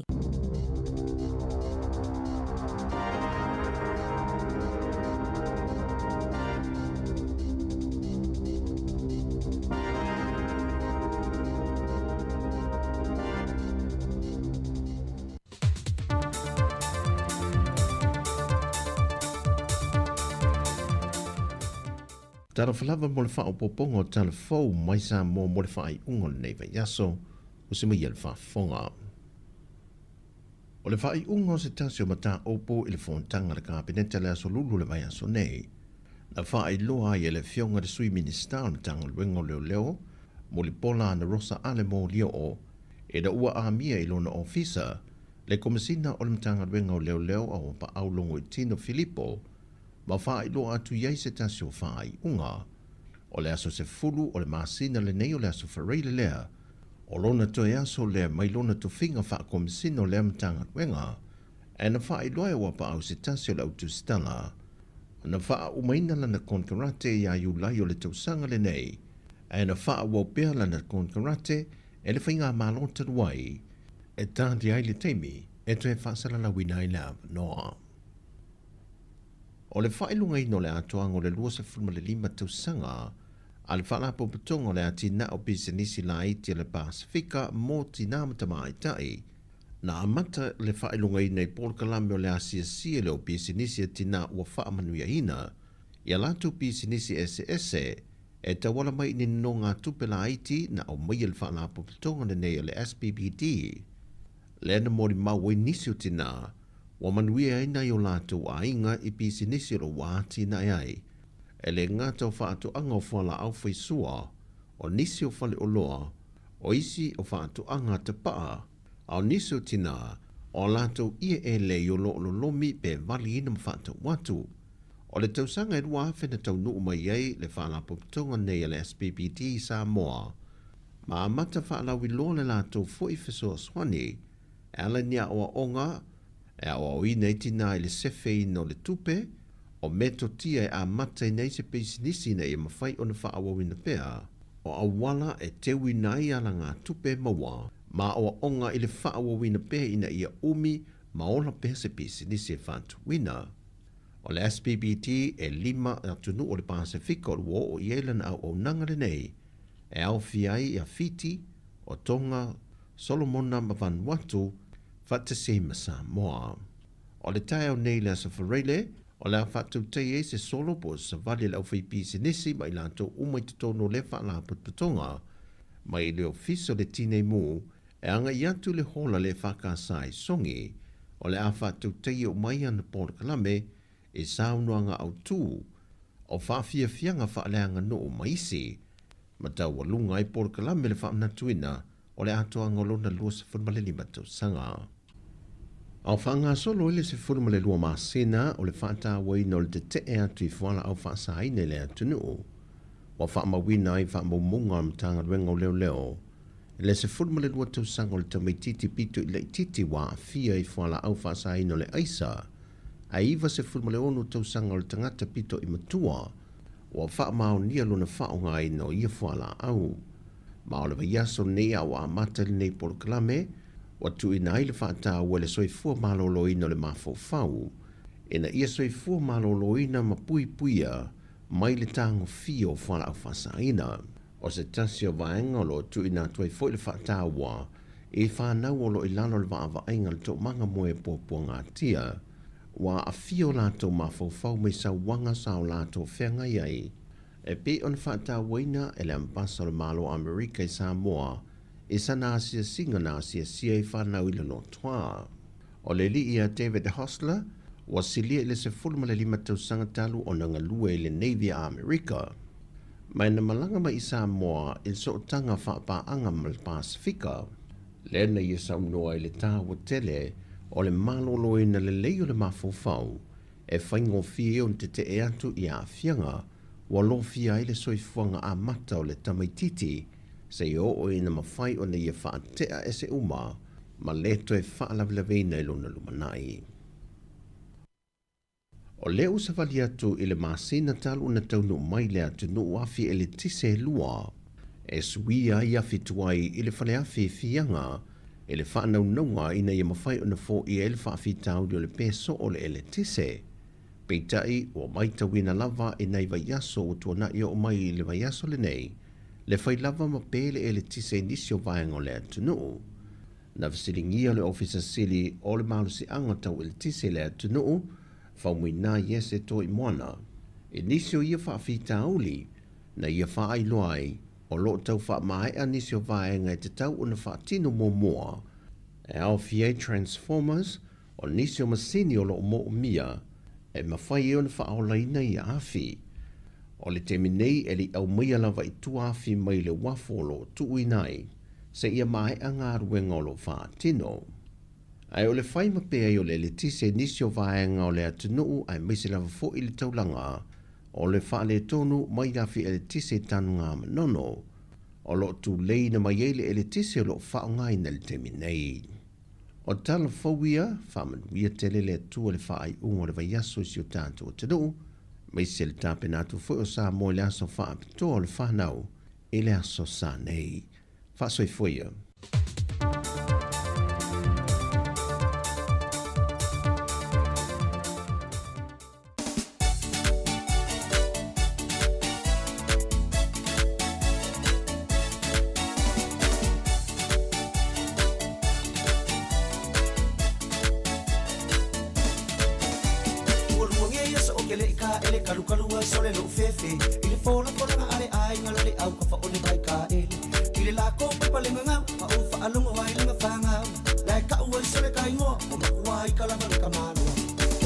Talofa lava mo le faaopoopoga o tala fou mai Samoa mo le faaiuga o lenei vaiaso, o se maia le faafofoga. O le faaiuga o se tasi o mataupu i le fonotaga a le Kapeneta i le aso Lulu o le vaiaso nei, na faailoa ai e le Afioga i le Sui Minisita o le Matagaluega o Leoleo, Mulipola Anarosa Ale Molioo, ina ua amia i lona ofisa le Komesina o le Matagaluega o Leoleo Auapaau Logoitino Filipo ma faailoa atu i ai se tasi o faaiuga. O le aso 10 o le masina lenei o le aso Faraile lea, o lona toe aso lea mai lona tofiga faakomisina o lea Matagaluega, ae na faailoa e Auapaau se tasi o le au tusitala na faaumaina lana konekarate ia Iulai o le tausaga lenei, ae na faaauau pea lana konekarate e le faigamalo talu ai e tali ai le taimi e toe faasalalauina ai le avanoa. O le faailogaina o le atoaga o le 25 tausaga a le Faalapotopotoga o le Atinae o Pisinisi Laiti a le Pasefika mo Tinā ma Tamaitai, na amata le faailogaina i polokalame o le asiasi e le o pisinisi a tinā ua faamanuiaina i a latou pisinisi eseese e tauala mai i ni nonogatupe laiti na aumaia e le Faalapotopotoga lenei o le SPBD, lea na molimau ai nisi o tinā ua manuia ai nai o latou aiga i pisinisi o lo o ua atinae ai e le gata o faatoaga o fualaau faisua, o nisi o faleoloa, o isi o faatoaga tapaa, a o nisi o tinā, o a latou ieʻe lei o lo o lolomi pe valiina ma faatau atu. O le tausaga e 2000 na taunuu mai ai le Faalapotopotoga nei a le SPBD i Samoa, ma amata faalauiloa le latou foi fesoasoani e ala i ni aoaoga e aoaoina ai tinā i le sefeina o le tupe, o metotia e amataina ai se pisinisi ina ia mafai ona faaauauina pea, o auala e teuina ai alagatupe maua ma aoaoga i le faaauauina pea ina ia umi ma ola pea se pisinisi e faatuina. O le SPBD e lima atunuu o le Pasefika o lo o ua oo i ai lana auaunaga lenei, e aofia ai ia Fiti, o Tonga, Solomona ma Vanuatu, faatasi ai ma Samoa. O le taeao nei i le Aso Faraile, o le a faatautai ai se solo po o se savali a le aufaipisinisi ma i latou uma i totonu o lea faalapotopotoga mai le Ofisa o le Tinei Mu e agai atu i le hola le EFKS i Sogi. O le a faatautaia uma ai ana polokalame i saunoaga autu o faafiafiaga faaleaganuu ma isi ma taualuga ai polokalame le faamanatuina o le atoaga o lona 25 tausaga. A o faagasolo ai le 12 masina o le faatauaina o le tetee atu i fualaau faasaina i le atunuu, ua faamauina ai faamaumauga a le Matagaluega o Leoleo i le 12 tausaga o le tamaitiiti pito i laitiiti ua aafia i fualaau faasaina o le aisa, ae 96 tausaga o le tagata pito i matua ua faamaonia lona faaaogaina o ia fualaau. Ma o le vaiaso lenei a ua amata lenei polokalame, ua tuuina ai le faataua i le soifua maloloina o le mafaufau, ina ia soifua maloloina ma puipuia mai le tagofia o fualaau faasaina. O se tasi o vaega o lo o tuuina atu ai foi le faataua i fanau o lo o i lalo o le vaavaaiga a le toomaga moe puapuagatia, ua aafia o latou mafaufau mai sauaga sa o latou feagai ai e pei ona faatauaina e le Ambasa o le Malo o Amerika i Samoa i sana asiasiga na asiasia ai fanau i le lotoa. O le alii ia David Hostler, ua silia i le 15 tausaga talu ona galue i le Navy a Amerika. Ma na malaga mai i Samoa i le sootaga faapaaga ma le Pasefika, lea na ia saunoa i le taua tele o le maloloina lelei o le mafaufau e faigofie ai ona tetee atu i aafiaga ua lofia ai le soifuaga amata o le tamaitiiti seia oo ina mafai ona ia faatea ese uma ma le toe faalavelaveina i lona lumanai. O lea ua savali atu i le masina talu ona taunuu mai le atunuu afi eletise e lua. e suia ai afi tuai i le faleafi fiaga i le faanaunauga ina ia mafai ona foia ai le faafitauli o le pē soo o le eletise. Peitai, ua maitauina lava i nai vaiaso ua tuanai oo mai i le vaiaso lenei, le fai lava ma pē le eletise i nisi o vaega o le atunuu. Na fesiligia le Ofisa Sili o le Malosiaga Tau Eletise i le atunuu, Faumuina Iese Toimoana, i nisi o ia faafitauli na ia faailoa ai o lo o tau faamaea nisi o vaega e tatau ona faatino muamua e aofia ai transformers o nisi o masini o lo o moomia e mafai ai ona faaolaina ia afi. O le taimi nei e le i aumaia lava i tua afi mai le uafu o lo o tuuina ai seia maea galuega o lo o faatino. Ae o le fai ma pē ai o le eletise i nisi o vaega o le atunuu aemaise lava foi le taulaga o le faaletonu mai afi eletise i Tanugamanono o lo o tuleiina mai ai le eletise o lo o faaaogaina i le taimi nei. O tala fou ia, faamanuia tele le Atua i le faaiuga o le vaiaso i si o tatou atunuu, aemaise le tapena atu foi o Samoa i le aso faapitoa o le fanau i le aso sa nei. Faasoifua ia. Ua luangia ia sa o ke leʻi ka ele kalukalu ai sole loʻu fefe I le folafolaga a le aiga la le au ka faole vai ka ele I le lako paipa le gagau ma ou faalogo ai le gafagau Lae kaʻu ai sole ka igoa o makua ai ka lava le kamaloa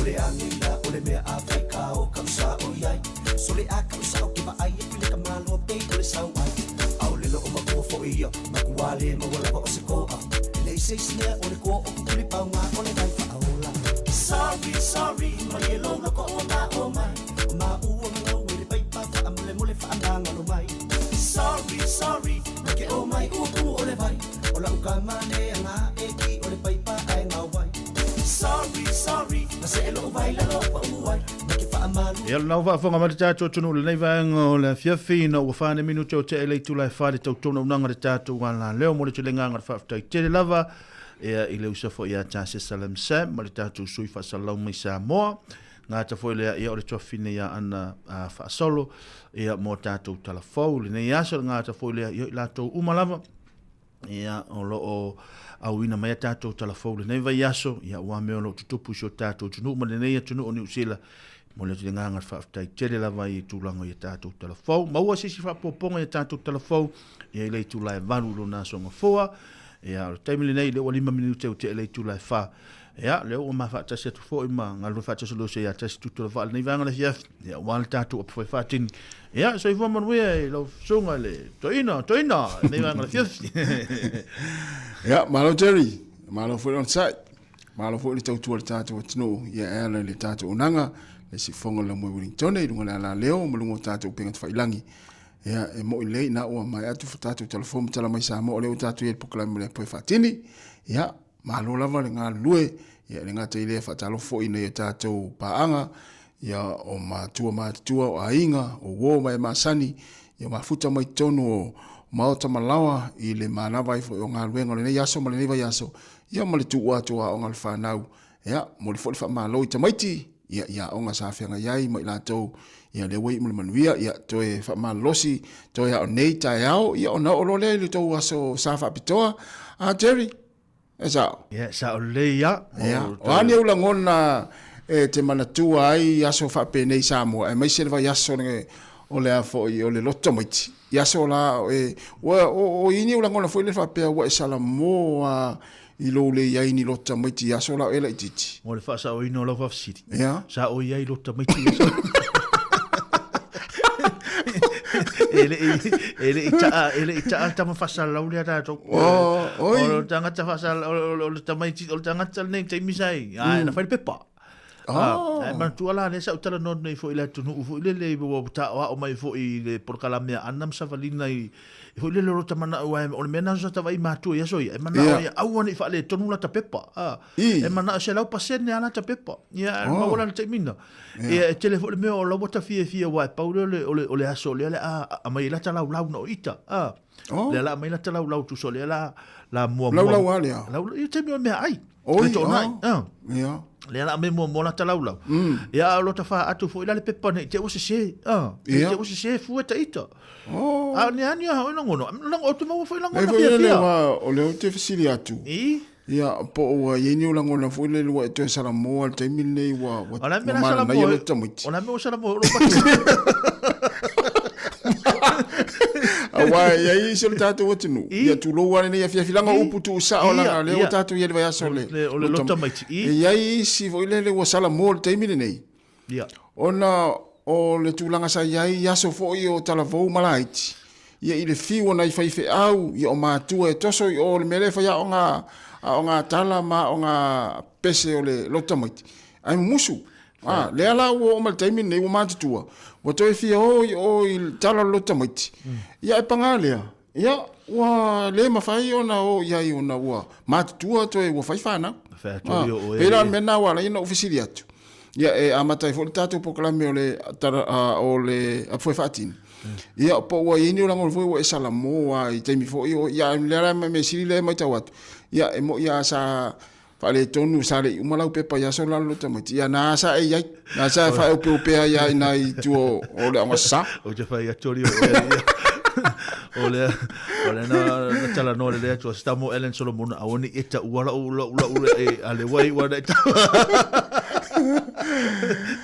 O le age la o le mea a fai ka o kaʻu sa o iai Sole a kaʻu sa o ke vaai aku i le kamaloa pei o le sau ai ʻAʻole loʻo makua foʻi ia makua le maua lava o se koa Lei se isi mea o le koa o kukuli pauga o le vai faaola Sorry, sorry, malie lou loko ua mao mai O maua gagau e le paipa faamolemole faamagalo mai Sorry, sorry, mai ke o mai ua kumu o le vai O la'u kama le aga e ki o le paipa ae gao ai Sorry, sorry, na see lo'u vai lalo pa'u ai Mai ke faamalu Ia lena ua faafofoga mai le tatou atunuu i lenei vaega o le afiafi ina ua 4 minute o tea i le itula e 4 le tautonaunaga le tatou alaleo mo le tele agaga le faafetai tele lava ia i le usa foi ia Tase Salam Sam ma le tatou sui faasalalau mai Samoa gata foi lea ia o le tuafafine ia Ana Faasolo ia mo tatou tala fou lenei aso le gata foi lea ia i latou uma lava ia o lo o auina mai a tatou tala fou lenei vaiaso ia ua mea o lo o tutupu i si o tatou atunuu ma lenei atunuu o Niu Sila momoli atu le agaga faafetai tele lava i tulaga o ia tatou tala fou. Maua se isi faaopoopoga i a tatou tala fou ia i le itula e 8 i lona aso Gafua. Ia, o le taimi lenei, lea ua 5 minute ua tea i le itula e 4. Ia, lea ua ma faatasi atu foi ma galulue faatasi o le ia tasi tutu le vaa lenei vaega o le afiafi. Ia, aua le tatou apu fai faatini. Ia, soifua manuia i lau susuga i le toeaina, toeaina, lenei vaega o le afiafi. Ia, malo Jerry, malo foi le onosai. Malo foi le tautua i le tatou atunuu, ia e ala i le tatou auaunaga, le siufofoga o le Laumua i Wellingtone i luga o le alaleo ma luga o tatou upega tafailangi. Ia, e mo'i lelei ina ua maea atu tatou talafou ma tala mai Samoa o lea ua tatou i ai i le polokalame o le Apu e Faatini. Ia, malo lava le galulue, ia e le gata i lea faatalofa foi i nai o tatou paaga, ia o matua matutua, o aiga, o uo ma e masani, ia mafuta mai totonu o maota ma laoa i le manava ai foi o galuega o lenei aso ma lenei vaiaso, ia ma le tuu atu o aoga a le fanau. Ia, momoli foi le faamalo i tamaiti, ia, i aoga sa feagai ai ma i latou, ia, lea ua iu ma le manuia, ia, toe faamalolosi, toe ao nei taeao, ia, ona oo loa lea i le tou aso sa faapitoa. A Jerry, e sao? Ia, sao lelei ia. Ia, o a ni ou lagona e te manatua ai aso faapenei i Samoa, aemaise le vaiaso o le a foi o le loto tamaiti, i aso la e, ua, o, o i ni ou lagona foi lea faapea ua e salamo a i lou le i ai ni loto tamaiti i aso la o e laitiiti. Mo le faasaoina o lau faafesili, Ia. sa o i ai loto tamaiti i aso e le i e le i taa e le i taa tama faasalalau lea tatou. Oh, oi. O le tagata faasalalau o le tamaiti o le tagata lenei taimi sa ai, ai na fai le pepa. Oh. Ae manatua la lea sa ou talanoa atu nei foi i le atunuu foi lele ua taoao mai foi i le polokalame a Anna ma Savalina i foi lele o lota manao ae o le mea lena sa ta vaai matua i aso ia e manao ai aua ne i faaletonu lata pepa e manao 100% a lata pepa ia oh. maua la le taimi na ia e tele foi le mea o la ua ta fiafia aua e pau lea o le aso lea o le a aumai ai lata laulau na o ita. Oh. Lea la mai la talaulau tuso lea la la mua mua. Laulau a lea. Lau i taimi o mea ai. Oi, Le toonai. ah. Ia. Lea la me mua mua la talaulau. Ia o lota fa atu foi la le pepa nei te ua sese. Ah. Ia. Te ua sese fua ta ita. Oh. A ni ani a o langono. Lango o te maua foi E langona foi fia le fia. wa o lea ou te fesili atu. I? Ia, po o ua iai ni o langona foi le lua e toe Salamoa le taimi lenei ua ua O la me ua la mananaia Salamoa. le tamaiti. O la me o Salamoa o lo patu. Aua e iai isi o le tatou atunuu. Ia tulou lava lenei afiafi laga o upu tuusao Ia, laga lea ia. ua tatou i ai le vaiaso o le O le lo tamaiti. I? E iai isi foi lele ua Salamoa le taimi lenei. Ia. Ona o le tulaga sa i ai i aso foi o talavou ma laiti, ia i le fiu o nai faifeau, ia o matua e toso i o le mea lea e fai aoga, aoga tala ma aoga pese o le loto tamaiti, ae mumusu. A, lea la ua oo mai le taimi lenei ua matutua, ua toe fia o i o i le tala o le loto tamaiti. Ia ae paga lea, ia ua le mafai ona o i ai ona ua matutua toe ua fai fanau. Fai atu Ah, i o pei la o le mea lena ua ala ai ona ou fesili atu. Ia e amata ai foi le tatou polokalame o le tala, o le apoe faatini. Ia po ua i ai ni lagona foi ua e salamo a i taimi foi o ia lea la mea sili lea e matau atu. Ia e moi a sa faaletonu sa le i uma lau pepa i aso lalo tamaiti. Ia na sa e iai. Na sa e faaeupeupea ia i nai tua o le aoga sa. Ou te fai atu oli o oe o le o le na na tala no le le atu sta mo Ellen Solomon a oni eta ua la ula ula ula e a le wai ua na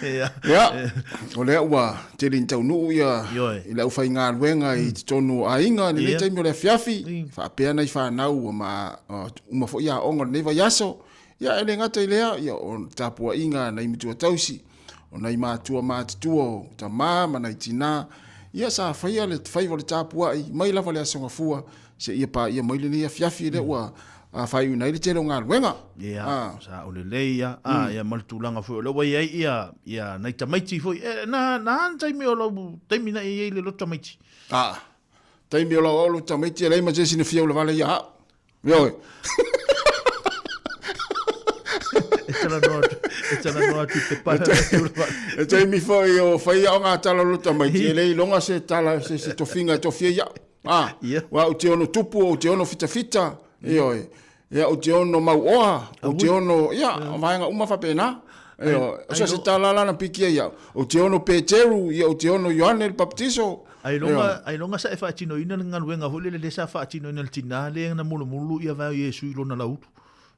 Ia. Ia, o lea ua tele ni taunuu ia i le aufaigaluega i totonu o aiga i lenei taimi o le afiafi, faapea nai fanau ua ma uma foi aoga o lenei vaiaso. Ia, e le gata i lea, ia, o tapuaiga a nai matua tausi, o nai matua matutua o tama ma nai tinā, ia sa faia le faiva o le tapuai mai lava le Aso Gafua seia paia mai lenei afiafi lea ua faaiuina ai le tele o galuega. Ia, sa o lelei ia, a, ia ma le tulaga foi o lea ua i ai ia, ia nai tamaiti foi, e, na, na a ni taimi o lau taimi na e i ai le loto tamaiti? A, taimi o lau au loto tamaiti e leai ma se isi na fia ulavale ia au. Ioe. E talanoa atu, e talanoa atu i te pae. E taimi foi o fai au ngā tala o loto tamaiti, e le iloga se tala, se, se tofiga e tofia ia'u. A, wa ou te ono tupu, ou te ono fitafita, ioe. Ia, ou te ono mauoa, ou te ono, ia, vaega uma faapena. Ioe. So se tala la na pikia ia'u. Ou te ono Peteru, ia, ou te ono Ioane le Baptiso. Ailoga, ailoga sa e faatinoina le galuega foi lele lea sa faatinoina e le tinā lea na mulumulu ia vae o Iesu i lona laulu.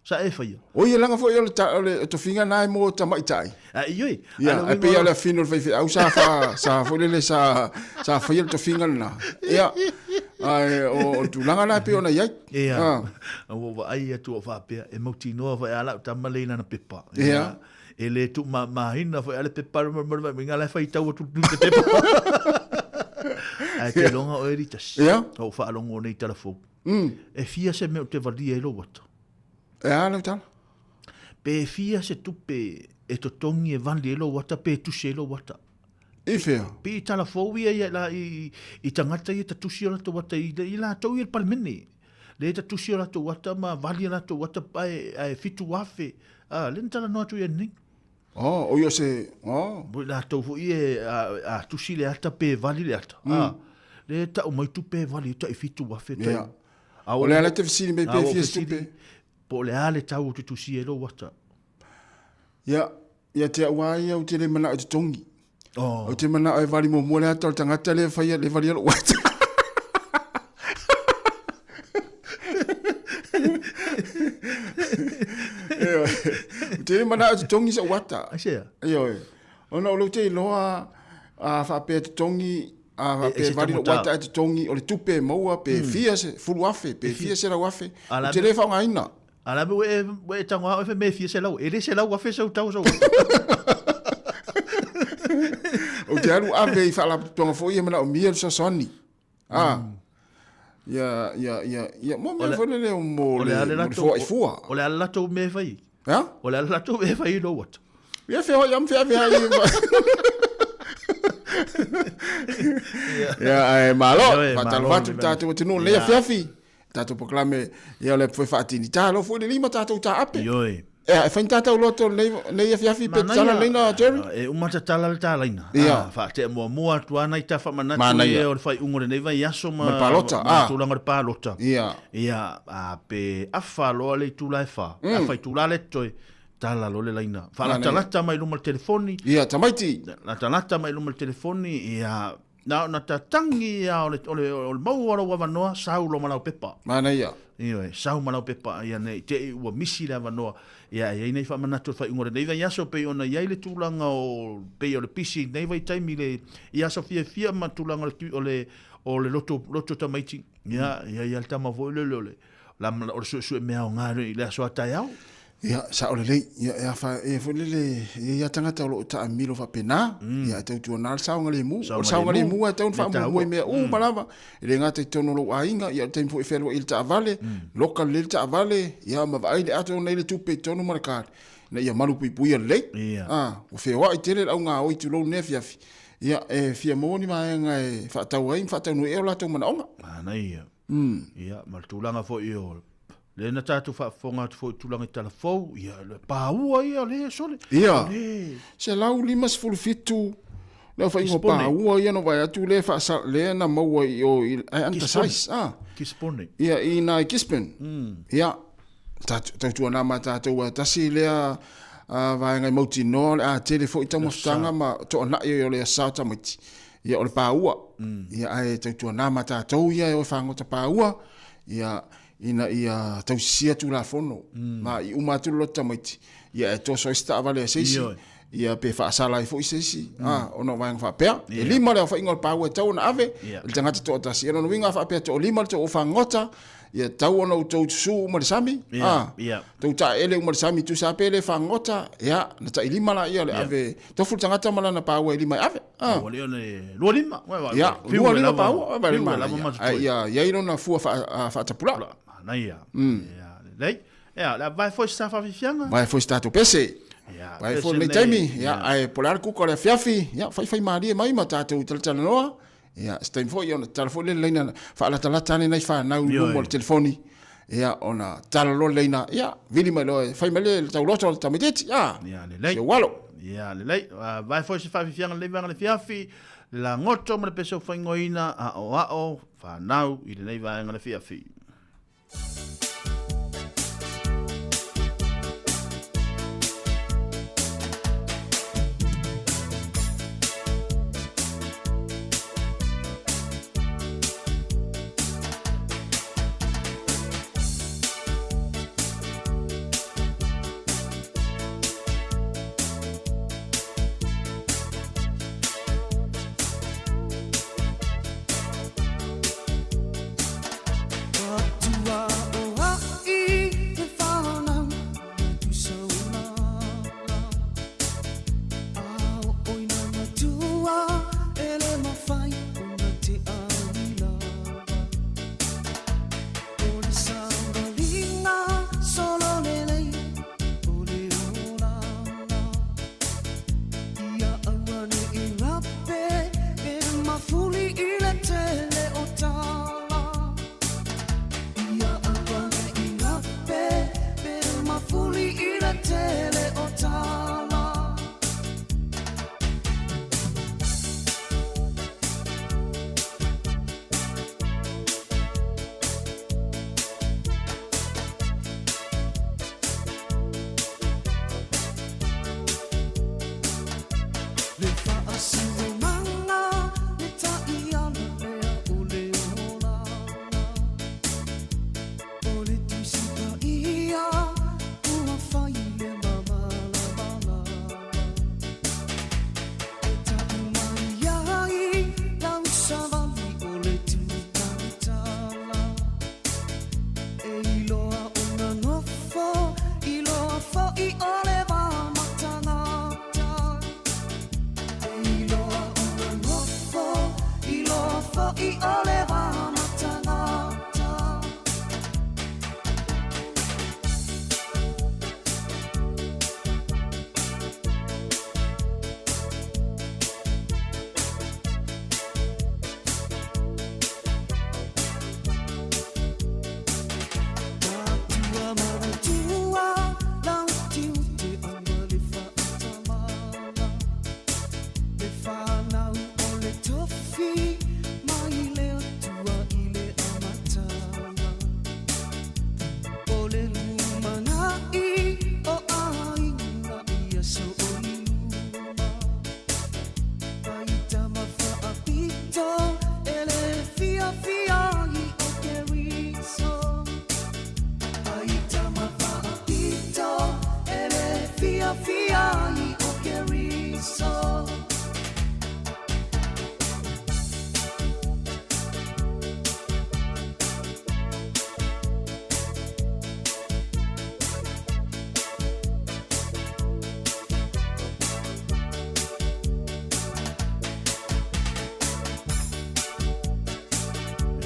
Sa e faia. Oi, e laga foi o le, ta, o le tofiga na e mo tamaitai. A, ioe. Ia, e pei o le afino o le faifeau sa fa, sa foi lele sa, sa faia le tofiga lena. Ia, ae o, o le tulaga la e pei ona i ai. Ia, Ah. ua vaai atu o faapea, e mautinoa foi a lau tama lea i lana pepa. Ia. E le tuumāmāina foi a le pepa ma ma ma nga la e faitau atu le pepa. Ae te iloga oe Ritasi. Ia. O faalogo nei tala fou. E fia se mea o te valia i lou ata. E a lau tala? Pe fia se tupe e totogi e vali ai lou ata pe tusi ai lou ata. I fea? Pe i tala fou ia ia la i, i tangata ia ta tusi o latou ata i, i latou ia le palemene. Le ta tusi o latou ata ma vali o latou ata ae, ae 7,000. A, le na talanoa atu ia nei. Oh, o ia se, oh. Mo i latou foi e a, a tusi le ata pe vali le ata. A, le tau mai tupe e vali tai 7,000 tai. Yeah. O le a le te fesili mai pe fia se tupe? Po o le a le tau o te tusi e lou ata. Ia, ia te au a ia ou te le manao e totogi. Oh. Ou te manao e vali muamua le ata o le tagata lea e faia le valia lou ata. Ioe. Ou te le manao e totogi sa'u ata. Aisea? Ioe. Ona o lea ou te iloa a faapea e totogi a faapea e vali lou ata e totogi o le tupe e maua pe fia se 10,000 pe fia 100,000. Ou te le faaaogaina. A la ua e, ua e tago a oe me fia se lau. E le 100,000 sau tau sau. Ou te alu ave i faalapotopotoga foi ia manaomia le fesoasoani. A. Ia, ia, ia, ia, mo mea foi lele mo le, mo le foai fua. O le a le latou mea e fai. Ha? O le a le latou mea e fai i lou ata. Ia feoai am feave ai. Ia, ae malo, faatalofa atu le tatou atunuu lenei afiafi. Tatou polokalame, ia o le foi faatinita loa foi le lima tatou taape. Ioe. E fai ni tatou loto lenei nei afiafi pe tatala le laina Jerry? E uma tatala le ta laina. Ia. Faatea muamua atu lava nai ta faamanatu Manaia. ia o le faaiuga o lenei vaiaso ma Ma le palota, ma ah. tulaga o le palota. Ia. Ia, a pe afa loa le itula e fa. Afa itula le totoe, tala loa le laina. Faalatalata mai luma o le telefoni. Ia, tamaiti. Latalata mai luma o le telefoni, ia, na ona tatangi lava o le, o le, o le maua o lou avanoa, sau loa ma lau pepa. Manaia. Ioe, sau ma lau pepa, ia ne i te i ua misi le avanoa. Ia, e i ai nei faamanatu o le faaiuga o lenei vaiaso, pei ona i ai le tulaga o, pei o le pisi i lenei vaitaimi i le, i aso fiafia ma tulaga o le, o le, o le loto, loto tamaiti. Ia, ia, ia le tama foi lele o le, la, o le suesue mea aoga i le aso a taeao. Ia, sao lelei. Ia, e afa, e foi lele, e i ai tagata o lo o taamilo faapena, ia, e tautuana le saogalemu. O le saogalemu lava e tatau ona faamuamua i mea uma lava. E le gata i totonu o lou aiga, ia o le taimi foi e fealuai ai le taavale, loka lelei le taavale, ia ma vaai le ato ona i le tupe i totonu ma le card, ina ia malupuipuia lelei. A, ua feoai tele le au gaoi tulou lenei afiafi. Ia, e fia maua ni vaega e faatau ai ma faataunuu ai o latou manaoga. Manaia. Ia, ma le tulaga foi o lea na tatou faafofoga atu foi i tulaga i talafou, ia, le paua ia le sole. Ia, Le. 157 le aofaiga o paua ia na vaai atu lea faasa, lea na maua i o i, ae undersize, ah. Gisborne. Ia, i na i Gisborne. Ia, tautuana ma tatou ae tasi lea vaega i mautinoa o le a tele foi taumafataga ma toanai o le asa o tamaiti. Ia o le paua. Ia ae tautuana ma tatou ia e o e fagota paua, ia ina ia tausisia Tulafono. Ma i uma atu le loto tamaiti, ia e toso ai se taavale a se isi, ia pe faasala ai foi se isi, a, ona o vaega faapea. E lima le aofaiga o le paua e tatau ona ave i le tagata toatasi. Ia lona uiga a faapea toalima le tou fagota, ia tatau ona outou susu uma i le sami, a, tou taeele uma i le sami, tusa lava pe le fagota, ia, na tailima laia o le ave, tofu le tagata ma lana paua e lima e ave. Ah. Ua le ona lua lima. Ia, lua lima paua, vai le mana. Ai ia, iai lona fua faatapulaa. Manaia. Ia, lelei. Ia, le vai foi sa faafiafiaga. Vai foi sa tatou pese. Ia, Vai foi lenei taimi. Ia, ae po o le a le kuka o le afiafi, ia, faifai malie mai ma tatou talatalanoa. Ia, se taimi foi ona tatala foi le laina faalatalata ane nai fanau i luma o le telefoni. Ia, ona tatala loa le laina, ia, vili mai loa e fai mai le tauloto a le tamaitiiti. Ia, Ia, lelei. si ou alo. Ia, lelei. Vai foi se faafiafiaga lenei vaega o le afiafi, le lagoto ma le pese o faingoina, aoao, fanau i lenei vaega o le afiafi.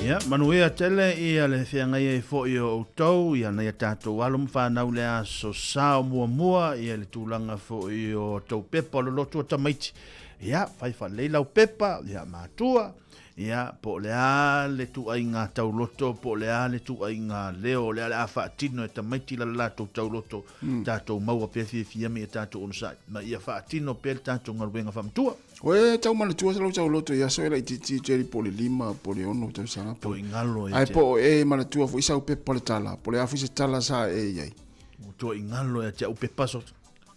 Ia, manuia tele ia le feagai ai foi o outou, ia nai a tatou alo ma fanau le aso sao muamua, ia le tulaga foi o tou pepa o le lotu o tamaiti. Ia, fai faalelei lau pepa, ia matua, ia, po o le a le tuaiga tauloto, po o le a le tuaiga leo, o le a le a faatino e tamaiti la le latou tauloto, tatou maua pea fiafia ma ia tatou onosai, ma ia faatino pea le tatou galuega faamatua. Oe tau manatua se lau tauloto i aso e laitiiti Jerry po o le 5 po o le 6 tausaga po. Toi galo ia. Ae po o e manatua foi sau pepa le tala, po o le a foi se tala sa e i ai. Toi galo ia te au pepa so.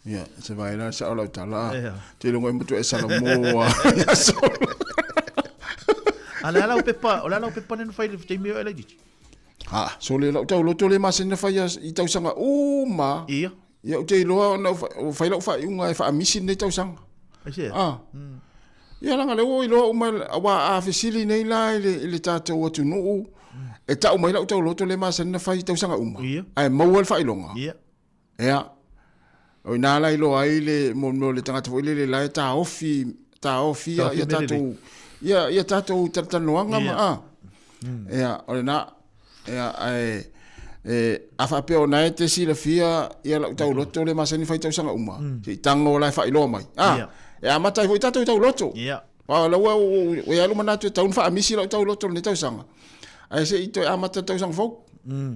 Ia, se vai la sa o lau tala. Te longo e matua e Salomoa. Ia so. A le ala pepa, o le ala pepa nena fai le taimi o e laitiiti. Ha, so le lau tauloto le masani na fai i tausaga uma. Ia. Ia ou te iloa ona ua fai lau faaiuga e faamisi lenei tausaga. Aisea? Ah. Ia leaga lea ua ou iloa uma aua a fesili nei la i le, i le tatou atunuu e tau mai lau tauloto lea e masani ona fai i tausaga uma. Ia. Ae maua le faailoga. Ia. Ia. O i ina la iloa ai le mo mo le tagata foi lele la e taofi taofi ia, ia tatou ia ia tatou talatalanoaga ma a. Ia, o lena. Ia, ae, e, a faapea o na e te silafia ia lau tauloto le masani fai tausaga uma, se i tago la e faailoa mai. A, Ia. e amata ai foi tatou tauloto. Ia. Aua o la ua, ua i ai lou manatu e tatau ona faamisi lau tauloto i lenei tausaga. Ae se i toe amata i le tausaga fou.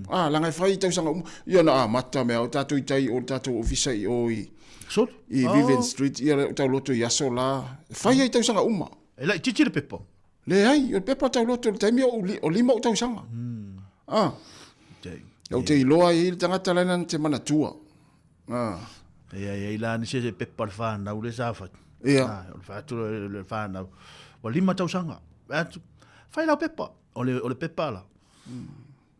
A, leaga e fai i tausaga uma. Ia na amata mea o tatou i tai o le tatou ofisa i o i, Solo? i Vivian Street, ia lau tauloto i aso la. E fai ai i tausaga uma. E laitiiti le pepa. Leai, o le pepa tauloto i le taimi o o 5 ou tausaga. Ah. Ou te iloa e i ai le tagata la na te manatua. Ah. Ia, ia, i la ni se se pepa le whanau le sa whai. Ia. Ah, o le whaatu le, le whanau. Ua 5 tausaga. Atu, whai lau pepa. O le, o le pepa la.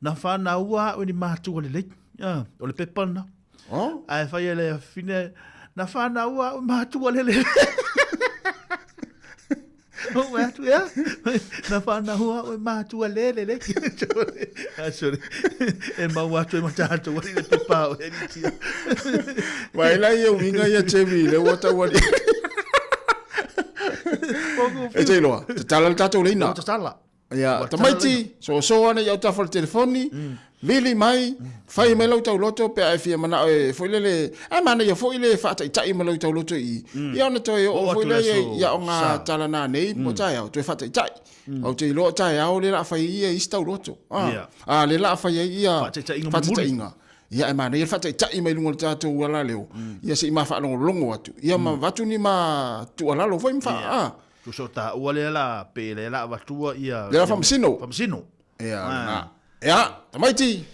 Na whanau a o ni mātua le lei. Ah, o le pepa na. Oh? Ae whai e le whine, na whanau a o mātua le lei. O atu ia. Na whanau a o mātua le le le. Ah, sorry. E mau atu e mata atu wali le pepa o e nitia. Vai la ia uiga ia Jerry le ua tau ali. E te iloa, tatala le tatou leina. Tatala. Ia, tamaiti, soso ana i autafa o le telefoni, vili mai, fai mai lau tauloto pe a e fia manao e foi lele, ae manaia foi le faataitai ma lau tauloto i i. Ia ona toe oo foi lea i aoga tala nanei po o taeao, toe faataitai. Ou te iloa o taeao lea o le a fai ai ia isi tauloto. A, lea o le a fai ai ia faataitaiga. Ia ae manaia le faataitai mai luga o le tatou alaleo, ia se i ma faalogologo atu, ia ma avatu ni ma tuualalo foi ma faa, Tusa o taua lea la, pe lea la avatua ia... Lea la faamasino. Faamasino. Ia, lena. Ia, tamaiti,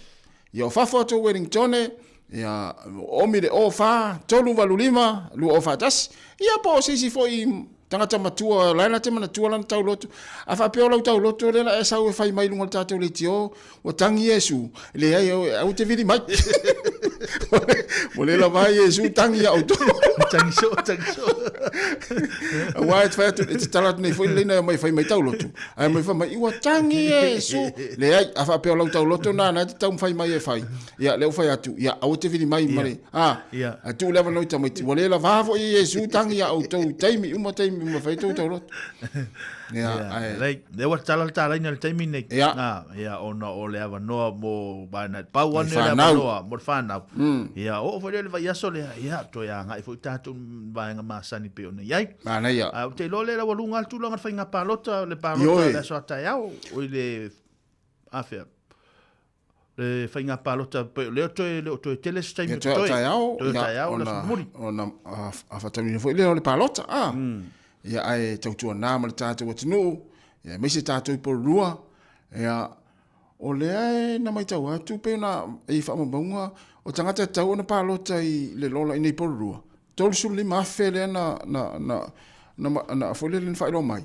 ia o fafo atu o Wellingtone, ia, omi le 04 385 2041, ia po o se isi foi tagata matua, la e na te manatua lana tauloto. A faapea o lau tauloto lea la e sau e fai mai i luga o le tatou leitio, Ua tagi Iesu, leai, aua te vili mai. Ua le lava ai Iesu tagi ia outou. Tagi soo, tagi soo. Aua e te fai atu, e te tala atu nei foi leina e mai fai mai tauloto. Ae mai fai mai, ua tagi Iesu. Leai, a faapea o lau tauloto nā, nā te taumafai mai e fai. Ia, lea ua fai atu, ia, aua te vili mai ma le, a, a tuu le avanoa i tamaiti. Ua le lava foi Iesu tagi ia outou i taimi uma, taimi uma fai tou tauloto. Ia, ae. Lei, lea ua tatala le talaina i le taimi nei. Ia. Ia, ona o le avanoa mo vaena, pau ane o le avanoa mo le whanau. Ia, oo foi lea i le vaiaso lea, ia, toe agai foi tatou i vaega masani pei ona i ai. Manaia. Ou te iloa lea ua luga le tulaga o le faiga palota, le palota i le aso a taeao, o i le, afea, le faiga palota pei o lea toe le o toe tele se taimi o totoe. Taeao, toe taeao le aso mulimuli. Ona faatauina foi lea o le palota. Ah. Ia ae tautuana ma le tatou atunuu, ia aemaise tatou i Porirua, ia o lea e na matau atu pei ona i faamaumauga o tagata e tatau ona palota i le lola i nei Porirua, 35,000 lea na, na, na, na, na, foi lele na faailoa mai.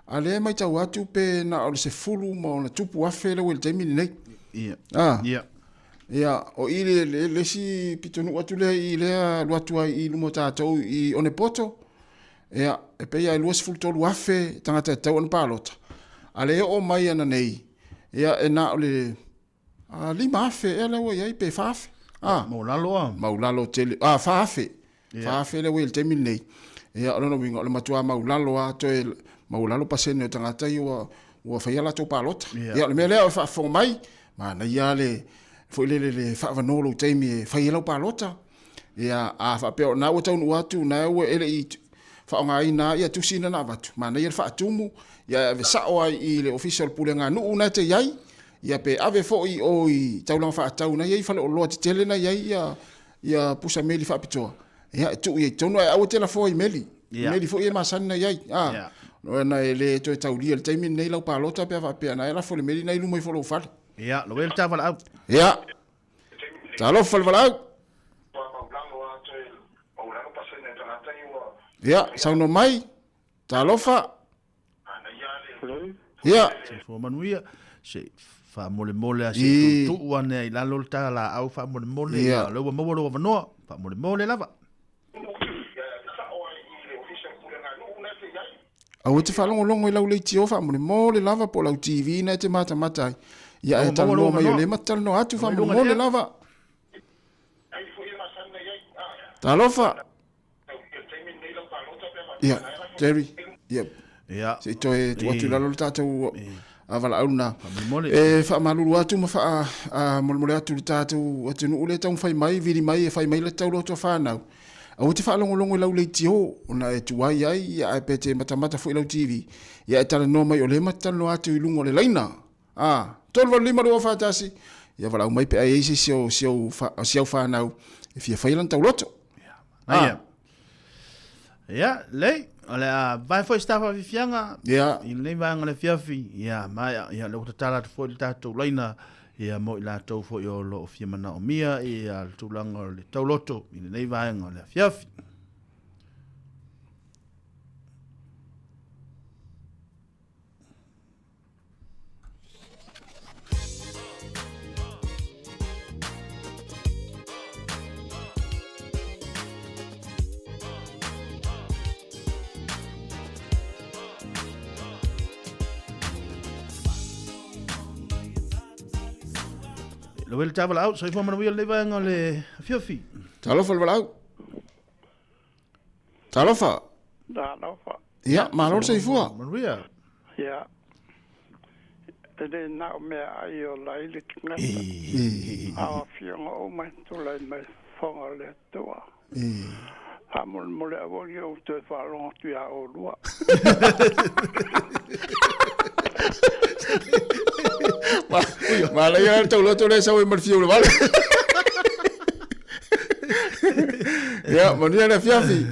A lea e matau atu pe na o le 10 ma ona tupu afe lea ua i le taimi lenei. Ia. Ah. Ia. Ia, o i le, le, le isi pitonuu atu lea i lea alu atu ai i luma o tatou i Onepoto, ia, e pei lava e 23,000 tagata e tatau ona palota. A lea e oo mai ana nei, ia, e na o le 5,000 ea lea ua i ai pe 4,000. Ah. Maulalo a. Maulalo tele. Ah, 4,000. Yeah. 4,000 lea ua i le taimi lenei. Ia, o lona uiga, o le matua maulalo lava, toe maulalo pasene o tagata ia ua... ua faia latou palota. Ia, o le mea lea o faafofoga mai, manaia le foi lele le faaavanoa lou taimi e fai ai lau palota. Ia, a faapea o lena ua taunuu atu, na ua e le i faaaogaina ia tusi na na avatu, manaia le faatumu, ia e ave sao ai i le ofisa o le pulega a nuu na e te i ai, ia pe ave foi i o i taulaga faatau na i ai faleoloa tetele na i ai ia, ia pusa meli faapitoa, ia e tuu i ai tonu, ae aua te lafoa i meli, yeah. meli foi e masani na i ai. Ah, yeah. Na e le toe taulia le taimi nei lau palota pe a faapea na e lafo le meli na i luma ifo lou fale. Ia, lo le tavalau. Ia. Talofa le valaau. Ia, saunoa mai. Talofa. Ia. Soifua manuia. Se faamolemole a se tuutuu ane ai i lalo le talaau faamolemole. Ia, o lea ua maua lou avanoa. Faamolemole lava. Aua e te faalogologo i lau leitio faamolemole lava po o lau TV na e te matamata ai. Ia ae talanoa mai o lea ma te talanoa atu faamolemole lava. Talofa. Ia, Jerry. Ia. Ia. Se i toe tuu atu i lalo le tatou valaau lena. E faamalulu atu ma faamolemole atu i le tatou atunuu lea e taumafai mai, vili mai e fai mai le tauloto fanau. Aua te faalogologo i lau leitio ona e tuai ai, ia, ae pe te matamata foi i lau TV, ia e talanoa mai o lea ma te talanoa atu i luga o le laina. A, 385 241, ia valaau mai pe a i ai se isi o si au, si au fanau e fia fai lana tauloto. Ia. Ia, lei, o le a vae foi se tafafifiaga i lenei vaega o le afiafi, ia, maea, ia, lea ua tatala atu foi le tatou laina, ia, mo i latou foi o lo o fia manaomia, ia, le tulaga o le tauloto i lenei vaega o le afiafi. Lau le tavalau, soifua manuia lenei vaega o le afiafi. Talofa le valaau. Talofa. Talofa. Ia, malo le soifua. Manuia. Ia. E le na o mea ai o lai le tagata. A o afioga uma e tulai mai fofoga o le Atua. Faamolemole aua ne i ou toe faalogo atu ia oulua. Manaia le tauloto lea e sau ai ma le fiu i le vale. Ia, manuia le afiafi.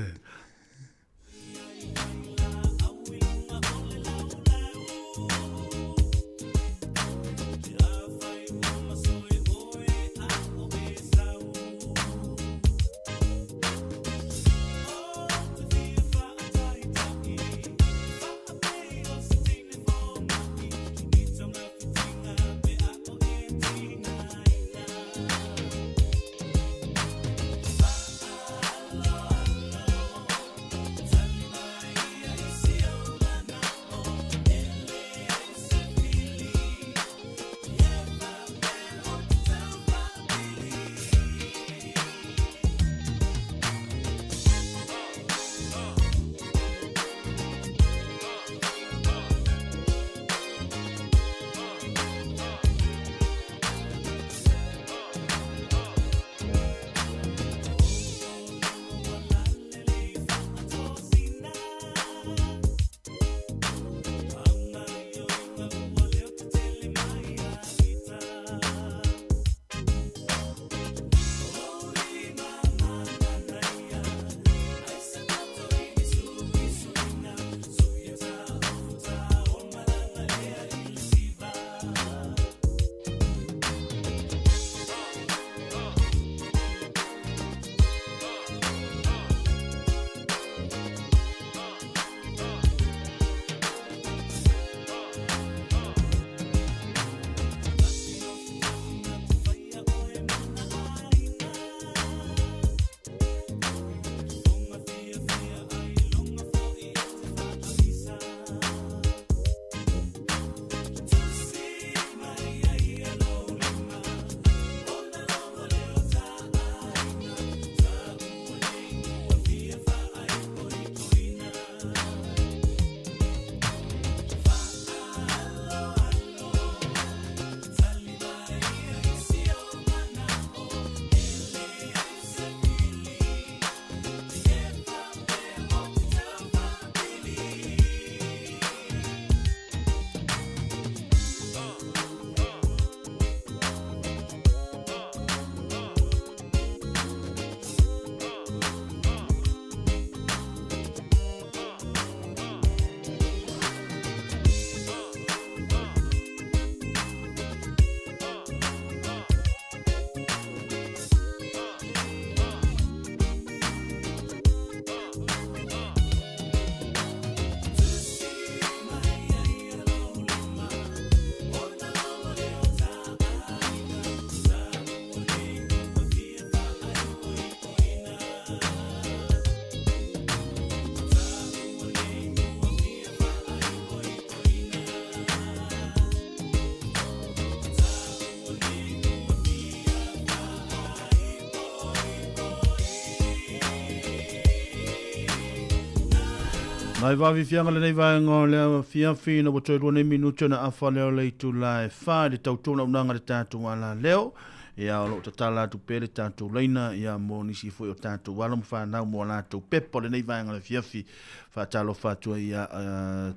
Nai vaafiafiaga lenei vaega o le afiafi ina ua toe 2 nei minute ona afa lea o le itula e 4 i le tautua auaunaga a le tatou alaleo. Ia, o lo o tatala atu pea le tatou laina ia mo nisi foi o tatou alo ma fanau mo a latou pepa o lenei vaega o le afiafi. Faatalofa atu ai ia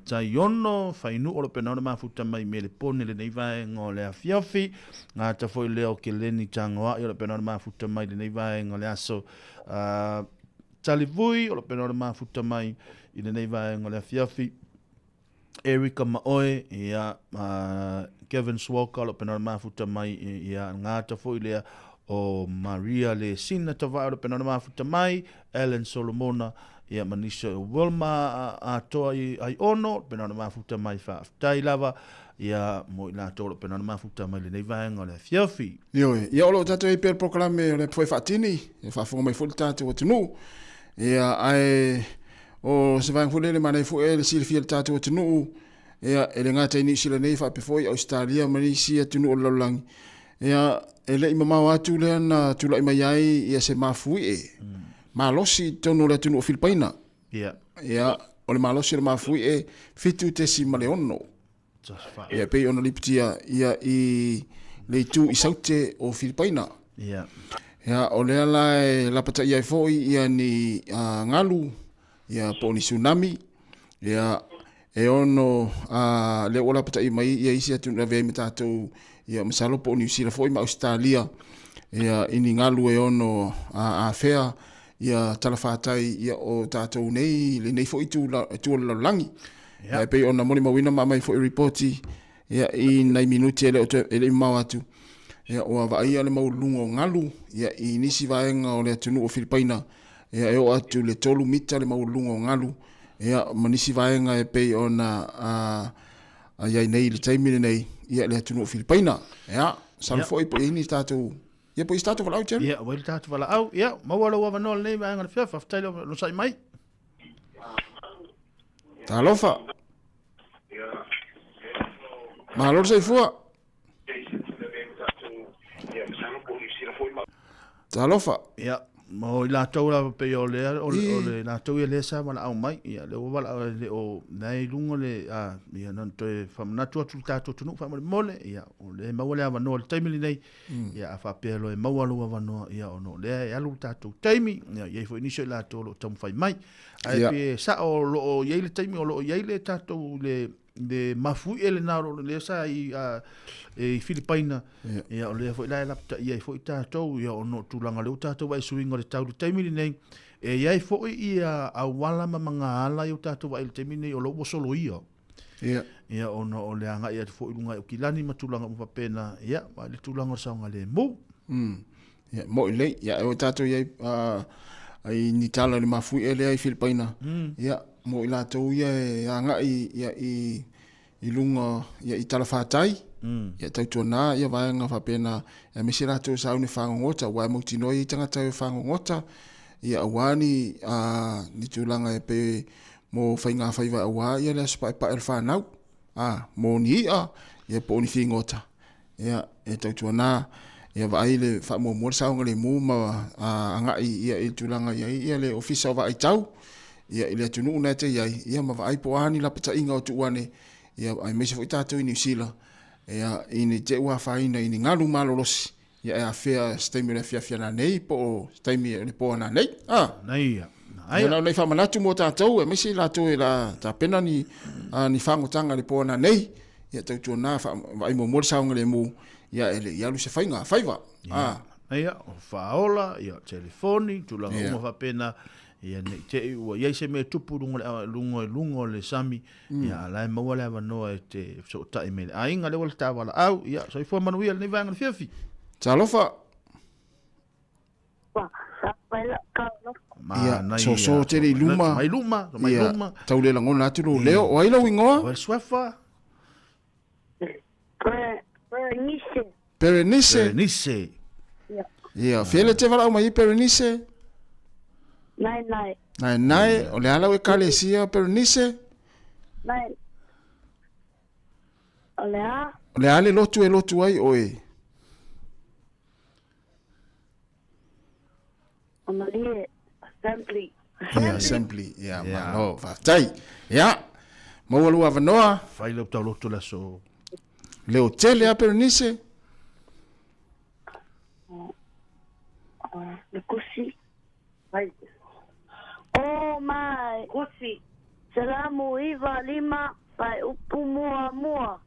Taiono Fainuu o lo o pena ona mafuta mai i Melepone i lenei vaega o le afiafi. Gata foi lea o Keleni Tagoai o lo o pena ona mafuta mai i lenei vaega o le aso. Talivui o lo o pena ona mafuta mai i lenei vaega o le afiafi. Erica Maoe, ia, Kevin Swalker o lo o pena ona mafuta mai, ia, gata foi lea o Maria Lesina Tavae o lo o pena ona mafuta mai, Ellen Solomona, ia, ma nisi o Wilma Atoa i Aiono, pena ona mafuta mai, faafetai lava, ia, mo i latou o lo o pena ona mafuta mai lenei vaega o le afiafi. Ioe, ia o lo o tatou i ai pea le polokalame o le foi faatini, e faafofoga mai foi le tatou atunuu. Ia, ae o se vaega foi lele manaia foi le silafia e le tatou atunuu, ia, e le gata i Niu Sila nei faapea foi Ausetalia ma nisi atunuu o le lalolagi, ia, e le i mamao atu lea na tulai mai ai ia se mafuie malosi i totonu o le atunuu o Filipaina. Ia. Ia, o le malosi o le mafuie 7.6. Ia, pei ona lipotia ia i le itu i saute o Filipaina. Ia. Ia, o lea la e lapataia ai foi ia ni galu, ia po o ni tsunami, ia, e ono, lea ua lapatai mai ia isi atunuu e lavea ai ma tatou, ia masalo po o Niu Sila foi ma Ausetalia, ia, i ni galu e ono afea ia talafatai ia o tatou nei, lenei foi itu, itu o le lalolagi. Ia, e pei ona molimauina ma aumai foi ripoti ia, i nai minuti e le o toe, e le i mamao atu, ia, ua vaaia le maualuluga o galu ia, i nisi vaega o le atunuu o Filipaina, ia, e oo atu i le 3 mita le maualuluga o galu, ia, ma nisi vaega e pei ona a, i ai nei i le taimi lenei, ia, le atunuu o Filipaina. Ia, masalo foi po o i ai ni tatou Ia po i se tatou valaau, Jerry. Ia, ua i le tatou valaau. Ia, maua lou avanoa lenei vaega o le fia. Faafetai le onosai mai. Talofa. Malo le soifua. Talofa. Ia, mo i latou lava pei o le, o le, o le latou ia lea sa valaau mai, ia, lea ua valaau, le o, nai luga le, a, ia, na toe faamanatu atu le tatou atunuu faamolemole, ia, o lea e maua le avanoa i le taimi lenei, Ia, a faapea loa e maua lou avanoa, ia, ona o lea e alu le tatou taimi, ia, i ai foi nisi o i latou o lo o taumafai mai. Ae pei e sao o lo o i ai le taimi, o lo o i ai le tatou, le, le mafuie lena o lo o lea sa i, a, e i Filipaina, ia, o lea foi la e lapataia ai foi tatou, ia, ona o tulaga lea ua tatou vaai i suiga o le tau i le taimi lenei, e i ai foi ia auala ma magaala ia ua tatou vaai i le taimi lenei o lo o ua soloia. Ia. Ia, ona o le agai atu foi i luga i Aukilani ma tulaga uma faapena, ia, ma le tulaga o le saogalemu. Ia, mo'i lelei. Ia, e o tatou i ai, ai ni tala i le mafuie lea i Filipaina. Ia, mo i latou ia e agai ia, i, i luga ia, i talafatai, ia tautuana ia vaega faapena, aemaise latou e sauni fagogota, aua e mautinoa e i ai tagata e fagogota, ia aua ni, ni tulaga e pei mo faigafaiva aua ia le aso paepae o le fanau, a, mo ni i'a, ia po o ni figota, ia, e tautuana, ia vaai le faamuamua le saogalemu ma a, agai ia i le tulaga i ai ia le ofisa o vaai tau, ia i le atunuu na e te i ai, ia ma vaai po o a ni lapataiga o tuu ane, ia aemaise foi tatou i Niu Sila, ia, i ne i te i ua afaina i ni galu malolosi, Ia e afea se taimi o le afiafi ananei po o se taimi o le po ananei. Ah. Nei ia. Ia na o nei faamanatu mo tatou, aemaise i latou e la tapena ni, ni fagotaga i le po ananei. Ia tautuana vaai muamua le saogalemu, ia e le i alu se faiga faiva. Ah. Ia, o faaola, ia telefoni, tulaga uma faapena, ia ne i te i ua i ai se mea tupu luga luga luga o le sami, Ia, a la e maua le avanoa e te fesootai mai le aiga, lea ua le ta valaau. Ia, soifua manuia lenei vaega o le fiafi. Talofa. Ia, soso tele i luma. Mai luma, mai luma. Tau le lagona atu lou leo. O ai lou ingoa? O le suafa. Berenice. Berenice. Berenice. Ia. Ia, fea le te valaau mai i Berenice? Nae nae. Nae nae, o le a lau ekalesia Berenice? Nae. O le a? O le a le lotu e lotu ai oe? O Malie Assembly. Ia, assembly. Ia, malo, faafetai. Ia, maua lou avanoa. Fai lau tauloto le aso. Leo tele a Perenise. Le kusi. Ai. O mai. Kusi. Salamu iva lima pai upu mua mua.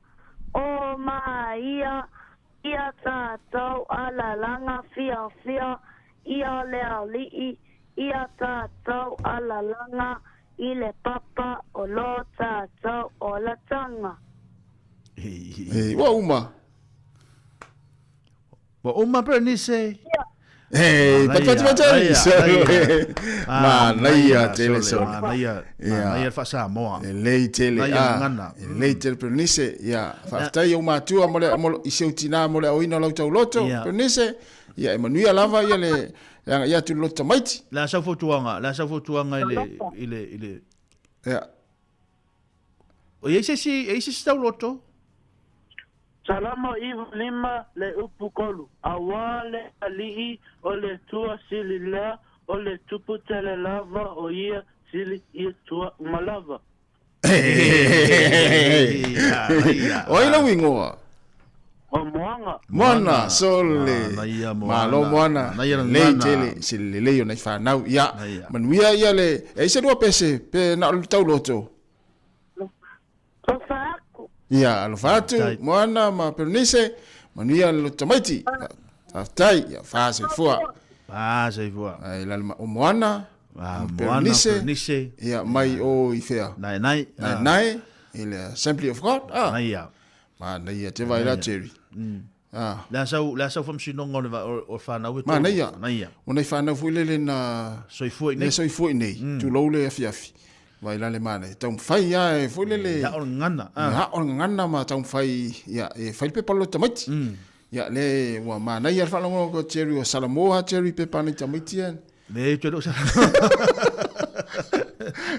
O mai ia ia tātou alalanga fia fia ia le ali'i ia tātou alalanga i le papa o lo tātou olatanga. E, ua uma. Ua uma Bernice. Hey, pati pati pati. Manaia tele sole. Manaia, manaia faasamoa. Lelei tele. Manaia gagana. Lelei tele Bernice. Ia, faafetai i ou matua mo le mo i si ou tinā mo le aoina o lau tauloto Bernice. Ia e manuia lava ia le le agaia atu i le loto tamaiti. Le a sau fautuaga, le a sau fautuaga i le i le i le Ia. O i ai se isi, e i ai se isi tauloto? Salamo 95 le upu kolu, Auā le Alii o le Tua sili lea o le tupu tele lava o ia sili i tua uma lava. O ai lau ingoa? O Moana. Moana, sole. Malo Moana. Lelei tele, se lelei o nai whanau. Ia, manuia ia le, e ai se lua pese, pe na o le tauloto. Alofa atu. Ia, alofa atu, Moana ma Peronise, manuia le loto tamaiti. Faafetai, ia, fā soifua. Fā soifua. Ai, lale ma, o Moana, Ah, Peronise, Peronise. Ia, mai o i whea. Nae nae. Nae nae, i le Assembly of God. Ah. Naia. Manaia, te vai la Jerry. Ah. Le a sau, le a sau faamasinoga o le o le whanau e tolu. Manaia. Manaia. O nei whanau foi lele na... Soifua i nei. Le soifua i nei. Tulou le afiafi. Vai la le manaia. Taumafai lava e foi lele... Ia o le gagana. Ia o le gagana ma taumafai... Ia, e fai le pepa o le tamaiti. Ia, le, ua manaia le faalogologo o Jerry, ua salamo lava Jerry i pepa a nai tamaiti ia. Le, toe leo sa.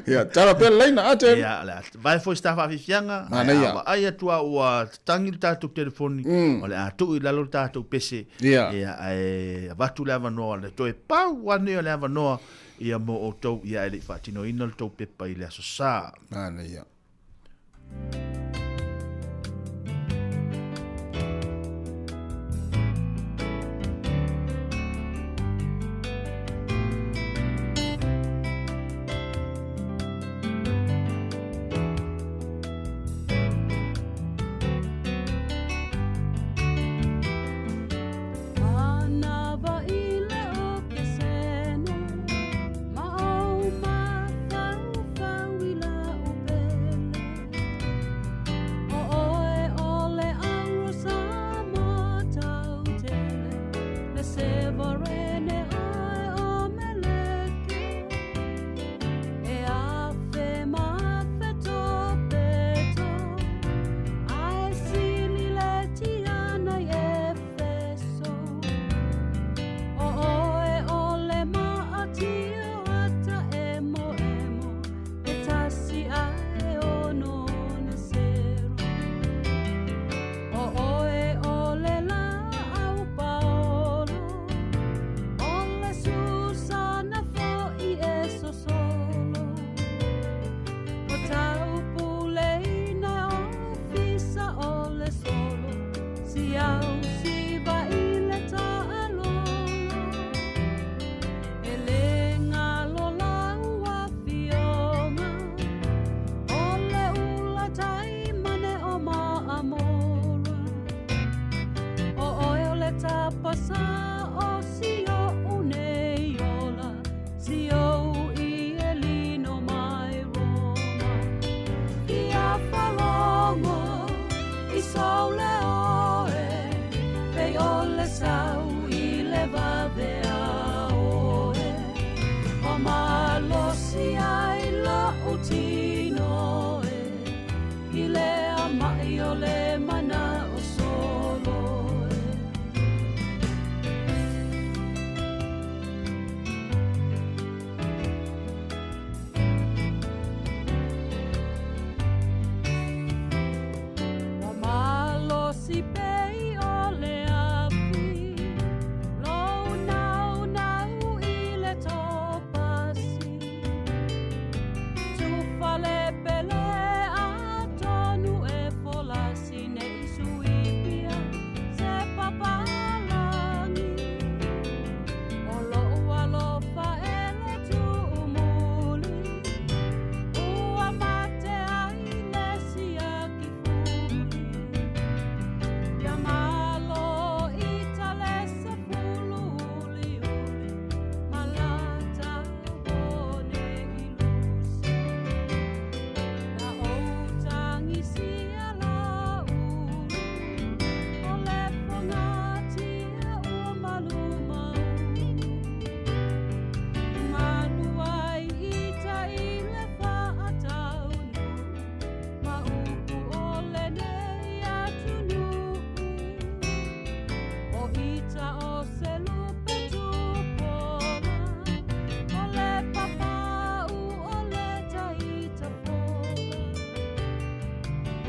Ia, tala pea le laina, a Jerry. Ia, le a vae foi se ta faafiafiaga. Manaia. Ae a vaai atu lava ua tatangi le tatou telefoni, o le a tuu i lalo le tatou pese. Ia. Ia, ae avatu le avanoa, le toe pau ane o le avanoa, ia mo outou, ia ae le i faatinoina le tou pepa i le Aso Sa. Manaia.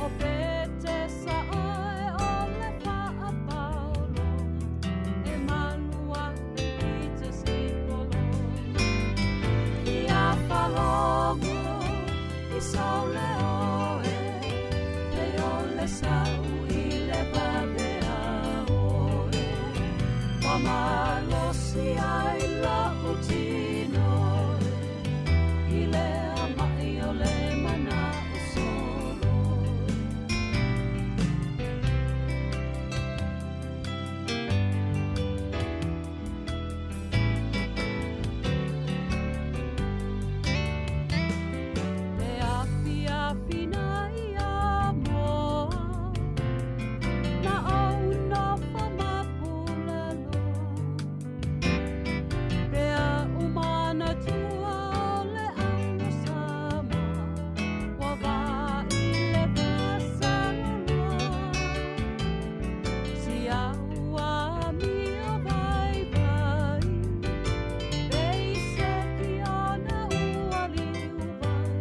O pete sa oe o le faapaolo, e malu ae i te sipolo. Ia falogo i saule oe, pei o le sau i le vavea oe. Ua malosi ai la'u tino e, i le ama'i o le mana'o solo. Le afiafi na ia moa, na ou nofo ma pulaloa. Pe a umana tua o le auno sama, ua vaai le vasaloloa. Si au a mio vai vai, pe i se ki ona ua liu vai.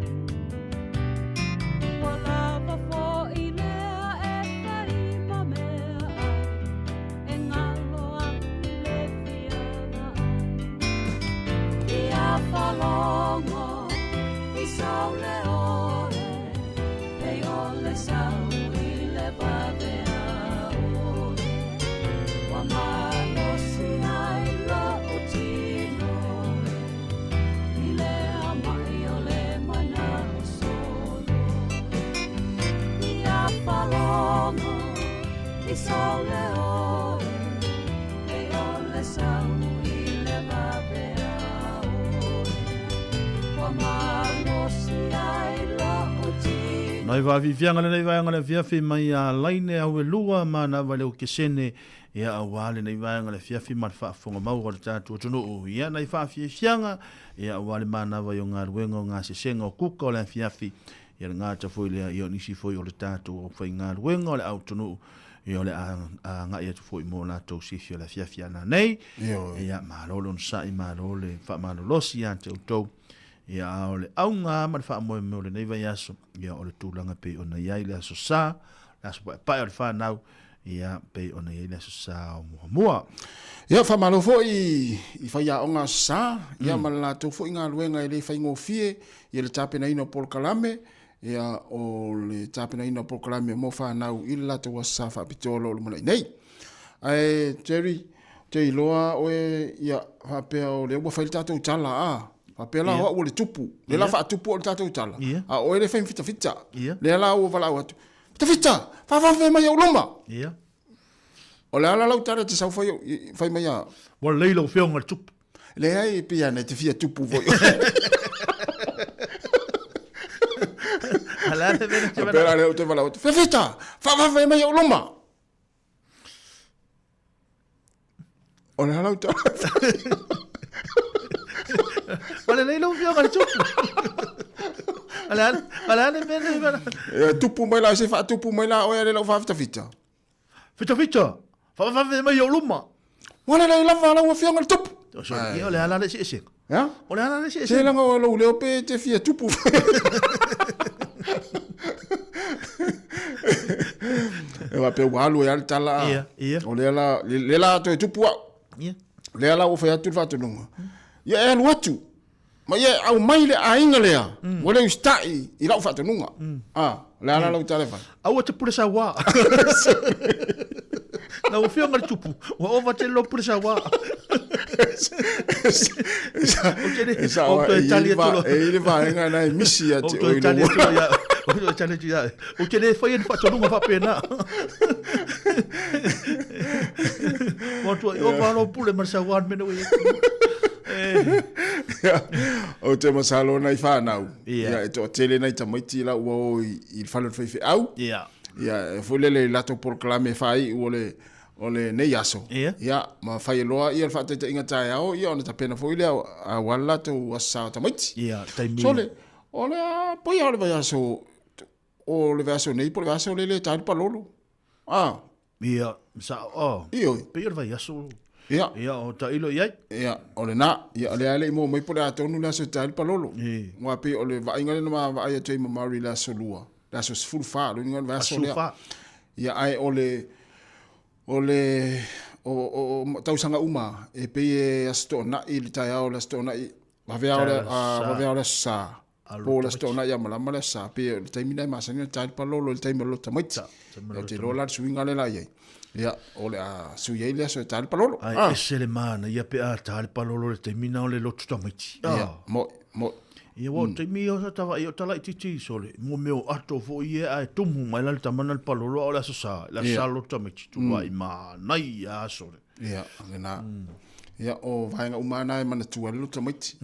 Ua lava fo'i lea e fai ma mea ai, e ngalo aku le fia vaai. Ia falogo i saule oe, pei o le sau i le vavea oe. Ua malosi ai la'u tino e, i le ama'i o le mana'o solo. Ia falogo i saule oe, pei o le sau i le vavea oe. Ua malosi ai la'u tino. Nai vaafiafiaga lenei vaega le afiafi mai ia laine au e lua ma na vale o kesene ia auā lenei vaega le afiafi ma le faafofoga mau o le tatou atunuu. Ia nai faafiafiaga ia auā le manava i o galuega o gasesega o kuka o le afiafi ia le gata foi lea ia o nisi foi o le tatou aufaigaluega o le autunuu ia o le a agai atu foi mo latou sifi o le afiafi ana nei. Ia malo le onosai, malo le faamalolosi ia te outou. Ia a o le auga ma le faamoemoe o lenei vaiaso, ia o le tulaga pei ona i ai le aso sa, le aso paepae o le fanau, ia pei ona i ai le aso sa o muamua. Ia, faamalo foi i faiaoga aso sa, ia ma le latou foi galuega e le faigofie, ia le tapenaina o polokalame, ia o le tapenaina o polokalame mo fanau i le latou aso sa faapitoa o lo o lumanai nei. Ae Jerry, ou te iloa oe, ia, faapea o lea ua fai le tatou tala, a, faapea la o au o le tupu, lea la faatupu au i le tatou tala, a o oe lea e fai ma fitafita, lea la ua valaau atu, fitafita, faavave mai ou luma. O le ala lau tala e te sau fai, fai mai a. Ua lelei lau afioga i le tupu. Leai, e pei ana e te fia tupu foi. Faapea la lea ou te valaau atu, fitafita, faavave mai ou luma. O le halau tala. Ua lelei lau afioga i le tupu. O le a o le a le mea nei vala. E tupu mai la se faatupu mai la oe ale lau faafitafita. Fitafita, faavave mai ou luma. Ua lelei lava lau afioga i le tupu. O so, ia o le ala le eseesega. Ia? O le ala le eseesega. Se laga o lou leo pe te fia tupu. E faapea ua alu ai lava le tala a. Ia, ia. O lea la, lea la toe tupu au. Ia. Lea la ua fai atu le faatonuga. Ia e alu atu. Ma ia aumai le aiga lea, ua le usitai i lau faatonuga. A, o le a la lau tala e fai? Aua te pule sauā. Lau Afioga i le Tupu, ua ova tele lou pule sauā. Ou te le, ou toe tali atu loa. E i le vaega na e misi ia te oe i lou ola. Ou toe tali atu ia oe. Ou te le faia ni faatonuga faapena. Ua tuai ova lou pule ma le sauā le mea na ua i ai. Ou te masalo nai whanau. Ia, e toatele nai tamaiti la ua o i le fale o le faifeau. Ia, e foi lele i latou polokalame e faaiu o le o lenei aso. Ia, ma fai e loa ia le faataitaiga taeao, ia ona tapena foi lea aua le latou aso sa o tamaiti. Ia, taimi. Sole, o le a poia o le vaiaso, o le vaiaso nei po o le vaiaso lele e ta ai le palolo. Ah. Ia, sa, oh. Ioe. Pei o le vaiaso. Ia. Ia, o tailo i ai. Ia, o lena. Ia, o lea e le i maua mai po o le a tonu le aso e ta ai le palolo. Aua pei o le vaaiga lea na ma vaai atu ai ma Mary i le aso Lua. le aso 14, lona uiga o le vaiaso lea. Aso 14. Ia, ae o le, o le, o, o, o tausaga uma, e pei e Aso Toonai, le taeao o le Aso Toonai, vaveao le, vaveao le Aso Sa, po o le Aso Toonai ia malama le Aso Sa, pei o le taimi lena e masani ona ta ai le palolo i le taimi o le loto tamaiti. Ia, ou te iloa la le suiga lea la i ai. Ia, o le a sui ai le aso e ta ai le palolo. Ae ese le manaia pe a ta le palolo i le taimi lena o le loto tamaiti. Ia, mo'i, mo'i. Ia, aua o le taimi ia sa tavaai o talaitiiti sole, mo mea o ato foi ia ae tumu mai la le tama lena i le palolo a o le Aso Sa, le Aso Sa le loto tamaiti, tuai manaia lava sole. Ia, lena. Ia, o vaega uma lava na e manatua ai le loto tamaiti.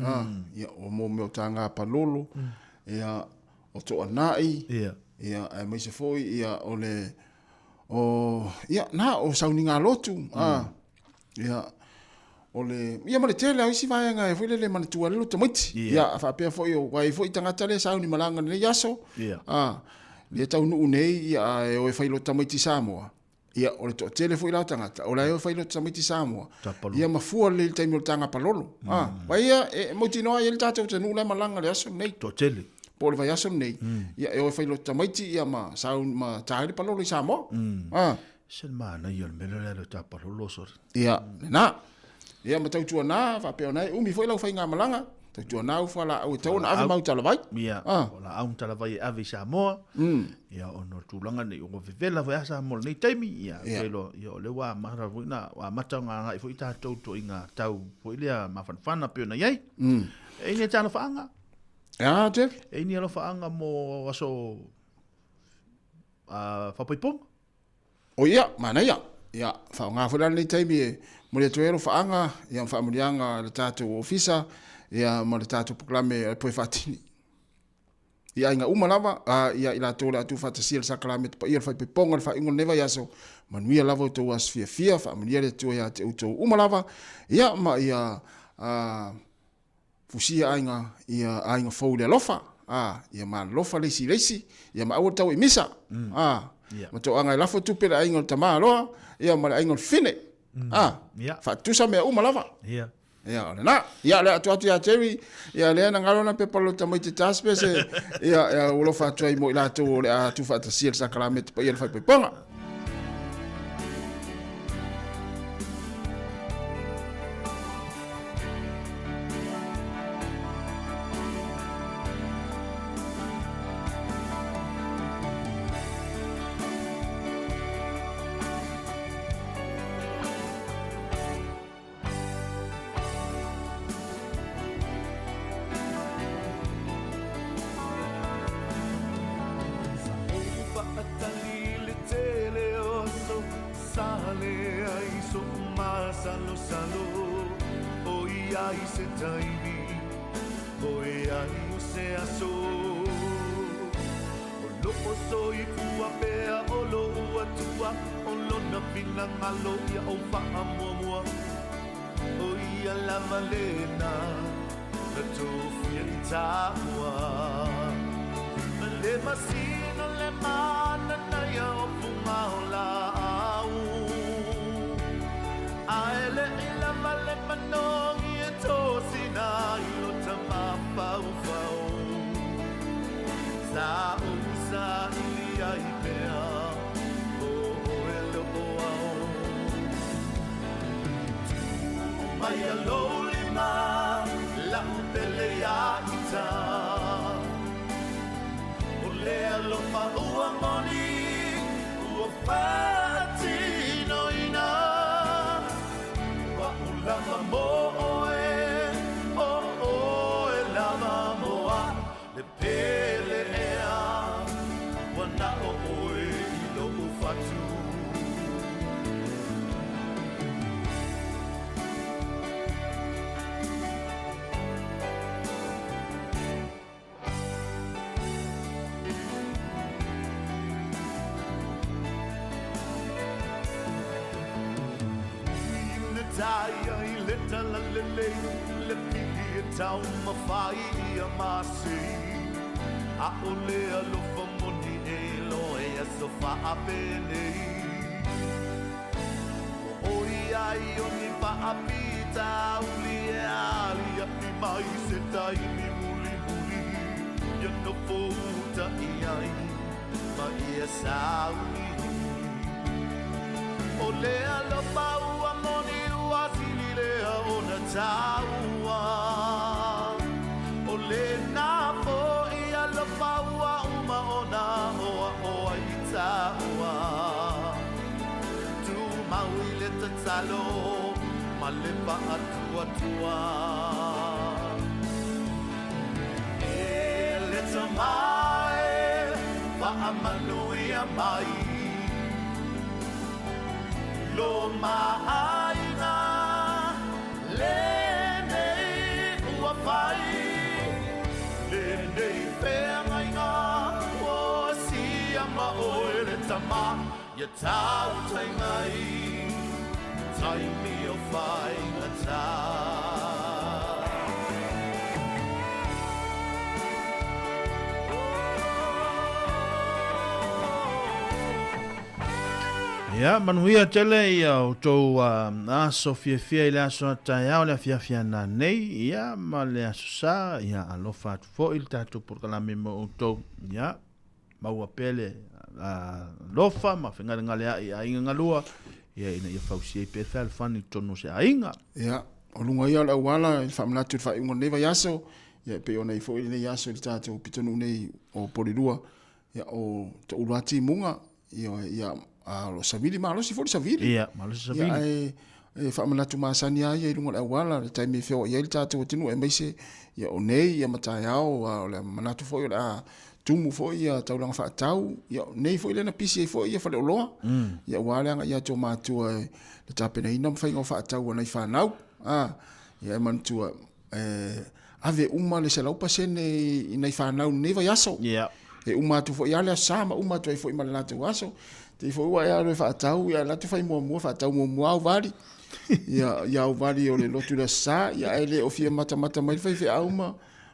Ia, o mo mea o taga palolo, ia, o toanai, ia, aemaise foi, ia, o le, o, ia, na, o sauniga lotu, ia, o le, ia ma le tele o isi vaega e foi lele manatua ai le loto tamaiti. Ia, faapea foi, o ai foi tagata lea e sauni malaga i lenei aso, lea e taunuu nei, ia, e o e fai loto tamaiti i Samoa. Ia, o le toatele foi la o tagata, o la e o e fai loto tamaiti i Samoa. Ia, ma fua lelei i le taimi o le taga palolo. Vai ia, e mautinoa ai le tatou atunuu la e malaga i le aso lenei. Toatele. Po o le vaiaso lenei. Ia, e o e fai loto tamaiti, ia, ma sauni, ma ta ai le palolo i Samoa. Se le manaia o le mea lea o le ta palolo, sorry. Ia, lena. Ia, ma tautuana, faapea ona e umi foi lau faigamalaga, tautuana au fualaau e tatau ona ave ma au talavai. Ia, fualaau ma talavai e ave i Samoa. Ia, ona o le tulaga nei, ua vevela foi lava Samoa i lenei taimi. Ia, ou te iloa, ia, o lea ua amata foi ona, ua amata ona agai foi tatou i ituaiga tau foi lea mafanafana pei ona i ai. E i ai ni alofaaga? A, Jeff? E i ai ni alofaaga mo aso faapaipoga? O ia, manaia. Ia, faaaoga foi la lenei taimi e momoli atu ai alofaaga, ia, ma faamanuiaga a le tatou ofisa, ia, ma le tatou polokalame o le Poe Faatini. I aiga uma lava, a, ia, i latou o le a tuufaatasia le sakalameta paia o le faaipoipoga o le faaiuga o lenei vaiaso, manuia lava outou aso fiafia, faamanuia le Atua ia te outou uma lava, ia, ma ia, a, Fusia aiga ia aiga fou i le alofa, a, ia malolofa le isi i le isi, ia ma aua le tau i misa, a, ma toaga e lafo tupe le aiga o le tama aloa, ia ma le aiga o le fine, a, faatusa mea uma lava. Ia, o lena. Ia, le atu atu ia Jerry, ia lea na galo na pepa lo tamaiti taspese, ia, ia ua lofa atu ai mo i latou o le a tuufaatasia le sakalamete paia le faipaipoga. ia sauni. O le alofa ua moni ua sili lea ona taua. O lena fo'i alofa ua uma ona oaoa i taua. Tumau i le tatalo ma le faatuatua. E le Tama e, faamanuia mai lo maaiga lenei ua fai, lenei feagaiga ua sia ma oe le Tama ia tautaiga i taimi o faigata. Ia, manuia tele ia outou aso fiafia i le aso a taeao le afiafi ana nei, ia, ma le aso sa, ia, alofa atu foi le tatou polokalame mo outou, ia, maua pea le alofa ma fegalegalea'i i aiga galua, ia, ina ia fausia ai pea fealofani i totonu o se aiga. Ia, o luga ia o le auala i le faamanatu i le faaiuga o lenei vaiaso, ia, e pei ona i ai foi lenei aso i le tatou pitonuu nei o Polilua, ia, o Toulu lava timuga, ia, ia, a o lo o savili malosi foi le savili. Ia, malosi savili. Ia, ae e faamanatu masani lava ia i luga o le auala, le taimi e feoai ai le tatou atunuu, aemaise ia o nei ia ma taeao, a o le manatu foi o le a tumu foi ia taulaga faatau, ia o nei foi lea na pisi ai foi ia faleoloa, ia aua le agai atu o matua i le tapenaina ma faiga o faatau a nai fanau, a, ia e manatua, e ave uma le 100% i nai fanau i lenei vaiaso. Yeah. E uma atu foi lava le aso Sa ma uma atu ai foi ma le latou aso. Te foi ua e alu e faatau, ia alu atu fai muamua, faatau muamua au vali. Ia, ia au vali o le lotu i le aso Sa, ia ae le o fia matamata mai le faifeau ma,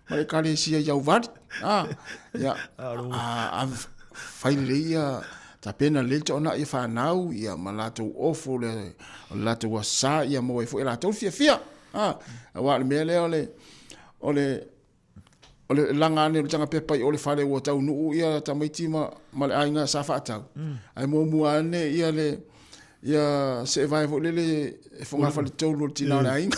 ma le ekalesia i au vali. Ah, ia, a, a, fai lelei ia, tapena lelei le toonai ia fanau, ia ma latou ofo le, o le latou aso Sa, ia maua ai foi e latou le fiafia. Ah, aua o le mea lea o le, o le, o le laga ane o le taga pepa i o le fale ua taunuu ia tamaiti ma, ma le aiga sa faatau. Ae muamua ane ia le, ia seevae foi lele e fogafale tolu o le tina o le aiga.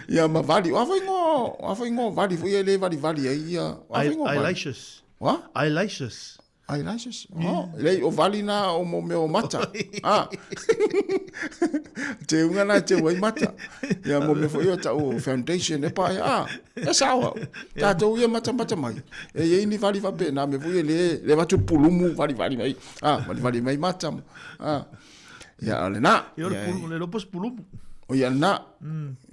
Ia ma vali. O a foi ingoa, o a foi ingoa o vali foi ia e le valivali ai ia. O a foi ingoa o vali? Eyelashes. What? Eyelashes. Eyelashes? Oh, lei, o vali na o mo mea o mata. Ah. Te unga na te wai mata. Ia mo mea foi o tau foundation e pa ah. E sao au. Tātou ia mata mata mai. E iei ni vali vape na me foi le le vatu pulumu vali vali mai. Ah, vali vali mai mata. Ah. Ia ale na. Ia le pulumu, le lopos pulumu. O ia na.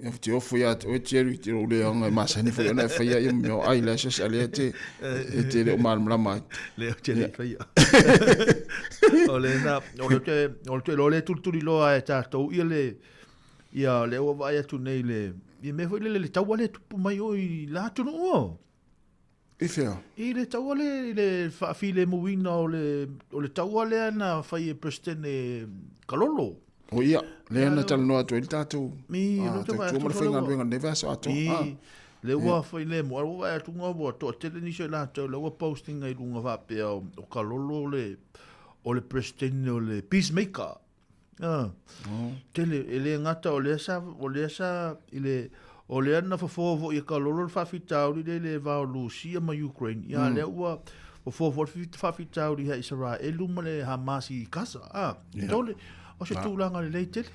Ia te ofo ia te oe Jerry te rau leanga e masani foi ona e whaia ia mea o eyelashes a lea te e te leo malamalama ai. Leo te lei whaia. O le na, o le te, o le te lo le tulituli loa e tātou ia le, ia le ua vaai atu nei le, ia mea foi le le taua le tupu mai o i la atunu o. I whea? I le taua le, i le whaafilemuina o le, o le taua lea na whai e Presidente Kalolo. O ia, lea na talanoa atu ai le tatou, tautua ma le faigaluega lenei vaiaso atoa. I, le ua whai le mo, ua vaai atu ngā ua toatele nisi o i latou, le ua posting ai lunga whaapea o Kalolo le, o le Presidente o le Peacemaker. Ah. Oh. Tele, e le gata o lea sa, o lea sa, i le, o lea na fofo foi e Kalolo le faafitauli le le va o Lusia ma Ukraine. Ia lea ua fofo foi le faafitauli ha Israelu ma le Hamas i Gaza. Ah, yeah. Tole, o se tulaga lelei tele.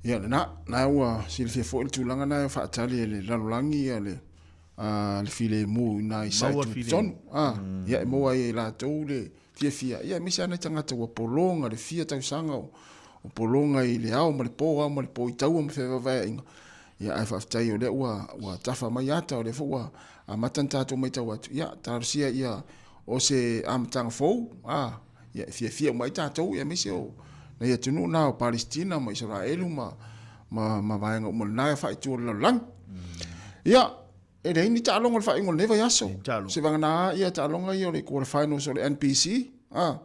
Ia, lena, na ua silafia foi le tulaga na e faatali e le lalolagi ia le, le filemu i nai sa e tutonu. Ah, ia e maua ai e latou le fiafia. Ia, aemaise lava nai tagata ua pologa le fia tausaga o, o pologa i le ao ma le po, ao ma le po i taua ma feavaevaeaiga. Ia, ae faafetai o lea ua, ua tafa mai ata, o lea foi ua amata ona tatou matau atu. Ia, talosia ia o se amataga fou, a, ia, e fiafia uma ai tatou, ia, aemaise o nai atunuu na o Palestina ma Isaraelu ma, ma, ma vaega uma lena e faaitu o le lalolagi. Ia, E leai ni taaloga o le faaiuga o lenei vaiaso. Se vagana ia taaloga ia o le quarter finals o le NPC. Ah.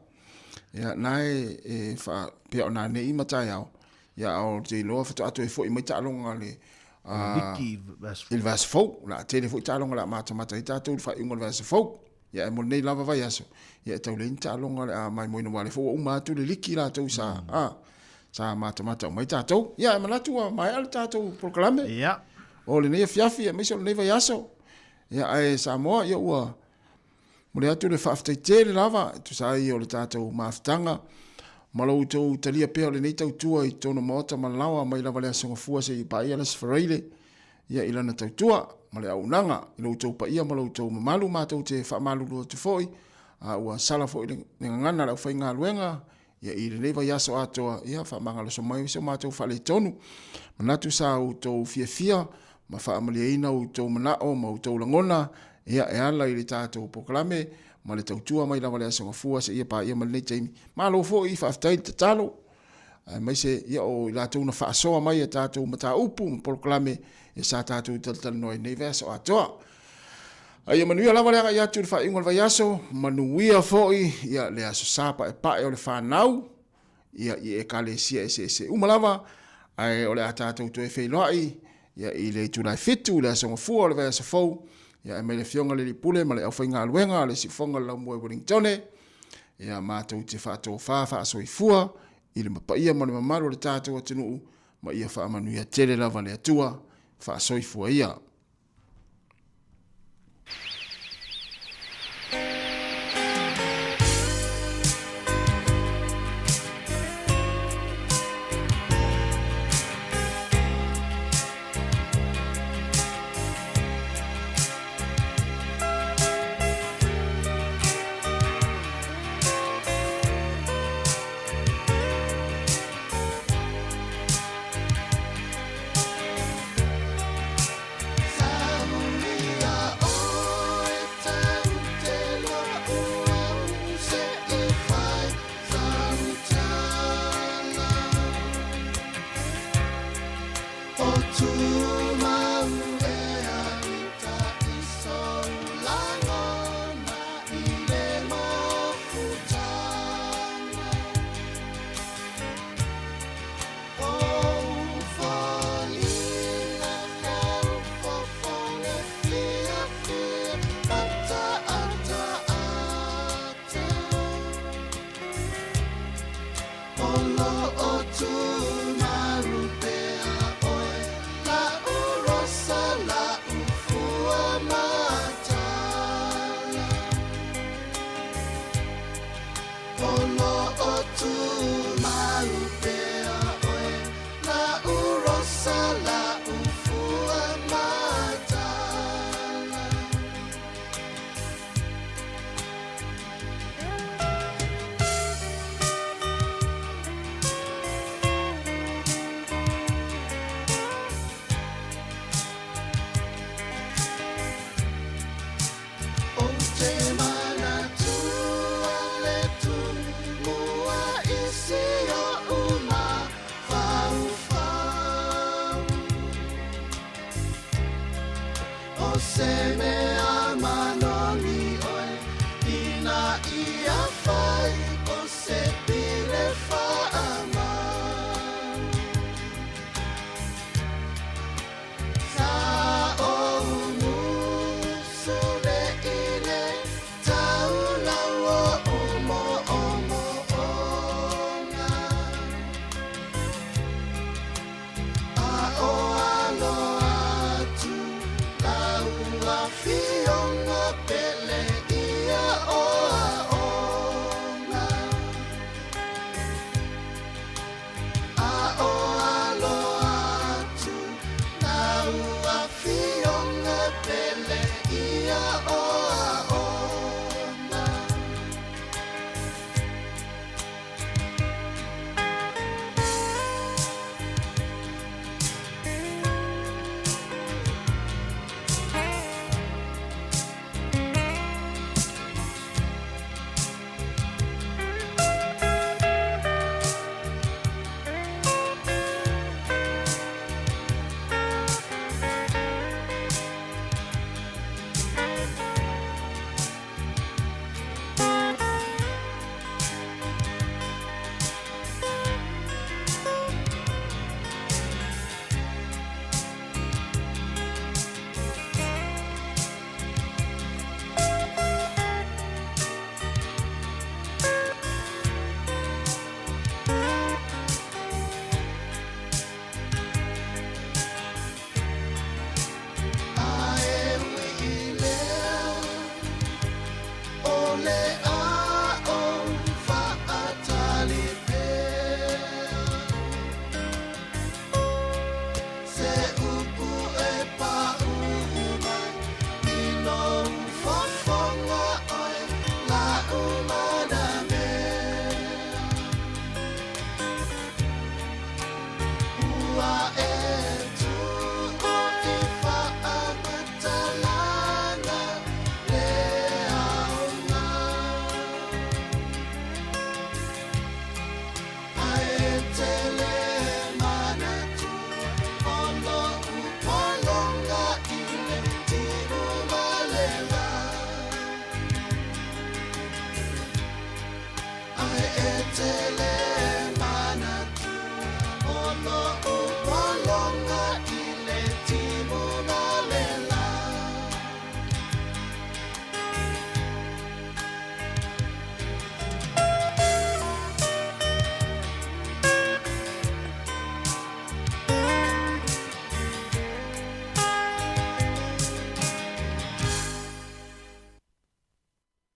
Ia, na e, e wha, pea o nā nei ma taeao. Ia, o te iloa whatoa atu e foi mai taaloga le, Liki vaiaso fou. I le vaiaso fou. La tele foi taaloga la matamata ai tātou i le faaiuga o le vaiaso fou. Ia ae mo lenei lava vaiaso, ia e tau leai ni taaloga o le a maimoaina aua o lea foi ua uma atu le liki latou sa, a, sa matamata uma ai tatou. Ia ae manatu ua maea le tatou polokalame. Ia. O lenei afiafi aemaise o lenei vaiaso. Ia ae Samoa, ia ua momoli atu le faafetai tele lava e tusa ai o le tatou mafutaga ma lo outou talia pea o lenei tautua i totonu o maota ma laoa mai lava le Aso Gafua seia paia le Aso Faraile ia i lana tautua ma le auaunaga i lo outou paia ma lo outou mamalu. Matou te faamalulu atu foi, a ua sala foi le gagana a le aufaigaluega ia i lenei vaiaso atoa, ia faamagaloso mai so matou faaletonu. Manatu sa outou fiafia ma faamalieina outou manao ma outou lagona ia e ala i le tatou polokalame ma le tautua mai lava le Aso Gafua seia paia ma lenei taimi. Malo foi, faafetai le tatalo. Aemaise ia o i latou na faasoa mai a tatou mataupu ma polokalame ia sa tatou talatalanoa i lenei vaiaso atoa. A ia manuia lava le agai atu i le faaiuga o le vaiaso, manuia foi ia le aso sa paepae o le fanau ia i ekalesia eseese uma lava, ae o le a tatou toe feiloai ia i le itula e 7 i le aso Gafua o le vaiaso fou, ia ae mai le Afioga i le Alii Pule ma le aufaigaluega a le Siufofoga o le Laumua i Wellingtone. Ia matou te faatofa faasoifua i le paia ma le mamalu o le tatou atunuu, ma ia faamanuia tele lava le Atua, faasoifua ia.